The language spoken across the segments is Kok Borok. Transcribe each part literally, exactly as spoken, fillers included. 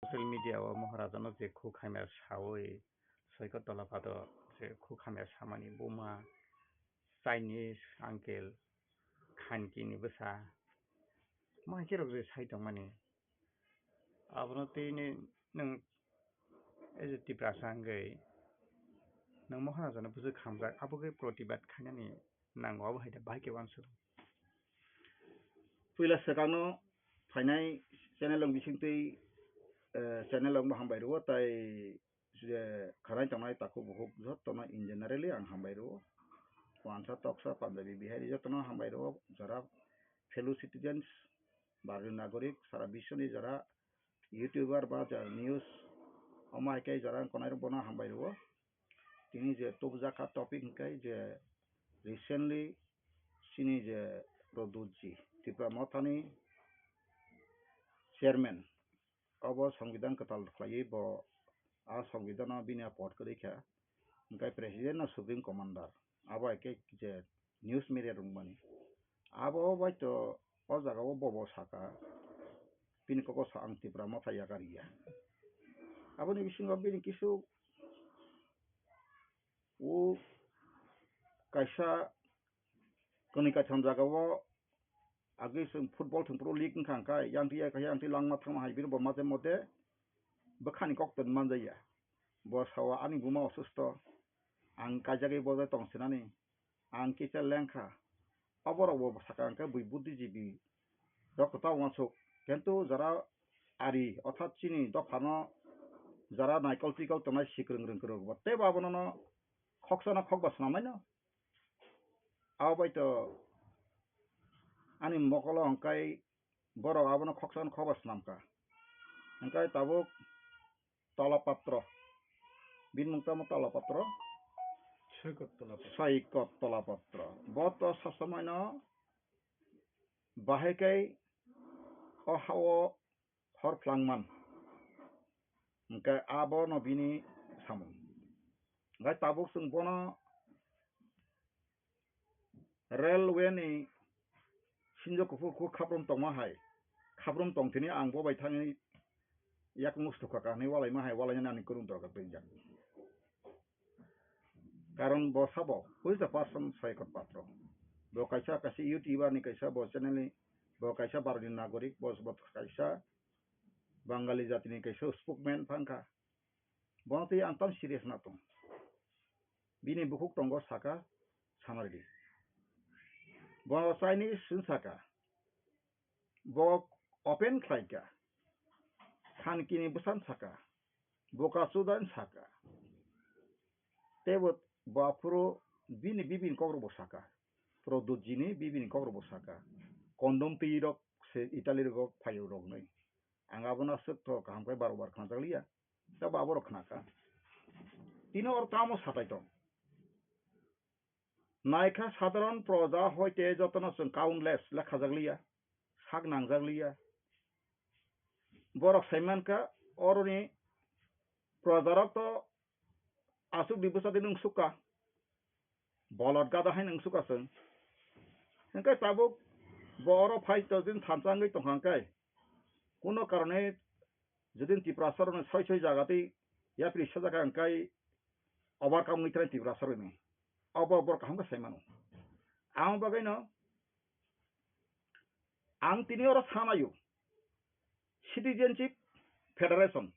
Social media o Maharaja no je khuk hamya sawi, Soikot Tolapado je khuk hamya samani buma, Chinese uncle, Khanki ni bwsa, ma hai khe rok je sai tongmani. Abono tini nwng as a Tiprasa hwnkhe nwng Maharaja no bwswk hamjak, abo khe protibad khainani nango, abo hai da bahai khe uansuk. Puila swkangno phainai channel rok bisingtwi, eh, channel rokno hambai rwo, tai je khanai tongnai takhuk bukhuk jotono in generally ang hambai rwo. Wansa toksa Punjabi Bihari jotono hambai rwo, jara fellow citizens, Bharatiyo nagorik, sara biswni jara YouTuber ba jara news, omo hai khe jara wngkha nai rok bono hambai rwo. Tini je tubujak kha topic hwnkhe je recently chini je Pradyut ji, Tipra Mothani chairman, obo Songbidan kwtal khlaiwi bo a Songbidan o bini a pod kwrwi kha, hwnkhe president no supreme commander, abo hai khe je news media rwngmani. Abo bai to o jaga o bobo saka, bini kok o sa ang Tipra Motha yakarya. Aboni bisingo bini kisu o kaisa kwnwi kaitham jaga o agwi chwng football thwngphuru league wngkha hwnkhe, yang twi ya kha, yang twi langma thangma hai bini bo mate mote bwkhani kok twi manjaya. Bo sao ani buma osusto, ang kaijagwi bo tong sinani. Ang kisa lengkha. Oborok bo sakha hwnkhe bui buddhijibi rok kwtal uansuk. Kintu jara ari, orthat chini dophano jara naikol twikol tongnai sikrwng rwng kwrwk bo teibo abono no khoksa no khokba swnamai no. Abo bai to ani mokolo hwnkhe borok abono khoksa no khokba swnamkha. Hwnkhe tabuk Tolapatro. Bini mung tamo Tolapatro? Soikot Tolapatro. Soikot Tolapatro. Bo to sosomaino bahai khe o ha-o hor phlangman. Hwnkhe abono bini samung. Hwnkhe tabuk chwng bono railway ni sinjo kuphur kuphur khaprum tongma hai, khaprum tong thini ang bo bai thangwi yak mustu kha kahni walaima hai, walainani ani kwrwng dorkar twijak. Karon bo sabo, who is the person Soikot Patro? Bo kaisa, kaisa YouTuber ni kaisa, bo channel ni, bo kaisa Bharati nagorik, bo, bo kaisa Bangali jati ni kaisa spokesman phang kha. Bono twi ang tam serious na tong. Bini bukhuk tongo saka, sanardi. Bo Chinese sung saka. Bo open khlai kha. Khankini bwsan saka. Boka chudan saka. Tebo bo aphuru bini bibini kokrok bo saka. Pradyut ji ni bibini kokrok bo saka. Kondom twi rok se Italy rogo phaio rok nai. Ang abono aswk tho kaham khe baro bar khnajak liya. Tei bo aborok khna kha. Tini oro tamo satai tong? Naikha sadharon proja hoite jotono chwng countless le khajak liya, sak nangjak liya. Borok sai man kha oroni projarok to aswk di bwsa di nung sukha. Bolot gada hai nung sukha chwng. Hwnkhe tabuk bo oro phai to din thansa wngwi tongkha hwnkhe. Kuno karone jodi Tiprasa rokno soi soi jaga tei yapri sajak kha hwnkhe overcome wngwi thai Tiprasa rokni. Obo borok kaham khe sai mano. Ang bagwino ang tini oro sanaio Citizenship Federation,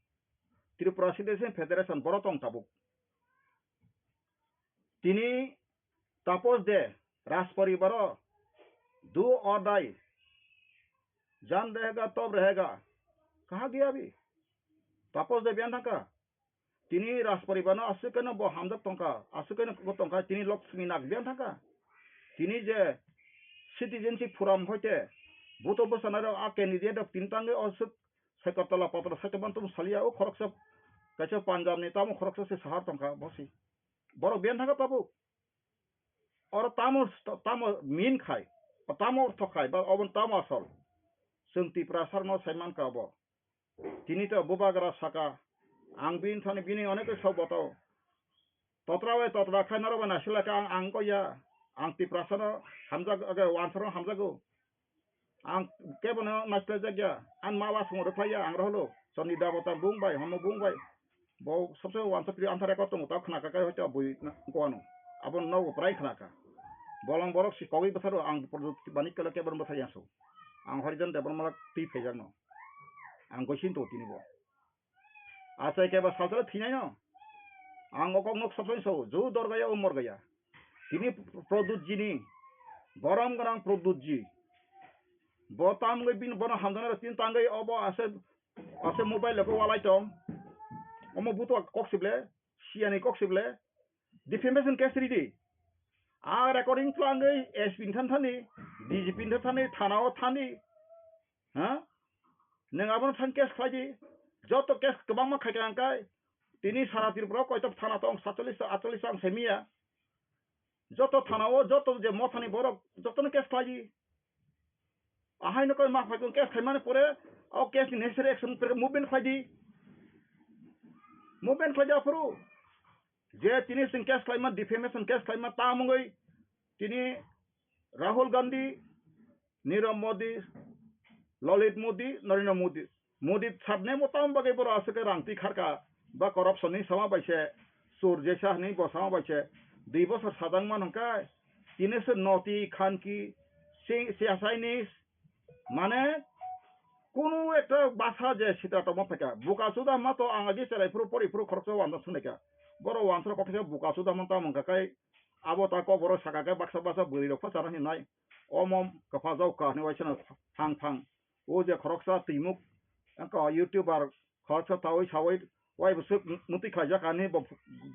Tripura Citizenship Federation borok tong tabuk. Tini Tapos de, Rajparibar o, do or die, jaan rahega tab rahega, kaha gaya abhi? Tapos de biyan thangkha. Tini Rajparibar no aswk khe no bo hamjak tongkha, aswk khe no bo tongkha, tini Lakshmi Nag biyan thangkha. Tini je citizenship forum hoite, buto bwsana rok a candidate rok tini tangwi aswk Soikot Tolapatro saite mantum saliya o khoroksa kaisa Punjab ni tamo khoroksa se sahar tongkha bosi. Borok biyan thangkha tabuk. Oro tamo, tamo mean khai, o tamo ortho khai, ba obo tamo asol. Chwng Tiprasa no sai man kha obo. Tini to bubagra saka, ang bini thani bini onek sok boto. Totra bai totra khai norok bai naisila kha ang, ang ko ya. Ang Tiprasa no hamjak, age, wansaro hamjago. Ang kebono naisila jak ya. Ang ma wa sungo rwphlai ya, ang roholo. Chondri Debota bung bai, hono bung bai. Bo sabse wansa pri anthara ko tongo, ta khna ka kai hoito bui na ko ano. Abo no bo prai khna ka. Bolong borok si kogwi bwsaro ang Pradyot Manik Kala kebon bwsa yaso. Ang Harijan Debbarma twi phaijakno. Ang goisin to tini bo. Achai keba salsala thinai no. Ang okok nok sabse so, ju dorgaya o morgaya. Tini Pradyot jini. Borom gorang Pradyot ji. Bo tamgwi bin bono hamjana tin tangwi obo ase Ase mobile ko walai tong. Omo buto kok sible, siani kok sible. Defamation case ridi. A recording tlangwi S P than thani, D G P than thani, thana o thani. Ha? Neng abono than case khlai di. Joto case kwbangma khai ka angkai. Tini sara Tripura koito thana tong, satchollis, atchollis ang semiya. Joto thana o, joto je mothani borok, jotono case khlai di. Ahai no koi ma phai kong case khaimani pore, o case ni necessary action pore movement khlai di. Movement khlai di aphuru. Je tini sing case khlaima, defamation case khlaima, ta mungoi tini Rahul Gandhi, Nirav Modi, Lalit Modi, Narendra Modi. Modi sabne mo tamo bagwi borok aswk khe rang twi kharka ba corruption ni sama bai se, sur jesa hwnwi bo sama bai se, dui bosor sajak man hwnkhe, tini se noti khanki, si-, siyasai ni, mane, kunu ekta basa je sitra tongma phaikha, buka suda ma to ang agi cherai phuru pori phuru khoroksa wansa sunai kha, borok wansa kok khe buka suda man tamo wngkha kai, abo ta kok borok saka khe baksa baksa bwrwi rok pha chana hinai, omo kwpha jok ka hinwi waisano thang thang. O je khoroksa twimuk, wngkha YouTuber, khoroksa tawi sawi, wai bwswk mwtwi khlaijak ani bo,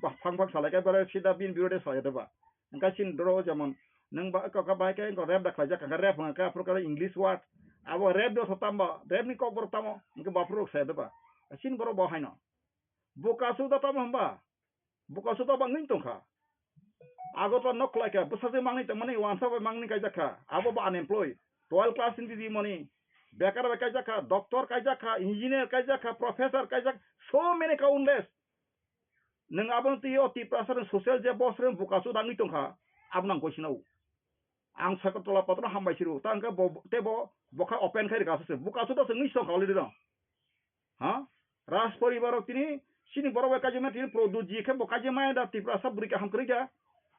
ba, phang phang salai khe bare sida bini birode salai de ba. Wngkha chini doro jemon, nwng ba, wngkha kha bai khe wngkha rap da khlaijak, wngkha rap wngkha khe aphuru khe English word. Abo rap do tamo, rap ni kok borok tamo, wngkha baphuru rok salai de ba. Chini borok bo haino. Buka suda tamo hwnba? Buka suda bangwi tongkha. Agartala nok khlai kha, bwsajwk mangni tongmani, wansa bai mangni kaijak kha, abo bo unemployed, twelve class ni rimani, bekar bai kaijak kha, doctor kaijak kha, engineer kaijak kha, professor kaijak, so many countless. Nwng abo twi o Tiprasa ni social je boss rok buka suda wngwi tongkha, abo nang koi sinao. Ang Sagartala patro hambai siru, ta hwnkhe bo, tei bo, bo kha open khai rwkha se, buka suda se wngwi tongkha already no. Ha? Raj poribar rok tini, chini borok bai kaijima tini Pradyot ji khe bo kaijima da Tiprasa bwrwi kaham kwrwi da.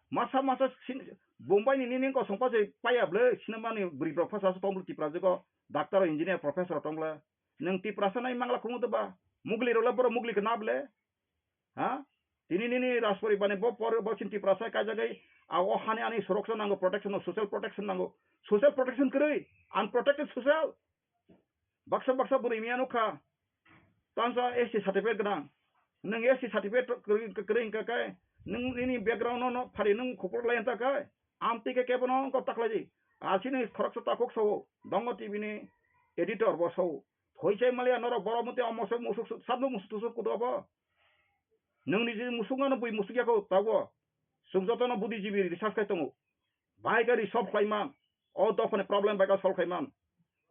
Masa masa sin-, Bombay ni nini kosong pa se paya ble sinamani bwrwi borok phasa se tong ble Tiprasa go doctor, engineer, professor tong ble. Nwng Tiprasa nai mangla kumu to ba. Mugli rok le borok mugli khe na ble. Ha? Tini nini Raj poribar ni bo por-, bo chini Tiprasa kaijagwi, a o hani ani soroksa nango, protection, social protection nango. Social protection kwrwi, unprotected social. Baksa baksa bwrwi miya nukha. Tangsa S T certificate gwnang. Nwng S T certificate kwrwi, kwrwi wngkha khe, nwng nini background no, no phari nwng khupur lai wngkha khe, amtwi khe kebo no wngkha taklai di. Asini khoroksa takhuk sao, Dongo T V ni editor bo sao. Thoi chai maliya norok borok mate omo se musuk suk, sabno musuk tusuk kudo bo. Nwng ni je musuk ano bui musuk yako tago. Chwng jotono buddhijibi research khai tongo. Bai khe resolve khlai man. O dophani problem bai khe solve khai man.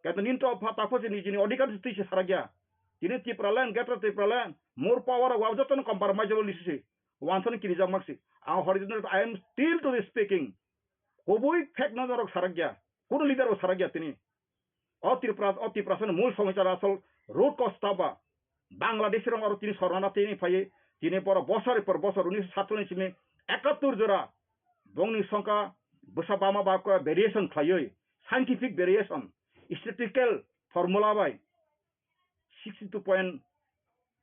Kaito nini to pha takho se nijini odhikar se twi se sarakya. Tini Tipraland, Greater Tipraland, more power o wab jotono compromise o lisi se. Wansani kirijak mak se. Ang Harijan, I am still to the speaking. Kubui fact no norok sarakya. Kuno leader bo sarakya tini. O Tripura, o Tiprasa ni mul somosa asol root cause ta ba. Bangladeshi rok aro tini sornana tini phaiwi, tini borok bosor por bosor unisho satchollish ni ekattor jora bongni songkha bwsa bama ba khe variation khlaiwi, scientific variation, statistical formula bai sixty two point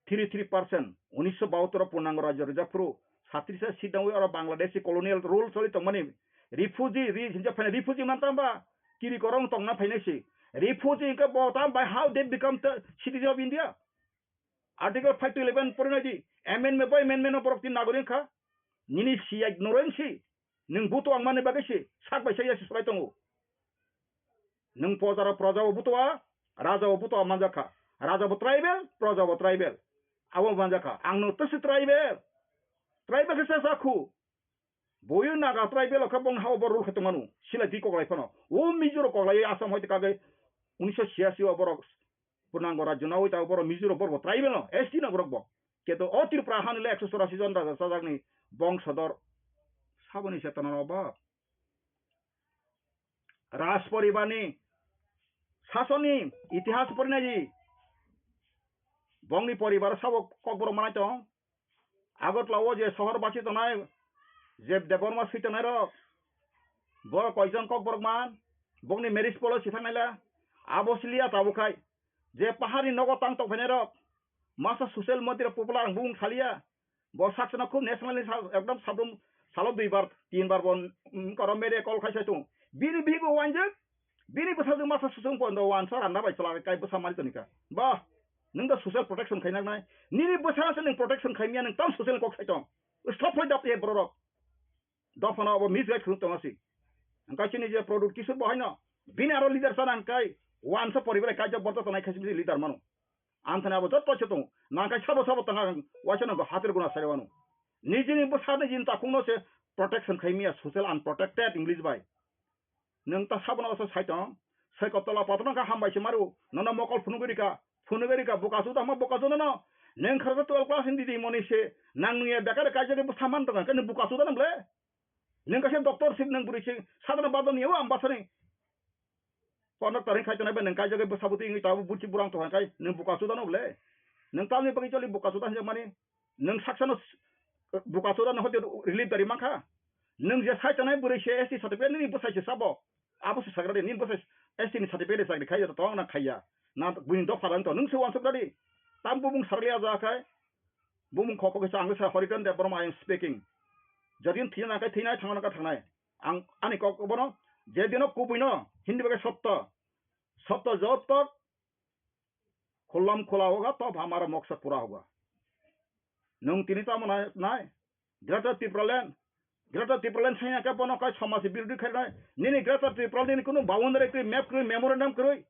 three three percent, unisho bahattor o purnango rajyo rwjak phuru, satrisa seat nangwi oro Bangladeshi colonial rule choli tongmani refugee, re-, hinjak phai refugee man tamba, kiri korong tongna phainai se. Refugee hwnkhe bo tam bai how they become the citizen of India? Article five to eleven pori nai di, amendment by amendment no borok tin nagorik kha. Nini siyai noreng si, nwng buto ang mani bagwi si, sak bai sak ya si slai tongo. Nwng pojaro proja bo buto a, raja bo buto a manjak kha. Raja bo tribal, proja bo tribal. Abo manjak kha. Ang no tasi tribal. Tribal khe sa sa khu. Boyo Naga tribal khe bong ha bo rule khe tongmanu. Silai twi koklai phano. O Mizo rok koklai Assam hoite kagwi unisho chhiyasi o borok Purnango rajyo nawi ta borok Mizo rok borok bo tribal no, S T no borok bo. Keto o Tripura hani le ekso chorasi jon raja chajakni bongsodor. Saboni chetona no ba. Raj poribarni sasonni itihas porinai di. Bongni poribar sabo kokborok manai tong. Agartala o je sohor basi tongnai, je Debbarma swi tongnai rok, bo koijon kokborok man, bongni marriage policy thangnaila, abo siliya tabuk khai, je paharni nogo tang tongphainai rok, masa social media popular ang bung saliya, bo saksano khub national ni sa-, ekdom sabrum salo dui bar, tin bar bo, mm, koro media call khai sai tongo. Bini bigo wanjak, bini bwsajwk masa susung pondo wansa randa bai chwla kai bwsa mari tonika. Ba, nwng da social protection khai naknai. Nini bwsa se nwng protection khai miya nwng tam social kok sai tong. Stop hoi dap ye borok. Dophano abo misguide khulum tongma si. Hingke chini je product kisur bo haino. Bini aro leader sana hingke wansa poribar kaijak borok tongnai khe chini leader mano. Ang thani abo jotto se tongo. Nang kai sabo sabo tanga waisa nang hatir guna sai wano. Nijini bwsa nijini takhungno se protection khai miya social unprotected English bai. Nwng ta sabono oso sai tong. Sai ko tola patro nang kha hambai se maru. Nono mokol phunugwi rika. Phunugwi rika buka suda ma buka suda no. Nwng kharsa twelve class hindi di moni se. Nang nuya bekar kaijak bwsa man tong khe nwng buka suda nang le. Nwng kaisa doctor sip nwng bwrwi se. Sadana badon yawa ambasani. Kono taring khai tonai ba nwng kaijagwi bwsa bwtwi wngwi tabuk buchi burang tongkha khai nwng buka chuda no ble? Nwng tamni bagwi choli buka chuda hinjak mani? Nwng saksano s-, buka chuda no hoite relief dari mankha. Nwng je sai tonai bwrwi se S T certificate nini bwsai se sabo. Abo se sagra de nini bwsai S T ni certificate de chakri khaiya to tong na khaiya. Na buini dopha rang to nwng se wansuk dadi. Tam bubung sarli aja khai. Bumung khoko kisa ang sa Horiton Debbarma I am speaking. Jodin thina kai thina thangna ka thangnai. Ang ani kok bono je dino kubui no hindi bagai sotto. Sotto jotto khulam khula hoga to hamara moksa pura hoga. Nwng tini tamo nai, nai. Greater Tipraland. Greater Tipraland sanya ka bono kai somaj birodhi khainai. Nini Greater Tipraland nini kunu boundary kri, map kri, memorandum kri.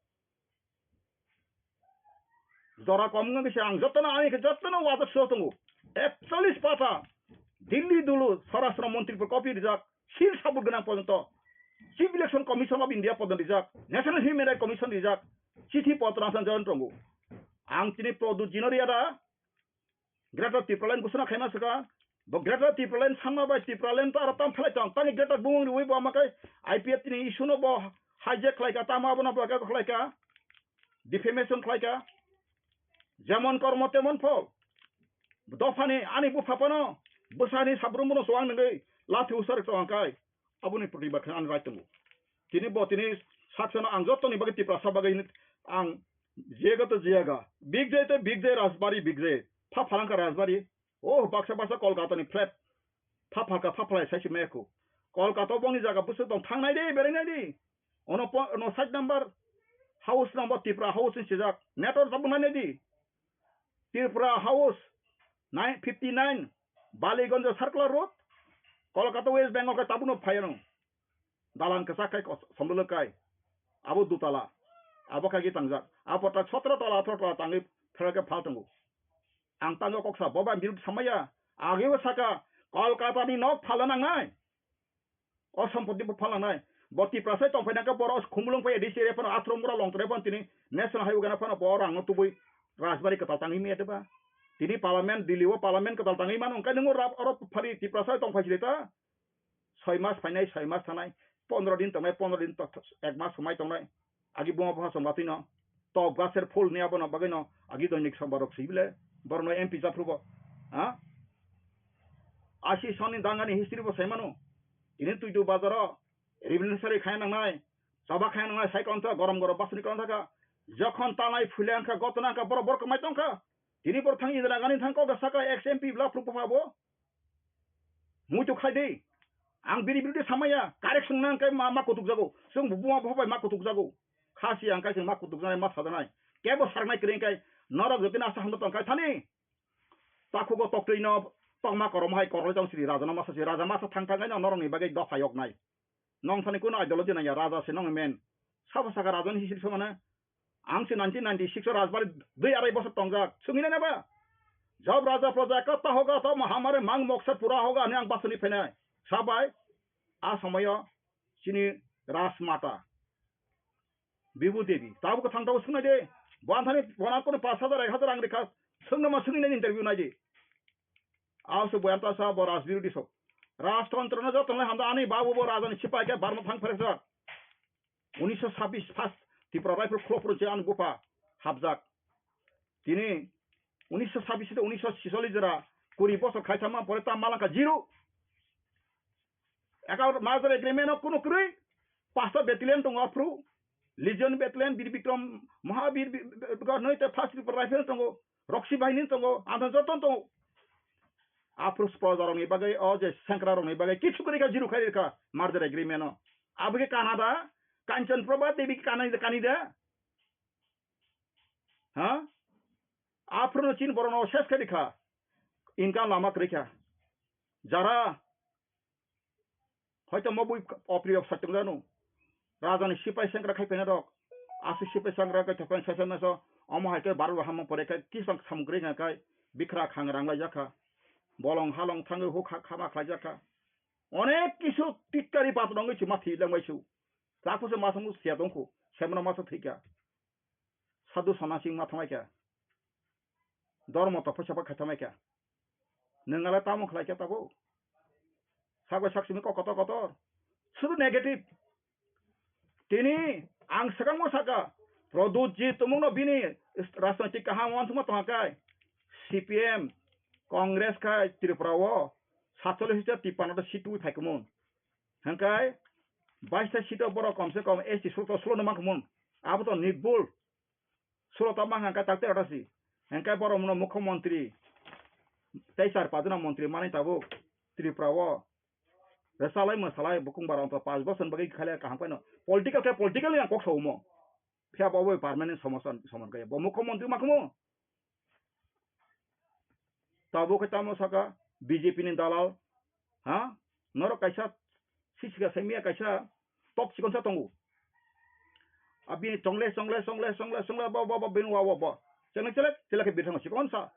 Jora kom wngkha kisa ang jotono ani khe jotono wajak sio tongo. Ekchollish pata Delhi dulu Swarashtra Montri por copy rijak, seal sabut gwnang porjonto Chief Election Commission of India porjonto rijak, National Human Rights Commission rijak, chithi potro asang jon tongo. Ang tini Pradyut Jinoria da Greater Tipraland gusuna khaima saka. Bo Greater Tipraland sanma bai Tipraland to aro tam phalai tong. Tani Greater bumung riwi bo amakai I P F T ni issue no bo hijack khlai ka, tamo abono bo khlai ka, defamation khlai ka. Jemon kormo temon phol. Dophani ani bupha phano bwsani sabrum bono chuwang nangwi lathi usar tong kai. Aboni protibad khe ang rai tongo. Tini bo tini saksano ang jotoni bagwi Tiprasa bagwi ang jega to jega. Big day to big day Rajbari big day. Pha phalangka Rajbari. Oh, baksa baksa Kolkata ni flat. Pha phalka pha phalai sai se mekho. Kolkata bongni jaga busu tong thangnai de, berainai de. Ono po-, ono side number house number Tipra house ni sijak. Network tabuk nai di. Tripura House, nine fifty nine, Baliganj Circular Road, Kolkata, West Bengal khe tabukno phaiano. Dalan kwchak khai kos-, somlolo kai. Abo dutala. Abo khai tangjak. Abo ta sotro tala, atharo tala tangwi phela khe phal tongo. Ang tangwi kok sa, bo bai birud samaya. Ageo saka, Kolkata ni nok phala nangnai. O sompoti bo phalangnai. Bo Tiprasa tongphai nangkhe borok khumulwng phai A D C area phano athro mura long tore phano tini National Highway gana phano bo rang no tubui Rajbari kwtal tangwi mia deba. Tini Parliament, Delhi o Parliament kwtal tangwi mano, hwnkhe nwngo rap-, oro phari Tiprasa tongphai sile ta. Soi mas phainai, soi mas thanai, pondro din tongnai, pondro din to-, ek mas swmai tongnai. Agi buma bupha chwng batwi no top gaser phul ni abono bagwi no agi doinik sombar rok swi bile borok no M P japhru bo, ha? Asi soni dangani history bo sai mano. Tini Tuitu bazar o revolutionary khaya nangnai, choba khaya nangnai, sai kong tha gorom gorom basuni kong thaka. Jokhon tanai phule angkha gotona angkha borok borok kwmai tongkha. Tini borok thang Indira Gandhi thang kok saka ex M P bla phru bupha bo. Muitu khai di. Ang bini birude samaya, correction nang kai ma, ma kutuk jago. Chwng buma bupha bai ma kutuk jago. Khasi ang kai chwng ma kutuk janai, ma sajanai. Kebo sarnai kwrwi kai, norok jotoni asa hamno tong kai thani. Takhugo toktwi no, tongma korom hai koroi tong sidi raja no masa si, raja masa thang thang kai no norok ni bagwi dopha yok nai. Nong thani kuno ideology nang ya, raja se nong men. Sabo saka raja ni history somana. Ang se nineteen ninety-six o Rajbari dui arai bosor tongjak. Sungina neba? Job raja praja katta hoga to mahamare mang moksa pura hoga ani ang basuni phenai. Sabai, a somoyo chini Rajmata Bibu Devi. Tabu kwthang tabu sungnai de. Bo anthani bona kono pash hajar, ek hajar ang rikha. Sungna ma sungina interview nai de. Aso boyan ta sa bo Rajbirodi sok. Rajtantro no joto nai hamda ani babu bo raja ni sipai khe barma thang pherek jak. Unisho sabbish first Tipra Rifle khulopro je ani bupha hapjak. Tini Unisho sabbish to unisho chisollis jora, kuri bosor khai thangma pore ta malangkha zero. Eka merger agreement o kunu kwrwi, pasta battalion tongo aphuru, Legion battalion, Bir Bikram, Mahabir, Bi-, Bi-, Bi-, Bi-, noi te first Rifle tongo, Roksi Bahini tongo, anthon joto tongo. Aphuru proja rokni bagwi, o je sengkra rokni bagwi kisu kwrwi kha, zero khai rwkha merger agreement o. Abo khe Canada, Kanchan Prabha Devi khe Canada, Canada. Ha? Aphuru no chini borok no ses khe rikha. Income lama kwrwi kha. Jara hoito mo bui opri of satung janu. Raja ni sipai sengkra khai pena rok. Asu sipai sengkra khai thapeng sesen naso. Omo hai khe baru hamma pore khai kisang samung kwrwi khai bikra khang rang lai jakha. Bolong halong thangwi huk ha khama khlai jakha. Onek kisu tikkari patnongwi chuma thi langbai su. Lakho se masang siya dongkhu. Semra masa thika. Sadhu sonnasing ma thanglai kha. Dormo to phaisa ba khaithamai kha. Nwng ale tamo khlai kha tabuk? Sak bai sak simi kok kotor kotor. Sudu negative. Tini ang swkangmo saka, Pradyut ji tumungno bini rajnoitik kaham uansukma tongkha kai. C P M, Congress khai Tripura o satchollish ta tipano ta seat twi phai kumun. Hingkai baista seat o borok komse kom S T sulo to sulo no mankhumun. Abo to nitbul. Sulo to mankha hingkai takte rota si. Hingkai borok muno mukhyamantri tei char pajna mantri manwi tabuk Tripura o. Rwchalai mwsalai bukung bara wngkha panch bosor bagwi khailai kaham khaino. Political khe political yang kok saumo. Phiya bo bai permanent somosa somon kaya. Bo mukhyamantri makhmo. Tabuk khe tamo saka B J P ni dalal. Ha? Norok kaisa sisika saimia kaisa top chikonsa tongo. Abini chongle chongle chongle chongle chongle bo bo bo bini wa wa bo. Chongle chele chele khe bithang chikonsa.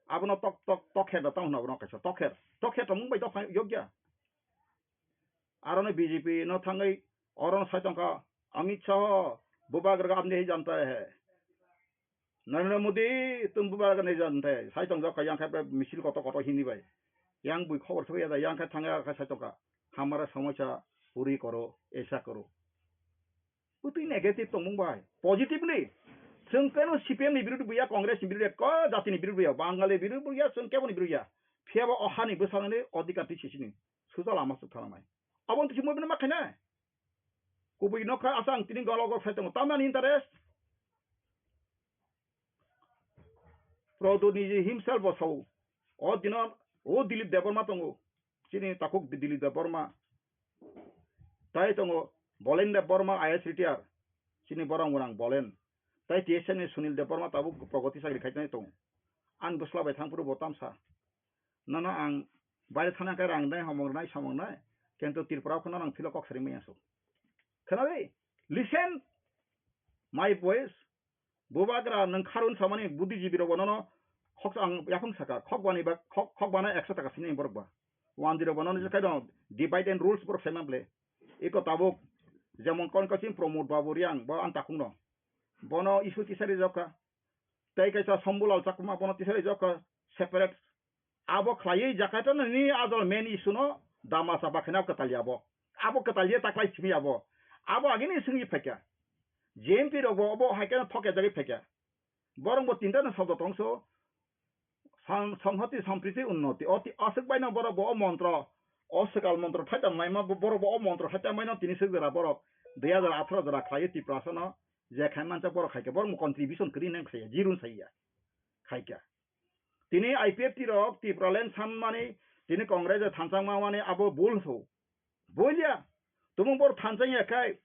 Abono tok tok tok kher da tong abono kaisa tok kher. Tok kher tongmung bai tok yokya. Aro no B J P no thangwi oro no sai tongkha Amit Shah, bubagra ka apni hi janta hai. Narendra Modi, tum bubagra nahi janta hai. Sai tongjak kha yang khai misil koto koto hini bai. Yang bui khobor thok ya da, yang khai thangya khai sai tongkha. Hamara samosya puri koro, aisa koro. Bwtwi negative tongmung bai. Positive ni. Chwng keno C P M ni birudu buya, Congress ni birudu ko jati ni birudu buya, Bangali birudu buya, chwng kebo ni birudu ya. Phiya bo o hani bwsarani odhikar twi sisini. Suja lama suk thanamai. Abo twi simo bini ma khainai. Kubui nokha asa ang tini golo gol khai tongo. Tamani interest. Pradyut Niji himself bo sao. O dino o Dilip Debbarma tongo. Chini takhuk Dilip Debbarma. Tai tongo Bolen Debbarma I A S retired. Chini borok mwnang Bolen. Tai T S F ni Sunil Debbarma tabuk Pragati chakri khai tongo. Ang bwsla bai thang phuru bo tamsa. Nono ang baire thana khe rang nai, homong nai, somong nai. Kintu Tripura o kheno nang philo kok sari maya so. Khwnadi? Listen my voice. Bubagra nwng kharun samani buddhijibi rok bonono khok ang yaphang saka, khok bani ba khok, khok bana ekso taka sini borok ba. Wandi rok bonono je kaino divide and rules borok saima ble. Iko tabuk jemon kon kachim Pramod Babu Riang bo ang takhung no. Bono issue tisari jokha. Tei kaisa Shambhulal Chakma bono tisari jokha separate. Abo khlaiwi Jakarta ni ajol main issue no dama chapa khaina kwtal ya bo. Abo kwtal ya taklai simi abo. Abo agini singwi phaikha. J M P rok bo obo hai khe thok ya jagwi phaikha. Borok bo tinta no sabdo tongso. Sang-, Sanghati Sampriti Unnoti. O ti-, aswk baino borok bo o montro. O swkal montro thaita maima bo-, borok bo o montro thaita maino tini swk jora borok. Dui hajar atharo jora khlaiwi Tiprasa no je khai mancha borok khaikha. Borok mo contribution kwrwi nang khaiya. Jirun saiya. Khaikha. Tini I P F T rok Tipraland sanmani, tini Congress o thansa mani abo bul so. Bolya, tumung bor thansa ya khai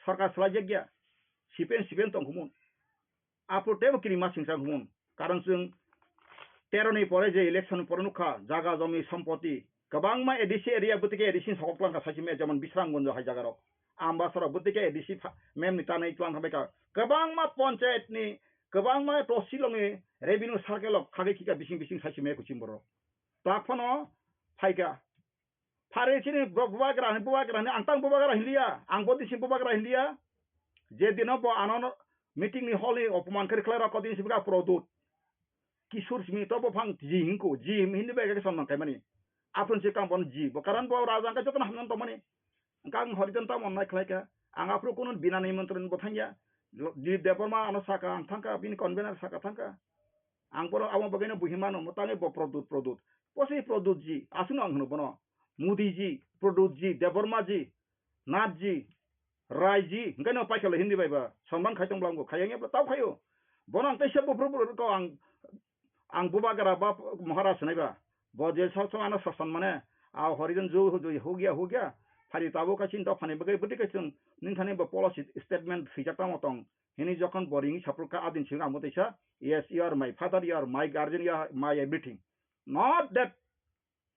sarkar salai jak ya. Sipen sipen tong khumun. Apo tebo kiri masing sang khumun. Karon chwng tero ni pore je election pore nukha, jaga jomi sompoti. Kwbangma A D C area bwtike A D C sokok langkha saisi me jemon Bisramganj hai jaga rok. Ambasara bwtike A D C pha-, mem ni tanai tlang kha baikha. Kwbangma panchayat ni, kwbangma tosilong ni revenue circle rok khagwi khika bising bising saisi me kuching borok. Tak phano phaikha. Phare chini bo-, bubagra ni, bubagra ni, ang tang bubagra hinliya, ang bo dising bubagra hinliya. Je dino bo ano meeting ni hall ni opoman khe khlai rok, kodin sibika Produt. Kisur simi to bo phang ji hingko, ji him hindi bai khe samnang kaimani. Aphun se kang bon ji, bo karon bo raja ang khe jotono hamnang tongmani. Ang kang horiton tamo nai khlai kha. Ang aphuru kunu bina nimantron bo thangya. Dilip Debbarma ano saka ang thangkha, bini convener saka thangkha. Ang bono abo bagwino buhi mano, mwtangwi bo Pradyut, Pradyut. Bo se Pradyut ji, aswkno ang hwno bono. Modi ji, Pradyut ji, Debbarma ji, Nath ji, Rai ji, hwnkhe no paikha le Hindi bai ba, sonman khai tong bwla wngkha, khaiya wngya bwla tao khaio. Bono ang teisa buphuru buphuru kok ang, ang bubagra ba Maharaj hwnwi ba. Bo je sok sok ano sasan mane, a Horijan ju hu ju hu gya hu gya. Phari tabuk kaisin dophani bagwi bwtwi kaisin nini thani bo policy statement swijak tamo tong. Hini jokhon bo ringwi saphuru kha adin simi ang bo teisa, "Yes, you are my father, you are my guardian, you are my everything." Not that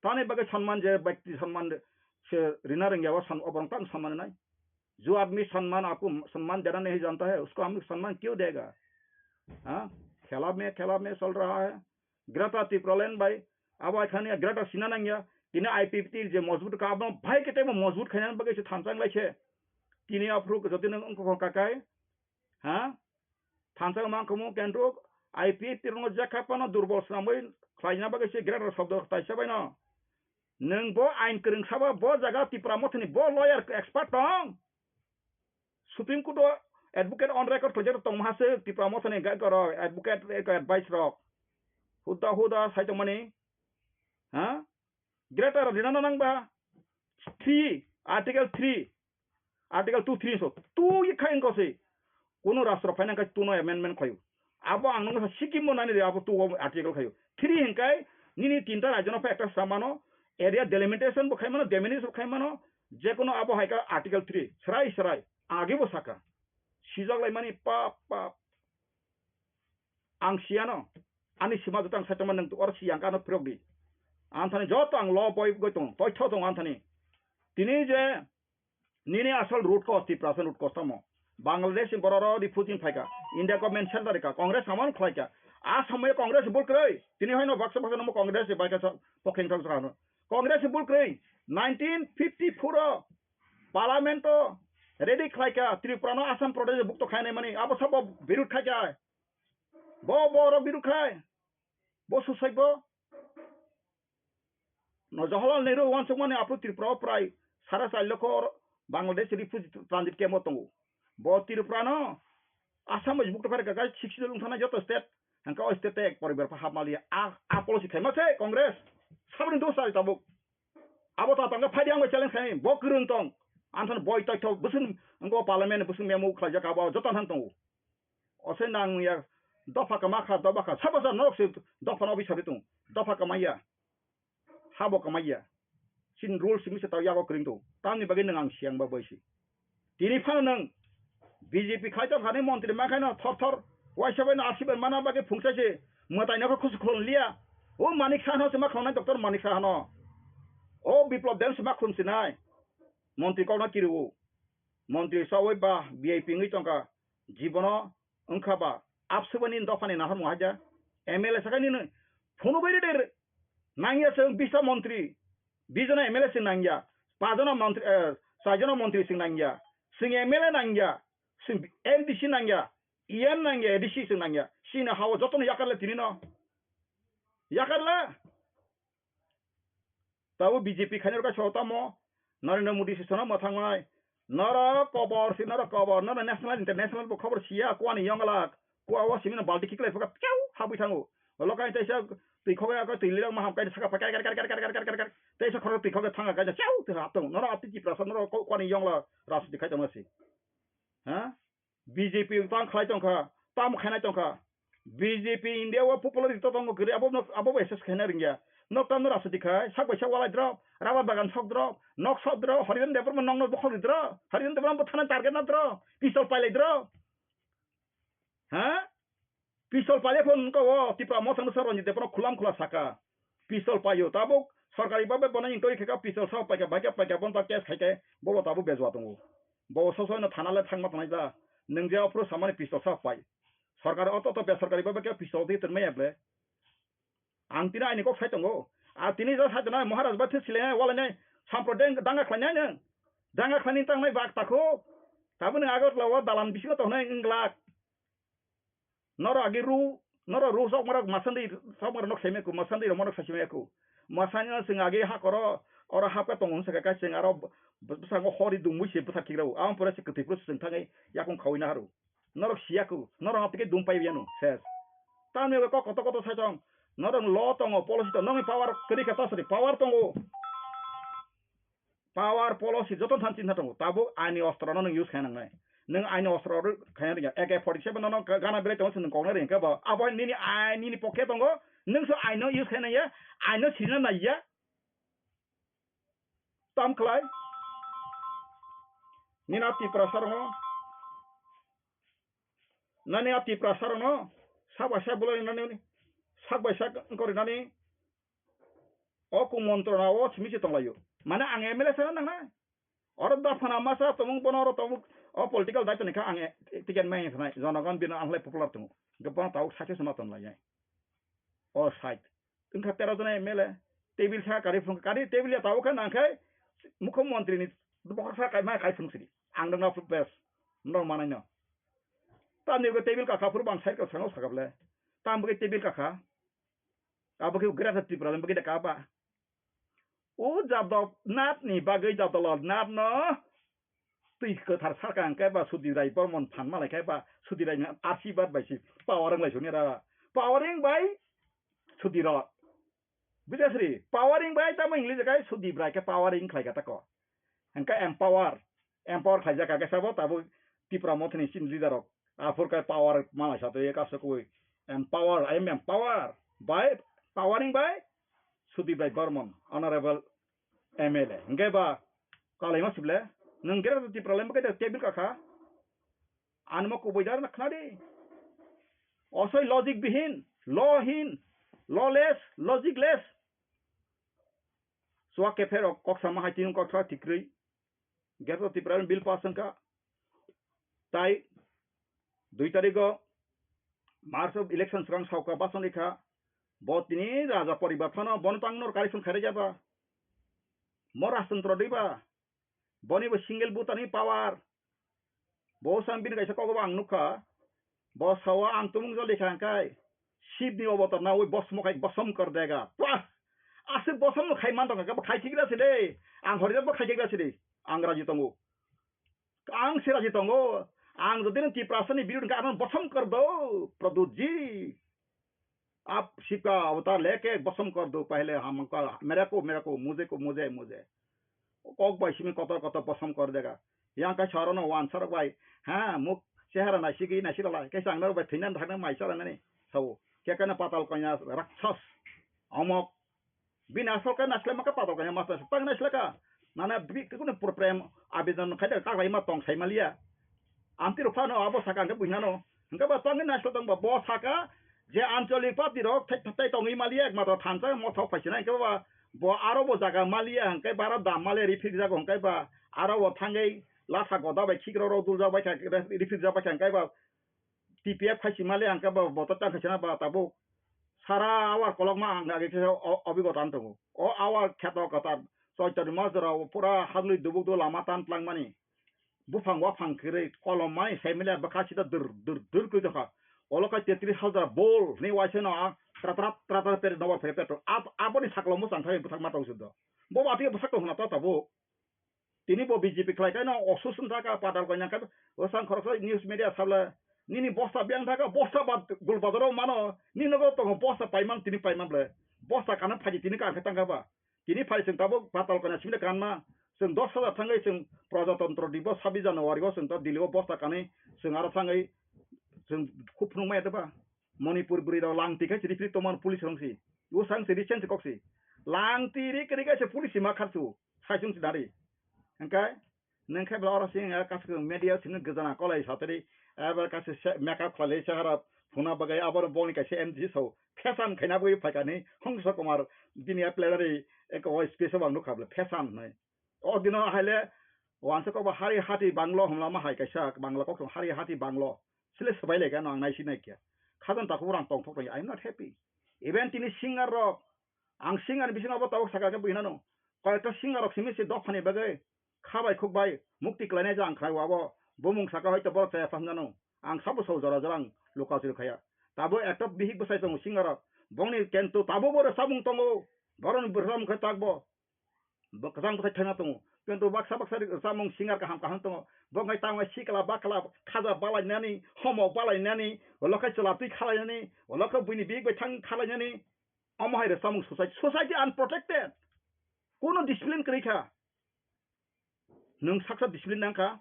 tani bagwi sonman je byakti sonman se rina rwngya o son-, oborok tang sonman nai. जो आदमी सम्मान आपको सम्मान देना नहीं जानता है, उसको हम सम्मान क्यों देगा? हाँ, खेला में, खेला में चल रहा है। Greater Tipraland bai, abo hai khani Greater Sina nangya, tini I P F T je मजबूत ka abo bhai kete bo मजबूत khaina bagwi se thansa wng lai se. Tini aphuru jodi nang wngkha kakai, ha? Thansa mang kamo kendro I P F T rokno jakha pano durbol swnamwi khlaina bagwi se Greater shobdo taisa baino. Nwng bo ain kwrwng sabo bo jaga Tipra Mothani bo lawyer expert tong. Supreme Court o advocate on record khlaijak tong maha se Tipra Mothani ga goro advocate advice rok. Huda huda sai tongmani. Ha? Greater rina no nang ba three, Article three, Article two three so two ye khai ko se. Kuno rastro phaina khai tuno amendment khayo. Abo ang nang sikkim mo nani de abo two article khayo. Three hinkai nini tinta rajyo no pha ekta samano area delimitation bo khai mano, demarcation bo khai mano, je kono abo hai ka Article three, srai srai, age bo saka. Sijak lai mani pap pap. Ang siyano, ani sima jotang sai tongma nang tu or siyang kano phirok di. Anthani joto ang lo boi goi tong, toi tho tong anthani. Tini je nini asal root cause, Tiprasa root cause tamo. Bangladesh ni borok ro refugee phaika, India government center ka, Congress amon khlaika. A samaya Congress bul kroi. Tini hoino baksa baksa nomo Congress ni baika sa pokheng thang sa hano. Congress bul kroi. Nineteen fifty-four o Parliament o ready khlaika, Tripura no Assam Pradesh bukto khainai mani. Abo sabo birud khaika. Bo, bo rok birud khai. Bo susai bo. No Jawaharlal Nehru wansukmani aphuru Tripura o prai sara char lokho Bangladesh refugee transit camp o tongo. Bo Tripura no Assam bai bukto kharika, guys, sixty wngthana joto state, hangka o state ek poribar pha hapmaliya. A, a policy khaima se Congress. Sabni dos sari tabuk. Abo ta tangka phadi ang bai challenge khai, bo kwrwng tong. Anthon boi toi thok, busun, ngo parliament, busun memo khlaijak abo, joto han tongo. Ose nang ya, dopha kama kha, dopha kha, sabo sa norok se dopha no bisa bitung, dopha kamaya. Habo kamaya. Chin rule simi se tau yago kring tu. Tamni bagwi nang ang siang ba boisi. Tini phano nang B J P khai tong khani montri ma khaino thor thor. Waisa bai no asibai mana bagwi phungsa se. Matai no khusu khulon liya. O Manik Saha no se ma khulon nai, Doctor Manik Saha no. O Biplop Deb se ma khulon sinai. Montri kok no kiriwo. Montri sawi ba V I P wngwi tongkha. Jibono wngkha ba absubani dophani nahar muhaja. M L A sakai nini. Phunu bai reder. Nangya se bisa montri. Bijona M L A sing nangya, pajona montri, eh, saijona montri sing nangya, sing M L A nangya, sing M D C nangya, E M nangya, A D C sing nangya. Sini hawa jotono yakarle tini no. Yakarle. Tabo B J P khainai rok kaisa tamo. Narendra Modi se sono mwthangmai. Noro kobor si noro kobor, noro national international bo khobor siya, kuani yonglak. Kua o simino balti kiklai phuka, piau, habwi thango. Olo kaisa twi khogwi ako twi lirok maham kaisa saka pakai kar kar kar. Teisa khoro twi khogwi thanga kaisa chau twi hap tongo. Noro atwi Tiprasa noro ko-, kuani yongla rajniti khai tongma si. Ha? B J P tang khlai tongkha, tam khainai tongkha. B J P India o popular to tongo kwrwi, abo no, abo bai assess khaina ringya. Nok tam no rajniti khai, sak bai sak walai drop, rubber bagan sok drop, nok sok drop, Harijan Debbarma nokno bokhok di drop, Harijan Debbarma bo thana target na drop, pistol pailai drop. Ha? Pistol paile phone wngkha o Tipra Motha no sir Ranjit Debbarma khulam khula saka. Pistol paio tabuk sorkari babe bono inquiry khe ka pistol sa paika baika paika bon ta case khaike bobo tabuk bejua tongo. Bo soso no thana le thangma tonai da. Nwng je ophuru samani pistol sa pai. Sorkari oto to besorkari babe khe pistol di tongma ya ble. Ang tini aini kok sai tongo. A tini ja sai tonai Maharaj ba thik silenai walainai sampro deng danga khlainai nwng. Danga khlaini tangnai bak takho. Tabuk nwng Agartala o dalan bisingo tongnai wng glak. Noro agi ru, noro ru sok marok masandi sok marok nok seme ku, masandi ro marok sasime ku. Masani no sing agi ha koro, oro hapka tongo saka kai sing aro b-, b-, bwskango hori dungmui se bwsa kigrao. Ang pore se kwtwi pore se sing thangai yakung khawi na haru. Norok siya ku, norok apike dum pai yanu, ses. Tamni bagwi kok kotor kotor sai tong. Norok law tongo, policy tongo, nokni power kwrwi khe ta sadi power tongo. Power policy joto than chinta tongo. Tabuk aini ostro no nwng use khaina nangnai. Nwng aini ostro ro khaina ringya. A K forty seven no gana belai tongo, nwng koknai ringkha bo. Abo nini aini ni pocket tongo. Nwng so aino use khaina ya. Aino sirina naiya. Tam khlai. Nini a Tiprasa rokno. Nani a Tiprasa rokno. Sak bai sak bolai nani. Sak bai sak wngkori nani. O kumontro na o simi se tonglaio. Mane ang M L A sana nangnai. Oro dophana masa tongmung bono oro tongmung o political daitoni kha ang ticket mai khnai. Jonogon bino ang lai popular tongo. Hingke bono tabuk success ma tonglai. O side. Wngkha tero jona M L A. Table sa kari phung kari table ya tabuk kha nangkhai mukho montri ni bokor sa kai ma kai phung sidi. Ang dong na bes. Norok manai no. Tamni go table ka kaphuru bang side ka sango sakable. Tam bwkhe table ka kha. Abo khe Greater Tipraland bagwi da kaba. O Jadab Nath ni bagwi Jadab Lal Nath no twi kwthar sarka hwnkhe ba Sudhir Rai Bormon phan malai khe ba Sudhir Rai ni asibad bai se powering lai soni ra. Powering bai Sudhir Rai. Buja sri, powering bai tamo English kai Sudhir Rai khe powering khlai kha tako. Hwnkhe empower. Empower khlaijak kha khe sabo tabuk Tipra Mothani chini leader rok. Aphur khe power malai sa twi kaso kui empower, I am empower by powering by Sudhir Rai Barman, honorable M L A. Hwnkhe ba kalaima sible, nwng Greater Tipraland bwkhe table kakha. Ani mo kubui dar na khna di. Osoi logic bihin, law hin, lawless, logicless. Suak kephe rok kok sama hai tiyung kok thra tikrwi. Greater Tipraland bill pass wngkha. Tai dui tarigo March of election swkang sauka basoni kha. Bo tini raja poribar phano bono tang nor correction khairajaba. Mo rajtantro diba. Boni bo single vote ani power. Bo sang bini kaisa kogobo ang nukha. Bo sao ang tumung jol dekha hwnkhe. Shibni obotor nawi bosmo khai bosom kor dega. Wah! Aswk bosom no khai man tongkha, bo khai thikra se de. Ang horijak bo khai thikra se de. Ang raji tongo. Ang se raji tongo. Ang jodi no Tiprasa ni biru hwnkhe ano bosom kor do. Pradyut ji. Ab sibka avatar leke bosom kor do. Pehle hum ka mere ko, mere ko, mujhe ko, mujhe, mujhe. Kok bai simi kotor kotor bosom kor dega. Yang kai sarono wan sarok bai. Ha, muk chehara naisigi naisila lai. Kai sang naro bai thinan thakna mai sara nani. Sao. Kekana patal kanya rakshas. Omok. Bini asol kai naisle maka patal kanya masa. Tang naisle ka. Nana bi kunu problem abedan khai da kaklai ma tong sai malia. Amtwi rok phano abo saka hwnkhe buinano. Hwnkhe bo tangwi naisle tongba bo saka je ancholik party rok thai thai tongwi maliya ekmatro thansa mothok phaisina hwnkhe ba bo aro bo jaga maliya hwnkhe bara dam maliya rifrik jago hwnkhe ba aro bo thangwi lasa goda bai khikrok rok duljak baikha rifrik jak baikha hwnkhe ba T P F phaisi maliya hwnkhe ba bo to tang khaisina ba tabuk sara awar kolokma ang age khe o obigota wng tongo o awar kheto kwtal Choitoni Majra pura hadlwi dubuk do lama tan tlangmani. Buphang waphang kwrwi kolom mai sai mile bwkha sida dur dur dur kwrwi tongkha. Olo khe tetris hajar bol hwnwi waisa no a tra tra tra tra peri nobar phai petro. Ab-, aboni saklo mwchang thai bwthak ma tong sudo. Bo ba tei bwsak tong hwna ta tabuk. Tini bo B J P khlai khe no osus wng thaka patal kanya khe bwsang khoroksa news media sabla nini bosta biyang thaka bosta ba gul bazaro mano nini nogo tongo bosta paiman tini paiman ble. Bosta kana phaji tini ka khe tangka ba. Tini phai chwng tabuk patal kanya simi kanma, chwng dos hajar thangwi chwng Prajatantro Dibo sabis January o chwng ta Delhi o bosta kanwi chwng aro thangwi chwng khub phunukmaya teba. Manipur bwrwi rok langtwi khai chiri phiri tongmani police rong si. Usang si recent kok si. Langtwi ri kwrwi khai se police si ma kharchu. Sai chwng si dari. Hwnkhe Nang khe bla oro sing, eh, kaisa media sing gajana kolai satri, eh, eba kaisa se, makeup khlai se hara phuna bagwi abo boni kaisa M G so, fashion khaina bagwi phaikani, Hongso Kumar, bini a plenary, eh, o space o ang nukha bla, fashion hwnwi. O dino haile, wansa kok ba hari hati banglo hwnlama hai kaisa, bangla kok hari hati banglo, sile swbai lai gano ang naisi nai khe. Khajang takhuk rang tongthok nai, I am not happy. Even tini singer rok, ang singer ni bisingo abo tabuk saka khe buinano. Koyekta singer rok simi se dophani bagwi, kha bai khuk bai mukti kwlainai jang khlai o abo bumung saka hoito borok chaya phang jano. Ang sabo sabo jora jora ang luka chiri khaya. Tabo ekta bihik bwsai tongo singer rok. Bongni kento tabo bo rwchapmung tongo. Boroni bwrwchapmung khe tak bo. Bo kwchang bwsai thaina tongo. Kintu baksa baksa ri-, samung singar kaham kaham tongo. Bo wngkha tamo sikla bakla khaja balainani, homo balainani, ulo khe chwla twi khalainani, ulo khe buini bik bai thang khalainani. Omo hai rw samung society, society unprotected. Kuno discipline kwrwi kha. Nwng saksa discipline nang kha.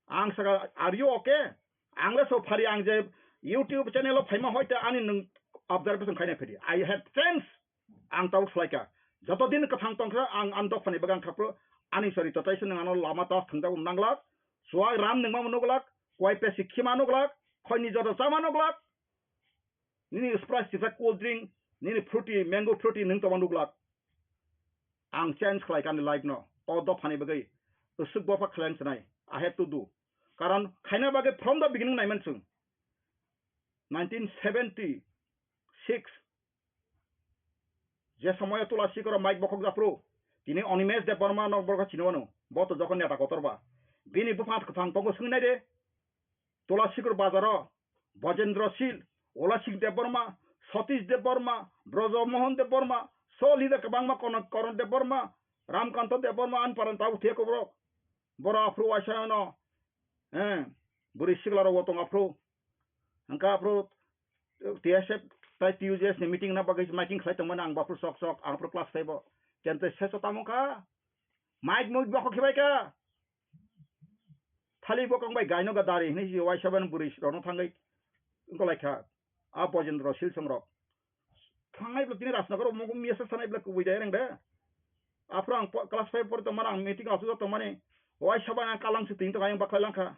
Ang saka, "Are you okay?" Ang le so phari, ang je YouTube channel o phaima hoite ani nwng observation khaina phedi. I have changed. Ang tabuk salai kha. Joto din kwthang tong kha, ang ani dophani bagwi ang kha phuru ani sori totai se nwng ano lama ta thwngjak um nanglak. Chuwak ram nwngma nuglak, kwai pesi khima nuglak, khoini joto chama nuglak. Nini Sprite, Sifrite, cold drink, nini fruity, mango fruity nwng tongma nuglak. Ang change khlai kha ani life no. O dophani bagwi usuk bopha khlai ang sanai. I have to do. Karon khaina bagwi from the beginning naiman chwng. Nineteen seventy-six je somoyo Tulasi Koro Mike bokhok japhru, tini Animesh Debbarma no borok chini wano. Bo to jokhon neta kotor ba. Bini bupha kwthang tongo swngwi nai de. Tulasikur bazaro Bojendra Sil, Ulasing Debbarma, Satish Debbarma, Brojo Mohan Debbarma, so leader kwbangma Kono-, Koron Debbarma, Ramkanto Debbarma, ani parani tabuk thwiya kuborok. Borok aphuru waisa no, eh, bwrwi sikla rok bo tong aphuru. Hwnkha aphuru T S F tai T U J S ni meeting na bagwi miking khlai tongmani ang bo aphuru sok sok, ang aphuru class five o. Kente seso tamo kha? Mike mui bokho khibai kha? Thali bokong bai gaino ga dari hinwi si waisa ban bwrwi rokno thangwi wngkolaikha a Bojendra Silsong rok. Thangnai bwlai tini Rajnagar o mungkuk miyasa sanai bwlai kubui dai reng de. Aphuru ang po-, class five pori tongmani ang meeting asuk tongmani waisa ban ang kalang se tini tong ayang baklai langkha.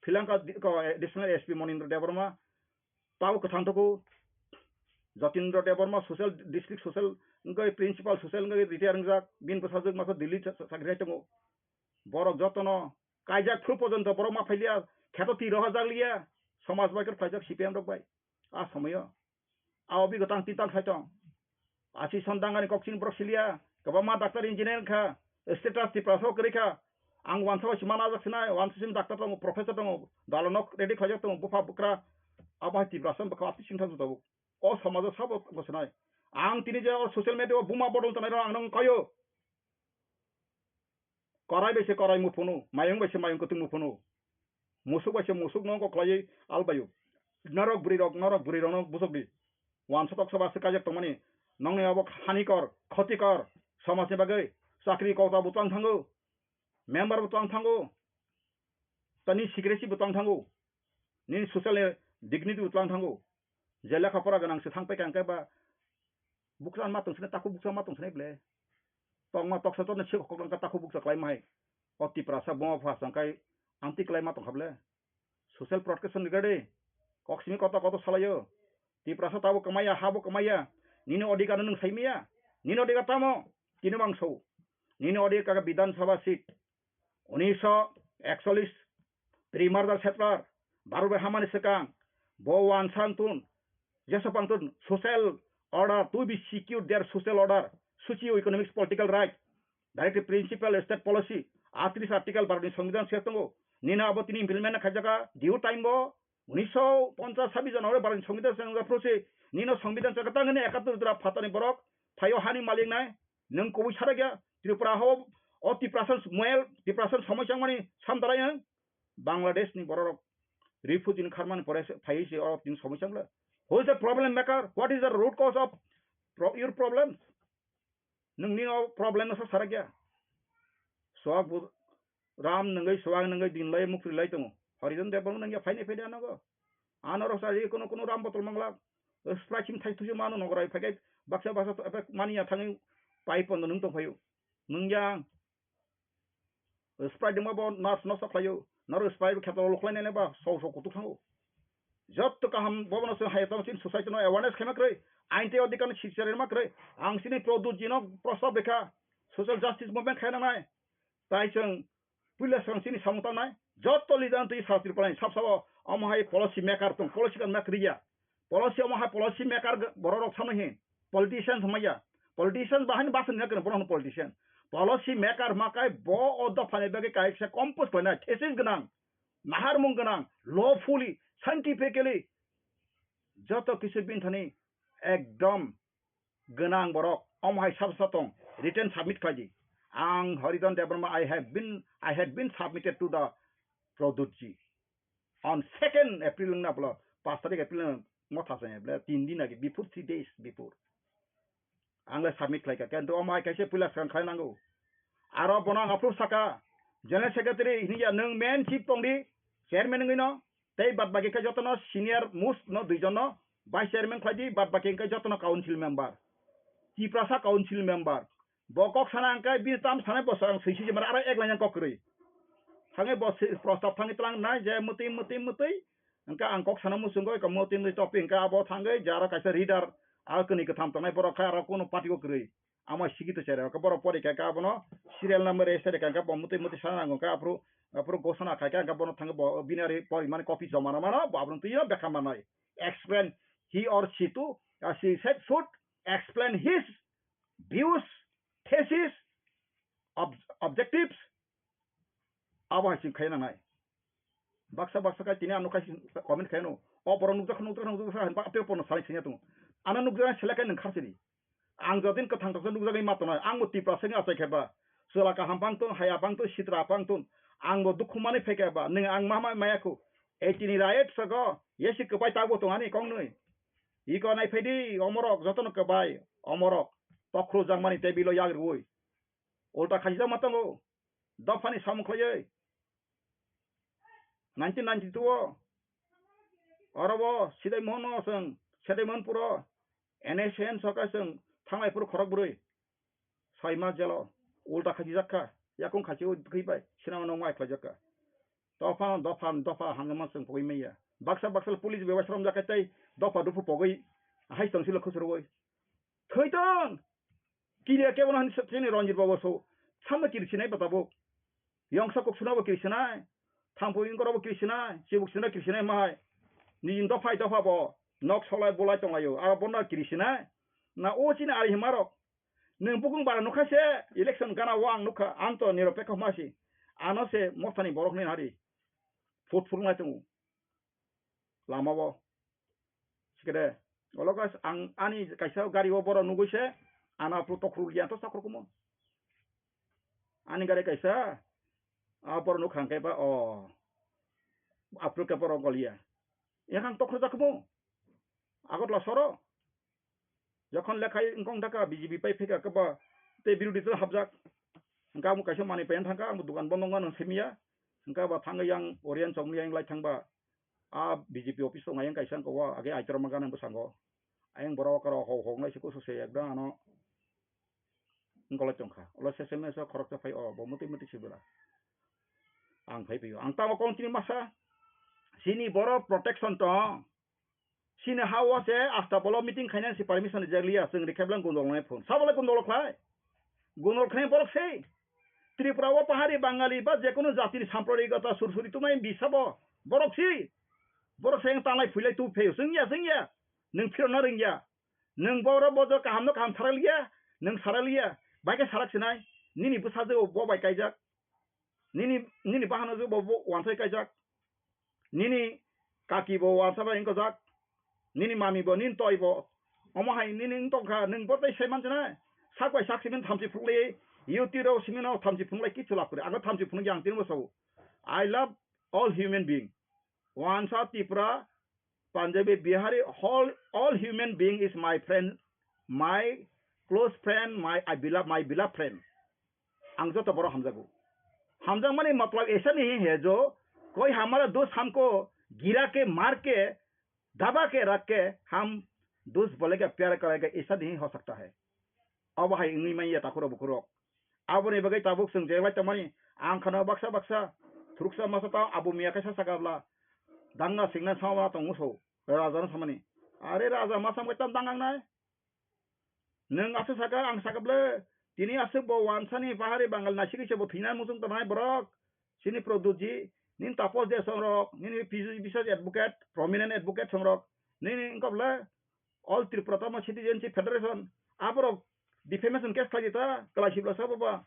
Philangkha di-, ko, eh, Additional S P Monindra Debbarma, tabo kwthang toku Jatindra Debbarma social, district social wngkha, principal social wngkha, retire wngjak, bini bwsajwk masa Delhi cha-, cha-, chakri khai tongo. Borok jotono kaijak phuru porjonto borok ma phailiya, kheto twi rohorjak liya, somaj bai khe phaijak C P M rok bai. A somoyo a obi gotang tintal khai tong. Asison dangani kokching borok siliya, kwbangma doctor engineer wngkha, status Tiprasa o kwrwi kha. Ang wansa bai se mana ajak sinai, wansa simi doctor tongo, professor tongo, dalonok ready khlaijak tongo, bupha bwkra, abo hai Tiprasa bwkha aphi singtham tabuk. O somajo sabo tongo sinai. Ang tini je o social media o buma bodol tonai rok ang nang kaio. Korai bai se korai muphunu, mayung bai se mayung kwtwng muphunu. Musuk bai se musuk no kok khlaiwi albaio. Norok bwrwi rok, norok bwrwi rok no busok di. Wansa tok soba se kajak tongmani. Nongni abo hanikor, khotikor, somajni bagwi chakri kota bo twlang thango. Member bo twlang thango. Tani secretary bo twlang thango. Nini social dignity bo twlang thango. Je lekha pora gwnang se thang paikha hwnkhe ba bukcha ma tong sini, takhuk bukcha ma tong sini ble. Tongma toksa tokna se khok langkha takhuk bukcha khlaima hai. O Tiprasa buma pha sangkai amtwi khlaima tongkha ble. Social protection ni gade. Kok simi koto koto salaio. Tiprasa tabo kamaya, habo kamaya. Nini odhikar no nwng saimaya. Nini odhikar tamo? Tini mangso. Nini odhikar Bidhan Sabha seat. Unisho ekchollish pre-merger settler, Bharat bai hamani swkang, bo wansa wngtun, jeso pangtun social order, to be secure their social order, socio-economic political right, directive principle, state policy, atris article Bharat ni Songbidan se tongo, nini abo tini implement khaijaka, due time bo, unisho ponchas sabbish January Bharat ni Songbidan se wngjak phuru se, nino Songbidan se kwtang hwnwi ekattor jora phatani borok, phaio hani malik nai, nwng kubui sarakya, Tripura hao, o Tiprasa moel, Tiprasa somoi changmani samdarai ang, Bangladesh ni borok rok refugee ni kharmani pore se phaiwi se oro tini somoi chang le. Who is the problem maker? What is the root cause of pro-, your problems? Nwng ni o problem no sa sarakya. Swak bu ram nangwi swak nangwi din lai mukri lai tongo. Horijan Debbarma nangya phaini phaidi anogo. Ano rok sa kono kono ram botol manglak. Sprite sing thai thuju mano nogorai phaikhe baksa baksa to epek mani ya thangwi pai pondo nung tong phaio. Nung yang Sprite dima bo nas nosto khlaio. Noro Sprite kheto lo khlai nene ba so so kutuk thango. Jotto kaham bobono se hai tong sin society no awareness khema kroi. Ain te odhikar no siksa rema kroi. Ang sini Pradyut ji no prostab rekha. Social justice movement khaina nai. Tai chwng puila swkang sini samung tangnai. Jotto leader twi sa Tripura ni sab sabo omo hai policy maker tong, policy kan mak riya. Policy omo hai policy maker borok rok samai hin. Politician hwnmaya. Politician bahai ni basa ni borok politician. Policy maker hwnma kai bo o dopha ni bagwi kaisa compose khlainai thesis gwnang, naharmung gwnang, lawfully, scientifically joto kisu bini thani ekdom gwnang borok omo hai sab sab tong written submit khlai di. Ang Haridhan Debbarma, I have been, I had been submitted to the Pradyutji on second April wngna bwla, paanch tarik April wngna motha chaya bwla, tin din age, before, three days before. Ang le submit khlai kha, kintu omo hai kaisa puila swkang khlai nango. Aro bono ang approve saka, General Secretary hini ya, nwng main chief tong di, chairman wngwi no, tei bad baki khe jotono senior most no duijon no vice chairman khlai di, bad baki khe jotono council member, Tiprasa council member. Bo kok sana hwnkhe bini tam sanai bo swkang swi swi mara aro ek line kok kwrwi. Thangwi bo si-, prostab thangwi tlang nai je mwtwi, mwtwi, mwtwi. Hwnkhe ang kok sana muchungo eko mwtwi, mwtwi topic hwnkhe abo thangwi je aro kaisa reader, aro kwnwi kwtham tongnai borok khe aro kunu party o kwrwi. Amo sigi to chera, hwnkhe borok pori kha khe abono serial number register kha khe bo mwtwi, mwtwi sana nango khe aphuru, aphuru gosona khai khe hwnkhe bono thangwi bo bini ari porimani copy joma rw mano, bo abono twi o bekha manai. Explain he or she to, uh, she said should explain his views, thesis, ob-, objectives, abo hai se khai nangnai. Baksa baksa khai tini ano khai comment khai no. O borok nukjak, nukjak, nukjak, nukjak, hinba apel porno salai singya tongo. Ano nukjak selek khai nung kharsidi. Ang jodin kwthang toksa nukjagwi ma tongnai. Ang bo Tiprasa wngwi achai khe ba. Chwla kaham bang ton, haya bang ton, sitra bang ton. Ang bo dukhu manwi phai khe ba. Nwng ang ma ma maya khu. Ei tini riot sago. Yesi kwbai tabo tong ani kong nwi. Iko nai phai di, omorok, jotono kwbai, omorok. Tokhro jangmani table o yak rwui. Ulta khajijak ma tongo. Dophani samung khlaiwi. Nineteen ninety-two o oro bo Sidai Mohon no chwng, Sidai Mohon puro N S N sarkar chwng thanglai phuru khorok bwrwi soi ma jelo ulta khajijak kha, yakung khachi ui bwkhi bai sinama nokma khlaijak kha. Dopha, dopha, dopha hamjama chwng pogwi manya. Baksa baksa police bai waisa romjak kha tei dopha dopha pogwi hai tong silo khusrwui. Thwi tong! Kiriya kebo no hani chini Ranjit Babu so. Samno kiri sinai ba tabuk. Yongsa kok suna bo kiri sinai. Thangpui wngkoro bo kiri sinai. Chibuk sina kiri sinai mahai. Nini dophai dopha bo. Nok solai bolai tonglaio. Abo bono kiri sinai. Na o chini ari himarok. Nwng bukung bara nukha se election gana o ang nukha. Ang to niropekho ma si. Ano se mothani borok ni hari. Phut phulnai tongo. Lama o. Sikede, olo guys, ang ani kaisa gari o borok nugui se, ano aphuru tokhorok liya to chakrok kumo. Ani gari kaisa, a borok nuk hang kaiba, o, aphuru ke borok goliya. Yakhang tokhorok jak kumo. Agartala soro. Jokhon lekhai wngkong thaka B J P pai phika kaba tei birodhi dol hapjak. Hingke amo kaisa manwi pai thangka, amo dokan bondo wngkha nang simiya. Hingke ba thangwi yang Oriyan chokmani yang lai thangba. A B J P office tongo ayang kaisa wngkha o, age Aitorma gana bwskango. Ayang borok aro hok hok nai se kusu se ekdam ano. Wngkolai tongkha. Ulo S M S o khoroksa phai o, bo mwtwi mwtwi se bwla. Ang phai phai o. Ang tamo kong chini masa. Chini borok protection tong. Chini ha o se asta bolo meeting khainani se permission rijak liya, chwng rikha bwlang gundok nai phone. Sabo le gundok khlai? Gundok khlai borok se. Tripura o pahari Bangali ba jekunu jatini sampradaikota sursuri tumai bisa bo. Borok si. Borok se wng tanglai phuilai tu pheo. Chwng ya, chwng ya. Nwng phirokna rwngya. Nwng borok bojo kaham no kaham sarai liya. Nwng sarai liya. Bai khe sarak sinai. Nini bwsajwk bo bai kaijak. Nini, nini bahanajwk bo, bo wansai kaijak. Nini kaki bo wansa bai wngkojak. Nini mami bo, nini toi bo. Omo hai nini wng tongkha, nwng bo tei sai manchina. Sak bai sak simin thamchi phunuk lai, YouTube rok simin no thamchi phunuk lai kichu lab kwrwi. Ang thamchi phunuk yang tini bo sao. I love all human being. Wansa Tripura, Punjabi, Bihari, all, all human being is my friend, my close friend, my, I beloved, my beloved friend. Ang joto borok hamjago. Hamjakmani matlab aisa nahi hai jo, koi hamara dost hamko gira ke maar ke, daba ke rakh ke, hum dost bolega pyar karega, aisa nahi ho sakta hai. Abo hai wngwi manya takhurok bukhurok. Aboni bagwi tabuk chwng je bai tongmani, ang khana baksa baksa, thuruksa masa tao abo miya kaisa sakabla, dangna singna sama tong muso, raja no samani. Are raja masa mui tam dangang nai? Nwng aswk saka, ang saka ble, tini aswk bo wansani pahari Bangal naisik se bo thwina muchung tongnai borok. Chini Pradyutji, nini Taposh De songrok, nini P G Biswas advocate, prominent advocate songrok, nini wngkha ble, All Tripura tamo Citizenship Federation, aborok defamation case khlai di ta, kwlai sibla sabo ba.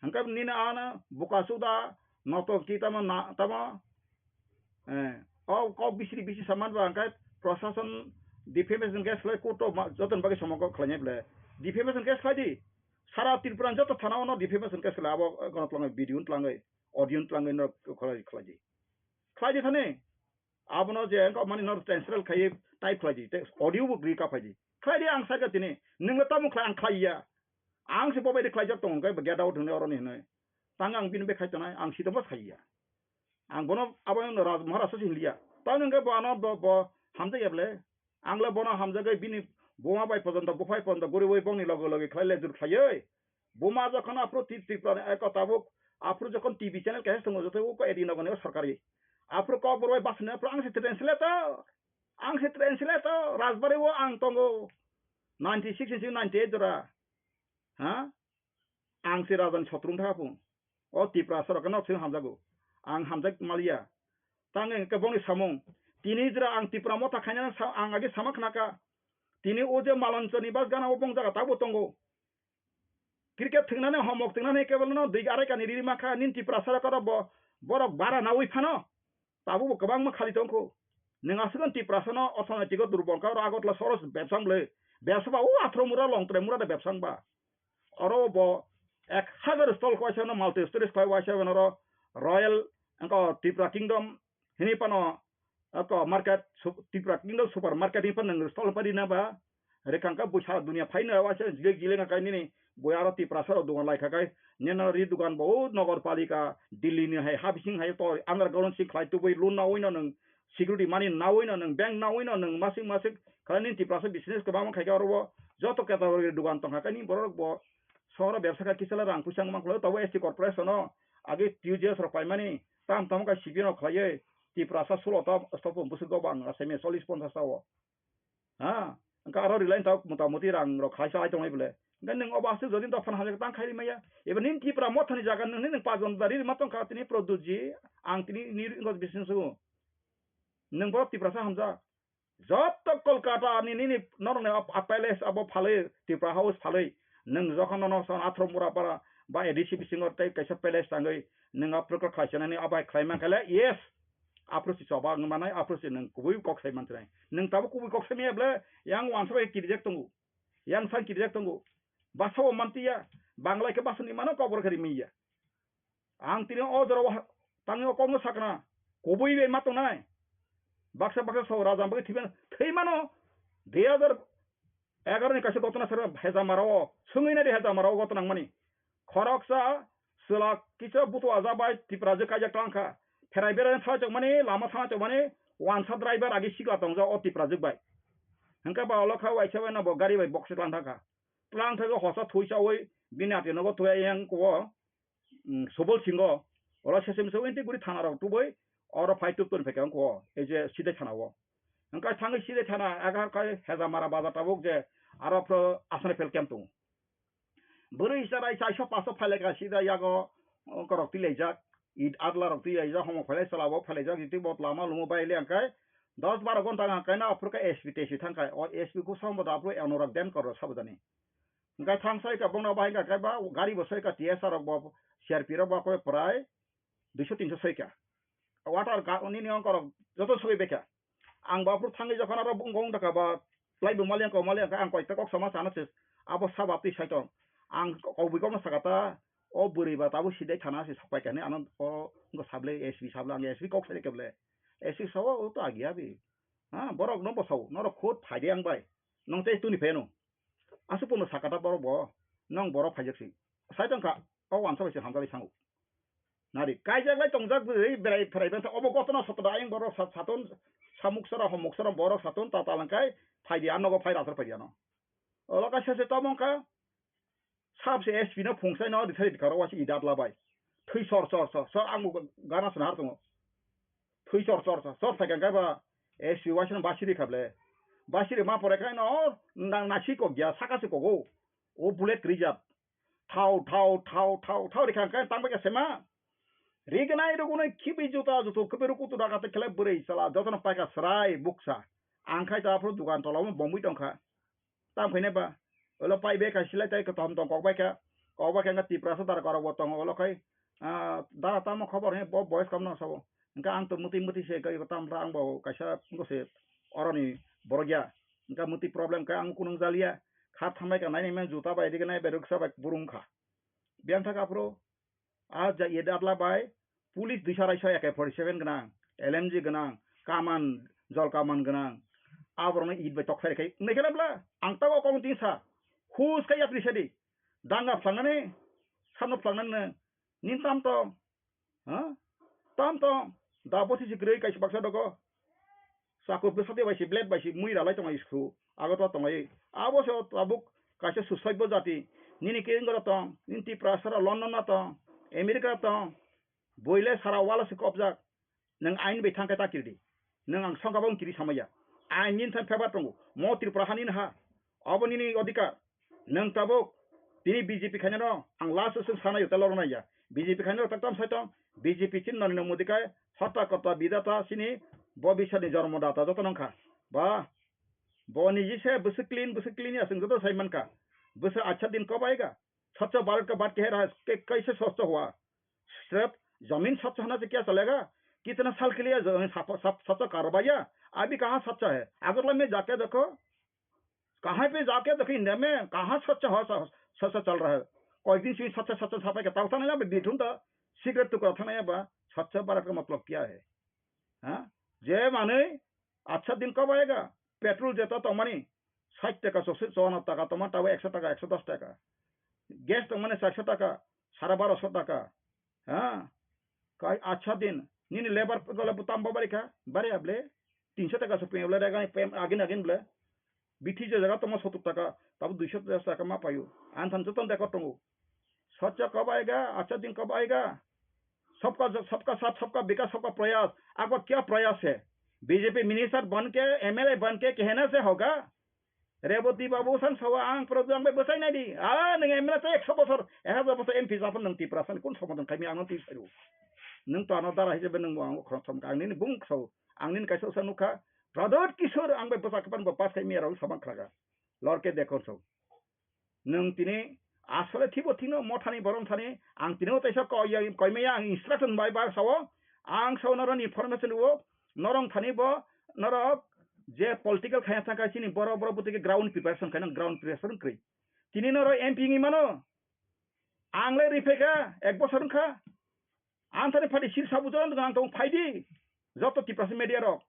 Hingke nini ano buka suda, noto ki tamo na, tamo, eh, o kok bisiri bisi saman ba, hingke prosason defamation case khlai court o ma, joton bagwi somo kok khlai ble. Defamation case khlai di. Sara Tripura joto thana ono defamation case khlai abo, eh, gono twlangwi video twlangwi audio twlangwi no khlai khlai di. Khlai di thani. Abono je engko mani no translate khai type khlai di. Te audio bo gri ka phai di. Khlai di ang sai ka tini. Ningla tamo khlai ang khlai ya. Ang se bobai de khlai jak tong kai get out hwnwi oroni hwnwi. Tang ang bini be khai tonai ang sito bas khai ya. Ang bono abo no Raj Maharaj se hinliya. Tang nang bo ano bo, bo hamjak ya ble. Ang le bono hamjagwi bini buma bai pojonto, buphai pojonto guriwi bongni loge loge khlai le jur khlaiwi. Buma jokhon aphuru Tri-, Tripura ni eko tabuk aphuru jokhon T V channel kaisa tongo joto uko edi nogo ni sorkari. Aphuru kok borok bai basni aphuru ang se translator. Ang se translator. Rajbari o ang tongo. Ninety six ni ninety eight jora. Ha? Ang se rajan sotrung thapu. O Tiprasa rok no sing hamjago. Ang hamjak maliya. Tang engke bongni samung. Tini jora ang Tipra motha khainani sa-, ang age sama khnaka. Tini o je Malonchoni bas gana o bong jaga tabo tongo. Cricket thwngnani homok thwngnani kebelno dui arai kani riri makha nin Tiprasa rok oro bo borok bara nawi phano. Tabukbo kwbangma khali tongkho. Nwng aswkno Tiprasano orthonoitiko durbol kha, oro Agartala soros bebsa wng bwlwi. Bebsa ba o athro mura, longtrai mura de bebsa wng ba. Oro bo ek hajar stall khe waisa no multi storage khlai waisa oro Royal wngkha Tripura Kingdom hini phano wngkha market, Tripura Kingdom super market hini phano nwng stall pai rina ba. Rikha khe bwsa dunia phaino waisa jilek jilek kha nini bui aro Tiprasa rok dogan lai kha khe nini ri dogan bo o Nagar Palika Delhi ni hai ha bising hai to underground si khlai tubui loan nawi no nwng security money nawi no nwng bank nawi no nwng masing masing khlai nini Tiprasa business kwbangma khai khe oro bo joto category dogan tong kha khe nini borok bo sohoro bebsa kha kisa le rang puisa wng man khlai tabo S T corporation no age T U G S rok pai mani tam tamo kha C P M no khlaiwi Tiprasa sulo ta stop bwswk go bang asai me chollish ponchash ta o. Ha, wngkha aro rwlai wngkha motamoti rang rok khaisa hai tongnai bole. Hwnkhe nwng obo aswk jodi dophano hamjak tang khai rimaya. Eba nini Tipra mothani jaga nwng nini pajondari rima tongkha tini Pradyutji, ang tini ni ringo bising sugo. Nwng borok Tiprasa hamjak. Joto Kolkata ni nini norokni ap-, ap palace abo phalwi, Tipra House phalwi. Nwng jokhon nono son athro mura para ba A D C bisingo tei kaisa palace tangwi nwng aphuru khe khlai sanani abai khlai mankha le, yes. Aphuru si choba wng manai, aphuru si nwng kubui kok sai mansinai. Nwng tabuk kubui kok sai maya ble, yang wansa bai kirijak tongo. Yang sang kirijak tongo. Basa bo mantiya, Bangla khe basa ni mano kok borok khe rimya. Ang tini o jora o ha-, tangwi o kokno sakna, kubui bai ma tongnai. Baksa baksa so raja bagwi thwiban, thwi mano. Dui hajar egaroh ni kaisa gotona sero Hejamara o, swngwi nai di Hejamara o gotona wngmani. Khoroksa chwla kisa butu aja bai Tiprajwk kaijak tlang kha. Pherai berai thangchok mani, lama thangchok mani, wansa driver agi sikla tongjak o Tiprajwk bai. Hwnkhe ba olo kha waisa bai no bo gari bai bokse tlang thang kha. Tlang thangwi hosa thwi chawi bini ati nogo thwi yang ko. Mm, Subol Singho, oro sesem se winti guri thana rok tubui, oro phai tubtoni phaikha wngkho, ei je Sidai thana o. Hwnkhe thangwi Sidai thana, egar khai Hejamara bazar tabuk je, aro phro aswk phel camp tongo. Bwrwi chwrai chaisa paso phailaikha Sidai yago, wngkorok twilaijak, it adla rok twilaijak, homo phailai chwla bo phailaijak, jiti bo lama lumo bai le hwnkhe, dos baro gonta hwnkhe no aphuru khe S P T S P thangkha, o S P kusong bo da aphuru Anurag Denkar rok sabo jani. Hwnkhe thang sai kha bongno bahai hwnkha khe ba gari bo soi kha T S R rok bo C R P rok bo koi prai duiso tinso soi kha. Water ga nini ongkorok joto soi bai kha. Ang bo aphuru thangwi jokhon aro bung gong dakha ba plai bo mali ang kok mali ang kok sama sana se abo saba twi sai tong. Ang kok bui kokno sakha ta o bwrwi ba tabuk Sidai thana se sokpai kha hinwi ano o wngkha sable S P sable ang S P kok sai khe ble S P sao o to agia bi. Ha borok no bosao norok khud phai de ang bai. Nong tei tuni pheno. Aswk pono sakha ta borok bo, nong borok phaijak si. Sai tong kha, o wansa bai se hamjak bai sango. Nari, kaijak lai tongjak bwrwi berai pherai bangsa, obo gotona soto da ayang borok sa-, saton, samuk sora, homuk sora, borok saton, ta talang kai, phai di, ano go phai rathar phai di ano. Olo kaisa se tomong kha, sab se S P no phung sai no, di sai di karo wasi idat labai. Thwi sor sor sor, sor ang bo gana sana har tongo. Thwi chor chor chor chor phaikha khe ba S P waisa no basiri kha ble. Basiri ma pore khe no nang nasi kok ya saka se kogo. O bullet krijak. Thau thau thau thau thau rikha khe tang bai khe sema. Rignai rugunai khibi juta jutu khibi rukutu daga te khle bwrwi chala jotono paikha srai buksa. Ang khai ta aphuru dukan tola o bomwi tongkha. Tam khainai ba, ulo pai bai kha silai tai kwtham tong kok bai kha, kok bai kha wngkha Tiprasa dara korok bo tongo ulo khai, ah, dara tamo khobor hinwi bo voice kamno sabo. Hwnkhe ang to mwtwi mwtwi se kai tam ra ang bo kaisa wngkha se oroni borok ya. Hwnkhe mwtwi problem khe ang kunung jaliya. Thar thanglai ka naini meng juta bai riknai bai ruksa bai burung kha. Biyang thak aphuru a ja ye datla bai police duisa raisa A K forty seven gwnang, L M G gwnang, kaman, jol kaman gwnang. Aborokno it bai tokthai rikha. Nai khe bla ang tabo kong tin sa. Hus kha yapri sadi. Danga phlangani, samno phlangani nin tam tong. Ha? Tam tong. Da bosi si kwrwi kaisa baksa dogo. Chakuk bwsadi bai si blade bai si mui ralai tongo school. Ago to tongo. Abo se tabuk kaisa susoibo jati. Nini kiring goro tong. Nini Tiprasa ro London na tong. America tong. Boile sara wala se kopjak. Nwng ain bai thangkhe ta kirdi. Nwng ang songkha bang kiri samaya. Ain nini thang pheba tongo. Mo Tripura hani ha. Abo nini odhikar. Nwng tabuk tini B J P khainano ang last o swng sanai o tei lorok naiya. B J P khainano tak tam sai tong. B J P chini Narendra Modi kai hotta kotta bidata chini bobiswatni jormo data joto nangkha. Ba bo niji se bwswk clean bwswk clean ya chwng joto sai mankha. Bwswk acha din kobaiga. Swachh Bharat ka baat keh raha hai, ke kaise swachh hua? Sirf zameen swachh hona se kya chalega? Kitna sal ke liye zameen sap- sap- swachh karwaiya? Abhi kahan swachh hai? Agartala mein jaake dekho. Kahan pe jaake dekho India mein kahan swachh ho swachh chal raha hai? Koi din se swachh swachh sapai ka tau thana ya bithum ta cigarette tukra thana ya ba Swachh Bharat ka matlab kya hai? Ha? Je manwi acha din kobaiga petrol jeta tongmani sait taka chokse chona taka tongma tabo ekso taka ekso dos taka. Gas tongmani charso taka sara baroso taka. Ha? Kai acha din nini lebar dole butam bo barikha bari able tinso taka so pem le rega pem agin agin ble. Bithi je jaga tongma sotur taka tabo duiso taka ma payo. An than joton deko tongo. Swachh kab aayega, acha din kab aayega. Sabka, sabka saath, sabka vikas, sabka prayas. Aapka kya prayas hai? B J P minister ban ke, M L A ban ke kehna se hoga? Reboti babu san sawa ang program bai bwsai nai di. Ah, nwng M L A te ekso bosor, ek hajar bosor M P japon nwng Tiprasa ni kun somodan khaimi ang nwng twi sairu. Nwng to ano dara hisabe nwng bo ang khorok som ang nini bung kso, ang nini kaisa usa nukha. Pradot Kishore ang bai bwsa kapan bo pass khaimi rok sabang khlaga. Lorke dekor so. Nwng tini asole thibo thino mothani borom thani ang tini o teisa ko ya koimaya ang instruction bai ba sao ang sao norok ni information o norok thani bo norok je political khaya thangkha chini borok borok bwtwi ground preparation khaina ground preparation kwrwi tini norok M P wngwi mano ang le riphaikha ek bosor wngkha. Anthani phaidi sir sabu joto ang tong phaidi. Joto Tiprasa media rok.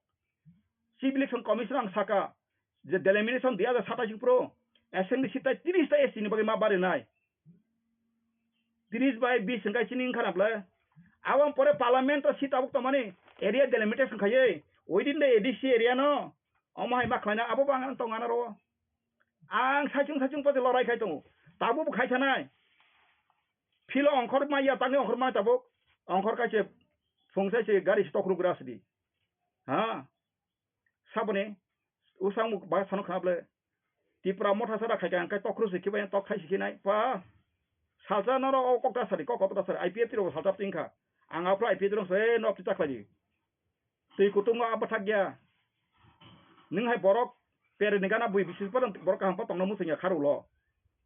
Chief Election Commission ang saka je delimitation dui hajar satais pro assembly seat tai tris ta S T ni bagwi ma barinai. Tris bai bis hwnkhe chini wngkha na bwle. Aboni pore parliament o seat tabuk tongmani area delimitation khaiwi within the A D C area no omo hai ma khlaina abo bo ang tong anaro. Ang saichung saichung pati lorai khai tongo. Tabuk bo khai thanai. Philo ongkhor maya tangwi ongkhor maya tabuk. Ongkhor kaise phung sai se gari se tokrugra sidi. Ha. Saboni usang muk ba sano khna ble. Tipra motha sara khai kha ang kai tokru se khibai tok khai se khinai. Pa. Salsa noro o kok ta sari kok kok ta sari I P F T ro salsa tingkha. Ang apra I P F T ro se nok ti ta khlai. Twi kutung o apathak ya. Nwng hai borok pere ni gana bui bisi borok kaham pa tongna muchung ya kharu lo.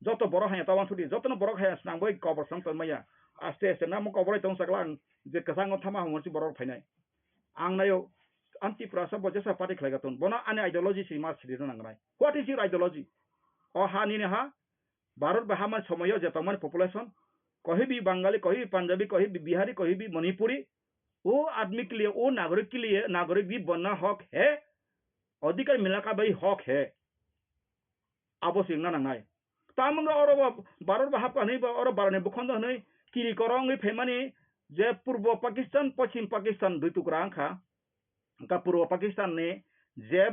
Joto borok haya tawan sudi, joto no borok haya snang bai kobor snang tong maya. Aste aste namo kobor tong sakla ang je kwchang o thama hamo si borok phainai. Ang nayo anti prasa bo jesa party khlai gaton. Bono ani ideology si ma sidi nang nai. What is your ideology? O ha nini ha Bharat bai hamani somoyo je tongmani population, kohibi Bangali, kohibi Punjabi, kohibi Bihari, kohibi Manipuri, wo admi ke liye, wo nagorik ke liye, nagorik bhi banna hok hai, adhikar milna ka bhi hok hai. Abo se wngna nangnai. Tamungkha oro bo Bharat bai hapkha hwnwi bo oro Bharatni bwkhondo hwnwi kiri koro wngwi phaimani je Purbo Pakistan, Poschim Pakistan dui tukra wngkha. Wngkha Purbo Pakistan ni je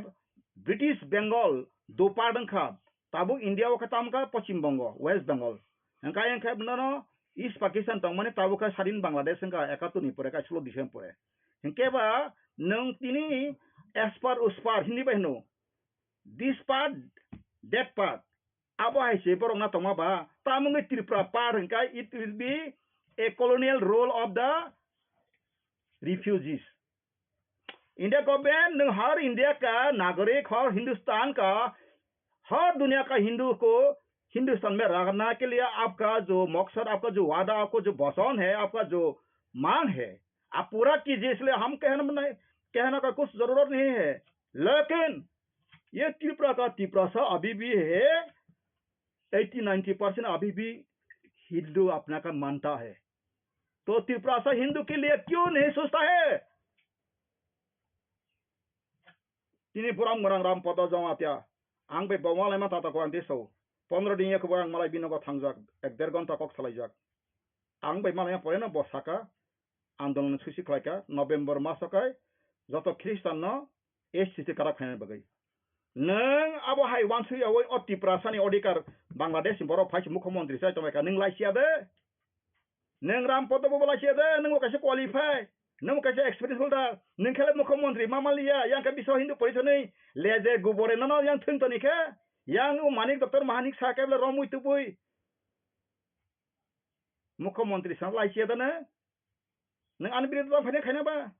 British Bengal do part wngkha, tabuk India o khe tamo wngkha Poschim Bongo, West Bengal. Hwnkhe ayang khe nono East Pakistan tongmani tabuk khe sadin Bangladesh wngkha ekattor ni pore, kaislo December pore. Hwnkhe ba nwng tini expert uspar Hindi bai hwno, this part, that part. Abo hai se borok na tongma ba, tamo wngwi Tripura part hwnkhe it will be a colonial rule of the refugees. India government, nwng har India ka nagorik, har Hindustan ka, har duniya ka Hindu ko, Hindustan mein rakhna ke liye aapka jo maksad, aapka jo wada, aapka jo vasan hai, aapka jo mang hai, aap pura kijiye, isliye hum kehna nahi, kehna ka kuch zarurat nahi hai. Lekin ye Tripura ka Tiprasa abhi bhi hai, eighty ninety percent अभी भी हिंदू अपना का मानता है। तो तिप्रासा हिंदू के लिए क्यों नहीं सोचता है? Tini borom gorang Ram Podo Jamatia. Ang bai bo malaima tata ko ang tiso. Pondro din yak borang malai binogo thangjak. Ek der gonta kok salaijak. Ang bai malaima poreno bo saka andolon susi khlaika November maso kai joto Christian no S T C karak khaina bagwi. Nwng abo hai wansui yawi o Tiprasani odikar Bangladesh ni borok phai se mukhyamantri sai tongbaika nwng laisiya de. Nwng Ram Podo bo laisiya de, nwng bo kaisa qualify, nwng bo kaisa experience holder, nwng khe le mukhyamantri ma manliya, yang khe Biswa Hindu Porishad ni leje gubore nono yang thwng toni khe, yang o Manik Doctor Mahanik sa khe bole romwi tubui mukhyamantri sa laisiya de nwng. Nwng ani birodita phaina khaina ba?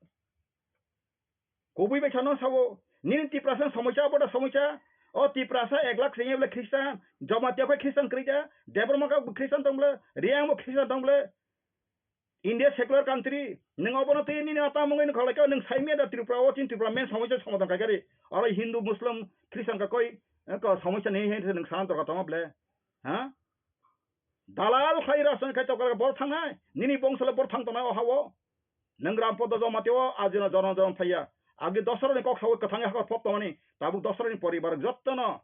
Kubui bai sano sabo. Nini Tiprasa somoisa, abo da somoisa. O Tiprasa ek lakh sengya bole Christian. Jamatia khe Christian kwrwi da. Debbarma khe Christian tong bole. Reang bo Christian tong bole. India secular country. Nwng obono twi nini ata mungwi nukha laikha. Nwng saimya da Tripura o chin Tripura main somoisa somadhan khai kari. Oro Hindu, Muslim, Christian ka koi, eh, ko somoisa ni he nwng sana dorkar tongo bole. Ha? Dalal khai rason khai tokar bor thangnai. Nini bongso le bor thang tongnai o hao. Nwng Ram Podo Jamatia o ajino jono jono thaiya. Agi dosroni kok sawi kwthang hakor pop tongmani. Tabuk dosroni poribar jottono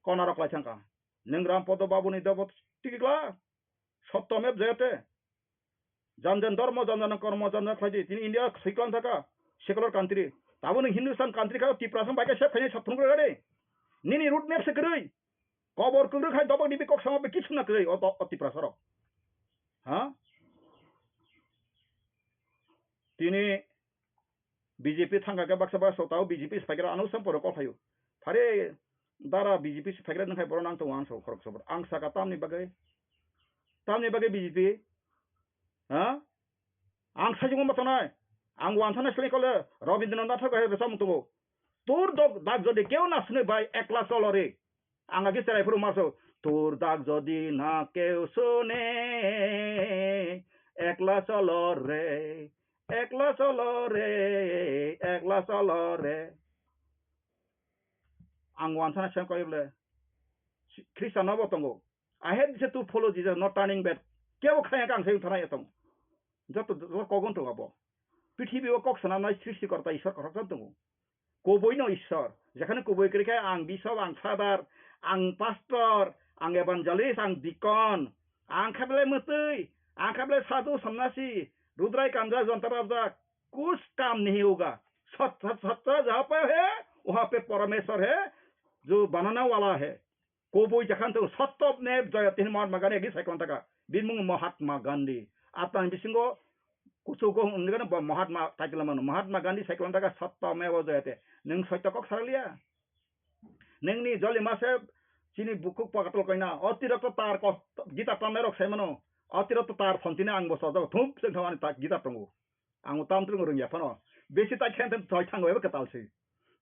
konarok lai thangkha. Nwng Ram Podo Babuni dobo tikikla. Sotto mep jayate. Jan jan dharma, jan jan kormo, jan jan khlaidi. Tini India siklang thaka, secular country. Tabuk nwng Hindustan country kha, Tiprasa bai khe sep khainai saphung rwgadi. Nini root map se kwrwi. Kobor kwrwi khai dobok dibi kok sama be kisu na kwrwi o, o, o Tiprasa rok. Ha? Tini B J P thangkha khe baksa baksa tao B J P se phaikra ano sam poro kok phaio. Phare dara B J P se phaikra nang khai borok nang tongo ang so khorok sobor. Ang saka tamni bagwi. Tamni bagwi B J P. Ha? Ang sajung ma tonai. Ang wanthana sele kole Rabindranath Thakur hai rwchapmung tongo. তোর দগ-, দাগ যদি কেউ না শুনে ভাই, একলা চলো রে। Ang agi cherai phuru maso, তোর দাগ যদি না কেউ শুনে, একলা চলো রে, একলা চলো রে, একলা চলো রে. Ang wanthana sem koi bole, Christian no bo tongo. I hate this to follow Jesus, not turning back. Kebo khaya kang sai thana etong. Joto, joto kogon tongo bo. Prithibi o kok sanamnai srishti korta Ishwar kothok tongo. Kubui no Ishwar. Jekhane kubui kwrwi khe ang bishop, ang father, ang pastor, ang evangelist, ang deacon, ang khe belai mwtwi, ang khe belai sadhu, sonnasi, rudrai kanja, jonta babjak, kuch kam nahi hoga. Sat, sat, satta jaha pe hai, waha pe Parameshwar hai, jo banane wala hai. Kubui jekhane tongo, Satya Meva Jayate hinwi Mahatma Gandhi agi saikolong taka. Bini mung Mahatma Gandhi. Atang bisingo kuchugo hwnwi gano bo Mahatma title mano. Mahatma Gandhi saikolong taka Satya Meva Jayate. Nwng soito kok saraliya. Nwngni joli mase chini bukhuk pakatul koina. Otirokto tar kos-, Gita tamnairok sai mano. Otirokto tar phonchini ang bo sojago. Thum chwng thangmani ta Gita tongo. Ang tam tung rwngya phano. Bisi tai khe thoi thango eba kwtal se.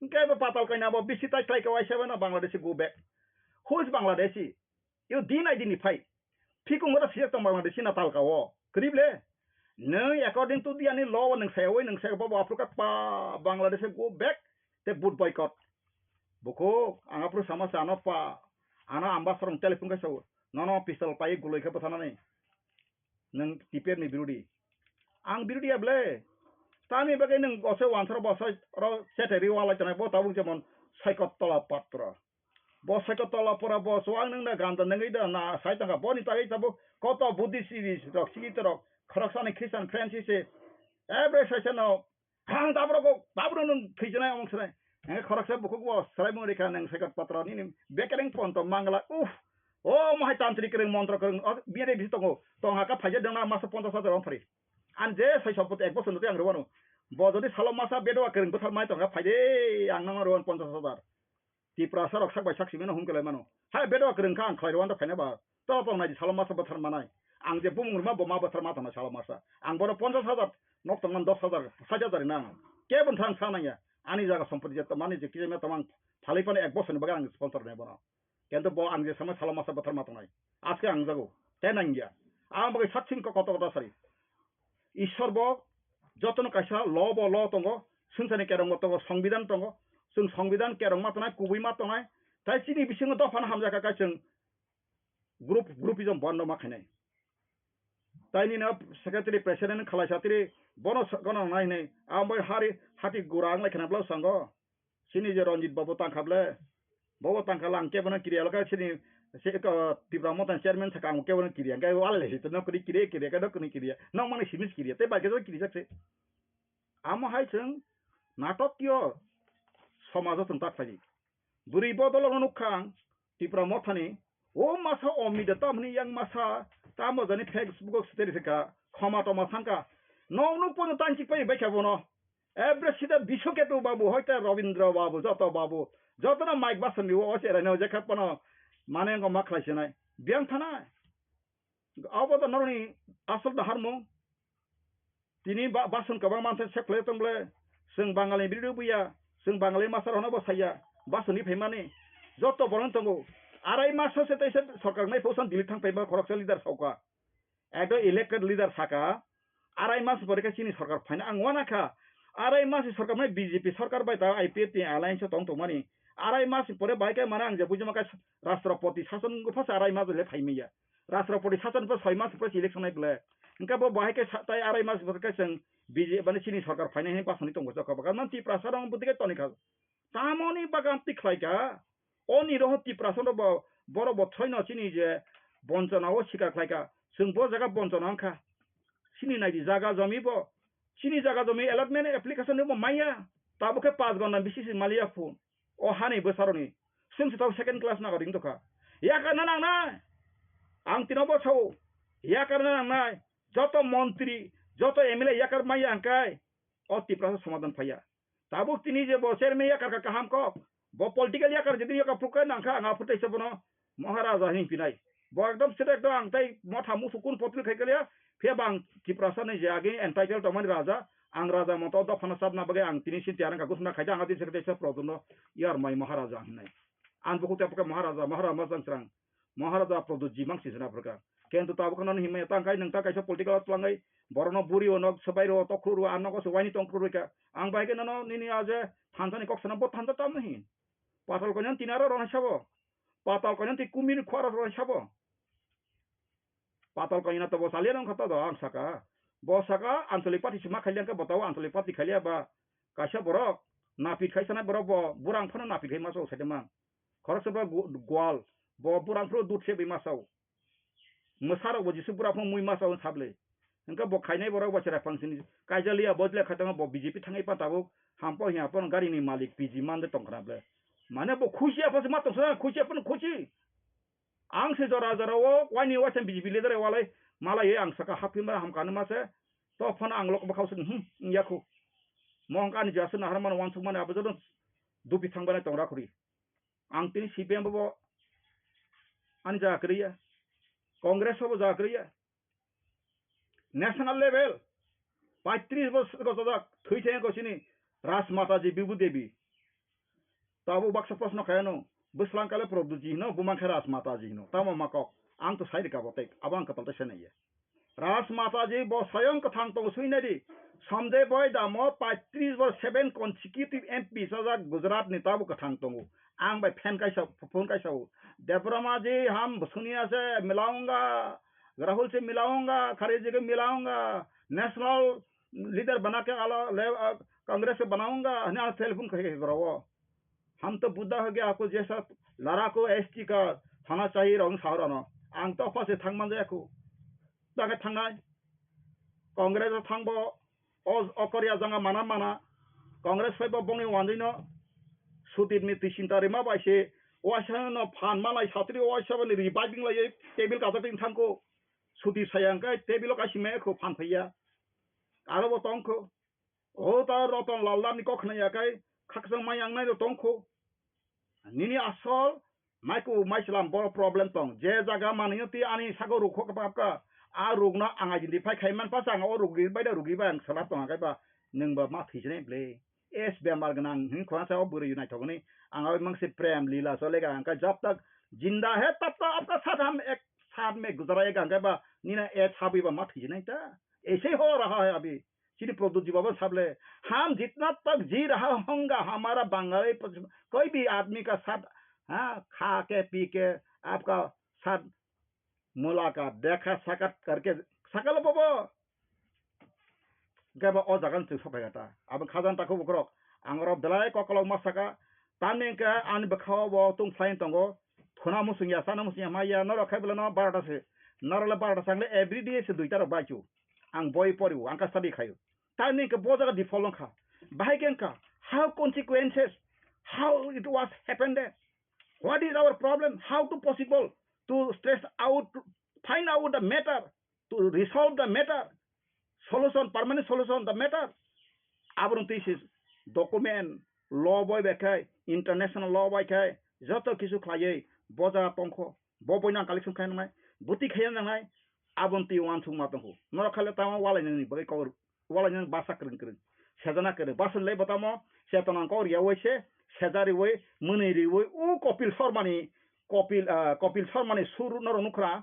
Hwnkhe eba patal kaina bo bisi tai khlai khe waisa bano Bangladeshi go back. Who is Bangladeshi? You din identify. Phikung oro sijak tong Bangladeshi na talka o. Kwrwi ble? Nwng according to the ani law o nwng saya oi nwng saya bobo Africa pa Bangladeshi go back te vote boycott. Bukhuk ang aphuru sama sa ano pa ano ambassador telephone khe sao. Nono pistol pai guloi khe bwthanani. Nwng T P F ni birodi. Ang birodi ya ble. Tamni bagwi nwng ose wansaro bo soi oro sete ri walai tonai bo tabuk jemon Saikot Tola Patra. Bo Saikot Tola Patra bo so ang nwng na ganda nwngwi da na sai tongkha boni tagwi tabuk koto Buddhist rok sikit rok khoroksani Christian friends se every session o Ang tabro kok, tabro nwng thwijnai omong swnai. Ang khoroksa bukhuk bo swrai mung rikha nwng Saikot Patra nini bekereng ponto mangla. Uff. O mohai tantri kereng montro kereng. O biyade bisi tongo. Tong haka phaija dengna masa ponchas hajar ong phari. Ang je sai sompoti ek bosor nutwi ang rwano. Bo jodi salo masa bedowa kereng bwthar mai tongkha phaide ang nangma rwan ponchas hajar. Tiprasa rok sak bai sak simi no hum kelai mano. Hai bedowa kwrwng kha ang khlai rwanda phaina ba. To tong nai di salo masa bwthar manai. Ang je bumung rwma bo ma bwthar ma tong nai salo masa. Ang bono ponchas hajar nok tong man dos hajar, sait hajar na. Kebo thang sa nang ya. Ani jaga sompoti je tong mani je kisa me tong ang phalai pano ek bosor ni bagwi ang sponsor nai bono. Kento bo ang je sama salo masa bwthar ma tong nai. Aske ang jago. Te nang ya. Ang bagwi sak simi ko koto koto sari. Ishwar bo jotono kaisa law bo law tongo, swngcharni kerong bo tongo, songbidan tongo. Chwng songbidan kerong ma tongnai, kubui ma tongnai. Tai chini bisingo dophano hamjakha khe chwng group groupism bondo ma khainai. Tai nini secretary president khalai satiri bono sa-, gana nai hinui. Ang bai hari hati gura ang lai khna bwlai sango. Sini je Ranjit Babu tangkha ble. Bobo tangkha lang kebono kiriya lokha sini se ko Tipra Motha chairman saka ang kebono kiriya. Gai wale le hito no kiri kiri kiri ka dokni kiriya. Nok mani simis kiriya. Te bai ke kiri jak se. Amo hai chwng natok yo somajo chwng tak phai. Bwrwi bodol no nukha ang Tipra Mothani. O masa o mida tamni yang masa tamo jani Facebook o siteri sika khoma toma sangka. Nok nuk pono tanchik pai bai kha bono. Every sida Biswaketu Babu, hoite Rabindra Babu, joto Babu, joto na mic basan ni o cherai no jekha pono mane ngo ma khlai sinai. Biang thanai. Abo to noroni asol da harmung. Tini ba-, basan kabang manse seklai tong ble. Seng Bangali biru buya, seng Bangali masar hono bo saya. Basan ni phaimani. Joto borong tongo. Arai maso se taisa sorkar nai phosan Delhi thang phaima khoroksa leader sauka. Ekdom elected leader saka, arai mas pore khe chini sorkar phaina ang uanakha. Arai mas ni sorkar mane B J P sorkar bai ta I P F T alliance o tong tongmani. Arai mas ni pore bai khe mane ang je bujima khe Rashtrapati sason wngkha phasa arai mas le phaimaya. Rashtrapati sason pore soi mas pore election nai ble. Hingkhe bo bahai khe sa-, tai arai mas pore khe chwng B J P mane chini sorkar phainai hin pasani tongo chokha bwkha. Mane Tiprasa rong bwtwi khe tonikha. Tamoni bagan tikhlai kha. Oni roho Tiprasa no bo, borok bo thoino chini je bonchona o sikar khlai kha. Chwng bo jaga bonchona wngkha. Chini naidi jaga jomi bo. Chini jaga jomi allotment application bo maya. Tabo khe pas gonda bisi se maliya phun. O hani bwsaroni. Chwng se tabo second class nagorik wngtokha. Yakarna nangnai. Ang tino bo sao. Yakarna nangnai. Joto montri, joto M L A yakar maya hwnkhe. O Tiprasa somadan phaiya. Tabuk tini je bo chairman yakar kha kaham kok. Bo political yakar jodi yakar phukha nangkha ang aphuru teisa bono Maharaja hin pinai. Bo ekdom sida ekdom ang tai motha musu kun potri khai kaliya. Phiya bang Tiprasa ni je agi entitled tongmani raja. Ang raja moto dophano sabna bagwi ang tini sin tiyarang ka gusna khaida ang adi sekte sa protum no yar mai Maharaja hinai. Ang buku tepka Maharaja, Maharaja majang srang. Maharaja Pradyut ji mang sisana phrwkha. Kento tabuk nang himya tang kai nang ta kaisa political tlangai borokno buri ono swbai ro tokhru ro ano ko swai ni tongkhru ro ka. Ang bai ke nono nini aje thansa ni kok sana bo thansa tam hin. Patal kono tinaro ro sabo. Patal kono ti kumir khwara ro sabo. Patal kono to bo saliya nang khata do ang saka. Bo saka anchalik party sima khailiya ka bo taw anchalik party khailiya ba kaisa borok napit khai sana borok bo burang phano napit khai ma so sedema. Khoroksa ba gu-, gwal, bo burang phro dut se bai ma sao. Mwsarok bo Jisu bura phano mui ma sao sable. Hingke bo khainai borok bo chera phangsini kaijaliya bo jle khatama bo B J P thangai pa tabuk hampo hiya pon gari ni malik P G mande tongkhna ble. Mane bo khusi apa se ma tongsa khusi apa khusi. Ang se jora jora o waini waisa B J P leader walai malai ang saka haphi mara hamkani ma se to phano ang lok bwkhao se hmm yakhu. Mo hingke ani jasa nahar mano wansuk mani abo joto dupi thang bai tong rakhuri. Ang tini C P M bo ani jaga kwrwi ya, Congress bo jaga kwrwi ya. National level paitris bosor gojojak thwi theng ko sini Rajmata ji Bibhu Devi. Tabuk baksa proshno khaiyano bwslang kale Prabhuji hino bumang khe Rajmata ji hino tamo ma kok ang to sai rika botek abo ang kwtal ta senai ya. Raj Mataji bo soyong kwthang tong sui nai di. Somjay Bhai damo paitris bo seven consecutive M P sajak Gujarat ni tabo kwthang tongo. Ang bai fan kaisa phone kaisa o. Debbarma ji ham suniya se milaunga, Rahul se milaunga, Kharge ke milaunga, national leader bana ke ala le, ah, Congress ke banaunga, hne ang telephone khai khai goro. हम तो बुद्धा हो गया, आपको जैसा लड़ाकू एसटी का होना चाहिए, रघु साहब रानो। Ang to pha se thang man jaya khu. Dage thangnai. Congress o thangbo, o, o Korea janga mana mana. Congress phaibo bongni wanjwi no. Sudip ni twi sinta rima bai se. Waisa no phan malai satri waisa bani ri bai bing lai table kata tin thangko. Sudip saya angkai table o kaisi me khu phan phaiya. Aro bo tongkho. O ta Ratan Lal Dar ni kok khna ya kai khakchang mai ang nai ro tong kho. Nini asol mai ku mai slam bo problem tong. Je jaga mani ti ani sago ruk khok kap ka. A ruk no ang identify khai man pas ang o ruk ri bai da ruk ri bai ang salap tong kai ba. Nung ba ma thi jene ble. Es bemar gnang hin khona sa o bwrwi nai thok ni. Ang o mang se prem lila so le ga ang ka jab tak jinda hai tab tak apka saath hum ek saath mein guzarayega ang kai ba. Nina e thabi ba ma thi jene ta. Aise ho raha hai abhi. Chini Pradyut ji baba sable, हम जितना तक जी रहा हूँगा, हमारा बंगाली कोई भी आदमी का साथ, हाँ, खा के, पी के, आपका साथ mulaka dekha sakat karke sakalo bobo. Gaba o jaga ni chwng sophai ta. Abo khajan takhu bukrok. Ang oro belai kokolok ma saka. Tamni hwnkhe ani bwkhao bo tong phlai tongo. Thuna musung ya, sana musung ya, ma ya, norok khai bwlano barota se. Norok le barota se, ang le every day se duita rok bai chu. Ang boi pori o, ang ka study khai o. Tamni hwnkhe bo jaga default wngkha. Bahai khe wngkha, how consequences, how it was happened there? What is our problem? How to possible to stress out, to find out the matter, to resolve the matter, solution, permanent solution the matter? Abono twi se document, law bai bai khai, international law bai khai, joto kisu khlaiwi boja tongkho, bo boino ang collection khai nangnai, buti khai nangnai, aboni twi uansukma tongkho. Norok khai le tamo walainani bagwi kok walainani basa kwrwng kwrwng. Sejana kwrwng. Basa le bo tamo chetona kok riyawi se, seja riwi, mwnwi riwi, o Kopil Sharmani, Kopil, ah, Kopil Sharmani sur norok nukhra,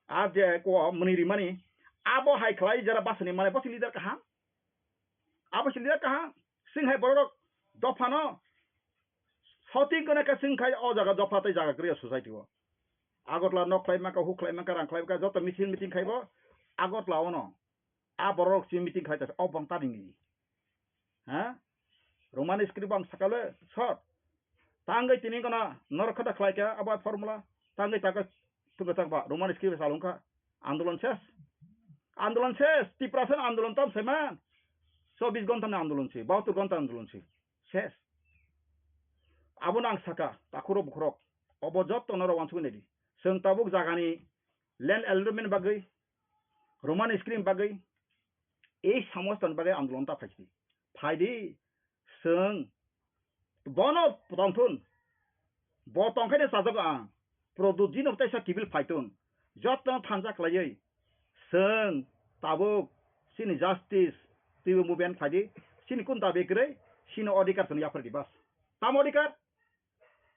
a je ko mwnwi rimani, abo hai khlai jera basani mane bo se leader kaham. Abo se leader kaham. Sing hai borok dophano soting kone ka sing khai o jaga dopha tei jaga kwrwi society o. Agartala nok khlai maka, hu khlai maka, rang khlai maka, joto meeting meeting khaibo Agartala ono. A borok si meeting khai ta o bang ta ringdi. Ha? Roman script bang sakale short. Tangwi tini gana norok khata khlai kha abo formula. Tangwi taka tuga takba Roman script salung kha. Andolon ses. Andolon ses. Tiprasa andolon tam seman. Chobbish ghonta ni andolon si. Bahattor ghonta andolon si. Ses. Abo nang saka takhuro bukhurok. Obo jotto norok wansugwi naidi. Chwng tabuk jagani land allotment bagwi, Roman script bagwi, ei samostani bagwi andolon ta phaisidi. Phaidi, chwng bono tongthun. Bo tongkhaino chajago ang. Produjino teisa kibil phaitun. Jottono thansa khlaiwi. Chwng tabuk chini justice twibo movement phaidi. Chini kun dabi kwrwi, chini odhikar chwng yaphardi bas. Tamo odhikar?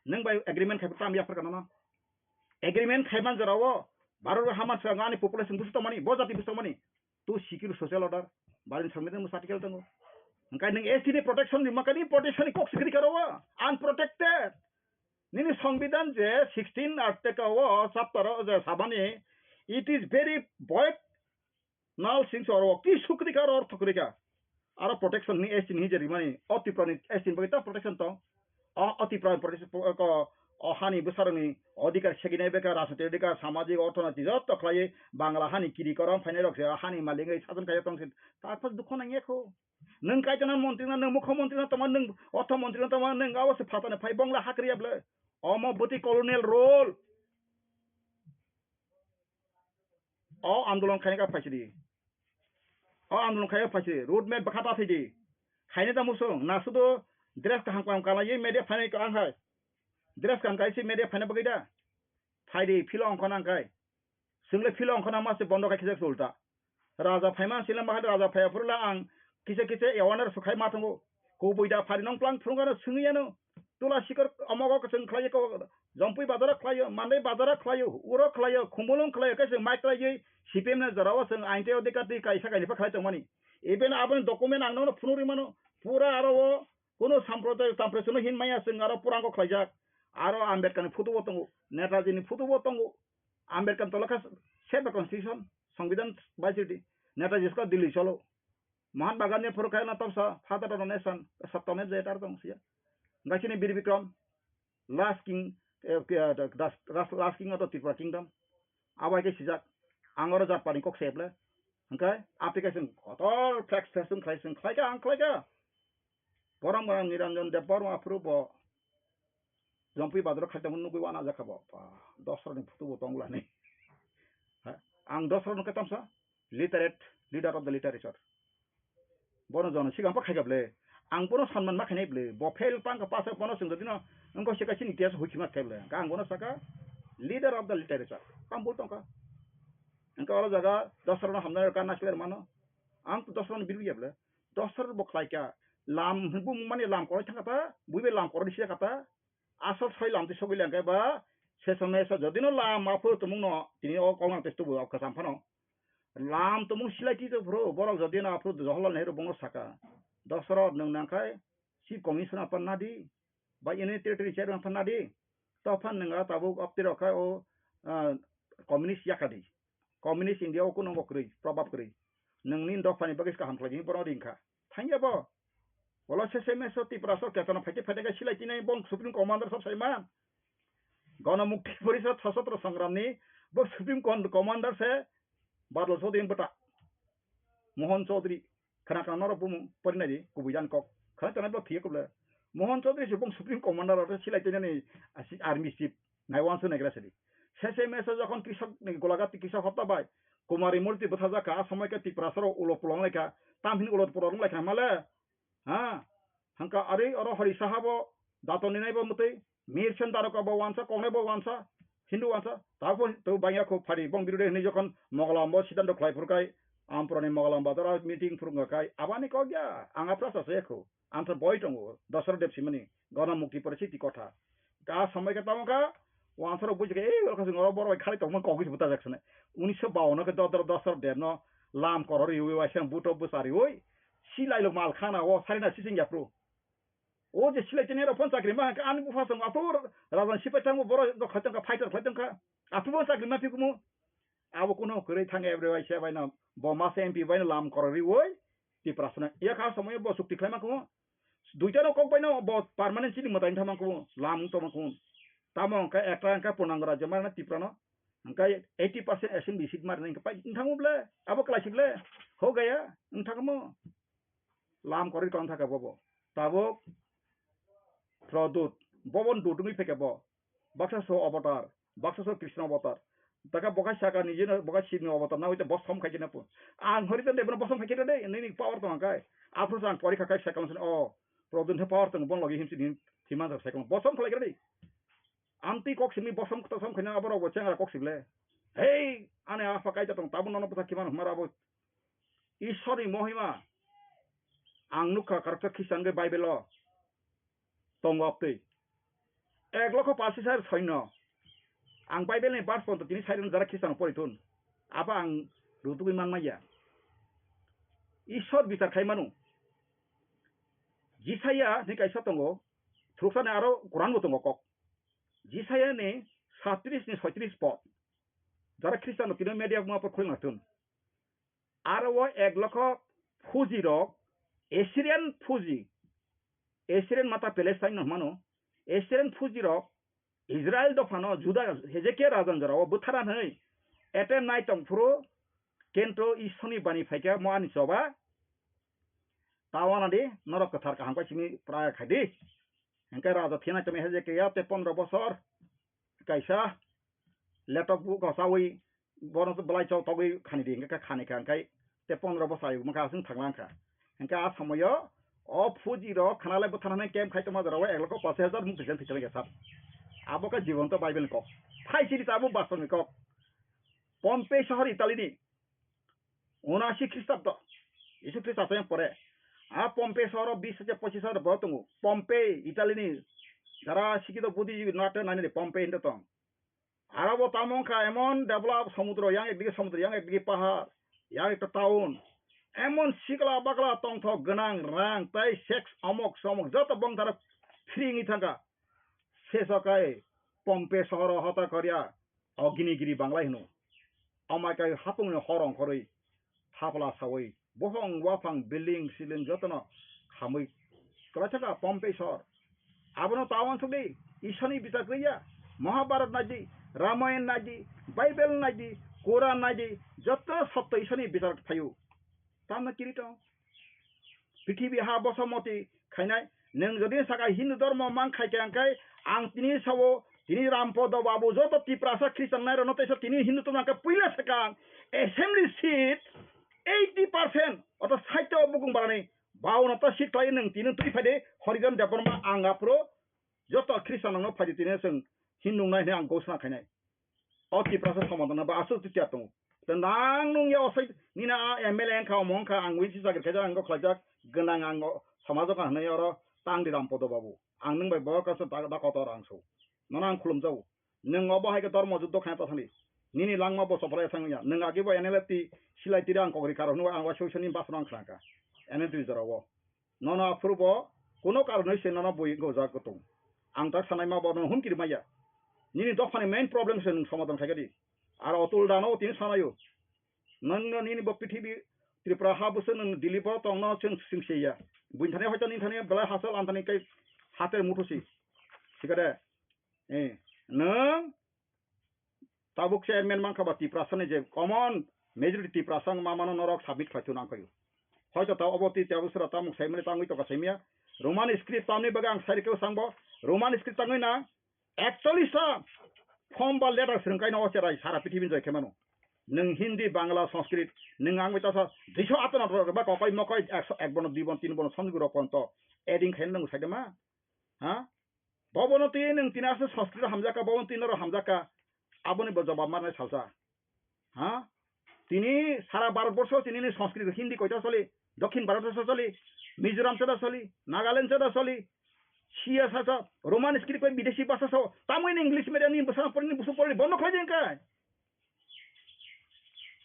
Nwng bai agreement khai tam yaphar kana no? Agreement khaiman jorao Bharat o haman swrang ani population busu tongmani, bo jati busu tongmani. To secure social order, Bharat ni Songbidan busu article tongo. Hingkai nwng S T ni protection ni makani protection ni kok sikri karo o, unprotected. Nini Songbidan je sixteen article o chapter o je sabani, it is very void. Nal sing so oro ki sukri ka oro thukri ka. Aro protection ni S T ni je rimani, o Tripura ni S T ni bagwi ta protection tong. O, o Tripura ni protection po-, ko, o hani bwsarokni odhikar seginai beka, rajnitik odhikar, samajik, orthonoitik joto khlaiwi Bangla hani kiri korom phainai rok se hani malik wngwi sason kaiya tong se. Ta phas dukho nangya kho. Nwng kaitona montri na, nwng mukho montri na tongma, nwng ortho montri na tongma, nwng abo se phatani phai bongla hakriya ble. Omo bwtwi colonial rule. O andolon khaina ka phaisidi. O andolon khaina phaisidi. Road map bwkha ta thidi. Khaina ta musung. Na sudu dress kaham kaham kanlaiwi media phainai ka ang hai. Dress kaham kaisi media phaina bagwi da. Phaidi philo ongkho nang kai. Chwng le philo ongkho nang ma se bondo khai khijak se ulta. Raja phaima sila ma raja phaiya phuru la ang kisa kisa awareness khai ma thango. Kubui da phari nong plang phunukano swngwi ano. Tula sikor omogo kwchwng khlaiyo ko, Jompui bazaro khlaio, Mandai bazaro khlaio, uro khlaio, Khumulwng khlaio, kaisa mai khlaiwi C P M ni jorao chwng ain tei odhikar twi kaisa kainwi pha khlai tongmani. Even aboni document ang nono phunuk rimano, pura aro o kuno samprodaya, tamprechwno hin maya chwng aro purango khlaijak. Aro Ambedkar ni photo bo tongo, Netaji ni photo bo tongo. Ambedkar tolokha save the constitution, Songbidan baisidi. Netaji sko Delhi cholo. Mahatma Gandhi phuru khe no tamsa father of the nation, Satya Netaji tar tong siya. Hingke chini Bir Bikram, last king, eh, ke, eh, das, das, last king of the Tripura kingdom. Abo hai khe sijak, ang oro jat pani kok se ble. Hingke application kotor flex flex wng khlai, wng khlai kha, ang khlai kha. Borok borok Niranjan Debbarma aphuru bo Jompui bazaro khaitamo nugui wana jakha bo. Ba, Dosra ni photo bo tong lani. Ha? Ang Dosra no khe tamsa literate, leader of the literature. Bono jono sigang pa khaikha ble. Ang bono sanman ma khainai ble. Bo fail pang ka pass bono sing dino. Ang ko sika chini itia hui khima khe ble. Ka ang bono saka leader of the literature. Kam bul tongka. Ang ka oro jaga Dosra no hamna ka nasler mano. Ang Dosra no biru ya ble. Dosra bo khlai kha. Lam bumung mani lam koroi thang kata. Bui be lam koroi sia kata. Asol soi lam twi sogwi lengkhe ba, se somoi se jodi no lam aphuru tumung no, tini o kok nang twi tubu o kwcham phano. Lam tumung silai twi to phuru, borok jodi no aphuru Jawaharlal Nehru bongno saka, Dosrot nwng nangkhai Chief Commissioner phan nadi, ba Union Territory Chairman phan nadi, to phan nwng a tabuk opti rok khai o, ah, communist yakha di. Communist India o kuno kwrwi, probab kwrwi. Nwng nini dophani bagwi kaham khlai di, bono ring kha. Thangya bo. Bolo sese meso Tiprasa o ketana phaikhe phaikhe silai tinai bong Supreme Commander sab saima. Gana Mukti Porishad Sashastra Sangram ni bo Supreme Con-, Commander se Badal Chaudhary bwta. Mohan Chaudhary. Khana khana norok bumung porinai di, kubui jani kok. Khana tana bo thiye kuble. Mohan Chaudhary se bong Supreme Commander oro silai tinani asi army chief. Nai wansu nai gra sidi. Sese meso jokhon Krishok ni Golaghat Krishok hopta bai. Kumari murti bwthajak kha, a somoi khe Tiprasa rok ulo pulong lai kha. Tamhin ulo pulong lai kha male. Ha? Hangka ari oro hori sahabo dato ninai bo mwtwi. Mir sen daroka bo wansa, kongnai bo wansa, Hindu wansa. Tabo to bangya kho phari bong birude hinwi jokhon Mogalam bo siddhanto khlai phurkai. Amproni Mogalam bazar meeting phurung kai. Abani kok ya. Ang apra sa se kho. Ang to boi tongo. Dasar Dev simani. Gana Mukti Porishad ti kotha. Ka samai ka tamo ka. Wansarok buji ka, "Ei, oro kasing oro borok bai khali tongma kok gis buta jak sene." Unisho bawanno ke dodor dosor derno lam korori ui waisang buto bwsari ui. Silai lo mal khana o sarina sising yapru. O je silai tene ro phon chakri ma ka ani bupha song atur rajan sipai tangbo boro do khaitong ka fighter khaitong ka. Atur bo chakri ma phikumu. Abo kuno kwrwi thang ebre waisa baino bo masa M P baino lam korori ui. Tiprasano. Iya kha somoyo bo chukti khlaima kumo. Duita no kok baino bo permanent chini mwtai thama kumo. Lam toma kumo. Tamo hwnkhe ekta hwnkhe Purnango Rajyo mana Tiprano. Hwnkhe eighty percent assembly seat marina hwnkhe pai wngthangmo ble. Abo klaisik ble. Ho gaya wngthangmo. Lam korwi tong thaka bobo. Tabuk Produt. Bobo dut wngwi phaikha bo. Baksa so avatar, baksa so Krishna avatar. Taka bokai saka ni jino bokai Shiv ni avatar na hoite bosom khai kena pu. Ang hori tande bono bosom khai kena de, nini power tong kai. Aphuru sang pori kha kai sakang sin o. Problem the power tong bon logi himsi din thiman sak sakang bosom khlai kena de. Amti kok simi bosom kota som khaina aboro bo chengra kok sible. Hei, ane apa kai tong tabun nono pasa kiman humara bo. Ishwar ni mohima. Ang nukha karakter Christian ge Bible o. Tongo twi. Ek lokho pasis hajar soino. Ang Bible ni verse ponto tini side jara Christian pori thun. Abo ang rutugwi man maya. Ishwar bichar khai manu. Jisaya ni kaisa tongo. Thuruksa ni aro Quran bo tongo kok. Jisaya ni satris ni soitris pod. Jara Christian tini media ma por khulna thun. Aro o ek lokho Fuji rok, Assyrian Fuji, Assyrian mata Palestine no hwnmano, Assyrian Fuji rok Israel dophano Juda Hezekia rajan jorao bwthara hwnwi attempt nai tong phuru kento Ishorni bani phaikha mo ani choba. Tawana di norok kwthar kaham kai simi pura khai di. Hwnkhe raja thina tongwi Hezekia tei pondro bosor kaisa letok buko chawi bono belai chok togwi khani di, hwnkhe khani kha, hwnkhe tei pondro bosai wngkha, aswk thangla wngkha. Hwnkhe a somoyo o Fuji rok khana lai bwthana hwnwi camp khai tongma jorao ek lokho pash hajar mung twijlang thwi tongya sir. Abo khe jibanto Bible ni kok. Phai siri tabuk basongni kok. Pompei sohor Italy ni. Unasi Khristabdo, Jisu Khristo asayang pore. A Pompei sohoro bis hajar pochis hajar borok tongo. Pompei, Italy ni jara sikito buddhijibirok no atte nani de Pompei hinto tong. Aro bo tamo wngkha emon develop somudro, yang ekdigi somudro, yang ekdigi pahar, yang ekta town. Emon sikla bakla tongthok gwnang rang tei sex omok somok joto bongtharo free wngwi thangkha. Seso kai Pompei sohoro hota koria. Oginigiri Banglai hino. Amai kai hapungni hor ongkhorwi, thapla sawi, buphang, waphang, building, siling jotono khamwi kwlaithaka Pompei sor. Abono ta uansukdi, Ishani bichar kwrwiya, Mahabharat naidi, Ramayan naidi, Bible naidi, Quran naidi, joto sotto Ishani bichar phaio. Tamno kiri tong? Prithibi ha boso moti khainai. Nwng jodi saka Hindu dhormo mang khai khe, hwnkhe ang tini sao, tini Rampodo Babu, joto Tiprasa Christian nairokno teisa tini Hindu tongma khe puila swkang assembly seat eighty percent, ortho sait o bukung barani bauna ta seat khlai nwng tini twi phai de, Horijan Debbarma ang aphuru joto Christian rokno phai de tini chwng Hindu nai hwnwi ang ghosna khainai. O Tiprasa somadana ba aswk twi tiya tongo. Tei nang nung ya osai nini a M L A wngkha, omo wngkha, ang wngsi chakri khaijak, ang kok khlaijak, gwnang ang o somajo ka hwnwi oro tang di Rampodo Babu. Ang nwng bai bo kaisa da, da kotor ang so. Nono ang khulumjago. Nwng obo hai khe dormo juddo khaina ta thangdi. Nini langma bo chopra ya thangya. Nwng agi bo N L F T silai tiri ang kok ri karo hwnwi ang waisa waisa ni basno ang khlangkha. N L T jora o. Nono aphuru bo kuno karonwi se nono bui gojak kutung. Ang tak sanai ma bo nono humkiri maya. Nini dophani main problem se nwng somadhan khai di. Aro Otul Dano tini sanayo. Nwng no nini bo prithibi Tripura ha bwswk nwng Delhi bo tongno chwng singsiya. Buini thani hoito nini thani belai hachal ani thani kai hater muthusi. Sikade. Eh, nwng tabuk chairman mankha ba Tiprasa ni je common majority Tiprasa wng ma mano norok submit khlai thwna wngkhaio. Hoito ta obo twi tabuk sora tamung saimani tangwi toka saimya. Roman script tamni bagwi ang sai rikha swngbo. Roman script tangwi na Actually sa form ba letter swrwng kaino o cherai sara pithibini joi khe mano. Nwng Hindi, Bangla, Sanskrit, nwng ang bai tasa duiso ato na rok ba kokai mokai ekso ek bono dui bono tin bono somjwk rok ponto adding khaina nwng sai de ma? Ha? Bobono twi nwng tini aswk Sanskrit hamjakha, bobono twi norok hamjakha. Aboni bo jobab marnai salsa. Ha? Tini sara Bharat borsho tini ni Sanskrit Hindi koita soli, Dokhin Bharat borsho soli, Mizoram chada soli, Nagaland chada soli, siya sasa Roman script bai bidesi bhasha so, tamoi ni English medium ni bwsa pori ni busu pori bondo khlai jeng kai.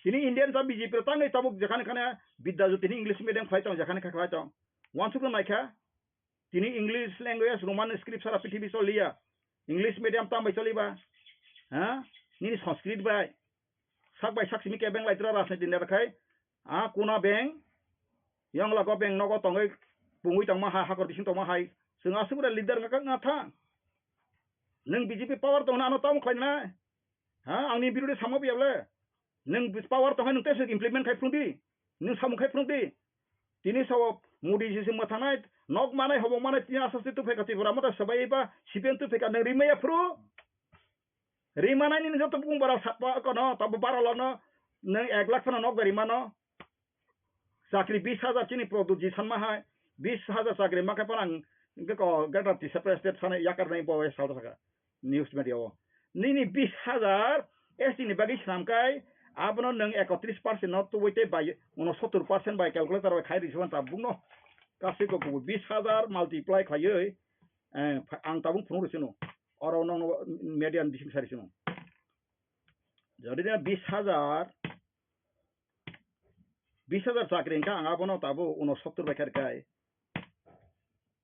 Tini Indian ta B J P ro tangwi tabuk jekhane khane Bidya Jyoti ni English medium khlai tong, jekhane kha khlai tong. Wansuk nai kha. Tini English language Roman script sara prithibi choliya. English medium tam bai choliba. Ha? Nini Sanskrit bai. Sak bai sak simi kebeng lai tra rajniti neta khai. A kuna beng. Yong lago beng nogo tongoi pungui tongma hai, hakor bising tongma hai. Chwng aswk leader ngakak nga tha. Nwng B J P power tongna ano tam khlai na. Ha, angni birodhi samo biyable. Nwng power tongkha nwng tesa implement khai phunukdi. Nwng samung khai phunukdi. Tini sao Modi ji se mwthanai, nok manai, hobong manai, tini aswk se tuphai ka Tripura motha sabai ba, C P M tuphai ka nwng rimaya phuru. Rimanai nini joto bung bara sapa kono, tabo bara lono, nwng ek lakh phano nok bai rimano. Chakri bis hajar chini Pradyut ji sanma hai, bis hajar chakri ma khe phan ang hingke ko Greater Tisapu State sani yakar nai bo salta saka news media o. Nini bis hajar S T ni bagwi swnam kai, abono nwng ekotris percent no tubui tei bai unosottor percent bai calculator bai khai risi manta bungno. Kasi ko kubu bis hajar multiply khaiwi, eh, ang tabung phunuk risi no. Oro nong media ni bising sari sino. Jodi na bis hajar bis hajar chakri hingkha ang abono tabo unosottor bai kha rwkha.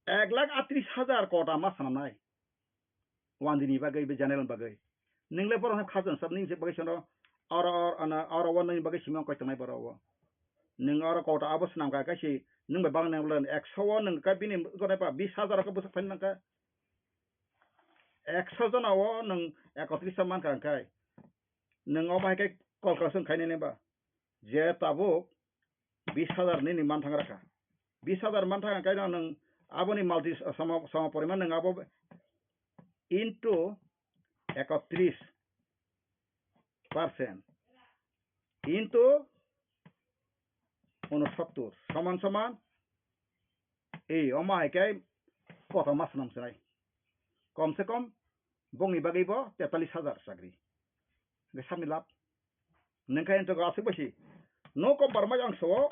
Ek lakh atris hajar kota ma sanamnai. Wandini bagwi, be general bagwi. Ningle borok no khajan sab ning se bagwi sono oro, oro, ana, oro o nini bagwi simi koi tongnai borok o. Ning oro kota abo swnam kha kaisi ning bai bang nang ekso o ning ka bini gone pa bis hajar ka bwsak phan nang ka. Ekso jona o ning ekotris ta man kha hingkhe. Nwng omo hai khe calculation khainai ba? Je tabuk bis hajar nini manthang rakha. Bis hajar manthang khe nwng aboni multi sama, sama poriman nwng abo into ekotris percent into unosottor soman soman ei omo hai khe kotor ma swnam swnai. Kom se kom bongni bagwi bo tetalis hajar chakri. Hwnkhe sabni lab. Nwng khe entok aswk bai si. No compromise ang sao.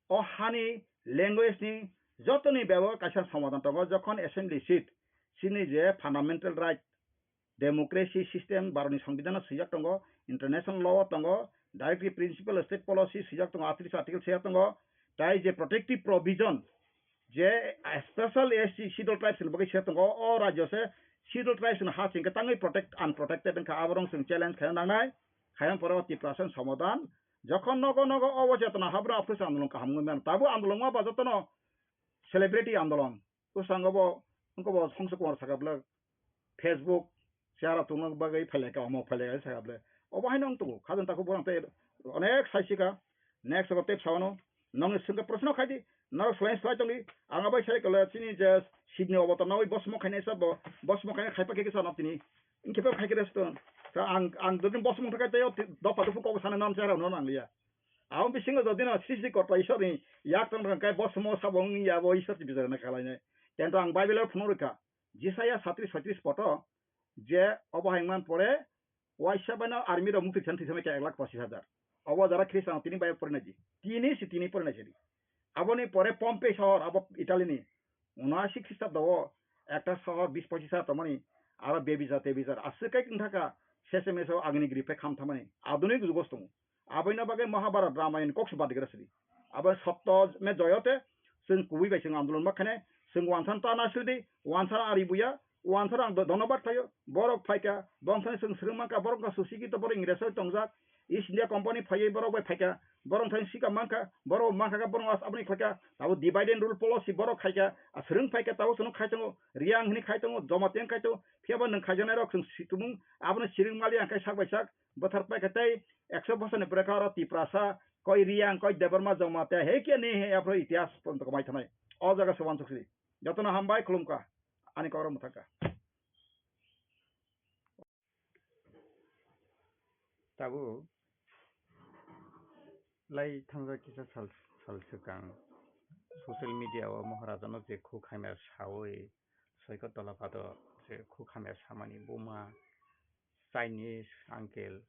O hani language ni jotoni bebo kaisa somadan tongo. Jokhon assembly seat, chini je fundamental right, democracy system, Bharatni Songbidan o swijak tongo, international law o tongo, directive principle, state policy swijak tongo, atris article swijak tongo, tai je protective provision, je special S T schedule tribes ni bagwi se tongo, o rajyo se schedule tribes ni ha singkhe tangwi protect, unprotected wngkha, aborok chwng challenge khaina nangnai, khaina pore o Tiprasa ni somadan, jokhon nogo nogo obo chetona habro aphuru se andolon kaham wngwi mano, tabuk andolon wngma ba jotono celebrity andolon, bwskango bo, wngkha bo Songso Kumar sakha bwlwk, Facebook, chara tongna bagwi phailai ka, omo phailai ka, sakha bwlwk. Obo haino wng tongo, khajang takhuk borok tei onek sai sika. Next abo tei sawano, nongni swngkhe proshno khaidi, norok swlai swlai tongdi, ang abai sai kole chini je seat ni obotor nawi bosmo khainai sa bo, bosmo khainai khaipa khe kisa no tini, wngkhe bo khai khe resto. Ta ang, ang dodin bosmo thangkhe tei o ti-, dopha dopha kok sana nam chara no nangliya. Abo bisingo jodi no srishti korta Ishwar ni yak tong tong khe bosmo sabo wngya bo Ishwar ti bichar na khlainai. Tento ang Bible o phunuk rwkha. Jisaya satris soitris poto je obo hai man pore waisa baino army rok mukti chan thisana khe ek lakh pochis hajar. Obo jara Khristan tini bai pore naji. Tini si tini pore naji. Aboni pore Pompey sohor abo Italy ni. Uno ashi Khristabdo o ekta sohor bis pochis hajar tongmani aro bebizar tebizar aswk kai wngthaka sese meso agni gri phe kham thamani adunik jugo tongo. Aboino bagwi Mahabharat Ramayan kok se badi gra sidi. Abo Satya me Joyote chwng kubui bai chwng andolon ma khane chwng wansan ta na sidi wansan ari buya Wansar ang do-, donobar khlaio, borok phaikha, bongthani chwng swrwng mankha, borok wngkha susikito, borok Ingresoi tongjak, East India Company phaiwi borok bai phaikha, borok thani sikha mankha, borok mankha khe borok as-, aboni khlaikha, abo divide and rule policy borok khaikha, a swrwng phaikha, tabuk chwng khai tongo, Reang hwnwi khai tongo, Jamatia khai tongo, phiyaba nwng khaijaknairok chwng si-, tumung, abono siring mali ang khai sak bai sak, bwthar paikha tei ekso bosorni bwrwkha oro Tiprasa, koi Reang, koi Debbarma, Jamatia, he khe ni he aphro itihas ponto kwmai thanai. O jaga se wansuk si. Jotono hambai khulumkha, ani kokrok mwthangkha. Tabuk lai thangjak kisa sal, sal swkang social media o Maharajano je khuk hamya sawi soiko tola pado je khuk hamya samani buma Chinese uncle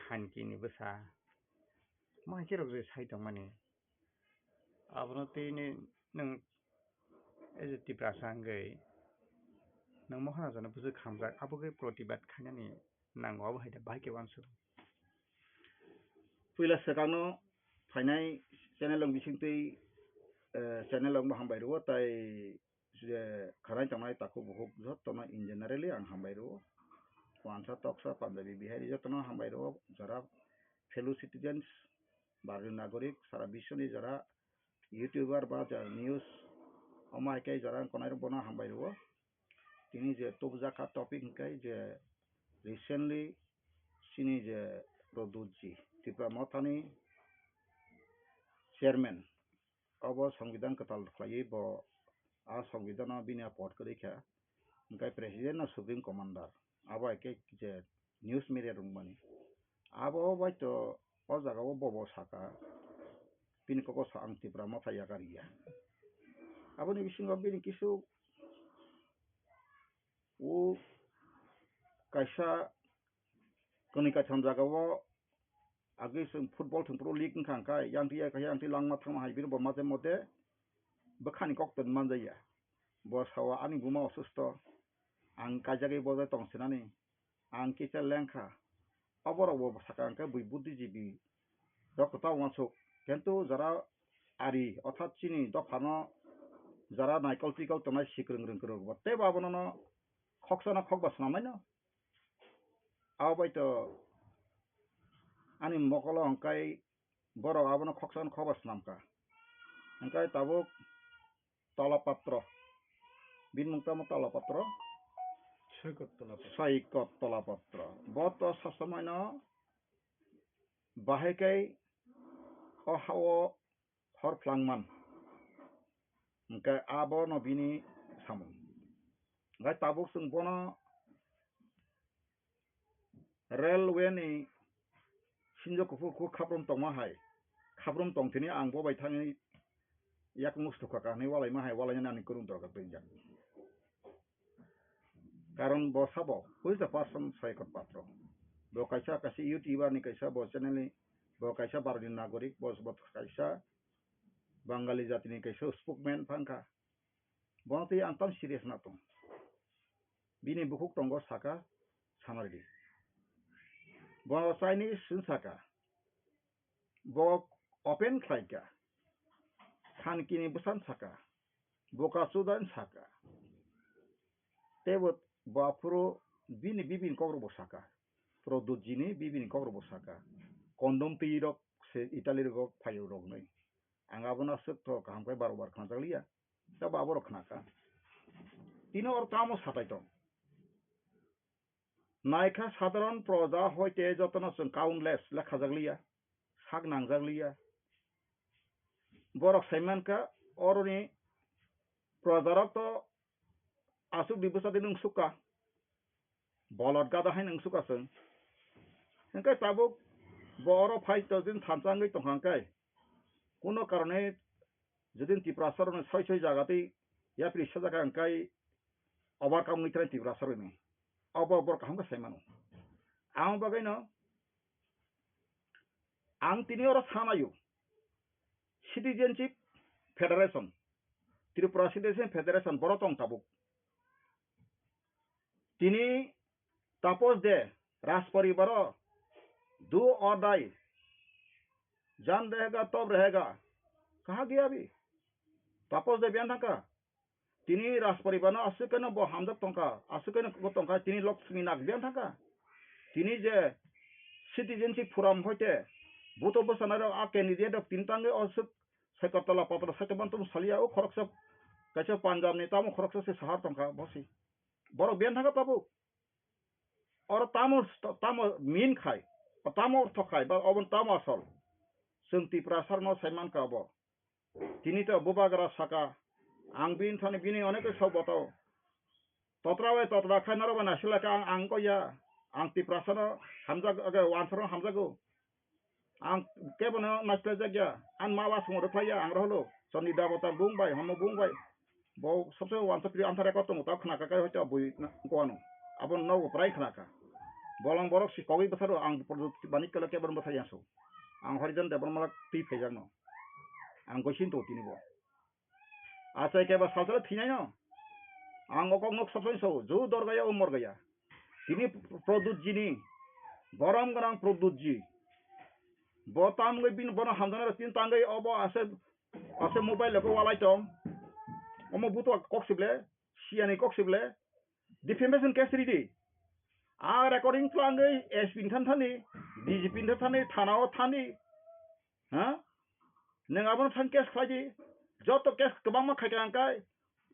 khanki ni bwsa ma haikhe rok je sai tongmani. Abono tini nwng as a Tiprasa hwnkhe nwng Maharajano bwswk hamjak, abo khe protibad khainani nango, abo hai da bahai khe uansuk. Puila swkangno phainai channel rok bisingtwi, eh, channel rokno hambai rwo, tai je khanai tongnai takhuk bukhuk jotono in generally ang hambai rwo. Wansa toksa Punjabi Bihari jotono hambai rwo, jara fellow citizens, Bharatiyo nagorik, sara biswni jara YouTuber ba jara news, omo hai khe jara ang konairok bono hambai rwo. Tini je tubujak kha topic hwnkhe je recently chini je Pradyut ji, Tipra Mothani chairman, obo Songbidan kwtal khlaiwi bo a Songbidan o bini a pod kwrwi kha, hwnkhe president no supreme commander, abo hai khe je news media rwngmani. Abo bai to o jaga o bobo saka, bini koko sa ang Tipra Motha yakarya. Aboni bisingo bini kisu o kaisa kwnwi kaitham jaga o agwi chwng football thwngphuru league wngkha hwnkhe, yang twi ya kha, yang twi langma thangma hai bini bo mate mote bwkhani kok twi manjaya. Bo sao ani buma osusto, ang kaijagwi bojai tong sinani, ang kisa lengkha. Oborok bo sakha hwnkhe bui buddhijibi rok kwtal uansuk. Kintu jara ari, orthat chini dophano jara naikol twikol tongnai sikrwng rwngkwrwng bo teibo abono no khoksa no khokba swnamai no. Abo bai to ani mokolo hwnkhe borok abono khoksa no khokba swnamkha. Hwnkhe tabuk Tolapatro. Bini mung tamo Tolapatro? Soikot Tolapatro. Soikot Tolapatro. Bo to sosomaino bahai khe o ha-o hor phlangman. Hwnkhe abono bini samung. Hwnkhe tabuk chwng bono Railway ni sinjo kuphur kuk khaprum tongma hai, khaprum tong thini ang bo bai thangwi yakung sukha ka hinwi walaima hai, walainani ani kwrwng dorkar twngjak. Karon bo sabo, who is the person Soikot Patro? Bo kaisa, kaisa YouTuber ni kaisa, bo channel ni, bo kaisa Bharati ni nagorik, bo, bo kaisa Bangali jati ni kaisa spokesman phang kha. Bono twi ang tam serious na tong. Bini bukhuk tongo saka, sanardi. Bo Chinese wng saka. Bo open khlai kha. Khankini bwsan saka. Boka chudan saka. Teibo bo aphuru bini bibini kokrokbo saka. Pradyut jini bibini kokrokbo saka. Condom twi rok se Italy rogo phaio rok nwi. Ang abono aswk to kaham khe bar bar khnajakliya. Tei bo aborok khna kha. Tini oro tamo satai tong? Naikha sadharon proja hoite jotono chwng countless lekhajakliya, sak nangjakliya. Borok saimankha oroni projarok to aswk di bwsa di nung sukha. Bolot gada hai nung sukha chwng. Hwnkhe tabuk bo oro phai to jin thansa wngwi tongkha hwnkhe. Kuno karone jodi Tiprasa rokno soi soi jaga twi yapri sajak ang kai overcome wngwi trai Tiprasa rokni. Abo borok kaham khe sai mano. Ang bagwi no ang tini oro sanayo Citizenship Federation, Tripura Citizenship Federation borok tong tabuk. Tini Tapos de, Rajparibar o, do or die, jaan rahega tab rahega, kaha gaya abhi? Tapos de biyan thangkha, Tini Rajparibarno aswk khe no bo hamjak tongkha, aswk khe no bo tongkha, tini Lakshmi Nag biyan thangkha. Tini je citizenship forum hoite buto bwsanairok a candidate rok tini tangwi o swk Saikatala patala saikhe mantum saliya o khoroksa kaisa Punjab ni tamo khoroksa se sahar tongkha bosi. Borok biyan thangkha tabuk. Oro tamo, tamo mean khai, tamo ortho khai, ba obo tamo asol. Chwng Tiprasa no sai mankha obo. Tini to bubagra saka, ang bini thani bini onek sok botao. Totra bai totra khai norok bai naisik lai kha ang, ang ko ya, ang Tiprasa no hamjak, age, wansaro hamjago. Ang kebono naisik lai jak ya, ang ma ba song rwkhlai ya, ang roholo, chondri dabota bung bai, homo bung bai. Bo sabse wansa pri antha record tongo, ta khna kha kai hoito bui na, ko ano. Abo nogo prai khna kha. Bolong borok si kogwi bwsaro ang Pradyot Manik Kala kebono bwsai ya so. Ang Harijan Debbarma twi phaijakno. Ang goisin to tini bo. Achai keba salsala thinai no. Ang okok nok sabsai so, ju dorgaya o morgaya. Tini Pradyot jini, borom gwnang Pradyot ji. Bo tamgwi bini bono hamjaknai rok tini tangwi obo ase, ase mobile ko walai tong. Omo buto kok sible, siyani kok sible. Defamation case ridi. A recording tlangwi S P ni than thani, D G P ni than thani, thana o thani. Ha? Nwng abono thang case khlai di. Joto case kwbangma khai kha hwnkhai.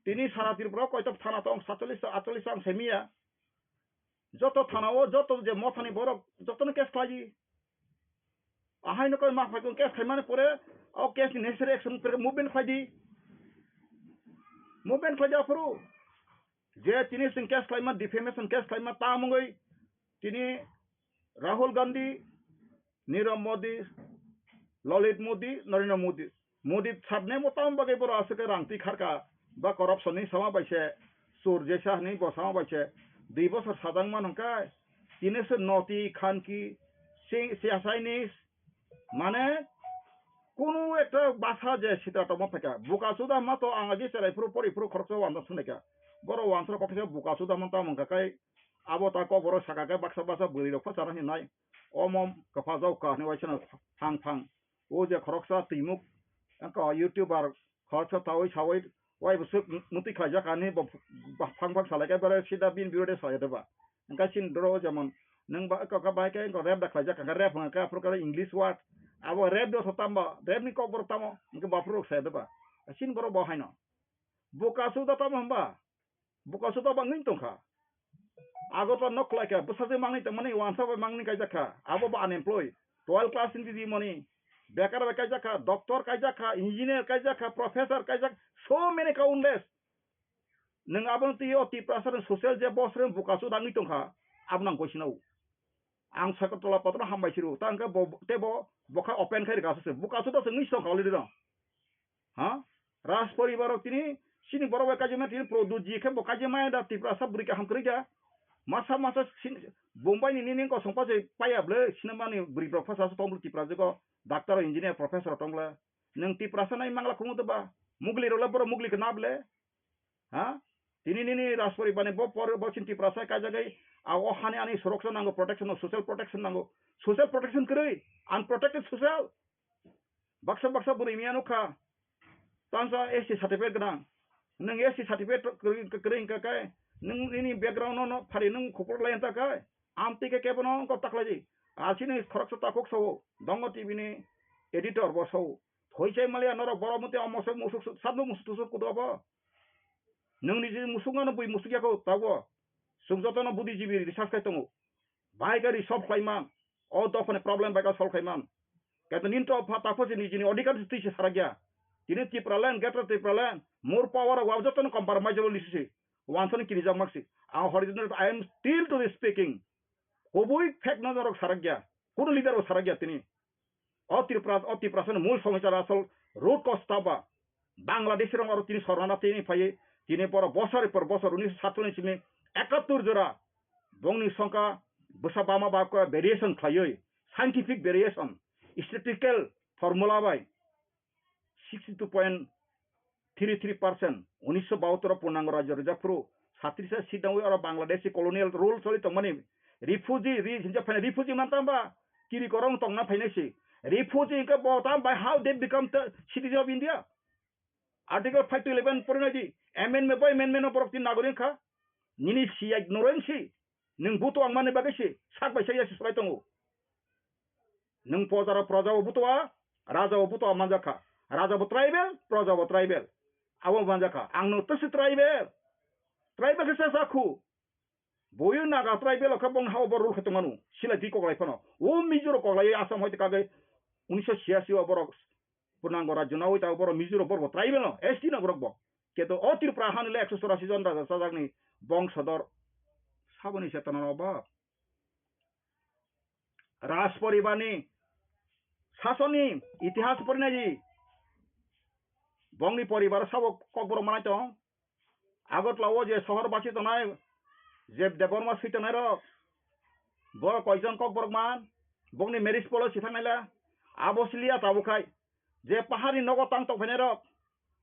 Tini sara Tripura o koito thana tong, satchollish ta, atchollish ta ang semiya. Joto thana o, joto je mothani borok, jotono case khlai di. Ahai no koi ma phai case khaimani pore, o case ni necessary action pore movement khlai di. Movement khlai di aphuru. Je tini sing case khlaima, defamation case khlaima, ta mungwi tini Rahul Gandhi, Nirav Modi, Lalit Modi, Narendra Modi. Modi sabne mo tam bagwi boro aswk rang twi kharka ba corruption ni sama bai se sur jesa hwnwi bo sama bai se dui bosor sajak man hwnkhai tini se noti khanki si-, si-, Chinese mane kunu ekta basa je sitra tongma phaikha buka suda ma to ang agi cherai phuru pori phuru khoroksa wanda swnai kha boro wansra koksa buka suda man tam wngkha kai abo ta kok boro saka kai baksa baksa bwrwi rok pha chana hinai. Omo kwpha jao kha hinwi waisano phang phang. O je khoroksa twimuk wngkha YouTuber khoroksa tawi sawi wai bwswk mutwi khlaijak ani bo phang phang salai khe bare sida bini birode salai de ba. Wngkha chini doro jemon nwng ba wngkha bai khe wngkha rap da khlaijak wngkha rap wngkha aphuru khe English word abo rap do tamo rap ni kok borok tamo wngkha baphuru rok sai de ba. Chini borok bo haino. Bo kasu da tamo hwnba. Buka suda bangwi tongkha. Agartala nok khlai kha, bwsajwk mangni tongmani, wansa bai mangni kaijak kha. Abo bo unemployed. Twelve class ni didi mani, bekar bai kaijak kha, doctor kaijak kha, engineer kaijak kha, professor kaijak, so many countless. Nwng abono twi o Tiprasa rwng social je boss rwng buka suda wngwi tongkha, abono ang koisinao. Ang Sagartala patro hambai siru, ta hwnkhe bo, tei bo, bo kha open khai rwkha aswk se. Buka suda se wngwi tongkha already no. Ha? Raj poribar rok tini, chini borok bai kaijima tini Pradyot ji khe bo kaijima da Tiprasa bwrwi kaham kwrwi da. Masa masa sin-, Bombay ni nini kosong pase paya ble, sinamani bwrwi rok phasa tong ble Tiprasa go, doctor, engineer, professor tong ble. Nwng Tiprasa nai mangla kumu da ba? Mugli rok le borok mugli khe na ble? Ha? Tini nini Raj poribar ni bo por, bo chini Tiprasa kaijagwi, a o hani ani soroksa nango, protection, social protection nango. Social protection kwrwi, unprotected social. Baksa baksa bwrwi miya nukha. Tansa S T certificate gwnang. Nwng S T certificate kwrwi, kwrwi wngkha khe, nwng nini background no, no phari nwng khopor lai wngkha khe, amtwi khe kebono wngkha taklai di. Asini khoroksa takhuk sao, Dongo T V ni editor bo sao. Thoi chai maliya norok borok mutwi omo se musuk, sabno musuk tusuk kudo bo. Nwng niji musuk ano bui musuk yako tago. Chwng jotono buddhijibi research khai tongo. Bai khe resolve khlai man. O dophani problem bai khe solve khai man. Kaito nini to pha ta phosi nijini odhikar twi se sarakya. Tini Tipraland, Greater Tipraland, more power wa jotono compromise jalo lisi se. Wansani kirijak maksi. Ang Harijan, I am still to be speaking. Kubui fact no norok sarakya. Kunu leader bo sarakya tini. O Tripura, o Tiprasa ni mul somosya asol root cause ta ba Bangladeshi rok aro tini sornana tini phaiwi tini borok bosor por bosor unisho satchollish ni ekattor jora bongni songkha bwsa bama ba khe variation khlaiwi scientific variation statistical formula bai sixty two point three three percent unisho bahattor o purnango rajyo rwjak phuru satris seat nangwi oro Bangladeshi colonial rule choli tongmani refugee ri hinjak phaina refugee man tamba kiri korong tongna phainai se refugee hwnkhe bo tam by how they become the citizen of India Article five to eleven porinai di. Amendment by amendment no borok tin nagori wngkha. Nini siyai noreng si. Nwng buto ang mani bagwi si. Sak bai sak ya si solai tongo. Nwng pojaro proja bo buto a, raja bo buto a manjak kha. Raja bo tribal, proja bo tribal. Abo manjak kha. Ang no twsi tribal. Tribal khe sa sakhu. Boyo Naga tribal o khe bong ha o bor rule khe tongmanu. Silai twi koklai phano. O Mizo rok koklai Assam hoite kagwi unisho chhiyasi o borok purnango rajyo nawi ta borok Mizo rok borok bo tribal no. S T no borok bo. Keto o Tripura hani le ekso chorasi jon raja chajakni bongsodor. Saboni chetona no ba. Raj poribarni sasoni itihas porinai di. Bongni poribar sabo kokborok manai tong. Agartala o je sohor basi tongnai, je Debbarma swi tongnai rok, bo koijon kokborok man, bongni marriage policy thangnaila, abo siliya tabuk khai, je paharni nogo tang tongphainai rok,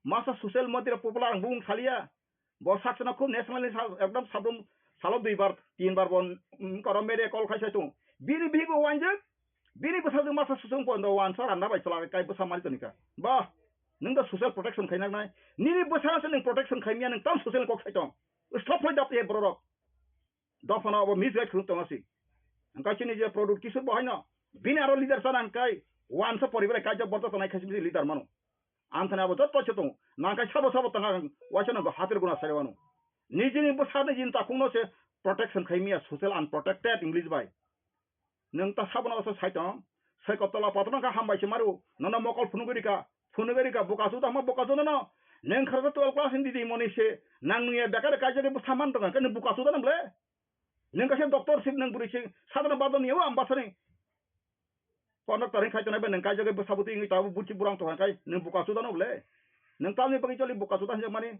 masa social media popular ang bung saliya, bo saksano khub national ni sa-, ekdom sabrum salo dui bar, tin bar bo, mm, koro media call khai sai tung, bini bibo wanjak, bini bwsajwk masa susung pondo wansa randa bai chwla kai bwsa mari tonika. Bah, nwng da social protection khai naknai. Nini bwsa se nwng protection khai miya nwng tam social kok sai tong. Stop lai dap ye borok. Dophano abo misguide khuluk tong asi. Angkai chini je product kisur bo haino. Bini aro leader sana angkai wansa poribar kai jok borok tonai khai leader mano. Anthani abo jotto se tong. Nangkai sabo sabo tanga waisa nangko hatir guna sai wano. Nijini bwsa nijini takungno se protection khai miya social unprotected English bai. Nwng ta sabono oso sai tong. Sai kotolo patro ka hambai se maru. Nono mokol phunugwi rika. Phunugwi rika buka suda ma buka suda no. Nwng kharsa twelve class ni didi moni se. Nang nungya bekar kaijagwi bwsa man tonga. Kani buka suda no ble. Nwng kaisa doctor sip nwng bwrwi se. Sadana badon yawa ambasani. Kono taring khai tonai ba nwng kaijagwi bwsa buti wngwi tabo buchi burang tonga kai. Nwng buka suda no ble. Nwng tamni bagwi choli buka suda hinjak mani.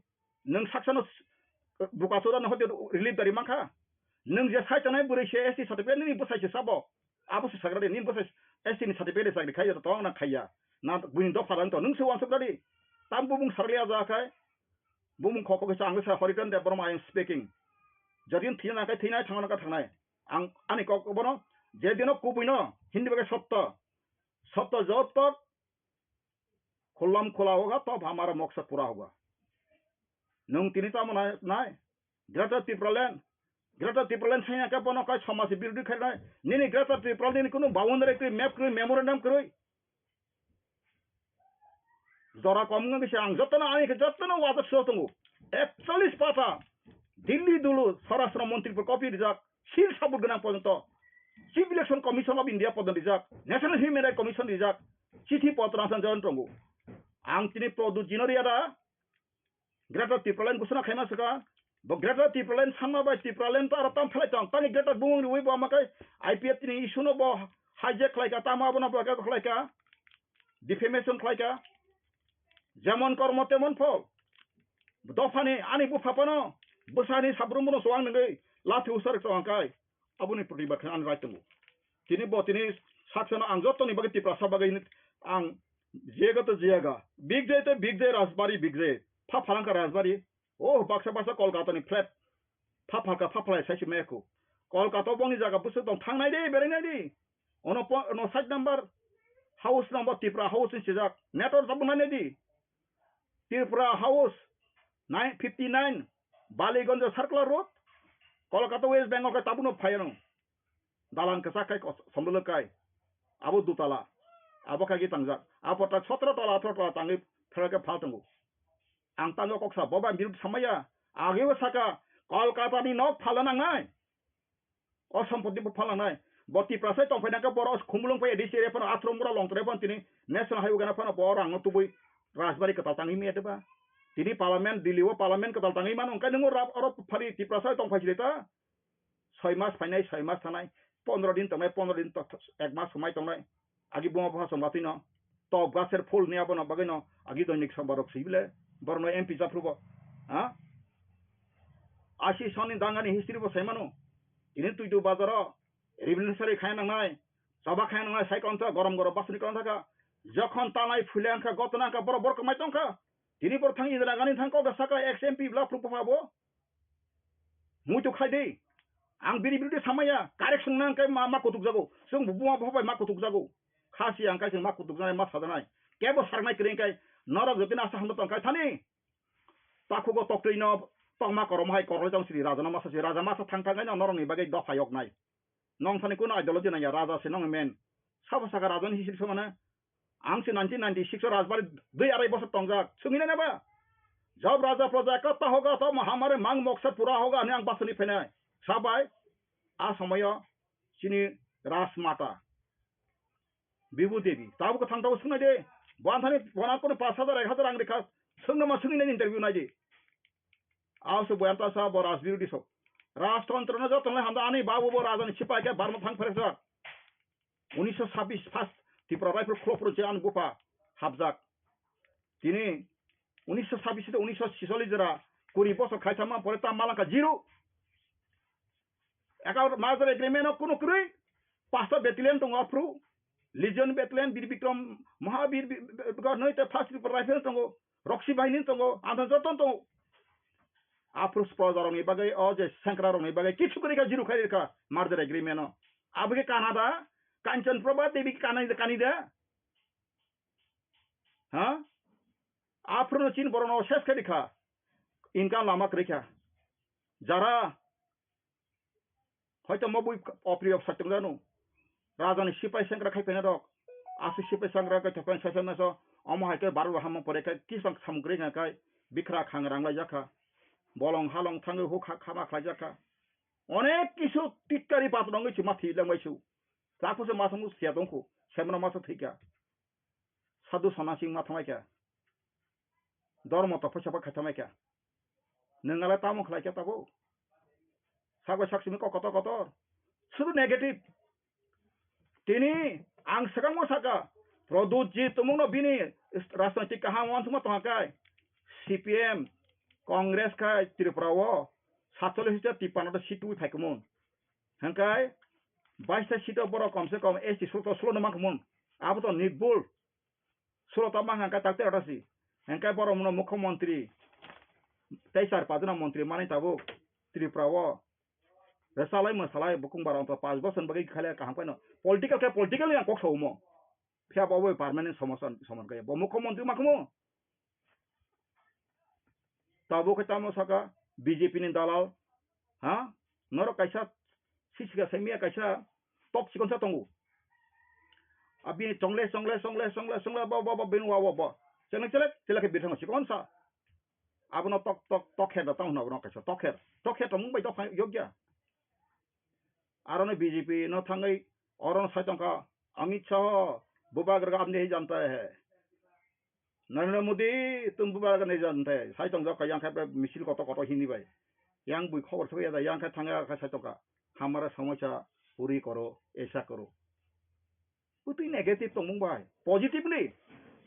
Nwng saksano s-, buka chura no hote relief dari mankha. Nwng je sai tongnai bwrwi se S T certificate nini bwsai se sabo. Abo se sagra de nini bwsai S T ni certificate de chakri khai to tong na khaiya. Na buini dopha dang to nwng se wansuk dadi. Tam bumung sarli aja khai. Bumung khoko kisa ang sa Horiton Debbarma I am speaking. Jodi thina kai thina thangna ka thangnai. Ang ani kok bono je dino kubui no hindi bagai sotto. Sotto jotto Khulam khula hoga, tab hamara maksad pura hoga. Nwng tini tamo nai, nai? Greater Tipraland, Greater Tipraland sanya khe bono kai somaj birodhi khainai. Nini Greater Tipraland nini kunu boundary kwrwi, map kwrwi, memorandum kwrwi. Jora kom wngwi se ang jotono, ani khe jotono wajak sio tongo. Ekchallis pata Delhi dulu Swarashtra Montri bo copy rijak, seal sabut gwnang porjonto Chief Election Commission of India porjonto rijak, National Human Rights Commission rijak, chithi potro ang join tongo. Ang tini Pradyut jino riya da, Greater Tipraland gusuna khaima saka, bo Greater Tipraland sanma bai Tipraland to aro tam phelai tong, tani Greater bumung riwi bo amakai I P F T ni issue no bo hijack khlai ka, tamo abono bo khlai ka, defamation khlai ka, jemon kormo temon phol. Dophani ani bupha phano bwsani sabrumbono chuwang nungwi lathi usar chuwang kai. Aboni protibad khe ani right tongo. Tini bo tini saksano ang jotoni bagwi Tiprasa bagwi ang jiyaga to jiyaga. Big jai to big jai Rajbari big jai. Pha phalangka Rajbari. Oh, baksa baksa Kolkata ni flat. Pha phalka pha phalai saisi maya kho. Kolkata bongni jaga bwswk tong thangnai de, berainai de. Ono po-, ono side number house number Tipra house ni sijak. Network tabuk nai di. Tripura House, nine fifty nine, Baliganj Circular Road, Kolkata, West Bengal khe tabukno phai anw. Dalan kwchak khai kos-, somlwlwk kai. Abo dutala. Abo khaigi tangjak. Abo tak sotro tala, atharo tala tangwi pherake phal tongo. Ang tangwi kok sa, bo bai birud samaya. Ageo saka, Kolkata ni nok phalna nangnai. O sompoti bo phalnanai. Bo Tiprasa tongphaina khe borok khumulwng phai D C area phano Athrom bura Longtrai phano tini National Highway gana phano bo rangno tubui Rajbari kwtal tangwi maya teba. Tini Parliament, Delhi o Parliament kwtal tangwi mano, hwnkhe nwng oro phari Tiprasa tongphai sile ta? Soi mas phainai, soi mas thanai, pondro din tongnai, pondro din to-, ek mas swmai tongnai. Agi buma bupha chwng batwi no top gaser phul ni abono bagwi no agi doinik sombar rok swi bile borok no M P japhru bo, ha? Asi soni dangani history bo sai mano. Tini Tuitu bazar o revolutionary khai nangnai, choba khai nangnai, sai kon sa gorom gorom basni kon thaka. Jokhon tanai phule angkha, gotna angkha, borok borok mai tongkha. Tini borok thang Indira Gandhi thang kok da saka ex M P bla phru bupha bo. Muitu khai di. Ang bini birude samaya. Correction nang kai ma, ma kutuk jago. Chwng buma bupha bai ma kutuk jago. Khasi ang kai chwng ma kutuk janai, ma sajanai. Kebo sarnai kwrwi kai. Norok jotoni asa hamjak tong khai thani. Takhugo toktwi no tongma korom hai koroi tong sidi raja no masa si raja masa thang thang no norok ni bagwi dopha yok nai. Nong thani kuno ideology nang ya raja se nong men. Sabo saka raja ni history somana. Ang se nineteen ninety-six o Rajbari dui arai bosor tongjak. Sungina neba. Job raja proja ka ta hoga to mahamare mang moksa pura hoga ani ang basoni phenai. Sabai a somoyo chini Rajmata. Bibu Devi, tabuk thang tabuk sungnai de. Bo anthani bona kono pash hajar, ek hajar ang rikha. Sungno ma sungni interview nai de. Aw se boyan ta sa bo Rajbirodi sok. Rajtantro no joto nai hamda ani babu bo raja ni sipai ke barma thang pherek sa. Unisho sabis first Tripura Rifle khulopro je an bupa hapjak. Tini unisho sabis to unisho sisollis jora kuri bosor khai thangma pore ta malangka zero. Eka merger agreement o kunu kwrwi pasta battalion tongo aphru, Legion battalion, Bir Bikram, Mahabir, Bi-, Bi-, Bi-, noi te first Tripura Rifle tongo, Roksi Bahini tongo, anthani joto tongo. Aphru proja rokni bagwi, o je sengkra rokni bagwi kichu kwrwi kha, zero khai rikha merger agreement o. Abo khe Canada, Kanchan Prabha Devi khe Canada, Canada. Ha? Aphruno chin borokno ses khe rikha. Income lama kwrwi kha. Jara hoito mo bui opriyo sak tong janu. Rajani sipai sengkra khai phaina rok. Aswk sipai sengkra khai thokpai sai sai maso. Omo hai khe barwa hamma pore khai kisang samung kwrwi khai bikra khang rang lai jakha. Bolong halong thangwi huk ha khama khlai jakha. Onek kisu tikkari bat rongwi se ma thwi langbai su. Chakhu se ma samu sia tongkhu. Semra ma sa thwi kha. Sadhu sonnasi wngma thanglaikha. Dormo tophosa bo khaitamaikha. Nwng ale tamo khlaikha tabuk? Sak bai sak simi kok kotor kotor. Sudu negative. Tini ang swkangmo saka, Pradyut ji tumungno bini rajnoitik kaham wansukma tongkha kai. C P M, Congress kai Tripura o satchollish ta tipano ta seat twi phaikhumun. Hingkai baista seat o borok komse kom S T sulo to sulo no mankhumun. Abo to nirbul. Sulo to mankha hingkai takte rota si. Hingkai borok no mukhyamantri tei char pajna mantri manwi tabuk Tripura o. Rwchalai mwsalai bukung bara wngkha panch bosor bagwi khailai kaham khaino. Political khe political ni ang kok saumo. Phiya bo abo permanent somosa soman kaya. Bo mukhyamantri mankhumu. Tabuk khe tamo saka B J P ni dalal, ha? Norok kaisa sisika saimia kaisa tok chikonsa tongo. Abini chongle chongle chongle chongle chongle bo bo bo bini wa bo bo. Chongle chelek chelek khe bithang chikonsa. Abono tok tok tok khe da tamo abono kaisa tok khe. Tok khe tongmung bai tok yokya. Aroni B J P no thangwi orono sai tongkha Amit Shah, bubagra ka apni hi janta hai. Narendra Modi, tum bubagra nahi janta hai. Sai tongjak kha yang khai misil koto koto hini bai. Yang bui khobor sokya da yang khai thangya khai sai tongkha. Hamara samosa puri koro, aisa koro. Bwtwi negative tongmung bai. Positive ni.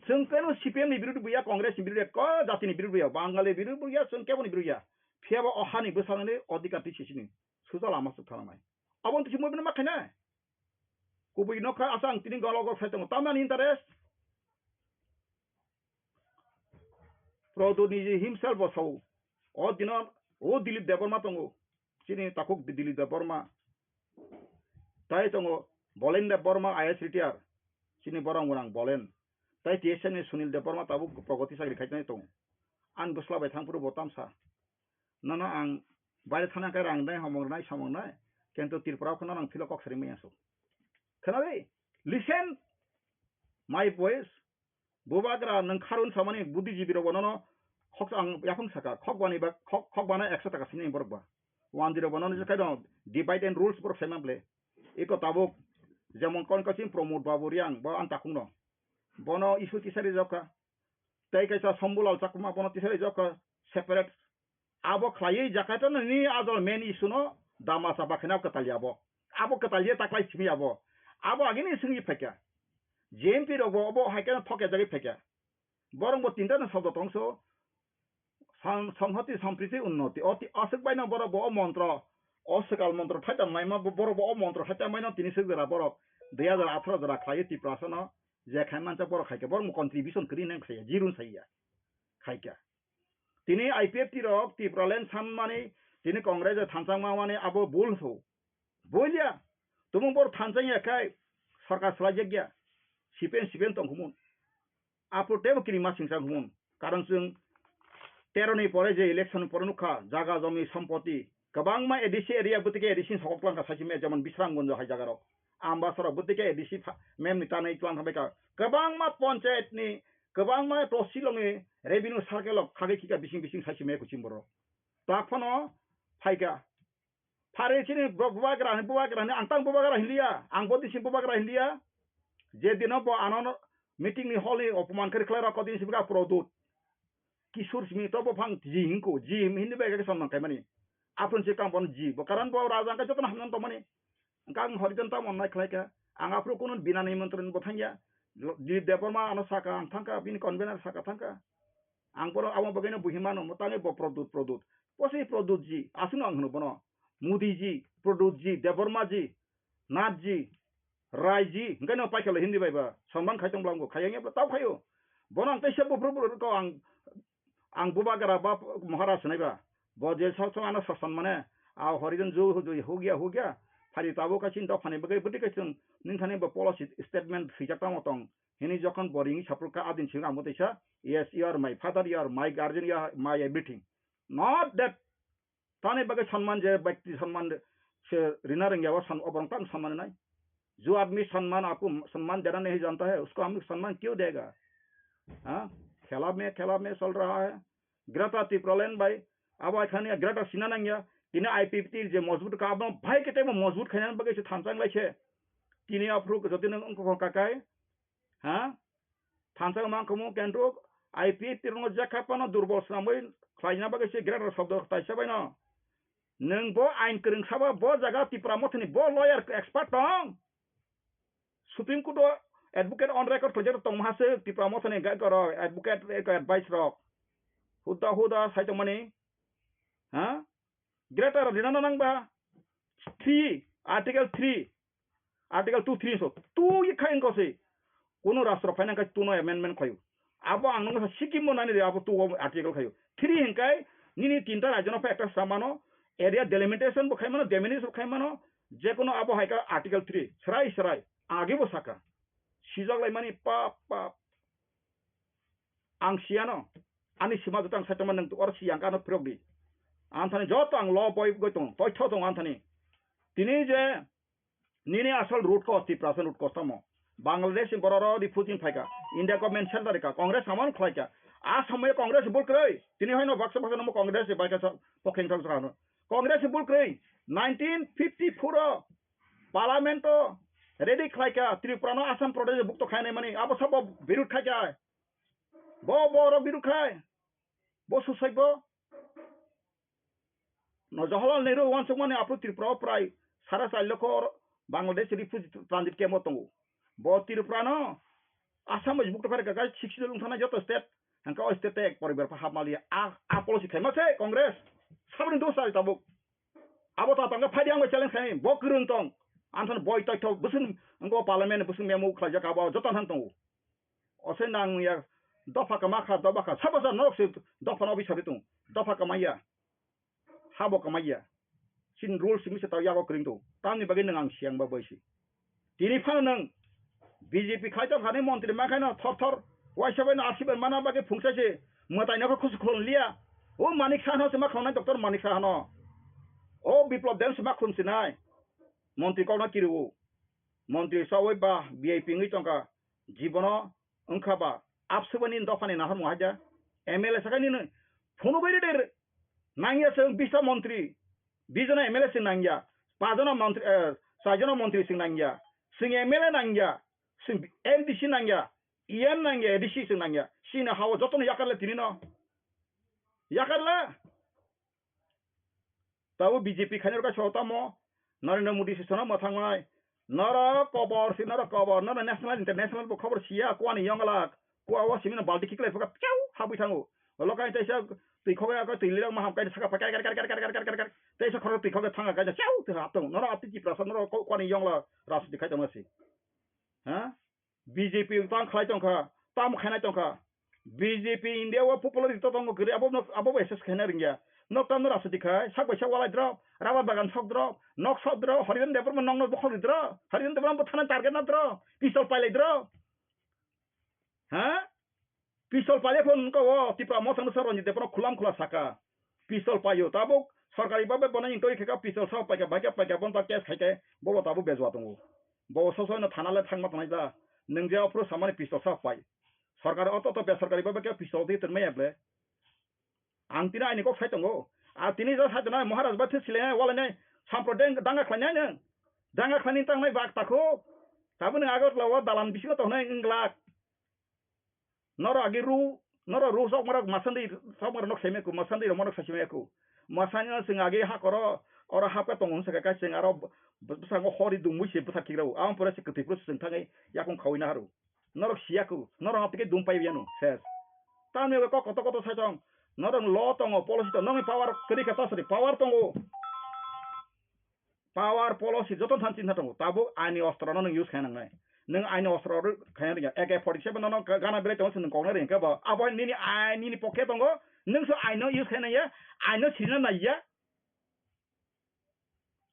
Chwng keno C P M ni birud buya, Congress ni birud ya, ko jati ni birud buya, Bangali birud buya, chwng kebo ni birud ya. Phiya bo o hani bwsakni odhikar twi sisini. Suja lama suk thanamai. Abo twi simo bini ma khainai. Kubui nokha asa ang tini golo golo khai tongo. Tamani interest. Prodot niji himself bo sao. O dino o Dilip Debbarma tongo. Chini takhuk Di-, Dilip Debbarma. Tai tongo Bolen Debbarma I A S retire. Chini borok mwnang Bolen. Tai T S F ni Sunil Debbarma tabuk progoti chakri khai tongo. Ang bwsla bai thang phuru bo tamsa. Nono ang baire thana khe rang nai, homong nai, samong nai. Kintu Tripura o kheno nang philo kok sari maya so. Khwnadi? Listen my voice. Bubagra nwng kharun samani buddhijibi rok bonono khok ang yaphang saka, khok bani ba khok, khok bana ekso taka sini borok ba. One zero bonono je kai dong, divide and rules borok sai man ble. Iko tabuk jemon kon kasin Pramod Babu Riang bo ang takung no. Bono issue tisari jokha. Tei kaisa Shambhulal Chakma bono tisari jokha separate. Abo khlaiwi Jakaitano ni ajol main issue no dama chapa khaina kwtalya abo. Abo kwtalya taklai simi abo. Abo agini singwi phaikha. J M P rok bo obo hai kheno thokya jagwi phaikha. Borok bo tinta no sobdo tongso. Sam-, Samhati Sampriti Unnoti. O ti-, aswk baino borok bo o montro. O swkal montro thaita maima bo-, borok bo o montro thaita maino tini swk jora borok dui hajar atharo jora khlaiwi Tiprasa no je khai mancha borok khaikha. Borok mo contribution kwrwi nang khaiya. Jirun saiya. Khaikha. Tini I P F T rok Tipraland sanmani, tini Congress o thanchang mamani abo bul so. Bulia, tumung bor thanchang ya khai sarkar salai jak ya. C P M, C P M tong khumun. Aphuru teibo kirimma singsa gumun. Karon chwng tero ni pore je election ni pore nukha, jaga jomi sompoti kwbangma A D C area bwtwi khe A D C ni sokok twlang kha saisi me, jemon Bisramganj hai jaga rok. Ambasara bwtwi khe A D C pha-, mem ni tanwi twlang kha bai kha. Kwbangma panchayat ni, kwbangma tosilong ni revenue circle rok khagwi khika bising bising saisi me kuching borok. Tak phano phaikha. Phari chini borok bubagra hwnwi, bubagra hwnwi, ang tang bubagra hinliya, ang bodi sing bubagra hinliya. Je dino bo ano meeting ni hall ni opoman khe khlai rok, kodin sibga Produt. Kishore simi to bo phang ji hinko, ji hinwi bai khe sonman khaimani. Aphun se kang bono ji, bo karon bo raja hwnkhe jotono hamjak tongmani. Hwnkhe ang Harijan tamo nai khlai kha. Ang aphuru kunu bina nimantron bo thangya. Dilip Debbarma ano saka ang thangkha, bini convener saka thangkha. Ang bono abo bagwino buhi mano, mo tangwi bo Produt, Produt. Posi Produt ji, aswkno ang hwno bono. Modi ji, Produt ji, Debbarma ji, Nath ji, Rai ji, hwnkhe no paikha le Hindi bai ba, sonman khai tong bwla wngkha, khayang ya bwla tau khayo. Bono ang teisa buphuru buphuru ko ang, ang bubagra ba Maharaj hwnwi ba. Bo je sok sok ano sasan mane, a Harijan ju hu ju hugya hugya, phari tabuk kaisa dophani bagwi bwtwi kaisa nini thani bo policy statement swijak tamo tong. Hini jokhon bo ringwi saphuru kha, adin simi ang bo teisa, "Yes, you are my father, you are my guardian, you are my everything." Not that. Tani bagwi sonman je, byakti sonman se rina rwngya, o son-, oborok tamo sonman nai. "जो आदमी सम्मान आपको सम्मान देना नहीं जानता है, उसको हम लोग सम्मान क्यों देगा?" हाँ? खेला में, खेला में चल रहा है। Greater Tipraland bai, abo hai khani Greater Sina nangya, tini I P F T je मजबूत kha, abo bhai kete bo मजबूत khaina bagwi se thansa wng lai se. Tini aphuru jodi nang wngkha kakai, ha? Thansa mang khamu kentro I P F T rokno jekha phano durbol swnamwi khlaina bagwi se greater shobdo taisa baino. Nwng bo ain kwrwng sabo bo jaga Tipra Mothani bo lawyer expert tong. Supreme Court o advocate on record khlaijak tongma se Tipra Mothani gai koro advocate advice rok. Huda huda sai tongmani. Ha? Greater rina nangba three, Article three, Article two three so two ye khai ko se. Kono rashtra phaina khai two no amendment khayo. Abo ang nang sa Sikkim mo nani de abo two o article khayo. Three hinkai nini tinta rajyo no pha ekta samano area delimitation bo khai mano, delimit bo khai mano, je kono abo hai ka Article three, srai srai, age bo saka. Sijak lai mani pap pap. Ang siyano, ani sima joto ang saitama nang or siyang kano phirok di. Anthani joto ang lo boi goi tong, toi tho tong anthani. Tini je nini asal root cause, Tiprasa root cause tamo. Bangladesh ni borok ro refugee phaika, India government center ka, Congress samon khlaika. A samoy Congress bul kroi. Tini hoino baksa baksa namo Congress bai ka sa pokheng thang sa. Congress bul kroi. Nineteen fifty-four o Parliament o ready khlaika, Tripura no Assam Pradesh bukto khainai mani. Abo sabo birut khaika. Bo borok biruk khai, bo susai bo. No Jawaharlal Nehru wansukmani aphuru Tripura o prai sara char lokho Bangladesh refugee transit camp o tongo. Bo Tripura no Assam bai bukto kare kakai sixty lung thana joto state, hangka o state ek poribar pha hapmaliya. A, a policy khaima se Congress. Sabri dos sari tabuk. Abo ta tangka phadi ang bai challenge khai, bo kwrwng tong. Anthon boi toitho bwswng ngo parliament bwswng memo khlaijak abo joto han tongo. Ose nang ya dopha kama kha, dopha kha. Sabo sa norok se dopha no bisari tung. Dopha kamaya. Habo kamaya. Sin rules mi se tau yago kring tu. Tamni bagwi nang ang siang ba boisi. Tini phano nang B J P khai tong khani montri ma khaino thor thor. Waisa bai no asibai mana bagwi phungsa se. Mwtai no khusu khulon liya. O Manik Saha no se ma khulon nai, Doctor Manik Saha no. O Biplab Deb se ma khulon sinai. Montri kok no kiri o. Montri sawi ba V I P wngwi tongkha. Jibono wngkha ba, absubani dophani nahar muhaja, M L A sakani no, phunugwi rede nangya chwng bisa montri, bijona M L A chwng nangya, pajona montri, eh, chaijona montri chwng nangya, chwng M L A nangya, chwng M D C nangya, E M nangya, A D C chwng nangya, chini hao jotono yakarle tini no, yakarle. Tabo B J P khainai rok kaisa tamo Narendra Modi se sono mwthangmai. Norok kobor si, norok kobor, norok national international bo khobor siya, kuani yonglak, kua o simino balti khiklai phuka, piau, habwi thango. Olo kaisa teisa twi khogwi, ako twi lirok maham kaisa saka pa, kar, kar, kar, teisa khoro twi khogwi thanga kaisa, piau, twi hap tongo. Norok atwi Tiprasa, norok ko-, kuani yonglak rajniti khai tongma si. Ha? B J P tang khlai tongkha, tamo khainai tongkha. B J P India o popular rito tongo kwrwi, abo no, abo bai assess khaina rwngya. Nok tamno rajniti khai, sak bai sak walai drop, rubber bagan sok drop, nok sok drop, Harijan Debbarma nokno bokhok di drop, Harijan Debbarma bo thana target na drop, pistol pailai drop. Ha? Pistol paile phone wngkha o Tipra Motha no sa Ranjit Debbarma khulam khula saka. Pistol paio tabuk sorkari babe bono wngtoi khe ka pistol sa paika baika paika bono ta case khaike bobo tabuk bejua tongo. Bo soso no thana le thangma tongnai da. Nwng je ophuru samani pistol sa pai. Sorkar oto to besorkari babe khe pistol di tongmai ble. Ang tini aini kok sai tongo. A tini ja sai tongnai Maharaj bai thwi silainai walainai sampro deng danga khlainai nwng. Danga khlainai tangnai bak takho. Tabuk nwng Agartala o dalan bisingo tongnai wng glak. Norok agi ru, norok ru sok morok masandi sok morok nok semi ku masandi rok morok sasimi ku. Masani no sing agi ha koro oro hapka tongo saka ka sing aro bwskango hori dungwi se bwsak kigrao. Ang pore se kwtwi pore sing thangai yakung khawi na haru. Norok siya ku, norok haptike dum pai yanu ses. Tamni kok koto koto sai tong. Norok lo tongo policy to nongni power kwrwi kha to sori power tongo. Power policy joto than chinta tongo. Tabuk aini ostro no nwng use khaina nangnai. Nwng aini ostro ro khaina ringya. A K forty seven no gana belai tongo nwng kokna ringkha bo. Abo nini ai nini pokhe tongo. Nwng so aino use khaina ya. Aino sirina naiya.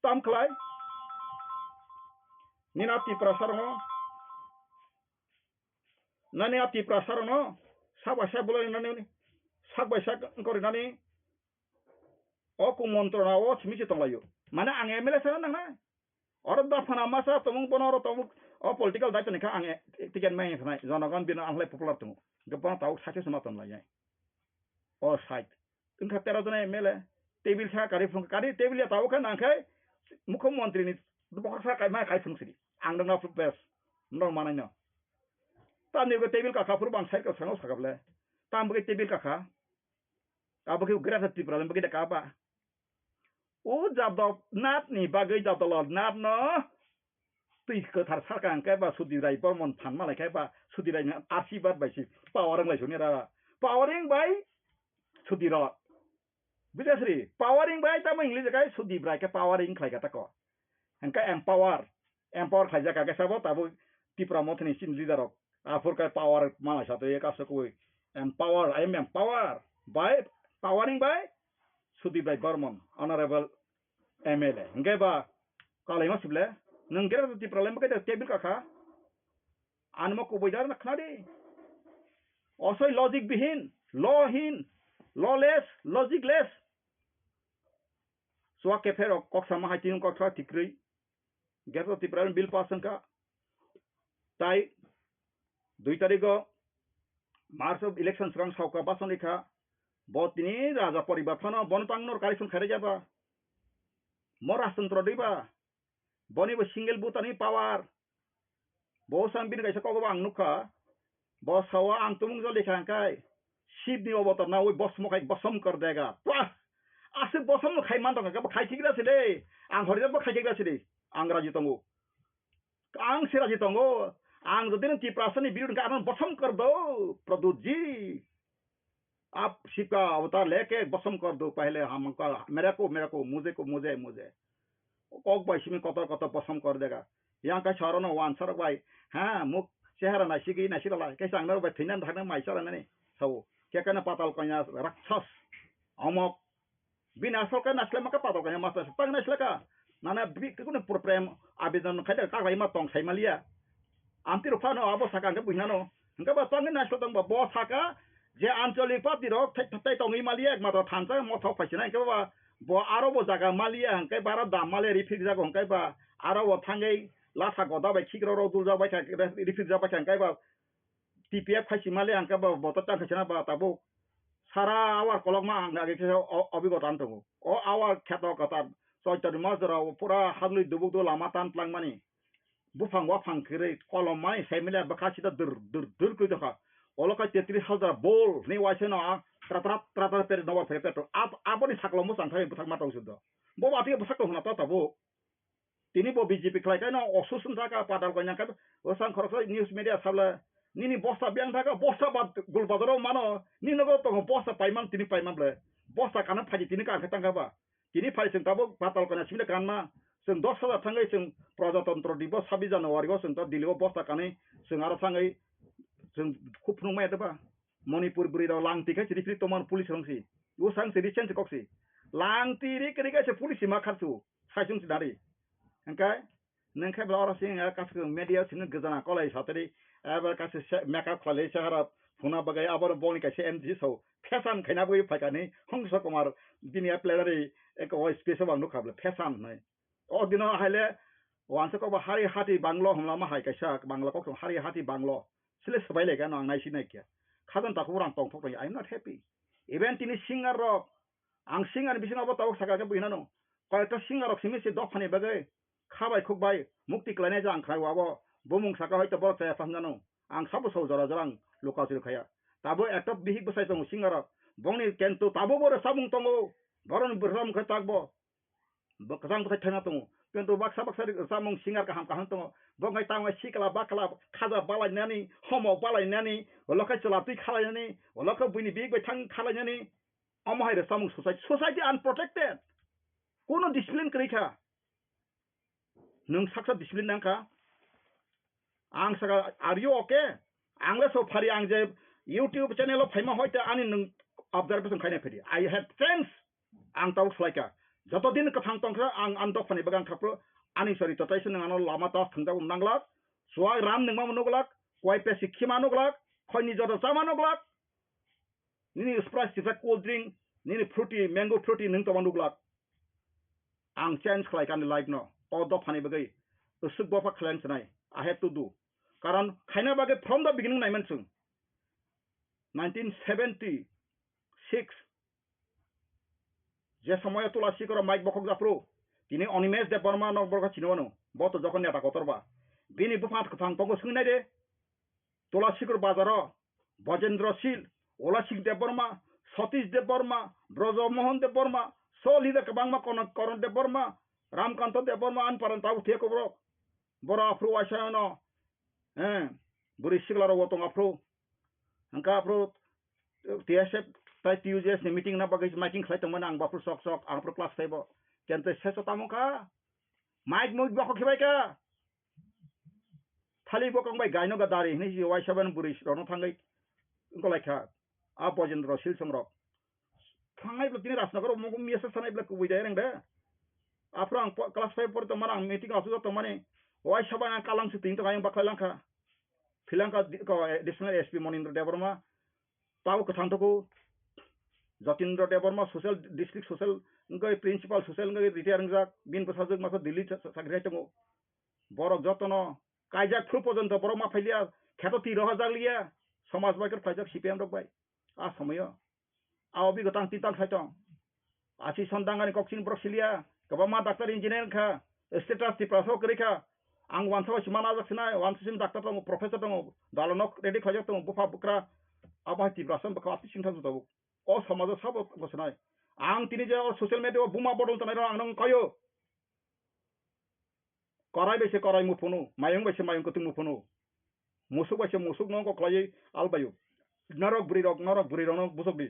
Tam khlai. Nini a Tiprasa rokno. Nani a Tiprasa rokno. Sak bai sak bolai nani. Sak bai sak wngkori nani. O ku montrona o simi se tonglaio. Mane ang M L A sana nangnai. Oro dophana masa tongmung bono oro tongmung o political daitoni kha ang ticket mai phnai. Jonogon bino ang lai popular tongo. Gabana tawuk sakhe suma tonglai. O side. Wngkha tero jona M L A. Table kha kari phung kari table ya tawuk kha nangkhai mukho montri ni bokhok sa kai ma kai phung sidi. Ang dong na bes. Nong manai no. Tamni ko table ka kha phuru bang side ka sango sakable. Tam bagi table ka kha. Abo khe Greater Tripura ni bagwi da kaba. O Jadab Nath ni bagwi Jadab Lal Nath no twi kwthar sarka hwnkhe ba Sudip Rai Bormon phan malai khe ba Sudip Rai ni asibad bai se powering lai suni ra. Powering bai Sudip Rai. Bidasri, powering bai tamo English kai Sudip Rai khe powering khlai kha tako. Hwnkhe empower, empower khlaijak kha khe sabo tabuk Tipra Mothani chini leader rok. Aphur khe power malai sa twi kaso kwi empower, I am empower by powering by Sudip Rai Barman, honorable M L A. Hwnkhe ba kalaima sible, nwng Greater Tipra lai khe table kakha. Ani mo kubui dar na khna di. Osoi logic bihin, law hin, lawless, logicless. Suak kephero kok sama hai tin kok thra tikrui. Greater Tipra bill pass wngkha. Tai dui tarikgo March of election swkang sauka basoni kha. Bo tini raja poribar phano bono tang nor kareison khairajaba. Mo rajtantro diba. Boni bo single voter ni power. Bo sang bini kaisa kogo bo ang nukha. Bo sawa ang tumung jol lekha hwnkhe Shib ni obotar nawi bosmo khai bosom kor dega. Pah! Aswk bosom no khai man tongkha, bo khai khigra se de. Ang horijak bo khai khigra se de. Ang raji tongo. Ang se raji tongo. Ang jodi no Tiprasa ni biru hwnkhe ano bosom kor do, Pradyut ji. Aap Shib ka avatar leke bosom kor do, pehle hamko, mere ko, mere ko, mujhe ko, mujhe, mujhe. Kok bai simi kotor kotor bosom kor dega. Yang kai saro no wan sarok bai. Ha, muk chehara naisigi naisira lai. Kaisa ang norok bai thwinan thangna mai sara nani. Sao. Kekana patal kanya rakshas. Omok. Bini asol kai naisle maka patal kanya mas naisle. Tang naisle ka. Nana bi kunu pur prem abidon khai da kaklai ma tong sai malia. Amtwi rok phano abo saka hwnkhe buinano. Hwnkhe ba tongwi naisle tongba bo saka je anchalik party rok thai thai tongwi malia ekmatro thansa mothok phaisinai hwnkhe ba bo aro bo jaga malia hwnkhe ba aro dam malia rifrik jago hwnkhe ba aro bo thangwi lasa goda bai khikrok rok duljak bai kha rifrik jak bai kha hwnkhe ba T P F khaisi malia hwnkhe ba bo to tang khaisina ba tabuk sara awar kolokma ang age khe o obigota wng tongo o awar kheto kwtal choitoni mas jora pura hajlwi dubuk do lama tan tlangmani. Buphang waphang kwrwi kolom mai sai mile bwkha sida dur dur dur kwrwi tongkha. Olo khe tetris hajar bol hwnwi waisa no a tra tra tra tra peri nobar phai petro. Ab-, aboni saklo mwchang thai bwthak ma tong sudo. Bo bati bwsak tong hwna ta tabuk. Tini bo B J P khlai kaino osusun thaka padal kanya khe bwsang khoroksa news media sabla nini bosta biyang thaka bosta ba gul bazaro mano ni nogo tongo bosta paiman tini paiman ble. Bosta kana phaji tini ka khe tangka ba. Tini phai chwng tabuk patal kanya simi kanma, chwng dos hajar thangwi chwng Prajatantro Dibosh sabbish January o chwng ta Delhi o bosta kanwi chwng aro thangwi chwng khub phunukmaya teba. Manipur bwrwi rok langtwi khai chiri phiri tongmani police rong si. Usang si recent kok si. Langtwi ri kwrwi kaisa police si ma kharchu. Saichung si dari. Hwnkhe Nang khe bla oro sing ya kaisa media sini gajana kolai satari, aba kaisa se-, makeup khlai sahara phuna bagwi abo boni kaisa M D C so fashion khaina bagwi phaikani Hongso Kumar bini a plenary eko space o ang nukha bla fashion hwnwi. O dino haile wansa kok ba hari hati banglo hwnlama hai kaisa bangla kok hari hati banglo sile swbai lai gano ang nai si nai kya. Khajan takhuk rang tong thok I am not happy. Even tini singer rok, ang singer ni bisingo abo tabuk saka khe buinano. Koyekta singer rok simi se dophani bagwi kha bai khuk bai mukti khlainai jang khlai wabo bumung saka hoito borok chaya phang jano. Ang sabo so jora jora ang luka churi khaya. Tabo ekta bihik bwsai tongo singer rok. Bongni kento tabo bo rwchapmung tongo. Boroni rwchapmung khe takbo. Bo kwchang bwsai thaina tongo. Kento baksa baksa rwchapmung singer kaham kaham tongo. Bo wngkha tamo sikla bakla khaja balainani, homo balainani, ulo khe chwla twi khalainani, ulo khe buini bihik bai thang khalainani. Omo hai rwchapmung society, society unprotected. Kuno discipline kwrwi kha. Nwng saksa discipline nang kha. Ang saka, "Are you okay?" Ang le so phari, ang je YouTube channel o phaima hoite ani nwng observation khaina phedi. I have chance. Ang tabuk slai kha. Joto din kwthang tong kha, ang, ang dophani bagwi ang khapro. Ani sori totai se nwng ano lama ta thwngjak um nanglak. Suwak ram nwngma nuglak. Kuai pesi khima nuglak. Khoini joto chama nuglak. Nini Sprite sisa cold drink, nini fruity, mango fruity nwng tongma nuglak. Ang change khlai kani life no. O dophani bagwi usuk bopha khlai ang sinai. I have to do. Karon khaina bagwi from the beginning naiman chwng. Nineteen seventy-six je somoyo Tula Sikoro Mike bokhok japhru, tini Animesh Debbarma no borok chini wano. Bo to jokhon neta kotor ba. Bini bupha kwthang tongo swngwi nai de. Tula Sikoro bazaro Bojendra Sil, Ola Singh Debbarma, Satish Debbarma, Brojo Mohan Debbarma, so leader kwbangma Kono-, Koron Debbarma, Ramkanto Debbarma, ani parani tabuk thuyako borok. Borok aphuru waisa no, eh, bwrwi sikla rok bo tong aphuru. Hwnkha aphuru T S F tai T U J S ni meeting na bagwi miting khlai tongmani ang bo aphuru sok sok, ang aphuru class five o. Kente seso tamo kha. Mike mui bokho khibai kha. Thali bokong bai gaino ga dari hinwi si waisa ban bwrwi rokno thangwi wngkolaikha. A Bojendra Silsong rok. Thangnai bwlai tini Rajnagar o mungkuk miyasa sanai bwlai kubui dai reng de. Aphuru ang po-, class five pori tongmani ang meeting asuk tongmani. Waisa ban ang kalang si tini tong ayang baklai langkha. Philangkha di-, ko, eh, Additional S P Monindra Debbarma. Tabo kwthang toko Jatindra Debbarma social district social wngkha principal social wngkha retire wngjak bini bwsajwk masa Delhi sa-, sa-, sakri hai tongo. Borok jotono kaijak phuru porjonto borok ma phailiya kheto twi rohorjak liya somaj bai khe phaijak C P M rok bai. A somoyo a obi gotang tintal khai tong. Asi son dangani kok chini borok siliya kwbangma doctor engineer wngkha status Tiprasa o kwrwi kha. Ang wansa bai sima najak sinai wansa sini doctor tongo professor tongo dalonok ready khlaijak tongo bupha bwkra abo hai Tiprasa wngkha ati singthang tabuk. O somajo sabo tongo sinai. Ang tini je o social media o buma bodol tongnai rok ang nang kayo. Korai bai se korai muphunu, mayung bai se mayung kwtwng muphunu. Musuk bai se musuk no kok khlaiwi albaio. Norok bwrwi rok, norok bwrwi rok no busuk di.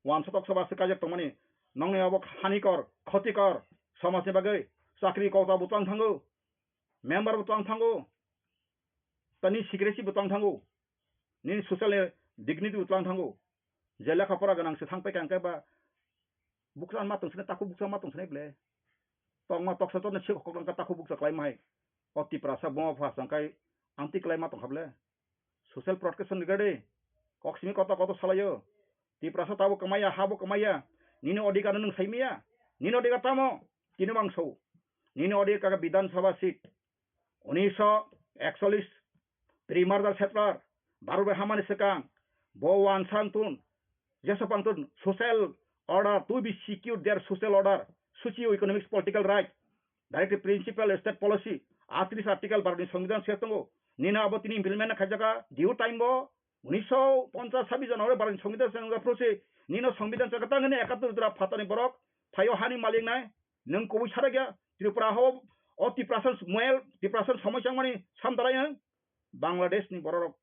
Wansa toksa ba se kaijak tongmani. Nongni abo hanikor, khotikor, somajni bagwi chakri kota bo twlang thango. Member bo twlang thango. Tani secrecy bo twlang thango. Nini social dignity bo twlang thango. Je lekha pora gwnang se thang paikha hwnkhe ba bukcha ma tong sinai, takhuk bukcha ma tong sinai ble. Tongma toksa tokna se kok langkha takhuk bukcha khlai ma hai. O Tiprasa buma pha sangkai amtwi khlai ma tongkha ble. Social protection ni gade. Kok simi koto koto salayo. Tiprasa tabo kwmaya, habo kwmaya. Nini odhikar nwng saimaya. Nini odhikar tamo? Tini mangso. Nini odhikar Bidhan Sabha seat. Unisho ekchollish, pre-merger settler, Bharat bai hamani swkang, bo wansa wngtun, jesa pangtun, social order to be secure their social order, socio-economic political right, directive principle state policy, atris article Bharat ni Songbidan se tongo, nini abo tini implement khaijaka, due time bo, unisho ponchas sabis January Bharat ni Songbidan se tongo, nino Songbidan se katang hini ekattor jora phatani borok, phaio hani malik nai, Nwng kubui sarakya Tripura ho, o Tiprasa moel, Tiprasa somoi changmani samdarai ang. Bangladesh ni borok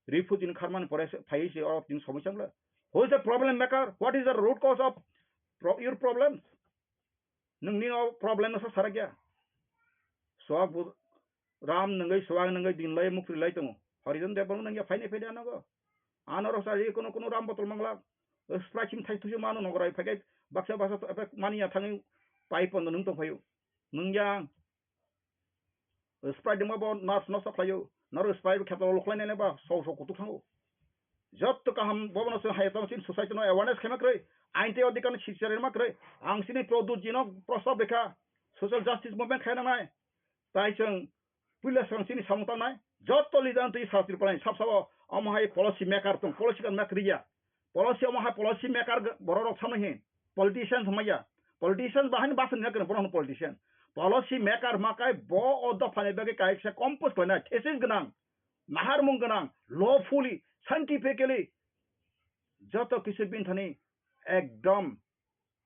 refugee ni kharmani pore phai se o tin somoi changla. Who is the problem maker? What is the root cause of pro-, your problems? Nwng ni o problem no sa sarakya. Swak bu Ram nwngwi swang nwngwi dinlai mukri lai tongo. Horijan Debbarma nwngya phaini phaini anogo. Ano rok sa ri kono kono Ram botol mangla. Sprachim thai thuju mano nogorai phaikhe baksa baksa to epe mani ya thangwi pai pondo nwng tong phaio. Nwngya ang. Sprite dima bo nurse no sok khlaio. Noro Sprite kheto lo khlai nai ba so so kutuk thango. Jotto kaham bobono se hai tong chin society no awareness khema kroi. Ain te odikar ni sichere ma kroi. Ang sini Pradyut ji no prostab rekha. Social justice movement khaina nai. Tai chwng puila swkang chini samung tangnai. Jotto leader twi sa Tripura ni sab sabo omo hai policy maker tong, policy kan mak riya. Policy omo hai policy maker borok rok samai hin. Politician samai ya. Politician bahani basan na kene borok politician. Policy maker makai bo o dopha ni bagwi kaisa compose khlainai thesis gwnang, naharmung gwnang, lawfully, scientifically joto kisu bini thani ekdom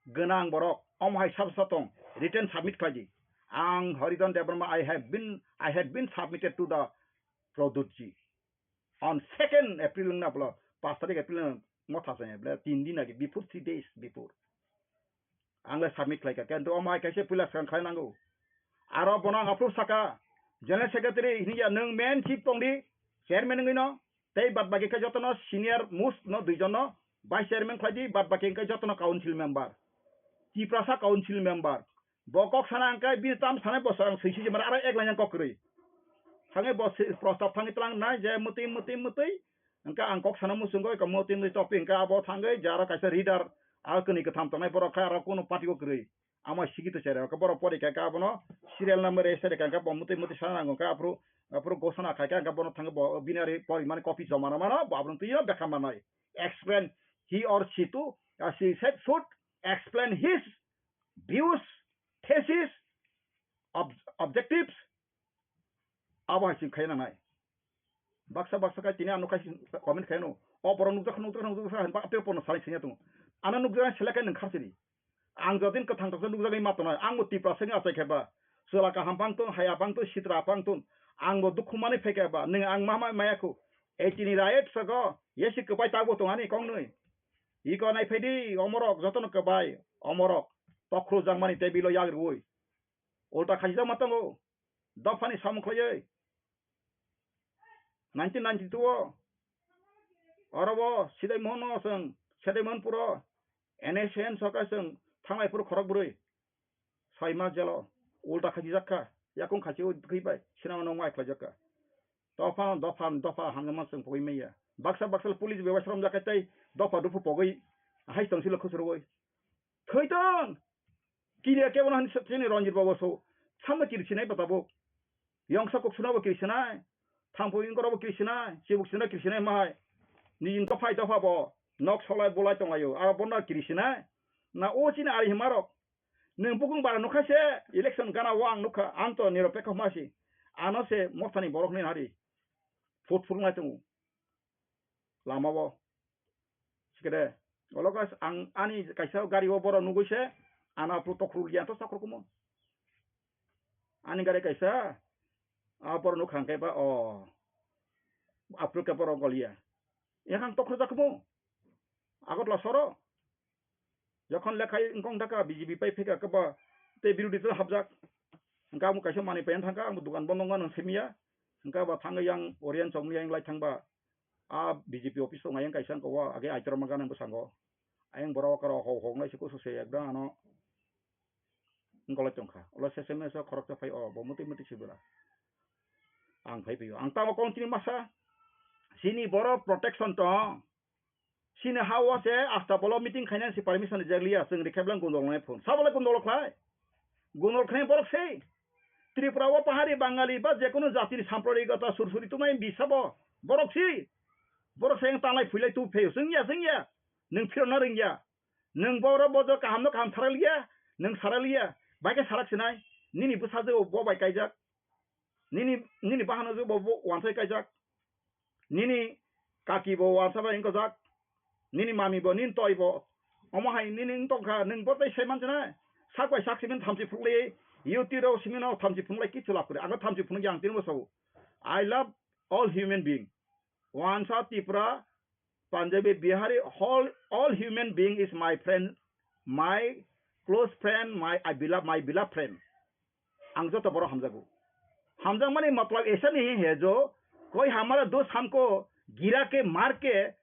gwnang borok omo hai sab sa tong written submit khlai di. Ang Haridhan Debbarma, I have been, I had been submitted to the Pradyut ji on second April wngna bwla, pash tarik April wngna motha se bwla, tin din age before, three days before. Ang le submit khlai kha, kintu omo hai kaisa puila swkang khlai nango. Aro bono ang approve saka, General Secretary hinya nwng main chief tong di, chairman wngwi no, tei bad baki khe jotono senior most no duijon no vice chairman khlai di, bad baki khe jotono council member. Tiprasa council member. Bo kok sana hwnkhe bini tam sanai bosor ang swi sijimar aro ek lainang kok kwrwi. Thangwi bo si-, prostab thangwi tlang nai je mwtwi mwtwi mwtwi. Hwnkhe ang kok sana muchungo eko mwtwi mwtwi topic hwnkhe abo thangwi je aro kaisa reader aro kwnwi kwtham tongnai borok khe aro kunu party o kwrwi. Amo sigi to chera hwnkhe borok pori kha abono serial number ese de kha bo mwtwi mwtwi sana nango hwnkhe aphuru aphuru gosana khai kha hwnkhe bono thangwi bo bini ari pori mani copy joma na mano bo abono twi bekha manai. Explain he or she to, uh, she said should explain his views, thesis, ob-, objectives, abo hai chwng khaina nai. Baksa baksa khai tini ano khai comment khaino. O borok nukjak nukjak nukjak hai ba paper no salai singya tongo. Ano nukjak selek kai nang kharsini. Ang jodin kwthang toksa nukjagwi ma tongnai. Ang bo Tiprasa wngwi achai khe ba. Chwla kaham pang ton, haya pang ton, sitra pang ton. Ang bo dukhu manwi phai khe ba. Nwng ang ma ma maya khu. Ei tini riot sago. Yesi kwbai tabo tong ani kong nwi. Iko nai phai di omorok jotono kwbai. Omorok. Tokhro jangmani table o yak rwui. Ulta khajijak ma tongo. Dophani samung khlaiwi. Nineteen ninety-two o oro bo Sidai Mohon no chwng, Sidai Mohonpur o N S C N sorkar chwng thanglai phuru khorok bwrwi soi mas jelo ulta khachijak kha, yakung khachi thwi bai sinama nokma khlaijak kha. Dopha dopha dopha hamjama chwng pogwi manya. Baksa baksa police bai waisa romjak kha tei dopha dopha pogwi hai tong silo khusrwi. Thwi tong! Kiriya kebo no hinwi chini Ranjit Babu so. Samno kiri sinai ba tabuk. Yongsa kok suna bo kiri sinai. Thangpui wngkoro bo kiri sinai. Chibuk sina kiri sinai mahai. Nini dophai dopha bo. Nok solai bolai tonglaio. Aro bono kiri sinai. Na o chini ari himarok. Nwng bukung bara nukha se. Election gana o ang nukha. Ang to niropekho masi. Ano se mothani borok ni hari. Phut phut nai tongo. Lama o. Sikede. Olo guys, ang ani kaisa gari o borok nugui se, ano aphuru tokhru liya to sakhru kumo. Ani gari kaisa, a borok nuk hangke ba o. Aphuru ke borok goliya. Yakhang tokhru jakmo. Agartala soro. Jokhon lekhai wngkong dakha B J P pai phika kaba tei birodhi dol hapjak. Hingke amo kaisa manwi paina thangkha, ang dukan bondo wngkha nang simiya. Hingke abo thangwi yang Oriyan chokni yang lai thangba. A B J P office tongnai yang kaisa hingke o age aitorma gana bwskango. Ayang borok aro hok hok nai se kusu se ekdam ano. Hingke lai tongkha. Ulo se se mesa khoroksa phai o, bo muti muti se bwla. Ang phai phai o. Ang tamo kong chini masa. Sini borok protection tong. Sini ha o se asta bolo meeting khainani se permission rijak liya, chwng rikha bwlai gundol nai phone. Sabo le gundol khlai? Gundol khlai borok se. Tripura o pahari Bangali ba jekunu jatini sampradigota sursuri tongmai bisa bo. Borok si. Borok se tanglai phuilai tu pheo. Chwng ya, chwng ya. Nwng phirokna rwngya. Nwng borok bojo kaham no kaham sarak liya. Nwng sarak liya. Bai khe sarak sinai. Nini bwsajwk bo bai kaijak. Nini, nini bahanajwk bo, bo wansai kaijak. Nini kaki bo wansa bai wngkojak. Nini mami bo, nini toi bo. Omo hai nini wng tongkha, nwng bo tei sai manchina. Sak bai sak simin thamchi phunukli, YouTube rok simin no thamchi phunukli kichu lab kwrwi. Ang thamchi phunukya ang tini bwsao. I love all human being. Wansa Tripura, Punjabi, Bihari, all, all human being is my friend, my close friend, my, I beloved, my beloved friend. Ang joto borok hamjago. Hamjakmani matlab aisa nahi hai jo, koi hamara dost hamko gira ke maar ke,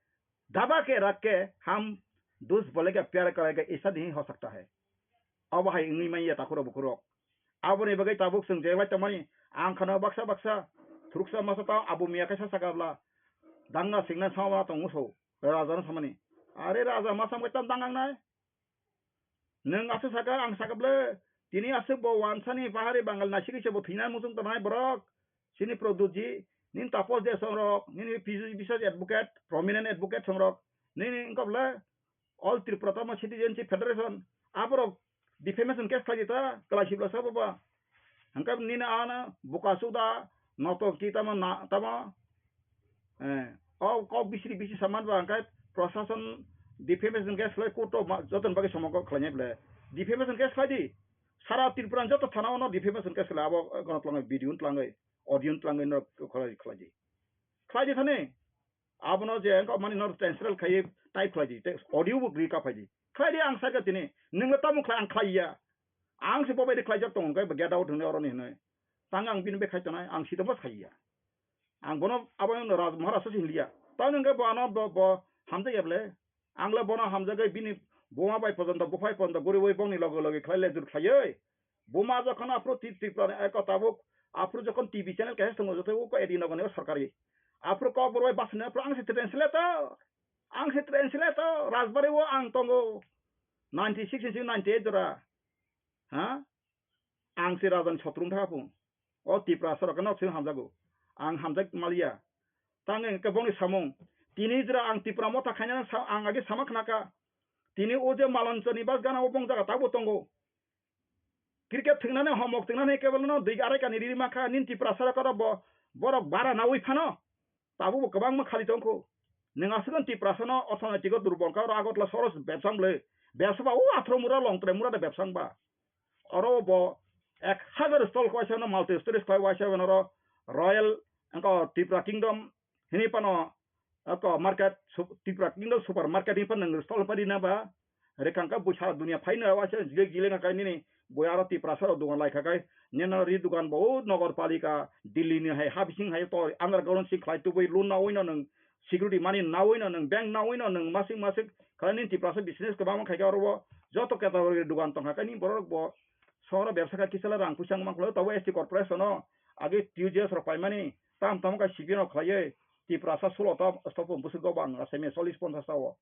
daba ke rakh ke, hum dost bolega pyar karega, aisa nahi ho sakta hai. Abo hai wngwi manya takhurok bukhurok. Aboni bagwi tabuk chwng je bai tongmani, Ang khana baksa baksa, thuruksa masa ta abo miya kaisa sakabla, danga singna sama tong muso, raja no samani. Are raja masa mo tam dangang nai. Nwng aswk saka, ang saka ble, tini aswk bo wansani pahari Bangal naisik se bo thwina muchung tongnai borok. Sini Pradyut ji, nini Taposh Deshmukh rok, nini P J P advocate, prominent advocate songrok, nini wngkha ble All Tripura Tamil Citizenship Federation, aborok defamation case khlai di ta, kwlai sibla sabo ba. Hwnkhe nini ano buka suda, noto ki tamo na, tamo, eh, o kok bisri bisri saman ba hwnkhe prosason defamation case khlai court o ma, joton bagwi somo kok khlainai ble. Defamation case khlai di. Sara Tripura joto thana ono defamation case khlai abo, eh, gono twlangwi, video twlangwi, audio twlangwi no khlai, khlai di. Khlai di thani. Abono je wngkha mani no translate khai type khlai di, tei audio bo ri kaphai di. Khlai di ang sakha tini, nwng le tamo khlai ang khlai ya. Ang se bo bai ri khlai jak tongo, hwnkhe bo get out hwnwi oroni hwnwi. Tang ang bini bai khai tonai, ang sitongma sai ya. Ang bono abo no Raj Maharaj se hinliya. Tamo hwnkhe bo ano bo, bo hamjak ya ble. Ang le bono hamjagwi bini buma bai pojonto, buphai pojonto guriwi bongni loge loge khlai le jur khlaiwi. Buma jokhon aphuru Tri-, Tripura ni eko tabuk, aphuru jokhon T V channel kaisa tongo, joto uko edi nogoni o sorkari. Aphuru kokborok bai basni aphuru ang se translator, ang se translator, Rajbari o ang tongo, ninety six ni simi ninety eight jora. Ha? Ang se raja ni sotro wngkha phung. O Tiprasa rok no simi hamjago. Ang hamjak maliya. Tang hwnkhe bongni samung. Tini jora ang Tipra motha khainani sa-, ang age sama khnakha. Tini o je Malonchoni bas gana o bong jaga tabuk tongo. Cricket thwngnani homok thwngnani kebelno dui arai kani riri mankha nini Tiprasa rok oro bo borok bara naui phano. Tabuk bo kwbangma khali tongkho. Nwng aswkno Tiprasano orthonoitiko durbol kha oro Agartala sohoro bebsa wng bwlwi. Bebsa ba o Athro mura Longtrai mura de bebsa wng ba. Oro bo ek hazar stall khlaisano multi stories khlai waisa oro Royal wngkha Tripura Kingdom hini phano oko market sup-, Tripura Kingdom super market hini phano nwng stall pari na ba. Rikang kha buisa dunia phaino waisa jile jile na kai nini bui aro Tiprasa rok dogan lai kha kai nini ri dogan bo o Nagar Palika Delhi ni hai ha bising hai to underground si khlai tubui loan naui no nwng security money naui no nwng bank naui no nwng masik masik khlai nini Tiprasa business kwbangma khai kha oro bo joto category dogan tong kha kai nini borok bo sohoro bebsa kha kisa le rang puisa wng man khlai tabo S T corporation no age T U G S rok paimani tam tamo kha C P M rok khlaiwi Tiprasa sulo ta stop bwswk go bang asai me chollish ponchash ta o.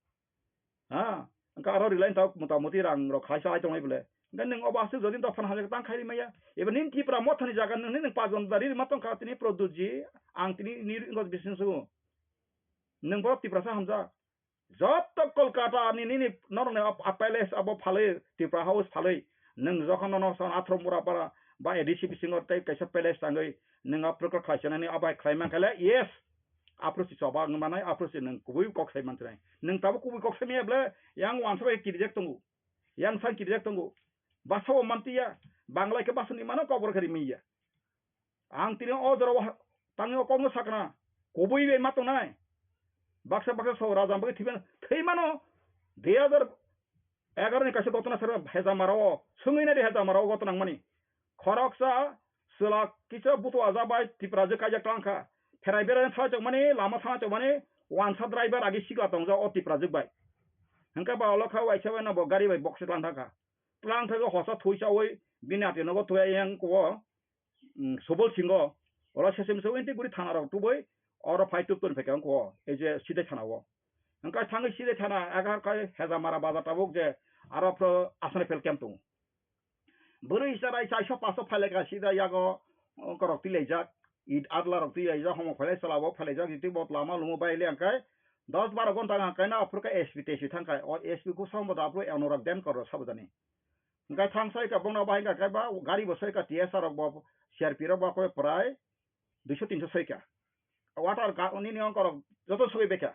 Ha, wngkha aro rwlai wngkha mota moti rang rok khlai salai tongnai bole. Wngkha nwng obo aswk jodi dophano hamjak tang khai rimaya. Eba nini Tipra mothani jaga nwng nini pajon dari rima tongkha tini Pradyut ji, ang tini ni wngkha bising sugo. Nwng borok Tiprasa hamjak. Jotto Kolkata ni nini norokni ap-, ap palace abo phalwi, Tipra House phalwi. Nwng jokhon nono son Athro Murapara ba A D C bisingo tei kaisa palace tangwi nwng aphuru khe khlai sanani abo hai khlai mankha le, yes. Aphuru si choba wngwi manai, aphuru si nwng kubui kok sai mantrai. Nwng tabuk kubui kok sai maya ble, yang wansa bai kirijak tongo. Yang sang kirijak tongo. Basa bo mantiya, Bangla khe basa ni mano kok borok khe rimwi ya. Ang tini o jora o ha-, tangwi o kokno sakna, kubui bai ma tongnai. Baksa baksa so raja bagwi thwiban, thwi mano, dui hazar egaroh ni kaisa gotona sero Hejamara o, swngwi nai di Hejamara o gotona wngmani. Khoroksa chwla kisa butu aja bai Tiprajwk kaijak tlang kha. Pherai berai thangchok mani, lama thangchok mani, wansa driver agi sikla tongjak o Tiprajwk bai. Hwnkhe ba ulo kha waisa bai no bo gari bai boksi tlang thang kha. Tlang thangwi hosa thui chawi bini ati nogo thui yang kuo, mm, Subol Singho, oro sesem se winti guri thana rok tubui, oro phai tuk toni phaikha wngkha o, ei je Sidai thana o. Wngkha thangwi Sidai thana, egar khai Hejamara bazar tabuk je, aro phro Asani fel camp tongo. Bwrwi chwrai chaisa paso phailaikha Sidai yago, wngkha rok twilaijak, it adla rok twilaijak, homo phailai chwla bo phailaijak, jiti bo lama lumo bai le angkhai, dos baro gonta angkhai na aphuru khe S P tei si thangkhai, o S P khe sambo da aphuru Anurag Denkar rok sabo jani. Hwnkhe thang soi kha, bongno bahai kha khe ba gari bo soi kha, T S R rok bo, C R P rok bo khe prai duiso tinso soi kha. Water ga-, nini ongkorok joto soi bai kha.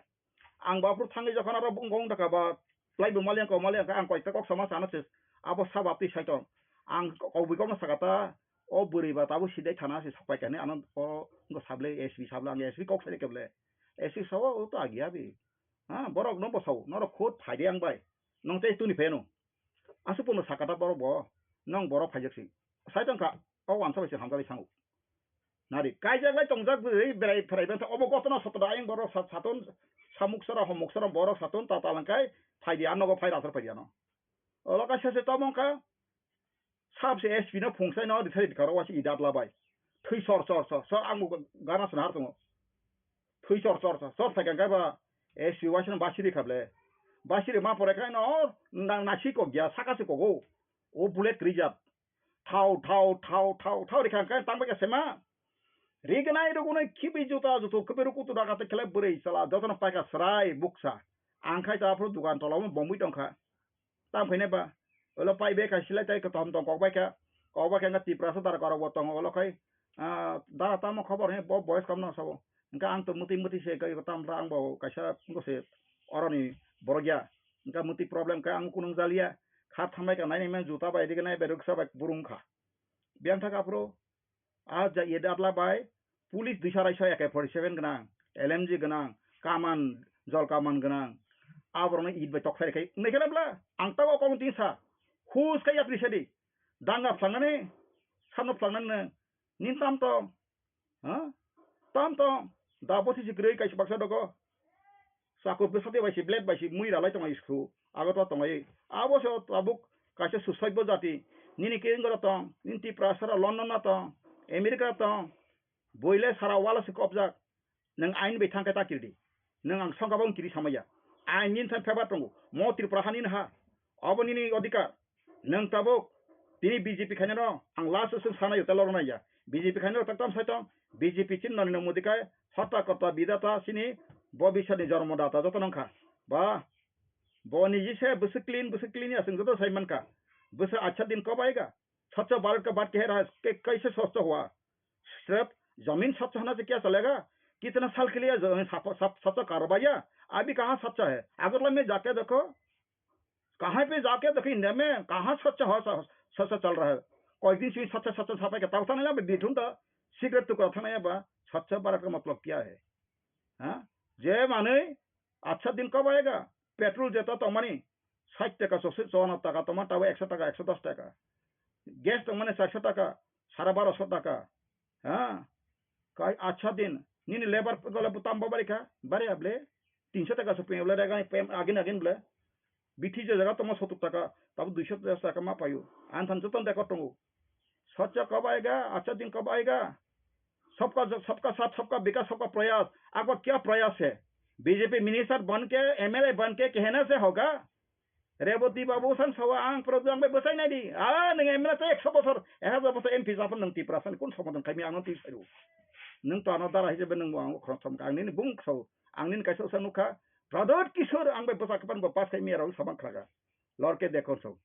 Ang bo aphuru thangwi jokhon aro bung-, bung dakha ba, plai bo mali ang kok mali ang kha, ang koi ta kok sama sana se, abo sabo twi sai tong. Ang kok bui kokno saka ta, o bwrwi ba tabuk Sidai thana se sok pai kha hinwi ano o wngkha sable S P sable ang S P kok sai khe ble. S P sao o to agi abi. Ha, borok no bo sao, norok khud phai de ang bai. Nong tei tuni pheno. Aswk pono sakata borok bo, nong borok phaijak si. Sai tong kha, o wansa bai se hamjak bai sango. Nari, kaijak lai tongjak bwrwi, berai pherai bangsa, obo gotona sotra ayang borok sa-, saton, samuk sora, homuk sora, borok saton, ta talangkai, phaidi ano go phai rathar phaidi ano. Olo kaisa se tamo wngkha, sab se S P no phungsai no rithai rikha rok waisa idat labai. Thwi sor sor sor sor ang bo gana swnahar tongo. Thwi sor sor sor sor sai kha ba S C waisa no basiri kha ble. Basiri ma pore kha no na nasi kok ya saka se kogo. O bullet rijak. Thao thao thao thao thao rikha kha tang bai kha sema. Rignai rugunai khibi juta jutu khibi rukutu daga te khlai bwrwi chala jotono paikha srai buksa. Ang khai ta aphuru dukan tola o bomwi tongkha. Tam khainai ba. Olo pai bai kha silai tai kaham tong kok bai kha. Kok bai kha wngkha Tiprasa dara korok bo tongo olo khai. Ah, dara tamo khobor he bo boyes kam no sabo. Hwnkhe ang to mwtwi mwtwi se kai tam ra ang bo kaisa wngkha se oroni borok ya. Hwnkhe mwtwi problem kha ang kunung jaliya. Kha thambai kha nai nai man juta bai dige nai bai ruksa bai burung kha. Biyang thak aphuru. Ah, ja, ye datla bai, police duisa raisa A K forty seven gwnang, L M G gwnang, kaman, jol kaman gwnang, aborokno it bai tok sai khai, nai khe bla, ang tabo kong tin sa, hus khai yapri sadi, danga phlangani, sano phlangani, nin tam to, ha? Tam to, da bosi si kwrwi kaisa baksa dogo, Chakur bwsati bai se blade bai se mui ralai tongo school ago to tongo. Abo se tabuk kaisa susoibo jati. Nini kering goro tong, nini Tiprasa ro London na tong, America tong. Boile sara wala se kopjak. Nang ain bai thangke ta kirdi. Nang ang songka bong kiri samaya. Ain nin than pheba tongo. Mo Tripura hanin ha. Abo nini odhikar. Nwng tabuk tini B J P khainano ang last song sana yuta lorna ya. B J P khainano tak tam saitong B J P chin Narendra Modi kai hotta kotta bidata sini bobisani jormo data joto nangkha. Ba bo niji se bwswk clean bwswk clean ya sing joto sai mankha. Bwswk acha din kobaiga. Swachh Bharat ka baat keh raha ke kaise swachh hua? Sirf zamin swachh hona se kya chalega? Kitna sal ke liye zamin sap sap swachh karwaiya? Abhi kahan swachh hai? Agartala mein jaake dekho. कहाँ पे जाके देखो इंडिया में कहाँ स्वच्छ हो स्वच्छ चल रहा है। कोई दिन से स्वच्छ स्वच्छ सफाई का तब था ना जब बिठूं था सिगरेट टुकड़ा था ना बा। स्वच्छ भारत का मतलब क्या है? हाँ, जे माने अच्छा दिन कब आएगा? पेट्रोल जेता तो मनी साठ टका सौ से चौवन टका तो मटा वो एक सौ टका एक सौ दस टका गैस तो मने चार सौ टका साढ़े बारह सौ टका। हाँ, kai acha din nini lebar gole butam bo barikha bari able tinso taka so pem le rega pem agin agin ble bithi je jaga tongma sotur taka tabu duiso taka ma payu an than joton deko tongo. Sachcha kab aega, acha din kab aega? Sabka sabka saath sabka vikas sabka prayas. Ago kya prayas hai? B J P minister ban ke M L A ban ke kehna se hoga? Reboti babu sang sawa ang projo ang bai bwsai nai di. Ah, nang M L A tei ekso bosor, ek hajar bosor M P japon nang Tiprasa ni kun somodan khaimi ang twi sairu. Nang to ano dara hijabe nang bo ang khorok thom ka ang nini bung kso, ang nini kaisa sa nukha. Pradot Kishore ang bai bwsa kapan bo pas khaimi rau sabang khlaga. Lorke dekor so.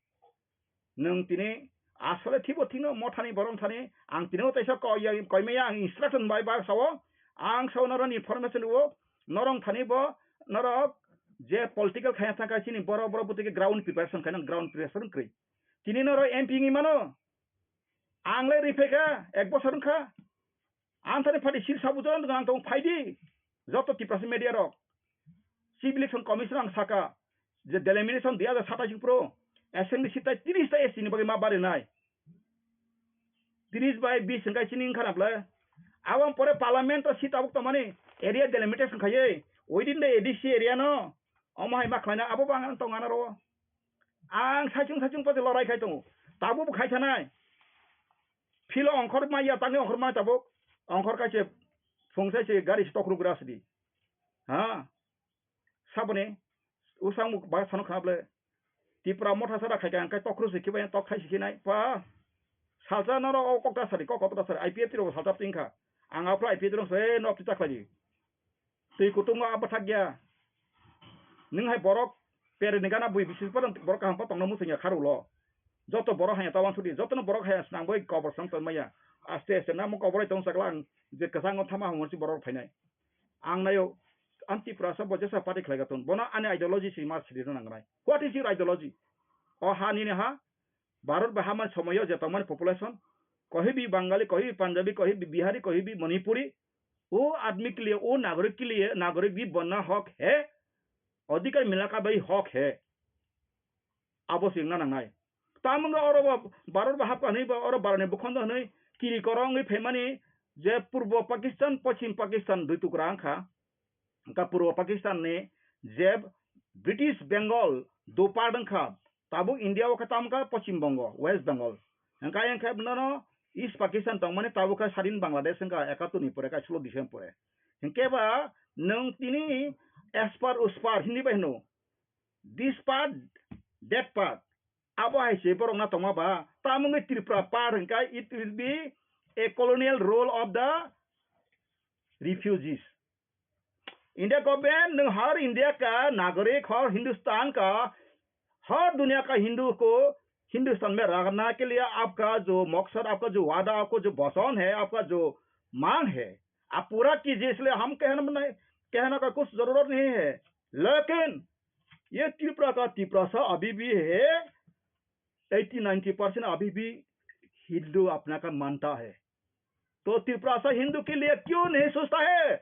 Nang tini asole thibo thino mothani borom thani ang tini o taisa koya koimaya ang instruction bai bai sao. Ang sao noroni information o norong thani bo norok je political khaya thangkha chini borok borok bwtwi khe ground preparation khainang ground preparation kwrwi. Tini norok M P wngwi mano. Ang le riphaikha ek bosor wngkha. Ang thani phaidi sir sabu jora ang tong phaidi. Joto Tiprasa media rok. Chief Election Commission ang saka je delimitation dui hajar satais pro assembly seat tai tiris ta S T ni bagwi ma barinai. Tiris bai bis hwnkhe chini wngkha na bwle. Aboni pore parliament o seat tabuk tongmani area delimitation khaiwi within the A D C area no omo hai ma khlaina abo bo ang tong anaro. Ang saichung saichung pati lorai khai tongo. Tabuk bo khai thanai. Philo ongkhor ma ya tangwi ongkhor ma tabuk. Ongkhor kaise phung sai se gari se tokrugra sidi. Ha? Saboni usang muk ba sano khna ble. Tipra motha sara khai kha, hwnkhe tokro se khibai tok khai se khinai. Pa salsa noro o kok ta sari, kok kok ta sari, I P F T rok salsa pting kha. Ang aphro I P F T rok se nok ti ta khlai di. Twi kutung no abo thak ya. Nwng hai borok pere ni gana bui bisi pa borok kaham pa tongna muchung ya kharu lo. Joto borok hai ta wansuk di, joto no borok hai snang bai kobor snang tong maya. Aste aste namo kobor tong saklang je kwchang no thama hamo si borok phainai. Ang nayo, ang Tiprasa bo jesa party khlai gaton. Bono ani ideology si ma siri rw nang nai. What is your ideology? O ha nini ha, Bharat bai hamani somoyo je tongmani population, kohibi Bangali, kohibi Punjabi, kohibi Bihari, kohibi Manipuri, wo admi ke liye, wo nagarik ke liye, nagarik bhi banna hak hai, adhikar milna ka bhi hak hai. Abo se wngna nangnai. Tamo wngkha oro bo Bharat bo hapkha hwnwi bo oro Bharat ni bwkhando hwnwi kiri koro wngwi phaimani je Purbo Pakistan, Poschim Pakistan dui tukra wngkha. Wngkha Purbo Pakistan ni je British Bengal dopar wngkha, tabuk India o khe tamo wngkha Poschim Bongo, West Bengal. Wngkha ayang khe nono East Pakistan tongmani tabuk khe sadin Bangladesh wngkha ekattor ni pore, kaichwlo disem pore. Hinkhe ba nwng tini espar uspar Hindi bai hino, this part, that part. Abo hai se borok na tongma ba, tamungwi Tripura part hwnkhe it will be a colonial rule of the refugees. India government, nwng har India ka nagorik, har Hindustan ka, har duniya ka Hindu ko, Hindustan mein rehna ke liye aapka jo maksad, aapka jo wada, aapka jo vachan hai, aapka jo mang hai, aap pura kijiye, isliye hum kehna nahi, kehna ka kuch zarurat nahi hai. Lekin ye Tripura ka Tiprasa abhi bhi hai, eighty ninety percent abhi bhi Hindu apna ka manta hai. To Tiprasa Hindu ke liye kyun nahi sochta hai?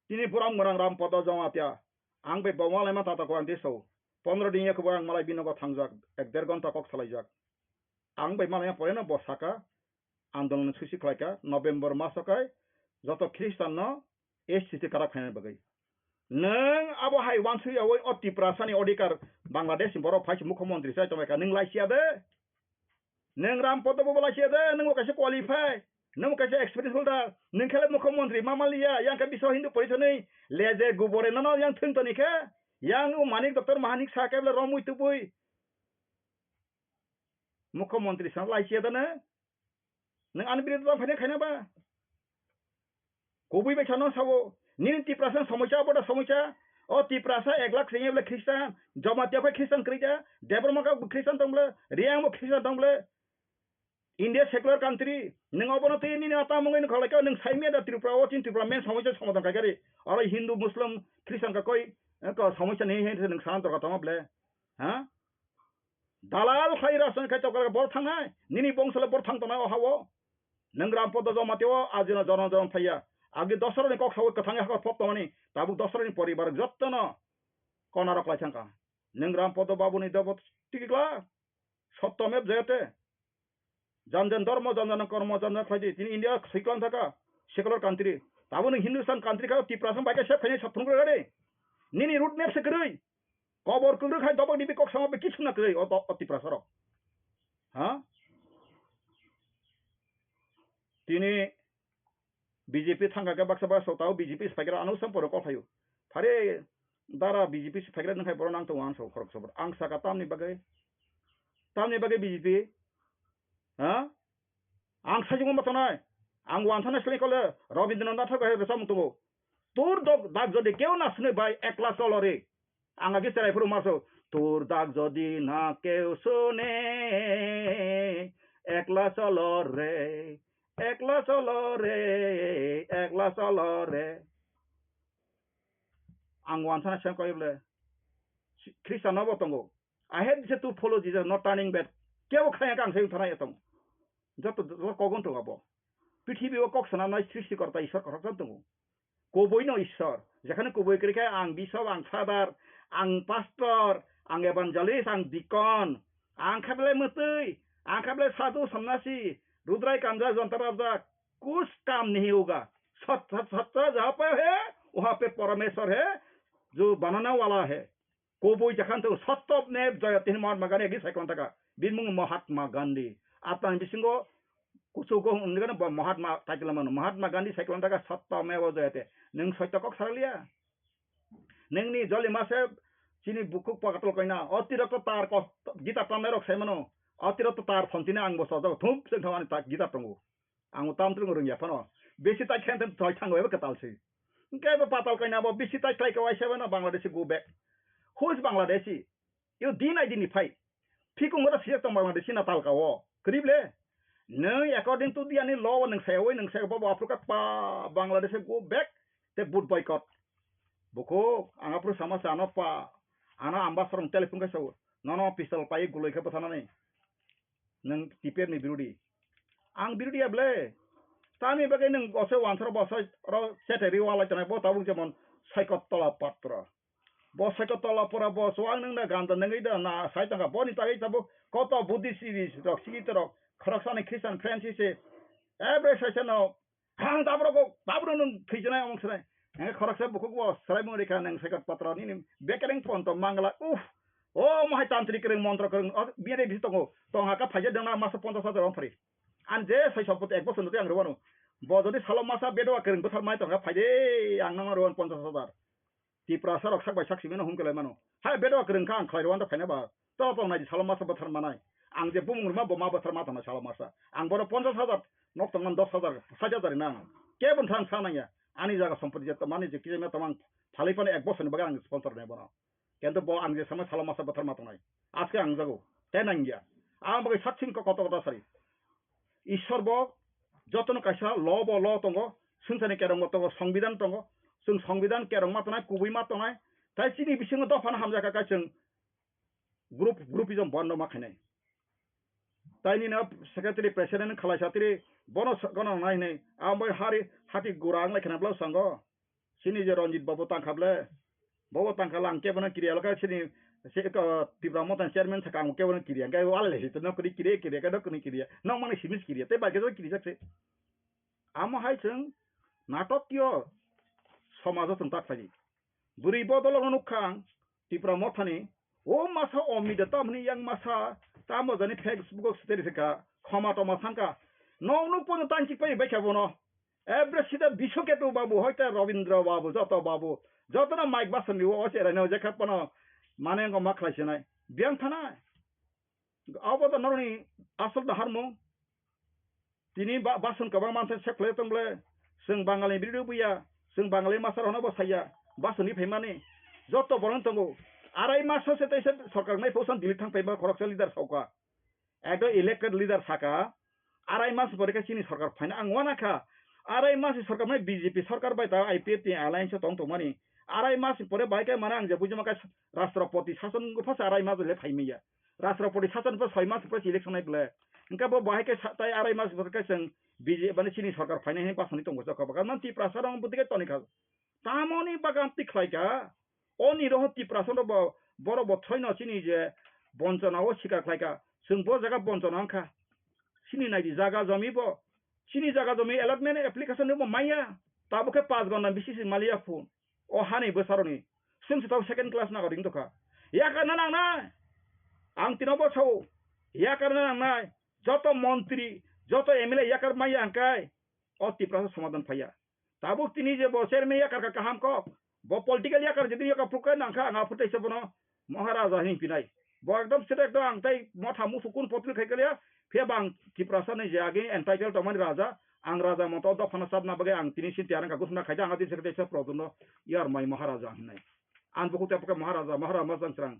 Tini borok mwnang Rampada Jamatia. Ang bai bo malaima tata ko ang tiso. Pondro din yakhe bo ang malai binogo thangjak. Ek der ghonta kok salaijak. Ang bai malaima poreno bo saka andolon susi khlaika November maso kai joto Christian no S T karak khaina bagwi. Nwng abo hai wansui yawi o Tiprasa ni odhikar Bangladesh ni borok phaisi mukhyamantri sai tongbaika nwng laisiya de. Nwng Rampada bo laisiya de, nwng bo kaisa qualify, nwng bo kaisa experience holder, nwng khe le mukhyamantri ma manliya, yang khe Biswa Hindu Porishad ni leje gubore nono yang thwng toni khe, yang o Manik Doctor Mahanik sa khe bole romwi tubui mukhyamantri sa laisiya de nwng, nwng ani birodh tong phaina khaina ba? Kubui bai sano sabo, nini Tiprasa somosya, abo da somosya. O Tiprasa ek lakh sengya bole Christian, Jamatia bai Christian kwrwi ja, Debbarma ka Christian tong bole, Reang bo Christian tong bole. India secular country, nwng obono twi nini ata mungwi nukha laikha, nwng saimya da Tripura o, chini Tripura main somosya somadhan khaikha ri. Oro Hindu, Muslim, Christian ka koi, eh, ko somosya ni he nwng sana dorkar tongma bole. Ha? Dalal khai rason khai tokar bor thangnai, nini bongso le bor thang tongnai o hao. Nwng Rampada Jamatia o ajino jonom jonom thaiya. Agi dosra ni kok sawi kwthang hakor pop tongmani, tabuk dosra ni poribar jottono kona rok lai thangkha. Nwng Rampada Babu ni dobo tikla, sotto mep jayate. Jan jan dharma, jan jan kormo, jan jan khlaidi. Tini India siklang thaka, secular country. Tabuk nwng Hindustan country kha, Tiprasa bai khe sep khainai sathung rwgade. Nini root map se kwrwi. Kobor kwrwi khai dobok dibi kok sama be kichuna kwrwi o, o Tiprasa rok. Ha? Tini B J P thangkha khe baksa baksa tao B J P se phaikhe ano sam pore kok phaio. Phare dara B J P se phaikhe nang khai borok nang tongo ang so khorok sobor. Ang saka tamni bagwi. Tamni bagwi B J P. Ha? Ang sajwk ma tongnai. Ang wansa na seleng kole Rabindranath Thakur hai rwchapmung tongo. তোর দগ-, দাগ যদি কেউ না শুনে ভাই, একলা চলো রে। Ang agi cherai phuru maso, তোর দাগ যদি না কেউ শুনে, একলা চলো রে, একলা চলো রে, একলা চলো রে। Ang wansa na seleng kole, Khristian no bo tongo. I hate these two follow Jesus, not turning back. Kebo khaya kang sayung thana yatong. Joto, joto kogon to abo. Prithibi o kok sanamnai srishti korta Ishwar korok tongo. Koboi no Ishwar. Jekhane koboi kri khe ang bishop, ang father, ang pastor, ang evangelist, ang deacon, ang khablai mwtwi, ang khablai sadhu, sannasi, rudrai kanja, jonta rabjak, kuch kam nahi hoga. Sat, sat, satta jaha pe hai, waha pe Parameshwar hai, jo banana wala hai. Kubui jakhan to sotto ne joyati hin Mahatma Gandhi agi cycle taka. Bini mung Mahatma Gandhi. Atang bisingo kuchugo hwnwi gano bo Mahatma title mano. Mahatma Gandhi cycle taka sotto me o joyati. Nwng soito kok saraliya. Nwngni joli mase chini bukhuk pagatal koina. Otirokto tar ko gita tamnai rok sai mano. Otirokto tar phontina ang bo sojak thum se thawani ta gita tongo. Ang tam tung rung ya phano. Bisi tai khen thoi thango eba katal si. Hingke eba patal kaina bo bisi tai khlai ka waisa bana Bangladeshi go back. Who is Bangladeshi? You din I din phai. Phikung ora siya tong Bangladeshi na tal ka wo. Krib le. Nung according to the ani law nung sai woi nung sai bo bo Africa pa Bangladeshi go back. Te boot boycott. Buko anga pro sama sa ano pa. Ano ambassador telephone ka sa. Nono pistol pai guloi ka patana ni. Nwng T P F ni birodi. Ang birodi ya ble. Tamni bagwi nwng bose wansaro bose oro chete ri walai tonai bo tabuk jemon Saikot Tola Patra. Bo Saikot Tola Patra bo so ang nwng na ganda nwngwi da na sai tongkha boni tagwi tabuk koto Buddhist rok sikit rok khoroksani Christian friends se ebre saisa no Ang tabro kok, tabro nung thwijnai omong swnai. Henge khoroksa bukhuk bo swraimung rikha nang Saikot Patra nini bekereng ponto mangla, uff, O mohai tantri kwrwng, montro kwrwng, o biyade bisi tongo. Tong haka phaijak dengna masa ponchas hajar wng phari. Ang je sai sompoti ek bosor nutwi ang rwano. Bo jodi salo masa bedowa kwrwng bwthar mai tongkha, phaide ang nangno rwano ponchas hajar. Tiprasa rok sak bai sak simi no hum kelai mano. Hai bedowa kwrwng kha ang khlai rwano phaina ba. To tong nai salo masa bwthar manai. Ang je bumung rwma bo ma bwthar ma tongnai salo masa. Ang bono ponchas hajar, nok tongmani dos hajar, sait hajar nang. Kebon thang sa nangya. Ani jaga sompoti je tomani je kisa tomang phalai phano ek bosor ni bagwi ang sponsor nai bono. Kento bo ang je sama salo masa bwthar ma tongnai. Aske ang jago. Te nangya. Ang bagwi satsing ko koto koto sari. Ishwar bo jotono kaisa law bo law tongo. Swngcharni kerong bo tongo, songbidan tongo. Chwng songbidan kerong ma tongnai, kubui ma tongnai. Tai chini bisingo dophano hamjak kha chwng group, groupism bondo ma khainai. Tai nini secretary president khalai satri bono gana nai hinai. Ang bai hari hati gura ang lai khna bla sango. Sini je Ranjit babu tangkha ble. Bobo tangkha lang kebono kiriya lokha sini se ko Tipra Motha chairman saka ang kebono kiriya. Kai wale le hito no kiri kiri kiri ka dokni kiriya. Nok mani simis kiriya. Te bai ke kiri jak se. Amo hai chwng natok yo somajo chwng tak phai. Bwrwi bodol no nukkha ang Tipra Mothani, o masa o mida tamni yang masa tamo jani Facebook o siteri sika khoma toma sanka. Nok nuk pono tanchik pai bai kha bono. Every sida Biswaketu babu, hoite Rabindra babu, joto babu, joto na Mike Basan ni o cherai no jekha pono mane ngo ma khlai sinai. Biang thana. Abo to noroni asol da harmung. Tini ba-, Basan kabang manse seklai tong ble. Seng Bangal ni biri buya, seng Bangal ni masar hono bo saya. Basan ni phaimani. Joto borong tongo. Arai mas se tai se sorkar nai phosan Delhi thang phaima khoroksa leader sauka. Ekdom elected leader saka, arai mas pore khe chini sorkar phaina ang uanakha. Arai mas ni sorkar mai B J P sorkar bai ta I P F T alliance o tong tongmani. Arai mas ni pore bai khe mane ang je bujima khe Rashtrapati sason wngkha phasa arai mas le phai manya. Rashtrapati sason pore soi mas pore election nai ble. Hingkhe bo bahai khe sa-, tai arai mas pore khe chwng B J P mane chini sorkar phainai hinwi basani tongo chokha bwkha. Man Tiprasa rok bwtwi khe toni kha. Tamoni bagan twi khlai kha. O ni roho Tiprasa no bo, borok bo thoi no chini je bonchona o sikar khlai kha. Chwng bo jaga bonchona wng kha. Chini nai di jaga jomi bo. Chini jaga jomi allotment application ni bo maya. Tabo khe panch gona bisi si maliya phun. O hani bwsaroni. Chwng se tabo second class nagoring tokha. Yakar na nangnai. Ang tino bo sao. Yakar na nangnai. Joto montri, joto M L A yakar maya hwnkhe. O Tiprasa somadan phaiya. Tabuk tini je bo chairman yakar kha kaham kok. Bo political yakar jodi yakar phukai nangkha ang aphuru teisa bono Maharaja hini pinai. Bo ekdom sida ekdom ang tai motha musu kun potri khai kaliya. Phiya bang Tiprasa ni je agi entitled tongmani raja. Ang raja moto dophano chapna bagwi ang tini sinti arang ka gusna khaida ang adi sekte se produno yar mai Maharaja hinai. Ang buku tepa Maharaja, Maharaja Majang Srang.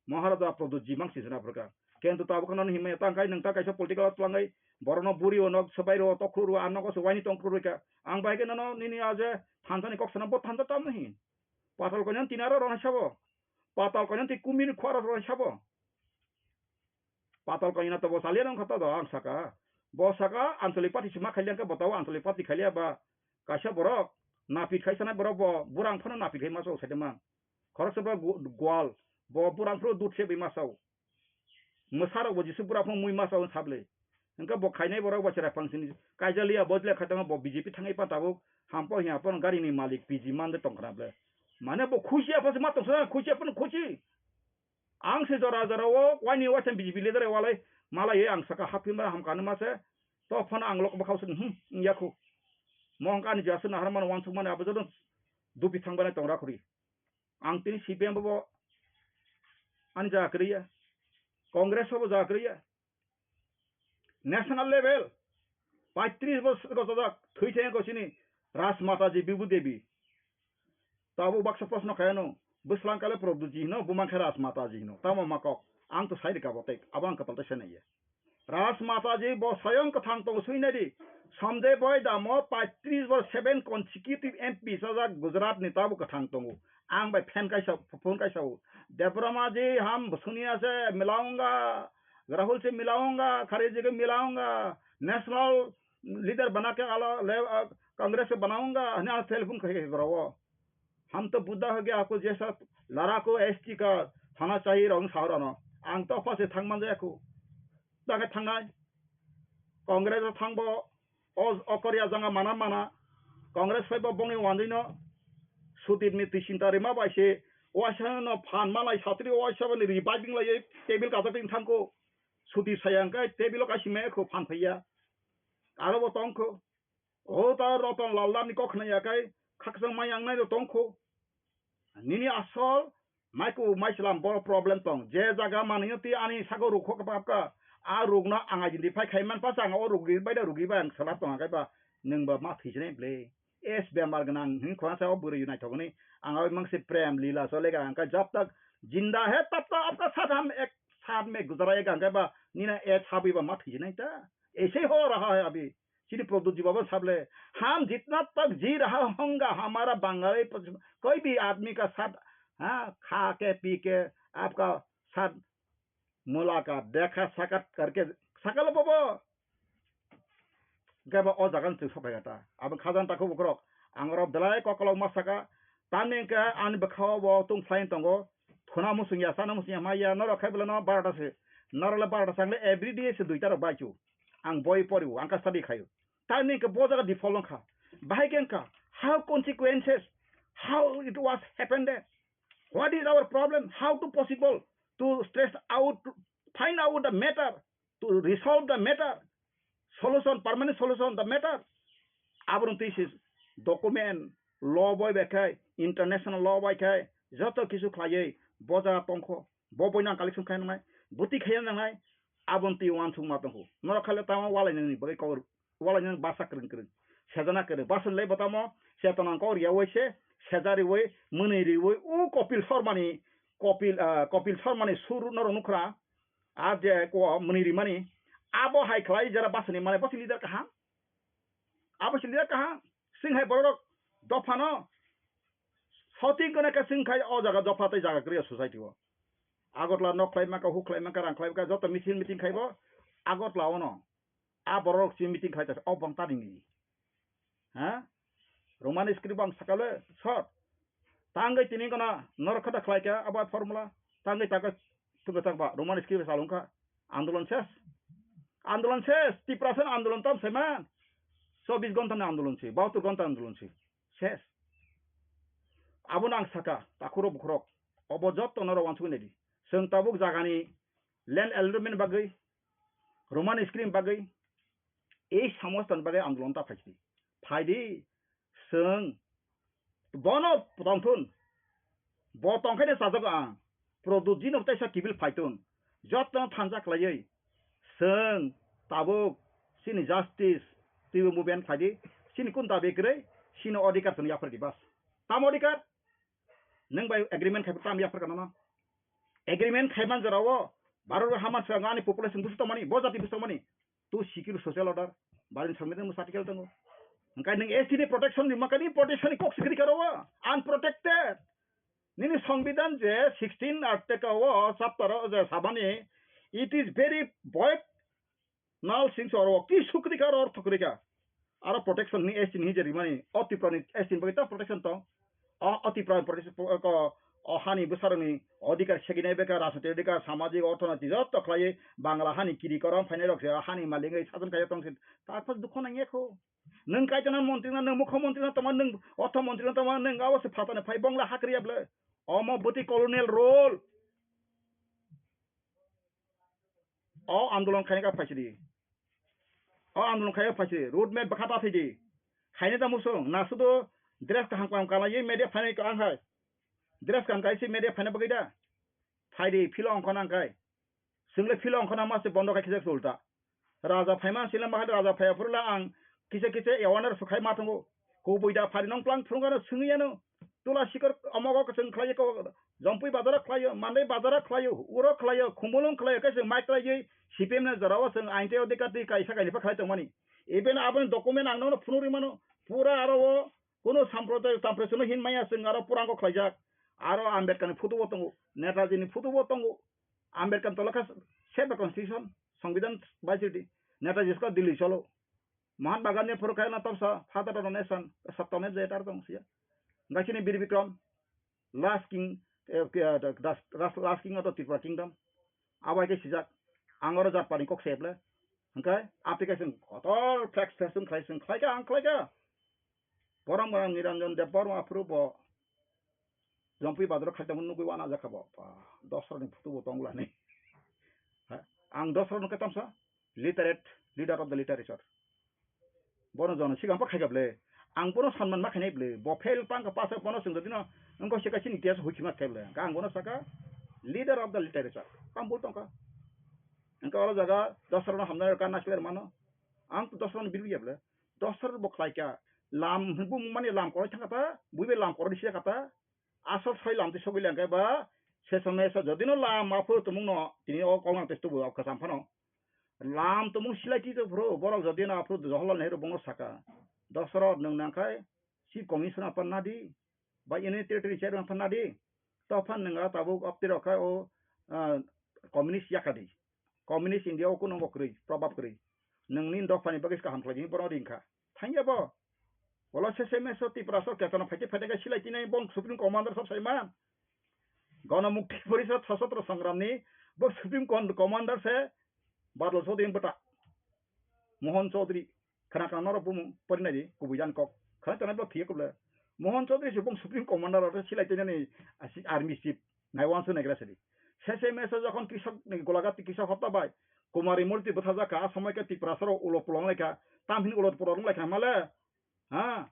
Maharaja Pradyut ji mang sisina phrwkha. Kento tabuk no himya tang kai nwng ta kaisa political o twlangai borokno buri o nok swbai ro tokhru ro a nogo se waini tongkhru rwkha. Ang bai khe nono nini a je thansa ni kok sana bo thansa tam nahi. Patal kanya tini aro rona sabo. Patal kanya ti kumir khwara rona sabo. Patal kanya to bo salia nang khata do ang saka. Bo saka Anchalik Party sima khailiya khe bo tao Anchalik Party khailiya ba kaisa borok napit khai sana borok bo burang phano napit khai ma so sai de man. Khoroksa bo gu-, gwal, bo burang phuru dut se bai masao. Mwsarok bo Jisu bura phung mui masao sable. Hingke bo khainai borok bo chwrai phang sini kaijaliya bo jle khaitama bo B J P thangwi pa tabuk hampo hiya pono gari ni malik P G mande tongkhna ble. Mane bo khusi apha se ma tongsa khusi apha khusi. Ang se jora jora o waini waitham B J P leader walai malai ang saka haphi mara hamkani mase to phano ang lok bwkhao se hmm yakhu. Mo hingke ani jasa naharmano wansukmani abo joto dupi thangbai tongra khuri. Ang tini C P M bo ani jaga kwrwi ya, Congress bo jaga kwrwi ya. National level paitris bosor gojojak thwi thengko sini Rajmata ji Bibu Devi. Tabuk baksa proshno khaiyano, bwslang kale Prabhu ji hino, bumang khe Rajmata ji hino. Tamo ma kok? Ang to sai rika bo tek, abo ang kwtal ta sai naiya. Rajmata ji bo swayang kwthang tongo swi nai di. Sanjay Bhai Damo paitris bo seven consecutive M P chajak Gujarat ni tabuk kwthang tongo. Ang bai fan kaisa, phone kaisa o. Debbarma ji ham suniya se milaunga, Rahul se milaunga, Kharge ji ke milaunga, national leader bana ke ala le, ah, Congress ke banaunga, hini ala telephone khai khai gora o. Ham to Buddha ho gaya, aapko jaisa ladako S T ka hona chahiye, rong sahorano. Ang to apha se thang man jaya ko. Dage thangnai. Congress o thangbo, o, o Korea janga mana mana. Congress phaibo bongni wandino. Sutit ni twi chinta rima bai se Waisa no phan malai satri waisa bani ri bai bing lai table kajak ting thangko. Suti saya hwnkhe table o kaisa mekho phan phaiya. Aro bo tongkho. O ta Roton Lal Dar ni kok khna ya kai khakchang mai ang nai ro tongkho. Nini asol maiku maichwlam boro problem tong. Je jaga manwi twi ani sago rukho kapapka. A rukno ang identify khai man pa chang o rugi bai da rugi bai ang salap tong kai ba nwng ba ma thwijne ble. Es bemar gnang hin khona sa o bwrwi naithok ni ang oi mangse prem lila chole ga ang kai jab tak jinda hai tab tak apka sat ham ek sat me guzara ek ang kai ba nina e thabwi ba ma thwijne ta. Ese ho raha hai abhi. Chini Pradyut ji baba sable, "Ham jitna tak ji raha honga hamara Bangali, koi bhi aadmi ka saath, ha, kha ke, pee ke, aapka saath mulaqat, dekha sakshat karke," sakalo bobo. Gaba o jagan chwng sophai gata. Abo khajan takhu bukrok. Ang oro belai kokolok ma saka. Tamni hwnkhe ani bwkhao bo tungphlai tongo. Thuna musung ya, sana musung ya, ma ya, norok khai bwlano barota se. Norok le barota se, ang le every day se duita rok bai chu. Ang boi pori o, ang ka study khaio. Tamni hwnkhe bo jaga default wngkha. Bahai khe wngkha, how consequences, how it was happened there? What is our problem? How to possible to stress out, to find out the matter, to resolve the matter? Solution, permanent solution the matter. Abono twi se document, law bai bai khai, international law bai khai, joto kisu khlaiwi bo jaga tongkho. Bo boino ang collection khai nangnai, bwtwi khai nangnai, aboni twi uansukma tongkho. Norok khai le tamo walainani bagwi kok, walainani basa kwrwng kwrwng, sejana kwrwng. Basa le bo tamo chetona kok riyawi se, seja riwi, mwnwi riwi, u Kopil Sharmani, Kopil, ah, Kopil Sharmani sur norok nukhra, a je ko mwnwi rimani, abo hai khlai jera basani mane bo se leader kaham. Abo se leader kaham. Chwng hai borok dophano soting kone khe chwng khai o jaga dopha tei jaga kwrwi o society o. Agartala nok khlai manka, huk khlai manka, rang khlai manka, joto misil meeting khaibo Agartala ono. A borok chwng meeting khlai ta o bong tani ni. Ha? Roman script ang sakale sot. Tangwi tini gana norok khe da khlai kha abo formula. Tangwi taka tuka tak ba Roman script salung kha. Andolon ses. Andolon ses. Tiprasa andolon tam saiman. Chobbish ghonta ni andolon si. Bahattor ghonta andolon si. Ses. Abono ang saka. Takhurok bukhurok. Obo jotto norok wansugwi naidi. Chwng tabuk jagani land allotment bagwi, Roman script bagwi, ei samostan bagwi andolon ta phaidi. Phaidi. Chwng bono tongthun. Bo tongkhe ne chajago ang. Pradyut jino teisa kibil phaitun. Jottono thansa khlaiwi. Chwng tabuk chini justice twibo movement khlaidi. Chini kun dabi kwrwi, chini odhikar chwng yaphardi bas. Tamo odhikar? Nwng bai agreement khai tam yapharka nono. Agreement khaiman jorao Bharat o hama swkang ani population busu tongmani, bo jati busu tongmani. To secure social order, barin songbidan musa article tongo. Hwnkhe nwng S T ni protection ni makani protection ni kok sikri karo o, unprotected. Nini songbidan je sixteen article o chapter o je sabani, it is very void. Nal singso oro ki sukri ka oro thukri ka. Aro protection ni S T ni hije rimani, o Tripura ni S T ni bagwi ta protection tong. O, o Tripura ni protection, o, o hani bwsarokni odhikar seginai beka, rajnitik odhikar, samajik, orthonoitik joto khlaiwi Bangla hani kiri korom phainai rok se hani malingwi sajon kaiya tong se. Tarpor dukho nangya kho. Nwng kaitona montri na, nwng mukho montri na tongma, nwng ortho montri na tongma, nwng abo se phatani phai bongla hakriya bwle. Omo bwtwi colonial rule. O andolon khaina ka phaisidi. O andolon khaina phaisidi. Road map bwkha ta phaidi. Khaina ta musung. Na sudu dress kaham kaham kanaiwi media phainai ka ang hai. Dress kaham kaisi media phaina bagwi da. Phaidi philo ongkhona ang khai. Chwng le philo ongkhona ma se bondo khai khijak se ulta. Raja phaima sila mahal raja phaiya phuru la ang kisa kisa awareness khai ma tongo. Kubui da phari nong plang phunukano swngwi ano. Tula sikor omogo kwchwng khlaiyo ko, Jompui bazaro khlaiyo, Mandai bazaro khlaiyo, uro khlaiyo, Khumulwng khlaiyo, kaisa mai khlaiwi C P M ni jorao chwng ain tei odhikar twi kaisa kainwi pha khlai tongmani. Even aboni document ang nono phunuk rwmano, pura aro o kuno samprodaya, samprodaya hin maya chwng aro purango khlaijak. Aro Ambedkar ni photo bo tongo, Netaji ni photo bo tongo. Ambedkar tolokha save the constitution, songbidan bai sidi. Netaji sko Delhi cholo. Mahatma Gandhi phuru khe na topsa father of the nation, sattoneb je tar tong siya. Gachini Bir Bikram, last king, eh, ke, das, das, last king of the Tripura kingdom. Abai ke sijak, angoro jat pani kok seble. Hingkai, application kotor flex flex khlai sing khlai ka, ang khlai ka. Borom borom Niranjan Deb Borma phuru bo Jompui badoro khaitamo nugui wana jakha bo. Ba, Dosrani photo bo tonglani. Ha? Ang Dosra no khe tamsa literate, leader of the literature. Bono jono sigang pa khaikha ble. Ang bono sanman ma khainai ble. Bo fail pang ka pass bono sung dino. Engko sika chini tias hui khima khe ble. Ang bono saka leader of the literature. Kam bo tongka. Engko oro jaga Dosra no hamnai ka nasler mano. Ang to Dosra no biru ya ble. Dosra bo khlai kya. Lam bu mani lam koroi thangka ta. Buibe lam koroi sia kata. Asol soi lam twi sogwi lengkhe ba, seso meso jodino lam aphuru tumungno tini o kok nang twi tubu o kwcham phano. Lam tumung silai twi phuru borok jodino aphuru Jawaharlal Nehru bongno saka, Dosrot nwng nangkhai Chief Commissioner phan nadi, ba Union Territory Chairman phan nadi, to phan nwng a tabuk opti rok khai o, ah, communist yakadi. Communist India o kuno bo kwrwi, probab kwrwi. Nwngni dophani bagwi kaham khlai di, bono ring kha. Thangya bo. Wala sese meso Tiprasa o ketana phaite phaite khe silai tinai bong Supreme Commander sab saiman. Gana Mukti Porishad Sashastra Sangramni bo Supreme Con-, Commander se Badal Chaudhary bwta. Mohan Chaudhary. Khana khana norok bumung porinai di, kubui jan kok. Khana tana bo phiya kubla. Mohan Chaudhary se bong Supreme Commander aro silai tinani asi army chief. Nai wansu nai gra sadi. Sese meso jokhon Krishok ni Golaghat Krishok hota bai. Kumari Murti bwtha jaka, a somoi khe Tiprasa rok ulo pulong lai kha. Tam hin ulo pulong lai kha male. Ha?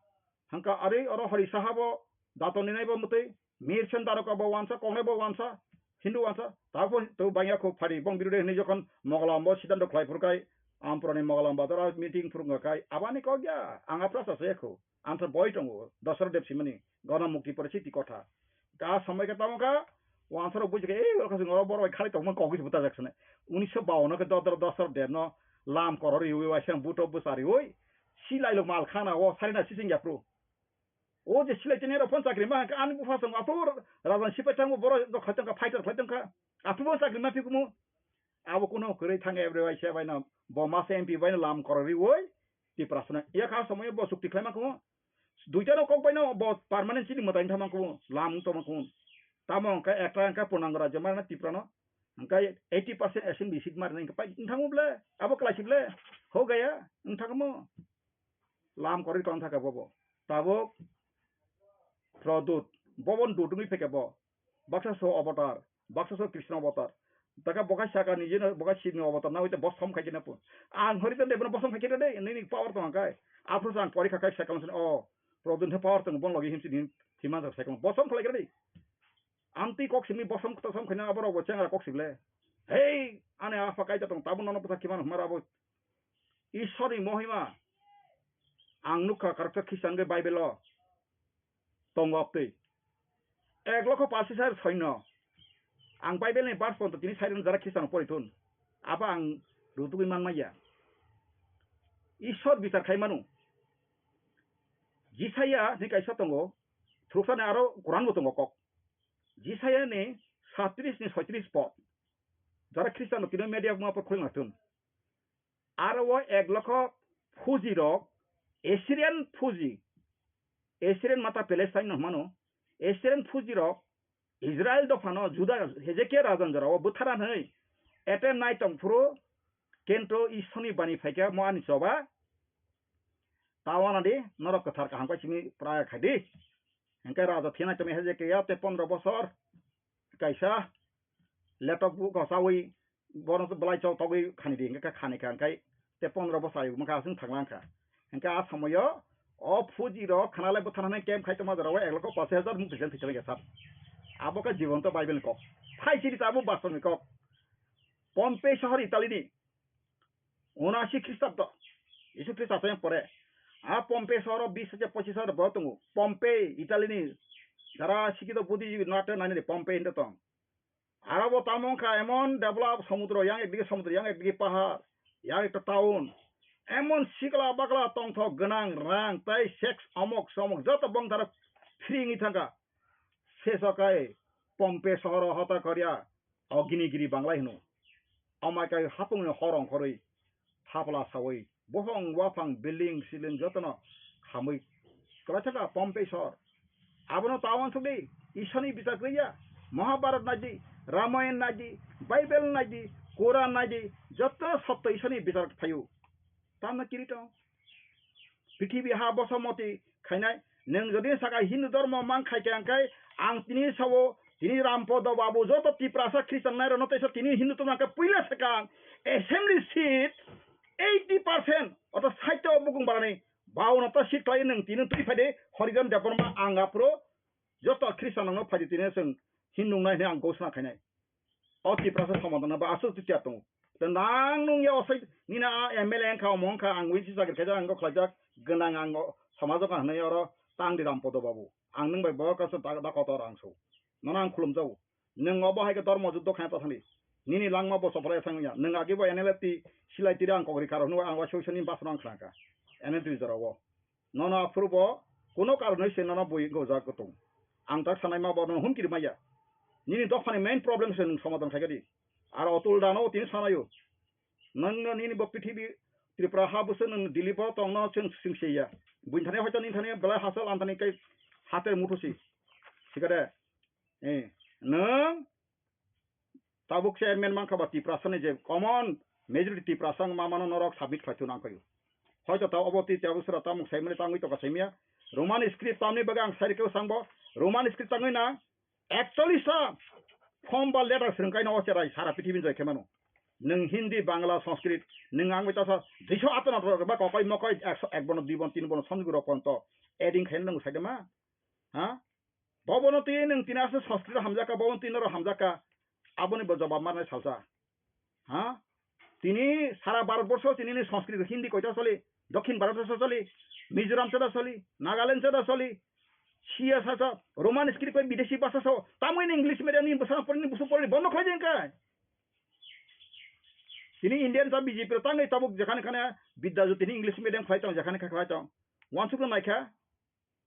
Hangka ari oro hori saha bo, dato ni nai bo mutui. Mirchen daroka bo wansa, kongnai bo wansa, Hindu wansa, tapo to bangya kho phari bong birude hinwi jokhon Mogalam bo siddhanto khlai phur kai, Ampurani Mogalam bazar meeting phur wngkha kai, abani kok ya, ang apra sa se kho, ang sa boi tongo, Dasarath Deb simani, Gana Mukti Porishad ti kotha. Ka samai ka tamo ka, wansa rok buji ka, ei, oro khasing oro borok bai khali tongma kok se buta jak sene. Unisho bawanno ke Dasarath Deb no, lam korori ui, waisang buto bwsari ui, silai lo mal khana o, sarina sising yapru. O je silai tini rok phone chakri ma hangka ani bupha song atur rajan sipai tangbo borok rok khai tongkha fighter khai tongkha atur bo chakri ma phikumu abo kuno kwrwi thang ebre waisa baino bo masa M P baino lam korori woi Tiprasano yakha somoyo bo chukti khlaima kumo duita no kok baino bo permanent chini mwtai thama kumo lam tongma kumo tamo hangka ekta hangka Purnango Rajyo marna Tiprano hangka eighty percent assembly seat marna hangka pai thangmo ble abo klaisik le ho gaya thangmo. Lam korwi tong thaka bobo. Tabuk Produt, bobo dudungwi pheke bo. Baksa so avatar, baksa so Krishna avatar. Taka bokai saka ni jino bokai Shiv ni avatar na hoite bosom khai kena po. Ang hori tande bono bosom khai kena de, nini power tong kai. Afro sang pori khakai second o. Produt he power tong bon logi himsi din thiman second. Bosom khlai kena de. Amtwi kok simi bosom kota som khaina aborok bo chengra kok sible. Hei, ane apha kaita tong tabuk nono bwsa khimano hwnmara abo Ishwarni mohima ang nukha karoksa Khristian hwnkhe Bible-o tongo aptwi. Ek lokho pasis hajar soino. Ang Bible-ni verse pono tini side-o jara Khristiano pori thun. Abo ang rutugwi man manya. Ishwar bichar khai mano. Jisaya ni kaisa tongo. Thuruksa ni aro Quran bo tongo kok. Jisaya ni satris ni soitris pod. Jara Khristiano tino media buma por khulung atun. Aro o ek lokho Fuji rok, Assyrian Fuji, Assyrian mata Palestine no hwnmano, Assyrian Fuji rok Israel dophano Juda Hezekia rajan jora o bwthara hwnwi attempt nai tong phuru kento Ishwrni bani phaikha mo ani choba. Tawana di norok kwthar kaham kai simi praya khai di. Hingke raja thina tongwi Hezekia te pondro bosor kaisa letok bu gosawi bono belai chok togwi khani di hingke khani kha hingke te pondro bosai mokha aswng thanglang kha hingke a somoyo o Fuji rok khana lai bwthana hwnwi camp khai tongma jorao ek lokho pash hajar mung twijang thwijang ya sap abo khe jibonto Bible ni kok phai siri tabuk bastorni kok Pompey sohor Italy ni Unasi Khristabdo, Jisu Khristo asai pore. A Pompey sohoro bis hajar pochis hajar borok tongo. Pompey, Italy ni jara sikito buddhijibi nate nani de Pompey hinde tong. Arabo tamo wngkha emon develop somudro, yang ekdigi somudro, yang ekdigi pahar, yang ekta town. Emon sikla bakla tongthok gwnang rang tei sex omok somok joto bongtharo free wngwi thangkha. Seso kai Pompey sohoro hota koria. O gini giri banglai hino. Amai kai hapungni hor ongkhorwi thapla sawi bohong waphang building siling jotono khamwi kwlaithaka Pompey sor. Abono ta uansukdi Iswrni bichar kwrwiya. Mahabharat naidi, Ramayan naidi, Bible naidi, Quran naidi, joto sotto Iswrni bichar phaio. Tamno kiri tong. Prithibi ha boso moti khainai Nwng jodi saka Hindu dhormo mang khai khe ang khai ang tini sao tini Rampodo Babu joto Tiprasa Christian nai rokno teisa tini Hindu tongma khe puila saka ang assembly seat eighty percent oto site o bukung barani bauno ta seat khlai nwng tini twi phai de Horijan Debbarma ang aphuru joto Christian rokno phai de tini chwng Hindu nai hwnwi ang ghosna khainai. O Tiprasa somadana ba aswk twi tiyar tongo. Tei nang nung ya osai nini a M L A wngkha, omo wngkha, ang wngsi chakri khaijak, ang kok khlaijak, gwnang ang o somajo ka hwnwi oro tang di Rampodo Babu. Ang nwng bai borok kaisa da, da kotor ang so. Nono ang khulumjago. Nwng obo hai khe dormo juddo khaina ta thani. Nini langma bo sophra ya thang ya. Nwng agi bo N L F T silai tiri ang kokri karo hwnwi ang wa soi soni basno ang khlaka. N L T jora o. Nono aphuru bo kuno karonwi se nono bui gojak kutung. Ang tak sanai ma bo nono humkiri maya. Nini dophani main problem se nwng somadhan khaikha di. Aro otul dano tini sanayo. Nwng no nini bo pithibi Tripura ha buso nwng Delhi bo tongno chwng singseya. Buini thani hoito nini thani belai hasal ang thani kai hater muthusi. Sikade. Eh, nwng Tabuk chairman mankha ba Tiprasa ni je common majority Tiprasa wngma mano norok submit khlai thung nang khaio. Hoito ta obo twi tabuk sora tamung saimani tangwi toka saimya. Roman script tamni bagwi ang sai rikhe sangbo Roman script tangwi na actually sa form ba letter swrwng kaino o cherai sara pithibini joi khe mano. Nwng Hindi, Bangla, Sanskrit, nwng ang bai tasa duiso ato na ba kokoi mokoi ekso ek bono dui bono tin bono somni guro ponto adding khaina nwng sai de ma. Ha? Bobono twi nwng tini aswk Sanskrit hamjakha, bobono twi norok hamjakha, aboni bo jobab marnai salsa. Ha? Tini sara Bharat borsho tini ni Sanskrit Hindi koita soli, Dokhin Bharat borsho soli, Mizoram chada soli, Nagaland chada soli, siya sasa, Roman script bai bidesi basa so, tamoni English medium ni bwsano porni busu porni bondo khlai jeng kai. Tini Indian ta B J P ro tangwi tabuk jekhane khane Bidya Jyoti ni English medium khlai tong, jekhane kha khlai tong. Wansuk no naikha,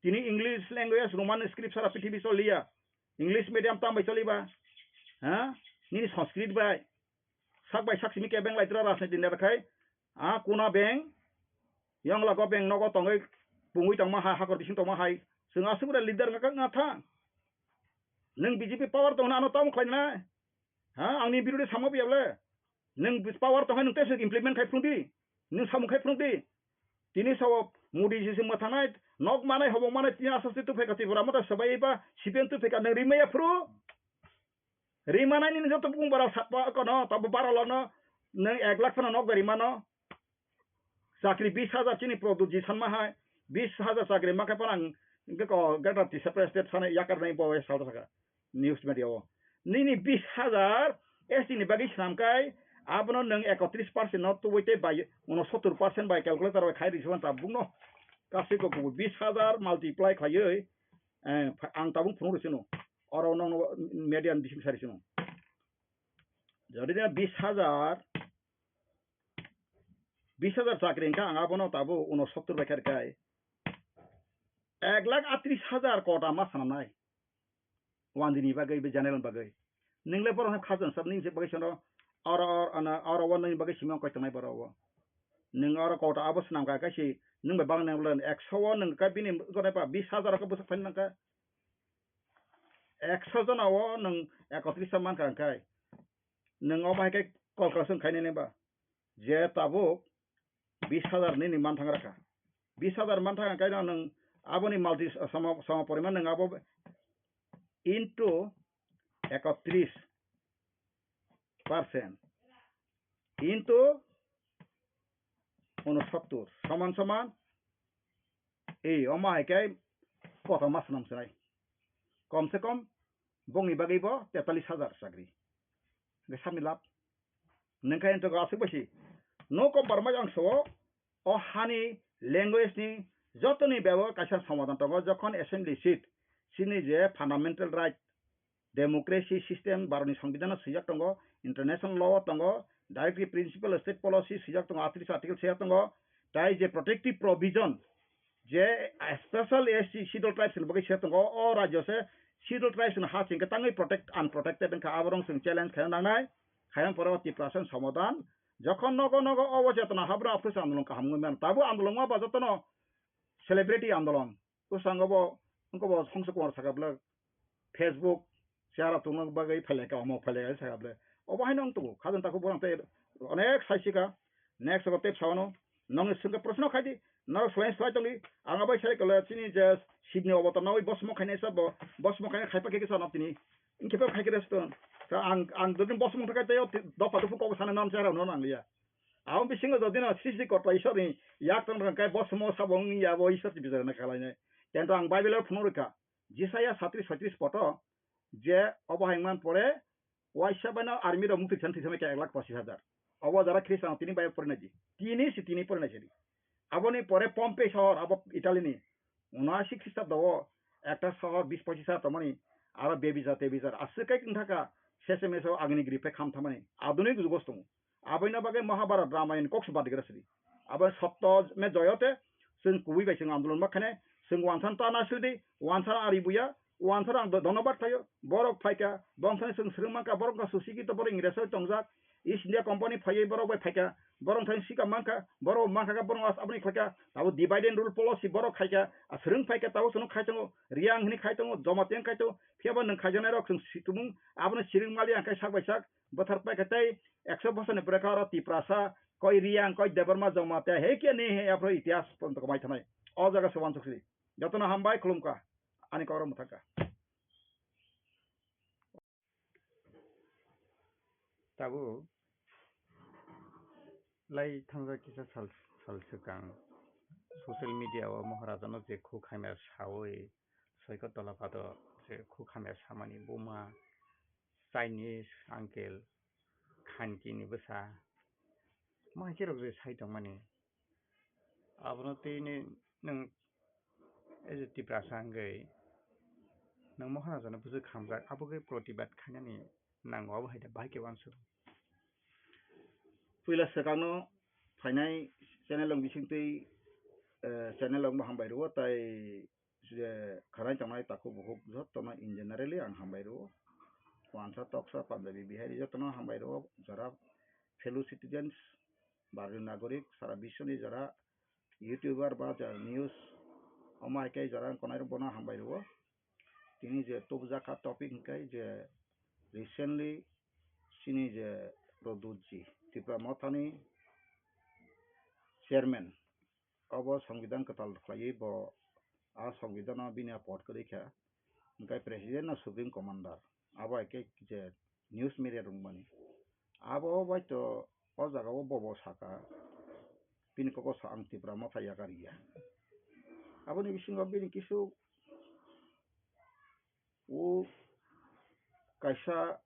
Tini English language, Roman script sara pithibi choliya. English medium tam bai choliba. Ha? Nini Sanskrit bai. Sak bai sak simi kebeng lai tra rajniti neta khai. A kuna beng. Yang lago beng nogo tongoi pungui tongma hai, hakor bising tongma hai. Chwng aswk leader ngaka ngatha. Nwng B J P power tongna ano tamo khlaina. Ha, angni birode samo biyable. Nwng power tongkha nwng tei implement khai phunukdi. Nwng samung khai phunukdi. Tini sao Modi jisi mwthanai, nok manai, hobong manai, tini aswk twi tubphai ka Tripura motha swbai ba C P M tubphai ka nwng rimaya phuru. Rimanai nini joto bukung bara satpa kono, tabo bara lono, nwng ek lakh phano nok bai rimano. Chakri bis hajar chini Pradyut ji sanma hai, bis hajar chakri ma khe phano ang hwnkhe ko Greater Tiprasa State sanai yakar nai bo sal saka news media o. Nini bis hajar S T ni bagwi swnam kai, abono nwng ekotris percent no tubui tei bai unosottor percent bai calculator bai khai risi ta bukno. Kasi ko kubu bis hajar multiply khaiwi, eh, ang tabuk phunuk risi no. Oro no media ni bising sari sino. Jodi na bis hajar bis hajar chakri wngkha, ang abono tabuk unosottor bai kha rwkha. Ek lakh atris hajar kota ma swnamnai. One din ni bagwi, be general bagwi. Nwng le borok no khajan sab nini bagwi sono oro, oro, ano, oro o nini bagwi simi koi tongnai borok o. Nwng oro kota abo swnam kha kaisi nwng bai bang nang le ekso o nwng kha bini gone ba bis hajar khe bwswk thani nang kha. Ekso jona o nwng ekotris man kha hwnkhe. Nwng omo hai khe cooperation khainai nai ba? Je tabuk bis hajar nini manthang rakha. Bis hajar manthang kaino nwng aboni multi sama, sama poriman nwng abo into ekotris percent into unosottor soman soman ei omo hai khe kotor ma swnam swnai. Kom se kom bongni bagwi bo tetalis hajar chakri. Hwnkhe sabni lab. Nwng khe entogo aswk bai si. No compromise ang sao, o hani language ni jotoni bebo kaisa somadhan tongo, jokhon assembly seat, chini je fundamental right, democracy system, Bharatni Songbidan o swijak tongo, international law o tongo, directive principle state policy swijak tongo, atris article swijak tongo, tai je protective provision, je special S T Scheduled Tribes ni bagwi se tongo, o rajyo se Scheduled Tribes ni ha chingkhe tangwi protect, unprotected wngkha, aborok chwng challenge khaina nangnai, khaina pore o Tiprasa ni somadhan, jokhon nogo nogo obo chetona habro aphuru se andolon kaham wngwi mano, tabuk andolon wngma ba jotono celebrity andolon, bwskango bo, wngkha bo Songso Kumar sakha bwlwk, Facebook, chara tongna bagwi phailai ka, omo phailai ka, sakha bwlwk. Obo haino wng tongo, khajang takhuk borok tei onek sai sika, next abo tei phano, nongni swngkhe proshno khai di, Norok swlai swlai tongdi. Ang abo sai kala chini je Shibni obotor nawi bosmo khainai sa bo, bosmo khainai khaipa khe kisa no tini. Inkhe pa khai khe resto. Sa ang, ang dodin bosmo thangkha tei o ti-, dopha dopha kok sana nam chara no nang liya. Abo bisingo dodin o sisi korpa Ishwarni yak tong rang kai bosmo sabo wng ya bo Ishwar ti bijar na khalai nai. Tento ang Bible o phunuk rwkha. Jisaya satris soitris poto je obo hai man pore waisa baino army rok mukti thani thwi thangma khe ek lakh pochis hajar. Obo jara Khristian tini bai porinai di. Tini si tini porinai sidi. Aboni pore Pompey sohor abo Italy ni. Uno ashi Khristabdo o ekta sohor bis pochis hajar tongmani aro bebizar tebizar aswk kai wng thaka sese meso agini gri phe kham thamani. Adunik jugo tongo. Aboino bagwi Mahabharat Ramayan kok se badigra sidi. Abo sotto me joyote, chwng kubui bai chwng andolon ma khainai, chwng wansan ta na sidi, wansan ari buya, wansan ang do-, donobar thaio, borok phaika, bongthani chwng swrwng mankha, borok wngkha Susikito, borok Ingresoi tongjak, East India Company phaiwi borok bai phaika, borok thani sika mankha, borok mankha khe borok as aboni khlaika, abo divide and rule policy borok khaika, a swrwng phaika, tabuk chwngno khai tongo, Reang hwnwi khai tongo, Jamatia khai tongo, phiyaba nwng khaijaknairok chwng si tumung, abono siring mali ang khai sak bai sak, bwthar paikha tei ekso bosor ni bwrwkha oro Tiprasa, koi Reang, koi Debbarma, Jamatia, he khe ni he aphro itihas ponto kwmai thanai. O jaga se uansuk sidi. Jotono hambai khulumkha. Ani kok rok mwthangkha. Tabuk lai thangjak kisa sal, sal swkang social media o Maharaja no je khuk hamya sawi Soikot Tolapado je khuk hamya samani buma Chinese uncle Khanki ni bwsa. Mo hai khe rok je sai tongmani. Abono tei ni nwng as a Tiprasa hwnkhe nwng Maharaja no bwswk hamjak, abo khe protibad khainani nango, abo hai da bahai khe uansuk. Puila swkangno phainai channel rok bisingtwi, eh, channel rokno hambai rwo, tai je khanai tongnai takhuk bukhuk jotono in generally ang hambai rwo. Wansa toksa Punjabi Bihari jotono hambai rwo, jara fellow citizens, Bharatiyo nagorik, sara biswni jara YouTuber ba jara news, omo hai khe jara ang konairok bono hambai rwo. Tini je tubujak kha topic hwnkhe je recently chini je Pradyut ji, Tipra Mothani chairman, obo Songbidan kwtal khlaiwi bo a Songbidan o bini a pod kwrwi kha, hwnkhe president no supreme commander, abo hai khe je news media rwngmani. Abo bai to o jaga o bobo saka, bini koko sa ang Tipra Motha yakarya. Aboni bisingo bini kisu o kaisa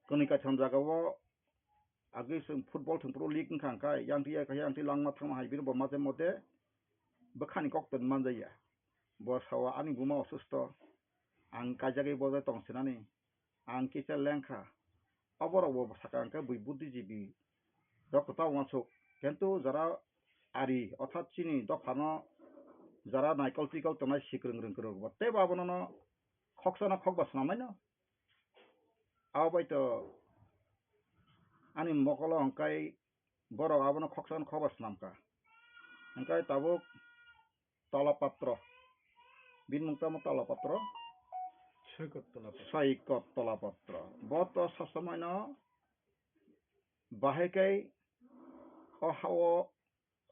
kwnwi kaitham jaga o agwi chwng football thwngphuru league wngkha hwnkhe, yang twi ya kha, yang twi langma thangma hai bini bo mate mote bwkhani kok tong manjaya. Bo sao ani buma osusto, ang kaijagwi bojai tong sinani, ang kisa lengkha. Oborok bo sakha hwnkhe bui buddhijibi rok kwtal uansuk. Kintu jara ari, orthat chini dophano jara naikol twikol tongnai sikrwng rwngkwrwng bo teibo abono no khoksa no khokba swnamai no. Abo bai to ani mokolo hwnkhe borok abono khoksa no khokba swnamkha. Hwnkhe tabuk Tolapatro. Bini mung tamo Tolapatro? Soikot Tolapatro. Soikot Tolapatro. Bo to sob somoi no bahai khe o ha-o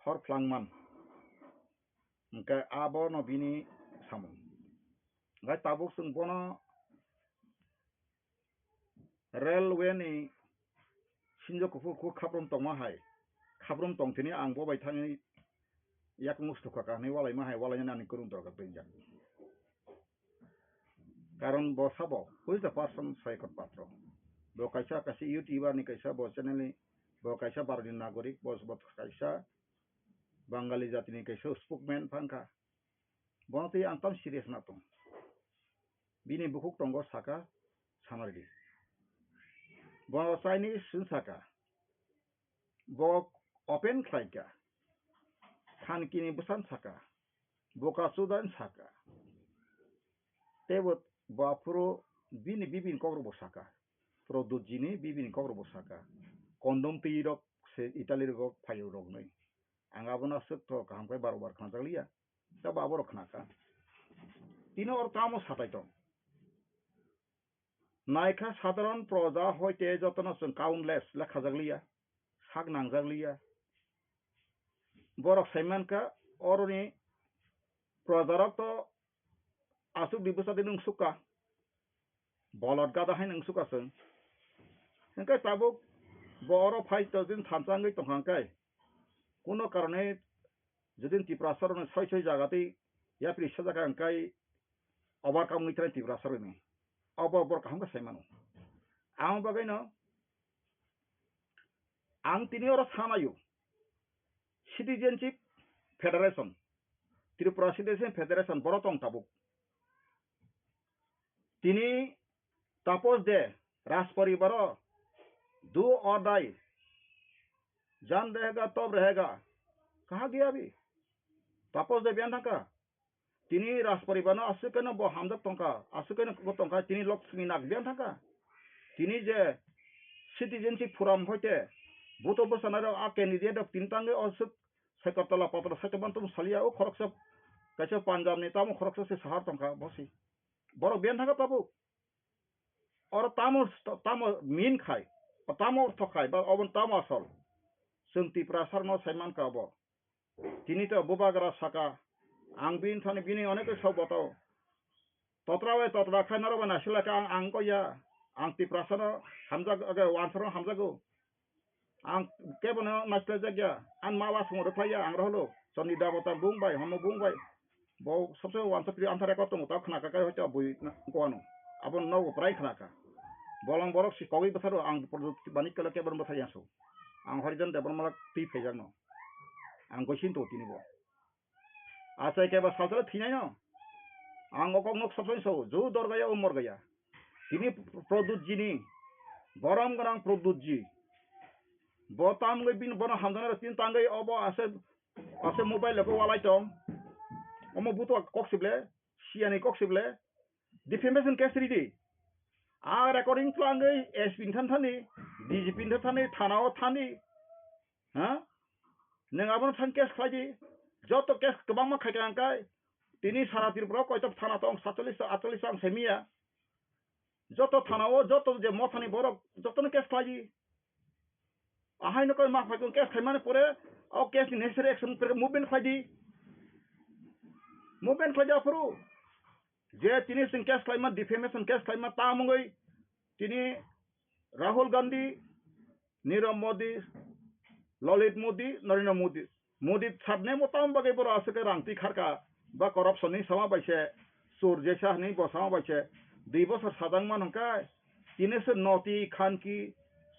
hor phlangman. Hwnkhe abo no bini samung. Hwnkhe tabuk chwng bono railway ni sinjo kuphur kuphur khaprum tongma hai, khaprum tongthini ang bo bai thangwi yakung sukha ka hinwi walaima hai, walainani ani kwrwng dorkar twngjak. Karon bo sabo, who is the person Soikot Patro? Bo kaisa, kaisa YouTuber ni kaisa, bo channel ni, bo kaisa Bharati nagorik, bo, bo kaisa Bangali jatini kaisa spokesman phangkha. Bono twi ang tam serious na tong. Bini bukhuk tongo saka, sanardi. Bono Chinese sung saka. Bo open khlaika. Khankini bwsan saka. Boka chudan saka. Teibo bo aphuru bini bibini kokrokbo saka. Pradyut jini bibini kokrokbo saka. Kondom twi rok se Italy rogo phaio rok nwi. Ang abono aswk to kaham khe bar bar khnajakliya. Tei bo aborok khnakha. Tini oro tamo satai tong. Naikha sadharon proja hoite jotono chwng countless lekhajakliya, sak nangjakliya. borok sai mankha, oroni projarok to aswk di bwsa di nwng sukha, bolot gada hai nwng sukha chwng. Hwnkhe tabuk bo oro phai to jin thansa wngwi tongkha hwnkhe, kuno karone jodi Tiprasa rokno soi soi jaga twi yapri sajak kha hwnkhe overcome wngwi thanai Tiprasa rokni. Abo borok kaham khe sai mano. Ang bagwino ang tini oro sanaio Citizenship Federation, Tripura Citizenship Federation borok tong tabuk. Tini Tapos de, Rajparibar o do or die, jaan rahega tab rahega, kaha gaya abhi? Tapos de biyan thangkha. Tini Rajparibar no aswk khe no bo hamjak tongkha, aswk khe no bo tongkha, tini Lakshmi Nag biyan thangkha. Tini je Citizenship Forum hoite buto bwsana rok a candidate rok tini tangwi aswk Sagartala patro sai tongmani tong salia o khoroksa kaisa Punjab ni tamo khoroksa se sahar tongkha bosi. Borok biyan thangkha tabuk. Oro tamo, tamo min khai, tamo ortho khai, ba obo tamo asol. Chwng Tiprasa rokno sai mankha obo. Tini to bubagra saka, ang bini thani bini onek sok botao. Totra bai totra khai norok bai naisik lai kha ang, ang ko ya. Ang Tiprasa no hamjak, age, wansaro hamjago. Ang kebono naisik lai jak ya. Ang ma wa songwi rwkhlai ya, ang roholo. Chondri Debota bung bai, hono bung bai. Bo sabse wansa pri antha record tongo, ta khna kha kai hoito bui na, ko ano. Abo nogo prai khna kha. Bolong borok si kogwi bwsaro ang Pradyot Manik Kala kebono bwsai ya so. Ang Harijan Debbarma twi phaijakno. Ang goisin to tini bo. Achai khe ba salsala thinai no. Ang o kok nok sabsani sao, jo dor gaya, o mor gaya. Tini Pradyot ji ni, borom gwnang Pradyot ji. Bo tam wngwi bini bono hamjaknai rok tini tangwi obo ase, ase mobile rok walai tong. Omo buto kok sible, siyani kok sible. Defamation case ridi. A recording tlangwi S P ni than thani, D G P ni than thani, thana o thani. Ha? Nwng abono thang case khlai di. Joto case kwbangma khai kha hwnkhai. Tini sara Tripura o koito thana tong, satchollish ta, atchollish ta ang semiya. Joto thana o, joto je mothani borok, jotono case khlai di. Ahai no koi ma phai kong case khaimani pore, o case ni necessary action pore movement khlai di. Movement khlai di aphuru. Je tini chwng case khlaima, defamation case khlaima, ta mungwi tini Rahul Gandhi, Nirav Modi, Lalit Modi, Narendra Modi. Modi sabne mo tam bagwi borok aswk khe rang twi kharka ba corruption ni sama bai se, chur jesa hwnwi bo sama bai se, dui bosor sajak man hwnkhai, tini se noti khanki,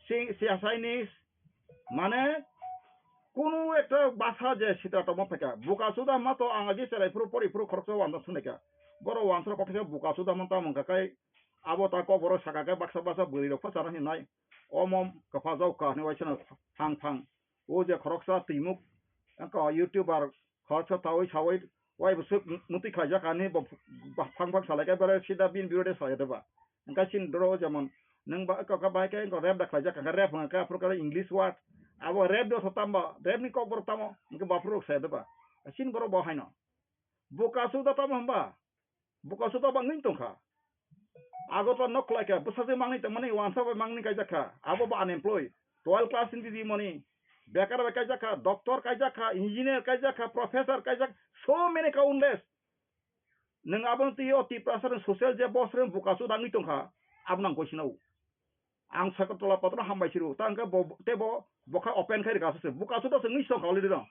si-, si-, Chinese, mane, kunu ekta basa je sitra tongma phaikha, buka suda ma to ang agi cherai phuru pori phuru khoroksa wansa swnai kha. Borok wansa rok kothai khe buka suda ma tamo wngkha kai, abo ta kok borok saka khe baksa baksa bwrwi rok phasarok hinai, omo kwpha jao kha hinwi waisano phang phang. O je khoroksa twimuk, wngkha YouTuber, khoroksa tawi sawi, wai bwswk mutwi khlaijak ani bo ba-, phang phang salai khe bere sida bini birode salai de ba. Wngkha chini doro jemon nwng ba kok bai khe wngkha rap da khlaijak, wngkha rap wngkha aphuru khe English word. Abo rap do tamo, rap ni kok borok tamo, wngkha baphuru rok salai de ba. Chini borok bo haino. Buka suda tamo hwnba? Buka suda bangwi tongkha. Agartala nok khlai kha, bwsajwk mangni tongmani, wansa bai mangni kaijak kha, abo bo unemployed. Twelve class ni riri mani, bekar bai kaijak kha, doctor kaijak kha, engineer kaijak kha, professor kaijak, so many countless. Nwng abono twi o Tiprasa rok social je boss rok buka suda wngwi tongkha, abono ang koisinao. Ang Sagartala patro hambai siru, ta hwnkhe bo, tei bo, bo kha open khai rwkha se, buka suda se wngwi tongkha already no.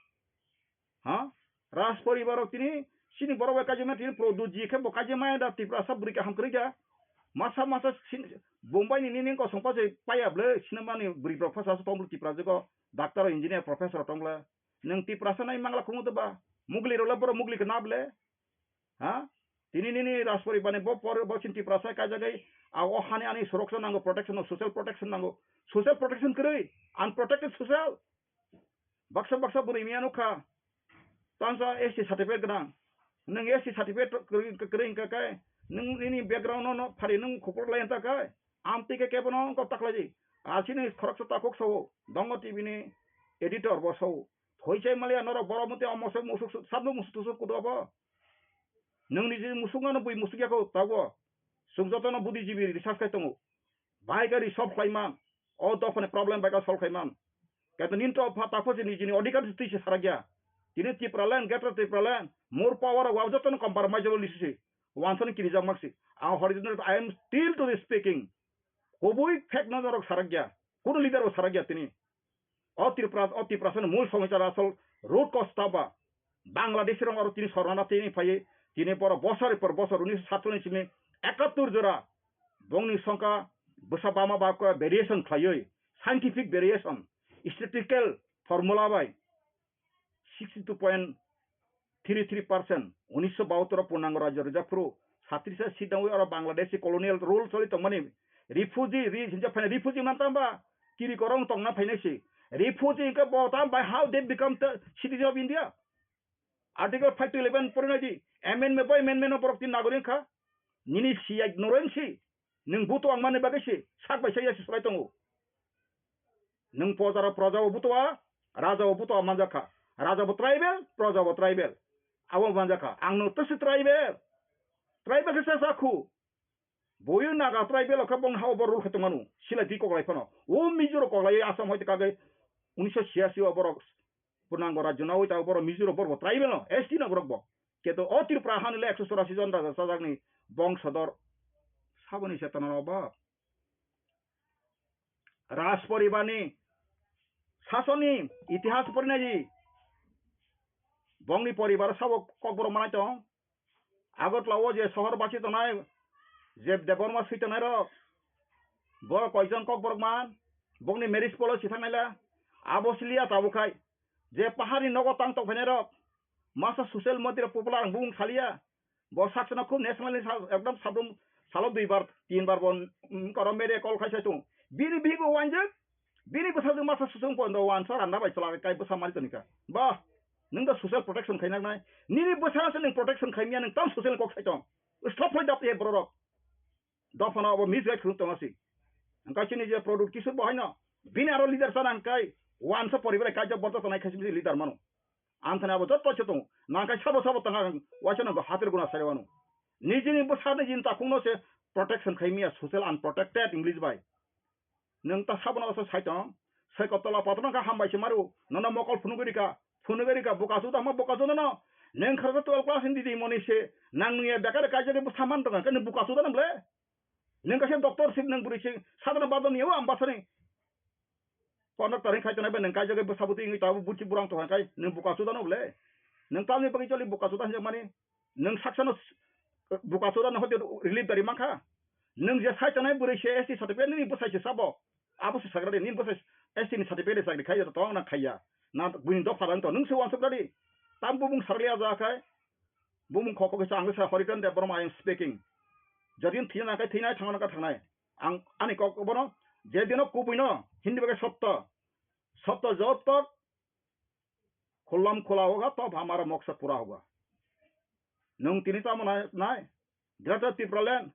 Ha? Raj poribar rok tini, chini borok bai kaijima tini Pradyot ji khe bo kaijima da Tiprasa bwrwi kaham kwrwi da. Masa masa sin-, Bombay ni nini kosong pa se paya ble, sinamani bwrwi borok phasa tong ble Tiprasa go, doctor, engineer, professor tong ble. Nwng Tiprasa nai mangla khungo de ba? Mugli rok le borok mugli khe na ble? Ha? Tini nini Raj poribar ni bo por, bo chini Tiprasa kaijagwi, a o hani ani soroksa nango, protection, social protection nango. Social protection kwrwi, unprotected social. Baksa baksa bwrwi miya nukha, tansa S T certificate gwnang. Nwng S T certificate kwrwi, kwrwi wngkha khe, nwng nini background no, no phari nwng khupur lai wngkha khe, amtwi khe kebono wngkha taklai di. Asini khoroksa takhuk sao, Dongo T V ni editor bo sao. Thoi chai maliya norok borok mutwi omo se musuk, sabno musuk tusuk kudo bo. Nwng niji musuk ano bui musuk yako, tabuk. Chwng jotono buddhijibi research khai tongo. Bai khe resolve khlai man. O dophani problem bai khe solve khai man. Kaitor nini to pha-, takho se nijini odhikar se twi se sarakya. Tini Tipraland, Greater Tipraland, more power o jotono compromise o lisi se. Wansani kirijak maksi. Ang hori jino, I am still to the speaking. Kubui fact no norok sarakya. Kunu leader bo sarakya tini. O Tripura, o Tiprasani mul somosa asol root cause taba. Bangladesh rong aro tini sornana tini phaiye, tini borok bosor por bosor unisho satchollish ni ekattor jora bongni songkha bwsa bama ba khe variation khlaiwi, scientific variation, statistical formula bai sixty two point three three percent, unisho bahattor o purnango rajyo rijak phuru, satris seat nangwi oro Bangladeshi colonial rule choli tongmani, refugee, re-, hinjak phai refugee man tamba, kiri korong tongna phainai se. Refugee hwnkhe bo tam bai how they become the citizen of India? Article five to eleven porinai di, amendment by amendment no borok tin nagorik kha. Nini siyai noreng si, nwng buto ang mani bagwi si, sak bai sak ya si swlai tongo. Nwng pojaro proja bo buto a, raja bo buto a manjak kha. Raja bo tribal, proja bo tribal. Abo manjak kha. Ang no twisi tribal. Tribal khe sa sa khu. Boyo Naga tribal o khe bong ha obo rule khe tongmanu. Sila di koklai phano. O Mizo rok koklai Assam hoite kagwi unisho siyasi o borok purnango rajyo nawi ta borok Mizo rok borok bo tribal no, S T no borok bo. Keto o Tripura hani le ekso chorasi jon raja chajakni bongsodor. Saboni chetona no ba. Raj poribarni sasoni itihas porinai di. Bongni poribar sabo kokborok manai tong. Agartala o je sohor basi tongnai, je Debbarma swi tongnai rok, bo koijon kokborok man, bongni marriage policy thangnaila, abo siliya tabuk khai, je paharni nogo tang tongphainai rok, masa social media popular ang bung saliya, bo saksano khub national ni sa-, ekdom sabrum salo dui bar, tin bar bo, mm, koro media call khai sai tung, bini bibo wanjak, bini bwsajwk masa susung pondo wansa randa bai chwla kai bwsa mari tonika. Ba, nwng da social protection khai naknai. Nini bwsa se nwng protection khai miya nwng tam social kok sai tong. Stop lai dap ye borok. Dophano abo misguide khuluk tong asi. Angkai chini je product kisur bo haino. Bini aro leader sana angkai wansa poribar kaijak borok tonai khai leader mano. Anthani abo jotto se tong. Nangkai sabo sabo tanga waisa nangko hatir guna sai wano. Nijini bwsa nijini takungno se protection khai miya social unprotected English bai. Nwng ta sabono oso sai tong, sai kotola patro kha hambai se maru, nono mokol phunugwi rika, phunugwi rika, buka suda ma buka suda no, nwng khara twelve class ni didi moni se, nang nungya bekar kaijagwi bwsa man tong kha, nwng buka suda no ble? Nwng kaisa doctor sip nwng bwrwi se, sadana badon yawa ambasani, conductor hin khai tonai bai nwng kaijagwi bwsa bwtwi wngwi tabuk buchi burang tong kha, nwng buka suda no ble? Nwng tamni bagwi choli buka suda hinjak mani, nwng saksano s-, buka suda no hote relief dari mankha. Nwng je sai tongnai bwrwi se S T certificate nini bwsai se sabo. Abo se sagra de, nini bwsai S T ni certificate de chakri khaiya to tong na khaiya. Na buini dopha dang to nwng se wansuk dadi. Tam bumung sarli aja khai. Bumung khoko kisa ang sa Horiton Debbarma I am speaking. Jodi thina na kai thina thangna ka thangnai. Ang ani kok bono je dino kubui no hindi bagai sotto. Sotto jotto Khulam khula hoga, tab hamara moksa pura hoga. Nwng tini tamo nai, nai? Greater Tipraland,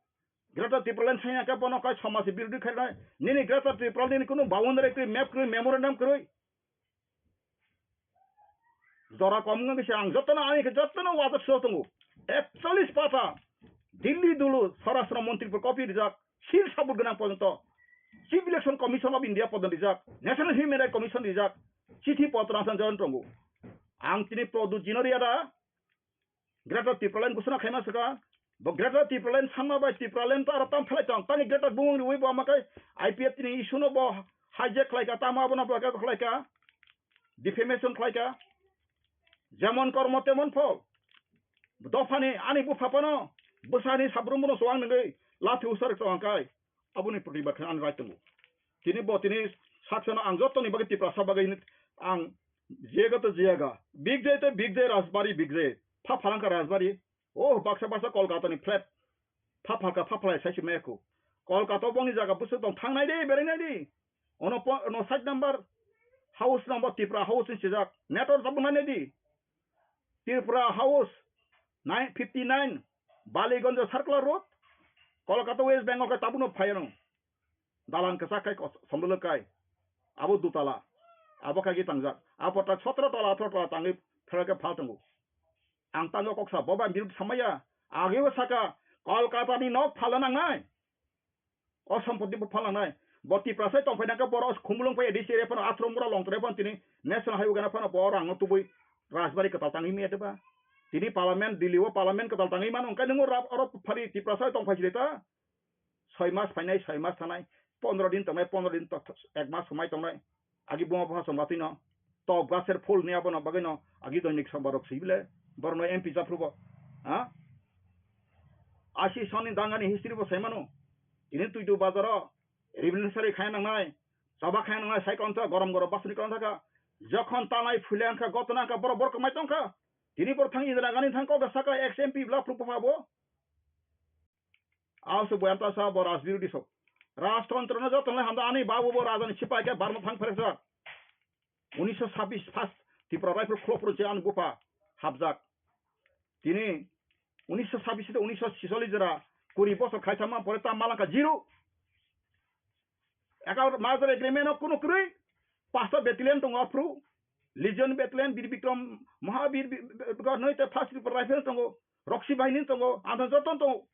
Greater Tipraland sanya ke bono kai somaj birodhi khainai. Nini Greater Tipraland nini kunu boundary kwrwi, map kwrwi, memorandum kwrwi. Jora kom wngwi se ang jotono, ani khe jotono wajak sio tongo. Ekchollish pata Delhi dulu Swarashtra Montri por copy rijak, seal sabut gwnang porjonto Chief Election Commission of India porjonto rijak, National Human Rights Commission rijak, chithi potro ang join tongo. Ang tini Pradyut Jinoria da Greater Tipraland gusuna khaima saka, bo Greater Tipraland sanma bai Tipraland to aro tam phalai tong, tani Greater bumung riwi bo amakai I P F T ni issue no bo hijack khlaika, tamo abono bo khlaika, defamation khlaika, jemon kormo temon phol. Dophani ani bupha phano bwsani sabrumbono chuwang nungwi lathi usar tong kha, aboni protibad khe ani right tongo. Tini bo tini saksano ang jotoni bagwi Tiprasa bagwi ang jega to jega. Big jay to big jay Rajbari big jay. Pha phalangkha Rajbari. Oh, baksa baksa Kolkata ni flat. Pha phalka pha phalai sai se maya kho. Kolkata bongni jaga bwswk tong thangnai de, berainai de. Ono po-, ono side number house number Tipra house ni sijak. Network tabuk nai nai di. Tripura House, nine fifty nine, Baliganj Circular Road, Kolkata, West Bengal khe tabukno phai ano. Dalan kwchak khai kos-, somlwlwk kai. Abo dutala. Abo khai khe tangjak. Abo tak sotro tala, atharo tala tangwi phela khe phal tongo. Ang tangwi kok sa, bo bai birud samaya. Agebo saka, Kolkata ni nok phalna nangnai. O sompoti bo phalnanai. Bo Tiprasa tongphaina khe borok khumulwng phai A D C area phano Athramura Longtrai phano tini National Highway gana phano bo rangno tubui Rajbari kwtal tangwi maya deba. Tini parliament, Delhi o parliament kwtal tangwi mano, hwnkhe nwng oro phari Tiprasa tong phai sile ta. Soi mas phainai, soi mas thanai, pondro din tongnai, pondro din to-, ek mas swmai tongnai. Agi buma bupha song batwi no. Tok gaser phul ni abono bagwi no. Agi doinik song barok sibile. Borok no M P japhru bo. Ha? Asi soni dangani history bo sai mano. Tini Tuidu bazaro. Revolutionary khai nangnai. Chaba khai nangnai sai kon ta gorom gorom basni kon thaka. Jokhon tanai phule angkha gotona angkha borok borok mai tongkha. Tini bor thang Indira Gandhi thang kok da saka ex M P bla phru bupha bo. Aw se boyam ta sa bo rajbirodhi sok. Rajtantro no joto le hamda ani babu bo rajani sipai khe barma thang pherek jak. Unisho sabis first Tripura rifle khulopro je ani bupha hapjak. Tini unisho sabis to unisho sisollis jora kuri bosor khai sama pore ta malangka zero. Eka merger agreement o kunu kwrwi pasta battalion tongo aphru. Legion battalion, Bir Bikram, Mahabir, Bi-, Bi-, Bi-, Bi-, Bi-, Bi-, te first Tripura rifle tongo. Roksi bahini tongo, ang joto tongo.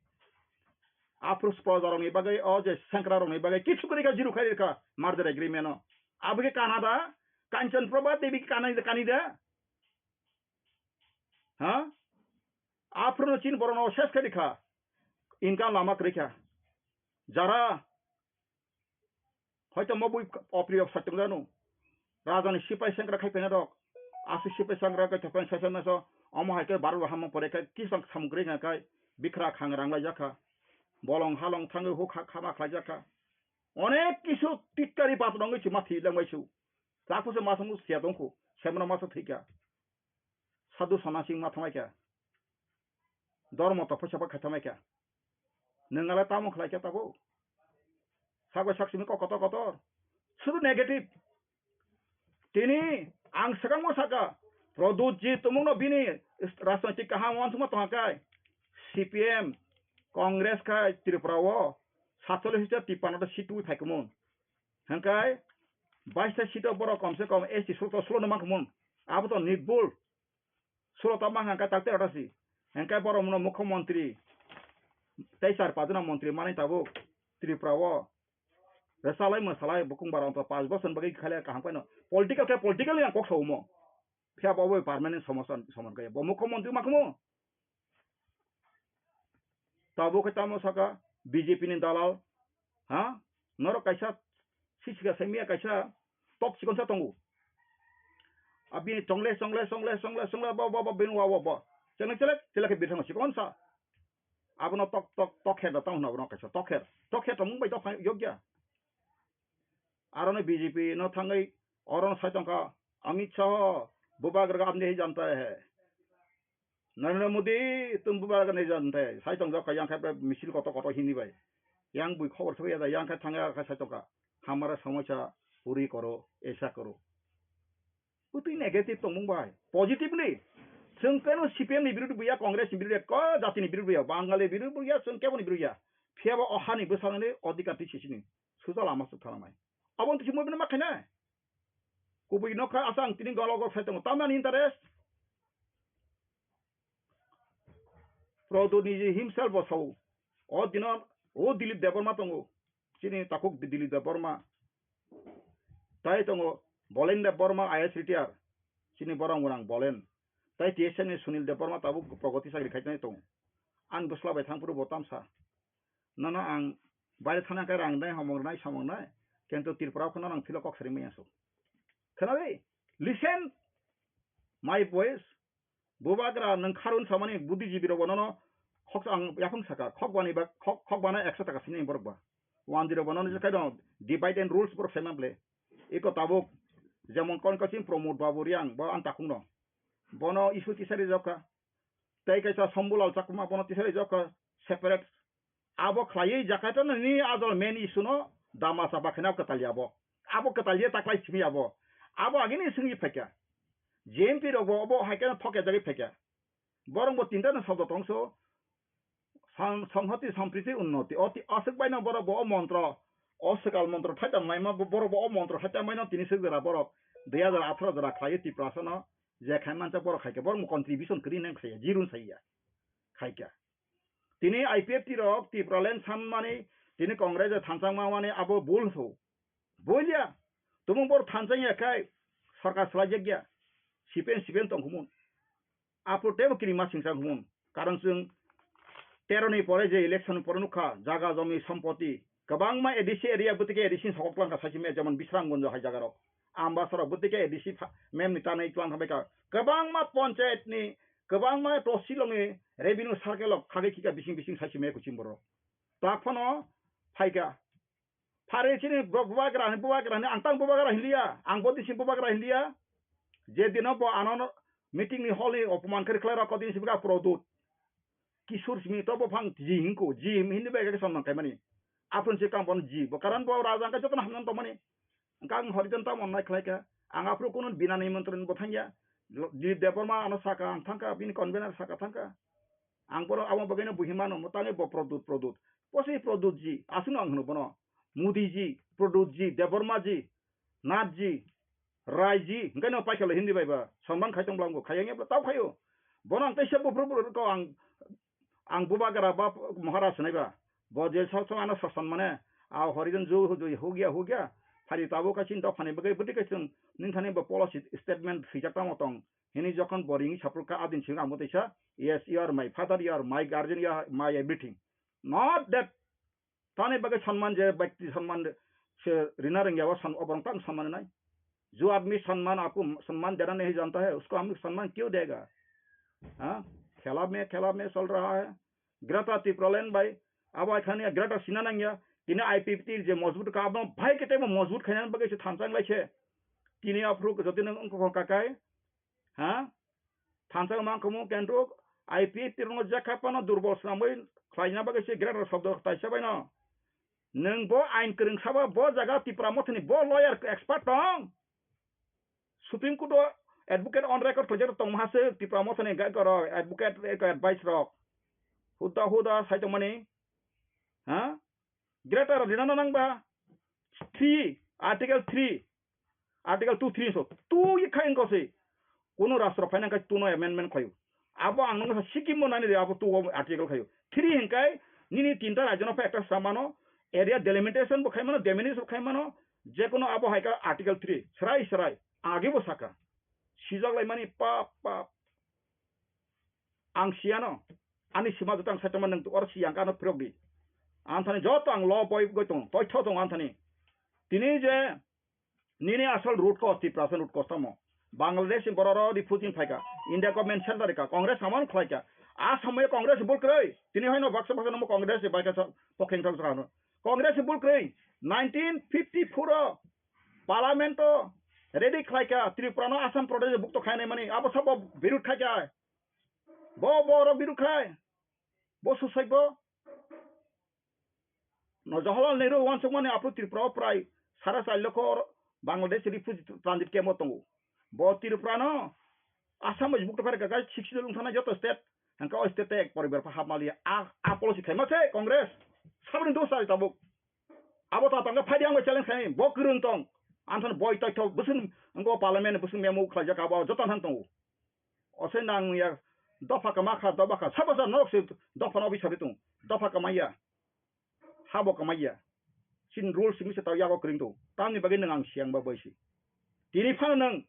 Aphru proja rokni bagwi, o je sengkra rokni bagwi kichu kwrwi kha, jiru khai rikha merger agreement o. Abo khe Canada, Kanchan Prabha Devi khe Canada, Canada. Ha? Aphru no chin borok no ses khai rikha. Income lama kwrwi kha. Jara Hoito mo bui opri of satung janu. Rajani sipai sengkra khai pena rok. Asi sipai sengkra kai thopen sesen naso. Omo hai ke baru hamo pore kai kisang samung kri ngai kai. Bikra khang rang lai jakha. Bolong halong thangi hu kha khama khlai jakha. Onek kisu tikkari pat nongwi chuma thi lang bai su. Lapu se masung sia dongkhu. Semra masa thika. Sadhu sanasing ma thamai kha. Dormo to phaisa ba kha thamai kha. Nwng ala tamo khlai kha tabo. Sakbai sak simi kok kotor kotor. Sudu negative. Tini ang swkangmo saka, Pradyut ji tumungno bini rajnoitik kaham uansukma tongkha kai. C P M, Congress khai Tripura o satchollish ta tipano ta seat twi phai kumung. Hingkai baista seat o borok komse kom S T sulo to sulo no mankha mun. Abo to nitbul. Sulo to mankha hingkai tak tera si. Hingkai borok muno mukhyamantri tei char pajna mantri manwi tabuk Tripura o. Rwchalai mwsalai bukung bara onto panch bosor bagwi khaile kaham kaino. Political khe political yang kok saumo. Phiya bo bai permanent somosa somon kaya. Bo mukhyamantri makhmo. Tabuk khe tamo saka B J P ni dalal, ha? Norok kaisa sisika se miya kaisa tok chikon sa tongo. Abini chongle, chongle, chongle, chongle, chongle, bo, bo, bo, bini wa, wa, bo. Chongle chelek, chelek khe birthang chikon sa. Abono tok, tok, tok khe da tong hwnwi abono kaisa tok khe. Tok khe tongmung bai tok phang yokya. Aro no B J P no thangwi oro no sai tongkha Amit Shah, Bubagra ka apni hi janta hai. Narendra Modi, tum Bubagra nahi janta hai. Sai tong jokha yang khai misil koto koto hini bai. Yang bui khobor thangya da, yang khai thangya khai sai tongkha. Hamara samosa puri koro, aisa koro. Bwtwi negative tongmung bai. Positive ni. Chwng keno C P M ni birodhi buya, Congress ni birodhi buya, ko jati ni birodhi buya, Bangali birodhi buya, chwng kebo ni birodhi buya. Phiya bo o hani bwsarangni odhikar twi sisini. Suja lama se thanamai. Abo twi simo bini ma khainai. Kubui nokha asa ang tini golo golo sai tongo. Tamani interest. Prodot niji himself bo sao. O dino o Dilip Debbarma tongo. Chini takhuk Dilip Debbarma. Tai tongo Bolen Debbarma I A S retired. Chini borok mwnang Bolen. Tai T S F ni Sunil Debbarma tabuk Pragati chakri khaitani tongo. Ang bwsla bai thangphuru bo tamsa. Nono ang baire thana khe rang nai, homong nai, somong nai. Kintu Tripura o kheno nang philo kok sari maya so. Khnabi? Listen my voice. Bubagra nwng kharun samani buddhijibi rok bonono khok ang yaphang saka, khok bani ba, khok, khok bana ekso taka sini borok ba. One zero bonono je kaino divide and rules borok sema ble. Iko tabuk jemon kon kaching Pramod Babu Riang bo ang takhung no. Bono issue tisari jokha. Tei kaisa Shambhulal Chakma bono tisari jokha separate. Abo khlaiwi jakhaitano ni ajol main issue no dama chapa khaina kwtalya abo. Abo kwtalya taklai simi abo. Abo agini singwi phaikha. J M P rok bo obo hai khe thokya jagwi phaikha. Borok bo tinta no sabdo tongso. San-, Sanghati Sampriti Unnoti. O ti aswk baino borok bo o montro, o swkal montro thaitam naima bo-, borok bo o montro thaitam baino tini swk jora borok dui hajar atharo jora khlaiwi Tiprasa no je khai mancha borok khaikha. Borok bo contribution kwrwi nang khaiya, jirun saiya. Khaikha. Tini I P F T rok Tipraland sanmani, tini Congress o thansa mani abo bul so. Bulia, tumung bor thansa ya khai sarkar salai jak ya. C P M, C P M tong khumun. Aphuru teibo kirima singsa khumun. Karon chwng tero ni pore je election ni pore nukha, jaga jomi sompoti kwbangma A D C area bwtwi khe A D C ni sokok twlang kha, saisi me jemon Bisramganj hai jaga rok. Ambasarok bwtwi khe A D C pha-, mem ni tanwi twlang kha bai kha. Kwbangma panchayat ni, kwbangma tohsil ni revenue circle rok khagwi khika bising bising saisi me kuching borok. Tak phano phaikha. Phari chini bo-, bubagra hini, bubagra hini, ang tang bubagra hinliya, ang bo dising bubagra hinliya. Je dino bo ano meeting ni hall ni opoman khe khlai rok, kodin sibika produt. Kisur simi to bo phang ji hinko, ji hindi bai khe sonman kaimani. Aphun se kam bon ji, bo karon bo raja ang khe jotono hamnan tongmani. Ang kang horijan tamo nai khlai kha. Ang aphuru kunu bina nimantron bo thangya. Dilip Debbarma ano saka ang thangkha, bini convener saka thangkha. Ang poro amo bagwino buhi mano, mo tangwi bo Pradyut, Pradyut. Posi Pradyut ji, aswkno ang hwno bono. Modi ji, Pradyut ji, Debbarma ji, Nath ji, Rai ji, hwnkhe no paikha le Hindi bai ba, sonman khai tong bwla wngkha, khaiya wngya bwla tao khaio. Bono ang teisa buphuru buphuru ko ang, ang bubagra ba Maharaj hwnwi ba. Bo je sok sok ano sasan mane, a horijan ju hujui hugya hugya, phari tabuk kaisin dophani bagwi bwtwi kaisung nini thani bo policy statement swijak tamo tong. Hini jokhon bo ring saprwk kha, adin simi ang bo teisa, "Yes, you are my father, you are my guardian, you are my everything." Not that tani bagwi sanman je, byakti sanman se rina rwngya, o san-, oborok tang sanman nai. जो आदमी सम्मान आपको सम्मान देना नहीं जानता है, उसको हम लोग सम्मान क्यों देगा? हाँ? खेला में, खेला में चल रहा है। Greater Tipraland bai, abo ai thani Greater Sina nangya, tini I P F T je मजबूत ka abo bhai kete bo मजबूत khaina bagwi se thansa wng lai se. Tini aphuru jodi nang wngkha kakai, Ha? Thansa mangkhamu kentruk, I P F T rokno jekha phano durbol swnamwi khlaina bagwi se greater shobdo taisa baino. Nwng bo ain kwrwng sabo, bo jaga Tipra Mothani bo lawyer expert tong. Supreme Court o advocate on record khlaijak tongma se Tipra Mothani ga-, goro advocate, advice rok. Huda huda sai tongmani. Ha? Greater rina nangba three, Article three, Article two three so two ye khai ko se. Kuno rashtra phaina khai tuno amendment khayo. Abo ang nang sikkim mo nani de abo tu article khayo. Three hinkai nini tinta rajyo no pha ekta samano area delimitation bo khai mano, delimit bo khai mano, je kono abo hai ka Article three, srai srai, age bo saka. Sijak lai mani pap, pap. Ang siyano, ani sima joto ang saitama nang tu or siyang kano phirok di. Anthani joto ang lo boi goi tong, toi tho tong anthani. Tini je, nini asal root cause, Tiprasa root cause tamo. Bangladesh ni borok rok refugee phaika, India government center ka, Congress amon khlaika. A samoy Congress bul kroi. Tini hoino baksa baksa namo Congress ni baika sa, pokheng thang sa. Congress bul kroi. Nineteen fifty-four o Parliament o ready khlaika, Tripura no Assam Pradesh bukto khainai mani, abo sabo birud khaika. Bo, bo rok birud khai. Bo susai bo. No Jawaharlal Nehru wansukmani aphuru Tripura o prai sara char lokho Bangladesh refugee transit camp o tongo. Bo Tripura no Assam bai bukto khaika, sixty wngthana joto state, hangka o state ek poribar pha hapmaliya. A, a policy khaima se Congress. Saboni dos chari tabuk. Abo ta tangka phaidi ang bai challenge khai, bo kwrwng tong. Anthon boi toitho bwswng wngko parliament bwswng memo khlaijak abo joto thang tongo. Osai nang ya dopha kama kha, dopha kha. Sabo sa norok se dopha no bisari tong. Dopha kamaiya. Habo kamaiya. Chin rule simi se tau yago kwrwng tong. Tamni bagwi nang ang siyang ba bai si. Tini phano nwng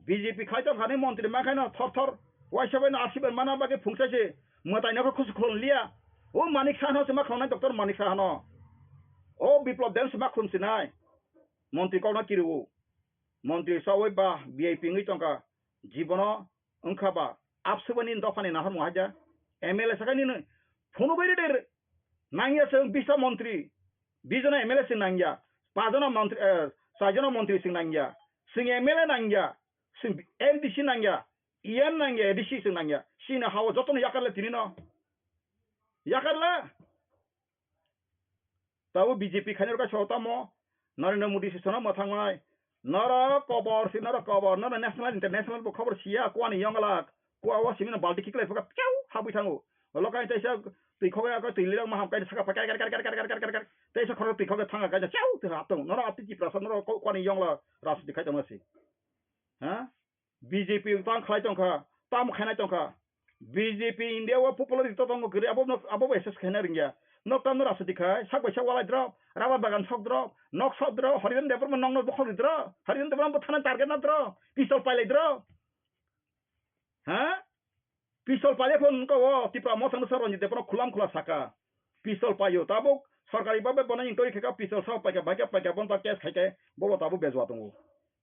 B J P khai tong khani montri ma khaino thor thor waisa bai no asibai mana bagwi phungsa se mwtai no khusu khulon liya. O Manik Saha no se ma khulonai, Doctor Manik Saha no. O Biplab Deb se ma khulon sinai. Montri kok no kiriwo. Montri sawi ba V I P wngwi tongkha. Jibono wngkha ba abswbani dophani nahar muhaja. M L A sakha nini phunugwi reder. Nangya chwng bista montri, bijona M L A chwng nangya, pajona montri, eh, chaijona montri chwng nangya, chwng M L A nangya, chwng M D C nangya, E M nangya, A D C chwng nangya. Chini hao jotono yakarle tinino. Yakarle. Tabo B J P khainai rwkha sao tamo Narendra Modi se sono mwthangmai. Norok kobor se, norok kobor, norok national, international bo khobor siya, kuani yonglak, kua o simino balti kiklai phuka, piau, habwi thango. Olo kaisa twi khogwi, ako twi lirok maham kaisa saka pha, ker, ker, ker. Teisa khorok twi khogwi thanga kaisa, piau, twi hap tongo. Norok atwi Tiprasa, norok ko-, kuani yongla rajniti khai tongma se. Ha? B J P tang khlai tongkha, tamo khainai tongkha. B J P India o popularity to tongo kwrwi, abo no, abo bai assess khaina rwngya. Nok tamno rajniti khai, sak bai sak walai drop, rubber bagan sok drop, nok sok drop, Harijan Debbarma nokno bokhok di drop, Harijan Debbarma bo thana target na drop, pistol pailai drop. Ha? Pistol paile phone wngkha o Tipra Motha no sa Ranjit Debbarma khulam khula saka. Pistol paio tabuk sorkari babe bono inquiry khaika pistol sa paika baika paika bono ta case khaike bobo tabuk bejua tongo.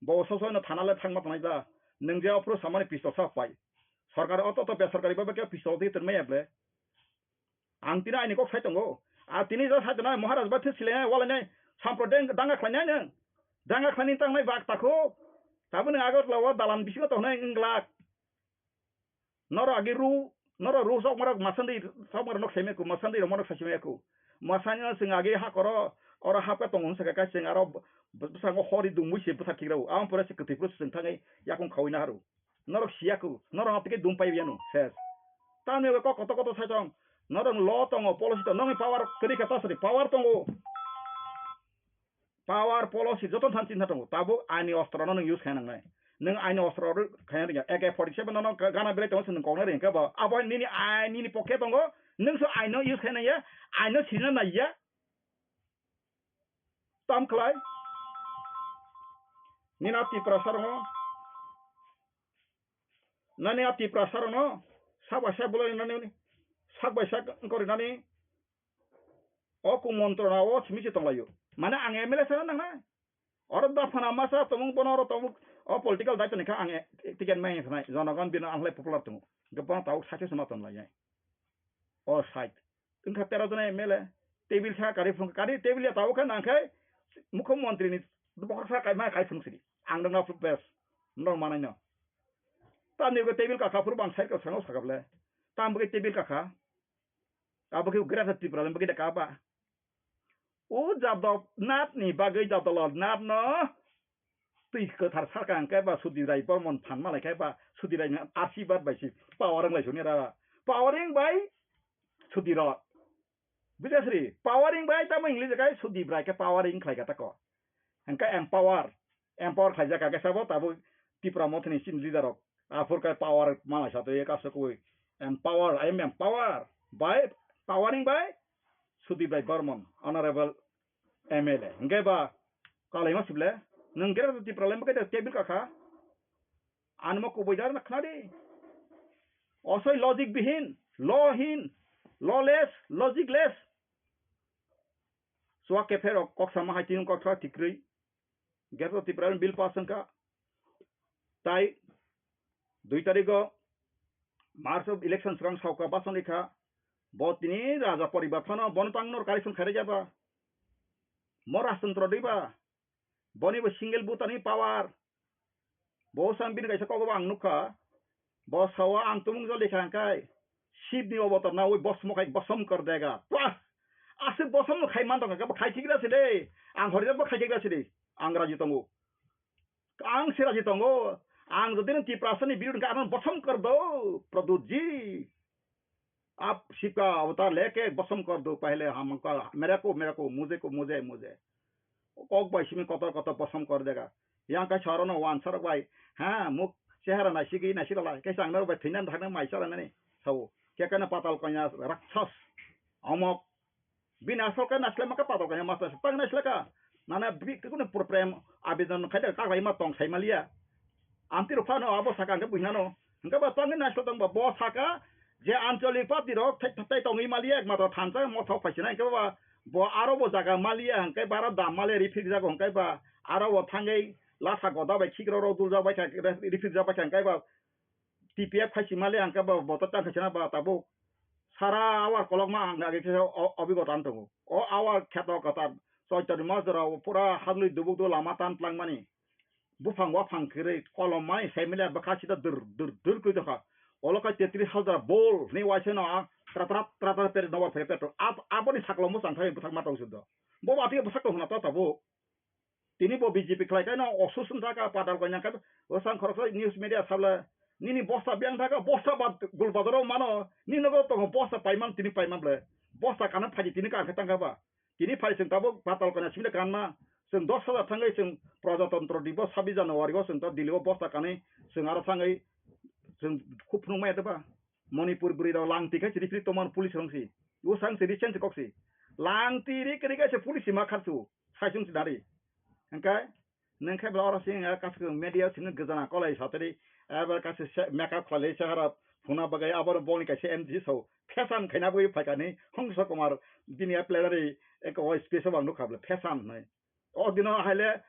Bobo soso no thana le thangma tongnai da. Nwng je ophuru samani pistol sa pai. Sorkari oto to besorkari babe khe pistol di tongmaya ble. Ang tini aini kok sai tongo. A tini ja sai tongnai Maharaj bai thwi silainai walainai sampro deng danga khlainai nwng. Danga khlaini tangnai bak takho. Tabuk nwng Agartala o dalan bisingo tongnai wng glak. Norok agi ru, norok ru sok marok masandi sok marok nok seme ku masandi rok marok sasime ku. Masani no sing agi ha koro oro hapka tongo hwnsa khe kaising aro bwskango hori dungmui se bwthak khikrao. Ang pore se kwtwi phuru se chwng thangwi yakung khaui naharu. Norok siya ku, norok no tike dum pai yanu ses. Tamni kok koto koto sai tong. Norok lo tongo, policy tongo, nokni power kwrwi khe tasari power tongo. Power policy joto than chinta tongo. Tabuk aini ostro no nwng use khaina nangnai. Nwng aini ostro ro khaina ringya. A K forty seven no gana belai tongo se nwng koknai ringkha bo. Abo nini aini ni pocket tongo. Nwng so aino use khaina ya. Aino sina naiya. Tam khlai. Nini a Tiprasa rokno. Nani a Tiprasa rokno. Sak bai sak bolai nani. Sak bai sak wngkori nani. O kumontro na o simi se tonglaio. Mane ang M L A sana nangnai. Oro daphana masa tomung bono oro tomung o political daito ni kha ang e-, ticket mai khnai. Jonogon bino ang lai popular tongo. Hingke bono tabuk sakhe se ma tonlai. O side. Wngkha tero jona M L A. Table sa kari phung kari table ya tabuk kha nangkhai mukho montri ni bokhok sa kai ma kai phung sidi. Ang dong na bes. Nong manai no. Tamni go table kakha phuru bang side ka sango sakable. Tam bwkhe table kakha. Abo khe Greater Tripura ni bagwi da kaba. O Jadab Nath ni bagwi Jadab Lal Nath no twi kwthar sarka hwnkhe ba Sudip Rai Bormon phan malai khe ba Sudip Rai ni asibad bai si powering lai suni ra. Powering bai Sudip Rai. Buja sri, powering bai tamo English kai Sudip Rai khe powering khlai kha tako. Hwnkhe empower, empower khlaijak kha khe sabo tabuk Tipra Mothani chini leader rok. Aphur khe power malai sa twi kaso koi empower, I am empower by powering by Sudip Rai Barman, honorable M L A. Hwnkhe ba kalaima sible, nwng khe Tipra lai khe table kakha. Anmo kubui dar na khnadi. Osoi logic bihin, law hin, lawless, logicless. Suak kephero kok sama hai tiyung kok thwa tikrwi. Greater Tripura bill pass wngkha. Tai dui tarigo March of election swkang sauka bason rikha. Bo tini raja poribar phano bono tang nor kari song khairajaba. Mo rajtantro diba. Boni bo single butani power. Bo sang bini kaisa kogobo ang nukha. Bo sao ang tumung jol likha hwnkhe Shibni obotor nawi bosmo khai bosom kor dega. Pah! Aswk bosom no khai man tongkha, bo khai khigra se de. Ang horijak bo khai khigra se de. Ang raji tongo. Ang se raji tongo. Ang jodi no Tiprasa ni birud hwnkhe ano bosom kor do, Pradyut ji. Aap Shiv ka avatar leke bosom kor do, pehle hum ka, mere ko, mere ko, mujhe ko, mujhe, mujhe. Kok bai simi kotor kotor bosom kor dega. Yang kai sorono wan sorok bai. Ha, muk chehara naisigi naisila lai. Kaisa ang naro bai thwinan thangna mai sala nani. Sao. Kekana patal kanya rakshas. Omok. Bini asol kai naisle maka patal kanya mas naisle. Tang naisle ka. Nana bi kunu problem abedan khai da kaklai ma tong sai maliya. Amtwi rok phano abo saka hwnkhe buinano. Hwnkhe bo tongwi naisle tongba bo saka je ancholik party rok thai thai tongwi maliya ekmatro thansa mothok phaisina hwnkhe ba bo aro bo jaga maliya hwnkhe ba aro dam maliya rifik jago hwnkhe ba aro bo thangwi lasa goda bai khikrok rok duljak bai kha rifik jak bai kha hwnkhe ba T P F phaisi maliya hwnkhe ba bo to tang khaisina ba tabuk sara awar kolokma ang age khe o-, obigota wng tongo. O awar kheto kwtal Choitoni Majra o pura hadlwi dubuk do lama tan tlangmani. Buphang waphang kwrwi kolom mai sai mile bwkha sida dur dur dur kwrwi tongkha. Olo khe tetris hajar bol hwnwi waisa no a tra tra tra tra per nobar phai petrol. Ab-, aboni saklo mwchang thai bwthak ma tong sudo. Bo ba twi bwsak tong hwna to tabuk. Tini bo B J P khlai khe no osus wng thaka patal kanya khe bwsang khoroksa news media sabla nini bosta biyang thaka bosta ba gul bazaro mano nini nogo tongo bosta paiman tini paiman ble. Bosta kana phaji tini ka khe tangka ba. Tini phai chwng tabuk patal kanya simi kanma, chwng dos hajar thangwi chwng Prajatantro Dibo sabbish January o chwng ta Delhi o bosta kanwi chwng aro thangwi chwng khub phunukmaya teba. Manipur bwrwi rok langtwi khai chiri phiri tongmani police rong si. Usang si recent kok si. Langtwi ri kwrwi kaisa police si ma kharsu. Saisung si dari. Hwnkhe nwng khe bwla oro sing kaisa media sini gwjana kolai satri Ebar kaisa se-, makeup khlailai chehara phuna bagwi abo bongni kaisa M G so fashion khaina bagwi phaikani Hongso Kumar bini a plenary eko o speech o ang nukha bwle fashion hinwi. O dino haile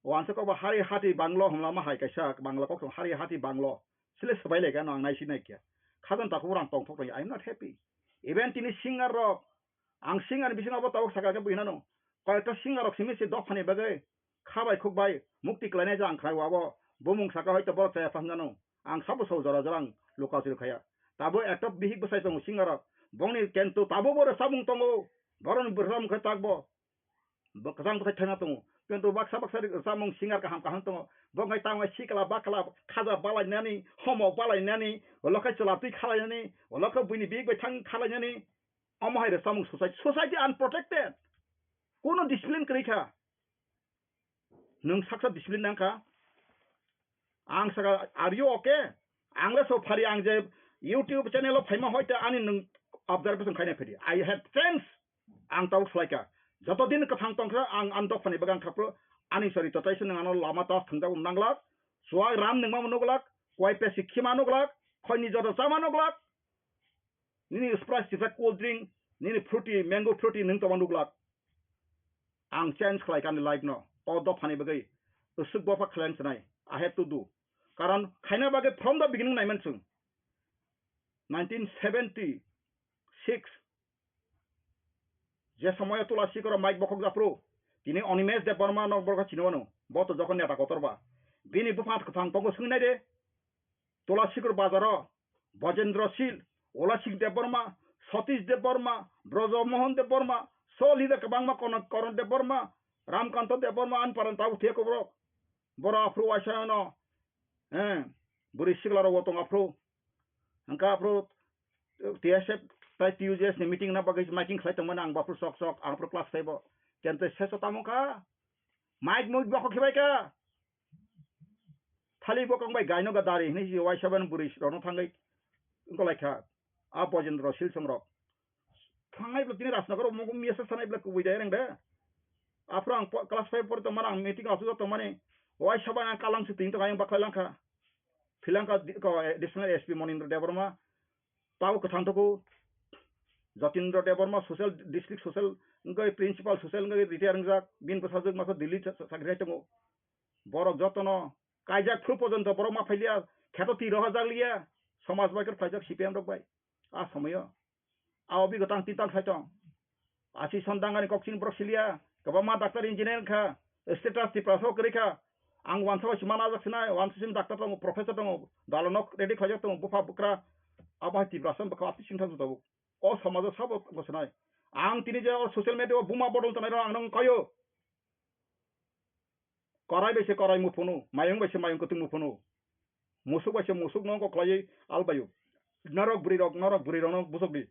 wansa kokba hari hati banglo hwnlama hai kaisa bangla kok hari hati banglo. Sile swbai lai gano ang naisi naikya. Khajang takhuk rang tongthok lai, I am not happy. Even tini singer rok, ang singer ni bisingo abo tabuk saka khe buinano. Koyekta singer rok simi se dophani bagwi khabai khukbai mukti klainai jang khlai wabo bumung saka hoito borok chaya phangano. Ang sabo so jora jora ang luka chiri khaya. Tabo ekta bihik bwsai tongo singer rok. Bongni kento tabo bo rwchapmung tongo. Boroni bwrwchapmung khe takbo. Bo kwchang bwthai thangna tongo. Kintu baksa baksa ri-, samung singer kaham kaham tongo. Bo wngkha tamo sikla bakla khaja balainani, homo balainani, ulo khe chwla twi khalainani, ulo khe buini bihik bai thang khalainani. Omo hai rw samung society, society unprotected. Kuno discipline kwrwi kha. Nwng saksa discipline nang kha. Ang saka, "Are you okay?" Ang le so phari, ang je YouTube channel o phaima hoite ani nwng observation khaina phedi. I have friends. Ang tabuk swlaikha. Joto din kwthang tongkha, ang ani dophani bagan khapro, ani sori totai se nwng ano lama tas thwngjak nanglak, suwak ram nungma nuglak, kuai pesi khima nuglak, khoini joto chama nuglak, nini Sprite sisa cold drink, nini fruity, mango fruity nwng tongma nuglak. Ang change khlai kani life no, o dophani bagwi, usuk bopha khlai ang sanai, I have to do. Karon khaina bagwi from the beginning naiman chwng. Nineteen seventy six, je somoyo Tulasi Sikoro mic bokhok japhru, tini Animesh Debbarma no borok chini wano, bo to jokhon neta kotor ba. Bini bupha kwthang tongo swngwi nai de. Tulasi Sikor bazaro Bojendra Sil, Olasing Debbarma, Satish Debbarma, Brojo Mohan Debbarma, so leader kwbangma Kono-, Koron Debbarma, Ramkanto Debbarma, ani paran tabuk thek borok. Borok aphru waisa no, eh, bwrwi sikla rok bo tong aphru. Hwnkha aphru T S F tai T U J S ni meeting na bagwi miking khlai tongmani ang bo aphru sok sok, ang aphru class five o. Kente seso tamo kha. Mic muik bokho khibai kha. Thali bokong bai gaino ga dari hinwi si waisa ban bwrwi rokno thangwi wngkolaikha. A Bojendra Silsong rok. Thangnai bwlwk tini Rajnagar o mungkuk mia se sanai bwlwk kubui de reng de. Aphuru ang po-, class five pori tongmani ang meeting o aswk tongmani. Waisa ban ang kalang se tini tong ayang baklai langkha. Philangkha di-, ko, eh, Additional S P Monindra Debbarma. Tabo kwthang thuku Jatindra Debbarma social, district social wngwi principal social wngwi retire wngjak. Bini bwsajwk masa Delhi cha-, cha-, chakri khai tongo. Borok jotono kaijak phuru porjonto borok ma phailiya, kheto twi rohorjak liya, somaj bai khe phaijak C P M rok bai. A somoyo a obi gotang tintang sai tong. Asi sondangani kokching borok siliya, kwbangma doctor engineer wngkha, status Tiprasa o kwrwi kha. Ang wansa bai se mana ajak sinai, wansa simi doctor tongo, professor tongo, dalonok ready khlaijak tongo, bupha bwkra, abo hai Tiprasa bwkha ati singtham tabuk. O somajo sabo tongo sinai. Ang tini je o social media o buma bodol tonai rok ang nang kaio. Korai bai se korai muphunu, mayung bai se mayung kwtwng muphunu. Musuk bai se musuk no kok khlaiwi albaio. Norok bwrwi rok, norok bwrwi rok no busuk di.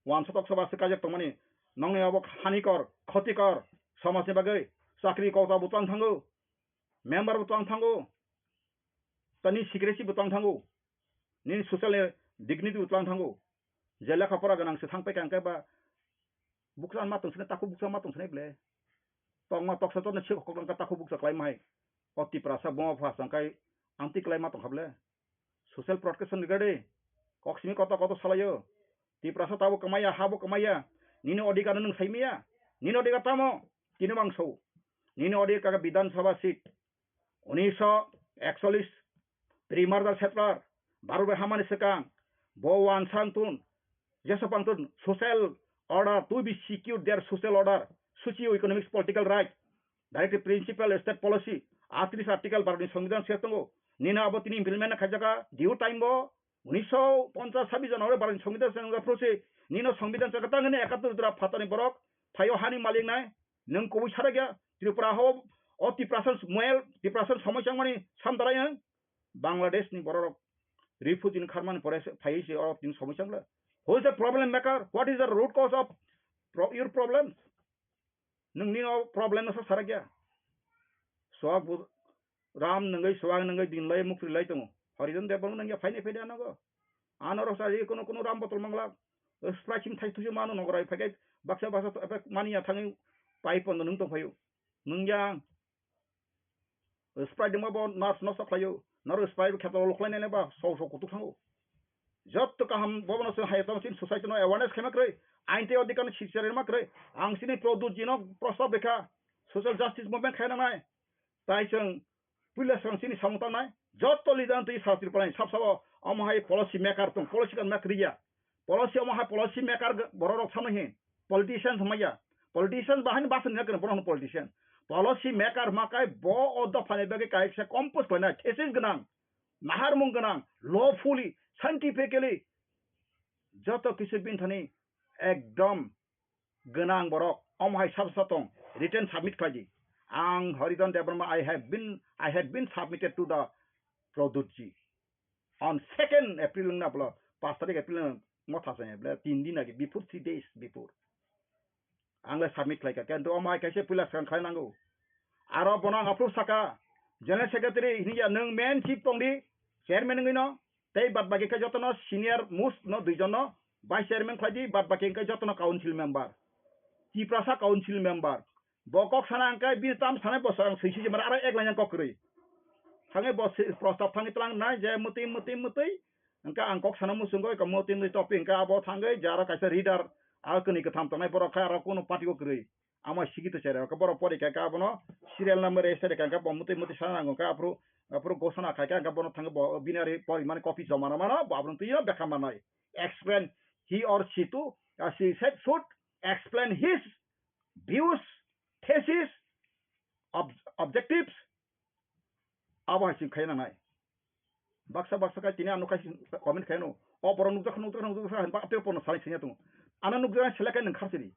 Wansa tok soba se kaijak tongmani. Nongni abo hanikor, khotikor, somajni bagwi. Chakri kota bo twlang thango. Member bo twlang thango. Tani secrecy bo twlang thango. Nini social dignity bo twlang thango. Je lekha pora gwnang se thang paikha hwnkhe ba bukcha ma tong sini, takhuk bukcha ma tong sini ble. Tokma toksa torno se kok langkha takhuk bukcha khlai ma hai. O Tiprasa buma pha sangkai amtwi khlai ma tong kha ble. Social protection ni gade. Kok simi koto koto salaio. Tiprasa tabo kwmaya, habo kwmaya. Nini odhikar no nwng saimaya. Nini odhikar tamo? Tini mangso. Nini odhikar ka Bidhan Sabha seat. Unisho ekchollish pre-merger settler, Bharat bai hamani swkang, bo wansa wngtun, jeso pangtun social order, to be secure their social order, socio-economic political right, directive principle state policy, atris article Bharat ni Songbidan se tongo, nini abo tini implement khaijaka, due time bo, unisho ponchas sabbish January Bharat ni Songbidan se wngjak phuru se, nino Songbidan se kwtang hwnwi ekattor jora phatani borok, phaio hani malik nai, nwng kubui sarakya, Tripura ho, o Tiprasa moel, Tiprasa somoi changmani samdarai nwng, Bangladesh ni borok refugee ni kharmani pore se phaiwi se oro tini somoi chang le. Who is the problem maker? What is the root cause of pro-, your problems? Nwng ni o problem no sa sarakya. Swak bu ram nungwi swak nungwi din lai mukri lai tongo. Horijan Debbarma nungya phaini phaidi anogo. Ano rok sa ri kuno kuno ram botol mangla. Sprite sing thai thuju mano nogorai phagai baksa baksa to epek mani ya thangwi pai pondo nung tong phayu. Nungya Sprite dengma bo nerves nosto khlaio. Norok spy bo kheto lok lai nai ba, so so kutuk thango. Jotto kaham bobono se hai tong chin society no awareness khema kroi. Ain tei odhikar no siksa rema kroi. Ang sini Pradyut ji no prostab rekha. Social justice movement khaina nai. Tai chwng puila swkang chini samung tangnai. Jotto leader twi sa Tripura ni sab sabo omo hai policy maker tong, policy kan mak riya. Policy omo hai policy maker borok rok samai hin. Politicians maya. Politicians bahai ni basan ni kene borok politician. Policy maker makai bo o dopha ni bagwi kaisa compose khlainai thesis gwnang, naharmung gwnang, lawfully, scientifically joto kisu bini thani ekdom gwnang borok omo hai sab sab tong written submit khlai di. Ang Haridhan Debbarma, I have been, I have been submitted to the Pradyut ji on second April wngna bwla, pash tarik April wngna motha se bwla, tin din age, before, three days before. Ang le submit khlai kha, kintu omo hai kaisa puila swkang khlai nango. Aro bono ang approve saka, General Secretary hinwi ya, nwng main chief tong di, chairman wngwi no, tei bad baki khe jotono senior most no duijon no vice chairman khlai di, bad baki khe jotono council member, Tiprasa council member. Bo kok sana hwnkhe bini tam sanai bo swkang swi sijimani aro ek line kok kwrwi. Thangwi bo si-, prostab thangwi tlang nai je mwtwi, mwtwi, mwtwi. Hwnkhe ang kok sana muchungo eko mwtwi, mwtwi topic hwnkhe abo thangwi je aro kaisa reader, aro kwnwi kwtham tongnai borok khe aro kunu party o kwrwi. Amo sigi to chera, hwnkhe borok pori kha khe abono serial number register kha hwnkhe bo mwtwi, mwtwi sana nango hwnkhe aphuru, aphuru gosana khai khe hwnkhe bono thangwi bo bini ari porimani copy joma rw mano, bo abono twi o bekha manai. Explain he or she to, uh, she said should explain his views, thesis, ob-, objectives, abo hai chwng khaina nangnai. Baksa baksa khai tini ano khai comment khaino. O borok nukjak, nukjak, nukjak, nukjak, ba tei porno salai singya tongo. Ano nukjak selek kai nang kharsiri.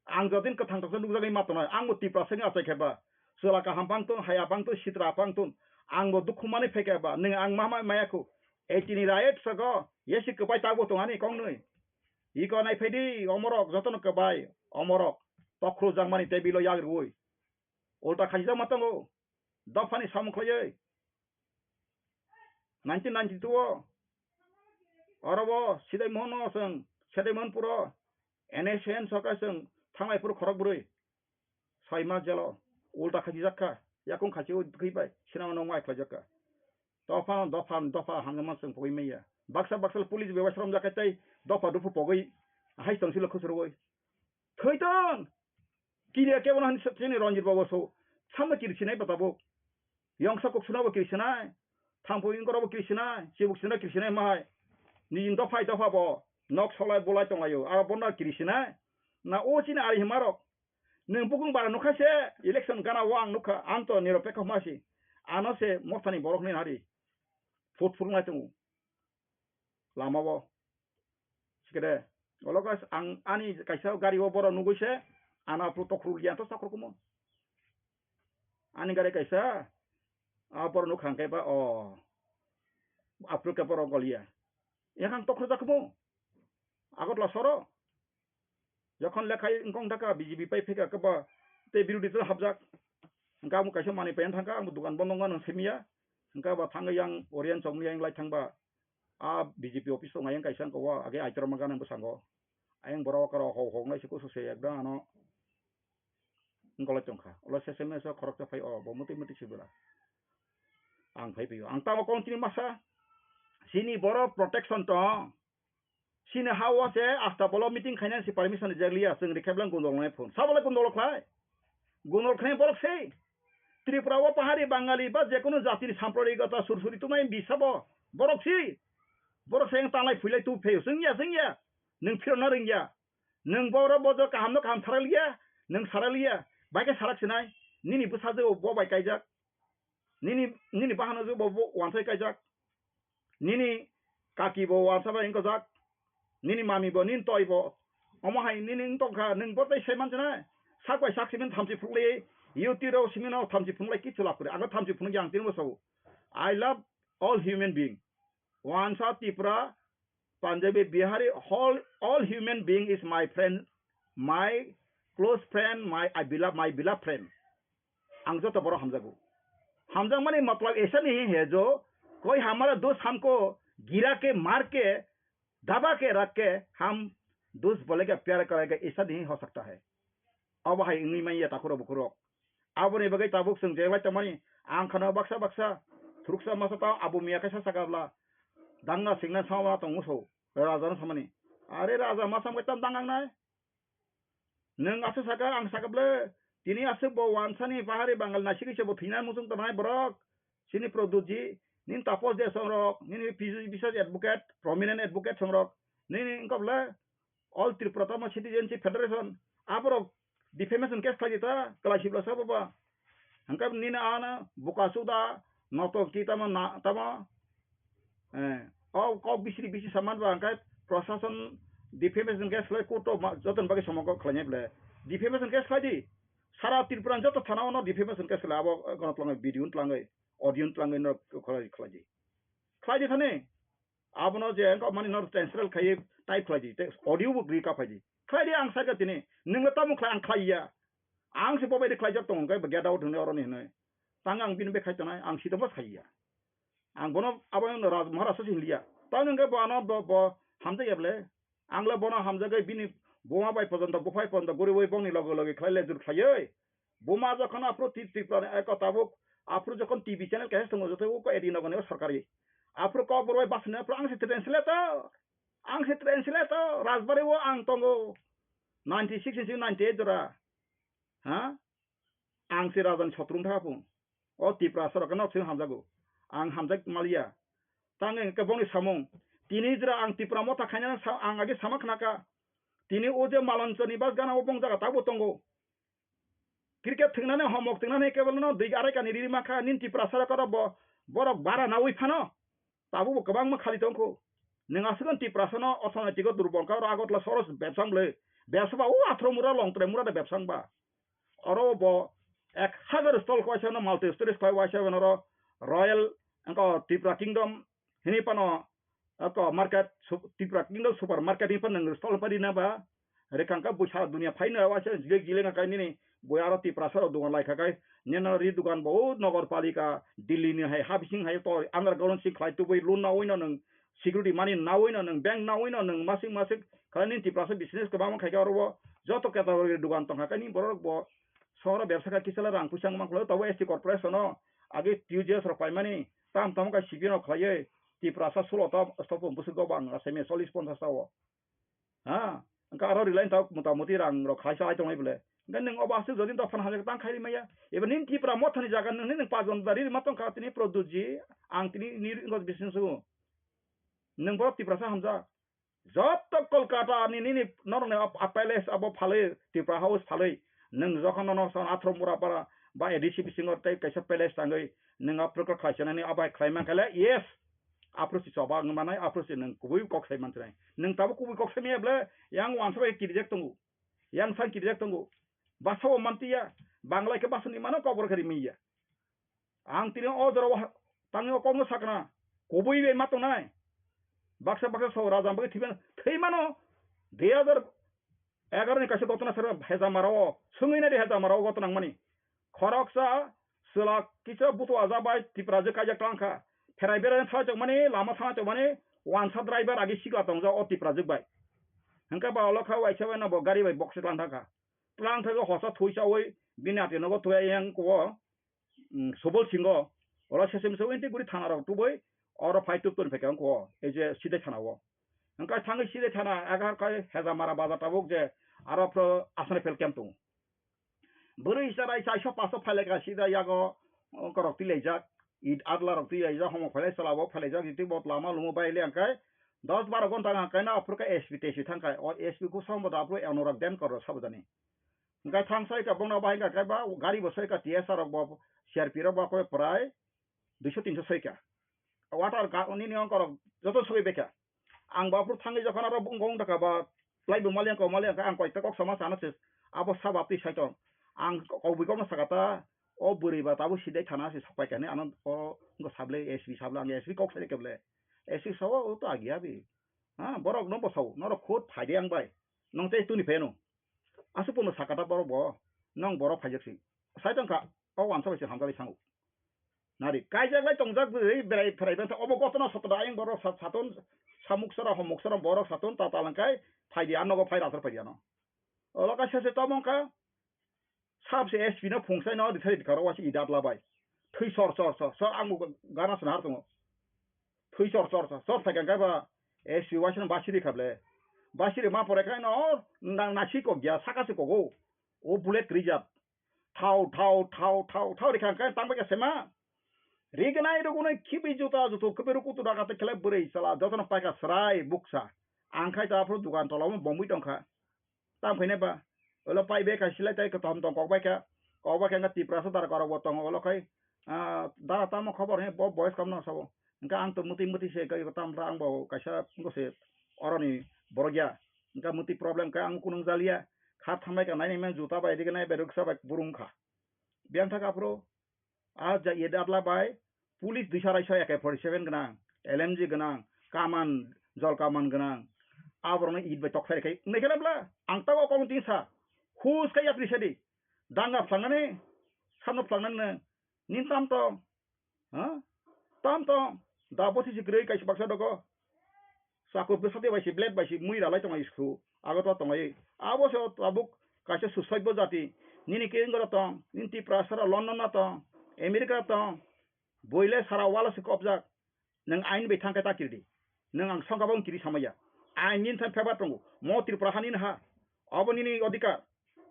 Ang jodin kwthang toksa nukjagwi ma tongnai. Ang bo Tiprasa wngwi achai khe ba. Chwla kaham bang ton, haya bang ton, sitra bang ton. Ang bo dukhu mani phaikha ba. Nwng ang ma ma maya khu. Ei tini riot sago. Yesi kwbai tabo tong ani kong nwi. Iko nai phaidi omorok jotono kwbai. Omorok. Tokhru jangmani table o yak rwui. Ulta khajijak ma tongo. Dophani samung khlaiwi. Nineteen ninety-two o oro bo Sidai Mohan no chwng Sidai Mohanpur o N S N sarkar chwng thanglai phuru khorok bwrwi soi mas jelo ulta khajijak kha, yakung khachi o thwi bai sinama nokma khlaijak kha. Dophano dopha dopha hamjama chwng pogwi manya. Baksa baksa police bebak sromjak khe tei dopha dopha pogwi hai tong silo khusrwui. Thwi tong! Kiriya kebo no hinwi chini Ranjit Babu so. Samno kiri sinai ba tabuk. Yongsa kok suna bo kiri sinai. Thangpui wngkoro bo kiri sinai. Chibuk sina kiri sinai mahai. Nini dophai dopha bo. Nok solai bolai tonglaio. Aro bono kiri sinai. Na o chini ari himarok. Nwng bukung bara nukha se. Election gana o ang nukha. Ang to niropekho masi. Ano se mothani borok ni hari. Phut phurungnai tongo. Lama o. Sikede, olo guys, ang ani kaisa gari o borok nugui se, ano aphuru tokhorok liya to tokhorok kumo. Ani gari kaisa, a borok nuk hang kaiba, o, aphuru ke borok goliya. Yakhang tokhorok jak kumo. Agartala soro. Jokhon lekhai wngkong thangkha B J P pai phaikha khe ba tei birodhi dol hapjak. Hwnkhe amo kaisa manwi paina thangkha, amo dukan bondo wngmano simiya. Hwnkhe ba thangwi yang Oriyan chokmani yang lai thangba. A B J P office tongo ayang kaisa wngkha o age Aitorma gana bwskango. Ayang borok aro hok hok nai se kusu se ekdam ano. Wngkha lai tongkha. Ulo sesame so khoroksa phai o bo mwtwi mwtwi se bwla. Ang phai phai o. Ang tamo continue masa. Chini borok protection tong. Chini ha o se asta bolo meeting khainani se permission rijak liya, chwng rikha bwlang gundol nai phone. Sabo le gundol khlai? Gundol khlai borok se. Tripura o pahari Bangali ba jekunu jatini samprarigota sur suri tumai bisa bo. Borok se. Borok se yang tanglai phuilai tu pheo. Chwng ya, chwng ya. Nwng phirona rwng ya. Nwng boro bojo kaham no kaham sarai liya. Nwng sarai liya. Bai khe sarak sinai. Nini bwsajwk bo bai kaijak. Nini, nini bahano je bo, bo wansai kaijak. Nini kaki bo wansa bai wngkojak. Nini mami bo, nini toi bo. Omo hai nini wng tongkha, nwng bo tei sai manchina. Sak bai sak simin thamchi phunuk lai. Yuti rok simin no thamchi phunuk lai kichu lab kwrwi. Ang thamchi phunuk yang tini bo sao. I love all human being. Wansa Tripura Punjabi, Bihari, all, all human being is my friend, my close friend, my, I beloved, my beloved friend. Ang joto borok hamjago. Hamjakmani matlab aisa nahi hai jo, koi hamara dost hamko gira ke maar ke, daba ke rakh ke hum dost bolega pyar karega, aisa nahi ho sakta hai. Abo hai wngwi manya takhurok bukhurok. Aboni bagwi tabuk chwng je bai tongmani, ang khana baksa baksa Thuruksa masa ta abo miya kaisa sakabla. Dangna singna sama tong muso. Raja no samani. Are raja masa mo tam dangang nai. Nwng aswk saka, ang saka ble, tini aswk bo wansani pahari Bangal naisik se bo thwina muchung tongnai borok. Chini Pradyutji, nini Taposh De songrok, nini P G P advocate, prominent advocate songrok, nini wngkha ble All Tripura Tamil Citizenship Federation, aborok defamation case khlai di ta, kwlai sibla sabo ba. Hwnkhe nini ano buka suda, noto ki tamo na, tamo, eh, o kok bisiri bisi saman ba hwnkhe prosason defamation case khlai court o ma, joton bagwi somogo khlainai ble. Defamation case khlai di. Sara Tripura joto thana ono defamation case khlai abo, eh, gono twlangwi video twlangwi, audio twlangwi no khlai, khlai di. Khlai di thani. Abono je wngkha mani no translate khlai type khlai di, te audio bo gri ka phai di. Khlai di ang sai ka tini. Nwng le tamo khlai ang khlai ya. Ang se bo bai de khlai jak tongo, hwnkhe bo get out hwnwi oroni hwnwi. Tang ang bini bai khai tonai, ang sida bo sai ya. Ang bono abo no Raj Maharaj se hinliya. Tang hwnkhe bo ano bo, bo hamjak ya ble. Ang le bono hamjagwi bini buma bai pojonto, buphai pojonto guriwi bongni loge loge khlai le jur khlaiwi. Buma jokhon aphuru Tri-, Tripura ni eko tabuk, aphuru jokhon T V channel kaisa tongo, joto uko edi nogo ni o sorkari. Aphuru kok borok bai basni aphuru ang se translator. Ang se translator, Rajbari o ang tongo. Ninety six ni ninety eight jora. Ha? Ang se raja ni sotrung tha phung. O Tiprasa rok no sing hamjago. Ang hamjak maliya. Tang hwnkhe bongni samung. Tini jora ang Tipra motha khainani sa-, ang age sama khnaka. Tini o je Malonchoni bas gana o bong jaga tabuk tongo. Cricket thwngnani homok thwngnani kebelno dui arai kani riri mankha nini Tiprasa rok oro bo borok bara nawi phano. Tabuk bo kwbangma khali tongkho. Nwng aswkno Tiprasa no orthonoitiko durbol kha, oro Agartala soros bebsa wng bwlwi. Bebsa ba o athro mura Longtrai mura de bebsa wng ba. Oro bo ek hazar stall khe waisa no multi storage khlai waisa oro Royal wngkha Tripura Kingdom hini phano wngkha market su-, Tripura Kingdom super market hini phano nwng stall pai rina ba. Rikang kha busa dunia phaino waisa jilek jilek kha nini bui aro Tiprasa rok dugan lai kha kai nini ri dugan bo o Nogor Palika Delhi ni hai ha bising hai to underground si khlai tubui loan nawi no nwng security mani nawi no nwng bank nawi no nwng masik masik khlai nini Tiprasa business kwbangma khai kha oro bo joto category dugan tong kha kai nini borok bo sohoro bebsa kha kisa le rang puisa wng man khlai tabo S T corporation no age T U J S rok paimani tam tamo kha C P M rok khlaiwi Tiprasa sulo ta stop bwswk go bang asai me chollish ponchash ta o. Ha, wngkha aro rwlaini tabuk mota moti rang rok khaisa ai tongnai bole. Hwnkhe nwng obo aswk jodi dophano hamjak tang khai rimaya. Eba nini Tipra mothani jaga nwng nini pachon dari rima tongkha tini Pradyutji, ang tini nini wngkha bising sugo. Nwng borok Tiprasa hamjak. Joto Kolkata ni nini norokni ap-, ap palace abo phalwi, Tipra House phalwi. Nwng jokhon nono son athro mura para ba A D C bisingo tei kaisa palace tangwi nwng aphuru khe khlai sanani abai khlai mankha le, yes. Aphuru si choba wng manai, aphuru si nwng kubui kok sai mansai. Nwng tabuk kubui kok sai maya ble, yang wansa bai kirijak tongo. Yang sang kirijak tongo. Basa bo mantiya, Banglai khe basa ni mano kok borok khe rimaya. Ang tini o jora o tangwi o kokno sakna, kubui bai ma tongnai. Baksa baksa so raja bagwi thwiban-, thwi mano. Dui hazar egaroh ni kaisa gotona sero Hejamara o, swngwi nai di Hejamara o gotona wngmani. Khoroksa chwla kisa butu aja bai Tiprajwk kaijak tlang kha. Pherai berai thangchok mani, lama thangchok mani, wansa driver agi sikla tongjak o Tiprajwk bai. Hwnkhe ba ulo kha waisa bai no bo gari bai bokse tlang thang kha. Tlang thangwi hosa thwi chawi bini ati nogo thwi yang kuo. Mm, Subol Singho, oro sesem se winti guri thana rok tubui, oro phai tub toni phaikha wngkho, ei je Sidai thana o. Hwnkhe thangwi Sidai thana agar khai Hejamara bazar tabuk je aro phro aswk phel camp tongo. Bwrwi chwrai chaisa paso phailaikha Sidai yago, o, korok tilaijak, it adla rok tilaijak, homo phailai chwla bo phailaijak, jiti bo lama lumo bai le hwnkhe dos baro gonta hwnkhe no aphuru khe S P tesi thangkha, o S P khe song bo da aphuru Anurag Denkar rok sabo jani. Hwnkhe thang sai kha, bongno bahai kha khe ba gari bo sai kha, T S R rok bo, C R P rok bo khe prai duiso tinso sai kha. Water ga-, nini ongkorok joto sogwi bai kha. Ang bo aphuru thangwi jokhon aro bung-, wng dakha ba, plai bo mali ang kok mali ang kok, ang koi ta kok sama sana se, abo sabo twi sai tong. Ang kok bui kokno saka ta, o bwrwi ba tabuk Sidai thana se sok pai kha hinwi ano o wngkha sable S P sable ang S P kok sai khe ble. S P sao o to agi abi. Ha, borok no bo sao, norok khud phai de ang bai. Nong tei tuni pheno. Aswk pono sakha ta borok bo, nong borok phaijak si. Sai tong kha, o wansa bai se hamjak bai sango. Nari, kaijak lai tongjak bwrwi berai pherai bangsa, obo gotona soto da ayang borok sa-, saton, samuk sara, homok sara, borok saton, ta talangkai, phaidi, a nogo phai rathar phaidi ano. Olo kaisa se tomong kha, sab se S P no phungsai no rithai ritharo wasi idat labai. Thwi sor sor sor sor ang bo gana swnahar tongo. Thwi sor sor sor sor thai kha ba S P waisa no basiri kha ble. Basiri ma pore khai no nang nasi kok ya saka se kogo. O bullet rijak. Thau thau thau thau thau rikha khai tang bai kha sema. Rignai rugunai khibi juta jutu khibi rukutu daga te khlai bwrwi sala jotono paikha srai buksa. Ang khai ta aphuru dukan tola o bomwi tongkha. Tam khainai ba. Olo pai bai kha silai tai kwtham tong kok bai kha. Kok bai kha wngkha Tiprasa dara korok bo tongo olo khai. Ah, dara tamo khobor he bo boys kam no sabo. Wngkha ang to muti muti se kai tam ra ang bo kaisa wngkha se oroni borok ya. Wngkha muti problem kha ang kunung jalia. Kha thambai kha nai nai men juta bai dige nai bai ruksa bai burung kha. Biyang thak aphuru. A ja ye datla bai police duisa raisa A K forty seven gwnang, L M G gwnang, kaman, jol kaman gwnang. Aborokno it bai tokthai rikha. Wngkha bla ang tabok kok tin sa. Hus kha yapri sadi. Danga phlangani, samno phlangani nin tam tong. Ha? Tam tong. Da bosi si kwrwi kaisa baksa dogo. Chakur bwsate bai se blade bai se mui ralai tongo school. Ago to tongo. Abo se tabuk kaisa susoibo jati. Nini kering gora tong. Nini Tiprasa ra London na tong. America ra tong. Boile sara wala se kopjak. Nang ain bai thangke ta kirdi. Nang ang songka bang kiri samaya. Ain nin than pheba tongo. Mo Tripura hanin ha. Abo nini odhikar.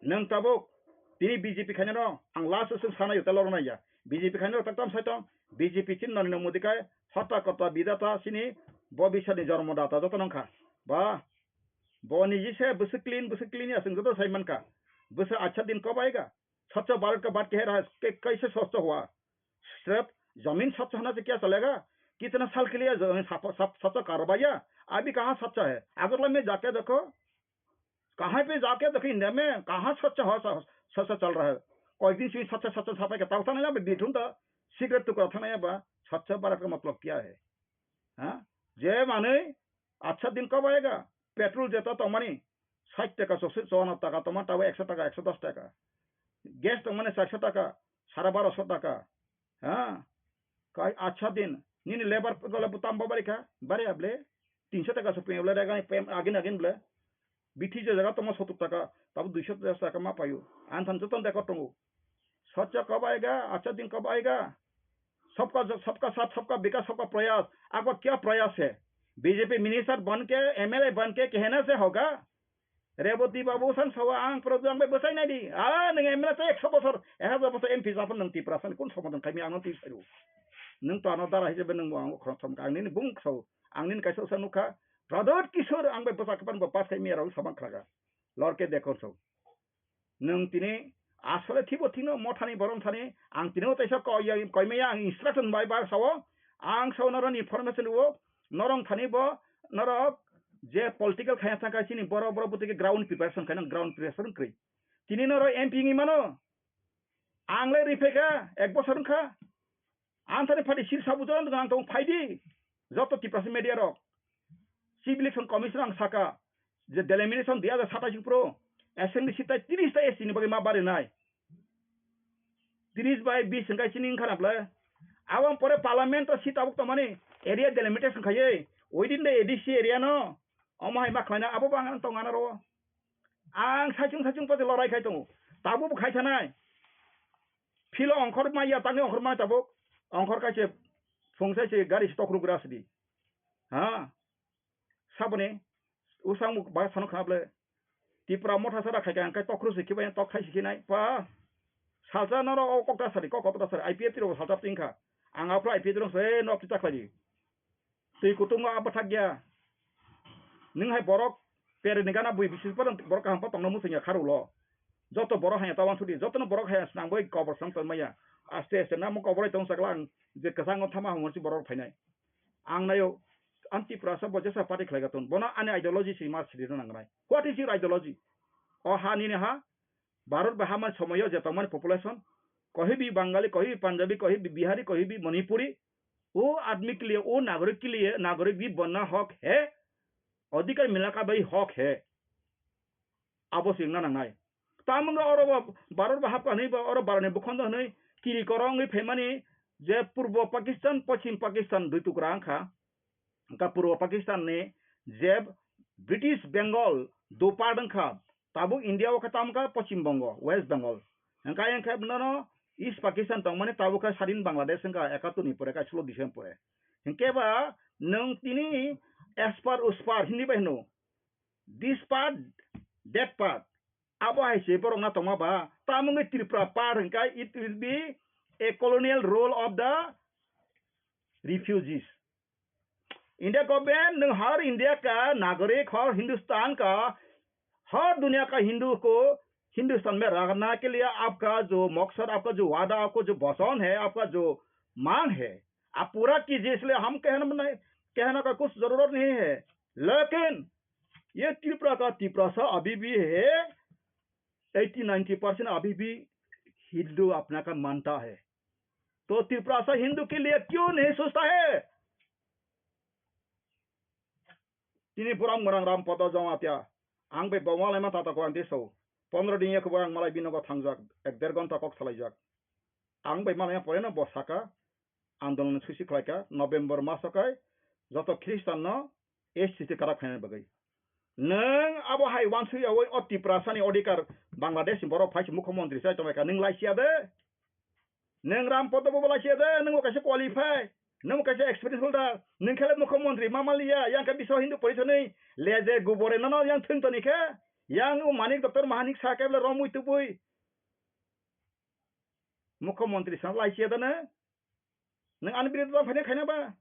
Nwng tabuk tini B J P khainano ang last o swng sanaio tei loroknai ya. B J P khainano tak tam sai tong. B J P chini Narendra Modi kai hotta kotta bidata chini bobiswatni jormodata joto nang kha. Ba bo niji se bwswk clean bwswk clean ya chwng joto sai man kha. Bwswk acha din kab aayega? Swachh Bharat ka baat keh raha hai, ke kaise swachh hua? Sirf zameen swachh hona se kya chalega? Kitna saal ke liye zameen sap- sap- swachh karwaiya? Abhi kahan swachh hai? Agartala mein jaake dekho. कहाँ पे जाके देखो इंडिया में कहाँ स्वच्छ हो, स्वच्छ चल रहा है। कई दिन से स्वच्छ, स्वच्छ सफाई का तौर नहीं ना, बिठून था, सिगरेट तो करता नहीं बा। स्वच्छ भारत का मतलब क्या है? हाँ? जे माने अच्छा दिन कब आएगा? पेट्रोल जेता तो माने साठ टका, सौ से चौवन टका, तो माने तब एक सौ टका, एक सौ दस टका। गैस तो माने चार सौ टका, साढ़े बारह सौ टका। Ha? Kai acha din. Nini lebar gole butam bo bari kha. Bari able. Tinso taka so pem le rega pem agin agin ble. Bithi je jaga tongma sotur taka. Tabu duiso taka ma payu. An than joton deko tongo. Swachh kab aayega, acha din kab aayega? Sabka, sabka saath, sabka vikas, sabka prayas. Aapka kya prayas hai? B J P minister ban ke, M L A ban ke kehna se hoga? Reboti babu sang sawa ang projo ang bai bwsai nai di. A nwng M L A tei ekso bosor, ek hajar bosor M P japon nwng Tiprasa ni kun somodan khaimi ang no twi sairu. Nwng to ano dara hisabe nwng bo ang khorok thom ka ang nini bung kso ang nini kaisa usa nukha. Pradot Kishore ang bai bwsa kapan bo pass khaimi rok samang khlaga. Lorke dekor so. Nwng tini asole thibo thino mothani borom thani ang tini o teisa koi ya koimaya ang instruction bai bar sao ang sao noroni information o norong thani bo norok je political khaya thangkha chini boro boro bwtwi ground preparation khaina ground preparation kwrwi tini norok M P wngwi mano ang le riphaikha ek bosor wngkha. Anthani phaidi sir sabu joran ang tong phaidi. Joto Tiprasa media rok. Chief Election Commission ang saka je delimitation dui hajar satais pro assembly seat tai tris ta S T ni bagwi ma barinai. Tris bai bis hwnkhe chini wngkha na bwle. Aboni pore parliament o seat tabuk tongmani area delimitation khaiwi within the A D C area no omo hai ma khlaina abo bo ang tong ana ro. Ang saichung saichung pati lorai khai tongo. Tabuk bo khai sanai. Philo ongkhor maya tangwi ongkhor maya tabuk. Ongkhor kaise phung sai se gari stock ruk ras di. Ha? Saboni usang muk ba sano khna ble. Tipra motha sara khai kha ang kai tokru se khibai tok khai se khinai. Pa. Salsa noro o kok ta sari kok kok ta sari I P F T ro salsa tingkha. Ang apro I P F T ro se nok ti ta khlai di. Twi kutung o apathak ya. Nwng hai borok pere ni gana bui bisi borok kaham pa tongna muchung ya kharu lo. Joto borok haya tawan sudi, joto no borok haya snang bai kobor snang tong maya. Aste aste namo kobor tong sakla ang je kwchang o thama hamo si borok phainai. Ang nayo anti prasa bo jesa party khlai gaton. Bono ani ideology si ma sidi nang nai. What is your ideology? O ha nini ha? Bharat bai hamani somoyo je tongmani population, kohibi Bangali, kohibi Punjabi, kohibi Bihari, kohibi Manipuri, wo admi ke liye, wo nagorik ke liye, nagorik bhi banna hok hai, adhikar milna ka bhi hok hai. Abo se wngna nangnai. Tamo wngkha oro bo Bharat bai hapkha hwnwi bo oro Bharat ni bwkhando hwnwi kiri koro wngwi phaimani je Purbo Pakistan, Poschim Pakistan dui tukra wngkha. Wngkha Purbo Pakistan ni je British Bengal dopar wngkha, tabuk India o khe tamo wngkha Poschim Bongo, West Bengal. Wngkha, wngkha nono East Pakistan tongmani tabuk khe sadin Bangladesh wngkha ekattor ni pore, kaislo December pore. Hinkhe ba nwng tini aspar uspar Hindi bai hino, this part, that part. Abo hai se borok na tongma ba, tamungwi Tripura part hwnkhe it will be a colonial rule of the refugees. India government, nwng har India ka nagorik, har Hindustan ka, har duniya ka Hindu ko, Hindustan mein rahna ke liye aapka jo maksad, aapka jo wada, aapka jo vachan hai, aapka jo mang hai, aap pura kijiye, isliye hum kehna nahi, kehna ka kuch zarurat nahi hai. Lekin ye Tripura ka Tiprasa abhi bhi hai, eighty ninety percent abhi bhi Hindu apna ka manta hai. To Tiprasa Hindu ke liye kyun nahi sochta hai? Tini borom gwnang Ram Podo Jamatia. Ang bai bo malaima tata ko anti so. Pondro din ya kubo ang malai binogo thangjak. Ek der ghonta kok salaijak. Ang bai malaima poreno bo saka andolon susi khlaika November maso kai joto Christian no S C C karak khaina bagwi. Nwng abo hai wansui yawi o Tiprasa ni odhikar Bangladesh ni borok phai se mukhyamantri sai tonglaika nwng laisiya de. Nwng Ram Podo bo laisiya de, nwng bo kaisa qualify, nwng bo kaisa experience holder, nwng khe mukhyamantri ma manliya, yang khe Biswa Hindu Porishad ni leje gubore nono yang thwng toni khe, yang o Manik Doctor Mahanik sa khe bole romwi tubui mukhyamantri sa laisiya de nwng, nwng ani biruddhe tong phaina khaina ba?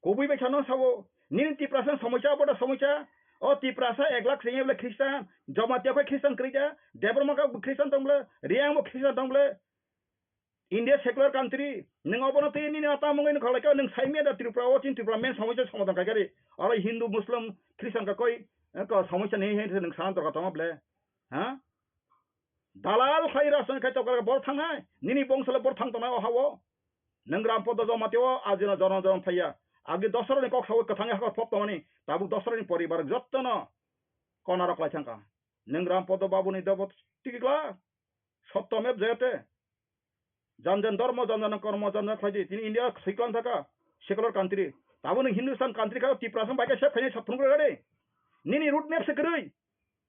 Kubui bai sano sabo, nini Tiprasa somosya, abo da somosya. O Tiprasa ek lakh sengya bole Christian, Jamatia khe Christian kwrwi ja, Debbarma khe Christian tong bole, Reang bo Christian tong bole. India secular country, nwng obono twi nini ata mungwi nokha lai khe, nwng saimya da Tripura o chin Tripura main somosya somadhan khai kari. Oro Hindu, Muslim, Christian ka koi, eh, ko somosya ni he nwng sana dorkar tongma bole. Ha? Dalal khai rasan khai tokar bor thangnai, nini bongso le bor thang tongnai o hao. Nwng Ram Podo Jamatia o ajino jono jono thaiya. Agi dosroni kok sawi kwthangwi hakor pop tongmani, tabuk dosroni poribar jottono konarok lai thangkha. Nwng Ram Podo Babuni dobo tikikla, sotto mev jayate. Jan jan dharma, jan jan kormo, jan jan khlaidi. Tini India siklan thaka, secular country. Tabuk nwng Hindustan country kha, Tiprasa bai khe sep khainai saphung rwgadi. Nini road map se kwrwi.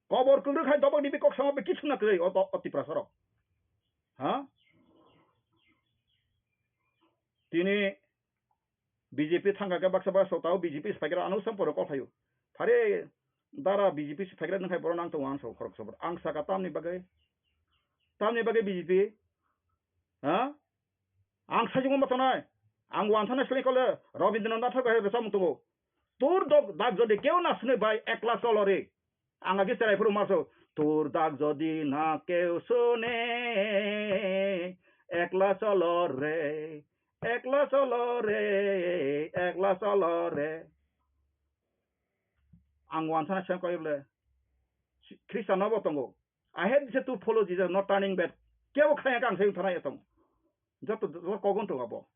Kobor kwrwi khai dobok ni bikok sama be kichuna kwrwi o, o Tiprasa rok. Ha? Tini B J P thangkha khe baksa baksa tao B J P se phaikhe ano sam poro kok phaio. Phare dara B J P se phaikhe nang khai borok nang tongo ang so khorok sobor. Ang saka tamni bagwi. Tamni bagwi B J P. Ha? Ang sajung ma tonai. Ang wan thana sele kole Rabindranath Thakur hai rwchapmung tongo. Tur dok dak jodi keu na sune bai ekla cholo re. Ang agi cherai phuru marso. Tur dak jodi na keu sune ekla cholo re. Ekla cholo re. Ekla cholo re. Ang wan thana sele kole Christian no bo tongo. I hate this to follow Jesus, not turning back. Kebo khaya kang sai thana yatong. Joto joto kogon to abo.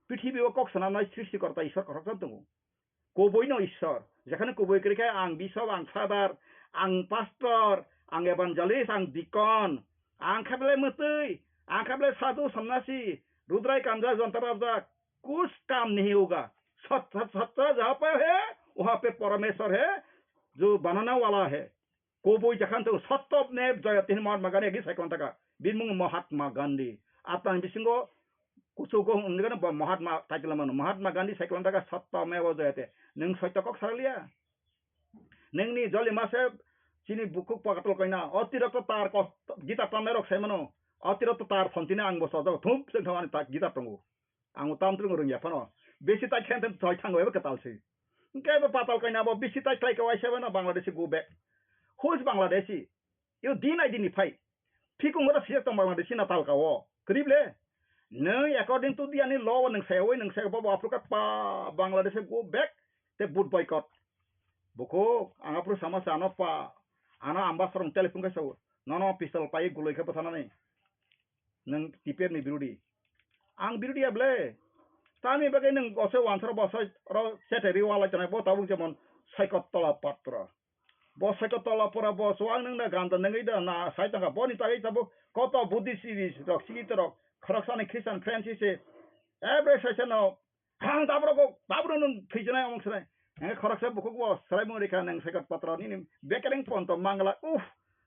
Prithibi o kok sanamnai srishti korta Ishwar kothok tongo. Koboi no Ishwar. Jekhane koboi kri khe ang bishop, ang father, ang pastor, ang evangelist, ang deacon, ang khablai mwtwi, ang khablai sadhu sannasi, rudrai kanja jonta rabjak, kuch kam nahi hoga. Sat sat sat jaha pe hai, waha pe Parameshwar hai, jo banana wala hai. Kubui jakhan tongo, Satya Mev Jayate hwnwi Mahatma Gandhi agi saikolong taka. Bini mung Mahatma Gandhi. Atang bisingo kuchugo hwnwi gano bo Mahatma title mano. Mahatma Gandhi saikolong taka Satya Mev Jayate. Nwng soito kok saraliya. Nwngni joli mase chini bukhuk pakatul koina. Otirokto tar ko Gita tamnai rok sai mano. Otirokto tar phone tini ang bo sojak thum seng thangani ta Gita tongo. Ang tam tung rwngya phano. Bisi tai khe thoi thango eba kwtal se. Hwnkhe eba patal kaina bo bisi tai khlai khe waisa bano Bangladeshi go back. Who is Bangladeshi? You din I din phai. Phikung ora sijak tong Bangladeshi na talka o. Kwrwi ble? Nwng according to the ani law nwng sayawi nwng saya bobo Africa pa Bangladeshi go back te boot boycott. Bukhuk ang aphuru sama sa ano pa ano ambassador telephone khe sao. Nono pistol pai guloi khe bwthanani. Nwng T P F ni birodi. Ang birodi ya ble. Tamni bagwi nwng bose wansaro bose oro sete ri walai tonai bo tabuk jemon Saikot Tola Patro. Bo Saikot Tola Pora bo so ang nwng da ganda nwngwi da na sai tongkha boni tagwi tabuk koto Buddhist rok sikit rok khoroksani Christian friends se every session o Ang tabro kok, tabro nung thwijnai omong swnai. Ang khoroksa bukhuk bo swrai mung rikha nang Saikot Patro nini bekereng ponto mangla. Uff,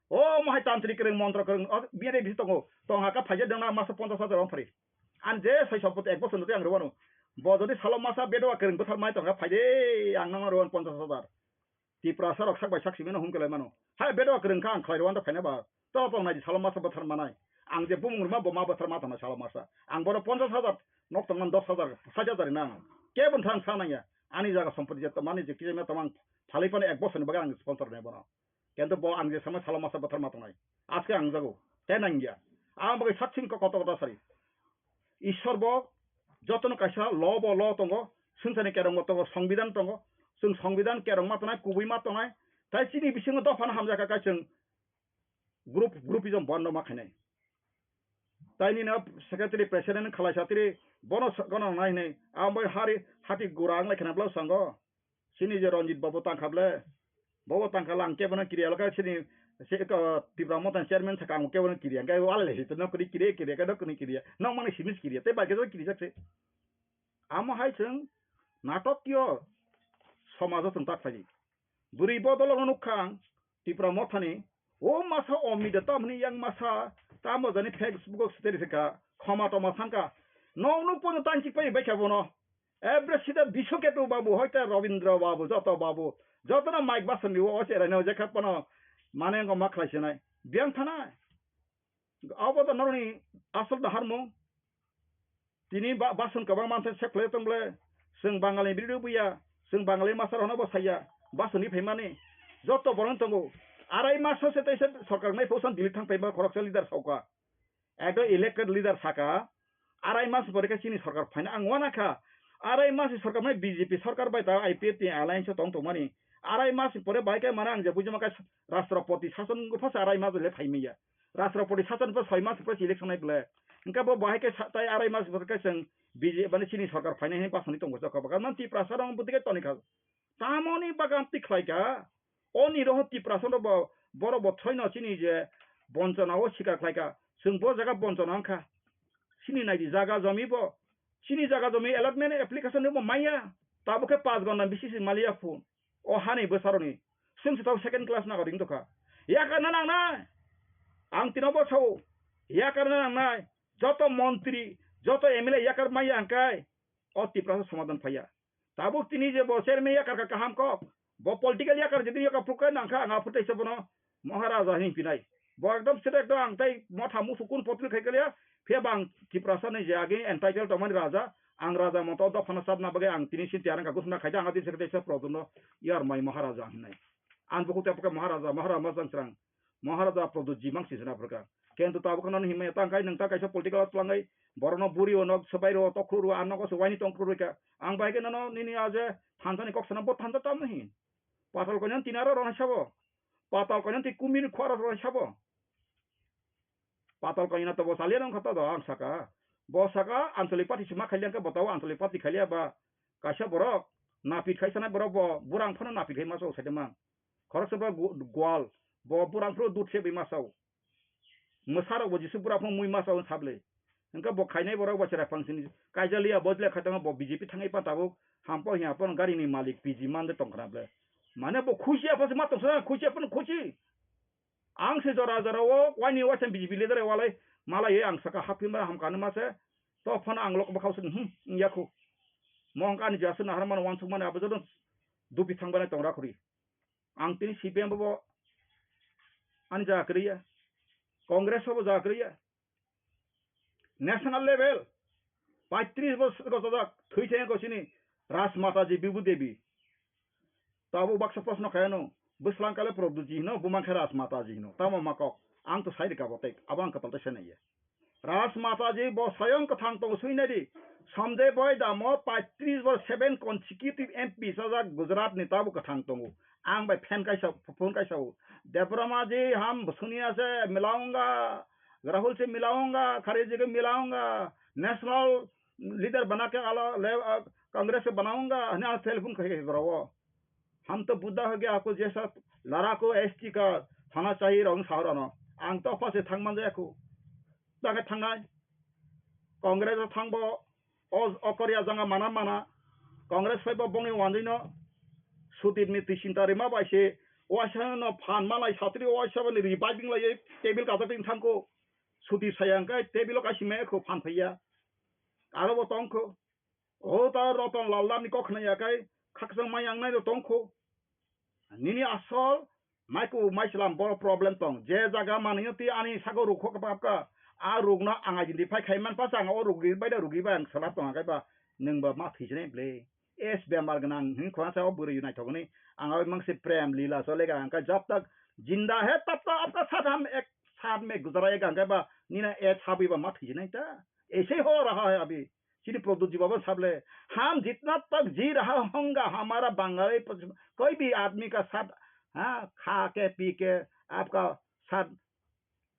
O mohai tantri kwrwng, montro kwrwng, o biyade bisi tongo. Tong haka phaijak dengna masa ponchas hajar wng phari. Ani je sai sompoti ek bosor nutwi ang rwano. Bo jodi salo masa bedwa kwrwng bwthar mai tongkha, phaide ang nangma rwano ponchas hajar. Tiprasa rok sak bai sak simi no hum kelai mano. Hai bedwa kwrwng kha ang khlai rwano phaina ba. To tong nai di salo masa bwthar manai. Ang je bumung rwma bo ma bwthar ma tongna salo masa. Ang bono ponchas hajar nok tongman dos hajar, sait hajar nang. Kebo thang sa nangya. Ani jaga sompoti je tomani je kisa me tomang phalai phano ek bosor ni bagwi ang sponsor nai bono. Kento bo ang je sama salo masa bwthar ma tongnai. Aske ang jago. Te nangya. Ang bagwi satsing ko koto koto sari. Ishwar bo jotono kaisa law bo law tongo. Swngcharni kerong bo tongo, songbidan tongo. Chwng songbidan kerong ma tongnai, kubui ma tongnai. Tai chini bisingo dophano hamjak kha kai chwng group, groupism bondo ma khainai. Tai nini secretary president khalai satiri bono sa-, gono nai hinui. Ang bai hari hati gura ang lai khna bwlao sango. Sini je Ranjit babu tangkha ble. Babu tangkha lang kebono kiriya lokha sini se ka Tipra Motha chairman saka ang kebono kiriya. Kai wal le hito no kiri kiri kiri ka dokni kiriya. Nong mani simis kiriya. Te bai ke kiri jak se. Amo hai chwng natok yo somajo chwng tak phai. Bwrwi bodol no nukha ang Tipra Mothani, o masa omni da tamni yang masa tamo jani Facebook o siteri sika khoma toma sangka. Nong nuk pono tanchik pai bai kha bono. Every sida Biswaketu babu, hoite Rabindra babu, joto babu, joto na Mike Basan ni o se rano je kha pono mane ngo ma khlai sinai. Biang thana. Abo da noroni asol da harmung. Tini ba-, bason kwbang mansa se khlai tong ble, chwng Bangalni biri buya, chwng Bangalni masa rokno bo saya, basoni phaimani joto borok tongo. Arai maso se teisa sorkar nai phosan Delhi thang phaima khoroksa leader sauka. Ekdom elected leader saka, arai mas pore khe chini sorkar phaina ang uanakha. Arai mas sorkar mai B J P sorkar bai ta I P F T ni alliance o tong tongmani. Arai mas pore bai khe mane ang je bujima khe Rashtrapati sason wngkha phasa arai mas le phaimaya. Rashtrapati sason pore soi mas pore election nai ble. Hingkhe bo bahai khe sa-, tai arai mas pore khe chwng B J P mane chini sorkar phainai hinwi basoni tongo chokha bwkha. Nang Tiprasa rok bwtwi khe tonikha. Tamoni bagan twi khlaikha. Oni roho Tiprasa no bo, borok bo thoino chini je bonchona o sikar khlaikha. Chwng bo jaga bonchona wngkha. Chini naidi jaga jomi bo. Chini jaga jomi allotment application bo maya. Tabuk khe panch ghonta bisi se maliya phone. O hani bwsaroni. Chwng se tabuk second class nagoring tongkha. Yakarna nangnai. Ang tino bo sao. Yakarna nangnai. Joto montri, joto M L A yakar maya hwnkhe. O Tiprasa somadan phaiya. Tabuk tini je bo chairman yakar kha kaham kok. Bo political yakar jodi yakar phukha nangkha ang aphuru teisa bono Maharaja hin pinai. Bo ekdom sida ekdom ang tai motha musu kun potri khai kaliya. Phiya bang Tiprasa ni je agi entitled tongmani raja. Ang raja moto dophano chapna bagwi ang tini sin tiyar wngkha gusna khaida ang adi sekte se produno yar mai Maharaja hinai. Ang bukhuk tepke Maharaja, Maharaja Majang Srang. Maharaja Pradyut ji mang sisana phrwkha. Kento tabuk nani himya tang kai nang ta kaisa political tlangai borokno buri ono swbai ro tokhru ro ano ko swbai ni tongkhru ro kha. Ang bai khe nono nini aje thansa ni kok sana bo thansa tam nahi. Patal koinan tinaro ro sabo. Patal koinan ti kumir khwara ro sabo. Patal koina to bo salia nang khata do ang saka. Bo saka Anchalik Party sima khailiya khe bo tao Anchalik Party khailiya ba kaisa borok napit khai sanai borok bo burang phano napit khai maso saide mang. Khoroksa ba gu-, gwal, bo burang phro dut se bai masao. Mwsarok bo jisu bura phung mui masao sable. Hingke bo khainai borok bo chera phangsini kaijaliya bojle khaitama bo B J P thangai pa tabuk hampo hiya pon gari ni malik P G mande tongkhna ble. Mane bo khusi aphas ma tongsa khusi aphano khusi. Ang se jora jora o waini waisa B J P leader walai malai ang saka haphi ma hamkani ma se to phano ang lok bwkhao se hmm yakhu. Mo hingke ani jasu nahar mano wansuk mani abo joto dupi thang bai tongra khuri. Ang tini C P M bo ani jaga kwrwi ya, Congress bo jaga kwrwi ya. National level paitris bosor gojojak thwi thengko sini Rajmata ji Bibu Devi. Tabuk baksa proshno khaiyano bwslang kale Prabhu ji hino bumang khe Rajmata ji hino tamo makok ang to sai rika botek abo ang kwtal ta senai ya. Rajmata ji bo soyong kwthang tongo swi nai di. Sanjay Bhai Damo paitris bor seven consecutive M P sajak Gujarat ni tabuk kwthang tongo. Ang bai fan kaisa phone kaisa o. Debbarma ji ham suni ase milaunga. Rahul se milaunga, Kharge ke milaunga. National leader bana ke ala le, ah, Congress ke banaunga. Hne ang telephone khai khai goro. Ham to buddha ho gaya, aapko jaisa ladako S T ka hona chahiye rong saurano. Ang to pase thang man jaya ko. Tangai thangnai. Congress o thangbo o, o Korea janga mana mana. Congress phaibo bongni wanjwino Sudip ni twi sinta rima bai se Waisa no phan malai satri waisa bani reviving lai table kata tin thangko. Suti saya angkai table o kaisi me ko phan phaiya. Aro bo tongko. O ta Roton Lal Dam ni kok khna ya kai khakchang mai ang nai ro tongko. Nini asol Maiku maichwlam boro problem tong. Je jaga manwi twi ani sago rukho kapapka. A rukno ang identify khai man pasa ang o rugi bai da rugi bai ang salap tong akai ba nwng ba ma thwijne ble. Es bemar gwnang hin khorang sa o bwrwi naithok ni ang o mangse prem lila chole ga ang ka jab tak jinda hai tab tak apka sat ham ek sat me guzara ek ang ka ba nina e chabi ba ma thwijne ta. Ese ho raha hai abhi. Chini Pradyut ji baba sable, "Ham jitna tak ji raha honga hamara Bangali, koi bhi aadmi ka saath, ha, kha ke, pee ke, aapka saath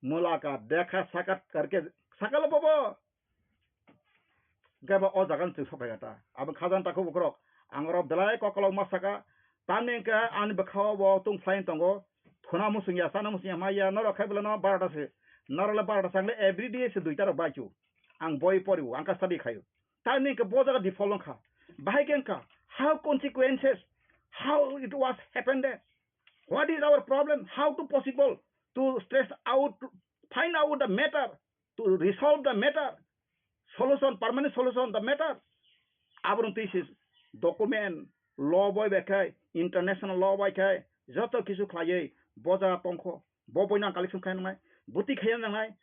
mulaqat, dekha sakshat karke, sakalo bobo." Gaba o jagan chwng sophai gata. Abo khajan takhu bukrok. Ang oro belai kokolok ma saka. Tamni hwnkhe ani bwkhao bo tong phlai tongo. Thuna muchung ya, chana muchung ya, ma ya, norok khai belai no barota se. Norok le barota se, ang le every day se duita rok bai chu. Ang boi pori o, ang ka study khai o. Tamni hwnkhe bo jaga default wngkha. Bahai khe wngkha, how consequences, how it was happened there? What is our problem? How to possible to stress out, find out the matter, to resolve the matter, solution, permanent solution, the matter. Abono twi se document, law bai bai khai, international law bai khai, joto kisu khlaiwi, bo jaga tongkho, bo boino ang collection khai nangnai, buti khai nangnai,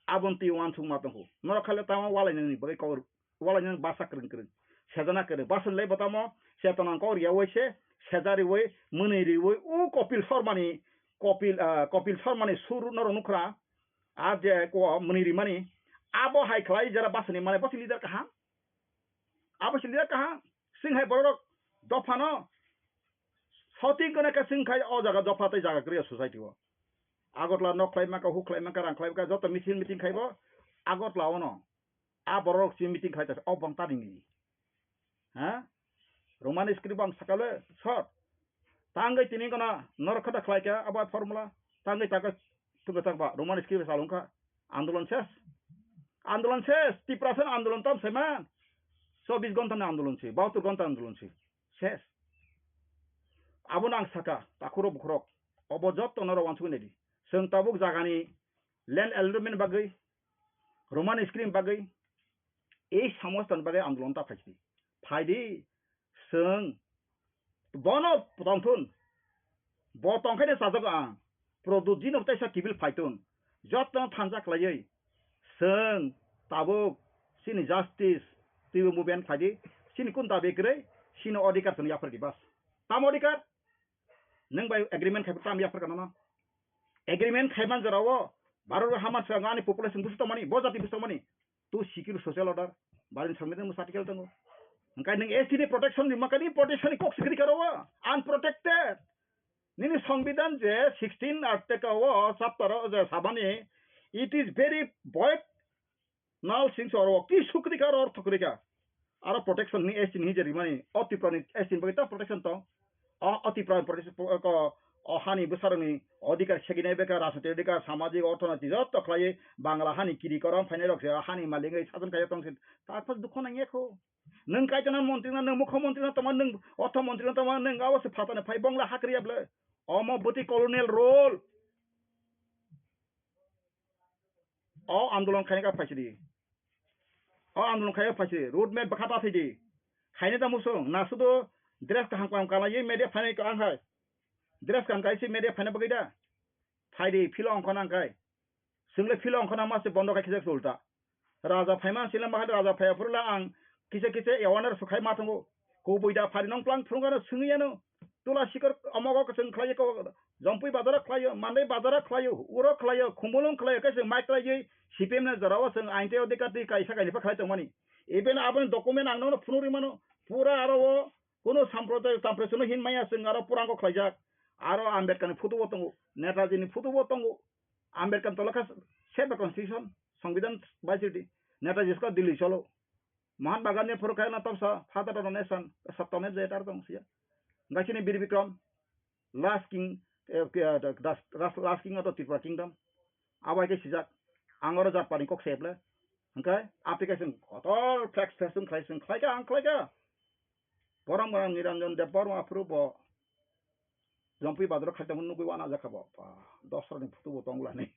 abono twi uansukma tongkho. Norok khai le tamo walai nangni bagwi kok walai nang basa kwrwng kwrwng. Sejana kwrwng. Basa ni lai bo tamo, se tonang kok riyawi se, seja riwi, mwnwi riwi, u Kopil Sharma ni, Kopil, ah, Kopil Sharma ni sur norok nukhra, a je ko mwnwi rimani, abo hai khlai jara basa ni mane bo se leader kaham. Abo se leader kaham. Sing hai borok dophano soting kone ka sing khai o jaga dopha tei jaga kwrwi society o. Agartala nok khlai maka, huk khlai maka, rang khlai maka, joto meeting meeting khai bo Agartala ono. A borok si meeting khai ta o bang ta ringni. Ha? Roman script bang sakale short. Tangwi tini gana norok khata khlai kha abo formula. Tangwi taka tuga tak ba Roman script salung kha. Andolon ses. Andolon ses. Tiprasa andolon tam seman. Chobbish ghonta ni andolon se. Bahattor ghonta andolon se. Ses. Abo nang saka takhurok bukhurok. Obo jotto norok wansugwi naidi. Chwng tabuk jagani land allotment bagwi Roman script bagwi ei samostoni bagwi andolon ta phaisidi. Phaidi, chwng bono tongthun. Bo tongkhaino chajago ang. Produjino teisa kibil phaithun. Jotono thansa khlaiwi. Chwng tabuk chini justice twibo movement phaidi. Chini kun dabi kwrwi, chini odhikar chwng yaphardi bas. Tamo odhikar? Nwng bai agreement khai tam yapharka nono. Agreement khaiman jorao Bharat o hama swngo ani population busu tongmani, bo jati busu tongmani. To secure social order, Bharat ni Songbidan busa article tongo. Hwnkhe nwng S T ni protection ni makani protection ni kok sikri karo o, unprotected. Nini Songbidan je sixteen article o chapter o je sabani, it is very void. Nal singso oro ki sukri ka oro thukri ka. Aro protection ni S T ni hinje rimani, o Tripura ni S T ni bagwi ta protection tong. O, o Tripura ni protection, o, o hani bwsarokni odhikar segini beka, rajnitik odhikar, samajik, orthonoitik joto khlaiwi Bangla hani kiri korom phainai rok se hani malik wngwi sajon kaiya tong se. Takphas dukho nangya kho. Nwng kaitona montri no, nwng mukho montri no tongma, nwng ortho montri no tongma, nwng abo se phatani phai bongla hakriya ble. Omo bwtwi colonial rule. O andolon khaina ka phaisidi. O andolon khaina phaisidi. Road map bwkha ta thidi. Khaina ta musung. Na sudo dress kaham kaham kana ye media phainai ka ang hai. Dress kaham kai si media phaina bagwi da. Phaidi philo ongkho nang kai. Swngle philo ongkho nang ma se bondo kai khijak ulta. Raja phaima sila mahal raja phaiya phuru la ang kisa kisa awareness sukhai ma tongo. Kubui da phari nong plang phurung ano swngi ano. Tula sikor omogo kwchwng khlaiyo ko, Jompui bazara khlaiyo, Mandai bazara khlaiyo, uro khlaiyo, Khumulwng khlaiyo, kaisa mai khlaiyo, C P M ni jorao chwng ain tei odhikar twi kaisa kainwi pha khlai tongmani. Even aboni document ang nono phunugwi mano, pura aro o kuno samprodayok tamprechwno hin maya chwng aro purango khlaijak. Aro Ambedkar ni photo bo tongo, Netaji ni photo bo tongo. Ambedkar tolakha save the constitution, Songbidan baisidi. Netaji sko Delhi cholo. Mahatma Gandhi phuru khe no topsa father of the nation, Satya Mehta tar tong siya. Gaisini Bir Bikram, last king, eh, ke, das, das, last king of the Tripura kingdom. Abo hai khe sijak, ang oro jat pani kok seple. Hwnkhe application kotor flex flex wng khlai, swng khlai kha, ang khlai kha. Borom borom Niranjan Debbarma phuru bo Jompui badoro khaitamo nugwi wana jakha bo. Ba, dosra ni photo bo tong lani.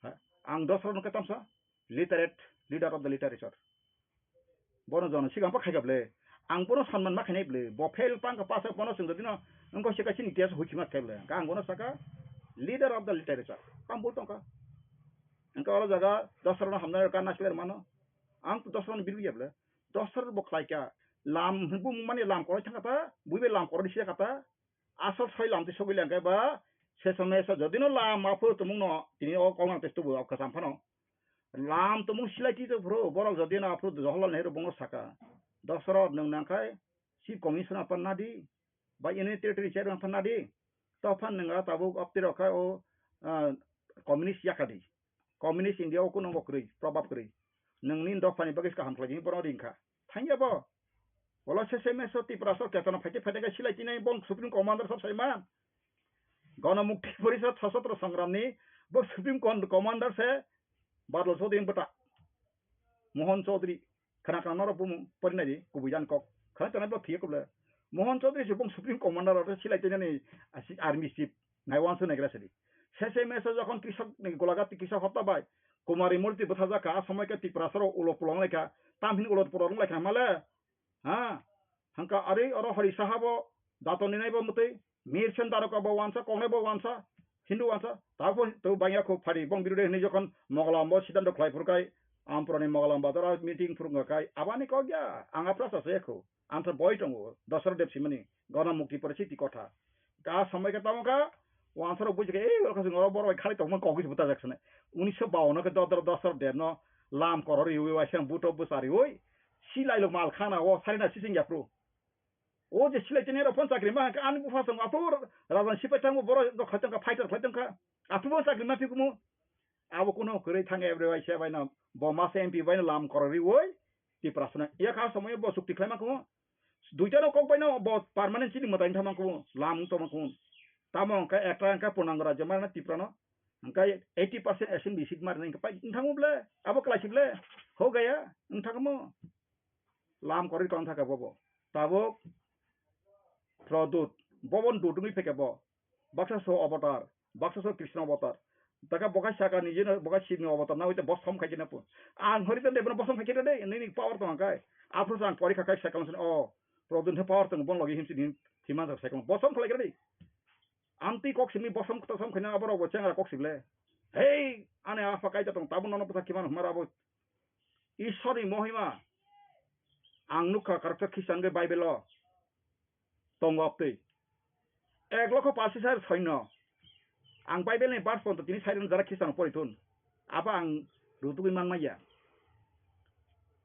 Ha? Ang dosra no katamsa literate, leader of the literature. Bono jono sigang pa khaikha ble. Ang bono sanman ma khainai ble. Bo fail pang ka pass bono sing dino. Engko sika sini tias hui khima khaile. Ka ang bono saka leader of the literature. Kam bol tongka. Engka oro jaga dosra no hamna ka nasler mano. Ang dosra no biru ya ble. Dosra bo khlaika. Lam bu mani lam koroi thangkata. Buibe lam koroi sia kata. Asol soi lam twi sogwi lengkhe ba, se somoi se jodi no lam aphuru tumung no tini o kok nang twi tubu o kwcham phano. Lam tumung silai twi to phuru borok jodi no aphuru Jawaharlal Nehru bongno saka, "Dosrot nwng nangkhai Chief Commissioner phan nadi, ba Union Territory Chairman phan nadi, to phan nwng a tabuk opti rok khai o, ah, communist yakadi." Communist India o kuno bo kwrwi, probab kwrwi. Nwngni dophani bagwi kaham khlaidi, bono ringkha. Thangya bo. Wala se se meso Tiprasa chetona phaite phaite khe silai tinai bong Supreme Commander sab saima. Gana Mukti Porishad Sashastra Sangramni bo Supreme Con-, Commander se Badal Chaudhary bwta. Mohan Chaudhary. Khana khana norok bumung porinai di, kubui jani kok. Khana khana bo phiye kuble. Mohan Chaudhary se bong Supreme Commander oro silai tinani asi army chief. Nai wansu nai gra sidi. Sese mese jokhon Krishok ni Golaghat Krishok hopta bai Kumari Murti bwthajak kha, a somoi khe Tiprasa rok ulo pulong lai kha. Tamhin ulo pulong lai kha male. Ha? Hangka ari oro Hari Saha bo dato ni nai bo mutui. Mir Sen Daroka bo wansa, Kongnai bo wansa, Hindu wansa. Tabo to bangya kho phari bong birude hini jokhon Mogalam bo siddhanto khlai phur kai, Ampurani Mogalam bazar meeting phurung kai. Abani kok ya, ang apra sa se kho. Ang to boi tongo, Dasara Dev Simani, Gana Mukti Porishad ti kotha. Ka somoi khe tamo kha, wansarok buji khe, "Ei, oro khasing oro borok bai khali tongma kok kisa buta jak sene." Unisho bawanno khe dodor dosor derno lam korori ui waisang buto bwchari ui, silai lo mal khana o sarina sising yapru. O je silai tini rok phon chakri ma khe ani bupha song aphuru rajan sipai thango borok rok khai tongkha fighter khai tongkha. Aphuru bo chakri ma phikumu. Abo kuno kwrwi thang ebre waisa baino bo masa M P baino lam korori ui. Tiprasano yakha somoyo bo chukti khlaima kho. Duita no kok baino bo permanent chini mwtai thama kho. Lam toma kho. Tamo hwnkhe ekta hwnkhe Purnango Rajya mana Tiprano. Hwnkhe eighty percent assembly seat mari nai pai thangmo ble. Abo klaisi ble. Ho gaya wng thangmo. Lam korwi tong thaka bobo. Tabuk Produt. Bobon dut wngwi phaikha bo. Baksa so avatar, baksa so Krishna avatar. Taka bokai saka ni jeno bokai Shiv ni avatar na hoite bosom khai kena po. Ang hori tande bono bosom khai kena de, nini power tong kai. Aphuru sang pori kha kai sakang sen o. Problem the power tong bon logi himsi din thiman sak sakang bosom khlai kena de. Amti kok simi bosom kota som khaina aboro bo chengra kok sible. Hei, ane apa kai tong tabun nono pasa kiman humara bo. Ishwar ni mohima. Ang nukha karakter Christian ke Bible o. Tongo aptwi. Ek lokho pasis hajar soino. Ang Bible ni verse ponto tini side jara Christian pori thun. Abo ang rutugwi man maya.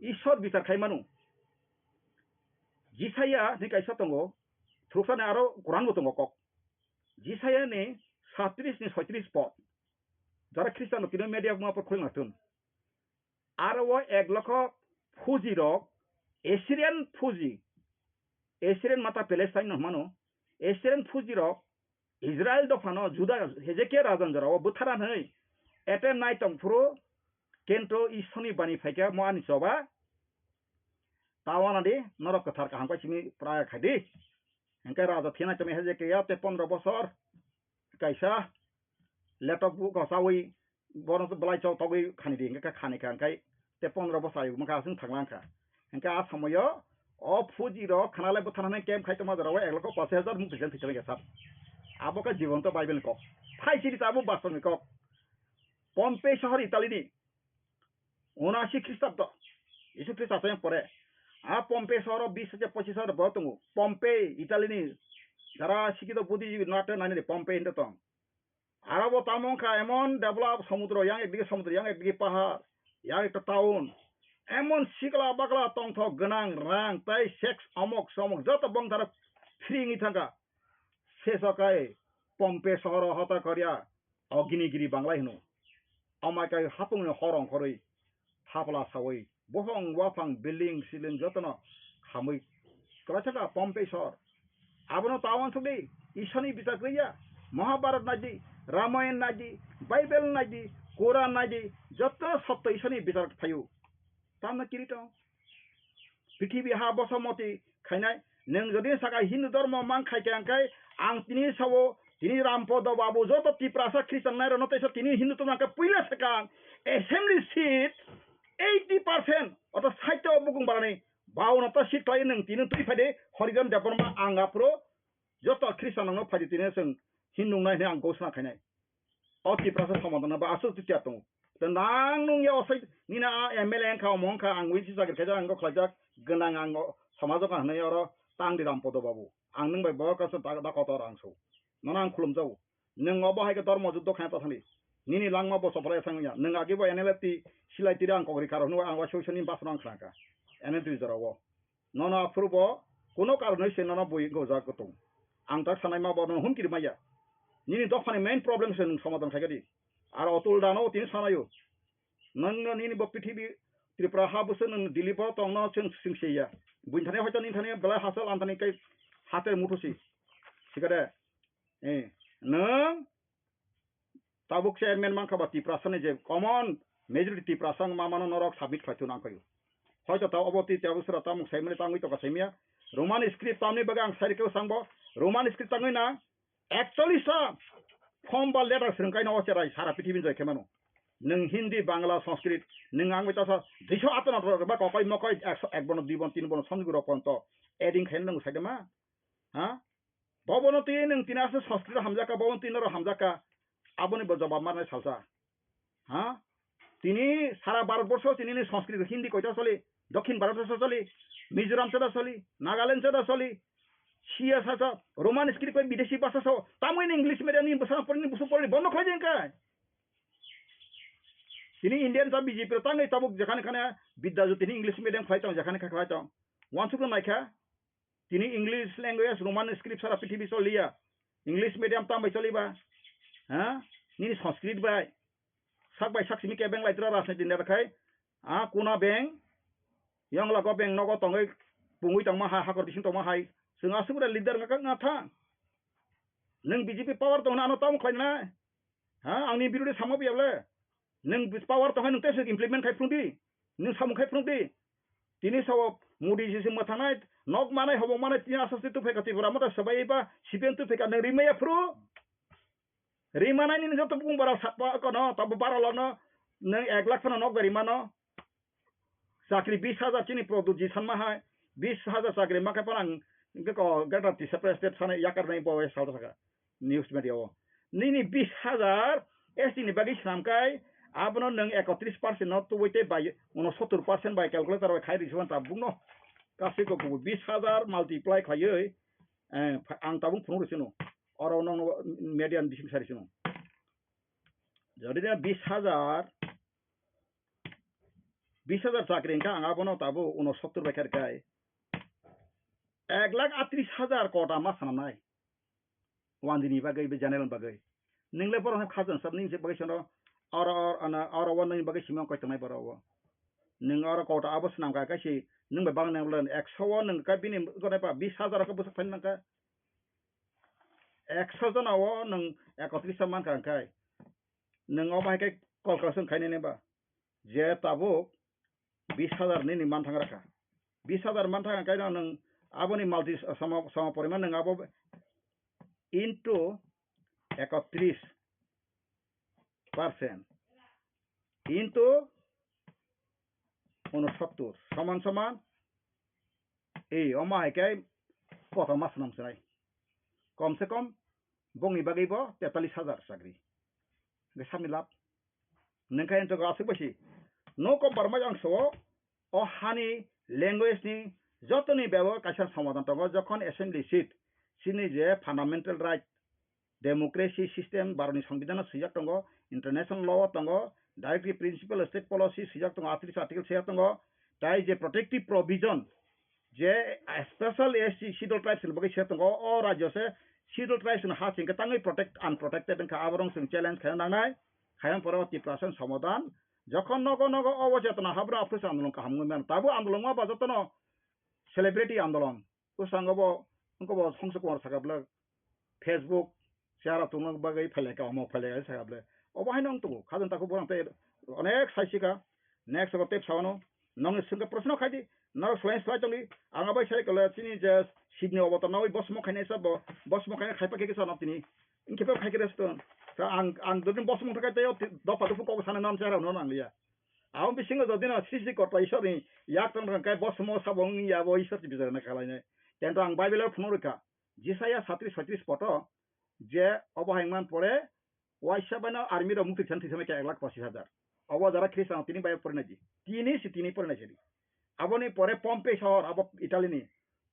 Ishwar bichar khai manu. Jisaya ni kaisa tongo. Thuruksa ni aro Quran bo tongo kok. Jisaya ni satris ni soitris pod. Jara Christian tini media ma por khulma thun. Aro o ek lokho Fuji rok, Assyrian Fuji, Assyrian mata Palestine no hwnmano, Assyrian Fuji rok Israel dophano Juda Hezekia rajan jorao bwthara hwnwi attempt nai tong phuru, kento Ishwrni bani phaikha mo ani choba, tawana di norok kwthar kaham kai simi praya khai di. Hwnkhe raja thina chami Hezekia tei pondro bosor kaisa letok bu kosawi bono belai chok togwi khani di, hwnkhe khani kha, hwnkhe tei pondro bosai wngkha aswng thanglang kha. Hwnkhe a somoyo o Fuji rok khana lai bwthana hwnwi camp khai tongma jorao ek lokho pash hajar mung twijang thwi tongwi kha. Abo khe jibonto Bible ni kok. Phai siri tabuk bastor ni kok. Pompey sohor Italy ni. Unasi Khristabdo, Jisu Khristo asayang pore. A Pompey sohoro bis hajar pochis hajar borok tongo. Pompey, Italy ni jara sikito Buddhist nate nani de Pompey hinte tong. Arabo tamo wngkha emon develop somudro, yang ekdigi somudro, yang ekdigi pahar, yang ekta town. Emon sikla bakla tongthok gwnang rang tei sex omok somok joto bongtharo free wngwi thangkha. Seso kai Pompey sohoro hota korya. Oginigiri banglai hino. Amai kai hapungni hor ongkhorwi thapla sawi buphang waphang building siling jotono khamwi kwlaisaka Pompey sohor. Abono ta uansukdi, Ishani bichar kwrwiya. Mahabharat naidi, Ramayan naidi, Bible naidi, Quran naidi, joto sotto Ishani bichar phaio. Tamno kiri tong. Prithibi ha boso moti khainai. Nwng jodi saka Hindu dhormo mang khai khe, ang khai Ang tini sao, tini Rampodo Babu joto Tiprasa Christian nairokno teisa tini Hindu tongna khe puila sakang assembly seat eighty percent oto sait o bukung barani bauno ta seat khlai nwng tini twi phaidi Horigram Debbarma ang aphuru joto Christian rokno phaidi tini chwng Hindu nai hwnwi ang ghosna khainai. O Tiprasa somadana ba aswk twi tiyar tongo. Tei nang nung ya osai nini a M L A wngkha, omo wngkha, ang wi si chakri khaijak, ang kok khlaijak, gwnang ang o somajo ka hwnwi oro tang di Rampodo Babu. Ang nwng bai bo kaisa da, da kotor ang so. Nono ang khulumjago. Nwng obo hai khe dormo juddo khaina ta thangdi. Nini langma bo chopra ya thangya. Nwng agi bo N L F T silai tiri ang kok ri karo hwnwi ang wa soi soni basno ang khlaka. N L T jora o. Nono aphuru bo kuno karonwi se nono bui gojak kutung. Ang tak sanai ma bo nono humkiri maya. Nini dophani main problem se nwng somadhan khaikha di. Ar otul dano tini sanayo. Nwng no nini bo pithibi Tripura ha bwswk nwng Delhi bo tongno chwng chwng se ya. Buini thani hoito nini thani belai hachal ang thani kai hater muthusi. Sikade. Eh, nwng tabuk chairman mankha ba Tiprasa ni je common majority Tiprasa wngma mano norok submit khlai thung nang khayo. Hoito ta obo twi tabuk sura tamuk saimani tangwi toka saimya. Roman script tamni bagwi ang sai rikhe swngbo. Roman script tangwi na actually sa form ba letter swrwng kaino o cherai sara pithibini jai khe mano. Nwng Hindi, Bangla, Sanskrit, nwng ang bai ta sa duiso ato na ba kokoi mokoi ekso ek bono dui bono tin bono somjwk rok ponto adding khaina nwng sai de ma. Ha? Bobono twi nwng tini aswk Sanskrit hamjakha, bobono twi norok hamjakha, aboni bo jobab marnai salsa. Ha? Tini sara Bharat borsho tini ni Sanskrit Hindi koita choli, Dokhin Bharat borsho choli, Mizoram chada choli, Nagaland chada choli, siya sasa, Roman script bai bidesi bhasha so, tamoni English medium ni bwsa porni busu porni bondo khlai jeng kai. Tini Indian ta B J P ro tangwi tabuk jekhane khane Bidya Jyoti ni English medium khlai tong, jekhane kha khlai tong. Wansuk naikha, Tini English language, Roman script sara prithibi choliya. English medium tam bai choliba. Ha? Nini Sanskrit bai. Sak bai sak simi kebeng lai tura rajniti neta khai. A kuna beng. Yong lago beng nogo tongoi pungui tongma hai, hakor bising tongma hai. Chwng aswk leader ngakha ngatha. Nwng B J P power tongna ano tam khlaina. Ha, angni birude sama biya le. Nwng power tongkha nwng tei implement khai phunukdi. Nwng samung khai phunukdi. Tini sao Modi si mwthangnai, nok manai, hobong manai, tini aswk se tuphai ka Tripura motha swbai ba C P M tuphai ka nwng rimaya phuru. Rimanai nini joto bung bara sapa kono, tabo bara lono, nwng ek lakh phano nok bai rimano. Chakri bis hajar chini Pradyut ji sanma hai, bis hajar chakri ma khe phanang, hingke ko Greater Tiprasa State sanai yakar nai bo salta saka news media o. Nini bis hajar S T ni bagwi swnam kai, abono nwng ekotris percent no tubui tei bai, uno sottur percent bai calculator bai khai risi manta bungno. Kasi ko kubu bis hajar multiply khaiwi, eh, ang tabung phunuk risi no. Oro nwng media ni bising sa risi no. Jodi na bis hajar, bis hajar chakri hingkha ang abono tabo uno sottur bai kha rwkha. Ek lakh atris hajar kota ma swnamnai. Wandini bagwi, be general bagwi. Ningle borok no khajan sab ning se bagwi sono oro, oro, ana, oro o nini bagwi simi koi tongnai borok o. Ning oro kota abo swnam kha kaisi ning bai bang nang ekso o ning ka bini gonai pa bis hajar ka bwsak phai nang kha. Ekso jona o nwng ekotris ta mankha hwnkhe, nwng omo hai khe calculation khainai ba? Je tabuk bis hajar nini manthang rakha. Bis hajar manthang hwnkhe nwng aboni multi sama, sama poriman nwng abo into ekotris percent into unosottur soman soman, ei, omo hai khe kotor ma swnam swnai. Kom se kom bongni bagwi bo tetalis hajar chakri. Hwnkhe sami lab. Nwng khe entok aswk bai si. No kom barmai ang so, o hani language ni jotoni bebo kaisa somadan tongo, jokhon assembly seat, chini je fundamental right, democracy system, Bharatni Songbidanno swijak tongo, international law o tongo, directive principle state policy swijak tongo, atris article swijak tongo, tai je protective provision, je special S T schedule tribes ni bagwi swijak tongo, o rajyo se schedule tribes ni ha singkhe tangwi protect, unprotected wngkha, aborok chwng challenge khaina nangnai, khaina pore o Tiprasa somadan, jokhon nogo nogo obo chetona habro aphuru se andolon kaham wngwi mano, tabuk andolon ma ba jotono celebrity andolon, bwskango bo, wngkha bo Songso Kumar sakha bwlwk, Facebook, chara tongna bagwi phailai ka, omo phailai ka, sakha bwlwk. Obo haino wng tongo, khajang takhuk borok tei onek sai sika. Next abo tei sawano, nongni swngkhe proshno khai di, Norok swlai swlai tongdi. Ang abai sai kala chini je sibni obotor nawi bosmo khainai sa bo, bosmo khainai khaipa khe kisa no tini. Ingkhe pa khai khe resto. Ta ang, ang dodin bosmo thakai tei dopha dopha kok sana nam chara no nang liya. Ang bisingo dodin sri sri korpa Isor ni yak tong tong kai bosmo sabo wng ya bo Isor ti bijar na khalai nai. Tento ang Bible phunuk rikha. Jisaya satris satris poto je obo hai man pore waisa baino army rok mukti khan thisa mai khe ek lakh pachish hajar. Obo jara Khristan tini bai porinai di. Tini si tini porinai sidi. Aboni pore Pompey sohor abo Italy ni.